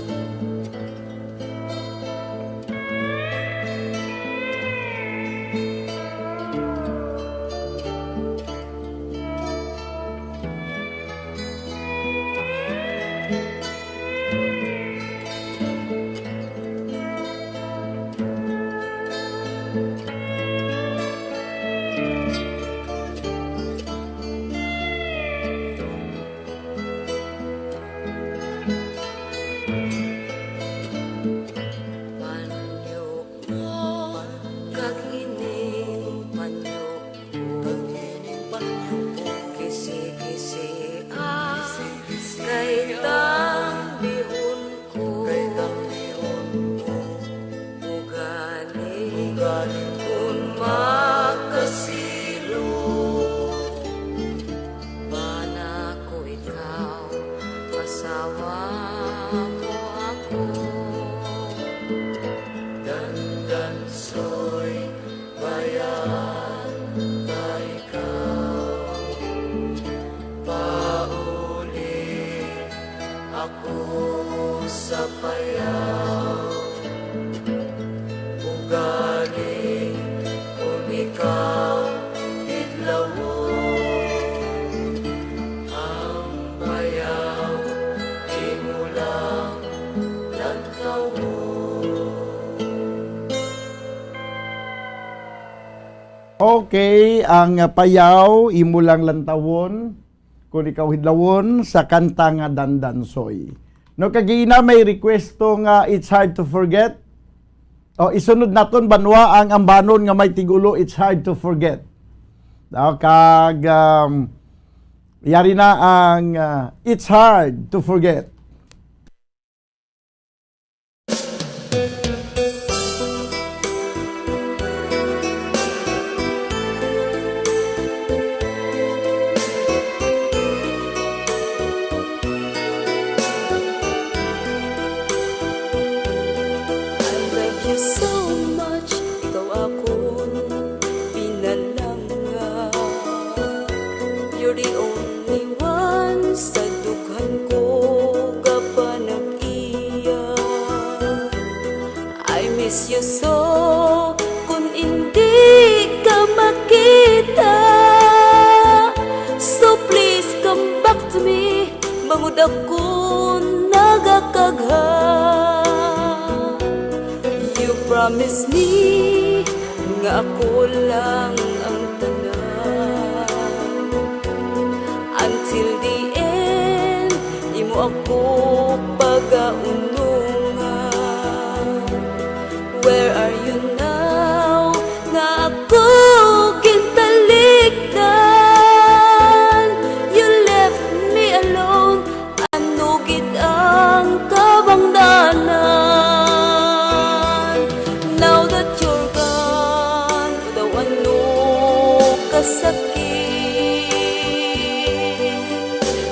Panyo mo kag ining panyo ko, kisi-kisi, ah, kay tambihon ko. Ugaling kun makasilo, bana ko ikaw, asawa mo ako. Dandansoy, bayaan ta ikaw. Pauli ako sa payaw. Ugaling kun ikaw hidlawon, ang payaw imo lang lantawon. Okay, ang, ah, payaw, imo lang lantawon, kun ikaw hidlawon, sa kanta nga Dandansoy. No, kag ina may request to nga It's Hard to Forget. O, isunod naton, banwa, ang ambanon nga may tigulo, It's Hard to Forget. No, kag, um, yari na ang, ah, It's Hard to Forget. I love you so much, ikaw akon pinalangga. You're the only one sa dughan ko gapanag-iya. I miss you so, kun indi ka makita. So please come back to me, bangod ako nagakagha. You promise me nga ako lang ang tanan. Until the end, imo ako pagaunungan. Where are you now? Nga ako gintalikdan. You left me alone. Ano gid ang kabangdanan? Now that you're gone, daw ano kasakit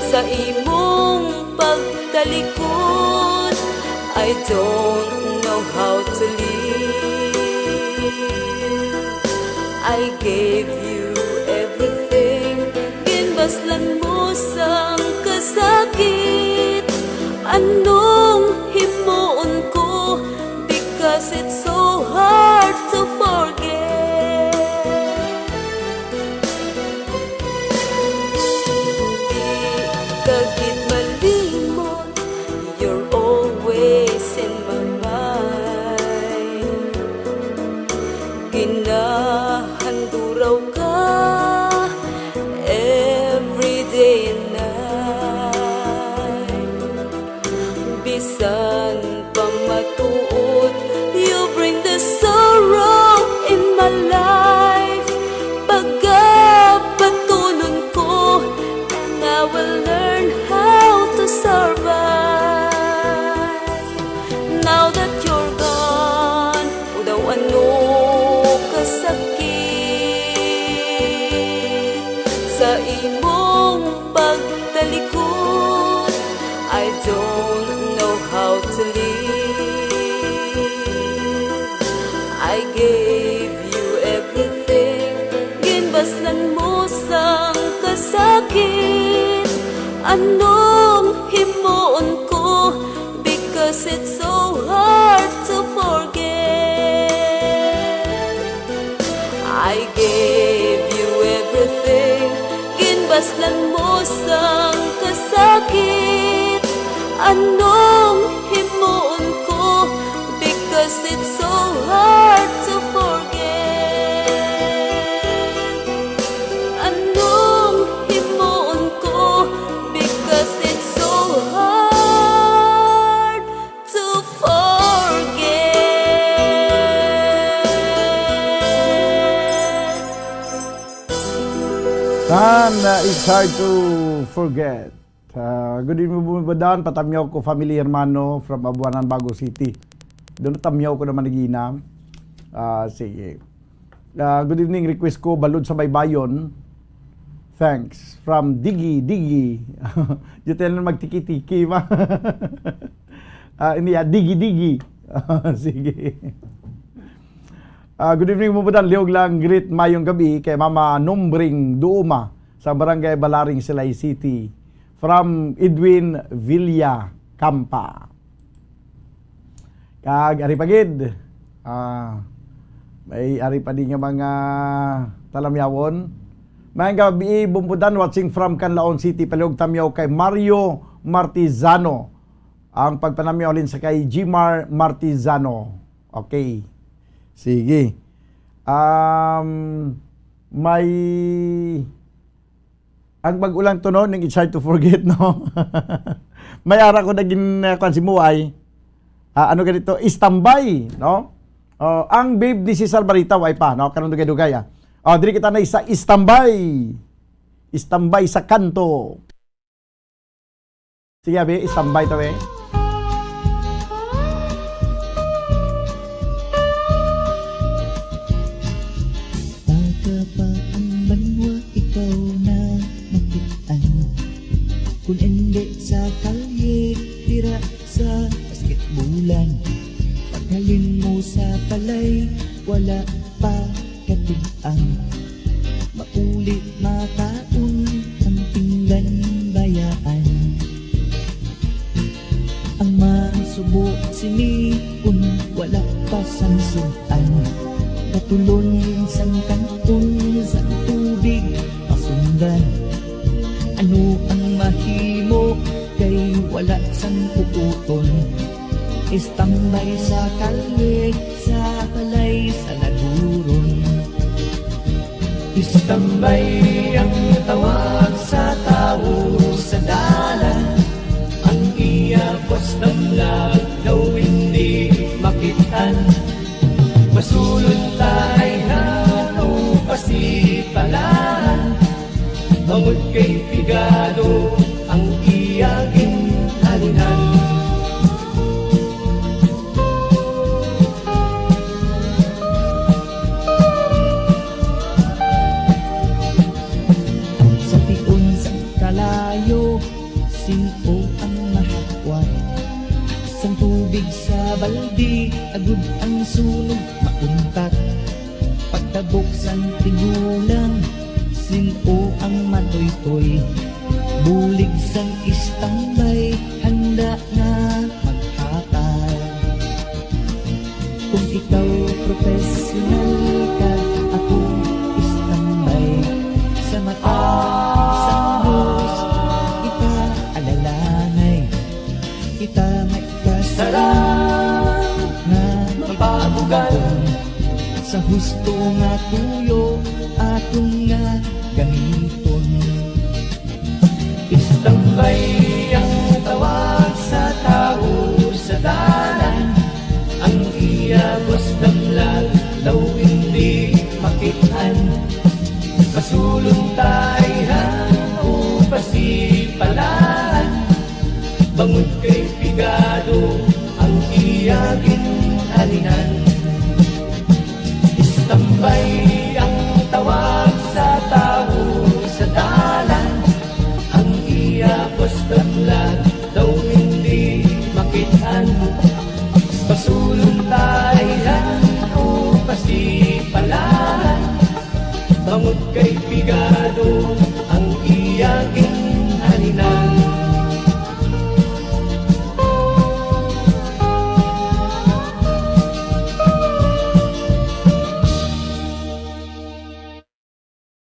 sa imong pagtalikod. I don't know how to live. I gave you everything. Ginbaslan mo sang kasakit. Anong himuon ko? Because it's so hard to forget. Di ka gid malimot, you're always in my mind. Ginahanduraw ka, every Sa imong pagtalikod, I don't know how to live. I gave you everything. Ginbaslan mo sang kasakit. Anong himuon ko? Because it's so hard to forget. I gave you everything. Ginbaslan mo sang kasakit. Anong himuon ko? Because it's so hard to forget. Anong himuon ko? Because it's so hard to forget. Tan, uh, it's hard to forget. Uh, good evening, Bubudan. Patamyaw ko, family, hermano, from Abuanan, Bago City. Doon tamyaw ko naman nagina. Ah, sige. Ah, good evening, request ko, Balod sa Baybayon. Thanks. From Digi, Digi. Di tayo na magtiki-tiki ba? Ah, hindi, ah, Digi, Digi. Sige. Ah, good evening, Bubudan. Liog lang, greet, mayong gabi kay Mama Nombring Duuma sa Barangay Balaring, Silay City. From Edwin Villa Campa. Kag ari pa gid, ah, may ari pa di nga mga talamyawon. Mayong gabi, Bubudan, watching from Canlaon City, palihog tamyaw kay Mario Martizano. Ang pagpanamyaw halin sa kay Jimar Martizano. Okay. Sige. Um, may ang mag-ulang to, no, ning It's Hard to Forget, no? May ara ko na gin, uh, kwan si Muay. Ah, ano ganito? Istambay, no? Oh, ang babe ni Cesar Barita, way pa, no? Karon dugay-dugay, ah. Oh, diri kita na sa Istambay. Istambay sa kanto. Sige, abi, istambay to, eh. Bata pa ang banwa, ikaw na makit-an. Kung hindi sa kalye, dira sa basketbulan. Paghalin mo sa balay, wala pa katig-ang. Mauli makaon ang pinggan bayaan. Ang masubo sini kun wala pa sang sud-an. Katulon sang kan-on sang tubig pasundan. Ano ang mahimo kay wala sang puputon? Istambay sa kalye, sa balay, sa laguron. Istambay ang tawag sa tawo sa dalan. Ang iya bus damlag daw hindi makit-an. Masulod ta ayhan o pasipalahan. Bangod kay pigado ang iya ginhalinan. Sa tion sa kalayo, sin-o ang mahakwat? Sang tubig sa baldi, agud ang sunog mauntat. Pagtabok sang tigulang, sin-o ang matuytoy? Bulig sang istambay, handa nga maghatag. Kung ikaw professional ka, ako istambay. Sa mata sang Dios, kita alalanay. Kita may kasarang nga mapaabugan. Sa husto nga tuyo, aton nga gamiton. Istambay ang tawag sa tawo sa dalan. Ang iya bus damlag daw hindi makit-an. Masulod ta ayhan o pasipalahan. Bangod kay pigado ang iya ginhalinan. Istambay ang tawag sa tawo sa Bangod kay pigado ang iya ginhalinan.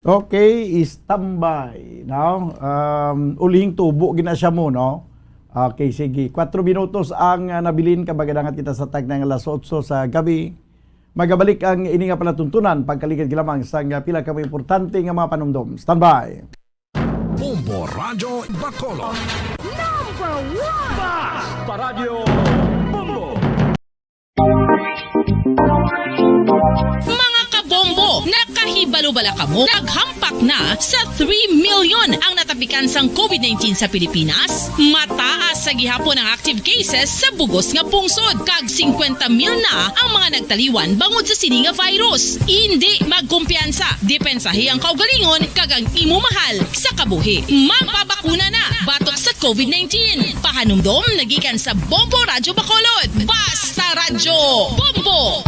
Okay, standby. Now, um, ulihing tubo gina siya mo, no? Okay, sige. Kwatro minutos ang, ah, nabilin, kag magadangat kita sa tagna nga alas otso sa gabi. Magabalik ang ini nga palatuntunan pagkaligid lamang sang pila ka mga importante nga mga panumdom. Standby. Bombo Radyo Bacolod. Number one! Bas pa Radyo Bombo. Mga kabombo, nakahibalo bala kamo? Naghampak na sa three million ang natapikan sang covid nineteen sa Pilipinas. Mataas sa gihapon ang active cases sa bugos nga pungsod, kag singkwenta mil na ang mga nagtaliwan bangod sa sini nga virus. Indi magkumpiyansa, depensahi ang kaugalingon kag ang imo mahal sa kabuhi. Magpabakuna na batok sa covid nineteen. Pahanumdom nagikan sa Bombo Radyo Bacolod. Basta Radyo Bombo!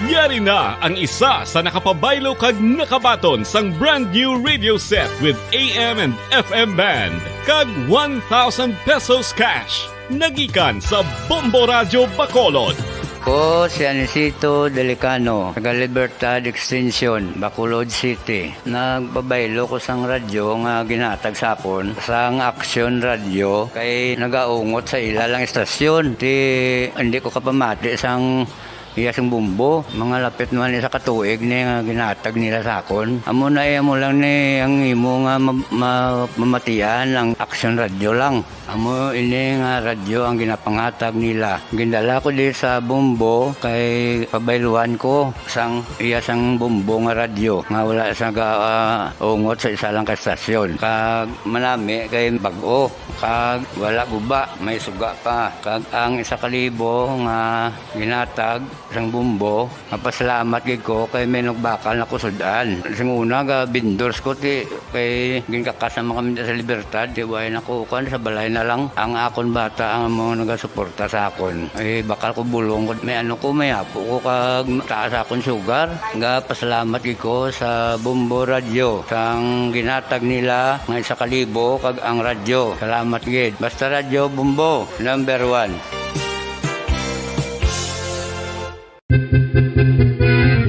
Yari na ang isa sa nakapabaylo kag nakabaton sang brand new radio set with A M and F M band kag one thousand pesos cash. Nagikan sa Bombo Radyo Bacolod. Ko si Anisito Delicano, taga Libertad Extension, Bacolod City. Nagpabaylo ko sang radyo nga ginhatag sa akon sang Action Radyo, kay nagaungot sa ila lang istasyon. Ti, hindi ko kapamati sang iya sing Bombo. Mga lapit naman isa ka tuig ni nga ginhatag nila sa akon. Amo na, eh, amo lang ni ang imo nga ma-, ma-, mamatian ang Action Radyo lang. Amo ini nga radyo ang ginapanghatag nila. Gindala ko di sa Bombo kay pabayluhan ko sang iya sang Bombo nga radyo nga wala sa ga, ah, ungot sa isa lang ka estasyon. Kag manami kay bag-o, kag wala guba, may suga pa. Kag ang isa ka libo nga ginhatag sang Bombo, mapasalamat gid ko kay may nagbakal na ko sud-an. Sing una, ga-vendors ko, ti, kay ginkakas naman kami sa Libertad, ti, way na ko, kuwan, sa balay na lang. Ang akon bata ang mga nagasuporta sa akon. Eh, bakal ko bulong, may ano ko, may apo ko, kag taas akon sugar. Ga, pasalamat gid ko sa Bombo Radyo, sang ginhatag nila nga isa ka libo, kag ang radyo. Salamat gid. Basta Radyo Bombo, number one.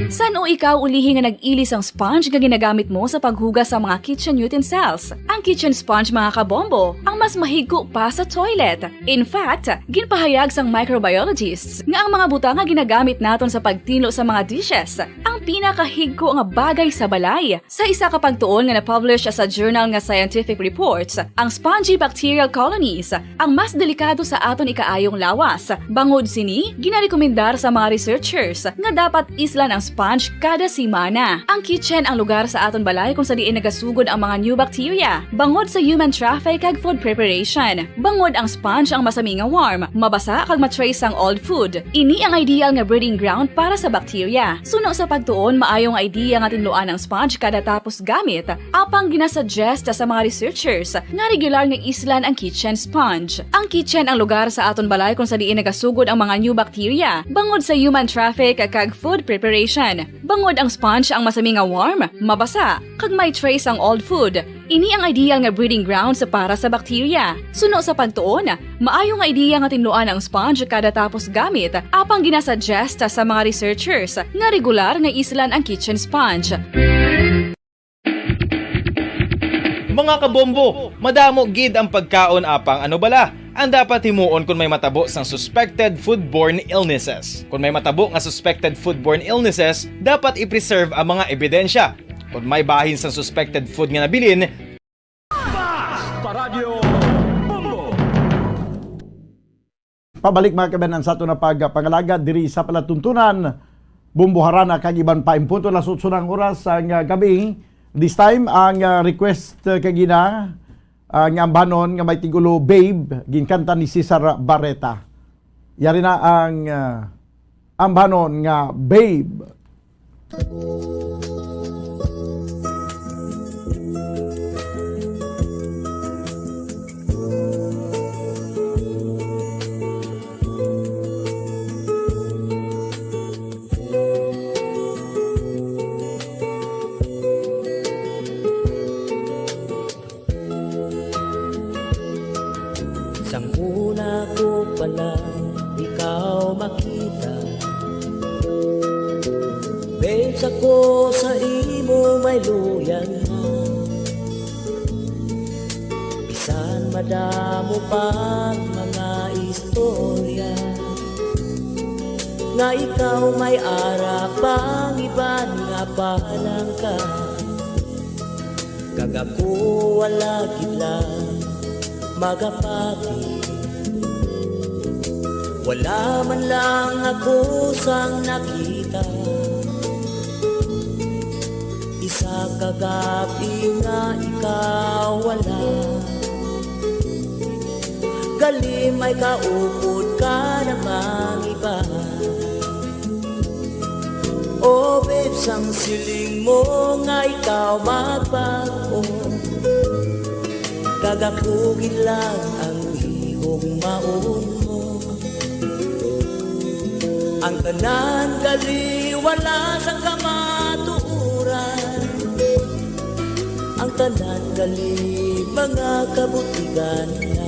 San-o ikaw ulihi nga nag-ili sang sponge nga ginagamit mo sa paghugas sa mga kitchen utensils? Ang kitchen sponge, mga kabombo, ang mas mahigko pa sa toilet. In fact, ginpahayag sang microbiologists nga ang mga butang nga ginagamit naton sa pagtinlo sa mga dishes ang pinakahigko nga bagay sa balay. Sa isa ka pagtuon nga na-publish sa journal nga Scientific Reports, ang spongy bacterial colonies ang mas delikado sa aton ikaayong lawas. Bangod sini, ginarekomendar sa mga researchers nga dapat islan ang sponge kada semana. Ang kitchen ang lugar sa aton balay kung sa diin nagasugod ang mga new bacteria, bangod sa human traffic kag food preparation. Bangod ang sponge ang masami nga warm, mabasa kag ma-trace sang old food. Ini ang ideal nga breeding ground para sa bacteria. Suno sa pagtuon, maayo nga idea nga tinluan ang sponge kada tapos gamit, apang ginasuggest sa mga researchers nga regular nga islan ang kitchen sponge. Ang kitchen ang lugar sa aton balay kung sa diin nagasugod ang mga new bacteria, bangod sa human traffic kag food preparation. Bangod ang sponge ang masami nga warm, mabasa, kag may trace ang old food. Ini ang ideal nga breeding grounds para sa bacteria. Suno sa pagtuon, maayo nga ideya nga tinluan ang sponge kada tapos gamit, apang ginasuggest sa mga researchers nga regular nga islan ang kitchen sponge. Mga kabombo, madamo gid ang pagkaon, apang ano bala ang dapat himuon kon may matabo sang suspected foodborne illnesses? Kon may matabo nga suspected foodborne illnesses, dapat i-preserve ang mga ebidensya. Kon may bahin sang suspected food nga nabilin, Bas pa Radyo Bombo! Pabalik, mga kabayan, sa aton na pagpangalagad diri sa palatuntunan, Bombo Harana kag iban pa. In punto alas otso na ang oras sang, ah, gabi. This time, ang, ah, request, ah, kagina, ah, nga ambanon nga may tigulo, Babe, ginkanta ni Cesar Barreta. Yari na ang, ah, ambanon nga Babe. Babes, ako sa imo may luya na. Bisan madamo pa ang mga istorya, nga ikaw may ara pang iban nga palangga, kag ako wala gid lang magapati. Wala man lang ako sang nakita. Isa ka gab-i nga ikaw wala. Gali may kaupod ka na mang iba. O babes, ang siling mo nga ikaw magbag-o, kag ako gid lang ang higugmaon mo. Ang tanan gali wala sang kamatuoran. Ang tanan gali mga kabutigan na.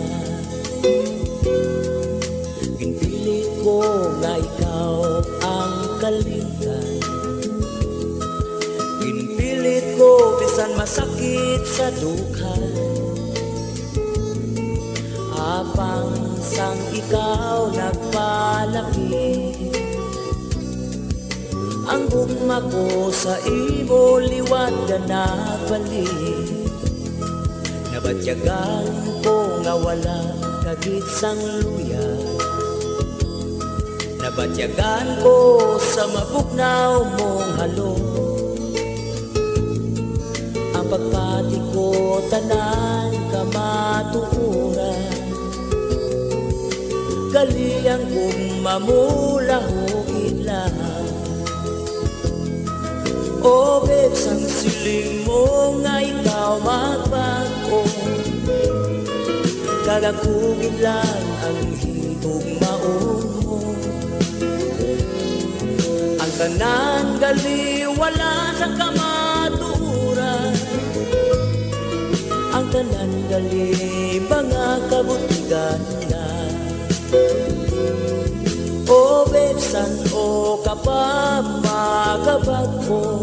Ginpilit ko nga ikaw ang kalimtan. Ginpilit ko bisan masakit sa dughan. Apang sang ikaw nagpalapit, ang gugma ko sa imo liwat ka nagbalik. Nabatyagan ko nga wala ka gid sang luya. Nabatyagan ko sa mabugnaw mong halong. Ang pagpati ko tanan kamatuoran. Gali ang gugma mo lahugid lang. O babes, ang siling mo nga ikaw magbag-o, kag ako gid lang ang higugmaon mo. Ang tanan gali wala sang kamatuoran. Ang tanan gali mga kabutigan na. O babes, san-o ka pa magabag-o?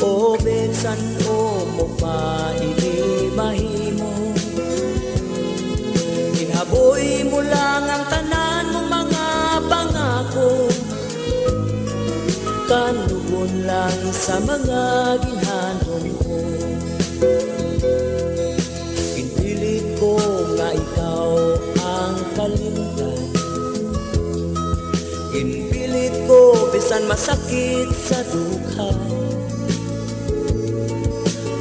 O babes, san-o mo pa ini mahimo? Ginhaboy mo lang ang tanan mo mga pangako. Kanugon lang sa mga ginhandom ko. Ginpilit ko nga ikaw ang kalimtan. Ginpilit ko bisan masakit sa dughan.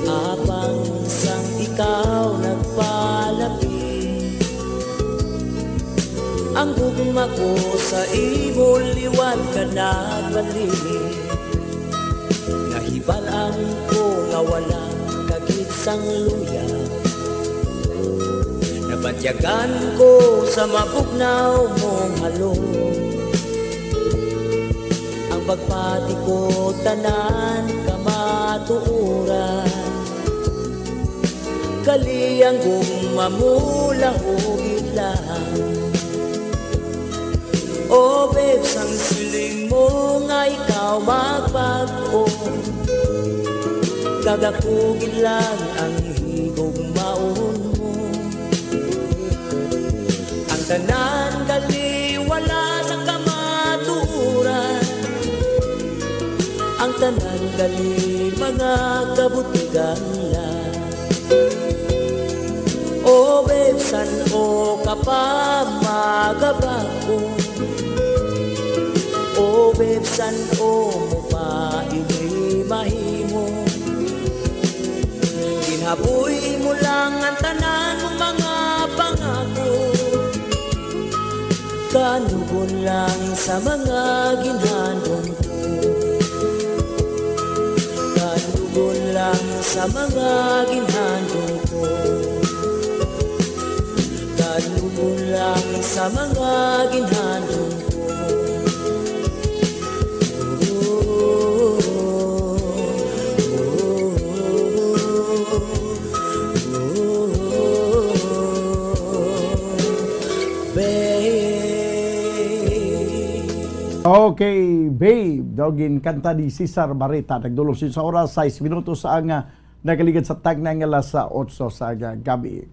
Apang sang ikaw nagpalapit, ang gugma ko sa imo liwat ka nagbalik. Nahibal-an ko nga wala ka gid sang luya. Nabatyagan ko sa mabugnaw mong halong. Ang pagpati ko tanan kamatuoran. Gali ang gugma mo lahugid lang. O babes, ang siling mo nga ikaw magbag-o, kag ako gid lang ang higugmaon mo. Ang tanan gali wala sang kamatuoran. Ang tanan gali mga kabutigan lang. O babes, san-o ka pa magabag-o? O babes, san-o mo pa ini mahimo? Ginhaboy mo lang ang tanan mo mga pangako. Kanugon lang sa mga ginhandom ko. Kanugon lang sa mga ginhandom ko. Kanugon lang sa mga ginhandom ko. Babe. Okay, babe. Daw ginkanta ni Cesar Barreta. Nagdulong siya sa oras, sais minutos ang, ah, nakaligad sa tagna nga alas otso sa, ah, gabi.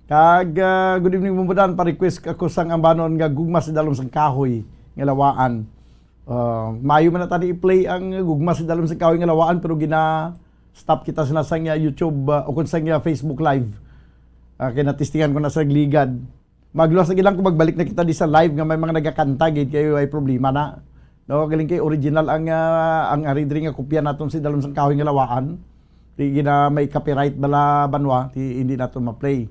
Kag, ah, good evening, Bumbudan. Pa-request ako sang ambanon nga Gugma sa Dalom sang Kahoy nga Lawaan. Ah, maayo man na tani i-play ang Gugma sa Dalom sang Kahoy nga Lawaan, pero gina-stop kita sa nasang, ah, YouTube, ah, o kung sa, ah, Facebook Live. Ah, kay natistingan ko na sa ligad. Magluwas lagi lang kung magbalik na kita di sa live nga may mga nagakanta gid, kay way problema na. No, galing kay original ang, ah, ang ari diri nga kopya naton si Dalom sang Kahoy nga Lawaan. Di gina may copyright bala, Banwa, di, hindi nato ma-play.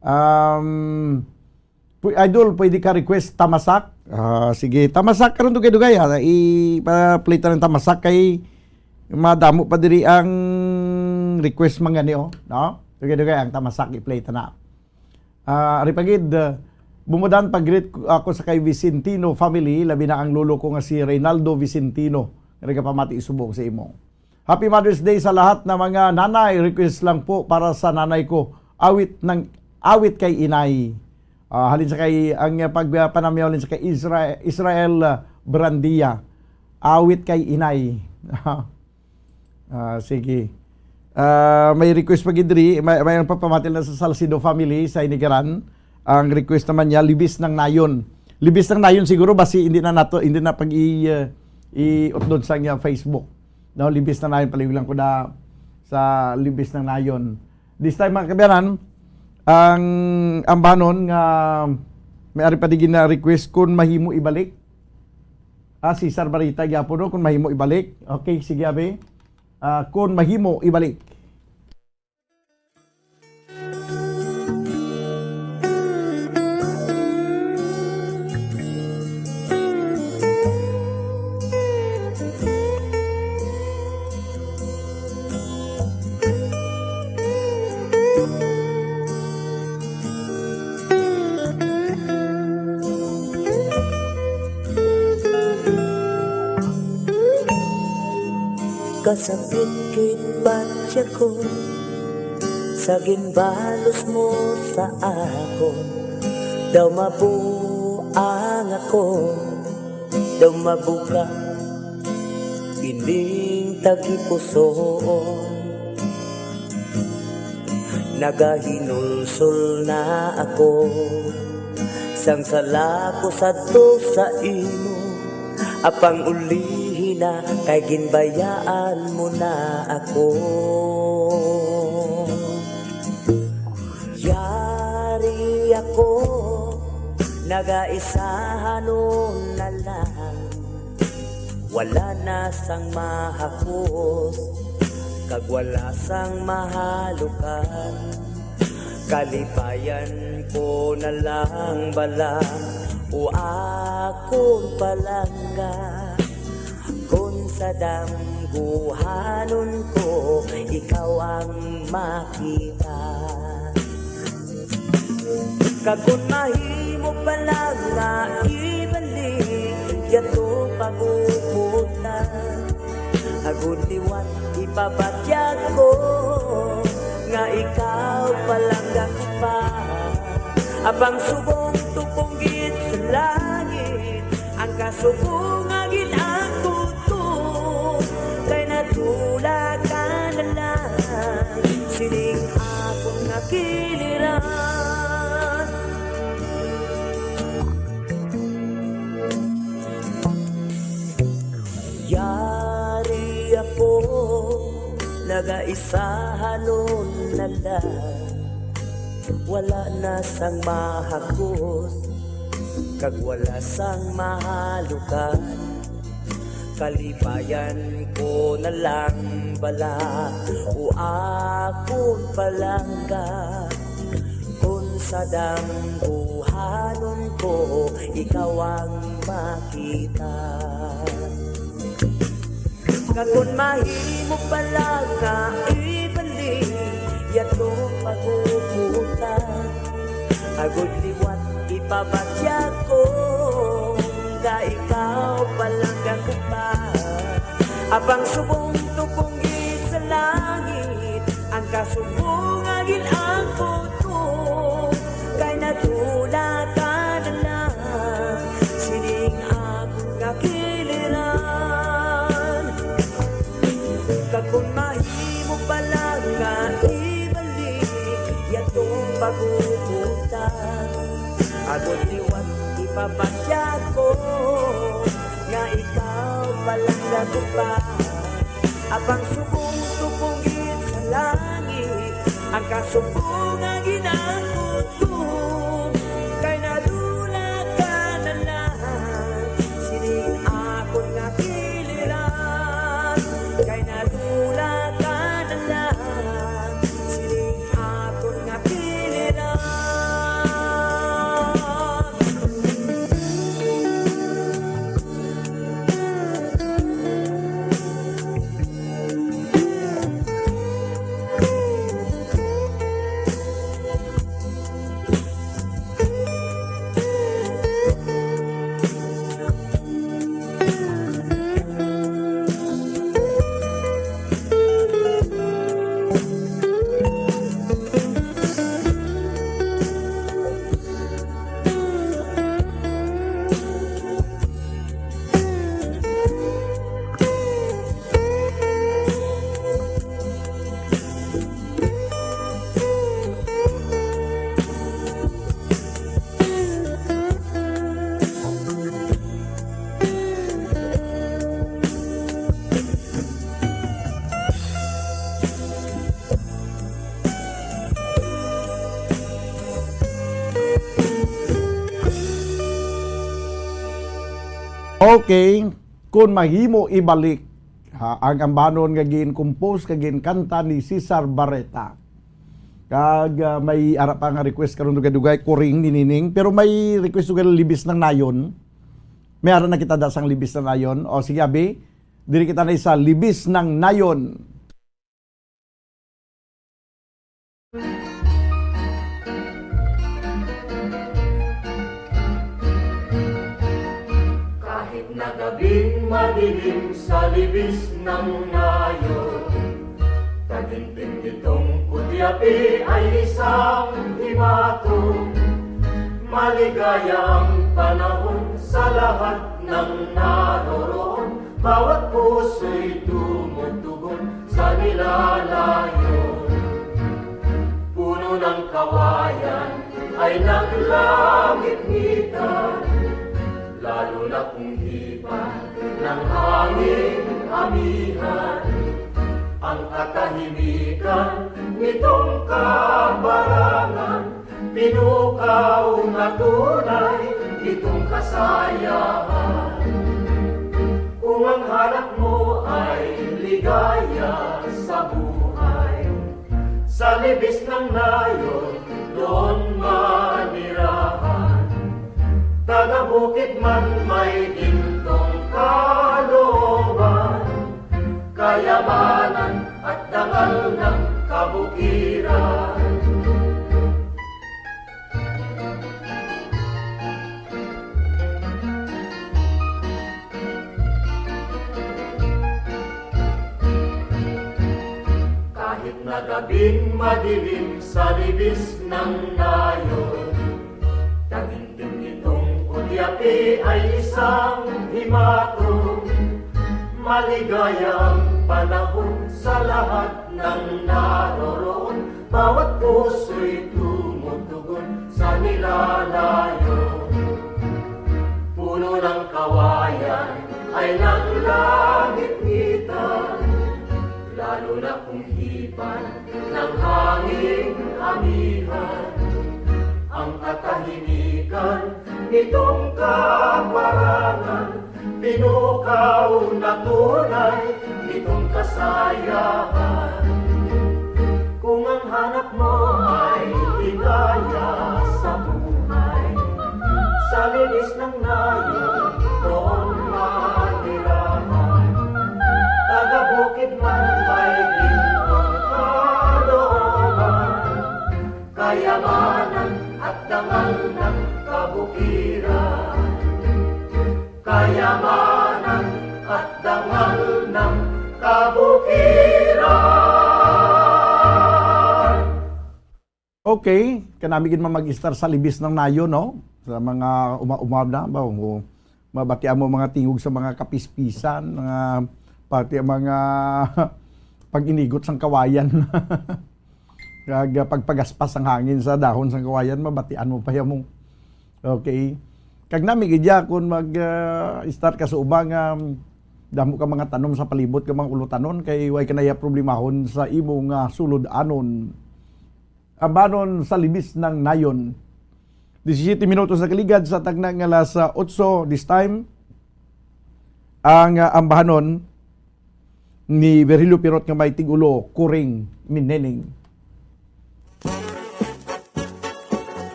Um, pu-, Idol, pwede ka request Tamasak? Ah, sige, Tamasak karon, dugay-dugay, ah. Ipa-play ta ng Tamasak kay madamo pa diri ang request man gani, oh, no? Dugay-dugay ang Tamasak, i-play ta na. Ah, ari pa gid, ah, Bumudan, pag-greet ko, ako sa kay Vicentino family, labi na ang lolo ko nga si Reynaldo Vicentino, nga nagapamati subong sa imo. Happy Mother's Day sa lahat na mga nanay. Request lang po para sa nanay ko. Awit ng, awit kay inay. Ah, halin sa kay, ang, ah, pag, ah, panamyaw halin sa kay Isra-, Israel, ah, Brandia. Awit kay inay. Ah, sige. Ah, may request pa gid diri, may, may ang papamatil na sa Salcido family sa Inigaran. Ang request naman niya, Libis ng Nayon. Libis ng Nayon siguro basi hindi na nato, hindi na pag i, uh, i-upload sa niya Facebook. No, Libis ng Nayon, paliw lang ko na sa Libis ng Nayon. This time, mga kabayanan, ang ambanon nga may ari pa di gina-request kung mahimo ibalik. Ah, Cesar Barita gyapon, no, kung mahimo ibalik. Okay, sige, abi. Ah, kung mahimo ibalik. Kasakit gid patya ko sa ginbalos mo sa akon. Daw mabuang ako, daw mabuka ining tagipusoon. Nagahinulsol na ako sang sala ko sadto sa imo, apang ulihi na kay ginbayaan mo na ako. Yari ako, nagaisahanon na lang. Wala na sang mahakos, kag wala sang mahalukan. Kalipayan ko na lang bala, o akon palangga. Kon sa damguhanon ko, ikaw ang makita. Kag kon mahimo pa lang nga ibalik yadto pag-uputan, agod liwat ipabatyag ko nga ikaw palangga ko pa. Apang subong tupong gid sa langit ang kasubong nga gin-angkot ko, kay nadula ka na lang sining akon nga kiliran. Yari ako, nagaisahanon na lang. Wala na sang mahakos, kag wala sang mahalukan. Kalipayan ko na lang bala, o akon palangga. Kon sa damguhanon ko, ikaw ang makita. Kag kon mahimo pa lang nga ibalik yadto pag-uputan, agod liwat ipabatyag ko nga ikaw palangga ko pa. Apang subong tupong gid sa langit ang kasubong nga gin-angkot ko, kay nadula ka na lang sining akon nga Ikaw palang natupad, abang subong tupong gid sa langit, ang kasubong nga ginangkutong, kay nadula ka na lang, sining akon nga kiliran, kay nadula ka na lang, sining akon nga kiliran. Okay, kung mahimo ibalik, ha, ang ambanon nga gin-compose kag gin-kanta ni Cesar Barreta. Kag, ah, may ara pa nga request karon, dugay-dugay, Kuring ni Nining. Pero may request, dugay, Libis ng Nayon. May ara na kita da sang Libis ng Nayon. O, sige, abi, diri kita na sa Libis ng Nayon. Kahit na gabing madilim sa Libis ng Nayon, taginting nitong kudyapi ay isang himaton. Maligaya ang panahon sa lahat ng naroroon. Bawat puso'y tumutugon sa nilalayon. Puno ng kawayan ay naglangit-ngitan, lalo na kung hipan ng hanging amihan. Ang katahimikan nitong kabarangan, pinukaw na tunay itong kasayahan. Kung ang hanap mo ay ligaya sa buhay, sa Libis ng Nayon doon manirahan. Taga-bukid man may gintong kalooban, kayamanan at dangal ng kabukiran. Kahit na gabing madilim sa Libis ng Nayon, taginting nitong kudyapi ay isang himaton. Maligaya ang panahon sa lahat ng naroroon. Bawat puso'y tumutugon sa nilalayon. Puno ng kawayan ay naglangit-ngitan, lalo na kung hipan ng hanging amihan. Ang katahimikan nitong kabarangan, pinukaw na tunay nitong kasayahan. Kung ang hanap mo ay ligaya sa buhay, sa Libis ng Nayon doon manirahan. Taga-bukid man may gintong kalooban, kayamanan at dangal ng kabukiran. Kayamanan at dangal ng kabukiran. Okay, kanami gid man mag-istar sa Libis ng Nayon, no? Sa mga uma-uma na ba, o mabatian mo mga tingog sa mga kapispisan, mga pati ang mga pag-inigot sang kawayan. Kag, ah, pagpagaspas ang hangin sa dahon sang kawayan, mabatian mo pa ya mo. Okay. Kag nami gid ya kon mag, ah, start ka sa uba nga, um, damo ka mga tanom sa palibot ka mga ulutanon kay way ka na ya problemahon sa imo nga sulod-anon. Ambahanon sa libis ng nayon. Disisyete minutos na kaligad sa tagna nga alas otso this time. Ang, ah, ambahanon ni Virgilio Pirot nga may tigulo, Kuring ni Nining.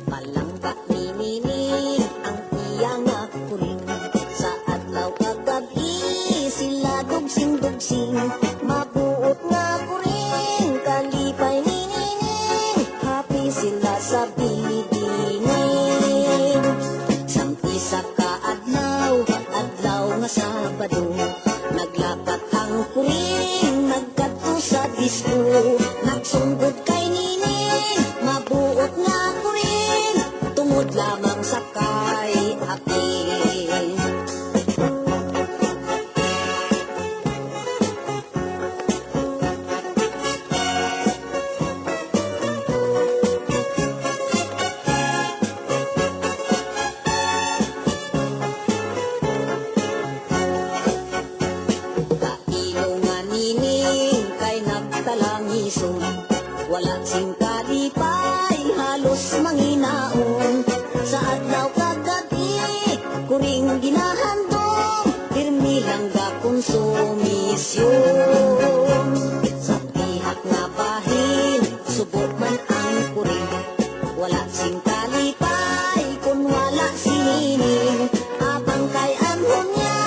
Palangga ni Nining ang iya nga kuring. Sa adlaw kag gab-i sila dugsing-dugsing. Mabuot nga kuring, kalipay ni Nining. Happy sila sa bilining. Sang isa ka adlaw, adlaw nga Sabado, naglakat ang kuring, nagkadto sa disco. Nagsunggod kay Nining, mabuot nga kuring, tungod lamang sa kay Apil. Kailo nga Nining kay nagtalangison, wala sing kalipay, halos manginaon. Sa adlaw kag gab-i, kuring ginahandom, pirmi lang gakonsumisyon. Sa pihak nga bahin, subo man ang kuring. Wala sing kalipay kun wala si Nining. Apang kay anhon niya,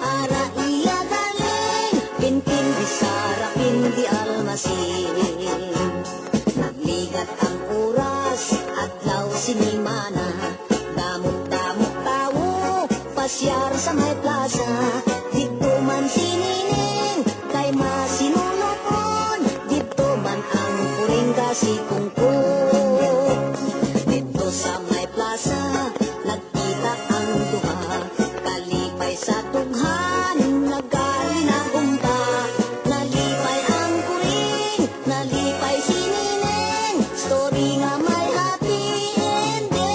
ara iya galing. Pinpin di Sara, pin di almasin. Nagligad ang oras, adlaw, sinimana. Damo-damo tawo, pasyar sa may plaza. Didto man si Nining, kay masinulupon. Didto man ang kuring kasikungkot. Didto sa may plaza, nagkita ang duha. Kalipay sa tughan, nagalinagumba. Nalipay ang kuring, nalipay si Nining. Story nga may happy ending.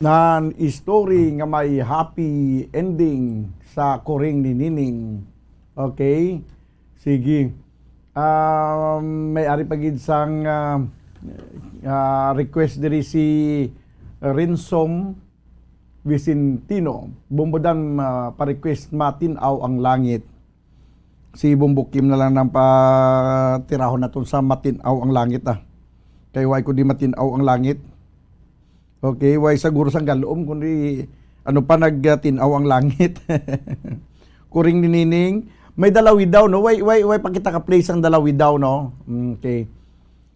Nan story nga may happy ending sa kuring ni Nining. Okay? Sige. Um, may ari pa gid sang, ah, ah, request diri si Rinsom Vicentino. Bumbudan, ah, pa-request Matin-aw ang Langit. Si Bumbukim na lang nang patirahon naton sa Matin-aw ang Langit, ah. Kay way ko di matin-aw ang langit. Okay, way sa guro sang galom, kundi ano pa nagtin-aw ang langit. Kuring ni Nining, may dalawi daw, no? Way, way, way pa kita ka-play sang dalawi daw, no? Mm, okay.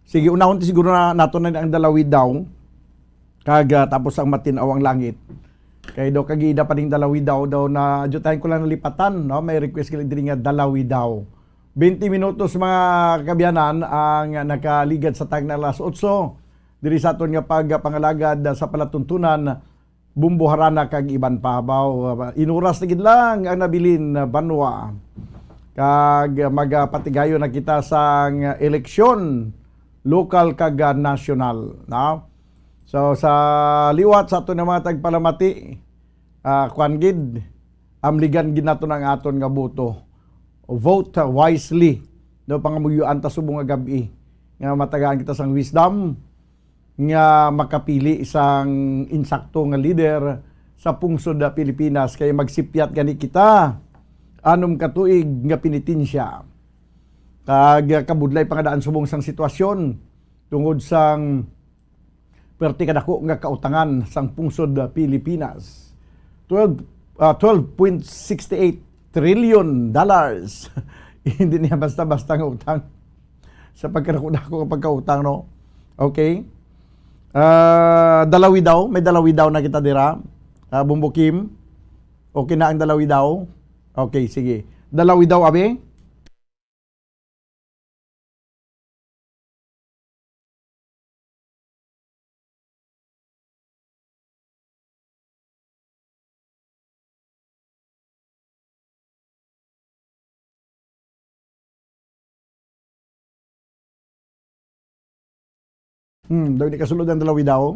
Sige, unahon ti siguro na nato na ang dalawi daw. Kag, ah, tapos ang matin-aw ang langit. Kay daw kagida pa ning dalawi daw, daw na, adyo tayo ko lang nalipatan, no? May request gali diri nga dalawi daw. Twenty minutos, mga kabiyanan, ang nakaligad sa tagna alas otso. Diri sa aton nga pagpangalagad sa palatuntunan, bumbuharana kag iban pa. Baw, inuras na gid lang ang nabilin, banwa. Kag magapatigayon na kita sang eleksyon, lokal kag, ah, nasyonal, no? So, sa liwat sa aton nga mga tagpalamati, ah, kwan gid, amligan gid naton ang aton nga boto. Vote wisely. No, pangamuyuan ta subong nga gab-i nga matagaan kita sang wisdom nga makapili sang insakto nga lider sa pungsod, ah, Pilipinas, kay magsipyat gani kita anom ka tuig nga penitensya. Kag, ah, kabudlay pa nga daan subong sang sitwasyon tungod sang perti kadako nga kautangan sang pungsod, ah, Pilipinas. Twelve, ah, twelve point six eight trillion dollars. Hindi niya basta-basta nga utang. Sa pagkadako-dako nga pagkautang, no? Okay. Ah, dalawi daw, may dalawi daw na kita dira. Ah, Bumbukim. Okay na ang dalawi daw. Okay, sige. Dalawi daw, abi? Hmm, daw di kasulod ang dalawi daw.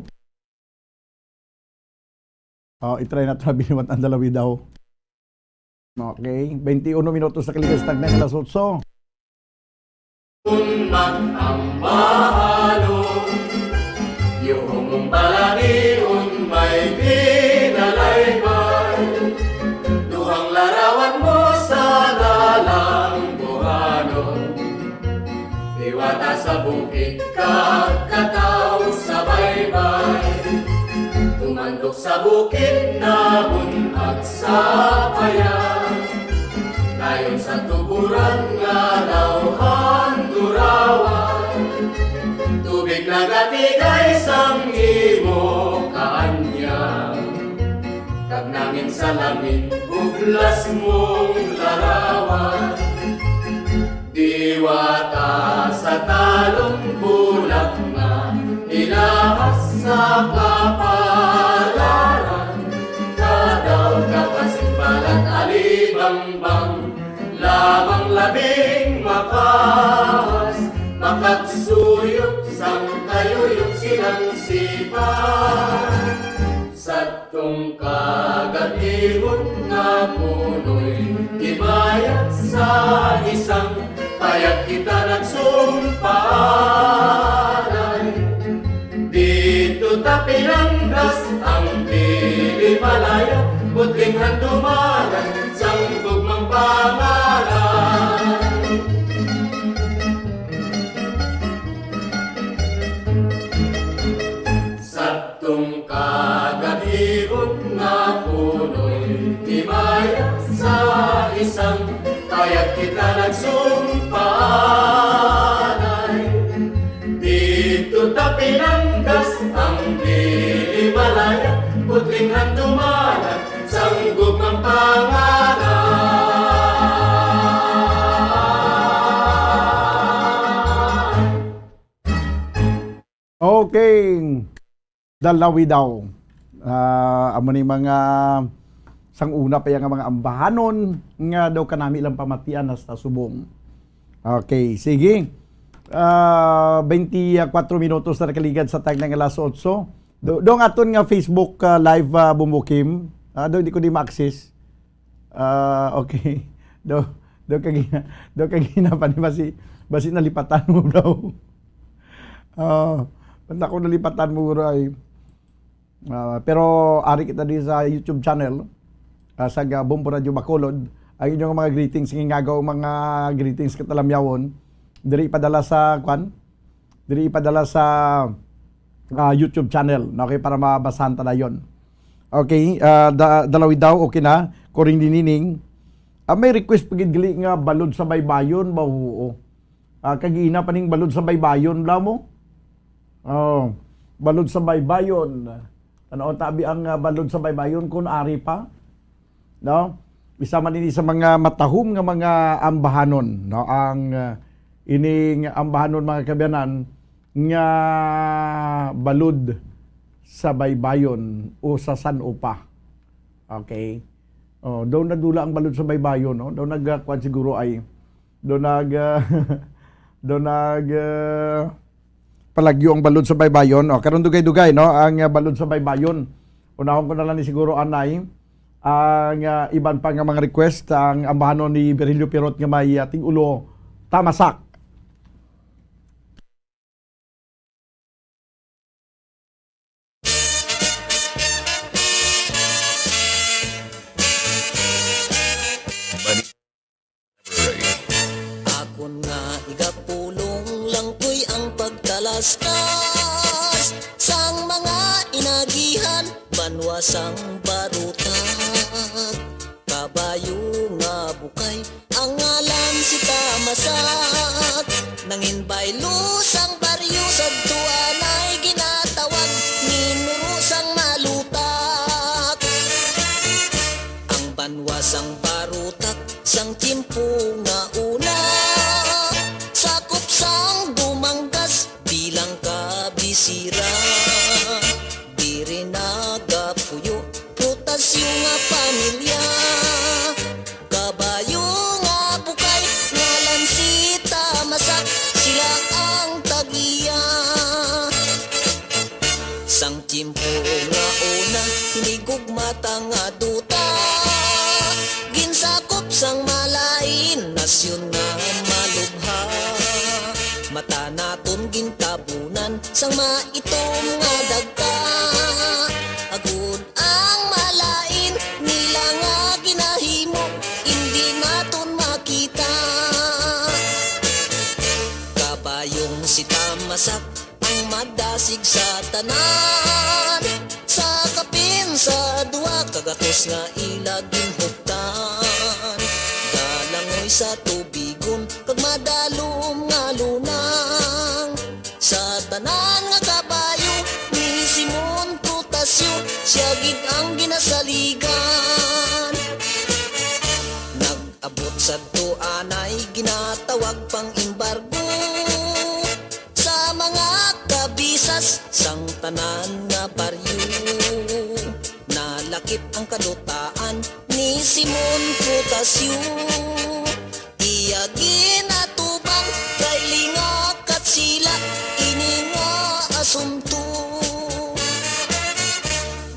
Oh, i-try na to, biniwat ang dalawi daw. Okay, twenty-one minutos na kaligas tagna alas otso. Unmat ang mahalo, yuhong mong balanion may pinalaybay. Duhang larawan mo sa lalang buhanon. Iwata sa bukid kag kataw sa baybay. Tumandok sa bukid, nabun-ag sa paya. Dayon sa tuburan nga daw handurawan. Tubig nagatigay sang imo kaanyag. Kag nangin sa lamin, hublas mong larawan. Diwata sa talong bulak nga ilahas sa kapalaran. Kadaw ka pa sing balat alibangbang, lamang labing mapas, makagsuyop sang kayuyop silang sipa. Sa tungkagabihon nga punoy himaya sa isang payag kita nagsumpalay. Dito ta pinanggas ang dili malaya, putling handumanan sang gugmang pangalan. Sa tungkagabihon nga punoy himaya sa isang payag kita nagsumpalay. Dito ta pinanggas ang dili malaya, putling handumanan sang gugmang pangalan. Okay. Dalawi daw. Ah, amo ni mga sang una pa yang mga ambahanon nga daw kanami lang pamatian hasta subong. Okay, sige. Ah, twenty-four minutos na nakaligad sa tagna nga alas otso. Do, do ang aton nga Facebook, ah, live, ah, Bumbukim. Ah, do, di ko di ma-access. Ah, okay. Do, do kagina, do kagina pa ni basi, basi nalipatan mo, bro. Ah, basta ko nalipatan mo, bro, ay. Ah, pero ari kita di sa YouTube channel, ah, sa ga-, Bombo Radio Bacolod. Ang inyong mga greetings, ngingagaw mga greetings katalamyawon. Diri ipadala sa, kwan? Diri ipadala sa, ah, YouTube channel, no? Okay, para mabasahan ta dayon. Okay, ah, da-, dalawi daw, okay na. Coring Dinining. Ah, may request pa gid gali nga balod sa baybayon ba? Oo. Ah, kagina pa ning balod sa baybayon, bla mo? Oh, balod sa baybayon. Tan-aw tabi ang, ah, balod sa baybayon kung ari pa. No? Isa man ini sa mga matahom nga mga ambahanon, no? Ang, ah, ining ambahanon, mga kaabyanan, nga balod sa baybayon o sa san-o pa. Okay? Oh, daw nadula ang balod sa baybayon, no? Daw nagkuan siguro ay, daw nag, ah, daw nag, ah, palagyo ang balod sa baybayon. Oh, karon dugay-dugay, no? Ang, ah, balod sa baybayon. Unahon ko na lang ni siguro anay ang, ah, iban pa nga mga request, ang ambahanon ni Virgilio Pirot nga may, ah, tig-ulo, Tamasak. Akon nga igapulong lang ko'y ang pagtalastas sang mga inagihan, banwa sang barutak. Kabayo nga bukay, ang ngalan si Tamasak. Nangin baylo sang baryo, sadto anay ginatawag, minuro sang malutak. Ang banwa sang barutak, sang tiyempo nga una, sakop sang Dumangas, bilang kabisira, diri nagapuyo rotasyon nga pamilya. Kabayo nga bukay, ngalan si Tamasak, sila ang tag-iya. sang maitom nga dagta. Agod ang malain nila nga ginahimo, indi naton makita. Kabayong si Tamasak ang madasig sa tanan. Sa kapin sa duha ka gatos nga ila ginhuptan, galangoy sa tubigon kag madalom nga lunang. Sa tanan nga kabayo ni Simon Prutasyo, sia gid ang ginasaligan. Nag-abot sadto anay ginatawag pang embargo sa mga kabisas sang tanan nga baryo. Nalakip ang kadutaan ni Simon Prutasyo. Iya ginatubang kay lingakat sila ini nga asunto.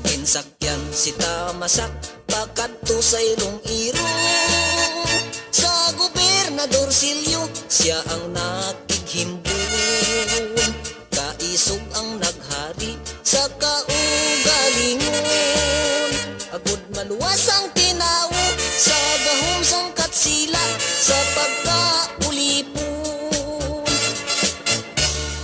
Ginsakyan si Tamasak pakadto sa ilong-iro sa Gobernador Silio, sia ang nakighimbon. Kaisog ang naghari sa kaugalingon. Agud maluwas ang tinawo sa gahom sang Katsila sa pagkaulipon.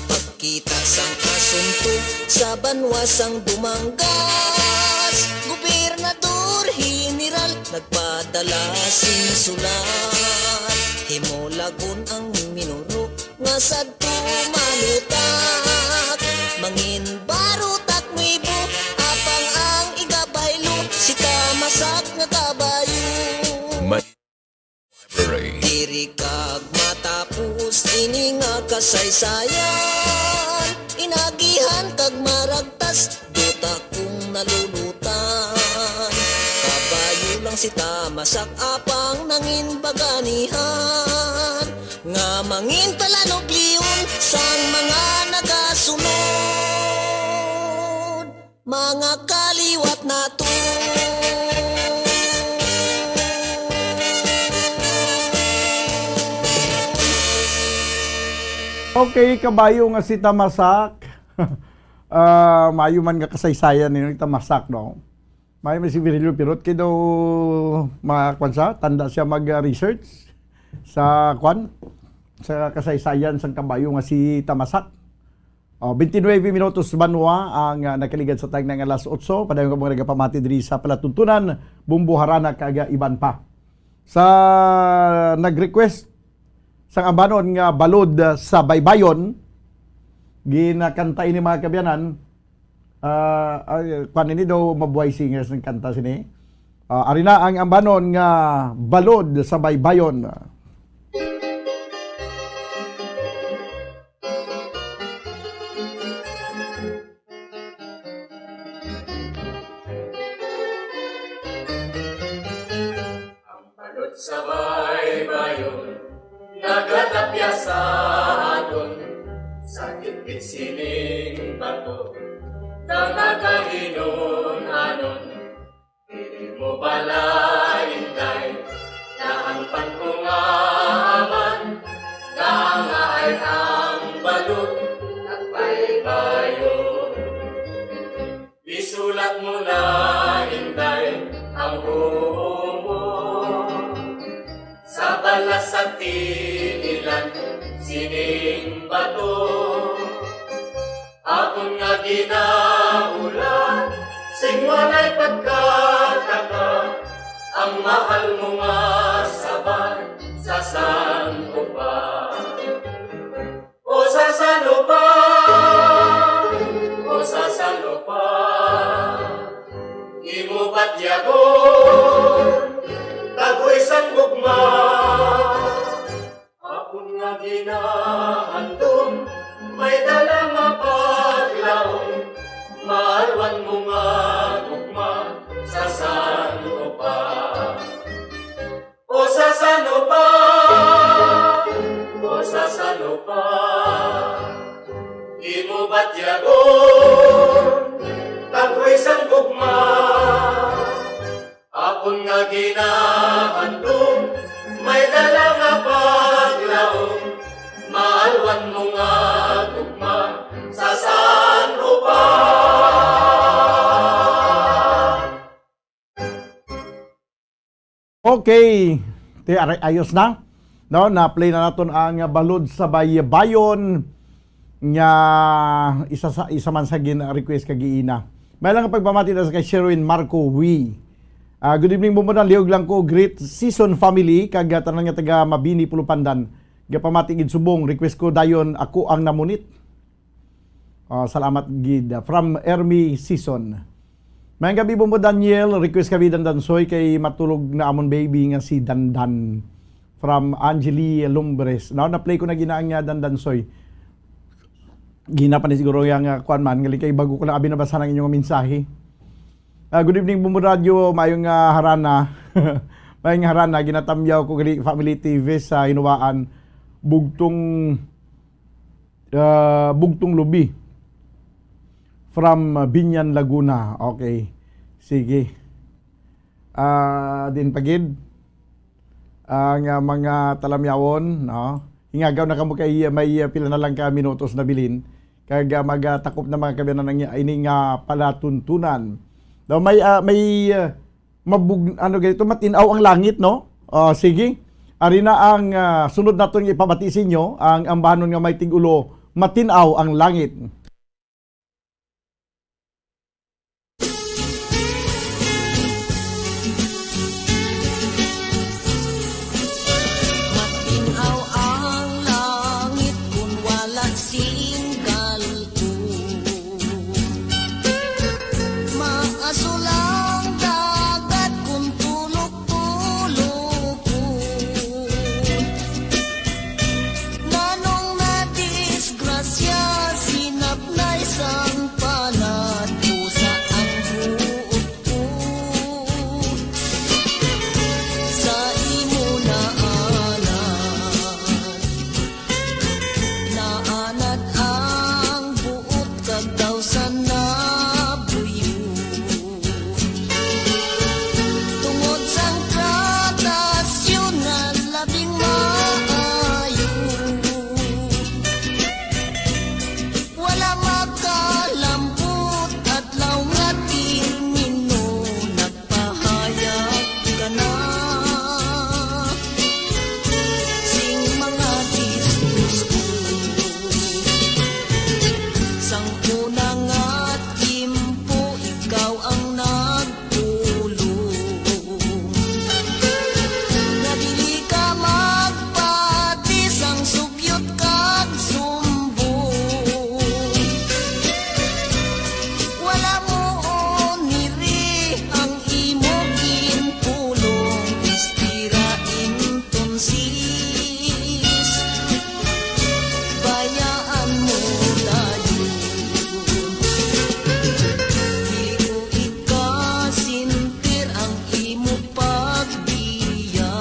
Pagkita sang asunto sa banwa sang Dumangas, Gobernador General nagpadala sing sulat. Himulagon ang minuro nga sadto malutak. Mangin barutak nuibo, apang ang igabaylo si Tamasak nga kabayo. Library. Diri kag matapos ini nga kasaysayan, inagihan kag maragtas, duta kung nalulutan. Kabayo lang si Tamasak apang nangin baganihan, nga mangin palanublion sang mga nagasunod. Mga kaliwat nato. Okay, kabayo nga si Tamasak. Ah, maayo man nga kasaysayan ni Tamasak, no? Maayo man si Virgilio Pirot kay daw mga kwan sa, tanda siya mag-research sa kwan, sa kasaysayan sang kabayo nga si Tamasak. Oh, twenty-nine minutos banwa ang ah, nakaligad sa time nga alas otso. Padayon ka mga nagapamati diri sa palatuntunan, Bumbuharana kag iban pa. Sa nag-request sang ambanon nga balod ah, sa Baybayon, ginakanta ini mga kabyanan. Ah, ay, kwan ini daw mabuhay singers ng kanta sini. Ah, ari na ang ambanon nga balod sa Baybayon. Ang balod sa baybayon nagatapya sa aton, sa gitgit sining bato, nga nagahinon-anon. Dili mo bala, Inday, nga ang pagkungaman naangaay ang balod at baybayon. Isulat mo na, Inday, ang huo mo sa balas sa tiilan sining bato. Akon nga ginahulat sing walay pagkataka, ang mahal mo nga sabay sa san-o pa. O sa san-o pa, o sa san-o pa, imo batyagon, tagoy sang gugma. Akon nga ginahandom, may dala nga paglaom, maalwan mo nga gugma sa san-o pa. O sa san-o pa, o sa san-o pa, imo batyagon, tagoy sang gugma. Ako Okay. Ti, aray, ayos na. No, na-play na naton ang Balod sa Baybayon nga isa sa, isa man sa gin-request kag giina. May lang pagpamati na sa kay Sherwin Marco Wi. Ah, good evening, Bumbudan. Liog lang ko, greet Season family, kag, ah, tanan nga taga Mabini, Pulupandan. Gapamati gid subong, request ko dayon Ako ang Namunit. Ah, salamat gid, ah, from Ermi Season. Mayang gabi, Bombo Daniel. Request kami, Dandansoy, kay matulog na amon baby nga si Dandan. From Angeli Lumbres. Now, na-play ko na gina ang, ah, Dandansoy. Gina pa ni siguro yang, ah, kuan man, ngali kay bago ko lang abi nabasa ang inyong mensahe. Ah, good evening, Bombo Radio. Mayong, ah, harana. Mayong harana, ginatamyaw ko gali Family T V sa Hinuwaan. Bugtong ah, Bugtong Lubi from, ah, Binyan, Laguna. Okay. Sige. Ah, din pagid ang, ah, mga talamyawon, no? Hingagaw na kamo kay, ah, may, ah, pila na lang ka minutos na bilin. Kag, ah, magatakop na mga kabiyanan ang ini nga palatuntunan. Daw may, ah, may, ah, mabug-, ano ganito, matin-aw ang langit, no? Ah, sige. Ari na ang, ah, sunod naton nga ipabati sa inyo, ang ambahanon nga may tig-ulo, Matin-aw ang Langit. Matin-aw ang langit kun wala sing galon. Maaso lang dagat kun tulok-tulok. Nanong nadisgrasya, sinapnay sang panat, usa ang buot ko. Sa imo naanad, naanad ang buot kag daw sa nabuyo. Tungod sang tratasyon nga labing maayo, wala makalambot adlaw nga termino, nagpahayag ka na sing mga disgusto. Sang una nga timpo, ikaw ang nagpulong nga dili ka magpati sang sugyot kag sumbong. Wala mo niri ang imo ginpulong, espira entonces. Bayaan mo dayon. Dili ko ikasintir ang imo pagbiya.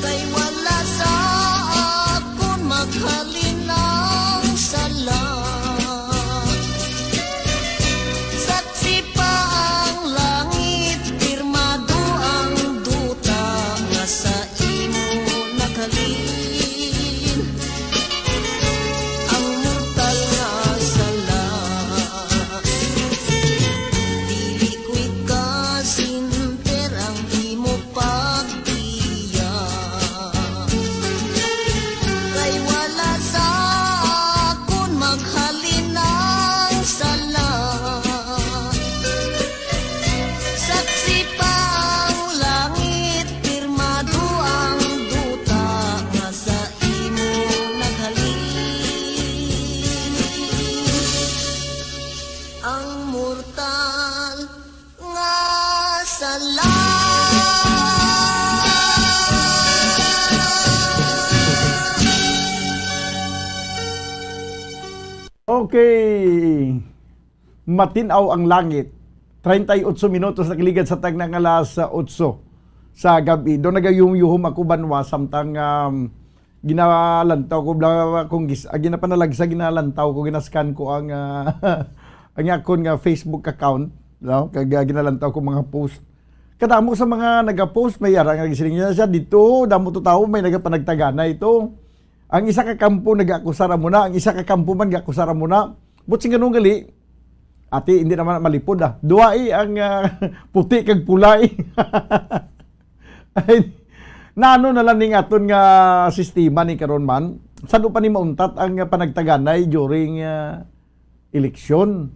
Kay wala sa akon maghalin ang sala. Saksi pa ang langit, pirmado ang duta nga sa imo naghalin ang mortal nga sala. Dili ko ikasinter ang imo pagbiya. Kay wala sa akon maghalin ang sala. Saksi pa ang langit, pirmado ang duta nga sa imo naghalin ang mortal nga sala. Okay. Matin-aw ang langit. Treinta y ocho minutos nakaligad sa tagna nga alas otso sa gab-i. Do nagayuhom-yuhom ako banwa samtang, um, ginalantaw ko, bla-, kung gis-, ah, ginapanalagsa, ginalantaw ko, ginaskan ko ang, ah, ang akon nga Facebook account, no? Kag, ah, ginalantaw ko mga post. Kadamo sa mga nagapost, may ara nga gisiling niya siya dito, damo to tawo, may nagapanagtagana ito. Ang isa ka kampo nag-akusar amo na, ang isa ka kampo man ga-akusar amo na. But sing ganun gali, Ati, hindi naman malipod, ah. Duwai ang, ah, puti kag pulay. Ay, nano na lang ning aton nga sistema ni karon man? Sano pa ni mauntat ang panagtaganay during, ah, eleksyon?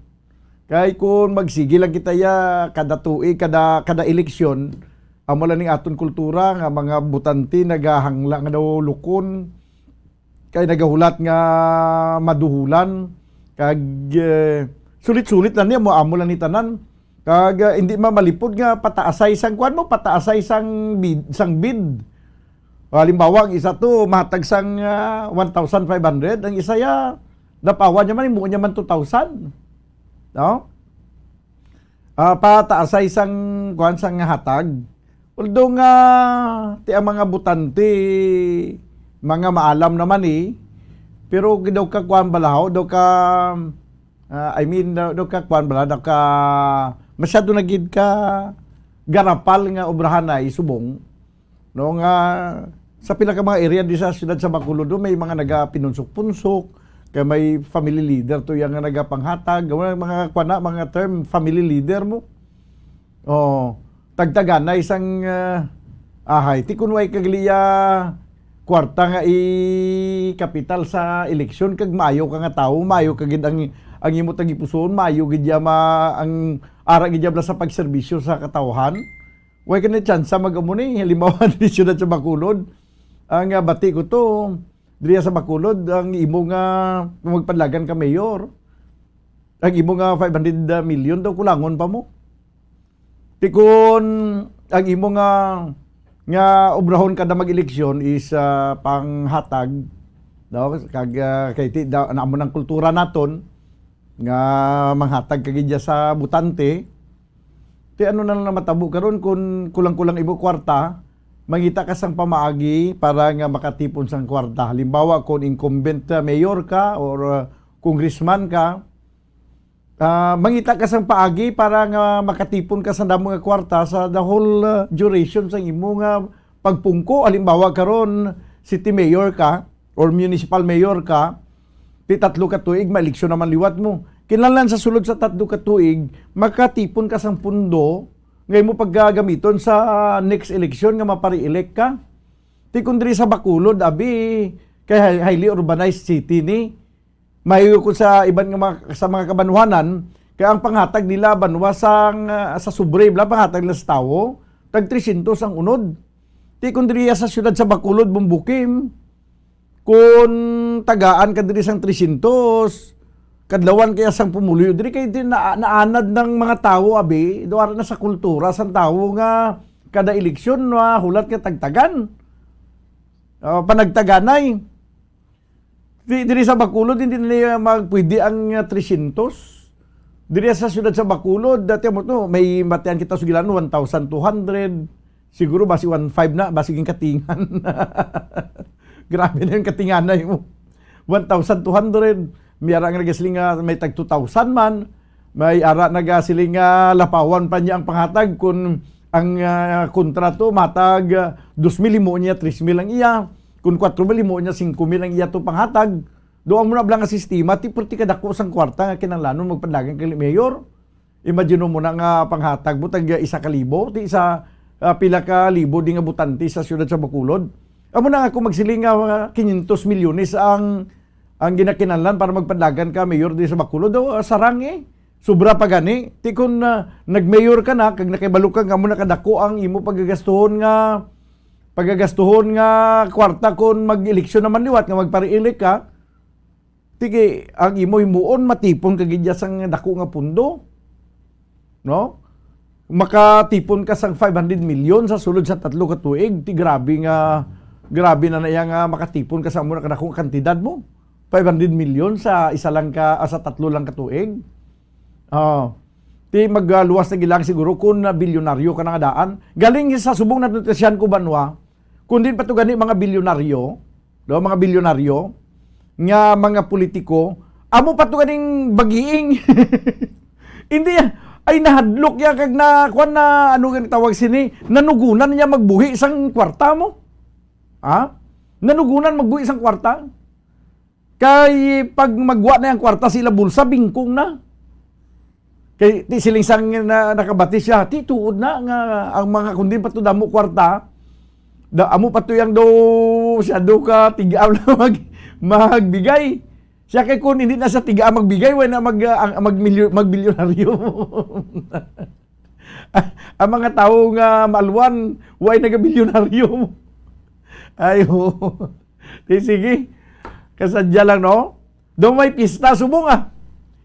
Kay kung magsige lang kita ya kada tuig, kada, kada eleksyon, amo lang ning aton kultura nga mga butante nagahangla nga daw lukon, kay nagahulat nga maduhulan, kag, eh, sulit-sulit lang niya, mo amo lang ni tanan. Kag, ah, hindi man malipod nga pataasay sang kuwan mo, pataasay sang bid, sang bid. Halimbawa, ang isa to, mahatag sang, ah, one thousand five hundred, ang isa ya, napawa niya man, himuon niya man two thousand. No? Ah, pataasay sang, kuwan, sang hatag. Although nga, ti ang mga butante, mga maalam naman eh, pero daw ka kuwan balahaw, daw ka, ah, I mean, daw, daw ka kuwan bala, daw ka, masyado na gid ka garapal nga obrahan ay subong, no, nga sa pila ka mga area di sa siyudad sa Bacolod, do, may mga nagapinunsok-punsok, kay may family leader to yang nga nagapanghatag, mga, mga kuwan na, mga term, family leader mo. Oh, tagtaganay sang, ah, ahay. Ti kun way kag liya kwarta nga ikapital sa eleksyon, kag maayo ka nga tawo, maayo ka gid ang, ang imo tagipusoon, maayo gid ya ma-, ang ara gid ya bala sa pagserbisyo sa katawhan. Way ka na tsansa mag-amo ni, halimbawa, di siyudad sa Bacolod. Ang, ah, bati ko to, diriya sa Bacolod, ang imo nga, kung magpanlagan ka mayor, ang imo nga five hundred million daw, kulangon pa mo. Ti kun ang imo nga, nga obrahon kada mag-eleksyon is, ah, panghatag, no? Kag, ah, kay ti, da, na amo nang kultura naton nga manghatag ka gid sa butante. Ti ano na lang matabo karon kun kulang-kulang imo kwarta, mangita ka sang pamaagi para nga makatipon sang kwarta. Halimbawa, kun incumbent, ah, mayor ka or, ah, congressman ka, ah, mangita ka sang paagi para nga makatipon ka sa damo nga kwarta sa the whole, ah, duration sang imo nga pagpungko. Halimbawa, karon, city mayor ka or municipal mayor ka, ti tatlo ka tuig, maeleksyon naman liwat mo. Kinahanglan sa sulod sa tatlo ka tuig, makatipon ka sang pundo nga imo paggagamiton sa next election nga mapare-elect ka. Ti kung diri sa Bacolod, abi, kay hi-, highly urbanized city ni. Maayo ko sa iban nga mga, sa mga kabanwanan, kay ang panghatag nila banwa sang, ah, sa sobre, bala, panghatag nila sa tawo, tag tresyentos ang unod. Ti kun diri sa siyudad sa Bacolod, Bumbukim, kun tagaan ka diri sang tresyentos, kadlawan kaya sang pumuluyo diri, kay di na, naanad ng mga tawo, abi, do ara na sa kultura sang tawo nga kada eleksyon, mahulat nga tagtagan. Ah, panagtaganay. Di, diri sa Bacolod, hindi na niya magpwede ang, ah, tresyentos. Diri sa siyudad sa Bacolod, dati mo to, may matian kita sugilan, one thousand two hundred. Siguro, basi one five na, basi yung katingan. Grabe na yung katinganay mo. One thousand two hundred, may ara nga nagasiling nga may tag two thousand man, may ara nagasiling nga lapawan pa niya ang panghatag kung ang, ah, kontrato matag, ah, dos mil, himuon niya tres mil ang iya. Kung kwatro mil, himuon niya singko mil ang iya to panghatag. Doon mo na bala nga sistema, ti perti kadako sang kwarta nga kinahanglanon magpanlagan kay mayor. Imagine mo na nga panghatag mo tag isa ka libo, ti isa, ah, pila ka libo di nga butante sa siyudad sa Bacolod. Amo na nga kung magsiling nga, ah, quinientos milyones ang, ang ginakinahanglan para magpanlagan ka mayor di sa Bacolod, do, ah, sarang eh. Sobra pa gani. Ti kun, ah, nag-mayor ka na, kag nakibalo ka nga mo nakadako ang imo pagagastuhon nga, pagagastuhon nga kwarta kun mag-eleksyon naman liwat nga magpare-elect ka, ti ang imo himuon, matipon ka gid sang dako nga pundo. No? Makatipon ka sang five hundred million sa sulod sa tatlo ka tuig. Ti grabe nga, grabe na na iya nga makatipon ka sa amo na kadako nga kantidad mo. Five hundred million sa isa lang ka, ah, sa tatlo lang ka tuig. Oh. Ti magluwas na gilang siguro kung, ah, bilyonaryo ka na nga daan. Galing sa subong na notisyan ko, banwa, kung din pa to gani mga bilyonaryo, no, mga bilyonaryo, nga mga politiko, amo pa to ganing bagiing. Hindi, ay nahadlok ya kag na, kuwan na, ano nga tawag sini, nanugunan niya magbuhi sang kwarta mo. Ha? Nanugunan magbuhi sang kwarta. Kay pag magwa na yung kwarta sila bulsa, bingkong na. Kay ti siling sang na, nakabati siya, ti tuod na nga ang mga kundi pa to damo kwarta, da, amo pa to yang do siya do ka tig-aw na mag, magbigay. Siya kay kun hindi na siya tig-aw magbigay, wala na mag, ang, mag milyo-, magbilyonaryo. Ang mga tawo nga maalwan, way nagabilyonaryo. Ayo. Di sige. Kasadya lang, no? Daw may pista subong, ah.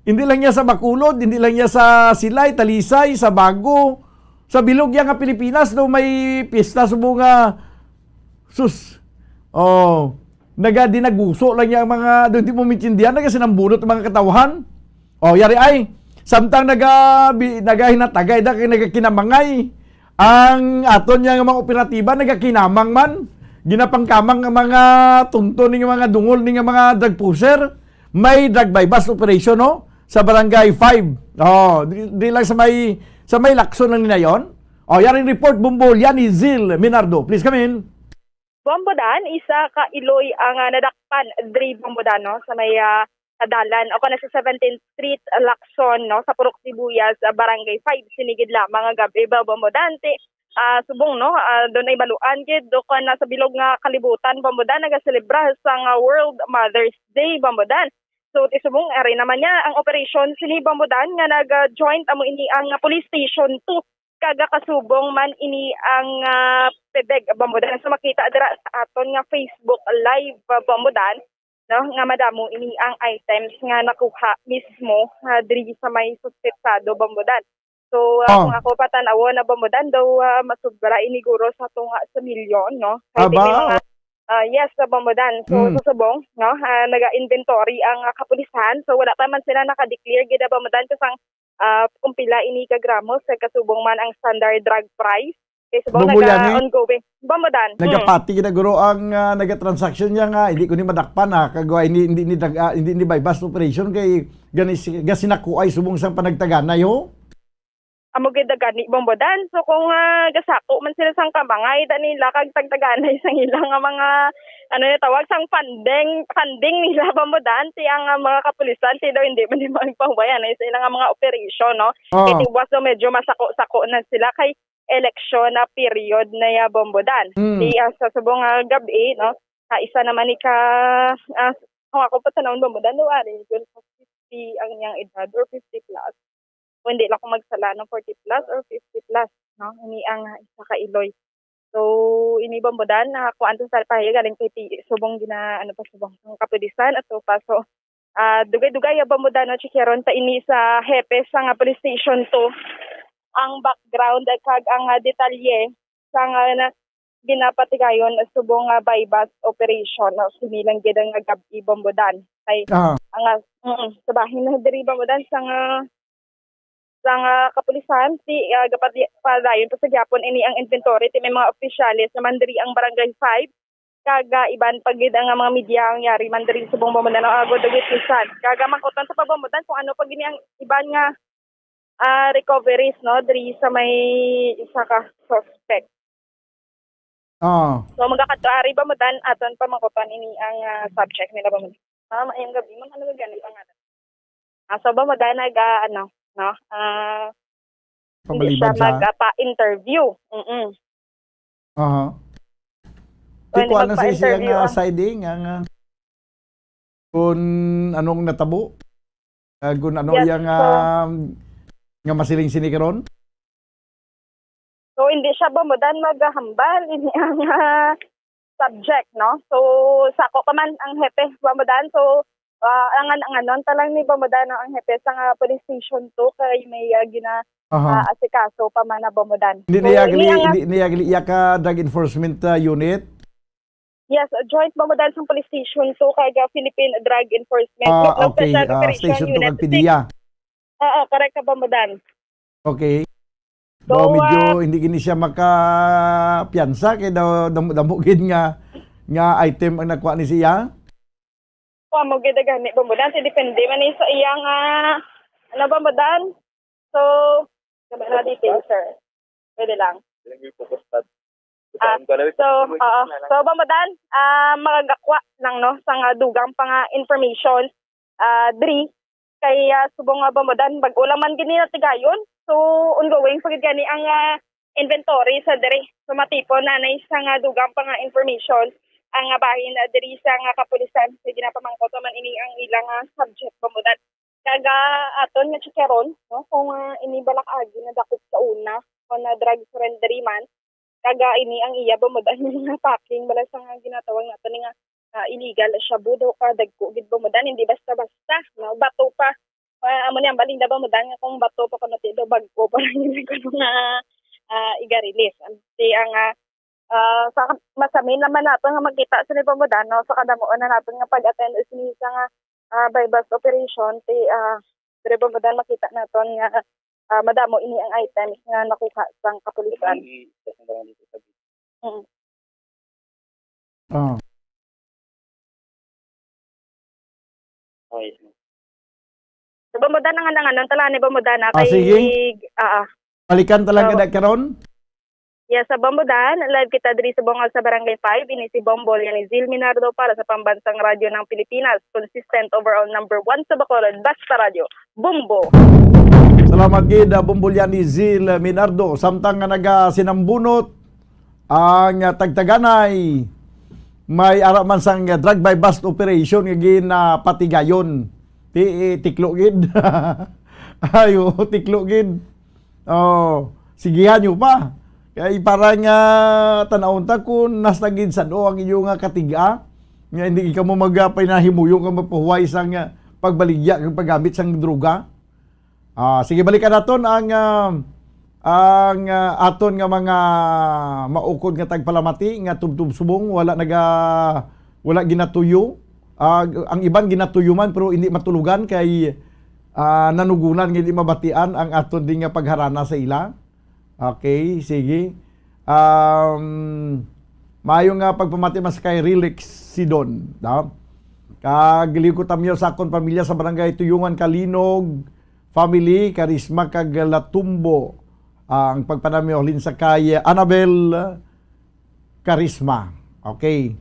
Hindi lang niya sa Bacolod, hindi lang niya sa Silay, Talisay, sa Bago, sa bilog niya nga Pilipinas, daw may pista subong nga, sus. Oh, naga dinaguso lang niya ang mga, daw hindi mo maintindihan, naga sinambunot ang mga katawhan. Oh, yari ay, samtang naga, bi-, nagahinatagay da kay nagakinamangay ang aton niya nga mga operatiba, nagakinamang man, ginapangkamang ang mga tunto ni nga mga dungol ni nga mga drug pusher. May drug buy-bust operation, no? Sa Barangay five. Oh, di, di lang sa may, sa may Lacson lang nila yon. Oh, yaring report, Bumbol, yan ni Zil Minardo. Please come in. Bombodan, isa ka iloy ang, ah, nadakpan diri Bombodan, no, sa may, ah, dalan o kana sa seventeenth Street, Lacson, no, sa Purok Sibuyas, ah, Barangay five, sinigid lamang nga gab-i ba Bombodan, ti, ah, subong, no, ah, dunay baluan gid o kana sa bilog nga kalibutan Bombodan nagaselebra sang, ah, World Mother's Day Bombodan. So, ti subong ari naman niya ang operasyon sini Bombodan nga nag-joint amo ini ang, ah, Police Station two kag kasubong man ini ang, ah, PDEG Bombodan. So, makita dira sa aton nga Facebook Live, ah, Bombodan, no, nga madamo ini ang items nga nakuha mismo, ah, diri sa may suspetsado Bombodan. So, ah, Oh. kung ako patan-awon na Bombodan, daw, ah, masubra ini guro sa tunga sa milyon, no? Kay Aba. may mga, ah, yes, sa Bombodan. So, Mm. sa subong, no, ah, naga-inventory ang, ah, kapulisan. So, wala pa man sila naka-declare gid na Bombodan kung sang, ah, kung pila ini ka gramo sa kasubong man ang standard drug price. Kay subong Bombodan, eh. naga-ongoing. Bombodan. Mm. Nagapati gid na guro ang, ah, nagatransaksyon niya nga hindi ko ni madakpan, ah, kag, ah, hindi, hindi, hindi, dag-, ah, hindi, hindi buy-bust operation kay gani si, gasinakuay subong sang panagtaganay, ho? Amo gid gani, Bombodan. So, kung, ah, gasako man sila sang kamangay da nila kag tagtaganay sang ila nga mga, ano na tawag, sang funding, funding nila, Bombodan, ti ang, ah, mga kapulisan, ti daw hindi man nila magpahuway anay sa ila nga mga operasyon, no? Ah. Kay ti buwas daw medyo masako-sako na sila kay eleksyon na period na ya, Bombodan. Mm. Ti, ah, sa subong nga gab-i, no? Ah, isa naman ni ka, ah, kung ako pa tanawon, Bombodan, daw ari, fifty ang iyang edad or fifty plus. Kung hindi lang ako magsala, no, forty plus or fifty plus, no? Ini ang, ah, isa ka iloy. So, ini Bombodan, na kuan to sa pahayag, galing kay ti-, subong gina-, ano pa, subong ang kapulisan, ato pa. So, ah, dugay-dugay, ah, Bombodan, no, chikaron ta ini sa hepe sa nga police station two. Ang background, eh, kag ang, ah, detalye sa nga na, ginapatigayon subong nga buy-bust operation, no? Sini lang gid ang gab-i, Bombodan. Kay Ah. ang, ah, mm, sa bahin na diri, Bombodan, sa nga, sa nga kapulisan, ti, ah, gapati-, padayon pa sa gyapon ini ang inventory, ti may mga opisyales naman diri ang Barangay five, kag, ah, iban pa gid ang mga media ang yari man diri subong Bombodan, no? Agod witnessan. Kag, ah, mangkuton sa pa, Bombodan, kung ano pa gini ang iban nga ah, recoveries, no, diri sa may isa ka suspect. Ah. So, magakadto ari, Bombodan, aton pa mangkuton ini ang, ah, subject nila, Bombodan. Ah, maayong gabi, ma'am. Ano ba gani pangalan? Ah, so, Bombodan, nag, ah, ano, no, ah, hindi siya Pabaliban sa mag, ah, pa-interview. Mm-mm. Aha. So, Di hindi ko alam sa siya magpa-interview nga ang siding, ang, ah, kung anong natabo, ah, kung ano Yes, iyang, so ah, nga masiling sini karon? So, hindi siya, Bombodan, maghahambal ini ang, ah, subject, no? So, sako pa man ang hepe, Bombodan. So, ah, ang, ang anon ta lang ni Bombodan, no, ang hepe sa nga police station two kay may, ah, gina-, Aha. ah, asikaso pa man na, Bombodan. Hindi So, niya ini gali-, ang hindi niya gali-, iya ka drug enforcement, ah, unit? Yes, joint, Bombodan, sang Police Station two kag, ah, Philippine Drug Enforcement Ah, Group, no? okay. Special Ah, Operation Station two Unit kag six. PDEA. Oo, correct ka, Bombodan. Okay. So, Daw medyo ah, hindi gini siya makapiyansa kay daw damo, damo gid nga, nga item ang nakuha ni siya. Wa mo gid gani, Bombodan. Ti depende man ni sa iyang, ah, ano, Bombodan? So, sabi na detail, sir. Pwede lang. Ilang may focus pad? Ah, Saan ka na? so, oo. So, Bombodan, ah, magagakwa lang, no, sa nga dugang pa nga information, ah, diri. kay, ah, subong nga Bambudan, bag-o lang man gid ni natigayon. So, ongoing pa gid gani ang, ah, inventory sa diri. So, matipon na na isa nga dugang pa nga information ang, ah, bahin, ah, diri sa nga kapulisan. Kay ginapamangkot naman ini ang ilang, ah, subject, Bambudan. Kag, ah, aton nga chikaron, no, kung, ah, ini bala kaagi nadakop sa una, kung na drug surrendery man, kag, ah, ini ang iya, Bambudan, nga packing bala sa nga ginatawag nato ni nga, ah, illegal shabu daw ka dagko gid, Bambudan, hindi basta-basta, no, bato pa. Ah, amo ni ang baling da, Bambudan, nga kung bato pa kuno ti daw bag-o pa lang yun kuno nga, ah, iga-release. Ang, ti ang, ah, ah, sa masamin naman nato nga magkita sa ni, Bambudan, no, sa kadamuon na naton nga pag-attend sini sa nga, ah, buy-bust operation, ti, ah, diri, Bambudan, makita naton nga, ah, madamo ini ang items nga nakuha sang kapulisan. Mm. Ah. Okay. Sa Bambudan ang anang anon, tala ni Bambudan, ah, Ah, kay sige. Ah, ah. Balikan talang So, kada karon? Yes, sa Bambudan, live kita diri sa Bungol sa Barangay five. Ini si Bombo Yanizil Minardo para sa Pambansang Radyo ng Pilipinas, consistent overall number one sa Bacolod, Basta Radyo, Bombo. Salamat gid, ah, Bombo Yanizil Minardo. Samtang nga nagasinambunot ang, ah, tagtaganay, may ara man sang, ah, drug buy-bust operation nga ginapatigayon. Ti-, eh, tiklo gid. Ay, oo, tiklo gid. Oh, sigihan nyo pa. Kay para nga tanawon ta kung nasa gid sa do ang inyo nga katiga, nga hindi kamo magpinahimuyo nga magpahuway sang, ah, pagbaligya kag paggamit sang droga. Ah, sige, balikan naton ang, ah, ang, ah, aton nga mga maukod nga tagpalamati nga tubtob subong wala naga-, wala ginatuyo. Ah, ang iban ginatuyo man pero hindi matulugan kay, ah, nanugunan nga hindi mabatian ang aton din nga pagharana sa ila. Okay, sige. Um, maayo nga pagpamati man sa kay Relix Sidon, no? Kag liwat ko tamyaw sa akon pamilya sa Barangay Tuyungan, Kalinog family, Karisma kag Latumbo. Ang pagpanamyo halin sa kay Annabel Karisma. Okay.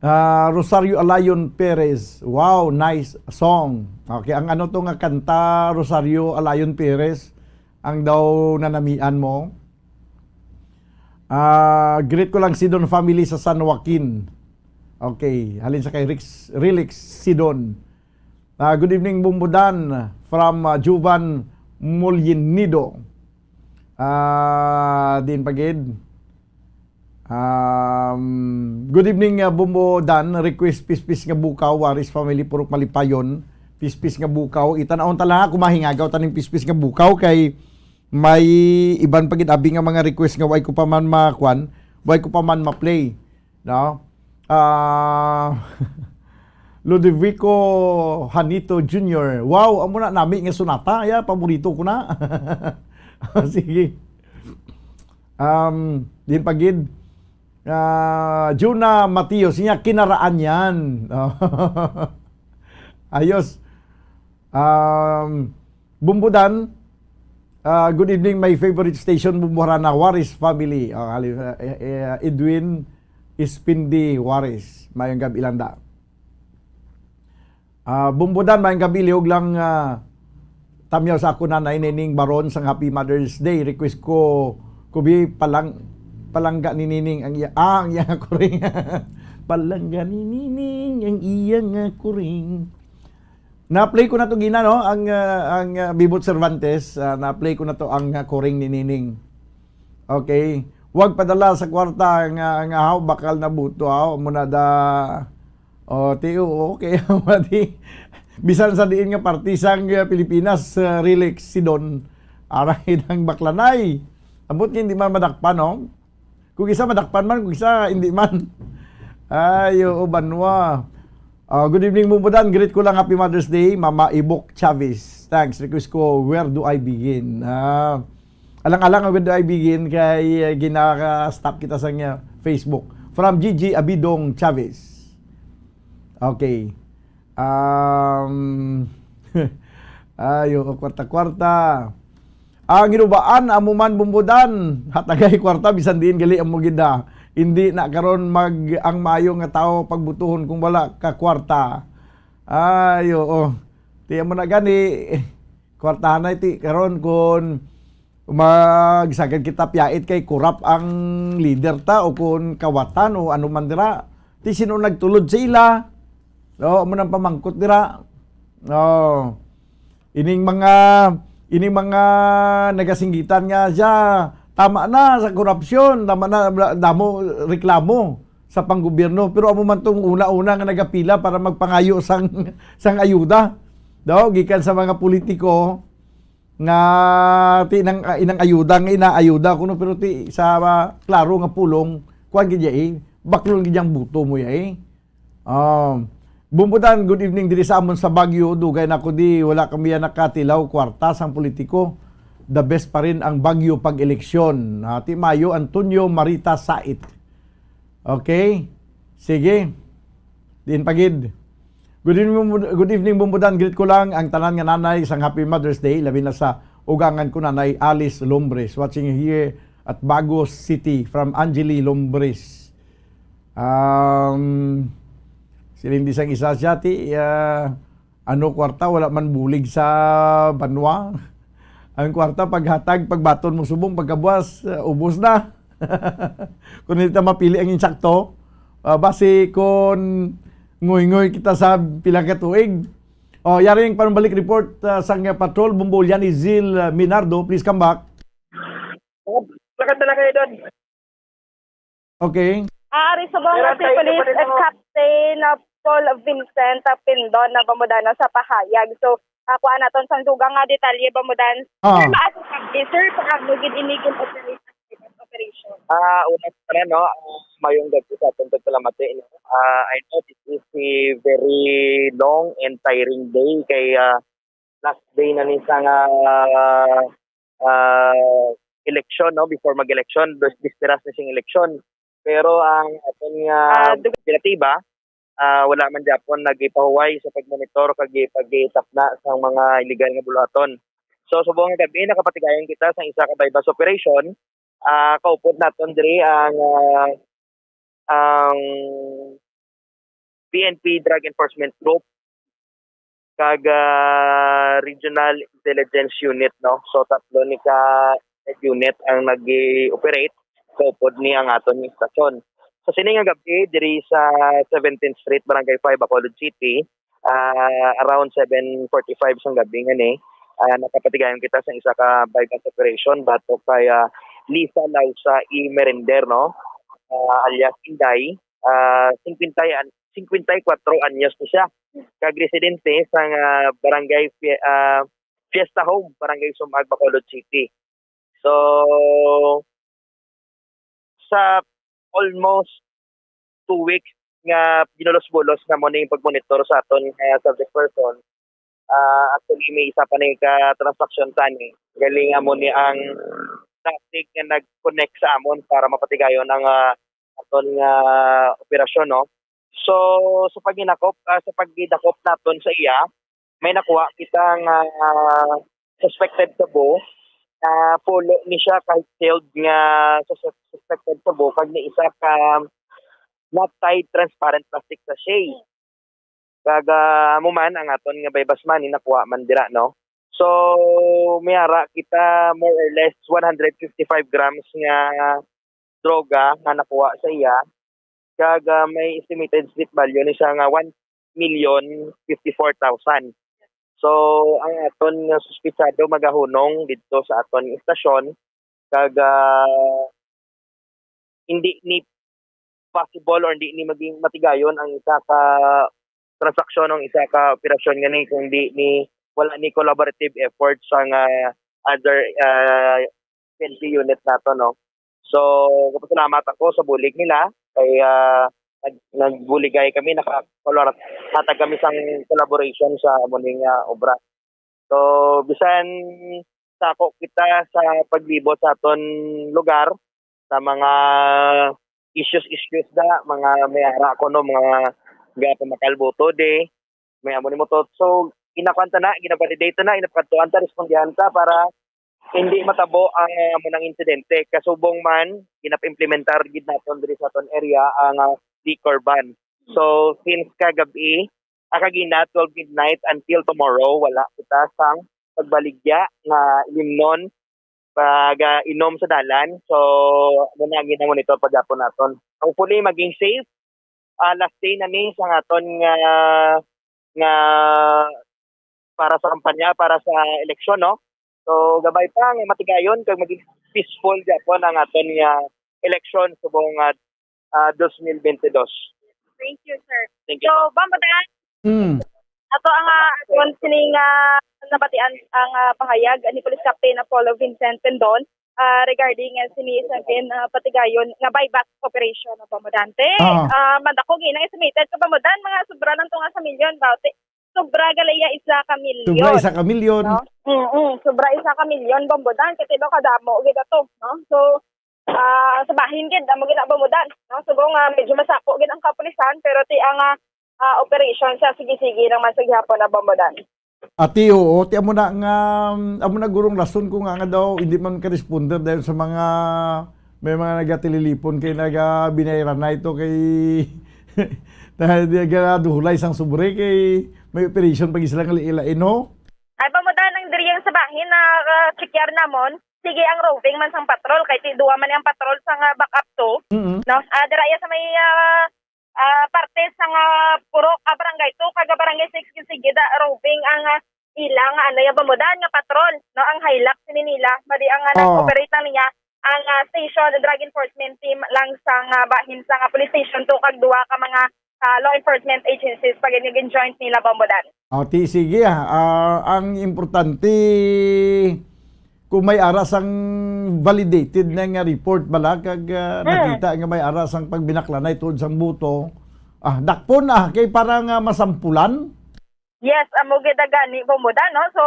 Ah, Rosario Alayon Perez. Wow, nice song. Okay, ang ano to nga kanta, Rosario Alayon Perez, ang daw nanamian mo? Ah, greet ko lang Sidon family sa San Joaquin. Okay, halin sa kay Rix, Relix Sidon. Ah, good evening, Bumbudan, from, ah, Juvan Molinido. Ah, din pa gid. Um, good evening, ah, Bumbo Dan. Request Pispis nga Bukaw, Waris family, Purok Malipayon. Pispis nga Bukaw. Itan-awon ta lang ha, kung mahingagaw ta ning Pispis nga Bukaw kay may iban pa gid abi nga mga request nga way ko pa man makuan, way ko pa man ma-play. No? Ah, Ludovico Hanito Junior. Wow, amo na nami nga sonata. Ya, paborito ko na. Sige. Um, din pa gid. Ah, Juna Matios, niya kinaraan yan. Ayos. Um, Bumbudan, ah, good evening, my favorite station, Bumbuharana, Waris family. Ah, hali-, eh, eh, Edwin Ispindi Waris. Mayong gabi lang da. Ah, Bumbudan, mayong gabi, lihog lang, ah, tamyaw sa ako Nanay Nining Baron sang Happy Mother's Day. Request ko, kubi palang-, palangga ni Nining ang iya, ah, ang iya nga kuring. Palangga ni Nining ang iya nga kuring. Na-play ko na to gina, no? Ang, ah, ang, ah, Bibot Cervantes, ah, na-play ko na to ang, ah, kuring ni Nining. Okay. Wag padala sa kwarta nga, nga haw, bakal na buto, haw. Muna da, oh, ti, oo, okay. Mati. Bisan sa diin nga parte sang, ah, Pilipinas, ah, Relix, Sidon. Arang idang baklanay. Ambot nga hindi man madakpan, no? Kung isa madakpan man, kung isa hindi man. Ay, oo, banwa. Ah, good evening, Bumbudan. Greet ko lang, Happy Mother's Day, Mama Ibok Chavez. Thanks. Request ko, Where Do I Begin? Ah, alang-alang ang Where Do I Begin kay, eh, gina-stop kita sa nga Facebook. From G G Abidong Chavez. Okay. Um, ay, oo, kwarta-kwarta. Ang ginubaan, amo man, Bumbudan, hatagay kwarta, bisan diin gali amo gid na. Hindi na karon mag, ang maayo nga tawo pagbutuhon kung wala ka kwarta. Ay, oo. Ti amo na gani, kwartahan na ti karon kun magsagad kita piyait kay kurap ang leader ta o kun kawatan o ano man dira. Ti sino nagtulod sa ila? No, amo nang pamangkot dira. No. Ining mga, ining mga nagasinggitan nga siya, tama na sa korupsyon, tama na, bla-, damo reklamo sa panggobyerno. Pero amo man tong una-una nga nagapila para magpangayo sang, sang ayuda. Daw, gikan sa mga politiko nga ti nang, ah, inang ayuda nga inaayuda kuno, pero ti sa, ah, klaro nga pulong, kuwan gid iya, eh, baklon gid ang buto mo iya, eh. Um, Bumbudan, good evening diri sa amon sa Baguio. Dugay na ko di, wala kami yan nakatilaw kwarta sang politiko. The best pa rin ang Baguio pag-eleksyon. Hati Mayo, Antonio Marita Sait. Okay? Sige. Diin pa gid. Good evening, Bumbu-, good evening, Bumbudan. Greet ko lang ang tanan nga nanay sang Happy Mother's Day, labi na sa ugangan ko, Nanay Alice Lombres, watching here at Bago City from Angeli Lombres. Um, siling di sang isa siya, ti, ah, ano, kwarta, wala man bulig sa banwa. Ang kwarta, paghatag, pagbaton mo subong, pagkabuas, ah, ubos na. Kung hindi ta mapili ang insakto, ah, basi kung ngoy-ngoy kita sa pila ka tuig. Oh, yari ang panumbalik report, ah, sang patrol, Bumbo Lian Izil, ah, Minardo, please come back. Lakad na lang kayo doon. Okay. Ah, ari subong nga Pero si tayo Police pa rin, oh. Captain, ah, Paul Vincent, ah, Pindon na Bamudano sa pahayag. So, ah, kuha naton sang dugang nga detalye, Bamudan. Ah. Sir, maaari ka, sir, paano gid ini gin operate, operation? Ah, una sa tanan, no, ah, mayong gabi sa atong pagpalamati, no? Ah, I know this is a very long and tiring day kay, ah, last day na ni sa nga, ah, eleksyon, no, before mag-eleksyon, bis-, bisperas na sing eleksyon. Pero ang aton nga Ah, dug- operatiba, ah, wala man gyapon nagipahuway sa pagmonitor kag pagitapna sa mga illegal nga buluhaton. So, subong nga gabi, nakapatigayon kita sa isa ka buy-bust operation. Ah, kaupod naton diri ang, ah, ang P N P Drug Enforcement Group kag, ah, Regional Intelligence Unit, no? So, tatlo ni ka unit ang nag-i-operate kaupod ni ang aton istasyon. Sa sini nga gabi, diri sa seventeenth Street, Barangay five, Bacolod City, ah, around seven forty-five sang gabi nga ni, ah, nakapatigayon kita sa isa ka buy-bust operation batok kay, ah, Lisa Lausa E. Merender, no? Ah, alias Inday, ah, singkwenta an-, singkwenta y kuwatro anyos na siya. Kag residente sa nga barangay Fie-, ah, Fiesta Home, Barangay Sumag, Bacolod City. So, sa almost two weeks nga ginulos-bulos na mo ning pagmonitor sa aton nga subject person, ah, actually, may isa pa ni ka transaction sa ani. Galing amo ni ang traffic nga nag-connect sa amon para mapatigayon ang, ah, aton nga operasyon, no? So, sa paghinakop, ah, sa pagdakop naton sa iya, may nakuha kita nga, ah, suspected shabu, ah, pulo ni siya ka held nga sus-, suspected shabu, kag ni isa ka not tied transparent plastic sachet. Kag, ah, amo man ang aton nga buy-bust money nakuha man dira, no? So, may ara kita more or less one hundred fifty-five grams nga droga nga nakuha sa iya. Kag, ah, may estimated street value ni siya nga one million fifty-four thousand. So, ang aton nga suspitsado magahunong didto sa aton istasyon. Kag, ah, hindi ni possible or hindi ni maging matigayon ang isa ka transaksyon, ang isa ka operasyon nga ni kung di ni, wala ni collaborative effort sa nga other, ah, P N P unit nato, no? So, kapasalamat ako sa bulig nila kay, ah, nag-, nagbuligay kami, naka-, hatag kami sang collaboration sa amo ning, ah, obra. So, bisan sa ako kita sa paglibot sa aton lugar, sa mga issues, issues da, mga may ara ko, no, mga gapamakal buto di, may amo ni mo to. So, ginakuan ta na, ginavalidate ta na, ginapakadtuan ta, respondihan ta para hindi matabo ang, ah, amo nang insidente. Kasubong man, ginap-implementar gid naton diri sa aton area ang, ah, liquor ban. So, since kagabi, ah, kagina, twelve midnight until tomorrow, wala kita sang pagbaligya nga limnon, pag, ah, inom sa dalan. So, amo na ang gina-monitor pagyapon naton. Hopefully, maging safe. Ah, last day na ni sa aton nga, nga para sa kampanya, para sa eleksyon, no? So, gabay pa nga matigayon kag maging peaceful gyapon ang aton nga eleksyon subong nga, ah, dos mil bente dos. Thank you, sir. Thank you. So, Bambudan, Mm. ato ang, ah, aton sini nga nabatian ang, ah, pahayag ni Police Captain Apollo Vincent Tendon, ah, regarding, ah, sini sa gin, ah, patigayon nga buyback operation, no, Bambudan. Te, Ah. ah, madako gid ang estimated ka, Bambudan, mga sobra lang to nga sa milyon, ba? Te, sobra gali iya isa ka milyon. Sobra isa ka milyon. No? Mm-mm, sobra isa ka milyon, Bambudan, kay tilo ka damo gid ato, no? So, ah, sa bahin gid, amo gid na, Bambudan, no? Subong nga medyo masako gid ang kapulisan, pero ti ang, ah, ah, operation sa sige-sige lang man sa gihapon na, Bambudan. Ati, oo, ti amo na nga, amo na gurong rason ko nga, nga daw hindi man ka-responder dahil sa mga, may mga nagatililipon kay naga binayran na ito kay dahil di nagaduhulay sang sobre kay may operation pag sila nga liila, eh, no? Ay, Bambudan, ang diri ang sa bahin na, ah, checkar namon. Sige ang roving man sang patrol, kay ti-, duwa man ang patrol sa nga backup to. Mm-mm. No? Ah, dira iya sa may, ah, ah, parte sa nga purok, ah, barangay two, kag barangay six, sige da, roving ang, ah, ila nga, ano, ya, Bambudan nga patrol, no? Ang Hilux sini nila, madi ang, ah, Oh. nag-operate lang niya, ang, ah, station, drug enforcement team lang sa nga bahin sa nga police station two, kag duwa ka mga, ah, law enforcement agencies, pag nag-joint nila, Bambudan. O, ti, sige, ah. Ah, ang importante, kung may ara sang validated na nga report bala, kag, ah, Hmm. nakita nga may ara sang pagbinaklanay tuod sang boto, ah, dakpon, ah, kay para nga masampulan. Yes, amo gid gani, Bambudan, no? So,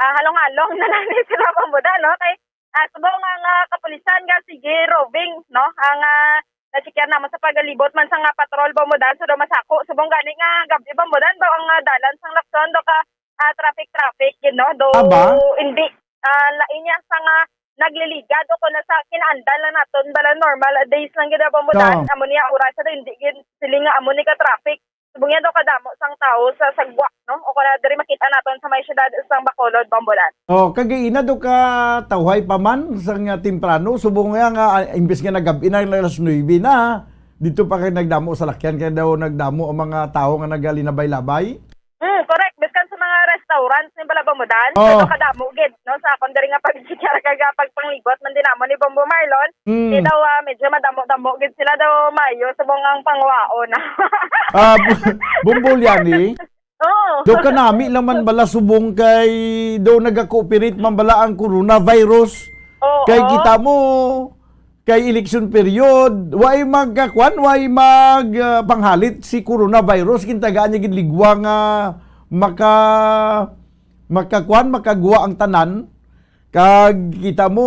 ah, halong-halong na lang ni sila, Bambudan, no? Kay, ah, subong nga, nga kapulisan nga, sige, roving, no? Ang, ah, na-checkar naman sa pagalibot man sa nga patrol, Bambudan, so daw masako. Subong gani nga gabi, Bambudan, daw ang, ah, dalan sang Lacson, daw ka, ah, traffic, traffic, you know, daw Aba? hindi, ah, lain niya sa nga nagliligad o kung nasa kinaandan lang naton, bala normal days lang gid, Bambudan. Oo. Amo niya, oras sa hindi gid, siling nga amo ni ka traffic. Subong yan daw kadamo sang tawo sa sagwa, no? O kung na diri makita naton sa may siyudad sang Bacolod, Bambudan. Oh, kag ina do ka tawhay pa man sa nga temprano, subong nga, nga, ah, imbes nga nagab-i na alas nuebe na, dito pa kay nagdamo sa lakyan, kay daw nagdamo ang mga tawo nga nagalinabay-labay. Mm, correct. Biskan sa mga restaurants ni bala, Bambudan, Oo. Ano kadamo gid, no? Sa akon diri nga pag-check kag pagpanglibot man din namo ni Bombo Marlon, Mm. Di daw, ah, medyo madamo-damo gid sila daw, maayo sa mga pangwaon. Ah, bu-, Bombo Liani? Oo. Daw kanami lang man bala subong kay daw naga-cooperate man bala ang coronavirus. Oo. Kay kita mo, kay election period, way magkakuan, way mag, ah, panghalit si coronavirus, kintagaan niya gid ligwa nga maka-, makakuan, makagwa ang tanan. Kag kita mo,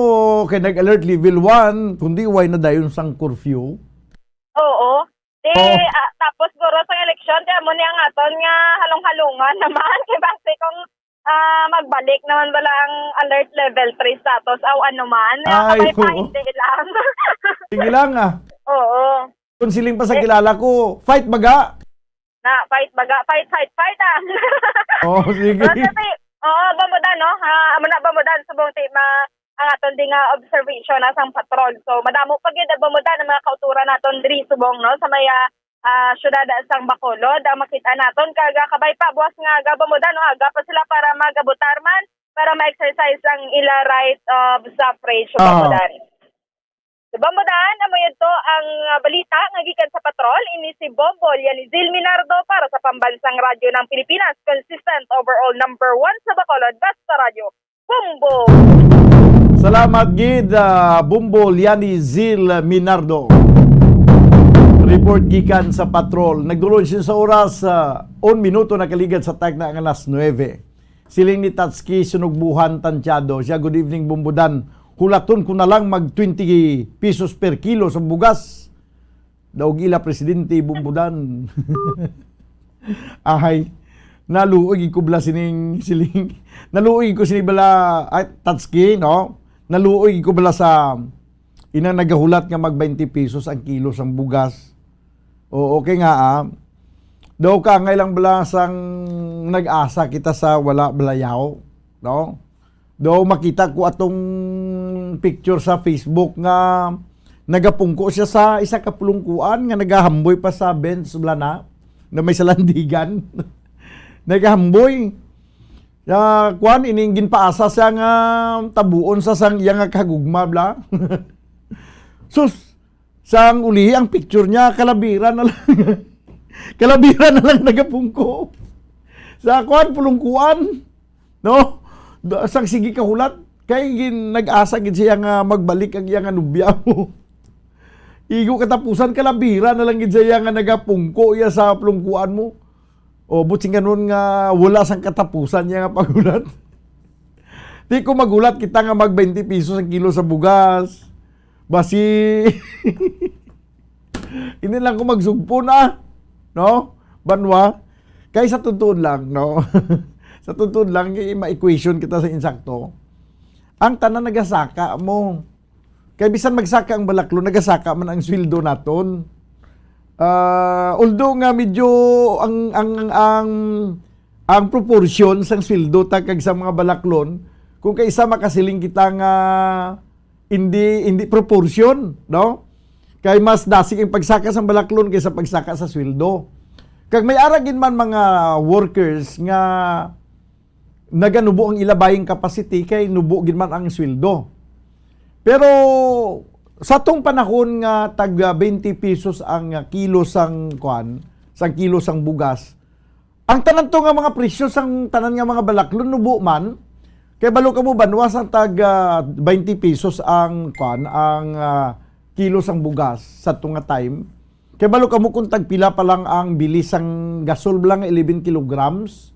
kay nag-alert level one, kundi way na dayon sang curfew. Oo. Di, Oh. ah, tapos guro sa eleksyon, di amo ni ang aton nga halong-halungan naman. Kay basi kung, ah, magbalik naman bala ang alert level three status, aw ano man, nga Ay, kapay-pain oo. di lang. Sige lang, ah. Oo. Kung siling pa sa Eh. kilala ko, fight baga. Na, fight baga, fight, fight, fight, ah. Oh, sige. Basta ti, oo, Bombo Dan, no? Ha, amo na, Bombo Dan, subong ti, ma-, ang aton di nga observation na sang patrol. So, madamo pa gid, Bombo Dan, ang mga kauturan naton diri subong, no? Sa may, ah, ah, syudad sang Bacolod, ang makita naton, kag, ah, kabay pa, buwas nga aga, Bombo Dan, no? Aga pa sila para magabutar man, para ma-exercise ang ila right of suffrage, Ah. Bombo Dan. Sa Bombo Dan, amo yun to ang, ah, balita nga gikan sa patrol. Ini si Bombo Lianizil Minardo para sa Pambansang Radyo ng Pilipinas, consistent overall number one sa Bacolod, Basta Radyo. Bombo! Salamat gid, ah, Bombo Lianizil Minardo. Report gikan sa patrol. Nagdulon siya sa oras, ah, un minuto nakaligad sa tagna nga alas nuebe. Siling ni Tatski Sunugbuhan Tantiado, siya, "Good evening, Bombo Dan. Hulaton ko na lang mag twenty pesos per kilo sa bugas." Daog ila, Presidente, Bombo Dan. Ahay, naluoy gid ko bala sining, siling. Naluoy gid ko sini bala, ay, Tatski, no? Naluoy gid ko bala sa inang nagahulat nga mag twenty pesos ang kilo sang bugas. Oo, okay nga, ah. Daw kaangay lang bala sang nag-asa kita sa wala balayaw, no? Daw makita ko atong picture sa Facebook nga nagapungko siya sa isa ka pulungkuan nga nagahamboy pa sa bench bala na, na may salandigan. Nagahamboy. Ya, kuan, ining ginpaasa siya nga tabuon sa sang iya nga kahagugma bala. Sus, sang ulihi ang picture niya, kalabira na lang. Kalabira na lang nagapungko. Sa kuan, pulungkuan, no? Da-, sang sige kahulat, kay gin-, nag-asa gid siya nga magbalik ang iya nga nobya mo. Igo katapusan, kalabira na lang gid siya nga nagapungko iya sa pulungkuan mo. O, buot silingon nga wala sang katapusan niya nga paghulat. Di ko maghulat kita nga mag twenty pesos ang kilo sa bugas. Basi, hindi lang ko magsugpo na, no? Banwa, kay sa totoo lang, no? Sa totoo lang, i-, ma-equation kita sa insakto. Ang tanan nagasaka mo. Kay bisan magsaka ang balaklon, nagasaka man ang sweldo naton. Ah, although nga medyo ang, ang, ang, ang, ang proportion sang sweldo ta kag sa mga balaklon, kung kaisa makasiling kita nga hindi, hindi proportion, no? Kay mas dasig ang pagsaka sang balaklon kaysa pagsaka sa sweldo. Kag may ara gid man mga workers nga naganubo ang ila buying capacity kay nubo gid man ang sweldo. Pero sa atong panahon nga tag twenty pesos ang kilo sang kuan, sang kilo sang bugas, ang tanan to nga mga presyo sang tanan nga mga balaklon nubo man, kay balo kamo banwa sang tag, ah, twenty pesos ang kuan, ang, ah, kilo sang bugas sa to nga time. Kay balo kamo kung tagpila pa lang ang bili sang gasol bala nga eleven kilograms.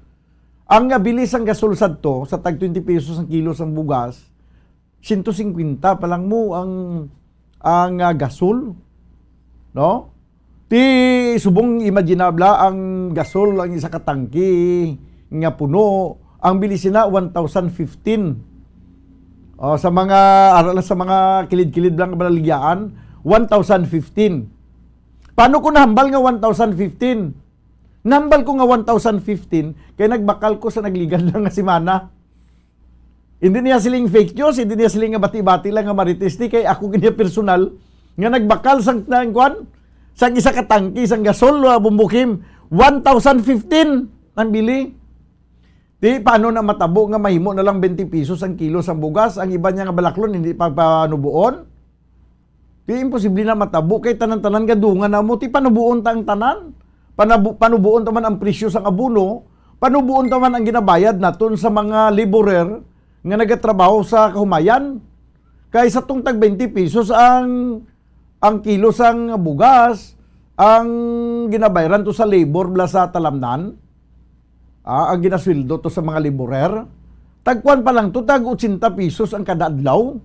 Ang, ah, bili sang gasol sadto, sa tag twenty pesos ang kilo sang bugas, sento singkwenta pa lang mo ang, ang, ah, gasol, no? Ti subong imaginabla ang gasol, ang isa ka tangke nga puno, ang bili sina one thousand fifteen. O, sa mga, ara lang sa mga kilid-kilid lang balaligyan, one thousand fifteen. Paano ko nahambal nga one thousand fifteen? Nahambal ko nga one thousand fifteen kay nagbakal ko sa nagligad lang nga semana. Hindi niya siling fake news, hindi niya siling nga bati-bati lang nga Marites ni, kay ako gid niya personal nga nagbakal sang, sang kwan, sang isa ka tangke sang gasol, ah, Bumbukim, one thousand fifteen ang bili. Di, paano na matabo nga mahimo na lang twenty pesos ang kilo sang bugas, ang iban niya nga balaklon hindi pa panubuon? Di, imposible na matabo kay tanan-tanan gadungan na mo. Ti panubuon ta ang tanan. Panabu-, panubuon ta man ang presyo sang abono, panubuon ta man ang ginabayad naton sa mga laborer nga nagatrabaho sa kahumayan. Kay sa tong tag twenty pesos ang, ang kilo sang bugas, ang ginabayaran to sa labor bala sa talamnan, ah, ang ginasweldo to sa mga laborer, tagkuan pa lang to, tag ochenta pesos ang kada adlaw.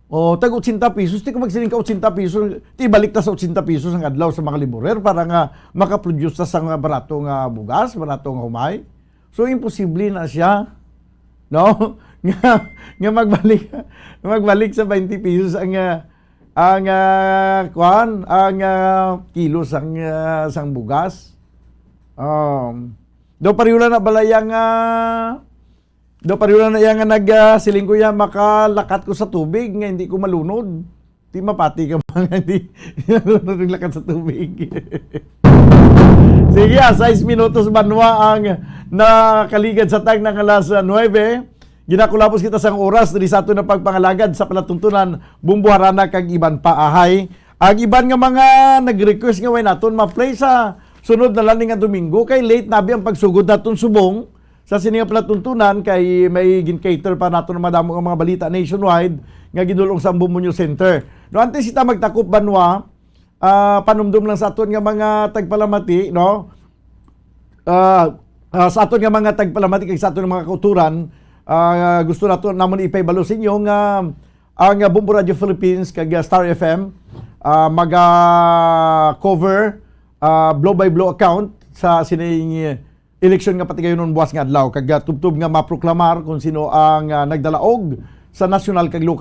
O, tag ochenta pesos, ti ko magsiling ka ochenta pesos, ti balik ta sa ochenta pesos ang adlaw sa mga laborer para nga makaproduce ta sa nga barato nga bugas, barato nga humay. So, imposible na siya, no? Nga, nga magbalik, magbalik sa twenty pesos ang, ah, ang, ah, kwan, ang, ah, kilo sang, ah, sang bugas. Um, daw pareho lang na bala yang, ah, Daw pareho na iya nga nag, ah, siling ko iya, makalakat ko sa tubig nga hindi ko malunod. Di mapati ka mga hindi, hindi malunod ang lakat sa tubig. Sige, ah, sais minutos banwa ang nakaligad sa tag ng alas, ah, nuebe. Ginakulabos kita sang oras diri sa aton na pagpangalagad sa palatuntunan, Bumbuharana kag iban pa, ahay. Ang iban nga mga nag-request nga way naton ma-play sa sunod na lang nga Domingo kay late nabi ang pagsugod naton subong sa sini nga palatuntunan kay may gin-cater pa nato ng madamo nga mga balita nationwide nga gidulong sa Ambo Muñoz Center. No, antes kita magtakop banwa, ah, panumdom lang sa aton nga mga tagpalamati, no? Ah, ah, sa aton nga mga tagpalamati kag sa aton nga mga kauturan, ah, gusto nato namon ipahibalo sa inyo nga ang, ah, Bombo Radio Philippines kag, ah, Star F M, ah, maga-cover, ah, blow by blow account sa sining eleksyon nga patigayonon buwas nga adlaw, kag, ah, tubtob nga maproklamar kung sino ang, ah, nagdalaog sa nasyonal kag lokal